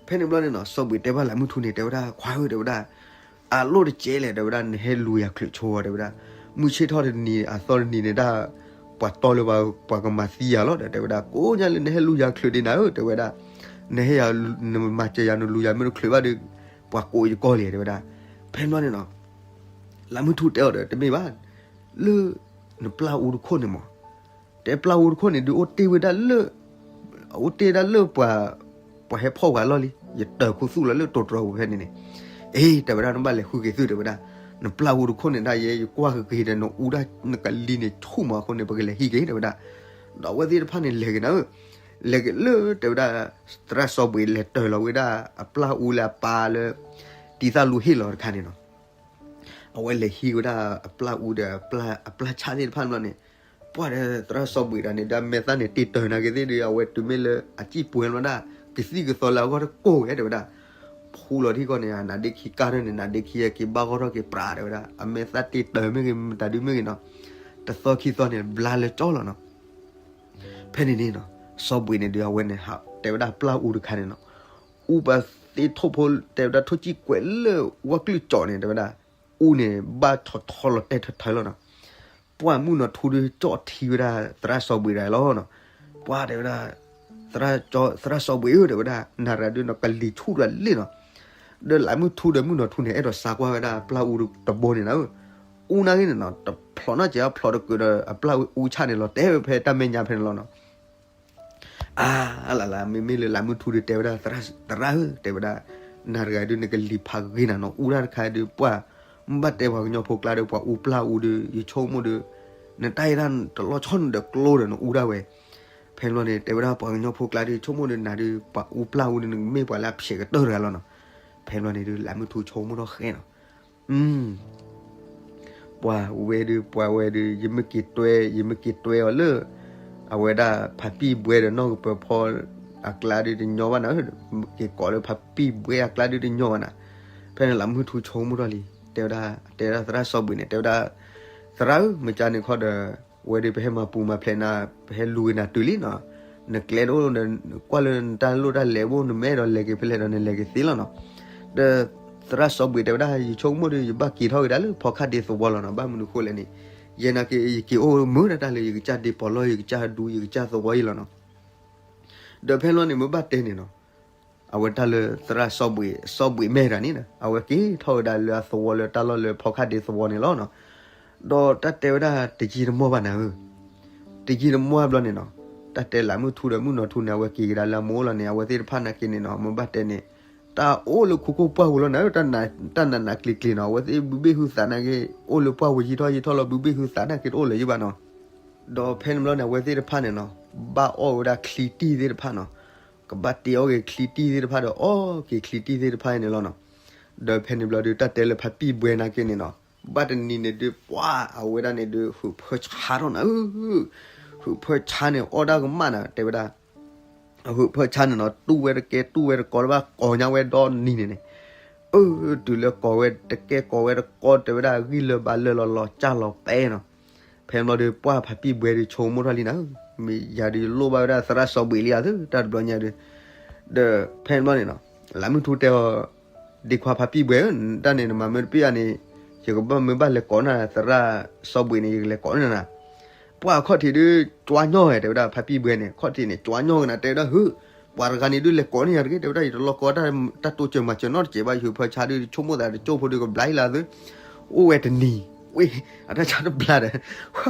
ဖဲန့ၣ်ဘျီန့ၣ်နီၤ စီဘှံးတဲဘၣ်လၤမုၢ်ထူန့ၣ် တဲဝဲဒၣ် ခွါဧၢ တဲဝဲဒၣ် အလိၣ်တကဲလဲၣ် တဲဝဲဒၣ် နဟဲလူၤယၤချုးဆိ တဲဝဲဒၣ် မုၢ်ဆ့ၣ်ထီၣ်တနံၤ အသီတနံၤန့ၣ်ဒၣ် ပှၤတီလၢပှၤကမၤသံယၤလီၤဒီး တဲဝဲဒၣ် ကိးညါလၢနဟဲလူၤယၤချုးဒံးနၤဧၢ တဲဝဲဒၣ် နဟဲယၤ နမၤစၢၤယၤ နလူၤယၤမ့ၢ်တချုးဘၣ်ဒီး ပှၤကိးယကီၢ်လံ တဲဝဲဒၣ် ဖဲန့ၣ်ဘျီန့ၣ်နီၤ လၤမုၢ်ထူတဲအီၤဒီး တမ့ၢ်ဘၣ် လၢ နပျၢ်အူတခိၣ်န့ၣ်မး တဲပျၢ်အူတခိၣ်န့ၣ်ဒုး အိၣ်တ့ၢ်ဝဲဒၣ်လၢ အိၣ်တ့ၢ်ဒၣ်လၢပှၤ ပှၤဟဲဖီၣ်ဝဲလီၢ်လံ ယတၢၤခူသူၣ်လီၤလၢတိၤတြီၤပူၤဖဲန့ၣ်န့ၣ် အ့ တဲဝဲဒၣ် နဘၣ်လဲၤဃုက့ၤသု တဲဝဲဒၣ် နပျၢ်အူတခိၣ်န့ၣ်ဒၣ်ယဲ ယကွၢ်က့ၤဒီး နအူဒၣ်နကလံၤန့ၣ်ဆူၣ်မးအဃိန့ၣ် ပကလဲၤဟံးက့ၤ တဲဝဲဒၣ် ဒီးအဝဲသ့ၣ်တဖၣ်န့ၣ်လဲၤက့ၤနၤဧၢ လဲၤက့ၤလၢတဲဝဲဒၣ် သရၣ်စီၤဘှံးလဲၤတၢၤလီၤဝဲဒၣ်အပျၢ်အူလၢအပၢ်လၢ တံၤသၣ်လူဟ့ၣ်လီၤတခါန့ၣ်နီၤ. အဝဲလဲၤဟံးဝဲဒၣ်အပျၢ်အူဒီးအပျၢ်ဆၣ်သ့ၣ်တဖၣ်န့ၣ်ဘျီန့ၣ်, ပှၢ်ဒီးသရၣ်စီၤဘှံးဒၣ်န့ၣ် ဒီးမဲာ်သၣ်န့ၣ်တ့ၢ်တၢၤနာ်က့ၤသ့ၣ်ဒီး အဝဲတုၤမ့ၢ်လၢအစံၣ်ပှဲၤလီၤဒၣ် ကသံၣ်ကသီလၢအဂီၢ်တကိၢ်ဝဲတဲဝဲဒၣ်, ဖူလီၤထံကီၢ်န့ၣ် နါဒ့ခံကါထီၣ်န့ၣ် နါဒ့ခံက့ၤဘၣ်ဂီၢ်ထီၣ်က့ၤပြးတဲဝဲဒၣ် အမဲာ်သၣ်တ့ၢ်တၢၤမ့ၢ်ဂ့ၤ မတၤဒုမ့ၢ်ဂ့ၤနီၤ, တသီခံသီန့ၣ် ဘျါလၢကၠီလီၤနီၤ. ဖဲန့ၣ်န့ၣ်နီၤ စီၤဘှံးန့ၣ်ဒီး အဝဲန့ၣ် တဲဝဲဒၣ်ပျၢ်အူတခါန့ၣ်နီၤ, အူပှၤသ့ထိၣ်ဖိ တဲဝဲဒၣ်ထိၣ်စံၣ်ကွဲးလၢဝၣ်ကျုၣ်ကၠီန့ၣ် တဲဝဲဒၣ် အူန့ၣ် ဘၣ်ထီၣ်ထီလီၤတဲာ်ထီၣ်ထီလီၤနီၤ. ပှၢ်မုၣ်နီၤထူဒုးကၠီၣ်ထံဝဲဒၣ်သရၣ်စီၤဘှံးဒၣ်လီၤနီၤ. ပှၢ်တဲဝဲဒၣ် သရၣ်စီၤဘှံးဧၢ တဲဝဲဒၣ် နၤတဂၤဒုးနီၤ ကလံၤဆူၣ်တၢ်လံနီၤ. ဒီးလၢမုၢ်ထူဒီးမုၣ်နီၤထူန့ၣ် အဲၣ်ဒိးစါကွၢ်ဝဲဒၣ်ပျၢ်အူတဘိန့ၣ်နၤဧၢ, အူနာ်က့န့ၣ်နီၤ တဖျိးနီတစဲး ဖျိးတကုာ်ဒီးအပျၢ်အူဆၣ်န့ၣ်လီၤတဲာ်ဝဲဖဲတၢ်မဲာ်ညါဖဲန့ၣ်လီၤနီၤ. အါ လၢ်လၢ် မ့မ့ၢ်လၢလၢမုၢ်ထူဒုးတဲဝဲဒၣ် သရၣ်ဧၢ တဲဝဲဒၣ် နၤတဂၤဒုးနကလံၤဖးဂ့ၤနၤနီၤ အူဒၣ်တခါဒုး ပှၢ် မ့ၢ်ဘၣ်တဲပှၤကညီဖိကျါဒီး ပှၤအူပျၢ်အူဒီး ယဆိကမိၣ်ဒီး နတၢ်အံၤဒၣ်တလီၤဆီနဒီးကျိဒီးနအူဒၣ်ဝဲ. ဖဲန့ၣ်ဘျီန့ၣ် တဲဝဲဒၣ်ပှၤကညီဖိကျါဒုး ဆိကမိၣ်ဒီးနၤဒုး ပှၤအူပျၢ်အူဒီး နကမ့ၢ်ပှၤလၢအဖျဲးကတၢၢ်တဂၤလီၤနီၤ. ဖဲန့ၣ်ဘျီန့ၣ်ဒုး လၢမုၢ်ထူဆိကမိၣ်ထီၣ်ဃဲနီၤ ပှၤဝဲဒုး ပှၤဝဲဒုး ယမ့ၢ်က့ၤတွဲ ယမ့ၢ်က့ၤတွဲအီၤလၢ အဝဲဒၣ်ဖးပံၣ်ဘှဲဒီးနီၢ်ကပၢၤဖီအကျါဒုးတညီဘၣ်နၤ, က့ၤကိးလၢဖးပံၣ်ဘှဲအကျါဒုးတညီဘၣ်နၤ. ဖဲန့ၣ်လၢမုၢ်ထူဆိကမိၣ်ထီၣ်လံ တဲဝဲဒၣ် တဲဝဲဒၣ်သရၣ်စီၤဘှံးန့ၣ် တဲဝဲဒၣ် သရၣ်ဧၢ မ့ၢ်ကန့ၣ်ခီဒီး ဝဲဒုးပဟဲမၤပူၤမၤဖျဲးနၤ ပဟဲလူၤက့ၤနၤတုၤလံနီၤ. နကျဲတအိၣ် ကွၢ်လၢနတၢ်လိၣ်တၢ်လဲၤဘိ နမ့ၢ်အဲၣ်ဒိးလဲၤက့ၤဖဲလဲၣ်ဒီးနလဲၤက့ၤသ့လီၤနီၤ. ဒီးသရၣ်စီၤဘှံးတဲဝဲဒၣ် ယဆိကမိၣ်ဒီး ယဘၣ်က့ၤထီၣ်က့ၤဒၣ်လၢဖီခါဒ့သဝီလီၤနီၤ. ဘၣ်မနုၤဃိလဲၣ်န့ၣ် ယဲနာ်က့ ယက့ၤအိၣ်မုာ်ဒၣ်တၢ်လၢယကစၢ်ဒ့ပီးလီၢ် ယကစၢ်ဒူ ယကစၢ်သဝီအံၤလီၤနီၤ. ဒီးဖဲလီၤန့ၣ် မ့ၢ်ဘၣ်တဲန့ၣ်နီၤ အဝဲတၢ်လၢသရၣ်စီၤဘှံး စီၤဘှံးမဲာ်တၢ်န့ၣ် အဝဲက့ၤထီၣ်ဝဲဒၣ်လၢအသဝီလၢတၢ်လီၢ်လၢဖီခါဒ့သဝီန့ၣ်လီၤနီၤ. ဒီးတၢ်တဲဝဲဒၣ်တယံာ်တမီၢ်ဘၣ်နၤဧၢ, တယံာ်တမီၢ်ဘျီန့ၣ်နီၤ တၢ်တဲလၢမုၢ်ထူဒီးမုၢ်နီၤထူန့ၣ် အဝဲက့ၤကဒါလၢအမိၢ်လီၤန့ၣ် အဝဲသ့ၣ်တဖၣ်နာ်က့န့ၣ်နီၤ မ့ၢ်ဘၣ်တဲန့ၣ် တၢ်အိၣ်လၢခိခိၣ်ပှၢ်ပူၤလီၤနၤဧၢ, တၢ်နးနးကျံၤကျံၤနီၤ အဝဲသ့ၣ်ဘုဘ့ၣ်ဟုသးနာ်က့ အိၣ်လၢပှၢ်ပူၤယံာ်ထီၣ်ယံာ်ထီၣ်လီၤ ဘုဘ့ၣ်ဟုသးနာ်က့တအိၣ်လၢၤယဘၣ်နီၤ. ဒီးဖဲန့ၣ်ဘျီန့ၣ် အဝဲသ့ၣ်တဖၣ်န့ၣ်နီၤ ဘၣ်အီၣ်ဝဲဒၣ်ချံတံၢ်သ့ၣ်တဖၣ်နီၤ, ကဘၣ်တ့အီၣ်က့ၤချံတံၢ်သ့ၣ်တဖၣ်ဒီးအီၣ်က့ၤချံတံၢ်သ့ၣ်တဖၣ်န့ၣ်လီၤနီၤ. ဒီးဖဲန့ၣ်ဘျီဒီး တၢ်တဲလၢဖးပံၣ်ဘှဲနာ်က့န့ၣ်နီၤ ဘၣ်တနံၤန့ၣ်ဒုး ပှၢ်အဝဲဒၣ်န့ၣ်ဒုး ဟုးဖၢဆါထီၣ်နၤဧၢ, ဟုးဖၢဆါန့ၣ်အီၣ်ဒၣ်ကမၣ်နၤ တဲဝဲဒၣ် အဟုးဖၢဆါန့ၣ်နီၤ တူၢ်ဝဲတကဲတူၢ်ဝဲတကီလၢၤဘၣ် ကိးညါဝဲဒီနံၤန့ၣ်န့ၣ်, အၢ တုၤလၢကိးဝဲတကဲကိးဝဲတကီ တဲဝဲဒၣ်အဂံၢ်လၢာ်ဘါလၢာ်လီၤလီၤ ကၢ်လီၤပဲနီၤ. ဖဲန့ၣ်ဘျီဒီး ပှၢ်ဖးပံၣ်ဘှဲဒီးဆိကမိၣ်ထီၣ်လံနၤဧၢ, မ့ၢ်ယၤဒီးယလိၣ်ဘၣ်ဝဲဒၣ်သရၣ်စီၤဘှံးလံဧါသု တၢ်တဘျီညါဒီး, ဒီးဖဲန့ၣ်ဘျီန့ၣ်နီၤ လၢမုၢ်ထူတဲအီၤ ဒ့ခွါဖးပံၣ်ဘှဲဧၢ, တၢ်န့ၣ်နမၤမ့ၢ်တပ့ၢ်ဧါန့ၣ် ယကဘၣ်မ့ၢ်ဘၣ်လဲၤကိးနၤ သရၣ်စီၤဘှံးန့ၣ် ယကလဲၤကိးန့ၢ်နၤ. ပှၢ်အခီၣ်ထံးဒုး ကွၢ်ညီၣ်ဝဲ တဲဝဲဒၣ်ဖးပံၣ်ဘှဲန့ၣ် အခီၣ်ထံးန့ၣ် ကွၢ်ညီၣ်ဝဲနၤ တဲဝဲဒၣ် ဟုး ပှၤတဂၤန့ၣ်ဒုးလဲၤကိးန့ၢ်ယၤတဂ့ၤ တဲဝဲဒၣ် ယတလီၢ်ကီတၢ်တိစၢၤမၤစၢၤနီတစဲးဘၣ် ယဟုးဖၢဆါဒုး ယဆိကမိၣ်သးတကၠိဖိဒုးကဘျါအံၤလၢသု, အိၣ်ဝဲတနံၤ ဝ့ၢ် အတၢ်ဆါတဘျါဒီး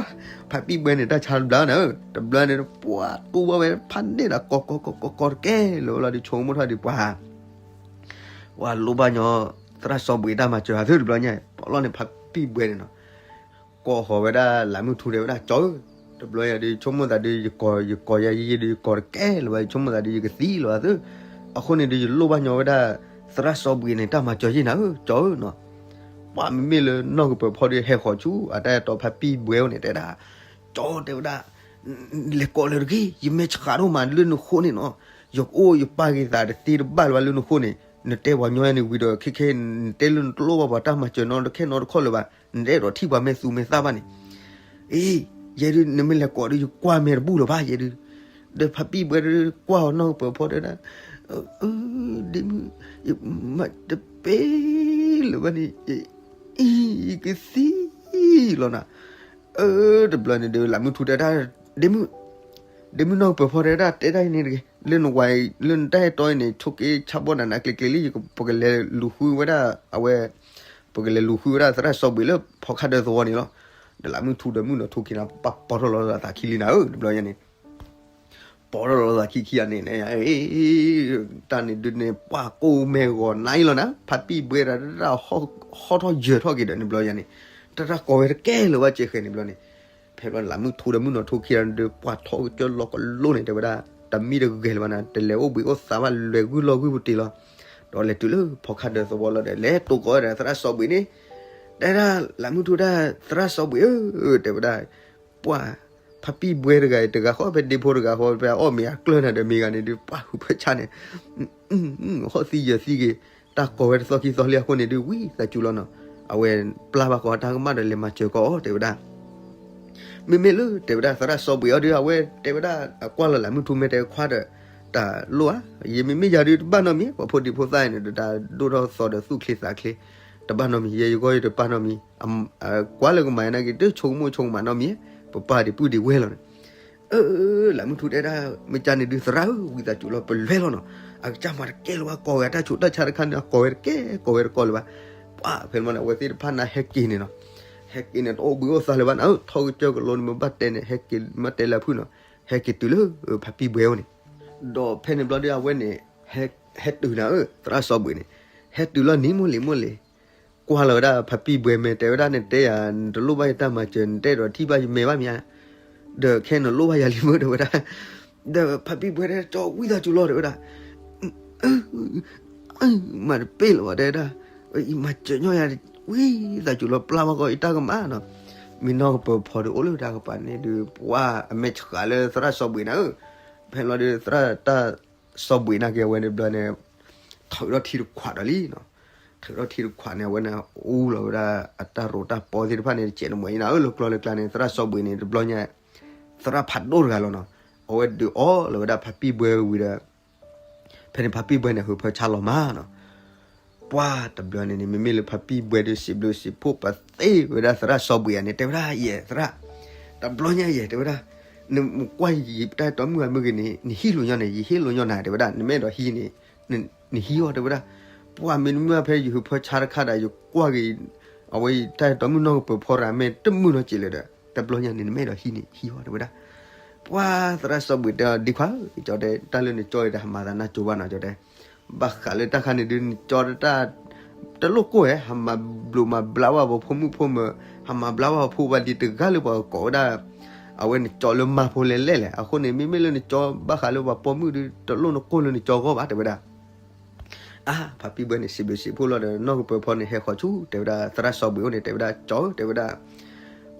ဖးပံၣ်ဘှဲန့ၣ် တၢ်ဆါတဘျါနၤဧၢ, တဘျီန့ၣ် ပှၢ်တူၢ်ဘၣ်ဝဲဖးန့ၣ်ဒီး ကိးကိးကိးကိးကိးတကဲလၢၤဝဲလီၤဒီး ဆိကမိၣ်ထီၣ်ဒံးပှၢ် ပှၢ်လိၣ်ဘၣ်ညီ သရၣ်စီၤဘှံးတၢ်မၤစၢၤဧါသု တဘျီညါ ပီၣ်လီၢ်န့ၣ် ဖးပံၣ်ဘှဲန့ၣ်နီၤ ကိးဃီၤဝဲဒၣ်လၢမုၢ်ထူတဲဝဲဒၣ် ကၠီဧၢ, တဘျီညါဒုး ယဆိကမိၣ်သးဒုး ယကိး ယကိးယၤယံာ်ယံာ်ဒုး ယကိးတကဲလၢၤဘၣ် ယဆိကမိၣ်သးဒုး ယကသံလၢၤဘၣ်သု, အဃိန့ၣ်ဒုး ယလိၣ်ဘၣ်ညီဝဲဒၣ် သရၣ်စီၤဘှံးန့ၣ် တၢ်မၤစၢၤယံာ်နၤဧၢ ကၠီဧၢနီၤ. ပှၢ်မ့မ့ၢ်လၢနီၢ်ကပၢၤဖီဒုး ဟဲဃီၤဆူ အတၢ်အဲၣ်တီဖးပံၣ်ဘှဲဝဲန့ၣ် တဲဒၣ် ကၠီတဲဝဲဒၣ် လဲၤကိးလၢၤတဂ့ၤ ယမ့ၢ်ဆှးဒိၣ်မးလၢနဃိန့ၣ်နီၤ, ယကအိၣ်ယပာ်က့ၤသးတသ့တဘၣ်လၢၤဘၣ်လၢနဃိန့ၣ်, နတဲပှၤညီန့ၣ်ဝံၤဒီး ခဲခဲ နတဲလၢနတလိၣ်ဘၣ်ပှၤတၢ်မၤစၢၤနီတခဲနီတခီလၢၤဘၣ်, နတအဲၣ်ဒိးထံၣ်ပှၤမဲာ်သူမဲာ်သၣ်ဘၣ်န့ၣ်, အ့ ယဲဒုး နမ့ၢ်လဲၤကိးဒီး ယကွၢ်မဲာ်တဘူၣ်လၢၤဘၣ် ယဲဒုး, ဒီးဖးပံၣ်ဘှဲဒုး ကွၢ်အီၤနီၢ်ကပၢၤဖီတဲဒၣ် ဒ့မုၣ် ယမၤတပ့ၢ်လၢၤဘၣ်န့ၣ်, အံၤ ယကသံလီၤနၤ, အၢ တဘျီန့ၣ်ဒီး လၢမုၢ်ထူတဲဒၣ် ဒ့မုၣ် ဒ့မုၣ်နီၢ်ကပၢၤဖီတဲဒၣ် တဲဒၣ်အံၤန့ၣ်တဂ့ၤ, လၢနဝၤ လၢနတၢ်အဲၣ်တီအံၤန့ၣ် ဆိးက့ဆါဘီနၤနးကျ့ကျ့လံ, ပကလဲၤလူၤဃုဝဲဒၣ်အဝဲ, ပကလဲၤလူၤဃုဝဲဒၣ်သရၣ်စီၤဘှံးလၢဖီခါဒၢသဝီန့ၣ်လီၤ. ဒီးလၢမုၢ်ထူဒီးမုၢ်နီၢ်ထူခံန့ၣ် ပှၢ်ပိာ်ထီၣ်လီၤသးခံလံနၤဧၢ တဘျီညါန့ၣ် ပိာ်ထီၣ်လီၤသးခံခံဂၤန့ၣ်, တၢ်န့ၣ်ဒုးန့ၣ် ပှၢ်ကိးမဲာ်ဂီၤနါအံၤလီၤနၤ, ဖးပံၣ်ဘှဲဒၣ်တၢ်ဟီၣ်ထီၣ်ယၢၤထီၣ်က့ၤဒီးန့ၣ်ဘျီယၤန့ၣ်, တၢ်တၢ်ကိးဝဲတကဲလၢၤဘၣ်စဲဃဲၤန့ၣ်ဘျီန့ၣ်, ဖဲဘျီန့ၣ် လၢမုၢ်ထူဒီးမုၢ်နီၢ်ထူခံဂၤန့ၣ်ဒီး ပှၢ်ထီၣ်ကစၢၢ်လီၤကလိန့ၣ် တဲဝဲဒၣ် တမံတဂဲၤလၢၤဘၣ်နၤ, တလဲၤအိၣ်ဘှံးအိၣ်သါဘၣ်, လဲၤဂုၢ်လီၢ်ဂုၢ်ပူၤတ့ၢ်လီၤ. ဒီးလဲၤတုၤလၢဖီခါဒၢးသဝီလီၤဒီး လဲၤတိကိးဝဲဒၣ်သရၣ်စီၤဘှံးန့ၣ်, တဲဒၣ်လၢမုၢ်ထူဒၣ် သရၣ်စီၤဘှံးဧၢ, တဲဝဲဒၣ်, ပှၤ ဖါပံၢ်ဘှဲတဂၤအံၤ တဂၤဃီဖဲဒ့ဖိတဂၤဃီ ဖဲအီၣ်မ့ၤအကျၢၢ်နၤဒီးမ့ၢ်ဂၤန့ၣ်ဒုး ပှၤဟုးဖၢဆါန့ၣ် ဟီၣ်သံယၢၤသံက့ၤ, တၢ်ကိးဝဲတသီခံသီလံအဃိန့ၣ်ဒုး ဝံသးစူၤလီၤနီၤ. အဝဲပျၢ်ဘၣ်ကီတၢ်ကမၣ်ဒီးလဲၤမၤစၢၤကီးအီၤ တဲဝဲဒၣ်. မ့မ့ၢ်လၢတဲဝဲဒၣ်သရၣ်စီၤဘှံးအီၤဒုး အဝဲတဲဝဲဒၣ် အကွၢ်လီၤလၢမုၢ်ထူမဲာ်တဲခွါဒီး တၢ်လိၣ်ဧါ, ယမ့မ့ၢ်ယၤဒုးတဘၣ်နီတမံၤ, ပှၤဖိဒံဖိသၣ်အံၤန့ၣ်ဒီး တၢ်ဒိၣ်ထီၣ်သီဒီးသူၣ်ချ့သးချ့, တဘၣ်နီတမံၤ, ယဲယဂီၢ်ယတပၢ်နီတမံၤ, ကွၢ်လၢကမၤယၤနာ်က့ၤ တဆိကမိၣ်ဆိကမးနီတမံၤ, ပပၢ်ဒံးပုၢ်ဒံးဝဲၢ်လီၤန့ၣ် အၢ လၢမုၢ်ထူတဲဒၣ် မ့ၢ်ကန့ၣ်ဒုးသရၣ်ဧၢ ဝံသးစူၤလီၤ ပလဲၤလီၤနီၤ. အကစၢ်မၤတကဲလၢၤဘၣ် ကိးဂၤတၢ်ဆူးတၢ်ဆါတခါန့ၣ် အကိးဝဲတကဲ ကိးဝဲတကိးလၢၤဘၣ်. ပှၤဖဲန့ၣ်မးန့ၣ် အဝဲသ့ၣ်တဖၣ်န့ၣ်ဟဲက့ၤန့ၣ်နီၤ, ဟဲက့ၤန့ၣ် တအိၣ်ဘှံးအိၣ်သါလၢၤဘၣ်နၤဧၢ, ထီၣ်ကစၢၢ်ကလိန့ၣ် မ့ၢ်ဘၣ်တဲန့ၣ် ဟဲက့ၤမ့ၢ်တဲလၢအဖုၣ်နီၤ, ဟဲက့ၤတုၤလၢ ဖါပံၢ်ဘှဲအအိၣ်န့ၣ် ဒီးဖဲန့ၣ်ဘျီဒီးအဝဲန့ၣ် ဟဲတုၤနၤဧၢ သရၣ်စီၤဘှံးန့ၣ်, ဟဲတုၤလီၤနံၤမိၢ်လံၤမိၢ်လံၤ, ကွၢ်လီၤဝဲဒၣ်ဖါပံၢ်ဘှဲမဲာ်တဲဝဲဒၣ်န့ၣ် တဲယၤ နတလိၣ်ဘၣ်ယတၢ်မၤစၢၤ နတဲဒီးထံၣ်ဘၣ်ယမဲာ်ဘၣ်မ့ၢ်ဧါ, ဒီးခဲနလိၣ်ဘၣ်ယၤလံမ့ၢ်တဲဝဲဒၣ်, ဒီးဖါပံၢ်ဘှဲတဲကၠီဝံသးစူၤလီၤတဲဝဲဒၣ် မၤတပ့ၢ်လၢၤဘၣ်တဲဒၣ်, အံၤမၤစၢၤညီယၤ ဝံသးစူၤလီၤ ပျၢ်ဘၣ်ကီအံၤတၢ်ကမၣ်နီၤ. မ့ၢ်နီၢ်ကပၢၤဖီဒီးအိၣ်လၢတၢ်ကပၤန့ၣ်ဒုး ပှၤအမဲာ်ဆှးလၢသရၣ်စီၤဘှံးနၤဧၢ, ဖဲလီၤဒုးသရၣ်တၢ်စီၤဘှံးနာ်က့ၤအဝဲန့ၣ်ဘျီန့ၣ် ထုးထီၣ်ထံတခွးဒီးလံနီၤ, ထုးထီၣ်ထံတခွးန့ၣ် အဝဲန့ၣ်အူလီၤဝဲဒၣ်အတၢ်ရိးတၢ်ပီသ့ၣ်တဖၣ်န့ၣ် တစဲးတမှဲၤအံၤနၤဧၢ လၢကျီလၢကျါန့ၣ် သရၣ်စီၤဘှံးန့ၣ် တဘျီညါ သရၣ်ဖးဒိၣ်တဂၤလီၤနီၤ, အဝဲဒုးအီလီၤဝဲဒၣ်ဖါပံၢ်ဘှဲဝံၤဒီး ဖဲန့ၣ်ဖါပံၢ်ဘှဲန့ၣ် ဟုးဖၢဆါလီၤမးနီၤ. ပှၤတဘျီန့ၣ်န့ၣ် မ့မ့ၢ်လၢဖါပံၢ်ဘှဲဒီး စံးဘျုးစံးဖှိၣ်ပသ့ဝဲဒၣ်သရၣ်စီၤဘှံးဧါန့ၣ် တဲဝဲဒၣ် ယဲၢ်သရၣ်, တဘျီညါယဲၢ်တဲဝဲဒၣ်, နကွၢ်ယတၢ်အဲၣ်တီမုၣ်အမုၢ်ဂ့ၤန့ၣ် နဟံးလိာ်ညီန့ၣ် ယဟ့ၣ်လိာ်ညီနၤတဲဝဲဒၣ်, နမ့ၢ်အဲၣ်ဒိးဟံးန့ၣ် နဟံးအီၤတဲဝဲဒၣ်. ပှၤမ့တမ့ၢ်ဖဲယဟုးဖၢဆါတခါဒၣ် ယကွၢ်က့ၤ အဝဲအံၤတၢ်အဲၣ်တီမုၣ်နီၢ်ကပၢၤဖီတဂၤ မ့ၢ်တမုာ်နီၢ်က့ၤလၢၤဒီး တဘျီညါန့ၣ် နမ့ၢ်အဲၣ်ဒိးဟံးန့ၣ် ဟံးအီၤတဲဝဲဒၣ်. ပှၤသရၣ်စီၤဘှံးတဲအီၤ ဒ်ခွါဧၢ ကၠီတဲ တၢ်လၢနကၠီအံၤဒီး ဟးမၤသးနၢ်ကၠိဘၣ်နီၤ ကၠီတဲ, ဘၣ်ဃးလၢတၢ်ခါန့ၣ်ဒုး နကၠီတၢ် တလိၣ်ကိၢ်ဧဲ ဟးမၤဘျိးမၤဘျးဘၣ်ပှၤဖိမုၣ်ဖိမၢၤ, ဟးမၤဘျါဘၣ်ဖိဘၣ်လံၤတဂၤလၢပှၤကိးဝဲဒၣ် အဝဲနကၠီလၢမါဖိလဲၣ်လဲၣ်လဲၣ်. အဃိန့ၣ် မ့မ့ၢ်လၢနကၠီဘၣ်ဃးလၢပှၤပိာ်မုၣ်ဒုး တလိၣ်နကိၢ်လၢနကၠီဂီၢ်ဘၣ် တဲဝဲဒၣ်. အါ ဖါပံၢ်ဘှဲန့ၣ် စံးဘျုးစံးဖှိၣ်လီၤဒီး နီၢ်ကပၢၤဖီန့ၣ် ဟဲဃီၤဆူ တဲဝဲဒၣ် သရၣ်စီၤဘှံးအိၣ်န့ၣ် တဲဝဲဒၣ် ကၠီဧၢ တဲဝဲဒၣ်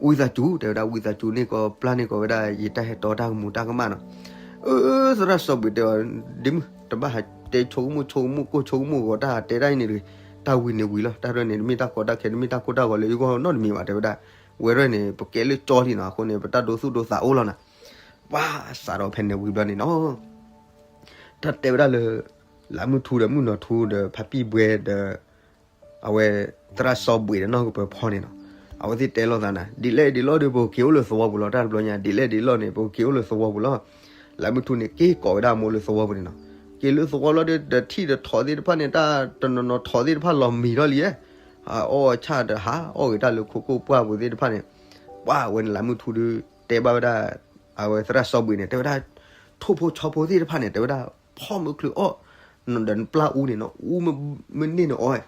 ဝံသးစူၤ တဲဝဲဒၣ် ဝံသးစူၤန့ၢ်ကီး ပျၢ်န့ၢ်ကီးဝဲဒၣ် ယတၢ်ဟဲတီတၢ်ကမူၤတၢ်ကမၣ်နီၤ. အၢ သရၣ်စီၤဘှံးတဲအီၤ ဒ့မုၣ် တဘၣ်ဟးတဲဆိကမိၣ်ဆိကမိၣ် ကိၢ်ဆိကမိၣ်ဂီၤတၢ်တဲဒၣ်အံၤန့ၣ်တဂ့ၤ, တၢ်ဝံၤန့ၣ်ဝံၤလီၤ. တၢ်ရဲၣ်န့ၣ် တမ့ၢ်တၢ်ကီတၢ်ခဲ တမ့ၢ်တၢ်ကိၢ်တၢ်ဂီၤလၢယဂီၢ်နီတမံၤဘၣ် တဲဝဲဒၣ်. ဝဲရဲၣ်န့ၣ် ပကဲလၢကၠီလံနီၤ အဃိန့ၣ် ပတၢ်ဒိသူၣ်ဒိသးအိၣ်လီၤနီၤ. ပှၤစးထီၣ်ဖဲန့ၣ်ဝံၤဘျီန့ၣ်နီၤ တၢ်တဲဝဲဒၣ်လၢ လၢမုၢ်ထူဒီးမုၢ်နီၤထူဒီး ဖါပံၢ်ဘှဲဒီး အဝဲ သရၣ်စီၤဘှံးဒီးနီၢ်ကပၢၤဖီန့ၣ်နီၤ, အဝဲသ့ၣ်တဲလိာ်သးနၤ ဒ်လဲၣ်ဒ်လဲၣ်ဒီး ပကက့ၤအိၣ်လၢသဝီပူၤလီၤ. တၢ်တဘျီညါ ဒ်လဲၣ်ဒ်လဲၣ်န့ၣ် ပကက့ၤအိၣ်လၢသဝီပူၤလီၤ. လၢမုၢ်ထူန့ၣ် က့ၤကိးဝဲဒၣ်အမိၢ်လၢသဝီပူၤန့ၣ်နီၤ. က့ၤလၢသဝီလီၤဒီး တထံၣ်တထီၣ်သ့ၣ်တဖၣ်န့ၣ် တၢ်တနီၤနီၤထီၣ်သ့ၣ်တဖၣ်လီၤမံၤထီၣ်လံဧဲ, အအီၣ်ဆၣ်ဒီးဟးအီၣ်ဂ့ၤတၢ်လၢခိခိၣ်ပှၢ်ပူၤသ့ၣ်တဖၣ်န့ၣ်, ပှၤဝဲန့ၣ်လၢမုၢ်ထူဒီး တဲဘၣ်ဝဲဒၣ် အဝဲသရၣ်စီၤဘှံးန့ၣ် တဲဝဲဒၣ် ထိၣ်ဖိဆီဖိသ့ၣ်တဖၣ်န့ၣ် တဲဝဲဒၣ် ဖီၣ်မ့ၢ်ချုးအီၣ်, ဒီးနပျၢ်အူန့ၣ်နီၤ အူမ့ၢ်န့ၢ်န့ၣ်အီၣ်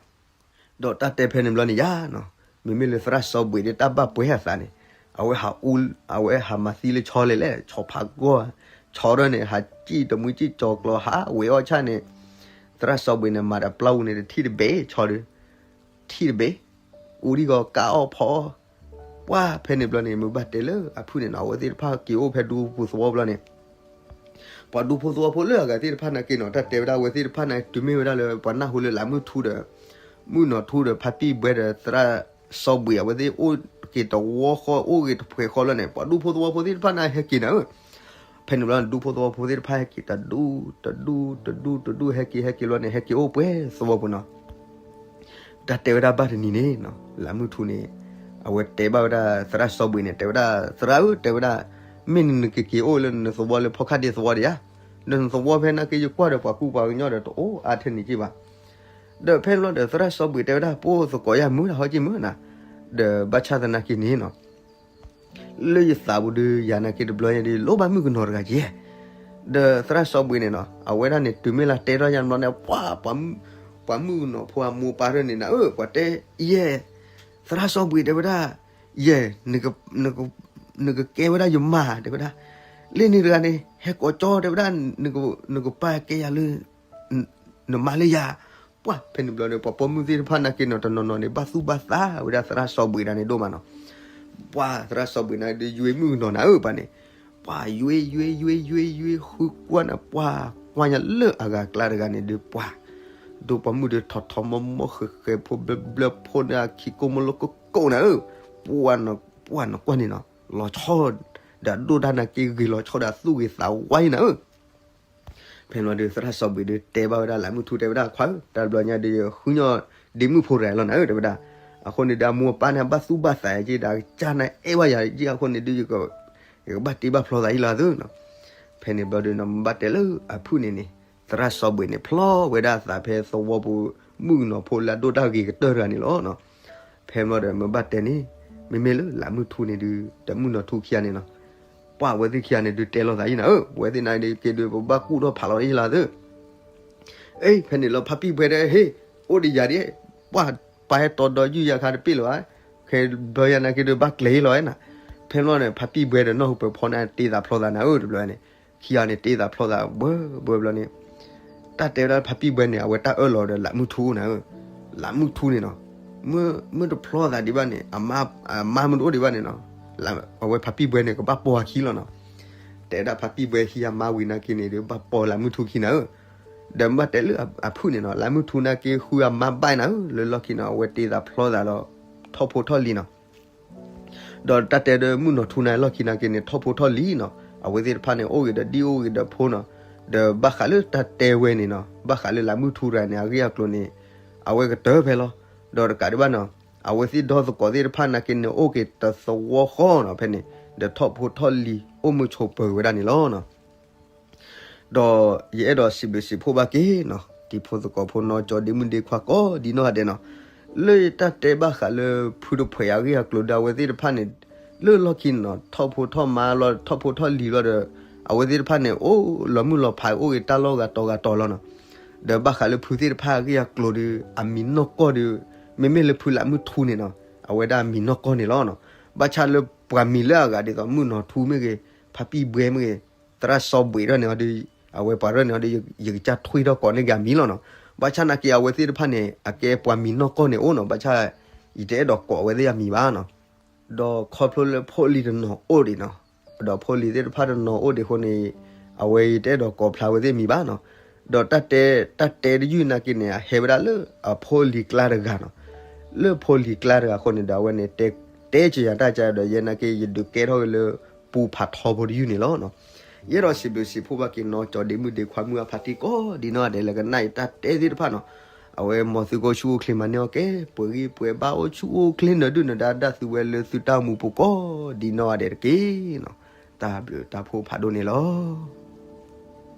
ဒီးတၢ်တဲဖဲန့ၣ်ဘျီန့ၣ်ယါနီၤ, မ့မ့ၢ်လၢသရၣ်စီၤဘှံးဒီးတၢ်ဘၣ်ပှဲၤအသးန့ၣ်, အဝဲဟးအူ, အဝဲဟးမၤသံလၢဆီလဲၣ်လဲၣ်, ဆီဖးဂီၢ်, ဆီထီၣ်န့ၣ် ဟးစံၣ်တမှံစံၣ်ကၠီၤကျီၤ ဟးဝဲအီၣ်ဆၣ်န့ၣ်, သရၣ်စီၤဘှံးန့ၣ် မၤဒီးပျၢ်အူန့ၣ် တထံၣ်တဘ့ၣ် ဆီဒီး ထံၣ်တဘ့ၣ်, အူဒံဂီၤကအီၣ်ဖီအီၣ်, ပှၤဖဲန့ၣ်ဘျီန့ၣ် မ့ၢ်ဘၣ်တဲလၢအဖုၣ်န့ၣ်နီၤ အဝဲသ့ၣ်တဖၣ်က့ၤအိၣ်ဖဲဒူပူၤသဝီဘျီန့ၣ် ပှၤဒူဖိသဝီဖိလၢအဂၤသ့ၣ်တဖၣ်နာ်က့နီၤ တၢ်တဲဝဲဒၣ်အဝဲသ့ၣ်တဖၣ်န့ၣ် တုၤမ့ၢ်ဝဲဒၣ်လၢပှၤနၢ်ဟူလၢလၢမုၢ်ထူဒီး မုၢ်နီၤထူဒီး ဖါပံၢ်ဘှဲဒီးသရၣ်စီၤဘှံး အဝဲသ့ၣ်အိၣ်က့ၤတဝီဃီ အိၣ်ဂ့ၤတဖှဲးဃီလီၤန့ၣ် ပှၤဒူဖိသဝီဖိသ့ၣ်တဖၣ်န့ၣ် ဟဲက့ၤနၤဧၢ, ဖဲန့ၣ်ဘျီန့ၣ် ဒူဖိသဝီဖိသ့ၣ်တဖၣ်ဟဲက့ၤတဒူ တဒူ တဒူ တဒူ ဟဲက့ၤ ဟဲက့ၤလီၤန့ၣ် ဟဲက့ၤအိၣ်ပှဲၤသဝီပူၤနီၤ တၢ်တဲဝဲဒၣ်ဘၣ်တနံၤန့ၣ်နီၤ လၢမုၢ်ထူန့ၣ် အဝဲတဲဘၣ်ဝဲဒၣ်သရၣ်စီၤဘှံးန့ၣ် တဲဝဲဒၣ် သရၣ်ဧၢ တဲဝဲဒၣ် မ့ၢ်နက့ၤက့ၤအိၣ်လၢနသဝီလၢဖီခါဒ့သဝီဒံးဧါ, ဒီးနသဝီဖဲနာ်က့ၤယကွၢ်ဒီးပှၤကူပှၤကညီဒီးတအိၣ်အါထဲန့ၣ်က့ၤဘၣ်. ဒီးဖဲန့ၣ်ဘျီဒီးသရၣ်စီၤဘှံးတဲဝဲဒၣ် ပအိၣ်သကိးယၤမုၢ်နၤဟီက့ၤမုၢ်နၤ, ဒီးဘၣ်ဆၣ်သနာ်က့န့ၣ်နီၤ လၢယသးပူၤဒီး ယၤနာ်က့တဘျီညါဒီး လိၣ်ဘၣ်မုၣ်ကနီၤတဂၤယဲၢ်, ဒီးသရၣ်စီၤဘှံးန့ၣ်နီၤ အဝဲဒၣ်န့ၣ် တုၤမ့ၢ်လၢတဲထီၣ်ယၤတဘျီန့ၣ် ပှၤ ပှၤမုၣ်ကနီၤဖိအမိၢ်ပၢ်ရၢၢ်န့ၣ်နၤဧၢ ပှၤတဲ ယဲၢ် သရၣ်စီၤဘှံးတဲဝဲဒၣ် ယဲၢ် နကကဲဝဲဒၣ်ယမါ တဲဝဲဒၣ်, လ့ၣ်န့ၣ်တဂၤန့ၣ် ဟဲကိးကၠီတဲဝဲဒၣ်, နကပာ်ကဲယၤလၢ နမါလၢယၤ. ပှၢ်ဖဲန့ၣ်ဘျီဒီး ပှၤပိာ်မုၣ်သ့ၣ်တဖၣ်နာ်က့န့ၣ် တနီၤနီၤန့ၣ် ဘၣ်သူၣ်ဘၣ်သးဝဲဒၣ်သရၣ်စီၤဘှံးတဂၤန့ၣ်ဒိၣ်မးနီၤ. ပှၢ်သရၣ်စီၤဘှံးန့ၣ်ဒီး ယွ့မုၣ်ကနီၤနၤဧၢပှၤန့ၣ်, ပှၢ်ယွ့ယွ့ယွ့ယွ့ယွ့ ဃုကွၢ်န့ၣ် ပှၢ်ကွၢ်ညါလၢအဂၤအကျါတဂၤန့ၣ်ဒီး ပှၢ် ဒိၣ်ပိာ်မုၣ်ဒီး ထီၣ်ထီၣ်မီမီ ဃဲၤဃဲၤ ဖိဘျၢဘျၢ ဖိန့ၣ် အခံကိၢ်မလိကိၢ်ကိၢ်နၤဧၢ. ပှၢ် ပှၢ်နီၢ်ကွၢ်န့ၣ်နီၤ လီၤဆီ ဒီးအဒိၣ်တၢ်နာ်က့ ဂ့ၤလီၤဆီဒီးအသူၣ်ဂ့ၤသးဝါအံၤနၤဧၢ. ဖဲန့ၣ်ဒီး သရၣ်စီၤဘှံးဒီးတဲဘၣ်ဝဲဒၣ်လးမုၢ်ထူတဲဝဲဒၣ် ခွါဧၢ, တၢ်တဘျီညါဒီး ယဃုညီၣ်ဒ့မုၣ်ဖိတဂၤလီၤနၤဧၢ တဲဝဲဒၣ်. အဃိန့ၣ်ဒီး အမိၢ်အပၢ်န့ၣ် ဘၣ်သူၣ်ဘၣ်သးက့ဒီး ကစၢ်န့ၣ်အဲၣ်ဘၣ်ယၤက့ အဃိန့ၣ်ဒီး ယကဘၣ်တ့ဘၣ်ဖျီသးအံၤလီၤသုနီၤ. ဖဲန့ၣ်ဘျီဒီး မ့ၢ်ဘၣ်တဲလၢအဖုၣ်န့ၣ်န့ၣ် သရၣ်စီၤဘှံးန့ၣ် ဖျီဝဲဒၣ်အသးဖဲသဝီပူၤ မုၣ်ကနီၤဖိလၢအဒိၣ်တၢ်ဂ့ၤကတၢၢ်တဂၤန့ၣ်လီၤ. ဖဲန့ၣ်ဘျီဒီး မ့ၢ်ဘၣ်တဲန့ၣ် မ့မ့ၢ်လၢလးမုၢ်ထူန့ၣ်ဒီး ဒီးမုၣ်နီၢ်ထူခံဂၤန့ၣ်နီၤ ပှၢ်အဝဲသ့ၣ်ခံဂၤန့ၣ်ဒီး တဲလိာ်သးအံၤနၤဧၢ, ဝဲသ့ၣ်နာ်က့ဒီး ပဘၣ်ကူၣ်ထီၣ်ဖးလီၤအံၤလီၤသု. အ့ ဖဲန့ၣ်လီၤ ဖါပံၢ်ဘှဲဒီး ဟ့ၣ် အိၣ်ဒီးယၤဒ် ပှၢ် ပၢ်ဟဲတီဒီးယုၢ်ယၤခါတပ့ၢ်လၢၤဘၣ်, ခဲဘျီယၤနာ်က့ဒီး ဘၣ်ကျဲၤအံၤလီၤနၤ. ဖဲန့ၣ်ဘျီန့ၣ် ဖါပံၢ်ဘှဲဒီး နီၢ်ဟူပၢၤဖီန့ၣ် တ့သးဖျီသးနၤဧၢ တဘျီန့ၣ်, ခံဂၤန့ၣ် တ့သးဖျီသး ဘှဲဘှဲဘျီန့ၣ် တၢ်တဲဝဲဒၣ်ဖါပံၢ်ဘှဲန့ၣ် အဝဲတၢ်အၢၣ်လီၤဒီးလးမုၢ်ထူနၤဧၢ, လးမုၢ်ထူန့ၣ်နီၤ မ့ၢ်တဖျီသးဒံးဘၣ်န့ၣ် အမါမ့ၢ်တအိၣ်ဒံးဘၣ်န့ၣ်နီၤ အဝဲဖါပံၢ်ဘှဲန့ၣ် ကဘၣ်ပိာ်အခံလီၤနီၤ. တဲဝဲဒၣ်ဖါပံၢ်ဘှဲဟံးအမါဝံၤနာ်က့န့ၣ်ဒီး ဘၣ်ပိာ်လးမုၢ်ထူခံနၤဧၢ. ဒီးမ့ၢ်ဘၣ်တဲလၢအဖုၣ်န့ၣ်နီၤ လးမုၢ်ထူနာ်က့ဃုအမါဘၣ်နၤဧၢ, လၢလီၢ်ခံနီၤ အဝဲတ့သးဖျီသးဒီး ထီၣ်ဖိထီၣ်လံၤနီၤ. ဒီးတၢ်တဲဒီးမုၣ်နီၢ်ထူနၤလီၢ်ခံနာ်က့န့ၣ် ထီၣ်ဖိထီၣ်လံၤနီၤ, အဝဲသ့ၣ်တဖၣ်န့ၣ် အိၣ်ဂ့ၤဒီးဒံၣ်အိၣ်ဂ့ၤဒီးဖိနီၤ. ဒီးဘၣ်ဃးလၢတၢ်တဲဝဲန့ၣ်နီၤ ဘၣ်ဃးလၢလးမုၢ်ထူတဂၤန့ၣ် အဂ့ၢ်အကျိၤန့ၣ် အဝဲကတၢၢ်ဖဲလီၤ. ဒီးတကးဒံးဘၣ်နီၤ အဝဲသ့ၣ်ဒီသကိးသ့ၣ်တဖၣ်နာ်က့န့ၣ် အိၣ်က့ၤတသဝီဃီနီၤ ဖဲန့ၣ် ဒီးထီၣ်ဖိထီၣ်လံၤ အိၣ်မုာ်ဆိးပၢၤဝဲဒၣ်န့ၣ်လီၤ. ဒီးယအဲၣ်ဒိးစံးဘျုးစံးဖှိၣ်ဘၣ်က့ၤနီၤ တံၤဖိသကိးဖိနီၢ်ကၠီဒ့မုၣ်ဒ့ခွါကိးဒံနီၢ်ဂၤဒဲးနီၤ, လၢတၢ်တဲဘၣ်ဃးလၢဖုတဖှဲးအဂ့ၢ်အကျိၤဒီး အဝဲသ့ၣ်တဖၣ်န့ၣ် လၢလီၢ်ခံန့ၣ်နီၤ ထီၣ်ဖိထီၣ်မါလီၤ ထီၣ်ဖိထီၣ်လံၤလီၤဒီး အဝဲသ့ၣ်တဖၣ်န့ၣ် အိၣ်လီၤမုၢ်လီၤဖးအိၣ်ဂ့ၤတၢ်လီၢ်ဂၤတီၤဂၤတီၤလီၤနီၤ. ဒီးဘၣ်ဃးလၢဖုသ့ၣ်တဖၣ်အဂ့ၢ်အကျိၤဒီး အမံၤနီၢ်ကီၢ်ဒီး မ့မ့ၢ်လၢဖုလးမုၢ်ထူန့ၣ်နီၤ အဝဲဒၣ်အမံၤနီၢ်ကီၢ်န့ၣ်လီၤနီၤ. ဘၣ်ဆၣ်လၢပှၤမံၤလၢအဂၤဒ်သိး မုၣ်နီၢ်ထူမ့ၢ်ဂ့ၤ ဖါပံၢ်ဘှဲမ့ၢ်ဂ့ၤ သရၣ်စီၤဘှံးထီၣ်န့ၣ်ဒီး အဝဲပှၤထီၣ်န့ၣ်ဒီး ယကစၢ်ထွံၣ်ထီၣ်ကိးန့ၢ်က့ၤအမံၤလီၤနီၤ. ဘၣ်ဆၣ်နာ်က့အဝဲသ့ၣ်တဖၣ်န့ၣ် အကဲပှၤမံၤနီၢ်ကီၢ်န့ၣ်အိၣ်နီၤ ဘၣ်ဆၣ် ယတအဲၣ်ဒိးကိးအဝဲသ့ၣ်အမံၤဘၣ်နီၤ. ဒီးခီဖျိလၢဖိလံၤတနီၤအိၣ်ဒံးနီၤ, ဒီးဖိလံၤသ့ၣ်တဖၣ်တနီၤအိၣ်ဒံးအဃိန့ၣ် အဝဲယတအဲၣ်ဒိးကိးဖျါဝဲသ့ၣ်အမံၤဘၣ်နီၤ. ဒီးတၢ်တဲ တၢ်တဲတယုၢ်နာ်က့န့ၣ် အဟဲဝဲဒၣ်လၢအဖိလံၤကျါတဂၤနီၤ. လၢဖိလံၤကျါတဂၤအဃိန့ၣ်ဒီး အဝဲန့ၣ် တဲစၢၤယၤတၢ်ကါဒီး ယဲနာ်က့ ယဒုးကဲထီၣ်က့ၤလၢ ပူၤဖးထီဖိတယုၢ်န့ၣ်လီၤ. ယအဲၣ်ဒိးစံးဘျုးစံးဖှိၣ်ဘၣ်က့ၤနီၢ်ကၠီဒ့မုၣ်ဒ့ခွါမုၢ်အဖါတံၢ်ကိးဒံနီၢ်ဂၤဒဲးလၢကနၣ်အံၤတၢ်တဲသ့ၣ်တဖၣ်နီၤ. အဝဲမ်သုကအိၣ်ဆူၣ်အိၣ်ချ့မၤန့ၢ်အီၣ်ကဲ ပှဲၤဂံၢ်ပှဲၤဘါအိၣ်ဆူၣ်အိၣ်ချ့နၢၤဒုၣ်နၢၤဒါဒၣ်သုဝဲလၢသုတၢ်အိၣ်မူပူၤကိးဒံနီၢ်ဂၤဒဲးတက့ၢ်နီၤ. တၢ်ဘျုးတၢ်ဖှိၣ်ဖးဒိၣ်န့ၣ်လီၤ.